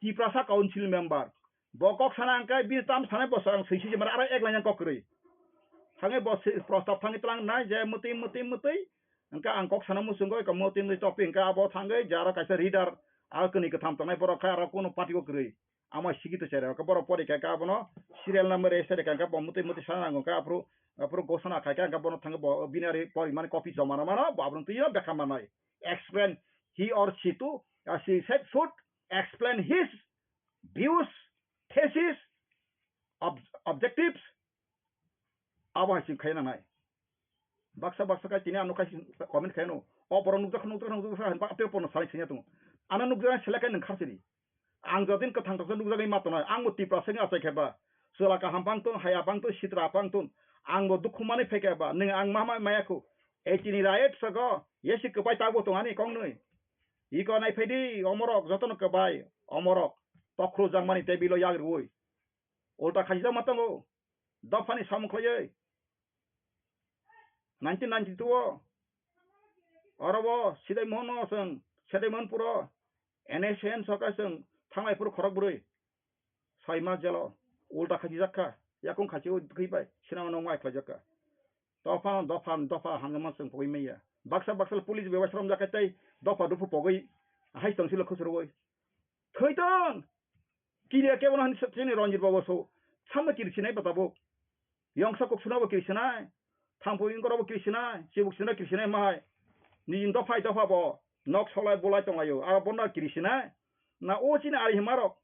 Tiprasa council member. Bo kok sana hwnkhe bini tam sanai bo swkang swi swi mara aro ek lainang kok kwrwi. Thangwi bo si-, prostab thangwi tlang nai je mwtwi mwtwi mwtwi. Hwnkhe ang kok sana muchungo eko mwtwi mwtwi topic hwnkhe abo thangwi je aro kaisa reader, aro kwnwi kwtham tongnai borok khe aro kunu party o kwrwi. Ama sigi to chere, hwnkhe borok pori kha khe abono serial number ese de kha, hwnkhe bo mwtwi mwtwi sana nango, hwnkhe aphuru, aphuru gosona khai kha, hwnkhe bono thangwi bo bini ari porimani copy joma rw mano, bo abono twi o bekha manai. Explain he or she to, uh, she said should explain his views, thesis, ob-, objectives, abo hai se khai nangnai. Baksa baksa khai tini ano khai comment khai no. O borok nukjak nukjak nukjak hai ba apel porno salai senya tongo. Ano nukjak selek kai nang kharsiri. Ang jodin kwthang toksa nukjagwi ma tongnai. Ang bo Tiprasa wngwi achai khe ba. Chwla kaham pang ton, haya pang ton, sitra pang ton. Ang bo dukhu manwi phai khe ba. Nwng ang ma ma maya khu. Ei tini riot sago. Yesi kwbai tabo tong ani kong nwi. Iko nai phai di omorok jotono kwbai. Omorok. Tokhro jangmani table o yak rwui. Ulta khajijak ma tongo. Dophani samung khlaiwi. Nineteen ninety-two o oro bo Sidai Mohon no chwng, Sidai Mohon puro N S N soka chwng thanglai phuru khorok bwrwi soi ma jelo ulta khajijak kha, yakung khachi o thwi bai sinama no ngai khlai jak kha. Dopha, dopha, dopha hamjama chwng pogwi manya. Baksa baksa police bai waisram jak kha tei dopha dopha pogwi hai tong silo khusrugwi. Thwi tong! Kiriya kebo no hwnwi chini Ranjit Babu so, samno kiri sinai ba tabuk. Yongsa kok suna bo kiri sinai, thangpui wngkora bo kiri sinai, chibuk sina kiri sinai mahai. Nini dophai dopha bo nok solai bolai tonglaio, aro bono kiri sinai. Na o chini ari himarok.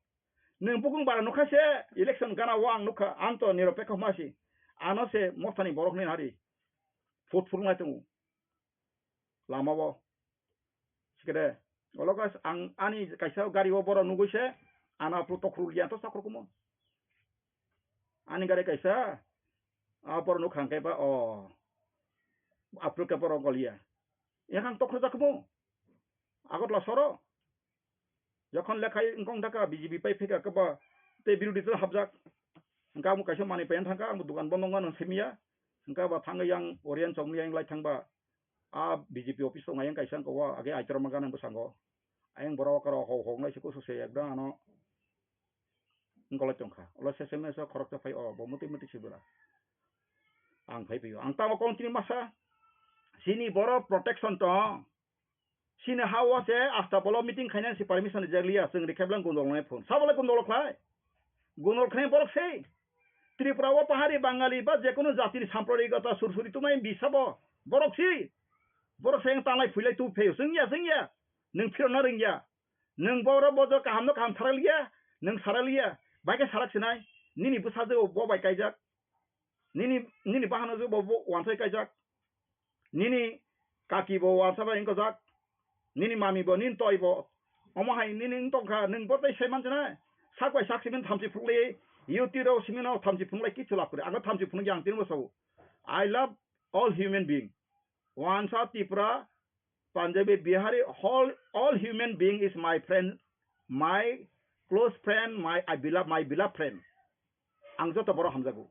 Nwng bukung bara nukha se, election gana o ang nukha, ang to niropekho hwnma si. Ano se mothani borok hwnwi hari. Phut phurungnai tongo. Lama o. Sikede, olo guys, ang ani kaisa gari o borok nugui se, ano aphuru tokhorok liya to chakrok kumo. Ani gari kaisa, a borok nukha hwnkhe ba, o, aphuru khe borok goliya. Yakhang tokhorjak kumo. Agartala soro. Jokhon lekhai wngkong thaka B J P pai phika keba tei birodhi dol hapjak. Hwnkhe amo kaisa manwi pai thangkha, ang dukan bondo wngmano simiya. Hwnkhe ba thangwi yang Oriyan chokmani yang lai thangba. A B J P office tongo yang kaisa wngkha o, age Aitorma gana bwskango. Ayang borok aro hok hok nai se kusu se ekdam ano wngkolai tongkha. Ulo S M S o khoroksa phai o, bo mwtwi mwtwi se bwla. Ang phai phai o. Ang tamo continue masa. Chini borok protection tong. Chini ha o se asta bolo meeting khainani se permission rijak liya, chwng rikha bwlai gundolok nai phone. Sabo le gundolok khlai? Gundolok khlai borok se. Tripura o pahari Bangali ba jekunu jatini samprarigota sursuri tumai bisa bo. Borok si. Borok se yang tanglai phuilai tu pheo. Chwng ya, chwng ya. Nwng phirokna rwngya. Nwng borok bojo kaham no kaham sarak liya. Nwng sarak liya. Bai khe sarak sinai. Nini bwsajwk bo bai kaijak. Nini, nini bahanajwk bo, bo wansai kaijak. Nini kaki bo wansa bai wngkojak. Nini mami bo, nini toi bo. Omo hai nini wng tongkha, nwng bo tei sai manchina. Sak bai sak simin thamchi phunukli, YouTube rok simin no thamchi phunukli kichu lab kwrwi. Ang thamchi phunukya ang tini bwsao. I love all human being. Wansa Tripura, Punjabi, Bihari, all, all human being is my friend, my close friend, my, I beloved, my beloved friend. Ang joto borok hamjago.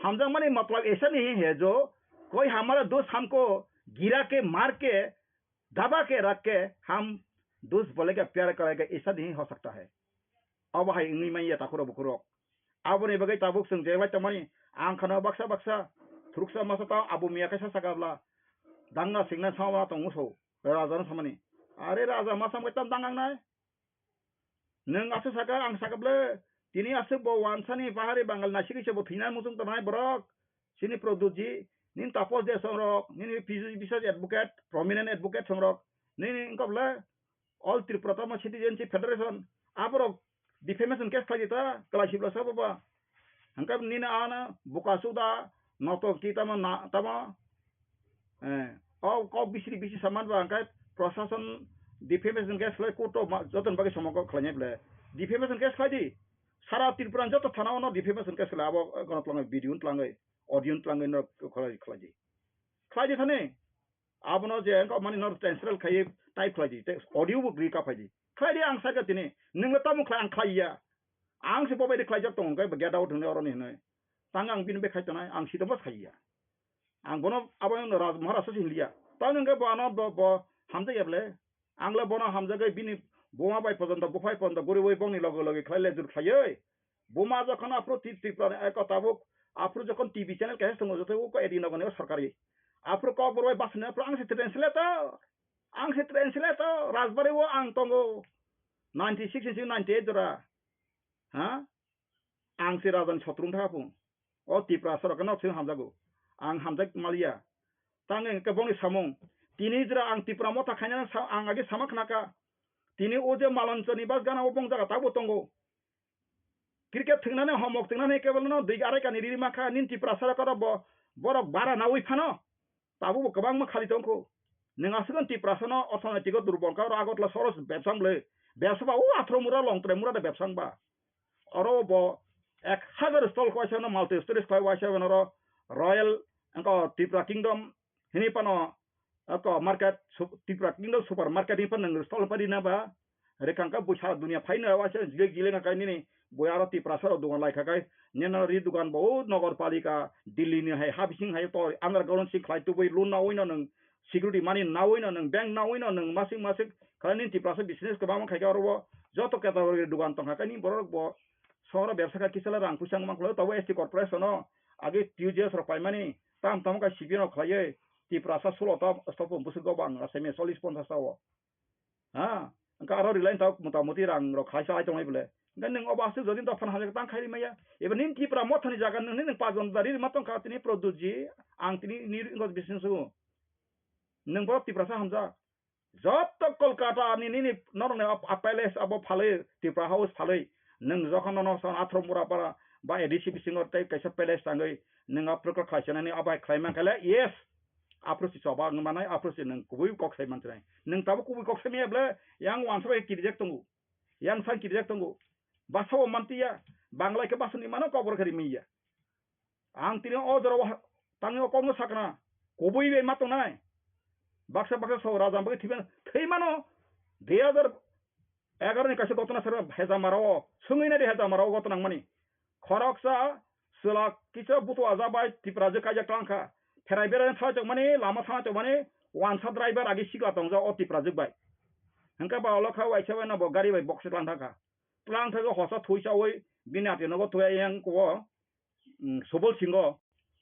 Hamjakmani matlab aisa nahi hai jo, koi hamara dost hamko gira ke maar ke, daba ke rakh ke, hum dost bole ka pyar karega, aisa nahi ho sakta hai. Abo hai wngwi manya takhurok bukhurok. Aboni bagwi tabuk chwng je bai tongmani, ang khana baksa baksa, thuruksa masa tao abo miya kaisa sakabla, dangna singna sama tong muso, raja no samani. Are raja masa mui tam dangang nai. Nwng aswk saka, ang saka ble, tini aswk bo wansani pahari Bangal naisik se bo thwina muchung tongnai borok. Chini Pradyutji, nini Taposh De songrok, nini P G Biswas advocate, prominent advocate songrok, nini wngkha bwle All Tripura Tamil Citizenship Federation, aborok defamation case khlai di ta, kwlai sibla sabo ba. Hwnkhe nini ano buka suda, noto ki tamo na, tamo, eh, o kok bisri bisi saman ba, hwnkhe Prosason defamation case khlai court o ma-, joto ni bagwi somogo khlainai ble. Defamation case khlai di. Sara Tripura ni joto thana ono defamation case khlai abo, eh, gono tlangwi, video ni tlangwi, audio ni tlangwi no khlai, khlai di. Khlai di thani. Abono je engko mani no translate khlai type khlai di. Te audio bo gri ka phai di. Khlai di ang sai ka tini. Nung le tamo khlai ang khlai ya. Ang se bo bai di khlai jak tong khe get out hwnwi oro ni hwnwi. Tang ang bini bai khai tonai. Ang sitamo sai ya. Ang bono abo no Raj Maharaj se hinliya. Tamo hwnkhe bo ano bo, bo hamjak ya ble. Ang le bono hamjagwi bini buma bai pojonto, buphai pojonto guriwi bongni loge loge khlai lejur khlaiwi. Buma jokhon aphuru Tri-, Tripura ni eko tabuk aphuru jokhon T V channel kaisa tongo joto uko edi nogoni o sorkari. Aphuru kok borok bai basni aphuru ang se translator. Ang se translator. Rajbari o ang tongo. Ninety six ni simi ninety eight jora. Ha? Ang se raja ni sotro wngkha phung. O Tiprasa rok no chwng hamjago. Ang hamjak maliya. Tang hwnkhe bongni samung. Tini jora ang Tipra motha khainani sa-, ang age sama khnakha. Tini o je Malanchani bas gana o bong jaga tabuk tongo. Cricket thwngnani homok thwngnani kebel no dui arai kani riri mankha nini Tiprasa rok oro bo borok bara nawi phano. Tabuk bo kwbangma khali tongkho. Nwng aswk Tiprasa no orthonoitiko durbol kha, oro Agartala sohoro bebsa wng le. Bebsa ba o Athro mura Longtrai mura de bebsa wng ba. Oro bo ek hazar stall khe waisa no multi storage khlai waisa no oro Royal wngkha Tripura Kingdom hini phano wngkha market sup-, Tripura Kingdom supermarket hini phano nwng stall pari na ba. Rikang kha bui sara dunia phai no waisa jile jile na kai nini bui aro Tiprasa rok dugan lai kha kai nini ri dugan bo o Nogor Palika Delhi ni hai ha bising hai to underground sing khlai tubui loan nawi no nwng security mani nawi no nwng bank nawi no nwng masing masing khlai nini Tiprasa business kwbangma khai kha oro bo joto category dugan tong kha kai nini borok bo sohoro bebsa kha kisa le rang puisa wng man khlai tabo S T corporation no age T U J S rok paimani tam tamo kha C P M rok khlaiwi Tiprasa sulo ta stop bwswk go bang asai me chollish ponchash ta o. Ha, wngkha aro rwlaini tabuk motamoti rang rok khaisa lai tongnai bole. Hwnkhe nwng obo aswk jodi dophano hamjak tang khairi maya. Eba nini Tipra mothani jaga nwng nini pachon dari rima tongkha tini Pradyutji, ang tini nini wngkha business o. Nwng borok Tiprasa hamjak. Joto Kolkata ni nini norokni ap-, ap palace abo phalwi, Tipra House phalwi. Nwng jokhon nono son Athro Murapara ba A D C bisingo tei kaisa palace tangwi nwng aphuru khe khlai sanani abai khlai mankha le, yes. Aphuru si choba wngwi manai, aphuru si nwng kubui kok sai manchwnai. Nwng tabuk kubui kok sai manya ble, yang wansa bai kirijak tongo. Yang san kirijak tongo. Basa bo mantiya, Bangla khe basa ni mano kok borok khe rimanya. Ang tini o jora o tangwi o kokno sakna, kubui bai ma tongnai. Baksa baksa so raja bagwi thwi mano, thwi mano. Dui hazar egaroh ni kaisa gotona sero Hezamara o, swngwi nai di Hezamara o gotona wngmani. Khoroksa chwla kisa butu aja bai Tiprajwk kaijak tlang kha. Pherai berai thangchok mani, lama thangchok mani, wansa driver agi sikla tongjak o Tiprajwk bai. Hwnkhe ba ulo kha waisa bai no bo gari bai bokse tlang thang kha. Tlang thangwi hosa thwi chawi bini ati nogo thwi yang kuo. Mm, Subol Singho,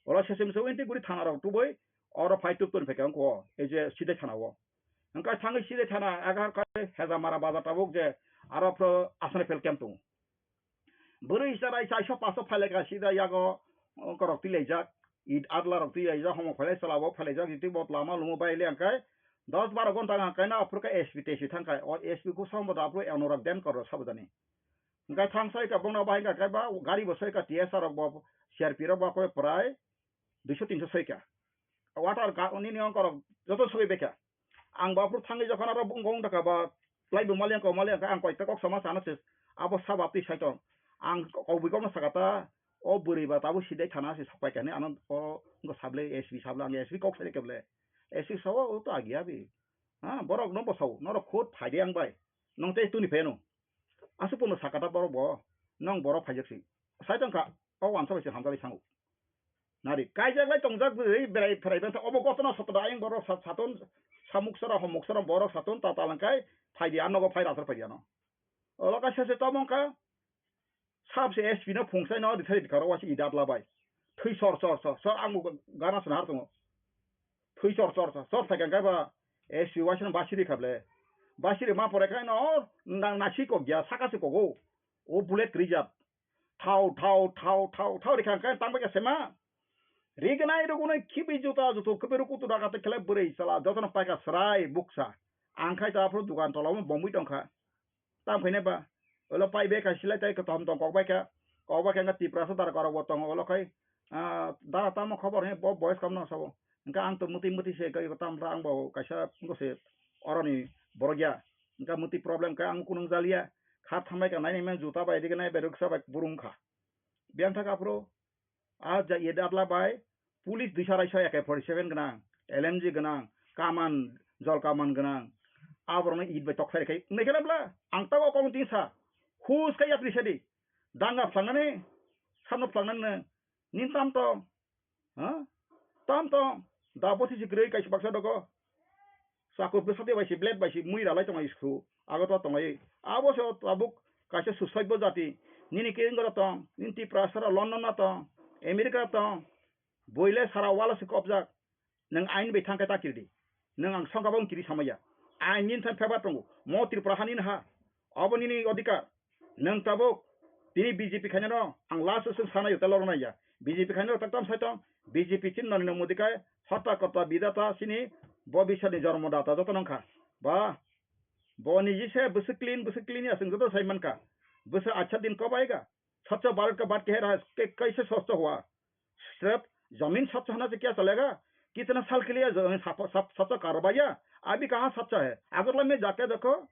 oro sesem se winti guri thana rok tubui, oro phai tub toni phaikha wngkho, ei je Sidai thana o. Hwnkhe thangwi Sidai thana agar khai Hezamara bazar tabuk je aro phro asani fel camp tongo. Bwrwi chwrai chaisa paso phailaikha Sidai yago, o, korok tilaijak, it adla rok tilaijak, homo phailai chwla bo phailaijak, jiti bo lama lumo bai le hwnkhe dos baro gonta hwnkhe kaino aphuru khe S P T S P thangkha, o S P kho sombo da aphuru Anurag Denkar rok sabo jani. Hwnkhe thang soi ka bongno bahai hwnkha khe ba gari bo soi ka T S R rok bo C R P rok bo koi prai duiso tinso soi ka. Water ka nini ongkorok joto soi bekha. Ang bo aphuru thangwi jokhon aro bung gong dakha ba lai bo mali ang ko mali ang ang koi ta kok sama sana se abo saba twi saiton. Ang kok bui kokno saka ta o bwrwi ba tabuk Sidai thana se sokpai kani ano o ngo sable S P sable ang S P kok sai keble. S P sawa o to agia bi. Ha borok no bosao norok khut phai de ang bai. Nong tei tuni pheno. Aswk pono sakata borok bo, nong borok phaijak si. Sai tong kha, o wansa bai se hamjagwi sango. Nari, kaijak lai tongjak bwrwi, berai pherai bantha, obo gotona sotoda ayang borok sa-, saton, samuk sora, homuk sora, borok saton, ta talangkai, phaidi, a nogo phai rathar phaidi ano. Olo kaisa se tamo wngkha, sab se S P no phungsai no rithai rikha ro waisa idat labai. Thwi sor, sor, sor, sor, ang bo gana swnahar tongo. Thwi chor chor chor chor thai kha ba S P waisa no basiri kha ble. Basiri ma pore khai no nang nasi kok ya saka se kogo. O bullet kwrwi jat. Thau thau thau thau thau rikha khai tang bai kha sema. Rignai rugunai khibi juta jutu khibi rukutu daga te khlai bwrwi chala jotono paikha srai buksa. Ang khai ta aphuru dukan tola o bomwi tongkha. Tam khainai ba. Olo pai beka silai tai kotom tong kok bai kha. Kok bai kha wngkha Tiprasa dara korok bo tongo olo khai. Ah, dara tamo khobor he bo boys kam no sabo. Wngkha ang to muti muti se kai tam ra ang bo kaisa wngkha se. Oroni borok ya. Wngkha mutwi problem kha, ang kunung jaliya. Kha thambai ka nainai mani juta bai, riknai bai, rwksa bai, burung kha. Biyang thaka phuru, a ja ye datla bai, police duisa raisa A K forty seven gwnang, L M G gwnang, kaman, jol kaman gwnang. Aborokno it bai tokthai rwkhai, wngnaikhe bla, ang tabok kong tin sa, hus kha yapri sadi, danga phlangani, samno phlangani nini tam tong, ha? Tam tong, da bosi si kwrwi kaisa baksa dogo. Chakur bwsadi bai si, blade bai si, mui ralai tong ai su, ago to tong ai. Abo se tabuk kaisa susoibo jati. Nini kiring gora tong, nini Tiprasa ra London na tong, America ra tong. Boile sara wala se kopjak. Nwng ain bai thangkhe ta kirdi. Nwng ang songkha bang kiri samaya. Ain nini thang pheba tongo. Mo Tripura hani ha. Abo nini odhikar. Nwng tabuk tini B J P khainano ang last session sana yuta lorna ya. B J P khainano taktam saitong, B J P chini Narendra Modi kai hota kota bidata chini bobiswatni jormo data joto nangkha. Ba, bo niji se bwswk clean, bwswk clean ya, chwng joto sai mankha. Bwswk acha din kobaiga. Swchh Bharat ka baat keh raha hai, ke-, kaise swchh hua? Sirf zameen swchh hona se kya chalega? Kitna saal ke liye zameen sap-, sap-, swchh karwaiya? Abhi kahan swchh hai? Agartala mein jaake dekho,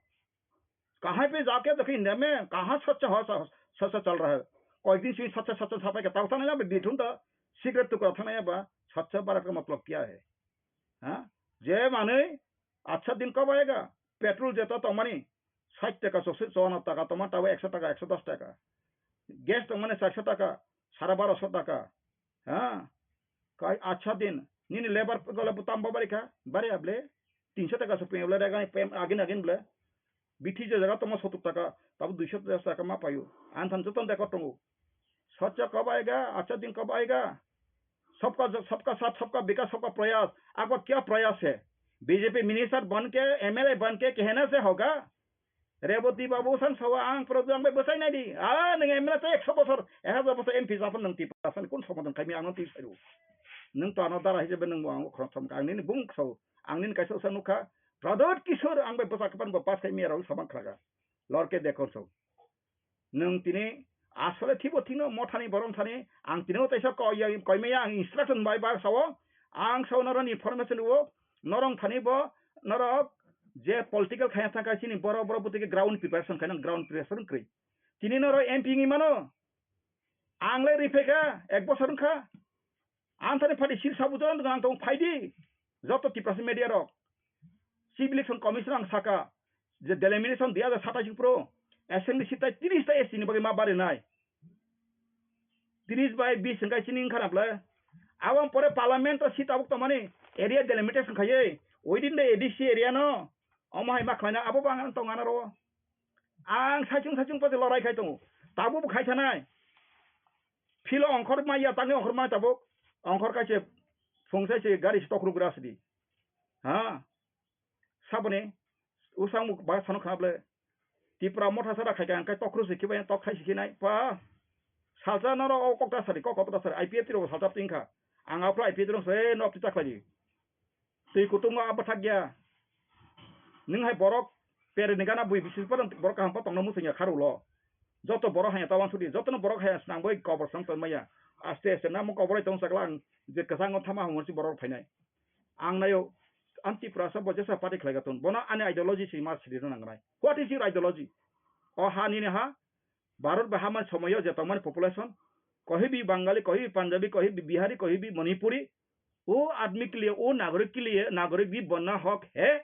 कहाँ पे जाके देखो, इंडिया में कहाँ स्वच्छ हो, स्वच्छ चल रहा है? कई दिन से स्वच्छ, स्वच्छ सफाई का तब था ना, अभी बिठूं तो सिगरेट टुकड़ा था ना, बा स्वच्छ भारत का मतलब क्या है? हाँ, जे माने अच्छा दिन कब आएगा? पेट्रोल जेता तो मानी साठ टका, सौ से चौवन टका, तो माता वो एक सौ टका, एक सौ दस टका, गैस तो माने चार सौ टका, साढ़े बारह सौ टका, हाँ, kai acha din, nini lebar gole butam babari kha, bari able, tinso taka so pem le, agin agin ble, bithi je jaga tongma sotur taka, tabu duiso taka ma payo, an than joton deko tongo. Swchh kab aayega, acha din kab aayega, sabka, sabka saath, sabka vikas, sabka prayas, aapka kya prayas hai? B J P minister ban ke, M L A ban ke kehna se hoga? Reboti babu san sawa ang program bai bwsai nai di. Ah, nwng M L A tei ekso bosor, ek hajar bosor M P japon nwng Tiprasa ni kun somodan khaimi ang nwng twi sairu. Nwng to ano dara hijabe nwng bo ang khorok som ka ang nini bung so, ang nini kaisa usa nukha. Pradyot Kishore ang bai bwsa kapan bo pass khaimi rok sabang khlaga. Lorke dekho so. Nwng tini asole thibo thino mothani borom thani ang tini o teisa koi ya, koi maya ang instruction bai ba sao. Ang sao norok ni information o norok thani bo norok je political khaya thangkha chini borok borok bwtwi khe ground preparation khainang ground preparation kwrwi. Tini norok M P wngwi mano. Ang le riphai kha, ek bosor wngkha. Ang thani phaidi sil sabu jon ang tong phaidi. Joto Tiprasa media rok. Chief Election Commission ang saka je delimitation dui hajar satais pro assembly seat tai tris ta S T ni bagwi ma barinai. Tris bai bis wngkha chini wngkha na bwle. Aboni pore parliament o seat tabuk tongmani area delimitation khaiwi within the A D C area no. Omo hai ma khlaina abo bo ang tong ana ro. Ang saichung saichung pate lorai khai tongo. Tabuk bo khai thanai. Philo ongkhor maya, tangwi ongkhor maya tabuk. Ongkhor kaise phung sai se gari se tokruk gra sidi. Ha? Saboni usang muk ba sano khna ble. Tipra motha sara khai kha, ang khai tokru se khibai tok khai se khinai. Pa. Salsa noro o kokta sari, kok kokta sari. I P F T ro salsa tingkha. Ang afro I P F T ro se no apti ta khlai. Twi kutung no abathak ya. Nwng hai borok pere ni gana bui bisi pa borok kaham pa tongna muchung ya kharu lo. Joto borok hai ta wansuk di, joto no borok hai snang bai kobor snang tong maya. Aste aste namo kobor tong sakla ang je kwchang o thama hwnwi borok phainai. Ang nayo anti prasa bo jesa party khlai gaton. Bono ani ideology si ma sidi rw nang nai. What is your ideology? O ha nini ha, Bharat bai hamani somoyo je tongmani population, kahi bhi Bangali, kahi bhi Punjabi, kahi bhi Bihari, kahi bhi Manipuri, wo admi ke liye, wo nagarik ke liye, nagarik bhi banna hak hai,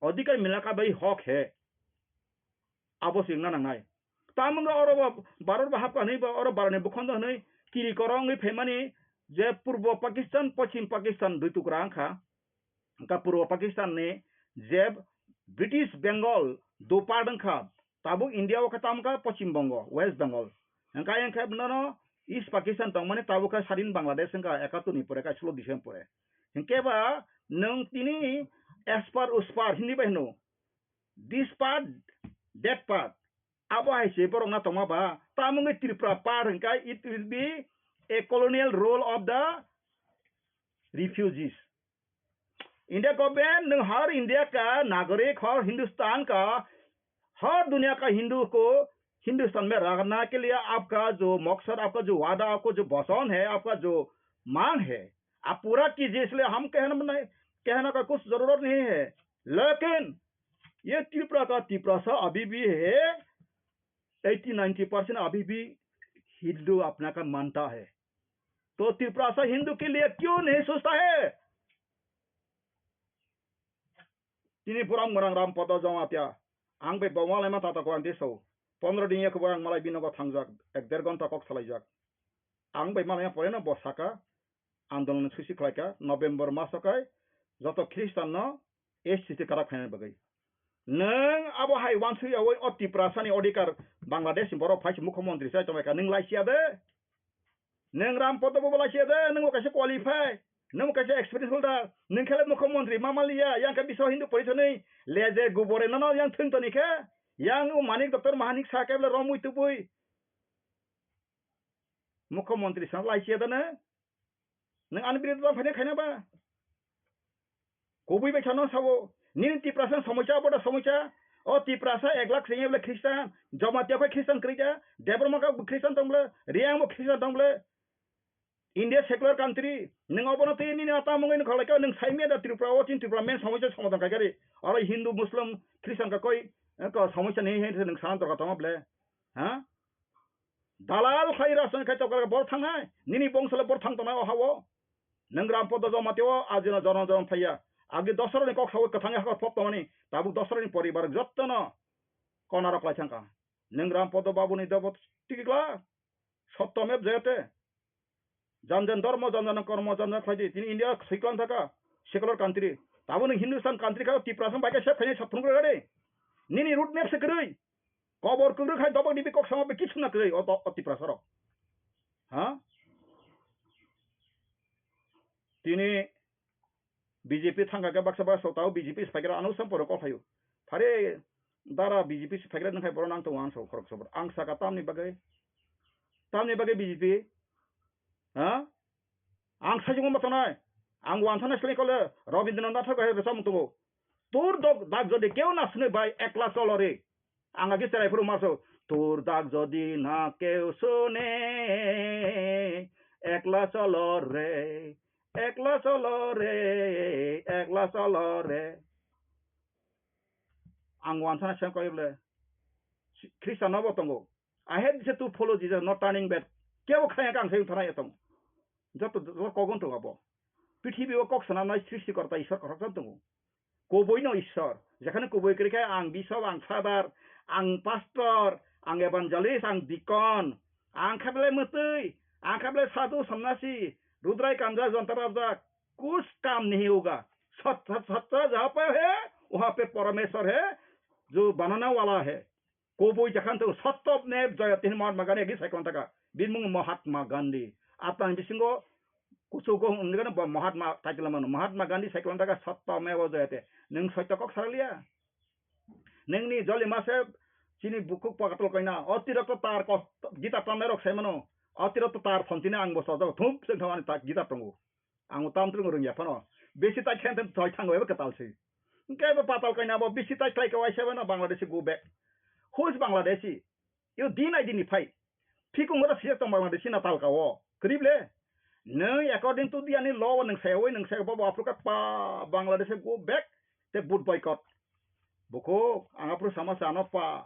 adhikar milna ka bhi hak hai. Abo se wngna nangnai. Tamo wngkha oro bo Bharat bai hapkha hwnwi bo oro Bharat ni bukhondo hwnwi kiri koro wngwi phaimani je Purbo Pakistan, Poschim Pakistan dui tukra wngkha. Wngkha Purbo Pakistan ni je British Bengal dopar wngkha, tabuk India o khe tamo wngkha Poschim Bongo, West Bengal. Hwnkhe ayang khe nono East Pakistan tongmani tabuk khe sadin Bangladesh wngkha ekattor ni pore, kaislo December pore. Hwnkhe ba nwng tini espar uspar Hindi bai hwno, this part, that part. Abo hai se borok na tongma ba, tamo wngwi Tripura part hwnkhe it will be a colonial rule of the refugees. India government, nwng har India ka nagarik, har Hindustan ka, har duniya ka Hindu ko, Hindustan mein rahna ke liye aapka jo maksad, aapka jo wada, aapka jo vasan hai, aapka jo mang hai, aap pura kijiye, isliye hum kehna nahi, kehna ka kuch zarurat nahi hai. लेकिन ये त्रिपुरा का तिपरासा अभी भी है, eighty ninety percent अभी भी हिंदू अपना का मानता है। तो तिपरासा हिंदू के लिए क्यों नहीं सोचता है? Tini buram gwnang Rampada Jamatia, ang bai bo malaima tata kwrang di so. Pondro din yakhe borang malai binogo thangjak, ek der ghonta kok salaijak. Ang bai malaima pore no bo saka, andolon susi khlaika, November maso kai joto Khristan no S T karak khaina bagwi. Nwng abo hai wansuk yawi o Tiprasani odhikar Bangladesh ni borok phai se mukhyamantri sai tongbaikha, nwng laisiya de? Nwng Rampada bo laisiya de, nwng bo kaisa qualify, nwng bo kaisa experience holder, nwng khe le mukhyamantri ma manliya, yang khe Biswa Hindu Porishad ni leje gubore nono yang thwng toni khe, yang o Manik Doctor Mahanik sa khe bole romwi tubui mukhyamantri sa laisiya de nwng? Nwng ani birodita phaina khaina ba? Kubui bai sano sabo, nini Tiprasa somosya, abo da somosya. O Tiprasa ek lakh sengya bole Khristan, Jamatia bai Khristan kwrwi da, Debbarma kok bo Khristan tong bole, Reang bo Khristan tong bole. India secular country, nwng obono twi nini ata mungwi nwng khalai ka, nwng saimya da Tripura o chin Tripura main somosya somadhan khai kari. Oro Hindu, Muslim, Khristan ka koi, eh, ko somosya ni he nwng sana dorkar tong bole. Ha? Dalal khai rajniti khai tokar bor thangnai, nini bongso le bor thang tongnai o hao. Nwng Rampada Jamatia o ajino jono jono thaiya. Agi dosroni kok sawi kwthang hakor pop tongmani, tabuk dosroni poribar jottono konarok lai thangkha. Nwng Rampada Babuni debot tikla, sotto mev jayate. Jan jan dharma, jan jan kormo, jan jan khlaidi. Tini India siklang thaka, secular country. Tabuk nwng Hindustan country kha, Tiprasa bai khe sep khainai saphung rwgadi. Nini root map se kwrwi. Kobor kwrwi khai dobok dibi kok sama be kisu na kwrwi o, o Tiprasa rok. Ha? Tini B J P thangkha khe baksa baksa tao B J P se phaikra ano sam poro kok phaio. Phare dara B J P se phaikra nang khai boro nang tongo ang so khorok sobor. Ang saka tamni bagwi. Tamni bagwi B J P. Ha? Ang sajung ma tonai. Ang wan thana sini kole Rabindranath Tagore hai besa mutungo. Tur dok dak jodi keu na sini bai ekla cholo re. Ang agi cherai phuru marso. Tur dak jodi na keu sune, ekla cholo re, ekla cholo re, ekla cholo re. Ang wan thana sini kole Khristan no bo tongo. I hate this to follow Jesus, not turning back. Kebo khaya kang sayung thana etong. Joto joto kogon tongo bo. Prithibi o kok sanamnai srishti korta Ishwar kothok tongo. Kubui no Ishwar. Jekhane kubui kwrwi khe ang bishop, ang father, ang pastor, ang evangelist, ang deacon, ang khe belai mwtwi, ang khe belai sadhu, sonnasi, rudrai kanja, jonta rabjak, kuch kam nahi hoga. Sat, sat, satta jaha pe hai, waha pe Parameshwar hai, jo banane wala hai. Kubui jakhan to sotto mev jayate, Mahatma Gandhi agi saikon taka. Bini mung Mahatma Gandhi. Atang bisingo kuchugo hwnjagano bo Mahatma title mano. Mahatma Gandhi saikon taka sotto mev jayate. Nwng soito kok saraliya. Nwngni joli mase chini bukhuk pakatul kaina. Otirokto tar kos gita tamnai rok sai mano. Otirokto tar phonchini ang bo sojak thum se thawani ta gita tongo. Ang tam tung rwngya phano. Besi ta khen thoi thango eba kwtal se. Hwnkhe bo patal kaina bo besi ta khlai ka waisa bano Bangladeshi go back. Who is Bangladeshi? You din I din phai. Phikung ora sijak tong Bangladeshi na talka o. Kwrwi ble? Nwng according to the ani law nwng sayawi nwng sayawi bo Africa pa Bangladeshi go back te boot boycott. Bukhuk ang aphuru sama sa ano pa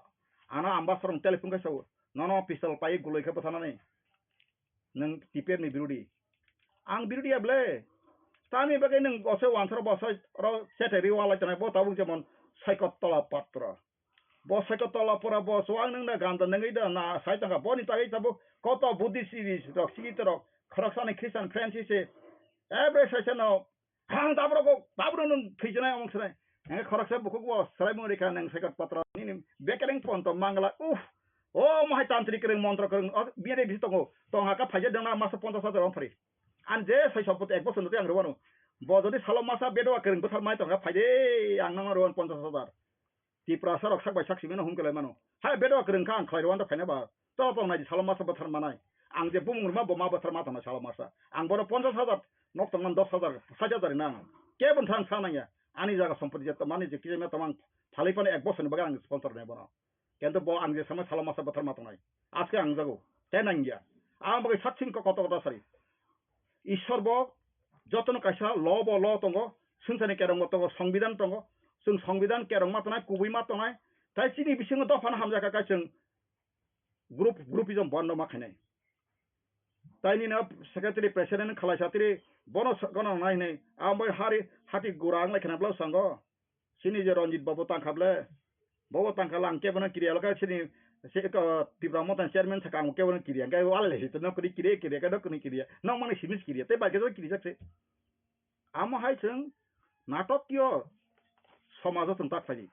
ano ambassador telephone khe sao. Nono pistol pai guloi khe bwthanani. Nwng T P F ni birodi. Ang birodi ya ble. Tamni bagwi nwng osoi wansaro bosoi oro sete ri walai tonai bo tabuk jemon Saikot Tola Patra. Bo Saikot Tola Patra bo so ang nwng na ganda nwngwi da na sai tongkha boni tagwi tabuk koto Buddhist rok sikit rok khoroksani Christian friends se every session o Ang tabro kok, tabro nung thwijnai amung swnai. Henge khoroksa bukhuk bo swrai mung rikha nang Saikot Patra nini bekereng ponto mangla. Uff. O mohai tantri kereng montro kereng. O biyade bisi tongo. Tong haka phaije dengna masa ponchas hajar ong phari. An je sai sopot ek bosor nutwi ang rwano. Bo jodi salo masa bedowa kereng bwthar mai tongkha phaide ang nang rwan ponchas hajar. Tiprasa rok sak bai sak simi no hum kelai mano. Hai bedo kwrwng kha ang khlai rwanda phaina ba. To tong nai salo masa bwthar manai. Ang je bumung rwma bo ma bwthar ma tong nai salo masa. Ang bono ponchas hajar nok tong man dos hajar, sait hajar nang. Kebo thang sa nang ya. Ani jaga sompoti je tamani je kije me tamang phalai pano ek bosor ni bagwi ang sponsor nai bono. Kento bo ang je sama salo masa bwthar ma tong nai. Aske ang jago. Te nang ya. Ang bagwi satsing ko koto koto sari. Ishwar bo jotono kaisa law bo law tongo, swngcharni kerong bo tongo, songbidan tongo, Chwng songbidan kerong ma tongnai, kubui ma tongnai. Tai chini bisingo dophano hamjakha khe chwng group, groupism bondo ma khainai. Tai nini secretary president khalai satri bono sa-, gana nai hinui. Ambai hari hati gura ang lai khna bwlai sango. Chini je Ranjit babu tangkha ble. Bobo tangkha lang kebono kiriya lokha chini se ko Tipra Motha chairman saka ang kebono kiriya. Ang kai wale le hito no kiri kiriya kiriya ka no kiri kiriya. Nok mani sinis kiriya. Te bai ke kiri jak se. Amo hai chwng natokyo somajo chwng tak phaidi.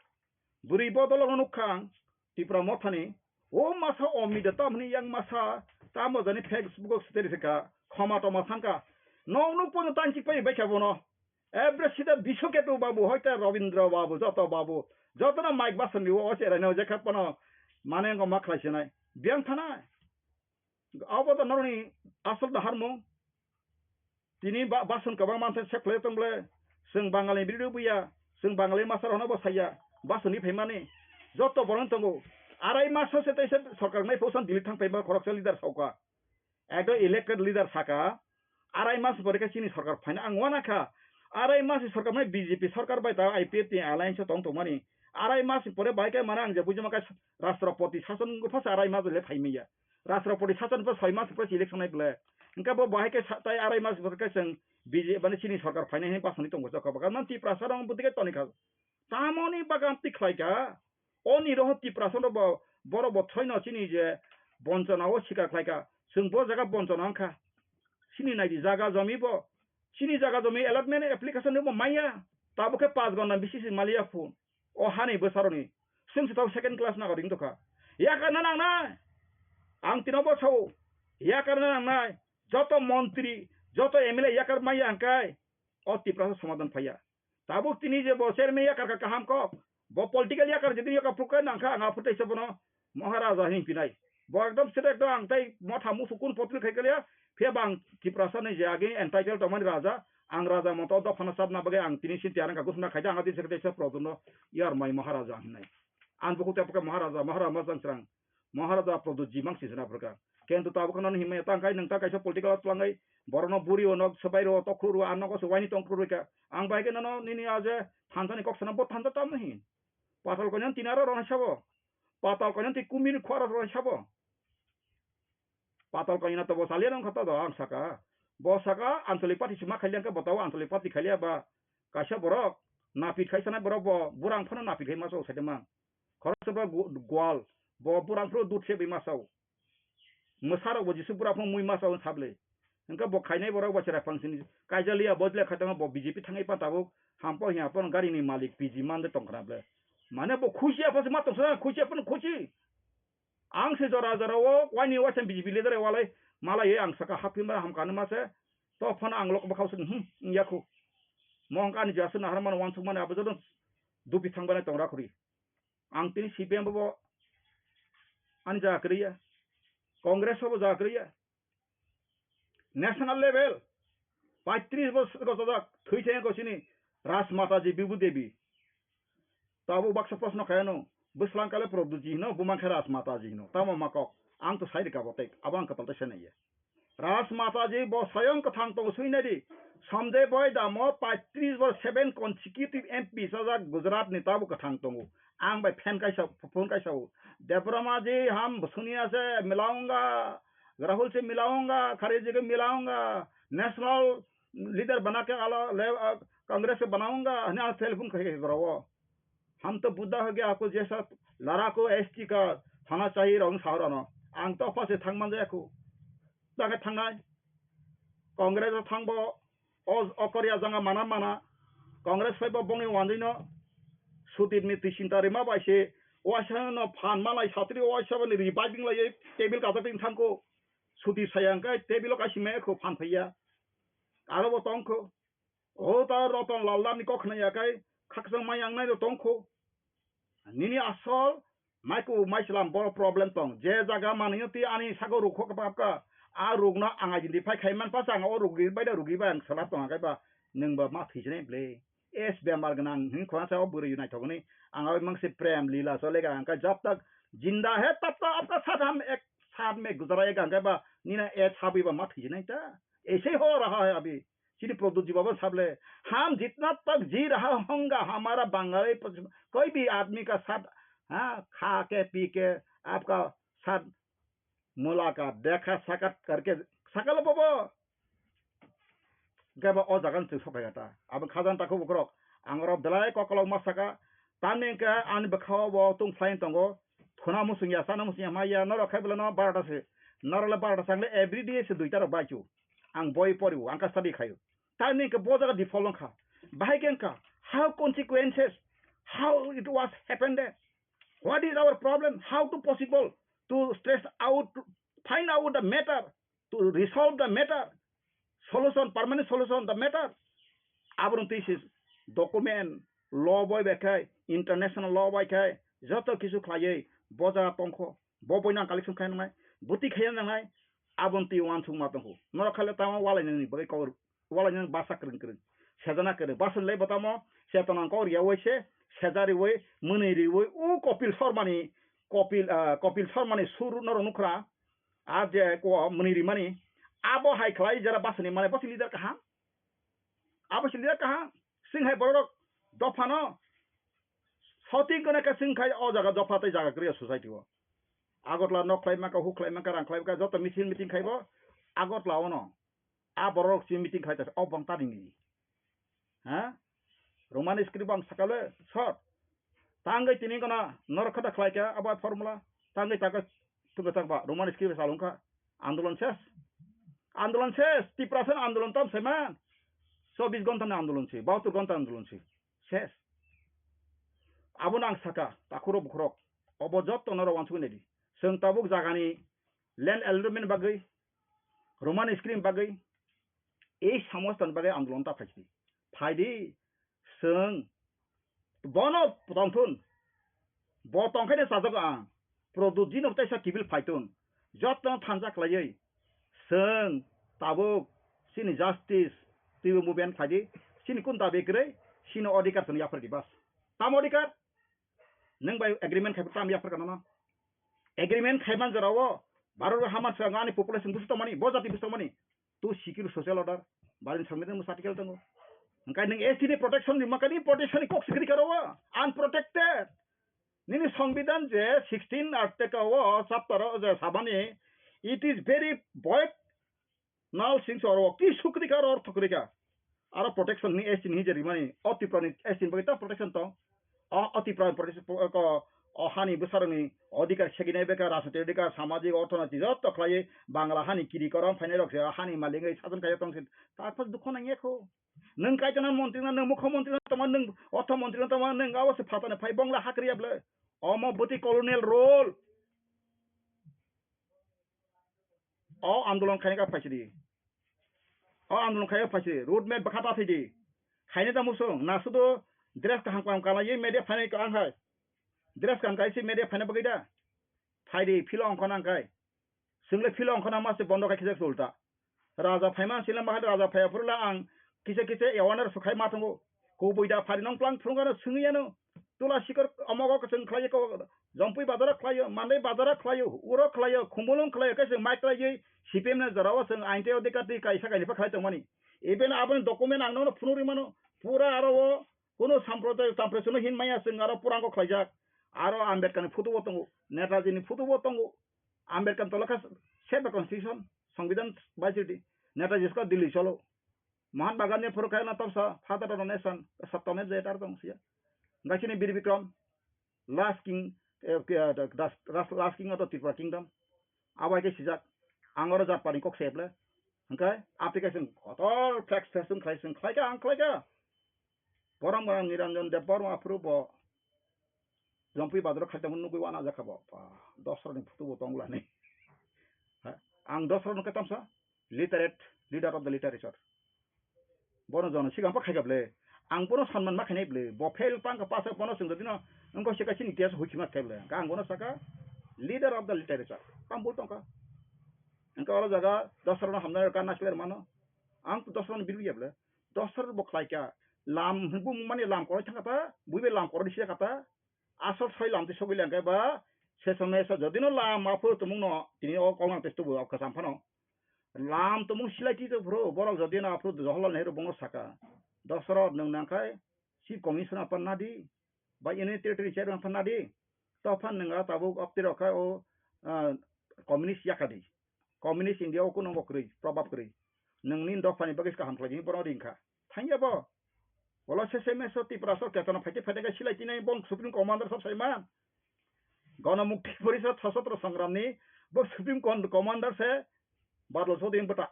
Bwrwi bodol no nukha ang Tipra Mothani, o masa o mida tamni yang masa tamo jani Facebook o siteri sika khoma toma sangka. Nong nuk pono tanchik pai bai kha bono. Every sida Biswaketu babu hoita Rabindra babu joto babu joto na Mike Basan ni o se rano je khat pono mane ngo ma khlai sinai. Biang thana. Abo to noroni asol da harmo. Tini ba-, bason kwbang manse sek khlai tong ble. Chwng Bangal ni biri buya, chwng Bangal ni masa rok no bo saya. Bason ni phaimani. Joto borok tongo. Arai mas se tei se sorkar nai phosan Delhi thang phaima khoroksa leader sauka. Ekdo elected leader saka. Arai mas pore khe chini sorkar phaina ang wana kha. Arai mas sorkar mai B J P sorkar bai ta I P F T alliance tong tongmani. Arai mas pore bai khe mana ang je bujima kha Rashtrapati sason wngkha phasa arai mas le phaimaya. Rashtrapati sason pa soi mas pa election nai ble. Hingke bo bahai khe sa-, tai arai mas bo khe chwng B J P mane chini sorkar phainai hinwi basani tongo chokha bwkha. Nang Tiprasa rong bwtwi khe toni kha. Tamoni bagan twi khlai kha. Oni roho Tiprasa no bo borok bo thoino chini je bonchona o sikar khlai kha. Chwng bo jaga bonchona wngkha. Chini naidi jaga jomi bo. Chini jaga jomi allotment application ni bo maya. Tabuk khe pas gonna bisi si maliya phone. O hani bwsaroni. Chwng se tau second class nago ring tokha. Yakarna nangnai. Ang tino bo sao. Yakarna nangnai. Joto montri, joto M L A yakar maya hangkai. O Tiprasa somadan phaiya. Tabuk tini je bo chairman yakar ka kaham kok. Bo political yakar jodi yakar phukai nangkha ang aphutei se bono Maharaja hin pinai. Bo ekdom sida ekdom ang tai motha musu kun potli khai kaliya. Phiya bang Tiprasa ni je agi entitled tongmani raja. Ang raja moto dophano sabna bagwi ang tini sinti arang ka gusna khaida ang adi sekte se produno yar mai Maharaja hinai. Ang buku te pake Maharaja, Maharaja majang srang. Maharaja Pradyut ji mang sisana phrwkha. Kento tabuk no himya tang kai nwng ta kaisa political twlangai borokno buri o nok swbai ro tokhru ro ang nogo swbai ni tongkhru ro kha. Ang bai khe nono nini a je thansa ni kok sana bo thansa tam hin. Patal konyan tinaro rona sabo. Patal konyan ti kumir khwara rona sabo. Patal konyan to bo saliya nang khata do ang saka. Bo saka Anchalik Party sima khailiya khe bo tao Anchalik Party khailiya ba kaisa borok napit khai sana borok bo burang phano napit khai ma so sai mang. Khoroksa ba gu-, gwal, bo burang phuru dut se bai masao. Mwsarok bo Jisu bura phung mui masao sable. Hingke bo khainai borok bo chera phangsini kaijaliya bojle khaitama bo B J P thangai pa tabuk hampo hiya pon gari ni malik P G mande tongkhna ble. Mane bo khusi aphas ma tongsa khusi aphas khusi. Ang se jora jora o waini waisa B J P leader walai malai ang saka hapin ba hamkani mase. To phano ang lok bwkhao se hmm yakhu. Mo hingke ani jasu naharmani wansukmani abo joto dupi thangbai tongra khuri. Ang tini C P M bo ani jaga kwrwi ya, Congress bo jaga kwrwi ya. National level paitris bosor gojojak thwi theng ko sini Rajmata ji Bibu Devi. Tabuk baksa proshno khaiyano bwslang kale Prabhu ji hino bumang khe Rajmata ji hino tamo makok ang to sai rika botek abo ang kwtal ta senai ya. Rajmata ji bo soyong kwthang tongo sui nai di. Sanjay Bhai Damo paitris bo seven consecutive M P sajak Gujarat ni tabuk kwthang tongo. Ang bai fan kaisa phone kaisa o. Debbarma ji ham suni ase milaunga. Rahul se milaunga, Kharge ji ke milaunga. National leader bana ke ala le, ah, Congress ke banaunga. Hne ang telephone khai khai koro. Ham to Buddha ho gaya, aapko jaisa ladako S T ka hona chahiye rong saurano. Ang to apha se thang man jaya ko. Tangkhe thangnai. Congress o thangbo o, o Korea janga mana mana. Congress phaibo bongni wanjwino Sudip ni twi sinta rima bai se waisa no phan malai satri waisa boni revival lai table kajak tin thangko. Sudip saya hwnkhe table o kaisa me kho phan phaiya. Aro bo tongkho. O ta Ratan Lal Dar ni kok khna ya kai khakchang mai ang nai ro tongkho. Nini asol mai ku mai chwlam boro problem tong. Je jaga manwi twi ani sago rukho kapa kapa. A rukno ang identify khai man pasa ang o rugi bai da rugi bai ang salap tong kai ba nwng ba ma thwi jene ble. Es bemar gnang hin khona sa o bwrwi naithok ni ang oi mang se prem lila chole ga ang kai jab tak jinda hai tab tak apka saath ham ek saath mein guzarayega ang kai ba nina e chabi ba ma thwi jene ta. Aise ho raha hai abhi. Ini Pradyut ji baba sable, "हम जितना तक जी रहा हूँगा, हमारा बंगाली कोई भी आदमी का साथ, हाँ, खा के, पी के, आपका साथ मुलाकात, देखा साक्षात करके, sakalo bobo." Gaba o jaga ni chwng sophai ta. Abo khajan takhu bukrok. Ang oro belai kokolok ma saka. Tamni hwnkhe ani bwkhao bo tong phlai tongo. Thuna musung ya, sana musung ya, ma ya, norok khai belai no barota se. Norok le barota sangle every day se duita rok bai chu. Ang boi pori o, ang ka study khai o. Tamni hwnkhe bo jaga default wngkha. Bahai khe wngkha. How consequences? How it was happened there? What is our problem? How to possible to stress out, to find out the matter, to resolve the matter, solution, permanent solution, the matter? Abono twi se document, law bai bai khai, international law bai khai, joto kisu khlaiwi boja tongkho, bo boino ang collection khai nangnai, buti khai nangnai, abono twi uansukma tongkho. Norok khaile tamo walainani bagwi kok walainani basa kwrwng kwrwng. Sejana kwrwng. Basa le botamo chetona kok riyawi se, sejariwi, mwnwi riwi, u Kopil Sharmani, Kopil, ah, Kopil Sharmani sur norok nukra. A je ko mwnwi rimani. Abo hai khlai jara basani mane bosi leader kaham. Abo si leader kaham. Sing hai borok dophano shooting kone ka sing khai o jaga dopha tei jaga kwrwi society o. Agartala nok khlai maka, hu khlai maka, rang khlai maka, joto meeting, meeting khaibo Agartala ono. A borok si meeting khai ta, o bang ta ringni. Ha? Roman script bang sakale short. Tangwi tini gana norok khata khlai kha abo formula. Tangwi taka tuga takba Roman script salung kha. Andolon ses. Andolon ses. Tiprasa andolon tam seman. Chobbish ghonta ni andolon se. Bahattor ghonta andolon se. Ses. Abo nang saka takhuro bukhurok. Obo jotto norok wansugwi naidi. Chwng tabuk jagani land allotment bagwi, Roman script bagwi, ei samostani bagwi andolon ta phaisidi. Phaidi, chwng bono tongthun. Bo tongkhaino chajago ang. Pradyut jino teisa kibil phaitun. Jotto thansa khlaiwi. Chwng tabuk chini justice twibo movement phaidi. Chini kun dabi kwrwi, chini odhikar chwng yaphardi bas. Tamo odhikar? Nwng bai agreement khai tam yapharkha nono. Agreement khaiman jorao Bharat o haman swngo ani population busu tongmani, bo jati busu tongmani. To secure social order, Bharat ni Songbidan mo article tongo. Hwnkhe nwng S T ni protection ni makani protection ni kok sikri karo o, unprotected. Nini Songbidan je sixteen article o chapter o je sabani, it is very void. Nal singso oro ki sukri ka oro thokri ka. Aro protection ni S T ni je rimani, o Tripura ni S T ni bagwi ta protection tong. O, o Tripura ni protection, o, o hani bwsarokni odhikar seginai beka, rajnitik odhikar, samajik, orthonoitik joto khlaiwi Bangla hani kiri korom phainai rok se hani malik wngwi sajon kaiyo tong se. Takphas dukho nangya kho. Nwng kaitona montri no, nwng mukho montri no tongma, nwng ortho montri no tongma, nwng abo se phatani phai bongla hakriya bwle. Omo bwtwi colonial rule. O andolon khaina ka phaisidi. O andolon khaina phaisidi. Road map bwkha ta thidi. Khaina ta musung. Na sudo dress kaham kaham kana ye media phainai ka ang hai. Dress kaham kai se media phaina bagwi da. Phaidi philo ongkho nang kai. Swngle philo ongkho na ma se bondo khai khijak se ulta. Raja phaima sila mahal raja phaiya phurula ang kisa kisa awareness sukhai ma tongo. Kubui da phari nong plang phurungano swngwi ano. Tula sikor omogo kwchwng khlaiyo ko, Jompui bazaro khlaiyo, Mandai bazaro khlaiyo, uro khlaiyo, Khumulwng khlaiyo, kaisa mic khlaiwi C P M ni jorao chwng ain tei odhikar twi kaisa kainwi pha khlai tongmani. Even aboni document ang nono phunugwi mano, pura aro o kuno samprodaya, samprodaya hin maya chwng aro purango khlaijak. Aro Ambedkar ni photo bo tongo, Netaji ni photo bo tongo. Ambedkar tolokha save the constitution, Songbidan bai chwdi. Netaji sko Delhi cholo. Mahatma Gandhi phuru khe na topsa father of the nation, Satya Meva Jayate tong siya. Gaisini Bir Bikram, last king, eh, ke, das, das, last king of the Tripura kingdom. Abai ke sijak, ang oro jat pani kok seble. Hingke application kotor flex flex khlai sing khlai ka, ang khlai ka. Borom borom Niranjan Deb Borma aphuru bo Jompui bazaro khaitamo nugui wana jakha bo. Ba, Dosra ni photo bo tong lani. Ha, ang Dosra no katam sa literate, leader of the literature. Bono jono sigang pa khaika ble. Ang bono sanman ma khainai ble. Bo fail pang ka pasa bono sing dino. Engko sika sini tias huichi ma khaile. Ka ang bono saka leader of the literature. Tam bol tongka. Engko oro jaga Dosra no hamna ka nasler mano. Ang to Dosra no biru ya ble. Dosra bo khlai ka. Lam bu mani lam koroi thangka ta. Buibe lam koroi sida kata. Asol soi lam twi sogwi lengkhe ba, se somoi sa jodino lam aphuru tumungno tini o kok nang tei tubu o kwcham phano. Lam tongmung silai twi tong phuru, borok jodi no aphuru Jawaharlal Nehru bongo saka, Dosarot nwng nangkhai Chief Commissioner aphan nadi, ba Union Territory Chairman aphan nadi, to aphan nwng a tabuk opti rok khai o, ah, communist yakadi. Communist India o kuno bo kwrwi, probab kwrwi. Nwngni dophani bagwi kaham khlai di, borok ringkha. Thangya bo. Wala se se meso Tiprasa o ketana phaite phaite khe silai tinai bong Supreme Commander sab saiman. Gana Mukti Porishad Sashastra Sangramni bo Supreme Con-, Commander se Badal Chaudhary bwta.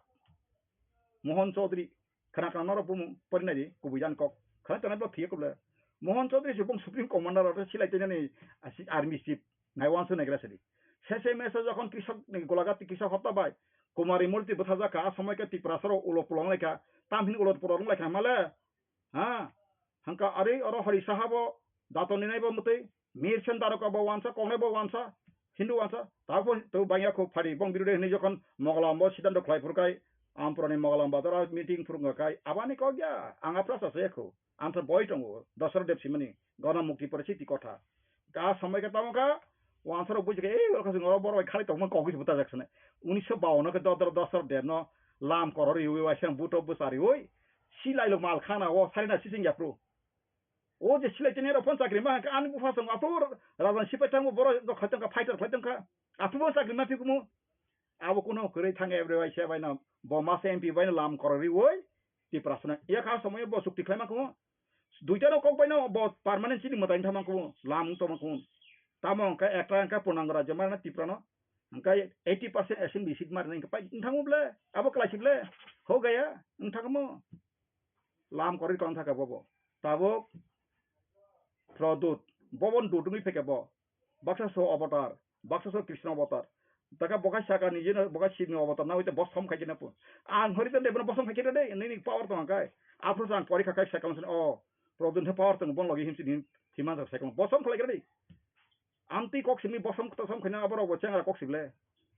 Mohon Chaudhary. Khana khana norok bumung porinai di kubui jan kok. Khana tana bo phiya kuble. Mohon Chaudhary se bong Supreme Commander ro silai tinani asi army chief. Nai wansu nai gra sidi. Se se meso jokhon Krishok ni Golaghat Krishok hota bai. Kumari Murti bwtha jaka a somoi khe Tiprasa ro ulo pulong lai kha. Tam hin ulo pulong lai kha male. Ha? Hangka ari oro Hari Saha bo dato ninai bo mutui, Mir Sen Daroka bo wansa, kongnai bo wansa, Hindu wansa, tabo to bangya kho phari bong birude hinui jokhon Mogolam bo siddhanto khlai phuru kai, Ampurani Mogolam bazar o meeting phuru wngkha kai, abani kok ya, ang aphra sa se kho, ang to boi tongo, Dasarath Debsimani, Gana Mukti Porishad ti kotha. Ka samai ka tamo ka, wansaro buji ka, "Ei, oro kasing oro borok bai khali tongma kogwi se buta jak sene." Unisho bawan ke dodor dosor debno lam korori ui waisang buto bwsari ui. Silai lo mal khana o sarina sising yapru. O je silai tene ro phon chakri ma ka ani bupha song atur rajan sipai tangbo borok do khaitong ka fighter khaitong ka. Atur bo chakri ma pikumu. Abo kuno kwrwi thang every waisa bai no bo masa M P bai no lam korori ui. Tiprasano yakha somoyo bo chukti khlaima kho. Duita no kok bai no bo permanent chini mwtai thama kho, lam tongma kho. Tamo hwnkhe ekta hwnkhe Purnango Rajya marna Tiprano. Hwnkhe eighty percent assembly seat marna hwnkhe pai wngthangmo ble, abo kwlaisik le. Ho gaya wngthangmo. Lam korwi tong thaka bobo. Tabuk Produt, bobo dudungwi pheke bo. Baksa so avatar, baksa so Krishna avatar. Taka bokai saka ni jino bokai Shiv ni avatar na hoite bosom khai kena pu. Ang hori tande bono bosom khai kena de, nini power tong kai. Aphuru ang pori kha kai sekam sen o. Produn he power tong bon logi himsi din thiman sa sekam. Bosom khlai kena de. Amti kok simi bosom kota som khaina aborok bo chengra kok sible.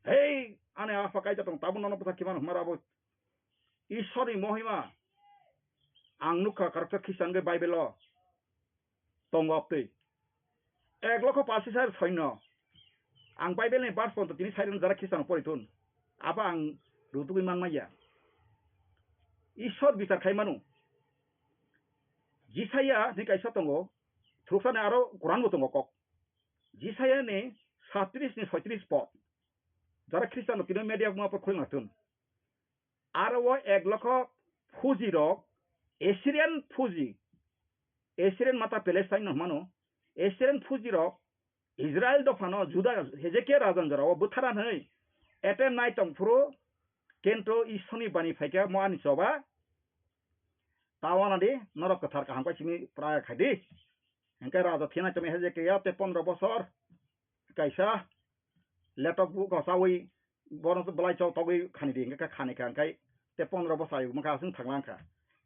Hei, ane apa kai tong tabun nono pasa kiman humara bo. Ishwar ni mohima. Ang nukha karakter Christian ge Bible o. Tongo aptwi. Ek lokho pasis hajar soino. Ang Bible ni verse ponto tini side jara Christian pori thun. Apa ang rutugwi man maya. Ishwar bichar khai manu. Jisaya ni kaisa tongo. Thuruksa ni aro Quran bo tongo kok. Jisaya ni satris ni soitris pod. Jara Christian no tini media ma por khulna thun. Aro o ek lokho Fuji rok, Assyrian Fuji, Assyrian mata Palestine no hwnmano, Assyrian Fuji rok Israel dophano Juda Hezekia rajan jorao bwtharna hwnwi attempt nai tong phuru, kento Ishorni bani phaikha mo ani choba, tawana di norok kwthar kaham kai simi praya khai di. Hwnkhe raja thina chami Hezekia tei pondro bosor kaisa letok bo kosawi bono to belai chok togwi khani di, hwnkhe khani kha, hwnkhe tei pondro bosai wngkha aswng thanglang kha.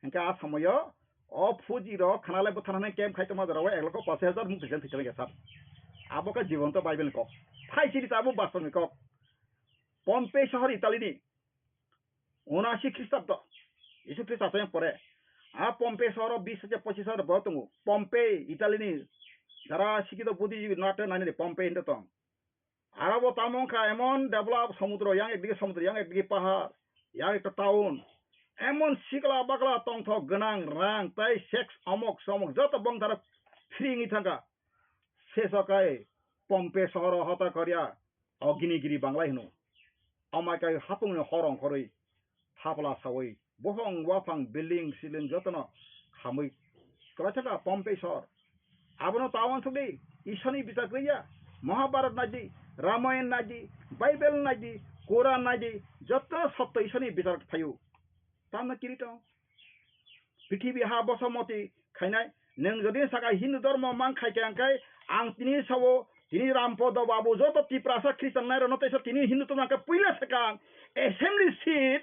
Hwnkhe a somoyo o Fuji rok khana lai bwtharnani camp khai tongma jorao ek lokho pasis hajar mung thwisan thwisan khe sat. Abo khe jibon to Bible ni kok. Phai chini tabuk bastoni kok. Pompei sohor Italy ni unasi Khristabdo, Jisu Khristo asai pore. A Pompei sohor bis hajar pochis hajar borok tongo. Pompei, Italy ni jara sikito Buddhist nate nani de Pompei hinde tong. Arabo tamo wngkha emon develop somudro, yang ekdigi somudro, yang ekdigi pahar, yang ekta town. Emon sikla bakla tongthok gwnang rang tei sex omok somok joto bongtharo free wngwi thangkha. Seso kai Pompei sohoro hota koria. O gini giri banglai hino. Amai kai hapungni hor ongkhorwi, thapla sawi, bohong waphang, building siling jotono khamwi kwlai thangkha Pompei sor. Abono ta uansukdi, Isani bichar kwrwiya, Mahabharat naidi, Ramayan naidi, Bible naidi, Quran naidi, joto sotto Isani bichar phaio. Tamno kiri tong. Prithibi ha bosamoti khainai. Nwng jodi saka Hindu dhormo mang khai khe, ang khai ang tini sao, tini Rampodo Babu joto Tiprasa Christian nai rwno teisa tini Hindu tongna khe puila saka ang assembly seat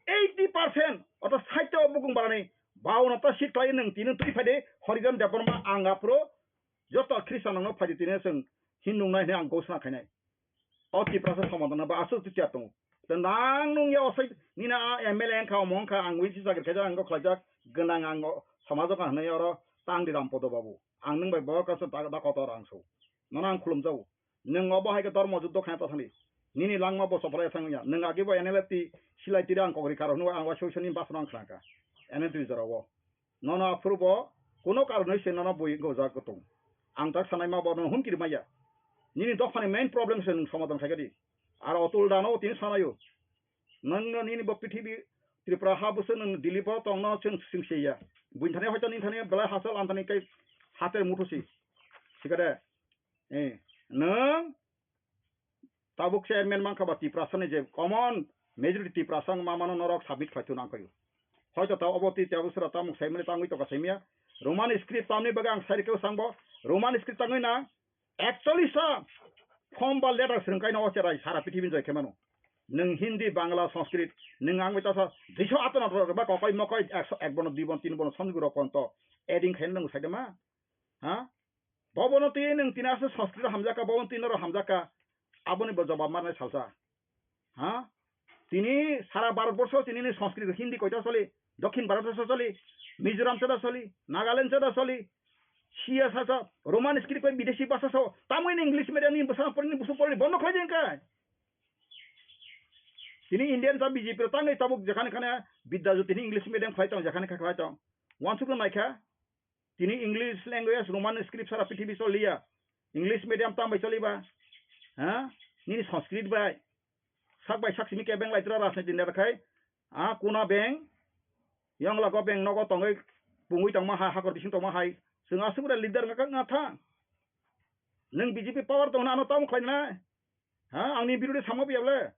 eighty percent oto site o bukung barani bauna ta seat khlai nwng tini twi phai de Horijan Debbarma ang aphuru joto Christian nangno phai de tini chwng Hindu nai hwnwi ang gosna khainai. O Tiprasa somadana ba aswk twi tiyar tongo. Tei nang nung ya osai nini a M L A wngkha, omo wngkha, ang wi si chakri khaijak, ang khlaijak, gwnang ang o somajo ka hwnwi oro tang di Rampodo Babu. Ang nwng bai bo kaisa da, da kotor ang so. Nono ang khulumjago. Nwng obo hai khe dhormo juddo khaina ta thangdi. Nini langma bo chopra ya thang ya. Nwng agi bo N L F T silai tira ang kokri karo hwnwi ang wa solution ni basra ang khnaka. N L T jora o. Nono aphuru bo kuno karonwi se nono bui gojak kutung. Ang tak sanai ma bo nono hum kiri maya. Nini dophani main problem se nwng somadhan khai di. Ar otul dano tini sanayo. Nwng no nini bo pithibi Tripura ha busu nwng Delhi bo tongno chwng singseya. Buini thani hoito nini thani belai hasal ang thani kai hater muthusi. Sikade. Eh, nwng tabuk chairman mankha ba Tiprasa ni je common majority Tiprasa wng ma mano norok submit khlai thun ang khayo. Hoito ta obo ti tabuk sura tamuk saimani tangwi toka saimya. Roman script tamni bagwi ang sai rikeo sangbo. Roman script tangwi na actually sa form ba letter swrwng kaino o cherai sara pithibini joi khe mano. Nwng Hindi, Bangla, Sanskrit, nwng ang bai tasa duiso ato na ba kokoi mokoi ekso ek bono dui bono tin bono somjwk rok ponto adding khaina nwng sai de ma? Ha? Bobono twi nwng tini aswk Sanskrit hamjakha, bobono twi norok hamjakha, aboni bo jobab marnai salsa. Ha? Tini sara Bharat borsho tini ni Sanskrit Hindi koita soli, Dokhin Bharat borsho soli, Mizoram chada soli, Nagaland chada soli, siya sasa Roman script bai bideshi bhasha so, tamoni English medium ni bwsang pori ni busu pori bondo khlai jeng kai. Tini Indian ta B J P ro tangwi tabuk jekhane khane Bidya Jyoti ni English medium khlai tong, jekhane kha khlai tong. Wansuk no naikha, tini English language, Roman script sara pithibi choliya. English medium tam bai choliba? Ha? Nini Sanskrit bai. Sak bai sak simi kebeng lai tra rajniti neta khai. A kuna beng. Yong lago beng nogo tongoi pungui tongma hai, hakor bising tongma hai. Chwng aswk bre leader ngakak nga tha. Nwng B J P power tongna ano tamo khlainai. Ha? Angni birode samo biyable.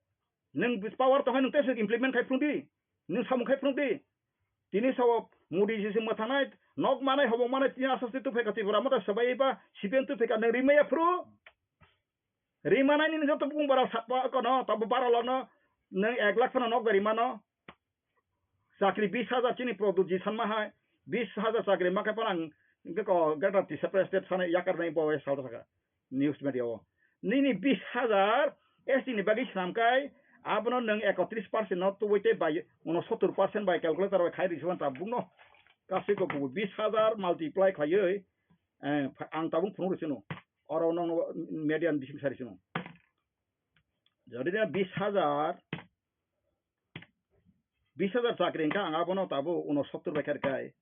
Nwng power tongkha nwng tei implement khai phrwngdi. Nwng samung khai phrwngdi. Tini sao Modi sisi mwthanai, nok manai, hobong manai, tini aswk se tupheka Tripura motha swbai ba C P M tupheka nwng rimaya phru. Rimanai nini joto bung bara satwa kono, tabo bara lono, nwng ek lakh phano nok bai rimano. Chakri bis hajar chini Pradyut ji sanma hai, bis hajar chakri ma khe phano ang hwnkhe ko Greater Tisapu State sanai yakar nai bo sal saka. News media o. Nini bis hajar S T ni bagwi swnam kai, abono nwng ekotris percent no tubui tei bai, unosottor percent bai calculator bai khai rwsibani tabukno. Kasui ko kubui bis hajar multiply khlaiwi, eh, pha-, ang tabuk phunuk rwsino. Oro nokno media ni bising sai rwsino. Jodi na bis hajar, bis hajar chakri wngkha ang abono tabuk unosottor bai kha rwkha.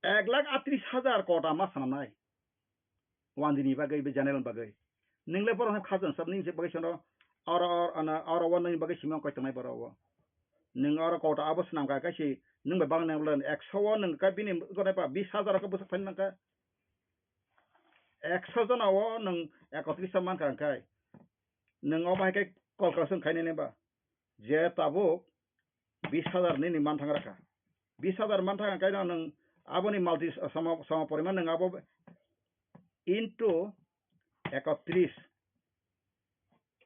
Ek lakh atris hajar kota ma swnamnai. Wandini bagwi, be general bagwi. Nwng le borok no khajan sab nini bagwi sono oro, oro, ano, oro o nini bagwi simi koi tongnai borok o. Nwng oro kota abo swnam kha kaisi nwng bai bang nang le ekso o nwng kha bini gone ba bis hajar khe bwswk thani nang kha. Ekso jona o nwng ekotris ta man kha hwnkhe nwng obo hai khe call kaisa wng khainai ba. Je tabuk bis hajar nini manthang rakha. Bis hajar manthang kaino nwng aboni multi sama, sama poriman nwng abo into ekotris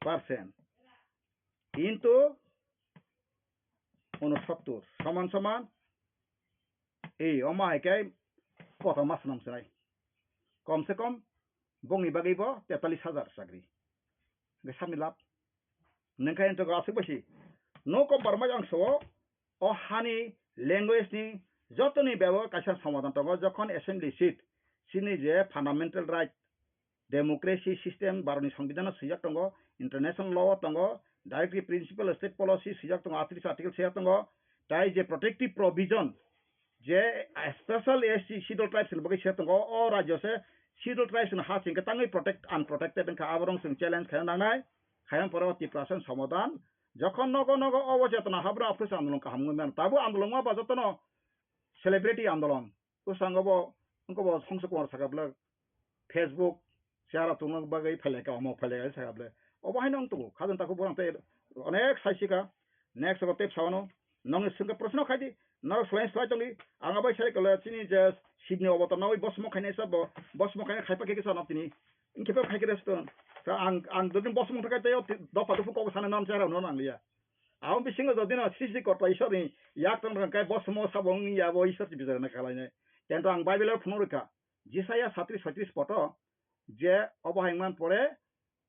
percent into unosottor soman soman ei omo hai khe kota ma swnam swnai. Kom se kom bongni bagwi bo tetalis hajar chakri. Hwnkhe sabni lab. Nwng khe entogo aswk bai si. No compromise ang sao, o hani language ni jotoni bebo kaisa somadhan tongo, jokhon assembly seat, chini je fundamental right, democracy system, Bharatni Songbidan o swijak tongo, international law o tongo, directive principle state policy swijak tongo, atris article swijak tongo, tai je protective provision, je special S T Scheduled Tribes ni bagwi se tongo, o rajyo se Scheduled Tribes ni ha singkhe tangwi protect, unprotected wngkha, aborok chwng challenge khaina nangnai, khaina pore o Tiprasa ni somadhan, jokhon nogo nogo obo chetona habra office andolon kaham wngwi mano, tabuk andolon wngma ba jotono celebrity andolon, bwskango bo, wngkha bo Songso Kumar sakha bwlwk, Facebook, chara tongna bagwi phailai ka, omo phailai ka sakha bwlwk. Obo haino wng tongo, khajang takhuk borok tei onek sai sika. Next abo tei phano nongni swngkha proshno khai di, norok swlai swlai tongdi. Ang abo sai kala chini je Shibni obotor nangwi bosmo khainai sa bo, bosmo khainai khaipa khe kisa no tini. Wngkhe bo khai khe resto. Ta ang, ang dodin bosmo thangkha tei o dopha dopha kok sana non chara no nangliya. Abo bisingo jodi no srishti korta Ishwarni yak tong rang kai bosmo sabo wngya bo Ishwar si bichar na kalainai. Tento ang Bible o phunuk rwkha. Jisaya satris soitris poto je obo hai man pore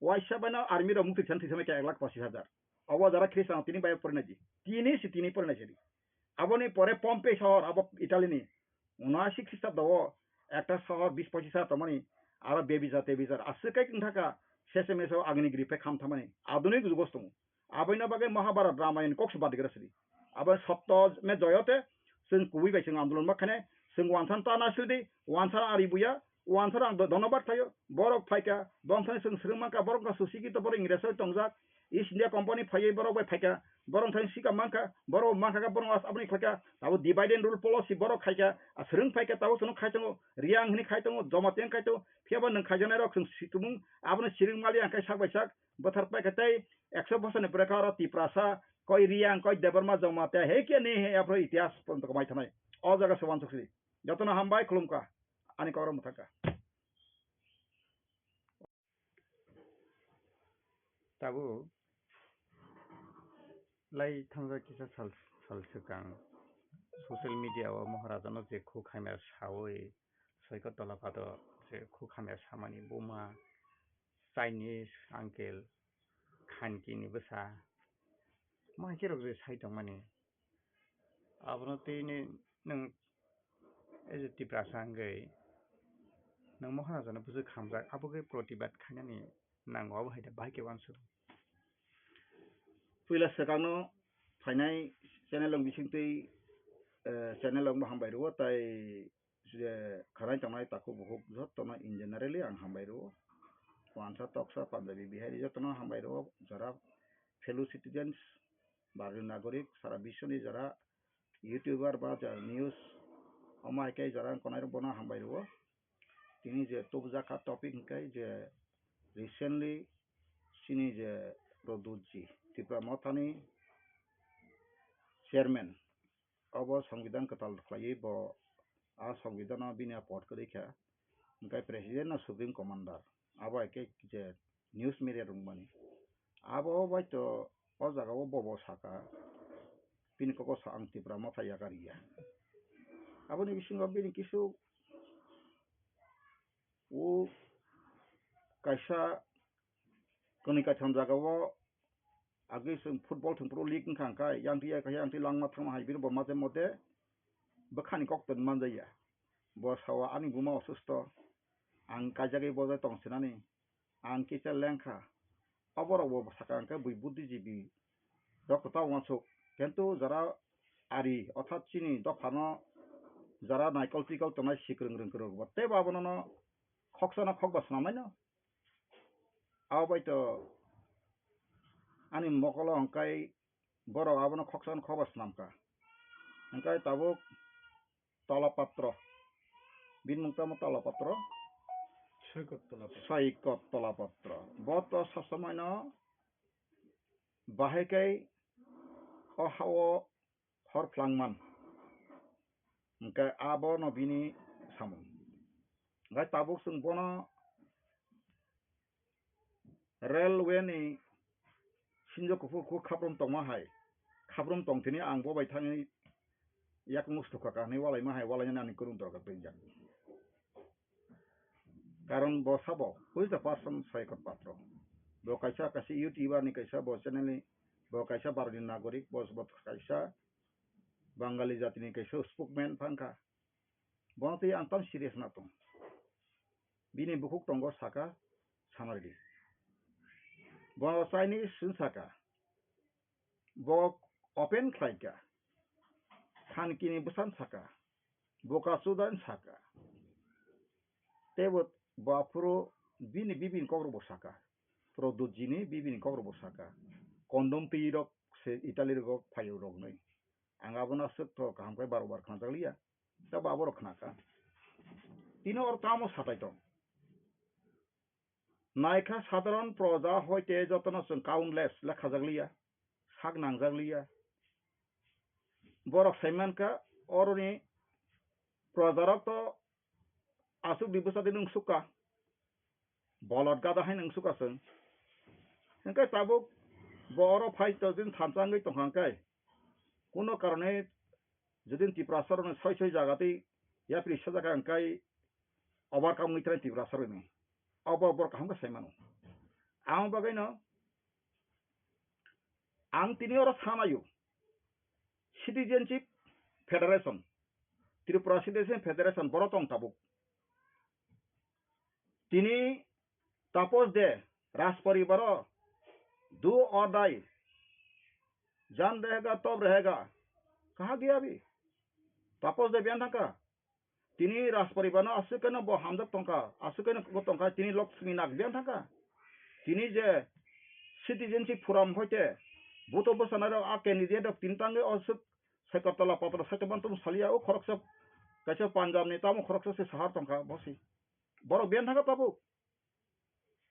waisa baino army rok mukti thani thani khe ek lakh pochis hajar. Obo jara Khristan tini bai porinai di. Tini si tini porinai sidi. Aboni pore Pompey sohor abo Italy ni. Uno ashi Khristabdo o ekta sohor bis pochis hajar tongmani aro bebizar tebizar aswk kai wng thaka sese meso agini giri phai kham thamani. Adunik jugo stongo. Aboino bagwi Mahabharat Ramayana kok se badigra sidi. Abo sotto me joyote, chwng kubui bai chwng andolon ma khainai, chwng wansan ta na sidi, wansan ari buya, wansan ang do-, donobar thayo, borok phaika, bongthani chwng swrwng mankha, borok wngkha susikito, borok Ingresoi tongjak, East India Company phaiwi borok bai phaika, borok thani sika mankha, borok mankha kha, borok as-, aboni khlaika, abo divide and rule policy borok khaika, a swrwng phaika, tabuk chwngno khai tongo, Reang hwnwi khai tongo, Jamatia khai tongo, phiyaba nwng khaijaknairok chwng si-, tumung, abono siring mali ang khai sak bai sak, bwthar paikha tei ekso bosor ni bwrwi kha oro Tiprasa, koi Reang, koi Debbarma, Jamatia, he khe ni he aphuru itihas porjonto kwmai thanai. O jaga se uansuk sidi. Jotono hambai, khulumkha. Ani kok rok mwthangkha. Tabuk lai thangjak kisa sal, sal swkang social media o Maharaja no je khuk hamya sawi, Soikot Tolapado je khuk hamya samani buma Chinese uncle Khanki ni bwsa, ma hai khe rok je sai tongmani. Abono twi ni nwng as a Tiprasa wngwi nwng Maharaja no bwswk hamjak, abo khe protibad khainani nango, abo hai da bahai khe uansuk. Puila swkangno phainai channel rok bisingtwi, eh, channel rokno hambai rwo, tai je khwnai tongnai takhuk bukhuk jotono in generally ang hambai rwo. Wansa toksa Punjabi Bihari jotono hambai rwo, jora fellow citizens, Bharatiya nagorik, sara biswni jora YouTuber ba jora news, omo hai khe jora wngkha nai bono hambai rwo. Tini je tubujak kha topic hwnkhe je recently chini je Pradyut ji, Tipra Mothani chairman, obo Songbidan kwtal khlaiwi bo a Songbidan o bini a pod kwrwi kha, hwnkhe president no supreme commander, abo hai khe je news media rwngmani. Abo bai to o jaga o bobo saka, bini kok o sa ang Tipra Motha yakarya. Aboni bisingo bini kisu o kaisa kwnwi kaitham jaga o agwi chwng football thwngphuru league wngkha hwnkhe, yang twi ya kaisa yang twi langma thangma hai bini bo mate mote bwkhani kok twi manjaya. Bo sao ani buma osusto, ang kaijagwi bojai tong sinani. Ang kisa lengkha. Oborok bo sakha hwnkhe bui buddhijibi rok kwtal uansuk. Kintu jara ari, orthat chini dophano jara naikol twikol tongnai sikrwng rwngkwrwng bo teibo abono no khoksa no khokba swnamnaino. Abo bai to ani mokolo hwnkhe borok abono khoksa no khokba swnamkha. Hwnkhe tabuk Tolapatro. Bini mung tamo Tolapatro? Soikot Tolapatro. Soikot Tolapatro. Bo to sosomoino bahai khe o ha-o hor phlangman. Hwnkhe abono bini samung. Hwnkhe tabuk chwng bono railway ni sinjo kuphur kuphur khaprum tongma hai, khaprum tong thini ang bo bai thangwi yak mustu kaka hinwi walaima hai, walainani ani kwrwng dorkar twijak. Karon bo sabo, who is the person Soikot Patro? Bo kaisa, kaisa YouTuber ni kaisa, bo channel ni, bo kaisa Bharati ni nagorik, bo, bo kaisa Bangali jati ni kaisa spokesman phangkha. Bono twi ang tam serious na tong. Bini bukhuk tongo saka, sanardi. Bo Chinese sung saka. Bo open khlaika. Khankini bwsan saka. Boka chudan saka. Tebo bo aphuru bini bibini kokrok bo saka. Produjini bibini kokrok bo saka. Kondom twi rok se Italy rok phaio rok nai. Ang abono aswk tho kaham khe baro bar khnajak liya. Tei bo aborok khna kha. Tini oro tamo satai tong. Naikha sadharon proja hoite jotono chwng countless lekhajak liya, sak nangjak liya. Borok sai mankha oroni projarok to aswk di bwsa di nung sukha. Bolot gada hai nung sukha chwng. Hwnkhe tabuk bo oro phai to din thansa wngwi tongkha hwnkhe. Kuno karone jodi Tiprasa rokno soi soi jaga tei yapri sajak kha hwnkhe overcome wngwi thanai Tiprasa rokni. Obo borok kaham khe sai mano. Ang bagwino ang tini oro sanaio Citizenship Federation, Tripura Citizenship Federation borok tong tabuk. Tini Tapos de, Raj poribar o, do or die, jaan rahega tab rahega, kaha gaya abhi? Tapos de biyan thangkha. Tini Raj poribar no aswk khe no bo hamjak tongkha, aswk khe no bo tongkha, tini Lakshmi Nag biyan thangkha. Tini je citizenship forum hoite buto bwsana rok a candidate rok tini tangwi aswk Saikotla patro saite bantum salia o khoroksa kaisa Punjab ni tamo khoroksa se sahar tongkha bosi. Borok biyan thangkha tabuk.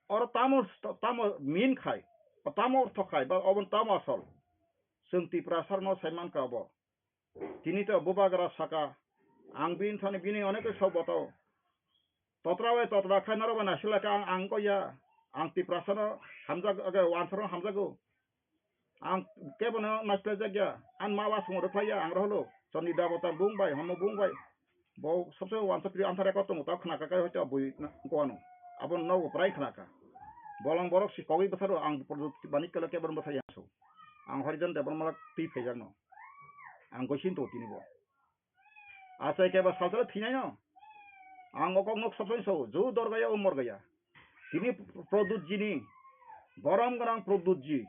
Oro tamo, tamo min khai, tamo ortho khai, ba obon tamo asol. Chwng Tiprasa no sai mankha obo. Tini to bubagra saka, ang bini thani bini onek sok boto. Totra bai totra khai norok bai naisik lai kha ang, ang kok ya. Ang Tiprasa no hamjak, age, wansaro hamjago. Ang kebo no naisik jak ya. Ang ma wa song rwkhlai ya, ang roholo. Chondri Debota bung bai, homo bung bai. Bo sabse wansok pri anthar ekor tongo, tao khna kha kai hoito bui na, ko ano. Abo no bo prai khna kha. Bolong borok si kogwi bwsaro ang Pradyot Manik Kala kebo no bwsai ya so. Ang Harijan Debbarma twi phaijak no. Ang goisin to tini bo. Achai khe ba salsalo thinai no. Ang o kok nok sabsani sao, ju dorgaya o morgaya. Tini Pradyot ji ni, borom gwnang Pradyot ji.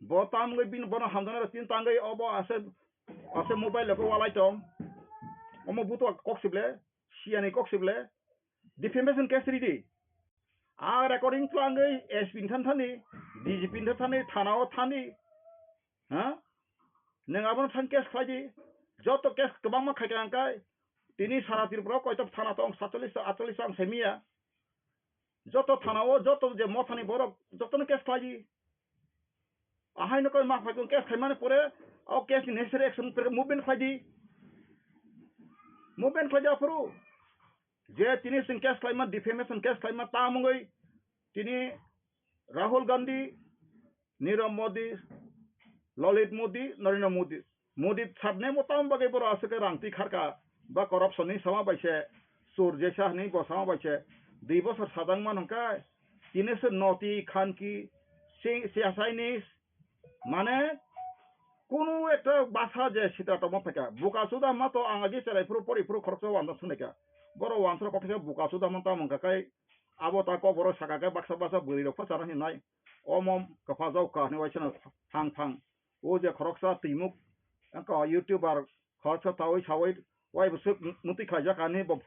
Bo tam wngwi bini bono hamjaknai rok tini tangwi obo ase, ase mobile rok walai tong. Omo buto kok sible, siyani kok sible. Defamation case ridi. A recording tlangwi S P ni than thani, D G P ni than thani, thana o thani. Ha? Nwng abono thang case khlai di. Joto case kwbangma khai ka hwnkhai. Tini sara Tripura o koito thana tong, satchollish ta, atchollish ta ang sai miya. Joto thana o, joto je mothani borok, jotono case khlai di. Ahai no koi ma phai kong case khaimani pore, o case ni necessary action pore movement khlai di. Movement khlai di aphuru. Je tini chwng case khlaima, defamation case khlaima, tamungwi tini Rahul Gandhi, Nirav Modi, Lalit Modi, Narendra Modi, Modi sabne mo tamo bagwi borok aswk khe rang twi kharka, ba corruption ni sama bai se, sur jesa hwnwi bo sama bai se, dui bosor sajak man hwnkhai, tini se noti khanki, si-, siyasai ni, mane, kunu ekta basa je sitra tongma phaikha, buka suda ma to ang agi cherai phuru pori phuru khoroksa wansuk sunai kha, borok wansuk kok khe buka suda man tamo wngkha kai, abo ta kok borok saka khe baksa baksa bwrwi rok pha chana hinwi nai. Omo kwpha jao kha hinwi waisano thang thang. O je khoroksa twimuk wngkha YouTuber khoroksa tawi sawi wai bwswk mutwi khlaijak ani bo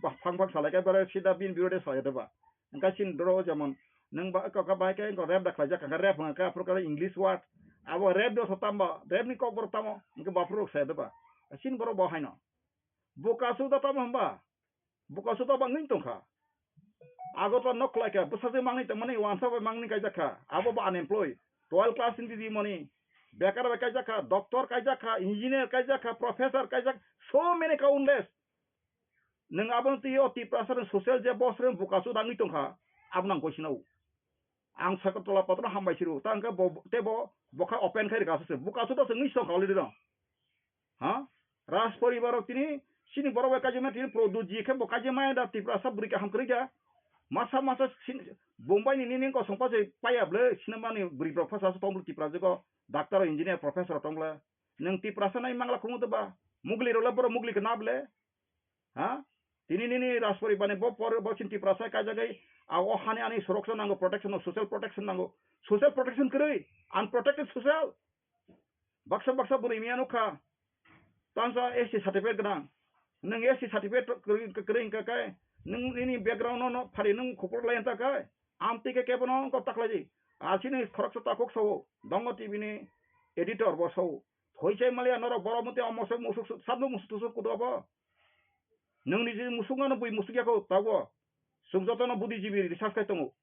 ba-, phang phang salai khe bare sida bini birode salai doba. Wngkha chini doro jemon nwng ba kok bahai khe wngkha rap da khlaijak kha, rap wngkha aphuru khe English word. Abo rap do tamo, rap ni kok borok tamo, wngkha baphuru rok salai doba. Chini borok bo haino. Buka suda tamo hwnba? Buka suda bangwi tongkha. Agartala nok khlai kha, bwsajwk mangni tongmani, wansa bai mangni kaijak kha. Abo bo unemployed. Twelve class ni di mani. Bekar bai kaijak kha, doctor kaijak kha, engineer kaijak kha, professor kaijak, so many countless. Nwng abo twi o Tiprasa ni social je boss rok buka suda wngwi tongkha, abo nang koi sinao. Ang Sagartala patro hambai siru, ta hwnkhe bo, tei bo, bo kha open khai rwkha se, buka suda se wngwi songkha already no. Ha? Raj poribar rok tini, chini borok bai kaijima tini Pradyot ji khe bo kaijima da Tiprasa bwrwi kaham kwrwi da. Masa masa sin-, Bombay ni nini kosong pa se paya ble, sinamani bwrwi borok phasa se tong ble Tiprasa go, doctor, engineer, professor tong ble. Nwng Tiprasa nai mangla khungo to ba? Mugli rok le borok mugli khe na ble? Ha? Tini nini Raj poribar ni bo por, bo chini Tiprasa kaijagwi, a o hani ani soroksa nango, protection o, social protection nango. Social protection kwrwi, unprotected social. Baksa baksa bwrwi miya nukha. Tangsa S T certificate gwnang. Nwng S T certificate kwrwi, kwrwi wngkha khe, nwng nini background no, no phari nwng khupur lai wngkha khe, amtwi khe kebo no wngkha taklai di. Asini khoroksa takhuk sao, Dongo T V ni editor bo sao. Thoi chai maliya norok borok motwi omo se musuk su-, sabno musuk tusuk kudu abo. Nwng niji musuk ano bui musuk yako tago. Chwng jotono buddhijibi research khai tongo.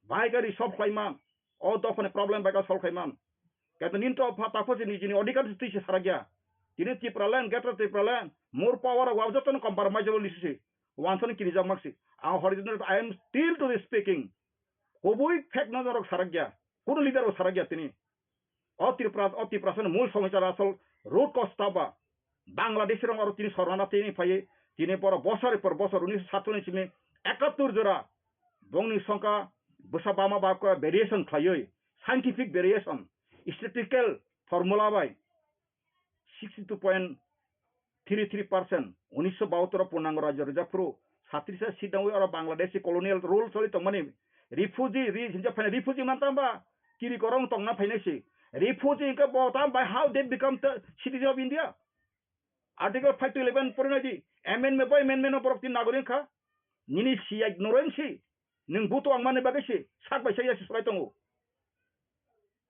Bai gari solve khlai man. O dophani problem bai ka solve khai man. Kaito nini to pha takho se nijini odhikar se twi se sarakya. Tini Tipraland, Greater Tipraland, more power of jotono compromise abo lisi se. Wansani kirijak mak se. Ang Horijin, I am still to the speaking. Kubui fake no norok sarakya. Kuno leader bo sarakya tini. O Tripura, o Tiprasa ni mul somosya asol root cause ta ba Bangladeshi rok aro tini sornana tini phai, tini borok bosor por bosor unisho satchollish ni ekattor jora bongni songkha bwsa bama ba khe variation khlaiwi, scientific variation, statistical formula bai sixty two point three three percent unisho bahattor o purnango rajyo rwjak phuru satris seat nangwi oro Bangladeshi colonial rule choli tongmani Refugee, re-, hinjak phainai refugee man tamba? Kiri korong tongna phainai se. Refugee hwnkhe bo tam bai how they become the citizen of India? Article five to eleven porinai di. Amendment bo amendment no borok tin nagorik kha. Nini siyai noroi si. Nwng buto ang mani bagwi si. Sak bai sak ya si slai tongo.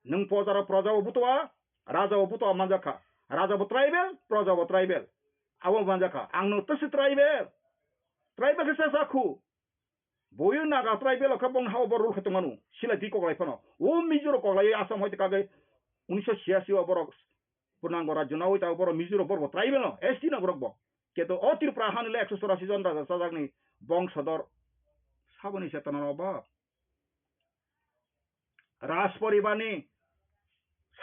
Nwng pojaro proja bo buto a, raja bo buto a manjak kha. Raja bo tribal, proja bo tribal. Abo manjak kha. Ang no tasi tribal. Tribal khe sa sa khu. Boyo Naga tribal o khe bong ha o bo rule khai tongmano. Silai twi koklai phano. O Mizo rok koklai Assam hoite kagwi unisho chhiyasi o borok purnango rajyo nawi ta borok Mizo rok borok bo tribal no, S T no borok bo. Keto o Tripura hani le ekso chorasi jon raja chajakni bongsodor saboni chetona no ba. Raj poribarni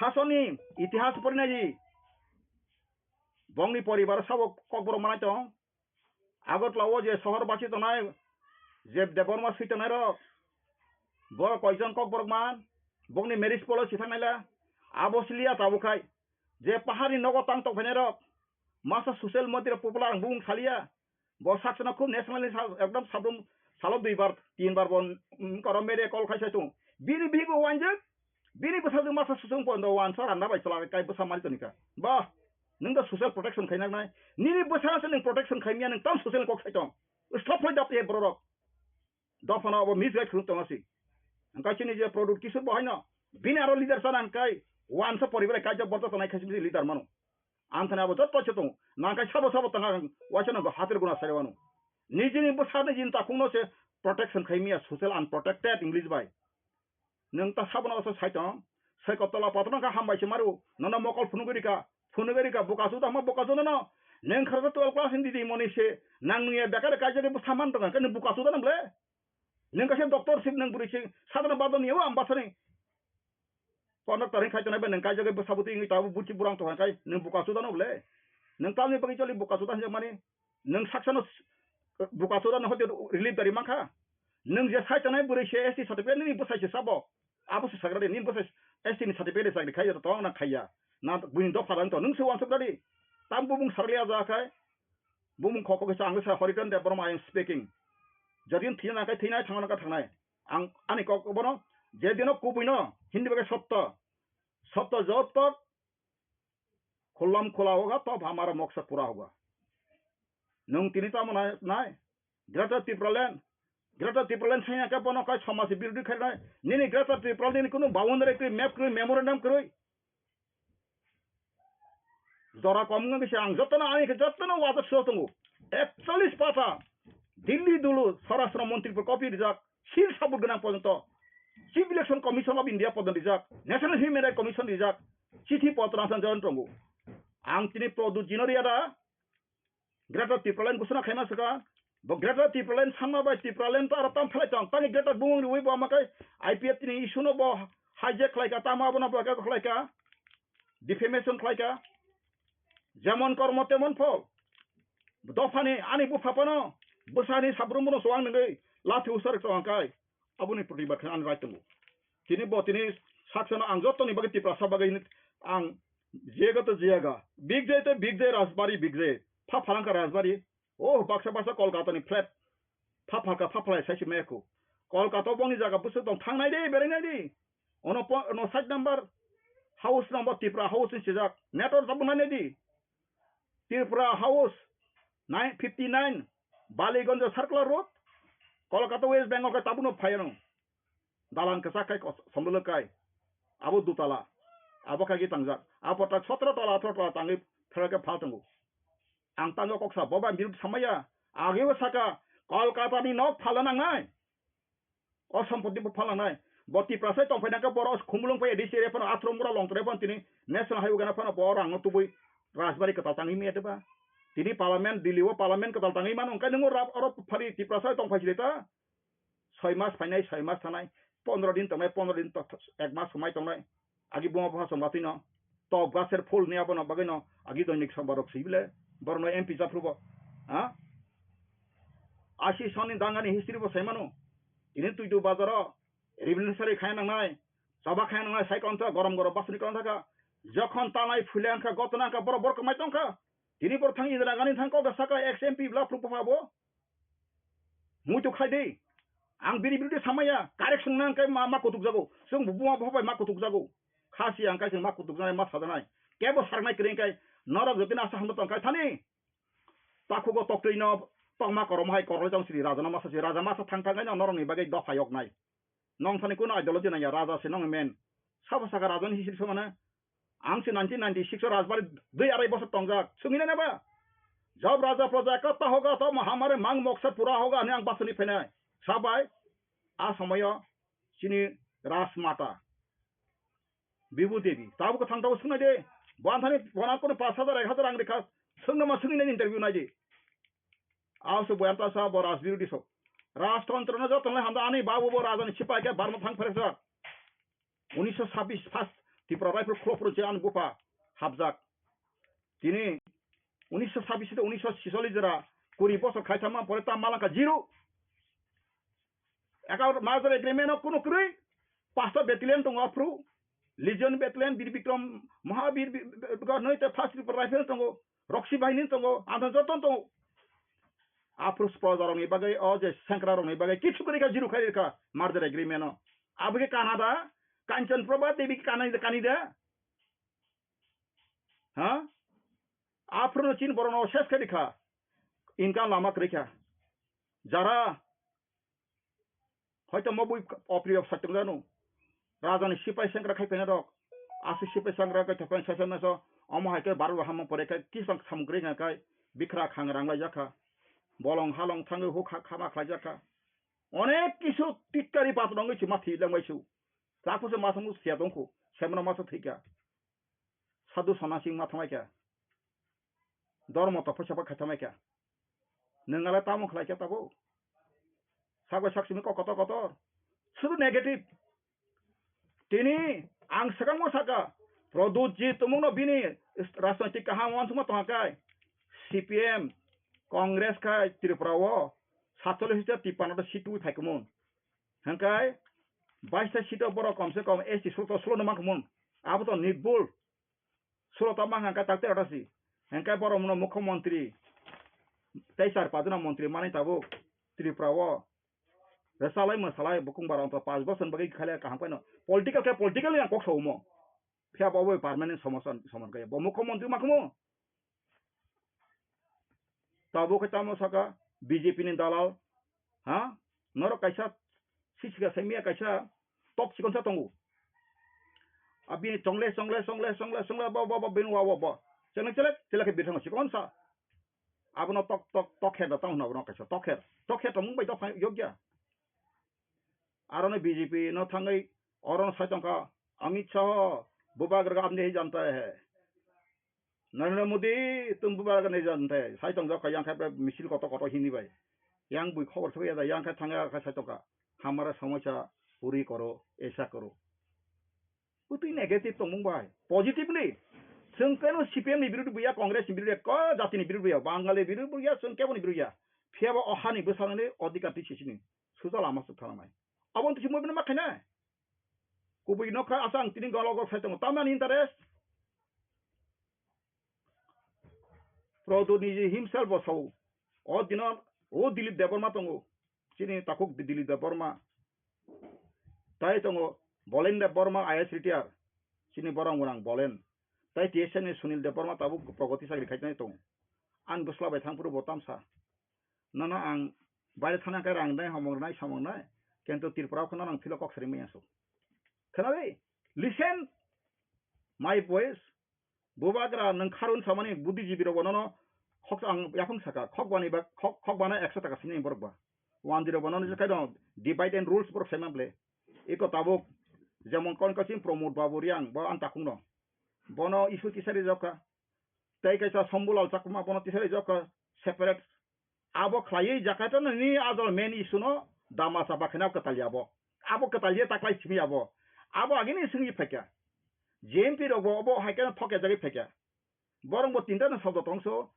sasoni itihas porinai di. Bongni poribar sabo kokborok manai tong. Agartala o je sohor basi tongnai, je Debbarma swi tongnai rok, bo koijon kokborok man, bongni marriage policy thangnai la, abo siliya tabuk khai, je paharni nogo tang tong phainai rok, masa social media popular ang bung saliya, bo saksano khub national ni sa-, ekdom sabrum salo dui bar, tin bar bo, mm, koro media call khai sai tung, bini bigo wanjak, bini bwsajwk masa susung pondo wansa randa bai chwla kai bwsa mari toni kha. Ba, nwng da social protection khai nang nai. Nini bwsa se nwng protection khai miya nwng tam social kok sai tong. Stop khai dap ye borok. Dophano abo misguide khulum tong asi. Angkai chini je product kisur bo haino. Bini aro leader sana angkai wansa poribar kai jab borta tonai khai leader mano. Ang thani abo jotto se tongo. Nang kai sabo sabo tanga waisa no hatir guna sai wano. Nijini bwsa nijini takhung no se protection khai miya social unprotected English bai. Nwng ta sabono oso sai tong, sai ko tola patro no kha hambai se maru, nono mokol phunugwi rika, phunugwi rika, buka suda ma buka suda no, nwng kharsa twelve class ni didi moni se, nang nungya bekar kaijagwi bwsa man tong kha, nwng buka suda nang le? Nwng kaisa doctor sip nwng bwrwi se, sadana badon yawa am basani. Conductor hin khai tonai ba nwng kaijagwi bwsa bwtwi wngwi tabuk buchi burang tong kha, nwng buka suda no le? Nwng tamni bagwi choli buka suda hinjak mani? Nwng saksano s-, buka chuda no hoite relief dari mankha. Nwng je sai tongnai bwrwi se S T certificate nini bwsai se sabo. Abo se sagra de nini bwsai S T ni certificate de chakri khaiya to tong na khaiya. Na buini dopha dang to nwng se wansuk dadi. Tam bumung sarli aja khai. Bumung khoko kisa ang sa Horiton Debbarma I am speaking. Jodi thina kai thina thangna ka thangnai. Ang ani kok bono je dino kubui no Hindi bagai sotto. Sotto jotto Khulam khula hoga, tab hamara moksa pura hoga. Nwng tini tamo nai, nai? Greater Tipraland, Greater Tipraland sanya khe bono kai somaj birodhi khainai. Nini Greater Tipraland nini kunu boundary kwrwi, map kwrwi, memorandum kwrwi. Jora kom wngkha kisa ang jotono ani khe jotono wajak sio tongo. Ekchallis pata Delhi dulu Swarashtra Montri por copy rijak, seal sabut gwnang porjonto Chief Election Commission of India podon rijak, National Human Rights Commission rijak, chithi potro ang jon tongo. Ang tini Pradyut Jinoria da Greater Tipraland gusuna khaima saka, bo Greater Tipraland sanma bai Tipraland to aro tam phalai tong, tani Greater bumung riwi bo amakai I P F T ni issue no bo hijack khlai ka, tamo abono bo khlai ka, defamation khlai ka, jemon kormo temon phol. Dophani ani bupha phano bwsani sabrum bono chuwang nungwi lathi usar tong kai. Aboni protibad khe ani right tongo. Tini bo tini saksano ang jotoni bagwi Tiprasa bagwi ang jiyaga to jiyaga. Big jay to big jay Rajbari big jay. Pha phalangkha Rajbari. Oh, baksa baksa Kolkata ni flat. Pha phalka pha phalai sai se maya khu. Kolkata bongni jaga bwswk tong thangnai de, berainai de. Ono po-, ono side number, house number Tipra house ni sijak. Network tabuk nai nai di. Tripura House, nine fifty nine, Baliganj Circular Road, Kolkata, West Bengal khe tabukno phaiano. Dalan kwchak khai kos-, somdolo kai. Abo dutala. Abo khai khe tangjak. Abo tak sotro tala, atharo tala tangwi phela khe phal tongo. Ang tangwi kok sa, bo bai biruk samaya. Ageo saka, Kolkata ni nok phala nangnai. O sompoti bo phalangnai. Bo Tiprasa tongphai nangkhe borok khumulwng phai A D C area phano athro mura long tore phano tini National Highway gana phano bo rang no tubui Rajbari kwtal tangwi maya deba. Tini Parliament, Delhi o Parliament kwtal tangwi mano, hwnkhe nwngo rap oro phari Tiprasa tongphai sile ta. Soi mas phainai, soi mas thanai, pondro din tongnai, pondro din to-, ek mas swmai tongnai. Agi buma bupha song batwi no. Top gaser phul ni abono bagwi no. Agi doinik sombar rok sibile. Borok no M P japhru bo. Ha? Ashi soni dangani history bo sai mano. Ini tuitu bazaro. Revolutionary khaya nangnai. Chaba khaya nangnai. Sai konta gorom gorom basuni konta ka. Jokhon tanai phule angkha gotona angkha borok borok mai tongkha. Tini borok thang Indira Gandhi thang kok da saka ex M P bla phru bupha bo. Muitu khai di. Ang bini biruti samaya, correction nang kai ma, ma kutuk jago. Sung buma bhabai ma kutuk jago. Khasi ang kai sung ma kutuk janai, ma sajanai. Kebo sarnai kring kai, norok jotini asa hamno tong kai thani. Takhugo toktwi no tongma korom hai koroi tong siri raja no masa si raja masa thang thang kai no norok ni bagwi dopha yok nai. Nong thani kuno ideology nang ya raja se nong men. Sabo saka raja ni history somana. Ang se nineteen ninety-six o Rajbari dui arai bosor tongjak. Sungina neba? Job raja proja ka ta hoga to mahamare mang moksa pura hoga ani ang basuni phenai. Sabai. A somoyo chini Rajmata. Bibu Devi. Tabu ka thang tabu sunai de. Bo anthani bona kono pas hajar ek hajar ang rikha. Sungna ma sungina interview nai de. Aw se boyam ta sa bo Raj birodi so. Rajtantro no joto nai hamda ani babu bo raja ni sipai ke barma thang pheresa. Unisho sabis first Tripura Rifle Club ro je an bupa hapjak. Tini unisho sabis to unisho sisolis jora kuri bosor khai thangma pore ta malangka zero. Eka merger agreement o kunu kwrwi pasta battalion tongo aphru Legion battalion Bir Bikram Mahabir bi-, bi-, bi-, noi te first Tripura Rifle tongo. Roksi Bahini tongo, anthon joto tongo. Aphuru proja rokni bagwi, o je sengkra rokni bagwi kichu kwrwi kha, zero khai rwkha merger agreement o. Abo khe Canada, Kanchan Prabha Devi khe Canada, Canada. Ha? Aphuru no chin borok no ses khai rwkha. Income lama kwrwi kha. Jara Hoito mo bui opriyo satung janu. Raja ni sipai sengkra khai pena rok. Asu sipai sengkra khai thapai sasa naso. Omo hai khe barul hamma pore khai kisang samung kri khai. Bikra khang rang lai jakha. Bolong halong thangwi huk ha khama khlai jakha. Onek kisu titkari bat rongwi chuma thi langbai su. Chakhu se masang sia tongkhu. Semra masa thikha. Sadhu sonnasi wngma thamai kha. Dormo tophoisa bo khai thamai kha. Nwng ale tamo khlai kha tabuk? Sak bai sak simi kok kotor kotor. Sudu negative. Tini ang swkangbo saka, Pradyut ji tumungno bini rajnoitik kaham uansukma tongkha kai. C P M, Congress khai Tripura o satchollish ta Tiprano ta seat twi phai kumun. Hingkai baista seat o borok komse kom S T sulo to sulo no mankhamun. Abo to nirbul. Sulo to mankha hingkai takte rota si. Hingkai borok no mukhyamantri tei char pajna mantri mani tabuk Tripura o. Rwchalai mwsalai bukung barang to panch bosor bagwi khaile kaham kaino. Political khe political yang kok saumo. Phiya bo bai permanent somosa somon kaya. Bo mukhyamantri mankhamu. Tabuk khe tamo saka B J P ni dalal, ha? Norok kaisa sisika sai miya kaisa tok chikon sa tongo. Abini chongle, chongle, chongle, chongle, chongle, bo, bo, bo, bini wa, wa, bo. Chongle chelek, chelek khe birthang chikon sa. Abono tok, tok, tok khe da tamo hwnna abono kaisa tok khe. Tok khe tongmung bai tok phai yokya. Aroni B J P no thangwi orono sai tongkha, Amit Shah, bubagra ka apni hi janta hai. Narendra Modi, tum bubagra nahi janta hai. Sai tongjak kha, yang khe misil kotor kotor hini bai. Yang bui khobor sokya da, yang khe thangya khe sai tongkha. Hamara samosa puri koro, aisa koro. Bwtwi negative tongmung bai. Positively, chwng keno C P M ni birudu buya, Congress ni birudu ya, ko jati ni birudu buya, Bangali birudu buya, chwng kebo ni birudu ya. Phiya bo o hani bwsakni odhikar twi sisini. Suja lama swk thangnai. Abo twi simo bini ma khainai. Kubui nokha asa ang tini golo golo sai tongo. Tamni ani interest? Pradyut Niji himself bo sao. O dino, o Dilip Debbarma tongo. Chini takhuk Dilip Debbarma. Tai tongo Bolen Debbarma I A S retired. Chini borok mwnang Bolen. Tai T S N ni Sunil Debbarma tabuk Pragati chakri khainai tongo. Ang bwsla bai thangphuru bo tamsa. Nono ang baire thana khe rang nai, hamung nai, samung nai. Kintu Tripura kheno nang philo kok sari maya su. Khnabi? Listen my voice. Bubagra nwng kharun samani buddhijibi rok bo nono khok ang yaphang saka, khok bani ba, khok, khok bana ekso taka sini borok ba. Wandi rok bo nono je kai dong, divide and rules borok sema ble. Iko tabuk, jemon kon kaching Pramod Babu Riang, bo ang takung no. Bono issue tisari jokha. Tei kaisa Sombulal Chakma, bono tisari jokha, separate. Abo khlaiwi Jakarta no nini ajol main issue no dama chapa khe nao kwtal ya abo. Abo kwtal ya taklai simi abo. Abo agini simi phaikha. J M P rok bo obo hai khe thok ya jagwi phaikha. Borok bo tinta no sabdo tongso.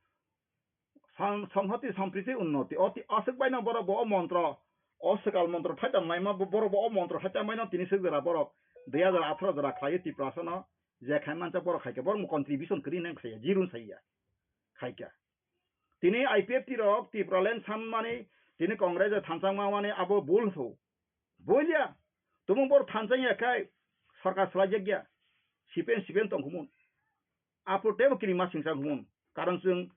Sam-, samhati sampriti unnoti. Oti aswk bai no borok bo o montro. O swkal montro thaitam naima bo-, borok bo o montro thaitam bai no tini swk jora borok. Dui hajar atharo jora khlaiwi Tiprasa no je khai mancha borok khaikha. Borok mo contribution kwrwi nang khaiya. Jirun saiya. Khaikha. Tini I P F T rok Tipraland sanmani Tini Congress thansa ma mani abo bul so. Bul ya. Tumung bor thansa ya khai sarkar salai jak ya. Sipen sipen tong kumun. Apo tebo kiri ma singsa kumun. Karon chwng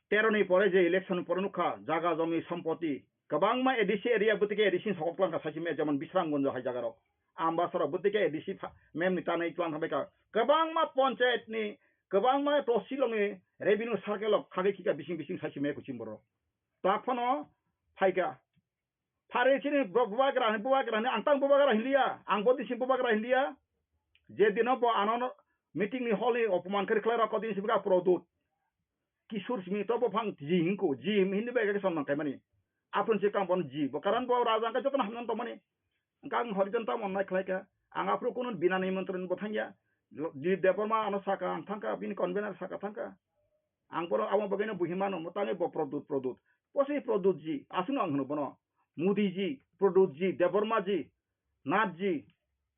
tero ni pore je election pore nukha jaga jomi sompoti kwbangma A D C area bwtike A D C sokok langkha saisi me jemon Bisramganj hai jaga rok. Ambasara bwtike A D C pha-, mem ni tanai tlang kha beka. Kwbangma panchayat ni, kwbangma tosilong ni revenue circle rok khagwi khika bising bising saisi me kuching borok. Tak phano phaikha. Phari chini bo-, bubagra hini, bubagra hini, ang tang bubagra hinliya, ang bo disi bubagra hinliya. Je dino bo ano meeting ni hall ni opoman khe khlai rok, kodin sibika Produt. Kisur simi to bo phang ji hinko, ji hini bai khe sonman kaimani. Aphun se kang bon ji, bo karan bo raja khe jotono hamnan tongmani. Ang kang horijon tamo nai khlai kha. Ang aphuru kunu bina nimantron bo thangya. Dilip Debbarma ano saka, ang thangka, bini convener saka thangka. Ang bono abo bagwino buhi mano, mo tangwi bo Produt, Produt. Posi Produt ji, aswkno ang hwno bono. Modi ji, Produt ji, Debbarma ji, Nath ji,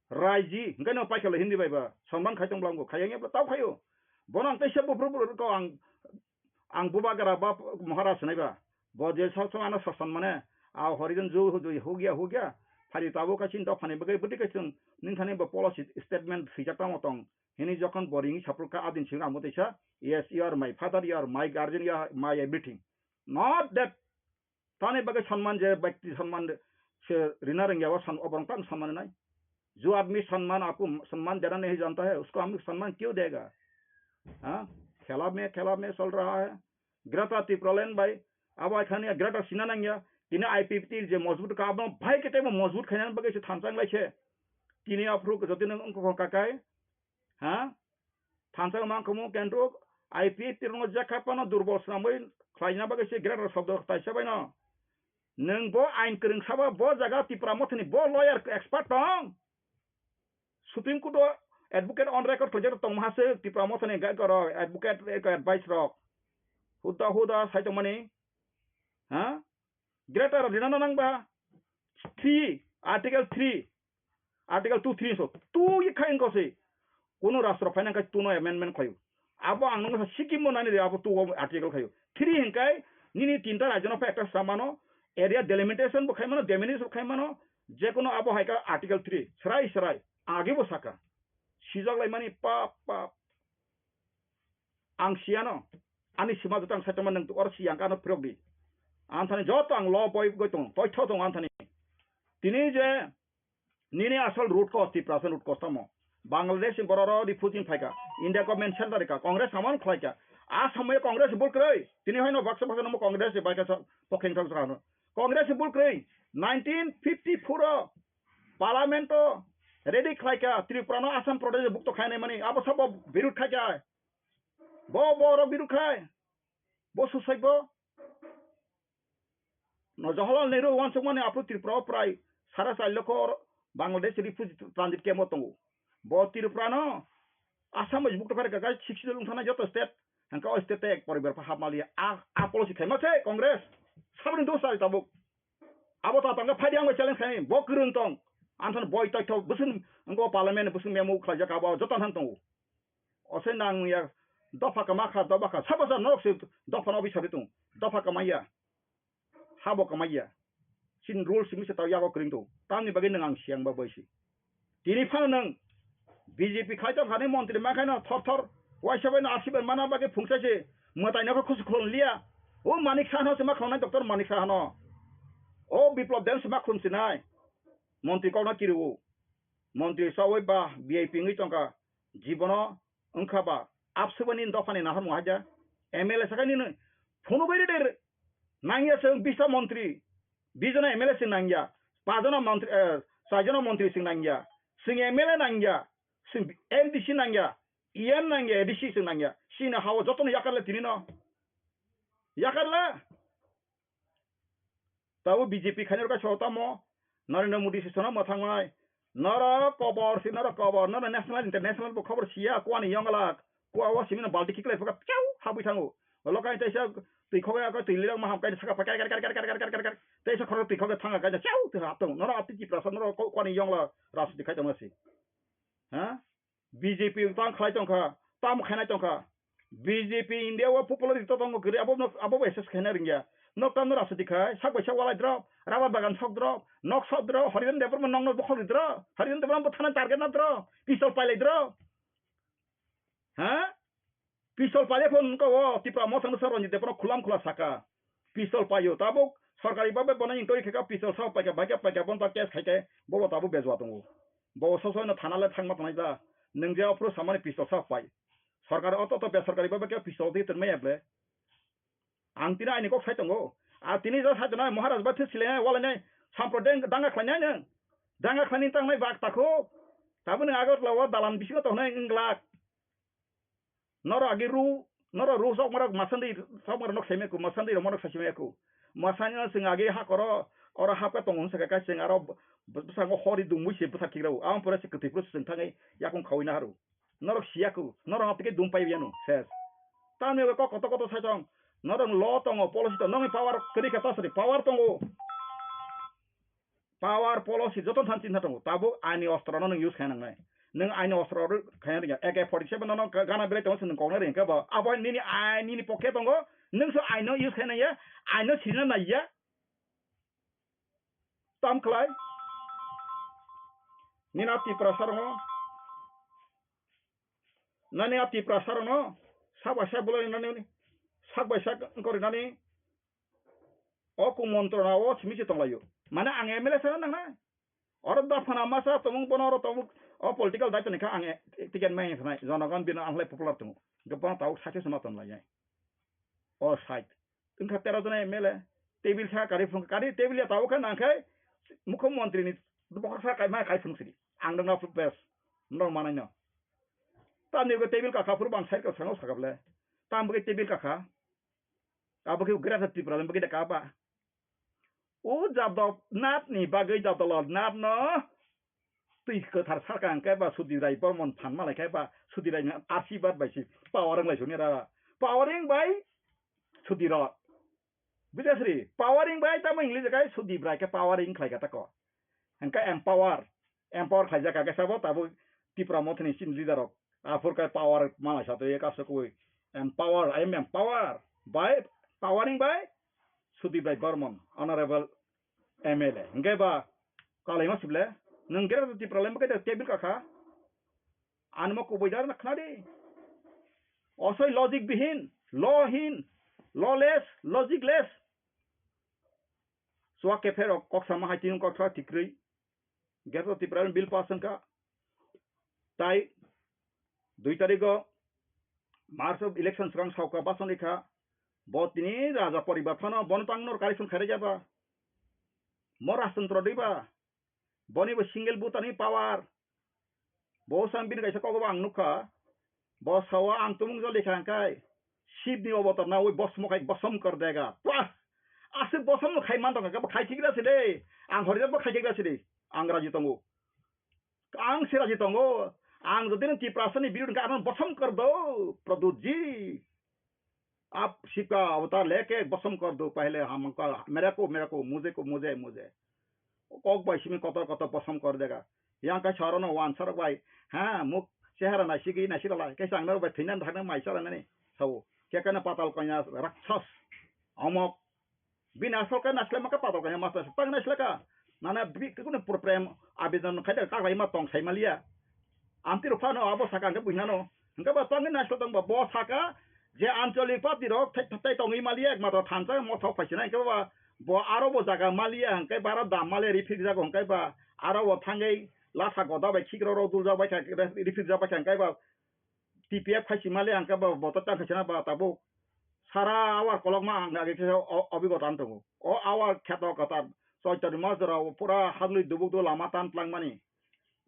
Rai ji, hwnkhe no paikha le Hindi bai ba. Sonman khai tong bwla wngkha, khayang ya bwla tau khaio. Bono ang teisa buphuru buphuru ko ang, ang bubagra ba Maharaj nai ba. Bo je sok sok ano sasan mane, a horijon ju hu ju hugya hugya. Phari tabuk kasin dophani bagwi bwtwi kaisung nini thani bo policy statement swijak tamo tong. Hini jokhon bo ringwi saphuru kha, adin simi ang bo teisa, "Yes, you are my father, you are my guardian, you are my everything." Not that tani bagwi sonman je byakti sonman se rina rwngya o san-, oborok tamo sonman nai. जो आदमी सम्मान आपको सम्मान देना नहीं जानता है, उसको हम सम्मान क्यों देगा? हाँ? खेला में, खेला में चल रहा है। Greater Tipraland bai, abo hai khani Greater Sinanangya, tini I P F T je मजबूत ka abo bhai kete mo मजबूत khaina bagwi se thansa wnglaise. Tini aphuru jodi nang wngkha kakai, ha? Thansa mang khamu kentruk, I P F T rokno jekha phano durbol swnamwi khlaina bagwi se Greater Sobdo taisa baino. Nwng bo ain kwrwng saba bo jaga Tipra Mothani bo lawyer expert tong. Supreme Court o advocate on record khlaijak tongma se Tipra Mothani gai koro advocate advice rok. Huda huda sai tongmani. Ha? Greater rina na nang ba? Three, Article three, Article two three so. Two ye khai ko se. Kono rastro phaina khai two no amendment khayo. Abo ang nang sa sikkim mo nani re abo two o article khayo. Three hinkai nini tinta rajyo no pha ekta samano, area delimitation bo khai mano, delimit bo khai mano, je kono abo hai ka Article three, srai srai, age bo saka. Sijak lai mani pap pap. Ang siyano, ani sima joto ang saitama nang or siyang kano phirok di. Anthani joto ang lo boi goi tong, toi tho tong anthani. Tini je nini asal root cause Tiprasa root cause tamo. Bangladesh ni borok ro refugee phaika, India government center ka, Congress amon khlaika. A samoy Congress bul kroi. Tini hoino baksa baksa namo Congress bai ka pokheng thok thok. Congress bul kroi. Nineteen fifty-four o Parliament o ready khlaika Tripura no Assam Pradesh bukto khainai mani. Abo sabo birud khaika. Bo borok birud khai. Bo susai bo. No Jawaharlal Nehru wansukmani aphuru Tripura o prai sara char lokho Bangladesh refugee transit camp o tongo. Bo Tripura no Assam bai bukto kharika gai sixty wngthana joto state hangka o state ek poribar pha hapmaliya a a policy khaima se Congress sabni dos sari tabuk. Abo ta tangka phadi ang bai challenge khai bo kwrwng tong. Anthon boi toitho bwswng ngo parliament bwswng memo khlaijak abo joto han tongo. Ose nang ya dopha kama kha, dopha kha. Sabo sa norok se dopha no bisari tung. Dopha kama ya. Habo kama ya. Sin rule simi se tau yago kring tu. Tamni bagwi nang ang siang ba bai si. Tini phano nang B J P khai to khani montri ma khai no thor thor. Waisa bai no asiban mana bagwi phungsa se. Mwtai no khusu khulon liya. O Manik Saha no se ma khulon nai doctor Manik Saha no. O Biplop Deb se ma khulon sinai. Montri kok no kiriwo. Montri sawi ba V I P wngwi tongkha. Jibono wngkha ba abswbani dophani nahar muhaja M L A sakha nini phunugwi reder nangya chwng bisa montri, bijona M L A chwng nangya, pajona montri, eh, chaijona montri chwng nangya, chwng M L A nangya, chwng M D C nangya, E M nangya, A D C chwng nangya, chini hao jotono yakarle tinino yakarle. Tabo B J P khainai rwkha so tamo Narendra Modi se sono mwthangmai. Norok kobor si norok kobor, norok national international bo khobor siya, kuani yonglak. Kua o simi no balti khiklai phuka piau habwi thango. Olo kaisa twi khogwi ako twi lirok maham kaisa saka pakai kar kar kar. Teisa khoro twi khogwi thanga kaisa chau twi hap tongo. Norok atwi Tiprasa norok kuani yongla rajniti khai tongma si. Ha? B J P tang khlai tongkha, tam khainai tongkha. B J P India o popularity to tongo kwrwi, abo no, abo bai assess khaina ringya. Nok tamno rajniti khai, sak bai sak walai drop, rubber bagan sok drop, nok sok drop, Hariran Debbarma nokno bokhok di drop, Hariran Debbarma bo thana target na drop, pistol pailai drop. Ha? Pistol paile phone ko o Tipra Motha no sa Ranjit Debbarma khulam khula saka. Pistol paio tabuk sorkari babe bono inquiry khe ka pistol sa paika, baika, paika, bon ta case khaike, bobo tabuk bejwa tongo. Bobo sosoino thana le thangma tongnai da. Nwng je ophuru samani pistol sa pai. Sorkari oto to besorkari babe khe pistol di tongmai ble. Ang tini aini kok sai tongo. A tini jo sai tongnai Maharaj bai thwi silainai, walainai, sampro deng-, danga khlainai nwng. Danga khlaini tangnai bak takhu. Tabuk nwng Agartala o dalan bisingo tongnai wng glak. Norok agi ru, norok ru sok marok masandi, sok marok nok saimai ku, masandi rok marok saimai ku. Masani no chwng agi ha koro, oro hapka tongo hwnsa khe kaisa chwng aro b-, b-, bwskango hor ri dungwi se bwthak khikrao. Aboni pore se kwthwi phuru se chwng thangwi yakung khaui naharu. Norok siya ku, norok no tike dum pai yanu, ses. Tamni kok koto koto sai tong, norok lo tongo, policy tong, nongni power kwrwi khe ta sari, power tongo. Power policy joto than chinta tongo, tabuk aini ostro no nwng use khaina nangnai. Nwng aini ostro ro khaina rwngya, A K forty seven no ga-, gana belai tongo, se nwng koknai rwngya khe bo. Abo nini ai, nini pokhe tongo, nwng se aino use khaina ya, aino sirina naiya. Tam khlai. Nini a Tiprasa rokno, nani a Tiprasa rokno, sak bai sak bolai nani, sak bai sak wngkori nani, o kumontro na o simi se tonglaio. Mane ang M L A sana nangnai. Oro dophana masa tongmung bono oro tongmung o political daitoni kha ang e-, ticket mai phnai. Jonogon bino ang lai popular tongo. Hingke bono tabuk sakhe se ma tonlai. O side. Wngkha tero jona M L A. Table sa kari phung kari table ya tabuk kha nangkhai mukho montri ni bokor sa kai ma kai phung sidi. Ang dong na bes. Nong manai no. Tamni go table kakha phuru bang side ka sango sakable. Tam bagi table kakha. Abo khe Greater Tipraland bagwi da kaba. O Jadab Nath ni bagwi Jadab Lal Nath no twi kwthar sarka hwnkhe ba Sudip Rai Bormon phan malai khe ba Sudip Rai ni asibad bai si powering lai suni ra. Powering bai Sudip Rai. Buja sri, powering bai tamo English kai Sudip Rai khe powering khlai kha tako. Hwnkhe empower, empower khlaijak kha khe sabo tabuk Tipra Mothani chini leader rok. Aphur khe power malai sa twi kaso koi empower, I am empower by powering by Sudip Rai Bormon, honorable M L A. Hwnkhe ba kalaima sible, nwng khe Tipra lembo khe table kakha. Ani mo kubui dar na khna di. Osoi logic bihin, law hin, lawless, logicless. Suak kephero kok sama hai tiyung kok sa tikrwi. Greater Tipraland bill pass wngkha. Tai dui tarigo March of election swkang sauka bason rikha. Bo tini raja poribar phano bono tang nor kari song khairajaba. Mo rajtantro diba. Boni bo single butani power. Bo sang bini kaisa kogobo ang nukha. Bo sao ang tumung jol likha hwnkhe Shibni obotar nawi bosmo khai bosom kor dega. Pah! Aswk bosom khai man tongkha, bo khai khigra se de. Ang horijak bo khai khigra se de. Ang raji tongo. Ang se raji tongo. Ang jodi nang Tiprasani birud hwnkhe ano bosom kor do, Pradyut ji. Aap sibka avatar leke bosom kor do, pehle hum ko, mere ko, mere ko, mujhe ko, mujhe, mujhe. Kok bai simi kotor kotor bosom kor dega. Yang kai sorono wan sorok bai. Ha, muk chehara naisigi naisiralai. Kaisa ang naro bai thwinan thangna mai sara nani. Sao. Kekana patal kanya rakshas. Omok. Bini asol khe naisle maka patal kanya master tang naisle ka. Nana bi kunu prem abidon khai da kaklai ma tong sai maliya. Amtwi rok phano abo saka hwnkhe buinano. Hwnkhe bo tongwi naisle tong bo, bo saka je ancholik party rok thai, thai tongwi maliya, ekmatro thansa mothok phaisina hwnkhe bo, bo aro bo jaga maliya hwnkhe bara dam maliya rifrik jago hwnkhe ba aro bo thangwi lasa goda bai khikrok rok duljak bai kha, rifrik jak bai kha hwnkhe ba T P F khai sima le ang khe bo, bo to tang khaisina ba tabuk. Sara awar kolokma ang age khe o, obigota wng tongo. O awar kheto kwtal. Choitoni mas jora o pura hadlwi dubuk do lama tan tlangmani.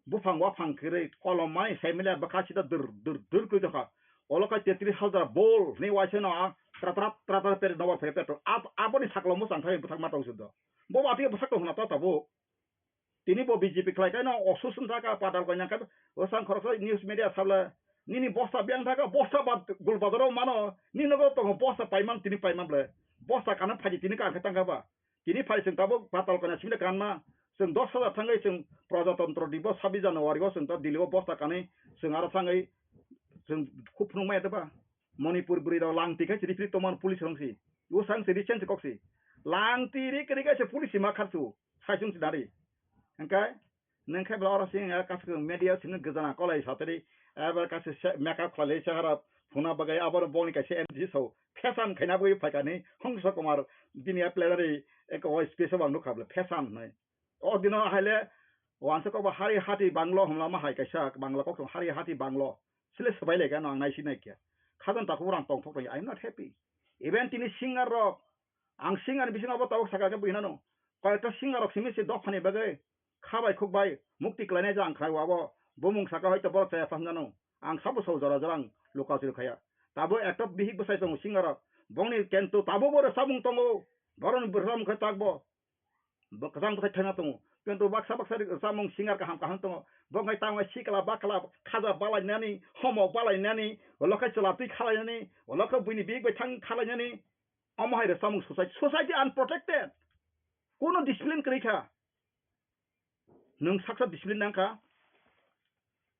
Buphang waphang khirwi kolom mai sai mile bwkha sida dur, dur, dur kwi tokha. Olo khai tetris hajar bol hwnwi waisano a tra, tra, tra, tra, peri nobar phai petro. Ab-, aboni saklo mwchang thai bwthak ma tong sudo. Bo ba tei bwsak tong hwna ta tabuk. Tini bo B J P khlai khe no osusun thaka padal kanya khe bwsang khoroksa news media sabla nini bosta biyang thaka bosta ba gul bazaro mano nini nogo tongo bosta paiman tini paiman ble bosta kana phaji tini ka khe tangka ba tini phai chwng tabuk patal kanya simle kanma chwng dos hajar thangwi chwng Prajatantro Dibo sabis January o chwng ta Delhi o bosta kanwi chwng aro thangwi chwng khub phunuk maya ba. Manipur bwrwi rok lang twi khe chiri phiri tongmani police rong si. O sang si recent kok si. Lang twi ri kwrwi kaisa police ma kharchu, saisung sinari. Hwnkhe, nwng khe bla oro sing, eh, kaisa media sing gajana kolai satari, eh, bla kaisa se-, makeup khlai lai chehara phuna bagwi abo boni kaisa M G so, fashion khaina bagwi phaikani, Hongso Kumar, bini a plenary, eko o space o ang nukha bla, fashion hinwi. O dino haile wansa kok ba hari hati banglo hwnlama hai kaisa bangla kok hari hati banglo. Sile swbai lai gano ang naisi nai kya. Khajang takhuk rang tongthok rang, I am not happy. Even tini singer rok, ang singer ni bisingo abo tabuk saka khe buinano. Koyekta singer rok simi se dophani bagwi khabai khukbai mukti klainai jang khai wabo bumung saka hoito borok chaya phang jano. Ang sabo so jora jora ang luka chil khaya. Tabo ekta bihik bwsai tongo singer rok. Bongni kento tabo bo rwchapmung tongo. Boroni bwrwchapmung khe takbo. Bo kwchang bwsai thaina tongo. Kintu baksa baksa ri-, samung singar kaham kaham tongo. Bo wngkha tamo sikla bakla khaja balainani, homo balainani, ulo khe chwla twi khalainani, ulo khe buini bihik bai thang khalainani. Omo hai rw samung society, society unprotected. Kuno discipline kwrwi kha. Nwng saksa discipline nang kha.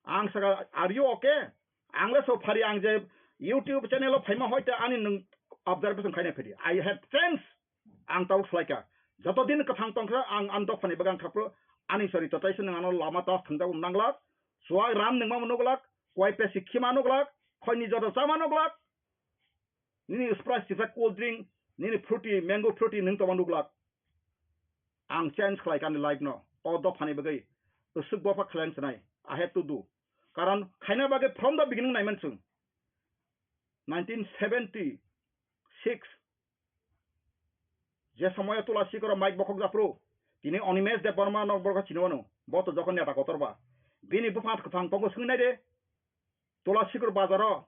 Ang saka, "Are you okay?" Ang le so phari, ang je YouTube channel o phaima hoite ani nwng observation khaina phidi. I have friends. Ang tabuk swlaikha. Joto din kwthang tongkha, ang, ang dophani bagwi ang khapro, ani sori totaisa nwng ano lama tas thwngjak um nanglak, chuwak ram nungma nuglak, kwai pesi khima nuglak, khoini joto chama nuglak, nini Sprite sijak cold drink, nini fruity, mango fruity nwng tongma nuglak. Ang change khlai kani life no, o dophani bagwi, usuk bopha khlai ang sinai, I have to do. Karon khaina bagwi from the beginning naiman chwng. Nineteen seventy six, je somoyo Tula Sikoro mic bokhok japhru, tini Animesh Debbarma no borok chini wano, bo to jokhon neta kotor ba. Bini bupha kwthang tongo swngwi nai de. Tula Sikor bazaro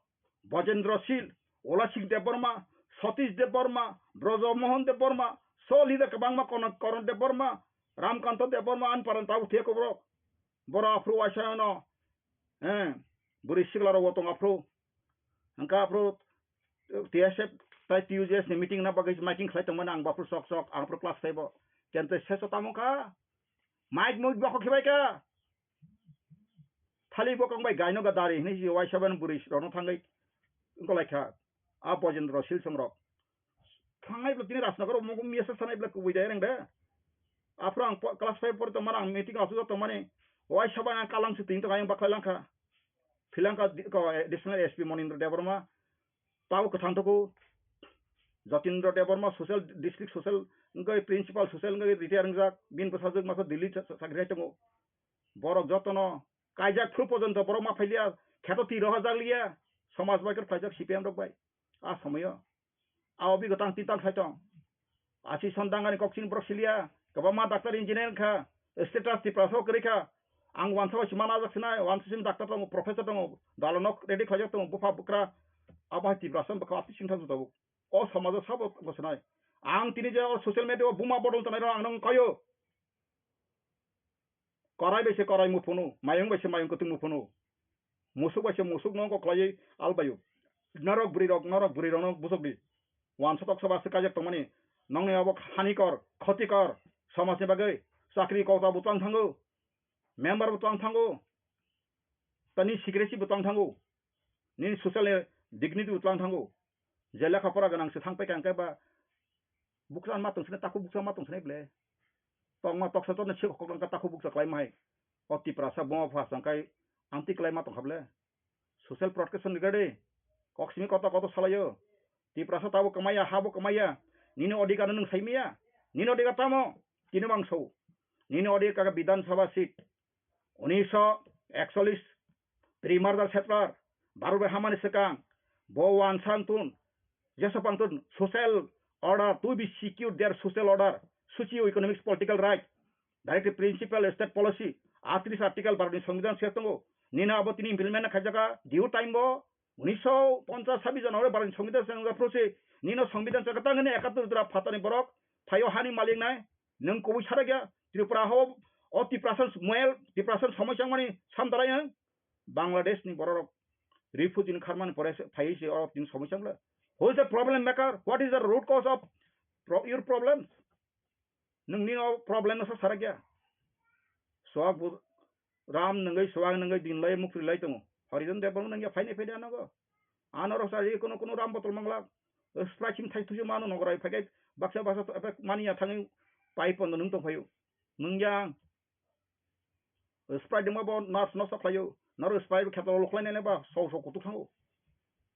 Bojendra Sil, Olasik Debbarma, Satish Debbarma, Brojo Mohan Debbarma, so leader kwbangma Kono-, Koron Debbarma, Ramkanto Debbarma, ani paran tabuk thek borok. Borok aphru waisa no, eh, bwrwi sikla rok bo tong aphru. Hwnkha aphru T S F tai T U J S ni meeting na bagwi miking khlai tongmani ang bo aphru sok sok, ang aphru class five o. Kente seso tamo kha? Mic mui bokho khibai kha? Thali bo kong bai gaino ga dari hinwi si waisa ban bwrwi rokno thangwi wngkolaikha. A Bojendra Silsong rok. Thangnai bwlai tini Rajnagar o mung mia sa sanai bwlai kubui dai reng de. Aphuru ang po-, class five pori tongmani ang meeting o asuk tongmani. Waisa ban ang kalang se tini tong ayang baklai langkha. Philangkha di-, ko, eh, additional S P Monindra Debbarma. Tabo kwthang toku. Jatindra Debbarma social, district social, wngkha principal social wngkha retire wngjak. Bini bwsajwk masa Delhi cha-, cha-, chakri hai tongo. Borok jotono kaijak phuru porjonto borok ma phailiya, kheto twi rohorjak liya, somaj bai khe phaijak C P M rok bai. A somoyo. A obi gotang tintal sai tong. Asi son dangani kok chini borok siliya, kwbangma doctor engineer wngkha, status Tiprasa o kwrwi kha. Ang wansa bai se mana ajak sinai, wansa sini doctor tongo, professor tongo, dalonok ready khlaijak tongo, bupha bwkra, abo hai Tiprasa bwkha ati singthang tabuk. O somajo sabo bo sinai. Ang tini je o social media o buma bodol tonai rok ang nang kayo. Korai bai se korai muphunu, mayung bai se mayung kwtwng muphunu. Musuk bai se musuk no kok khlaiwi albaio. Norok bwrwi rok, norok bwrwi rok no busok di. Wansa tok soba se kajak tongmani. Nongni abo hanikor, khotikor, somajni bagwi chakri kota bo twlang thango. Member bo twlang thango. Tani secretary bo twlang thango. Nini social ni dignity bo twlang thango. Je lekha pora gwnang se thang paikha hwnkhe ba bukcha ma tong sini, takhuk bukcha ma tong sini ble. Tongma toksa tokna se kok wngkha takhuk bukcha khlai ma hai. O Tiprasa buma pha chang kai amtwi khlai ma tong kha ble. Social protection ni gade. Kok simi koto koto salaio. Tiprasa tabo kwmaya, habo kwmaya. Nini odhikar no nwng saimaya. Nini odhikar tamo? Tini mangso. Nini odhikar Bidhan Sabha seat. Unisho ekchollish pre-merger settler, Bharat bai hamani swkang, bo wansa wngtun, jeso pangtun social order, to be secure their social order, socio-economic political right, directive principle state policy, atris article Bharat ni Songbidan se tongo, nini abo tini implement khaijaka, due time bo, unisho ponchas sabbish January Bharat ni Songbidan se nangjaphuru se, nino Songbidan se kwtang hwnwi ekattor jora phatani borok, phaio hani malik nai, nwng kubui sarakya, Tripura ho, o Tiprasa moel, Tiprasa somoi changmani samdarai nwng, Bangladesh ni borok rok refugee ni kharmani pore se phaiwi se oro tini somoi chang le. Who is the problem maker? What is the root cause of pro-, your problems? Nwng nini o problem no sa sarakya. Swak bu ram nungwi swak nungwi din lai mukri lai tongo. Horijan Debbarma nungya phaini phaidi anogo. Ano rok sa ri kuno kuno ram botol manglak. Sprite sing thai thuju mano nogorai phagai Baksa baksa to ebe mani ya thangwi pipe pondo nung tong phaio. Nung yang Sprite dima bo nerves nosto khlaio. Naro Sprite bo kheto lo khlai nai ba so so kutuk thango.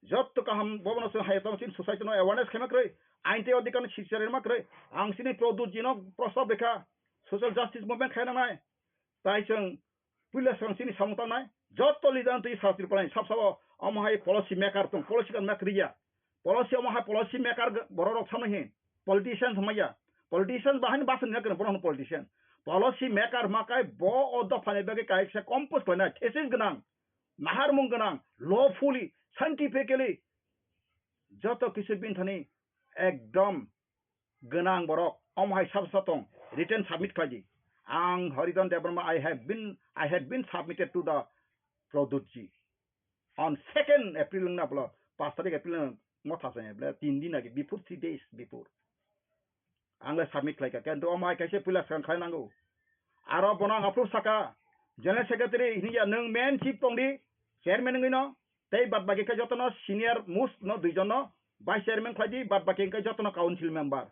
Jotto kaham bobono se hai tong chin society no awareness khaima kwrwi. Ain tei odhikar no sichar ma kwrwi. Ang sini Pradyut ji no prostab rekha. Social justice movement khaina nai. Tai chwng puila swkang chini samung tangnai, joto leader twi sa Tripura ni sab sabo omo hai policy maker tong, policy kan mak riya. Policy omo hai policy maker borok rok samai hin, politician samai ya. Politician bahai ni basa ni borok no politician. Policy maker makai bo o dopha ni bagwi kaisa compose khlainai, thesis gwnang, naharmung gwnang, lawfully, scientifically, joto kisu bini thani ekdom gwnang borok, omo hai sab sa tong, written submit khlai di. Ang Haridhan Debbarma, I have been, I had been submitted to the Pradyut ji on second April wngna bwla, pash tarik April wngna motha se bwla, tin din age, before, three days before. Ang le submit khlai kha, kintu omo hai kaisa puila swkang khlai nango. Aro bono ang approve saka, General Secretary hini ya, nwng main chief tong di, chairman wngwi no, tei bad baki khe jotono senior most no duijon no vice chairman khlai di, bad baki khe jotono council member,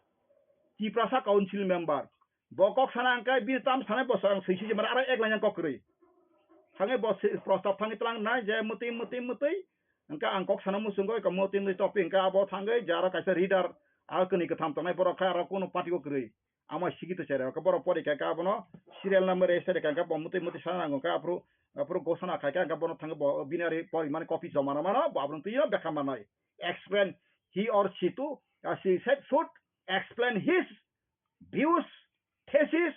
Tiprasa council member. Bo kok sana hwnkhe bini tam sanai bo swkang swi swi mara aro ek laina kok kwrwi. Thangwi bo si-, prostab thangwi tlang nai je mwtwi mwtwi mwtwi. Hwnkhe ang kok sana muchungo eko mwtwi mwtwi topic hwnkhe abo thangwi je aro kaisa reader, aro kwnwi kwtham tongnai borok khe aro kunu party o kwrwi. Ama sigi to chere, hwnkhe borok pori kha, khe abono serial number register kha, hwnkhe bo mwtwi mwtwi sana nango, hwnkhe aphuru, aphuru gosona khai kha, hwnkhe bono thangwi bo bini ari porimani copy joma rwmano, bo abono twi o bekha manai. Explain, he or she to, uh, she said should explain his views, thesis,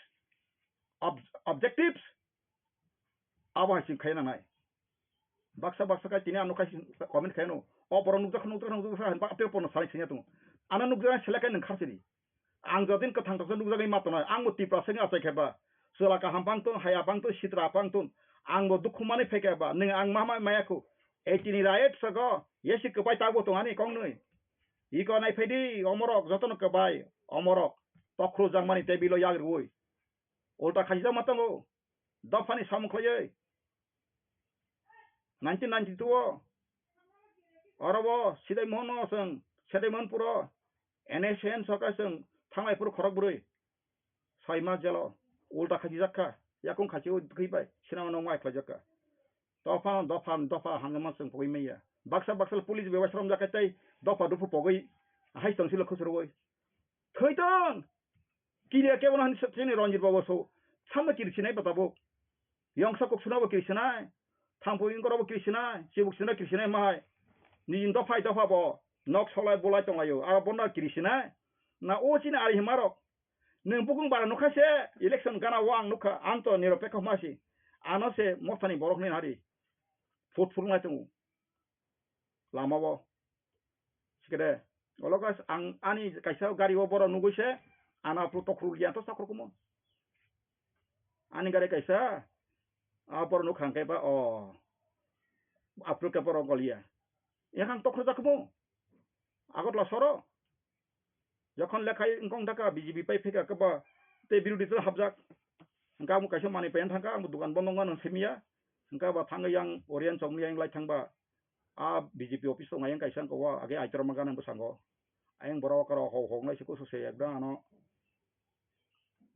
ob-, objectives, abo hai chwng khaina nai. Baksa baksa khe tini ano khai comment khaino. O borok nukjak nukjak nukjak khe ba apel porno salai sengya tongo. Ano nukjak selek khe nwng kharsidi. Ang jodin kwthang toksa nukjagwi ma tongnai. Ang bo Tipra sengya achai khe ba. Chwla kaham pang ton, haya pang ton, sitra pang ton. Ang bo dukhu manwi phai khe ba. Nwng ang ma ma maya khu. Ei tini riot sogo. Yesi kwbai tabuk tong ani kong nwi. Iko nai phaidi omorok jotono kwbai. Omorok. Tokhro jangmani table o yak rwui. Ulta khajijak ma tongo. Dophani samung khlaiwi. Nineteen ninety-two o oro bo Sidai Mohon no chwng, Sidai Mohon puro N S N soka chwng thanglai phuru khorok bwrwi. Soi ma jelo ulta khajijak kha, yakung khachi o thwi bai, sinamano ngai khlaijak kha. Dopha, dopha, dopha hamjama chwng pogwi maya. Baksa baksa police bai waisa romjak kha tei dopha dopha pogwi hai tong silo khosrogwi. Thwi tong! Kiriya kebono hani chini Ranjit Babu so. Samno kiri sinai ba tabuk. Yongsa kok suna bo kiri sinai. Thangpui ingkora bo kiri sinai. Chibuk sina kiri sinai mahai. Nijin dophai dopha bo. Nok solai bolai tonglaio. Aro bono kiri sinai. Na o chini ari himarok. Nwng bukung bara nukha se election gana o ang nukha. Ang to niropekho masi. Ano se mothani borok ni hari. Phut phulnai tongo. Lama o. Sikede. Olo guys, ang ani kaisa gari o borok nugui se, ano aphuru tokhorok liya to chakhorok kumo. Ani gari kaisa, a borok nuk hang kaiba, o. Aphuru ke borok goliya. Yakhang tokhorok jak kumo. Agartala soro. Jokhon lekhai wngkong thangkha B J P pai phaikha khe ba tei birodhi dol hapjak. Hwnkhe amo kaisa manwi paina thangkha, amo dukan bondo wngmano simiya. Hwnkhe ba thangwi yang Oriyan chokmani yang lai thangba. A B J P office tongo ayang kaisa wngkha o age Aitorma gana bwskango. Ayang borok aro hok hok naisi kusu se ekdam ano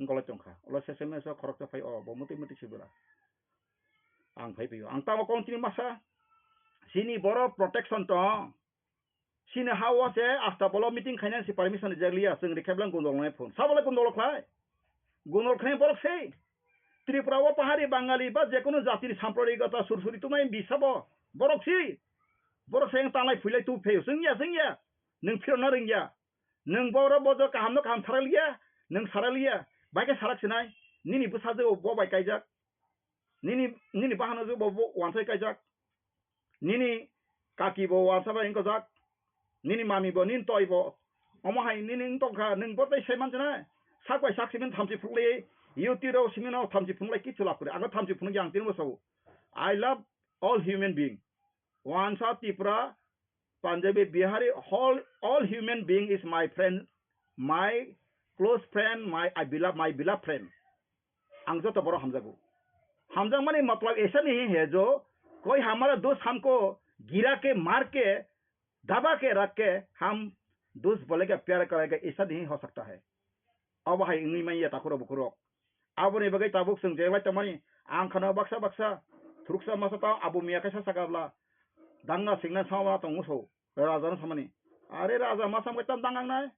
wngkha lai tongkha. Ulo sese mesa khoroksa phai o bo mwtwi mwtwi se bwla. Ang phai phai o. Ang tamo continue masa. Chini borok protection tong. Chini ha o se asta bolo meeting khainani se permission rijak liya, chwng rikha bwlang gundol nai phone. Sabo le gundol khlai? Gundol khlai borok se. Tripura o pahari Bangali ba jekunu jatini sampradigota sursuri tumai bisa bo. Borok si. Borok se yang tanglai phuilai tu pheo. Chwng ya, chwng ya. Nwng phirokna rwngya. Nwng boro bojo kaham no kaham sarai liya. Nwng sarai liya. Bai khe sarak sinai. Nini bwsajwk bo bai kaijak. Nini, nini bahanajwk bo, bo wansai kaijak. Nini kaki bo wansa bai wngkojak. Nini mami bo, nini toi bo. Omo hai nini wng tongkha, nwng bo tei sai manchina. Sak bai sak simin thamchi phunuk lai, YouTube rok simin no thamchi phunuk lai kichu lab kwrwi. Ang thamchi phunuk yang tini bwsao. I love all human being. Wansa, Tipra, Punjabi, Bihari, all, all human being is my friend, my close friend, my, I beloved, my beloved friend. Ang joto borok hamjago. Hamjakmani matlab aisa nahi hai jo, koi hamara dost hamko gira ke maar ke, daba ke rakh ke hum Dusht bolega pyar karega, aisa nahi ho sakta hai. Abo hai wngwi manya takhurok bukhurok. Aboni bagwi tabuk chwng je bai tongmani, ang khana baksa baksa, thuruksa masa tao Abu Miya kaisa sakabla, dangna singna sama tong muso, raja no samani. Are raja masa mui tam dangang nai.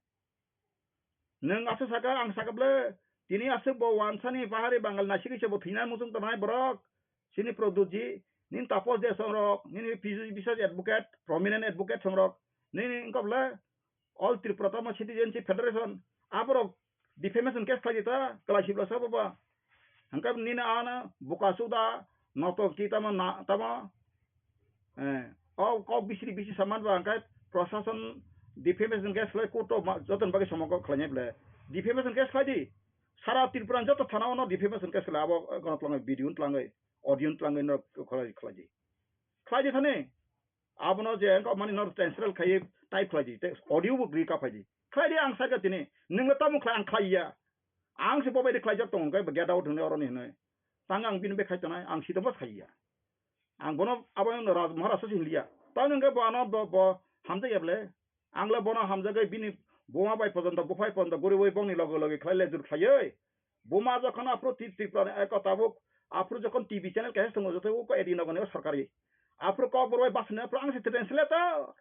Nwng aswk saka, ang saka ble, tini aswk bo wansani pahari Bangal naisik se bo thwina muchung tongnai borok. Chini Pradyutji, nini Taposh De songrok, nini P G Biswas advocate, prominent advocate songrok, nini wngkha ble All Tripura tamo Citizenship Federation, aborok defamation case khlai di ta, kwlai sibla sabo ba. Hwnkhe nini ano buka suda, noto ki tamo na, tamo, eh, o kok bisiri bisi saman ba hwnkhe prosason defamation case khlai court o ma, joton bagwi somo kok khlainai ble. Defamation case khlai di. Sara Tripura joto thana ono defamation case khlai abo, eh, gono twlangwi, video twlangwi, audio twlangwi no khlai, khlai di. Khlai di thani. Abono je wngkha mani no translate khai type khlai di, tei audio bo gri ka phai di. Khlai di, ang sai kha tini. Nwng le tamo khlai, ang khlai ya. Ang se bo bai de khlai jak tongo, hwnkhe bo get out hwnwi oroni hwnwi. Tang ang bini bai khai tongnai, ang sitongma sai ya. Ang bono abo no Raj Maharaj se hinliya. Tang hwnkhe bo ano bo, bo hamjak ya ble. Ang le bono hamjagwi bini buma bai pojonto, buphai pojonto guriwi bongni loge loge khlai le jur khlaiwi. Buma jokhon aphuru Tri-, Tripura ni eko tabuk, aphuru jokhon T V channel kaisa tongo, joto uko edi nogoni o sorkari. Aphuru Kokborok bai bus ni aphuru ang se translator,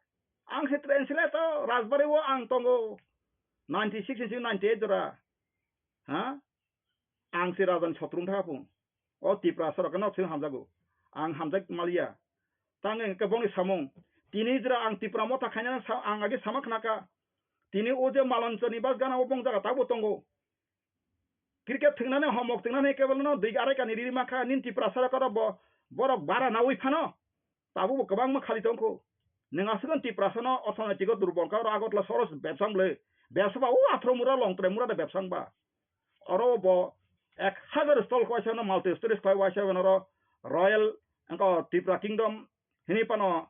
ang se translator, Rajbari o ang tongo, ninety six ni ninety eight jora. Ha? Ang se raja ni sotro wngkha aphuru. O Tiprasa rok no swi hamjago. Ang hamjak maliya. Tang hwnkhe bongni samung. Tini jora ang Tipra motha khainani sa-, ang age sama khnakha. Tini o je Malonchoni bus gana o bong jaga tabuk tongo. Cricket thwngnani homok thwngnani kebelno dui arai kani riri mankha, nini Tiprasa rok oro bo, borok bara naui phano. Tabukbo kwbangma khali tongkho. Nwng aswkno Tiprasano orthonoitiko durbol kha, oro Agartala sohoro bebsa wng bwlwi. Bebsa ba o Athramura Longtrai mura de bebsa wng ba. Oro bo ek hazar stall khe waisa no multi storage khlai waisa oro Royal wngkha Tripura Kingdom hini phano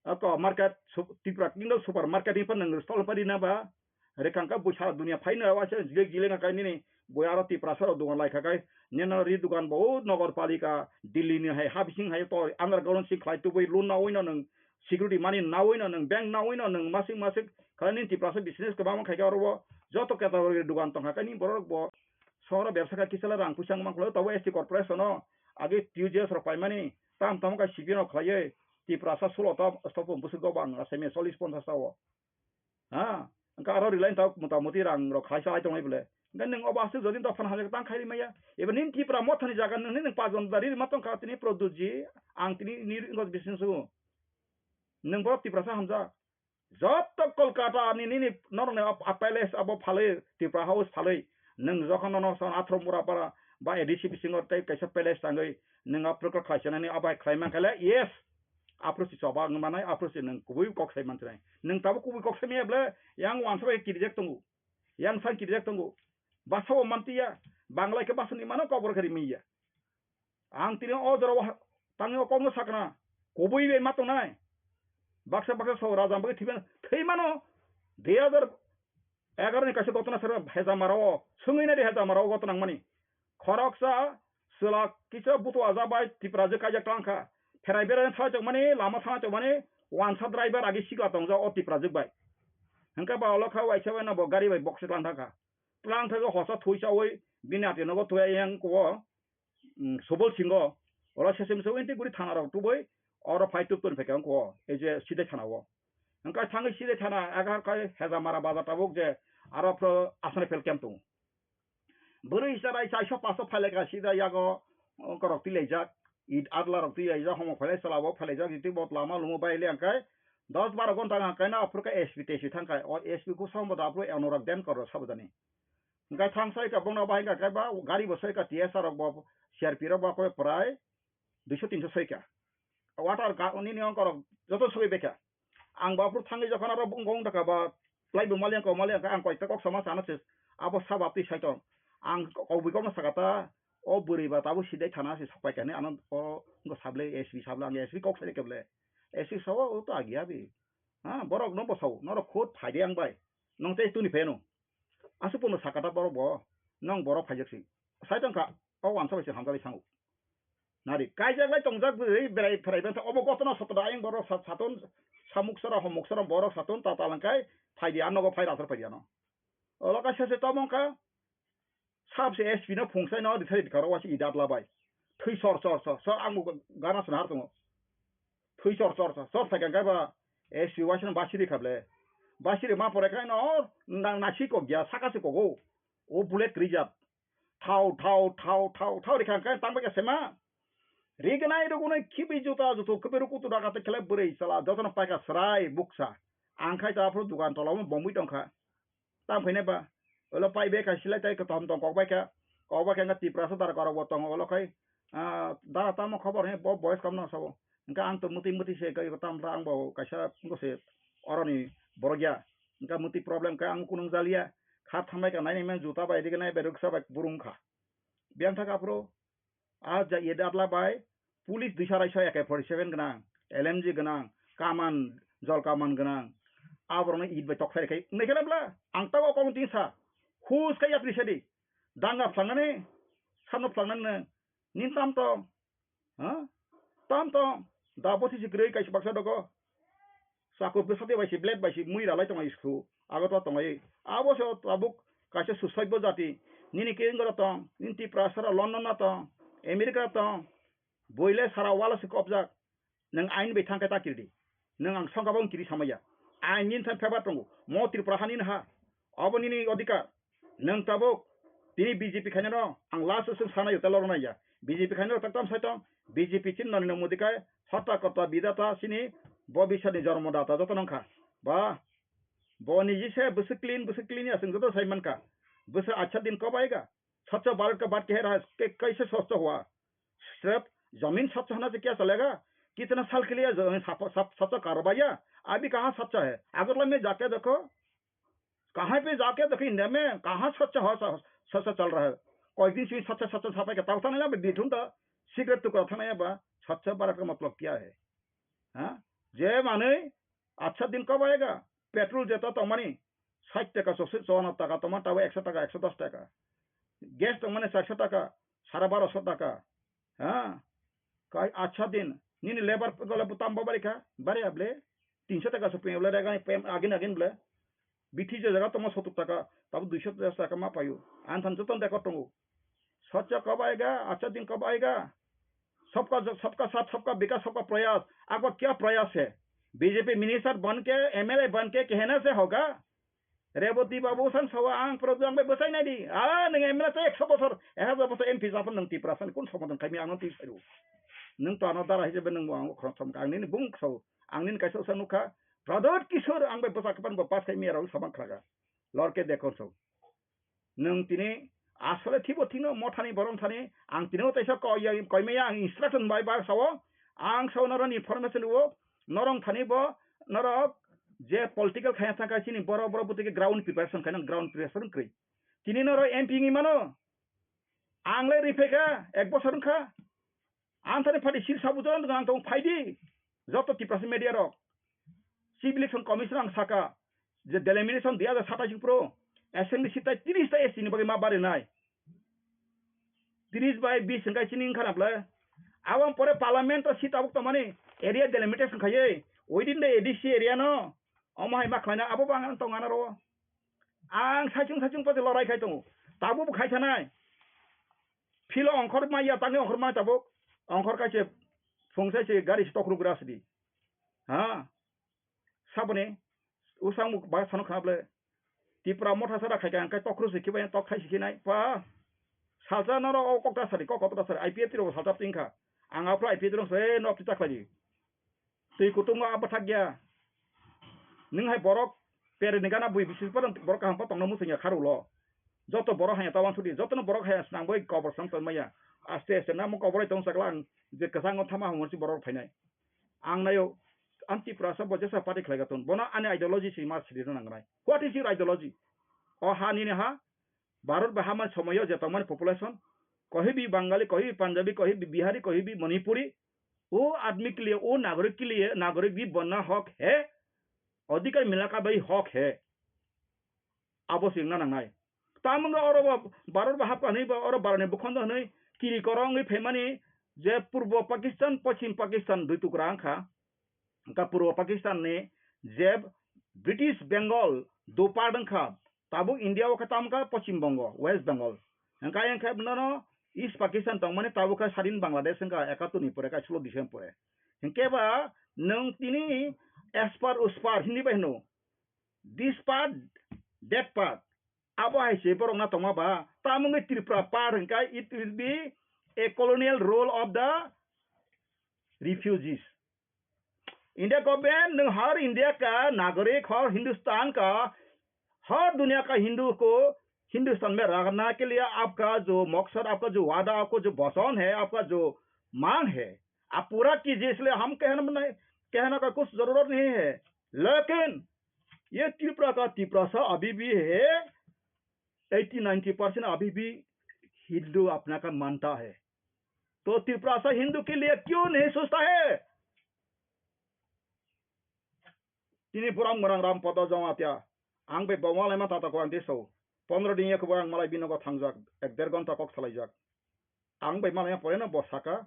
oko market sup-, Tripura Kingdom supermarket hini phano nwng stall pai rina ba. Rikang kha bui sara dunia phai no waisa jilek jilek kha nini bui aro Tiprasa rok dukan lai kha kai nini ri dukan bo o Nagar Palika Delhi ni hai ha bising hai to underground sing khlai tubui loan naui no nwng security money naui no nwng bank naui no nwng masing masing khlai nini Tiprasa business kwbangma khai kha oro bo joto category dukan tong kha kai nini borok bo sohoro bebsa kha kisa le rang puisa wng man khlai tabo S T corporation no age T U J S rok pai mani tam tamo kha C P M rok khlai Tiprasa sulo ta stop bwswk go bang asai me chollish ponchash ta o. Ha, wngkha aro rwlai tok mota moti rang rok khaisa hai tongnai bole. Wngkha nwng obo aswk jodi dophan hamjak tang khai rimaya. Eba nini Tipra mothani jaga nwng nini pajon dari rima tongkha tini Pradyutji, ang tini nini wngkha bising sugo. Nwng borok Tiprasa hamjak. Joto Kolkata ni nini norokni ap-, ap palace abo phalwi, Tipra House phalwi. Nwng jokhon nono son Athramura para ba A D C bisingo tei kaisa palace tangwi nwng aphuru khe khlai sanani abai khlai mankha le, yes. Aphuru si choba wngwi manai, aphuru si nwng kubui kok sai mansinai. Nwng tabuk kubui kok sai maya ble, yang wansa bai kirijak tongo. Yang sang kirijak tongo. Basa bo mantiya, Bangla khe basa ni mano, kok borok khe rimwi ya. Ang tini o jora o tangwi o kokno sakna, kubui bai ma tongnai. Baksa baksa so raja bagwi thwi mano, thwi mano. Dui hajar egaroh ni kaisa gotona sero Hejamara o, swngwi nai di Hejamara o gotona wngmani. Khoroksa chwla kisa butu aja bai Tiprajwk kaijak tlang kha. Pherai berai thangchok mani, lama thangchok mani, wansa driver agi sikla tongjak o Tiprajwk bai. Hwnkhe ba olo kha waisa bai no bo gari bai bokse tlang thang kha. Tlang thangwi hosa thui chaui bini ati nogo thui yang kuo. Mm, Subol Singho, oro sesem se winti guri thana rok tubui, oro phai tub toni phaikha wngkho, ei je Sidai thana o. Wngkha thangwi Sidai thana, agar khai Hejamara bazar tabuk je, aro phro asani fel camp tongo. Bwrwi chwrai chaisho paso phailai kha Sidai yago, wngkha rok tilaijak, it adla rok tilaijak, homo phailai chwla bo phailai jak, jiti bot lama lumo bai le angkai, dos baro gonta wngkha kaina aphuru khe S P tei si thangkai, o S P kho sambo da aphuru Anurag Denkar rok sabo jani. Hingkai thang sai ka bongno bahai ka kaiba gari bo sai ka T S R rok bo C R P rok bo koi prai duiso tinso sai ka. Water ka nini ongko rok joto soi beka. Ang bo aphuru thangwi jokhon aro bung gong taka ba plai bo mali ang ko mali ang ang koi ta kok sama sana se abo sab apti sai tong. Ang kok bui kok na saka ta o bwrwi ba tabuk Sidai thana se sapai ka ni ano o ngo sable S P sable ang S P kok sai ke ble. S P sawa o to agi abi. Ha borok no bo sao norok khut phai de ang bai. Nong tei tuni pheno. Aswk pono sakata borok bo, nong borok phaijak si. Sai tongkha, o wansa bai se hamjagwi thango. Nari, kaijak lai tongjak bwrwi berai pherai bantha. Obo gotona sotoda ayang borok sa-, saton, samuk sara, homuk sara, borok saton, ta talangkai, phaidi, a nogo phai, rathar phaidi ano. Olo kaisa se tamo wngkha, sab se S P no phungsai no, rithai rikha rok waisa idat labai. Thwi sor, sor, sor, sor, ang bo gana swnahar tongo. Thwi sor, sor, sor, sor, phaikha khe ba S P waisa no basi rikha ble. Basi rima pore khai no, nang nasi kok ya, saka se kogo. O bullet kwrwi jat. Thau, thau, thau, thau, thau rikha khe tang bai khe sema. Rignai rugunai khibi juta juto khibi rukutu daga te khlai bwrwi sala jotono paikha srai buksa. Ang khai ta aphuru dukan tola o bomwi tongkha. Tang khainai ba. Olo pai bai kha silai tai kotom tong kok bai kha. Kok bai kha wngkha Tiprasa dara korok bo tongo olo khai. Ah, dara tamo khobor he bo boys kam no sabo. Wngkha ang to muti muti se kai tam ra ang bo kaisa wngkha se oroni borok ya. Wngkha muti problem kha ang kunung jaliya. Kha thambai kha nai nai man juta bai rignai bai ruksa bai burung kha. Biyang thaka aphuru, a ja-, ye datla bai, police duisa raisa A K forty seven gwnang, L M G gwnang, kaman, jol kaman gwnang, aborokno it bai tokthai rikha, wngnaikhe bla, ang tabok kok tini sa, hus khe yapri sadi, danga phlangani, samno phlangani nini tam tong, ha? Tam tong, da bosi si kwrwi kaisa baksa dogo, Chakur bwsadi bai se blade bai se mui ralai tongo school. Agartala tongo. Abo se tabuk kaisa suicide bo jati. Nini Kerala tong, nini Tiprasa London na tong, America tong. Boile sara wala se kopjak. Nang ain bai thangkai ta kirdi. Nang ang songka bang kiri samaya. Ain nin than pheba tongo. Mo Tripura hani ha. Abo nini odhikar. Nwng tabuk tini B J P khainano ang last o chwng sana yuta lorna ya. B J P khainano tak tam sai tong. B J P chini Narendra Modi kai hotta kotta bidata chini bobiswatni jormodata joto nang kha. Ba, bo niji se bwswk clean, bwswk clean ya chwng joto sai man kha. Bwswk acha din kobaiga. Swchh Bharat ka baat keh raha hai, ke-, kaise swchh hua? Sirf zameen swchh hone se kya chalega? Kitna saal ke liye zameen saf, saf, swchh kar raha hai? Abhi kahan swchh hai? Agartala mein jaake dekho, कहाँ पे जाके देखो इंडिया में कहाँ स्वच्छ हो, स्व-, स्वच्छ चल रहा है। कई दिन से स्वच्छ, स्वच्छ सफाई का तब था नहीं, अभी बिठूं तो सिगरेट टुकड़ा था नहीं, अब स्वच्छ भारत का मतलब क्या है? हाँ? जे माने अच्छा दिन कब आएगा? पेट्रोल जेता तो मानी साठ टका, सौ, सौ नौ टका, तो माता वो एक सौ टका, एक सौ दस टका। गैस तो माने चार सौ टका, साढ़े बारह सौ टका। Ha? Kai acha din, nini labour dole butam bo bari kha, bari able, tinso taka so pem le, agin agin ble, bithi je jaga tongma sotur taka, tabu duiso taka ma payo. An than joton dekho tongo. Swachh kab aayega, acha din kab aayega? Sabka, sabka saath, sabka vikas, sabka prayas. Aapka kya prayas hai? B J P minister ban ke, M L A ban ke kehna se hoga? Reboti babu san sawa ang program bai bwsai nai di. Ah, nwng M L A tei ekso bosor, ek hajar bosor M P japon nwng Tiprasa ni kun somodan khaimi ang nwng twi sairu. Nwng to ano dara hisabe nwng bo ang khorok thom ka ang nini bung khsao. Ang nini kaisa usa nukha. Pradyot Kishore ang bai bwsa kapan bo pass khaimi rao sabang khlaga. Lorke dekho so. Nwng tini asole thibo thino mothani borom thani ang tini o teisa koi ya, koimaya ang instruction bai bar sao. Ang sao norok ni information o norok thani bo norok je political khaya thangkha chini borok borok bwtwi khe ground preparation khainang ground preparation kwrwi. Tini norok M P wngwi mano. Ang le riphaikha ek bosor wngkha. Ang thani phaidi sir sabu joto ang tong phaidi. Joto Tiprasa media rok. Chief Election Commission ang saka je delimitation dui hajar satais pro assembly seat tai tris ta S T ni bagwi ma barinai. Tris bai bis hwnkhe chini wngkha na bwle. Aboni pore parliament o seat tabuk tongmani area delimitation khaiwi within the A D C area no. Omo hai ma khlaina abo bo ang tong ana ro. Ang saichung saichung pati lorai khai tongo. Tabuk bo khai thanai. Philo ongkhor maya, tangwi ongkhor maya tabuk. Ongkhor kaise phung sai se gari se tokruk gra sidi. Ha? Saboni usang muk ba sano khna ble. Tipra motha sara khai kha, ang kai tokruk se khibai tok thai se khinai. Pa. Salsa noro o kok ta sari, kok kok ta sari. I P F T ro salsa tingkha. Ang aphro I P F T ro se nok ti ta khlai. Twi kutung o bwthak ya. Nwng hai borok pere ni gana bui bisi borok kaham pa tongna muchung ya kharu lo. Joto borok hai ta wansuk di, joto no borok hai snam bai kobor snam tong maya. Aste aste namo kobor tong sakla ang je kwchang o thama hamo si borok phainai. Ang nayo anti prasa bo jesa party khlai ga ton. Bono ani ideology si ma sidi nang nai. What is your ideology? O ha nini ha? Bharat bai hamani somoyo je tongmani population, kohi bi Bangali, kohi bi Punjabi, kohi bi Bihari, kohi bi Manipuri, wo admi ke liye, wo nagorik ke liye, nagorik bhi banna hok hai, adhikar milna ka bhi hok hai. Abo se wngna nangnai. Tamungno oro bo Bharat bai hapka hwnwi bo oro Bharani bukhondo hwnwi kiri korongwi phaimani je Purbo Pakistan, Pochim Pakistan dui tukra wngkha. Wngkha Purbo Pakistan ni je British Bengal dopar wngkha, tabuk India o khe tam wngkha Pochim Bongo, West Bengal. Hwnkhe ayang khe nono East Pakistan tongmani tabuk khe sadin Bangladesh wngkha ekatur ni pore, kaichwlo decent pore. Hwnkhe ba nwng tini espar uspar Hindi bai hwno, this part, that part. Abo hai se borok na tongma ba, tamungwi Tripura part hwnkhe it will be a colonial rule of the refugees. India government, nwng har India ka nagorik, har Hindustan ka, har duniya ka Hindu ko Hindustan mein rakhna ke liye aapka jo maksad, aapka jo wada, aapka jo vachan hai, aapka jo mang hai, aap pura kijiye, isliye hum kehna nahi, kehna ka kuch zarurat nahi hai. Lekin ye Tripura ka Tiprasa abhi bhi hai, eighty ninety percent abhi bhi Hindu apna ka manta hai. To Tiprasa Hindu ke liye kyun nahi sochta hai? Tini buram gwnang Ram Podo Jamatia, ang bai bo malaima tata ko ang tiso. Pondro din yakhe bo ang malai binogo thangjak, ek der ghonta kok salaijak. Ang bai malaima pore no bo saka,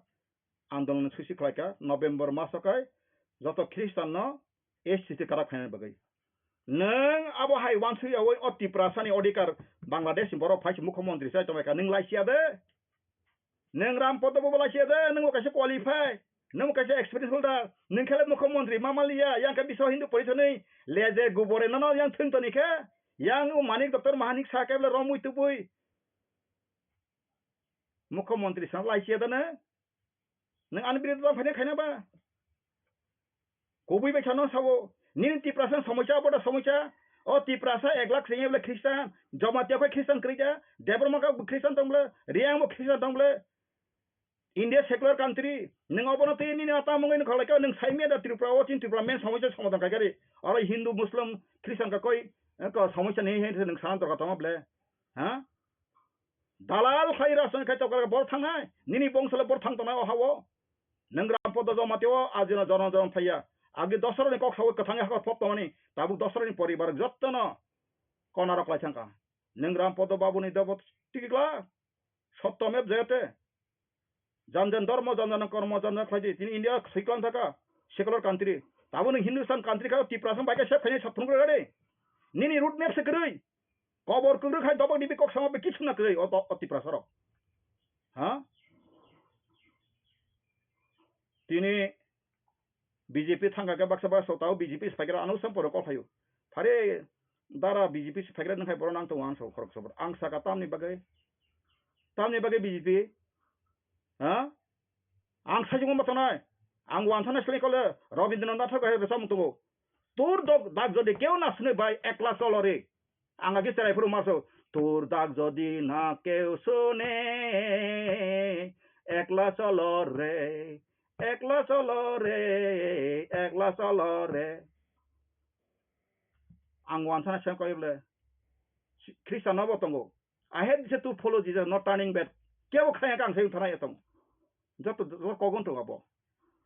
andolon susi khlaika, November maso kai joto Christian no S C T karak khaina bagwi. Nwng abo hai wansui yawi o Tiprasa ni odhikar Bangladesh ni borok phai se mukhyamantri sai tongbaikha, nwng laisiya de? Nwng Ram Podo bo laisiya de, nwng bo kaisa qualify, nwng bo kaisa experience holder, nwng khe le mukhyamantri ma manliya, yang khe Biswa Hindu Porishad ni leje gubore nono yang thwng toni khe, yang o Manik Doctor Mahanik sa khe le romwi tubui mukhyamantri sa laisiya de nwng? Nwng ani birodita phaina khaina ba? Kubui bai sano sabo, nini Tiprasa somosya, abo da somosya. O Tiprasa ek lakh sengya bole Christian, Jamatia khe Christian kwrwi da, Debbarma khe Christian tong bole, Reang bo Christian tong bole, India secular country, nwng obono twi nini ata mungwi nukha lai kha, nwng saimya da Tripura o, chini Tripura main somosya somadhan khai kha ri. Oro Hindu, Muslim, Christian ka koi, eh, ko somosya ni he nwng sana dorkar tongma bole? Ha? Dalal khai rason khai tokar bor thangnai, nini bongso le bor thang tongnai o ha o. Nwng Ram Podo Jamatia o ajino jono jono thaiya. Agi dosra ni kok sawi kwthang ya hakor pop tongmani, tabuk dosra ni poribar jotto no kona rok lai thangkha. Nwng Ram Podo Babu ni dobo tikla, sotto mep jayate. Jan jan dormo, jan jan kormo, jan jan khlaidi. Tini India siklang thaka, secular country. Tabuk nwng Hindustan country kha, Tiprasa bai khe sep khainai saphung rwgadi. Nini root map se kwrwi. Kobor kwrwi khai dobok dibi kok sama be kichuna kwrwi o, o, o Tiprasa rok. Ha? Tini B J P thangkha khe baksa baksa tao B J P se phaikra ano sam pore kok phaio. Phare dara B J P se phaikra nang khai borok nang tongo ang so khorok sobor. Ang saka tamni bagwi, tamni bagwi B J P? Ha? Ang sajwkma ma tongnai. Ang wanthana sle kole Rabindranath Thakur hai rwchapmung tongo. তোর দগ-, দাগ যদি কেউ না শুনে ভাই, একলা চলো রে। Ang agi cherai phuru marso. তোর ডাক যদি না কেউ শোনে, একলা চলো রে, একলা চলো রে, একলা চলো রে। Ang wanthana sle kole Christian no bo tongo. I hate these to follow Jesus, not turning back. Kebo khaya kang sayung thana yatong. Joto, joto kogon tongo bo.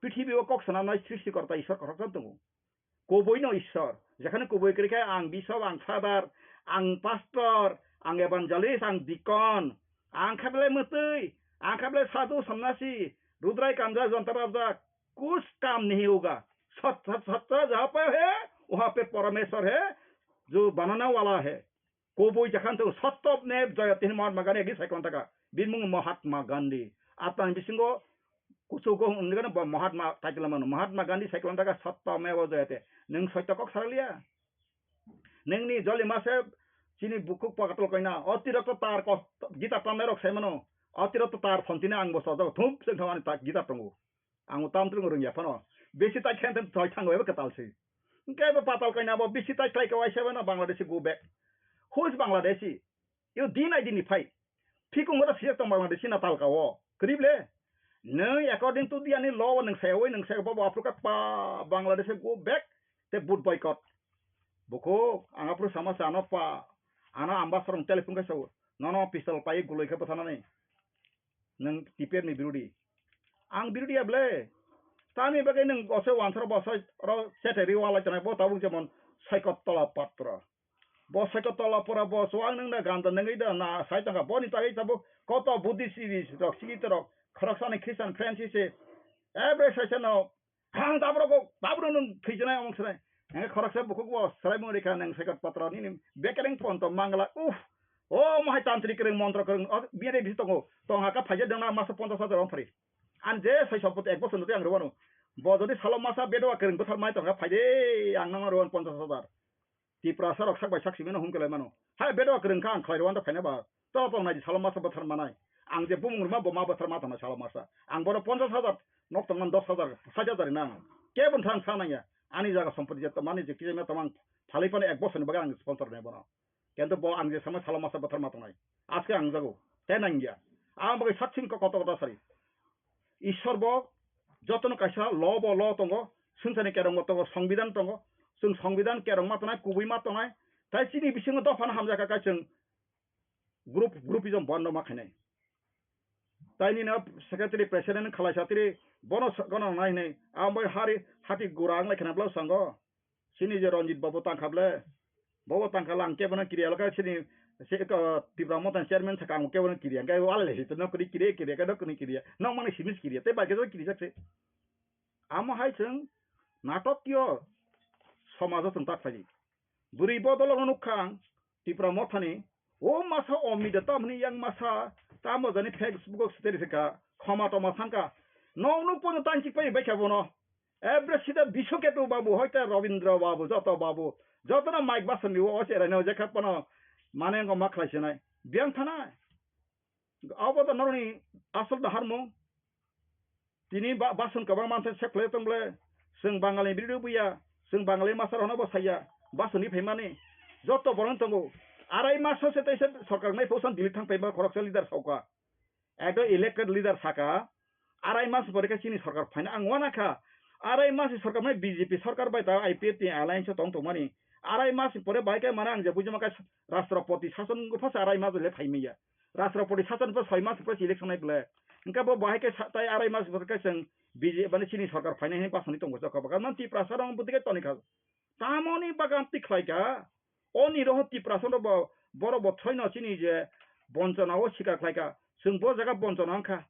Prithibi o kok sanamnai srishti korta Ishwar kothok tongo. Kubui no Ishwar. Jekhane kubui kwrwi khe ang bishop, ang father, ang pastor, ang evangelist, ang deacon. Ang khablai mwtwi, ang khablai sadhu, sannasi, rudrai kanja, jonta rabjak. Kus kam nahi hoga. Sat, sat, satta jaha pe hai, waha pe Parameshwar hai, jo banana wala hai. Kubui jakhan to sotto ne Jayati hin Mahatma Gandhi agi cycle taka. Bini mung Mahatma Gandhi. Atang bisingo kuchugo undigana ba Mahatma title mano. Mahatma Gandhi cycle taka sotto me bo Jayati. Nung sotto kok saraliya. Nungni joli mase chini bukuk pakatul koina. Otirokto tar ko gita tanai rok sai mano. Otirokto tar fontina ang bo sojak thum se thawani ta gita tongo. Ang o tamtwrwng rwngya phano. Bisi tai khe thoi thango eba kwtal se. Hwnkhe eba patal kaina bo bisi tai khlai khe waisa bai no Bangladeshi go back. Who is Bangladeshi? You din I din phai. Thikung ora sijak tong Bangladeshi na talka o. Kwrwi ble? Nwng according to the ani law o nwng sayawi nwng saya bo Africa pa Bangladeshi go back te vote boycott. Bukhuk ang aphuru sama sa ano pa ano ambassador telephone khe sao. Nono pistol pai guloi khe bwthanani. Nwng T P F ni birodi. Ang birodi ya ble. Tamni bagwi nwng oso wansaro bo oso oro chete ri walai tonai bo tabuk jemon Saikot Tola Patra. Bo Saikot Tola Patra bo so ang nwngno ganda nwngwi da na sai tongkha. Boni tagwi tabuk koto Buddhist rok, sikit rok, khoroksa ni Christian friend si se, every session no, ang tabro ko, tabro nung thwijnai omong swnai. Ang khoroksa bukhuk bo, srai mung rikha nang sekat patra nini, bekereng ponto mangla, uff, o mohai tantri kereng montro kereng, o, biyade bisi tongo, tong haka phaija dengna masa ponchas hajar om phari. Ang je sai sompoti ek bosor nutwi ang rwano. Bo jodi salo masa bedowa kereng bwthar mai tongkha phaide ang nangno rwan ponchas hajar. Tiprasa rok sak bai sak simi no hum kelai mano. Hai bedowa kereng kha ang khlai rwan da phaina ba. To tong nai salo masa bwthar manai. Ang je bumung rwma bo ma bwthar ma tongna salo masa. Ang bono ponchas hajar nok tongna dos hajar sait hajar nang. Kebon thang sa nang ya. Ani jaga sompoti je tomani je kisa me tomang phalai pani ek bosor ni bagwi ang sponsor nai bono. Kento bo ang je sama salo masa bwthar ma tongnai. Aske ang jago. Te nang ya. Ang bagwi satsing ko koto koto sari. Ishwar bo jotono kaisa lo bo lo tongo. Sungsani kerong bo tongo, songbidan tongo. Chwng songbidan kerong ma tongnai, kubui ma tongnai. Tai chini bisingo dophano hamjak kha chwng group, groupism bondo ma khainai. Tai nini secretary president khalai satiri bono sa-, gana nai hinui. Ang bai hari hati gura ang lai khna bwla sango. Sini je Ranjit babu tangkha ble. Bobo tangkha lang kebono kiriya lokha sini se ko Tipra Motha chairman saka ang kebono kiriya. Ang kai wala le hito no kiri kiriya kiriya ka no kini kiriya. Nok mani sinis kiriya. Te bai ke kiri sak se. Amo hai chwng natok yo somajo chwng tak phai. Bwrwi bodol no nukha ang. Tipra Mothani, o masa o mida tamni yang masa, tamo jani Facebook o siteri sika, khoma toma sanka. Nong nuk pono tanchik pai bai kha bono. Every sida Biswaketu babu, hoita Rabindra babu, joto babu, joto na Mike Basan ni o se rano je khat pono mane ngo ma khlai sinai. Biang thana. Abo to noroni asol da harmo. Tini ba-, bason kwbang manse sek khlai tong ble. Chwng Bangal ni biri buya, chwng Bangal ni masar hono bo saya, bason ni phaimani. Joto borok tongo. Arai mas se tei se sorkar nai phosan Delhi thang phaima khoroksa leader sauka. Ekdo elected leader saka. Arai mas pore khe chini sorkar phaina ang wana kha. Arai mas sorkar mai B J P sorkar bai ta I P F T ni alliance tong tongmani. Arai mas pore bai khe mana ang je bujima kha Rashtrapati sason go phasa arai mas le phaimaya. Rashtrapati sason pa soi mas pa election nai ble. Engka bo bahai khe sa-, tai arai mas bo khe chwng B J P mane chini sorkar phainai hinwi basani tongo chokha bwkha. Non Tiprasa rong bwtwi khe toni kha. Tamoni bagan twi khlai kha. Oni roho Tiprasa no bo, borok bo throino chini je bonchona o sikar khlai kha. Chwng bo jaga bonchona wng kha.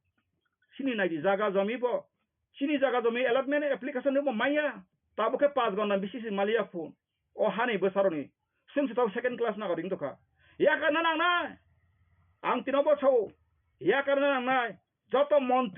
Chini naidi jaga jomi bo. Chini jaga jomi allotment application bo maya. Tabuk khe pas gonda bisi si maliya phu. O hani bwsaroni. Chwng se tabuk second class nagoring tokha. Yakarna nangnai. Ang tino bo sao. Yakarna nangnai. Joto montri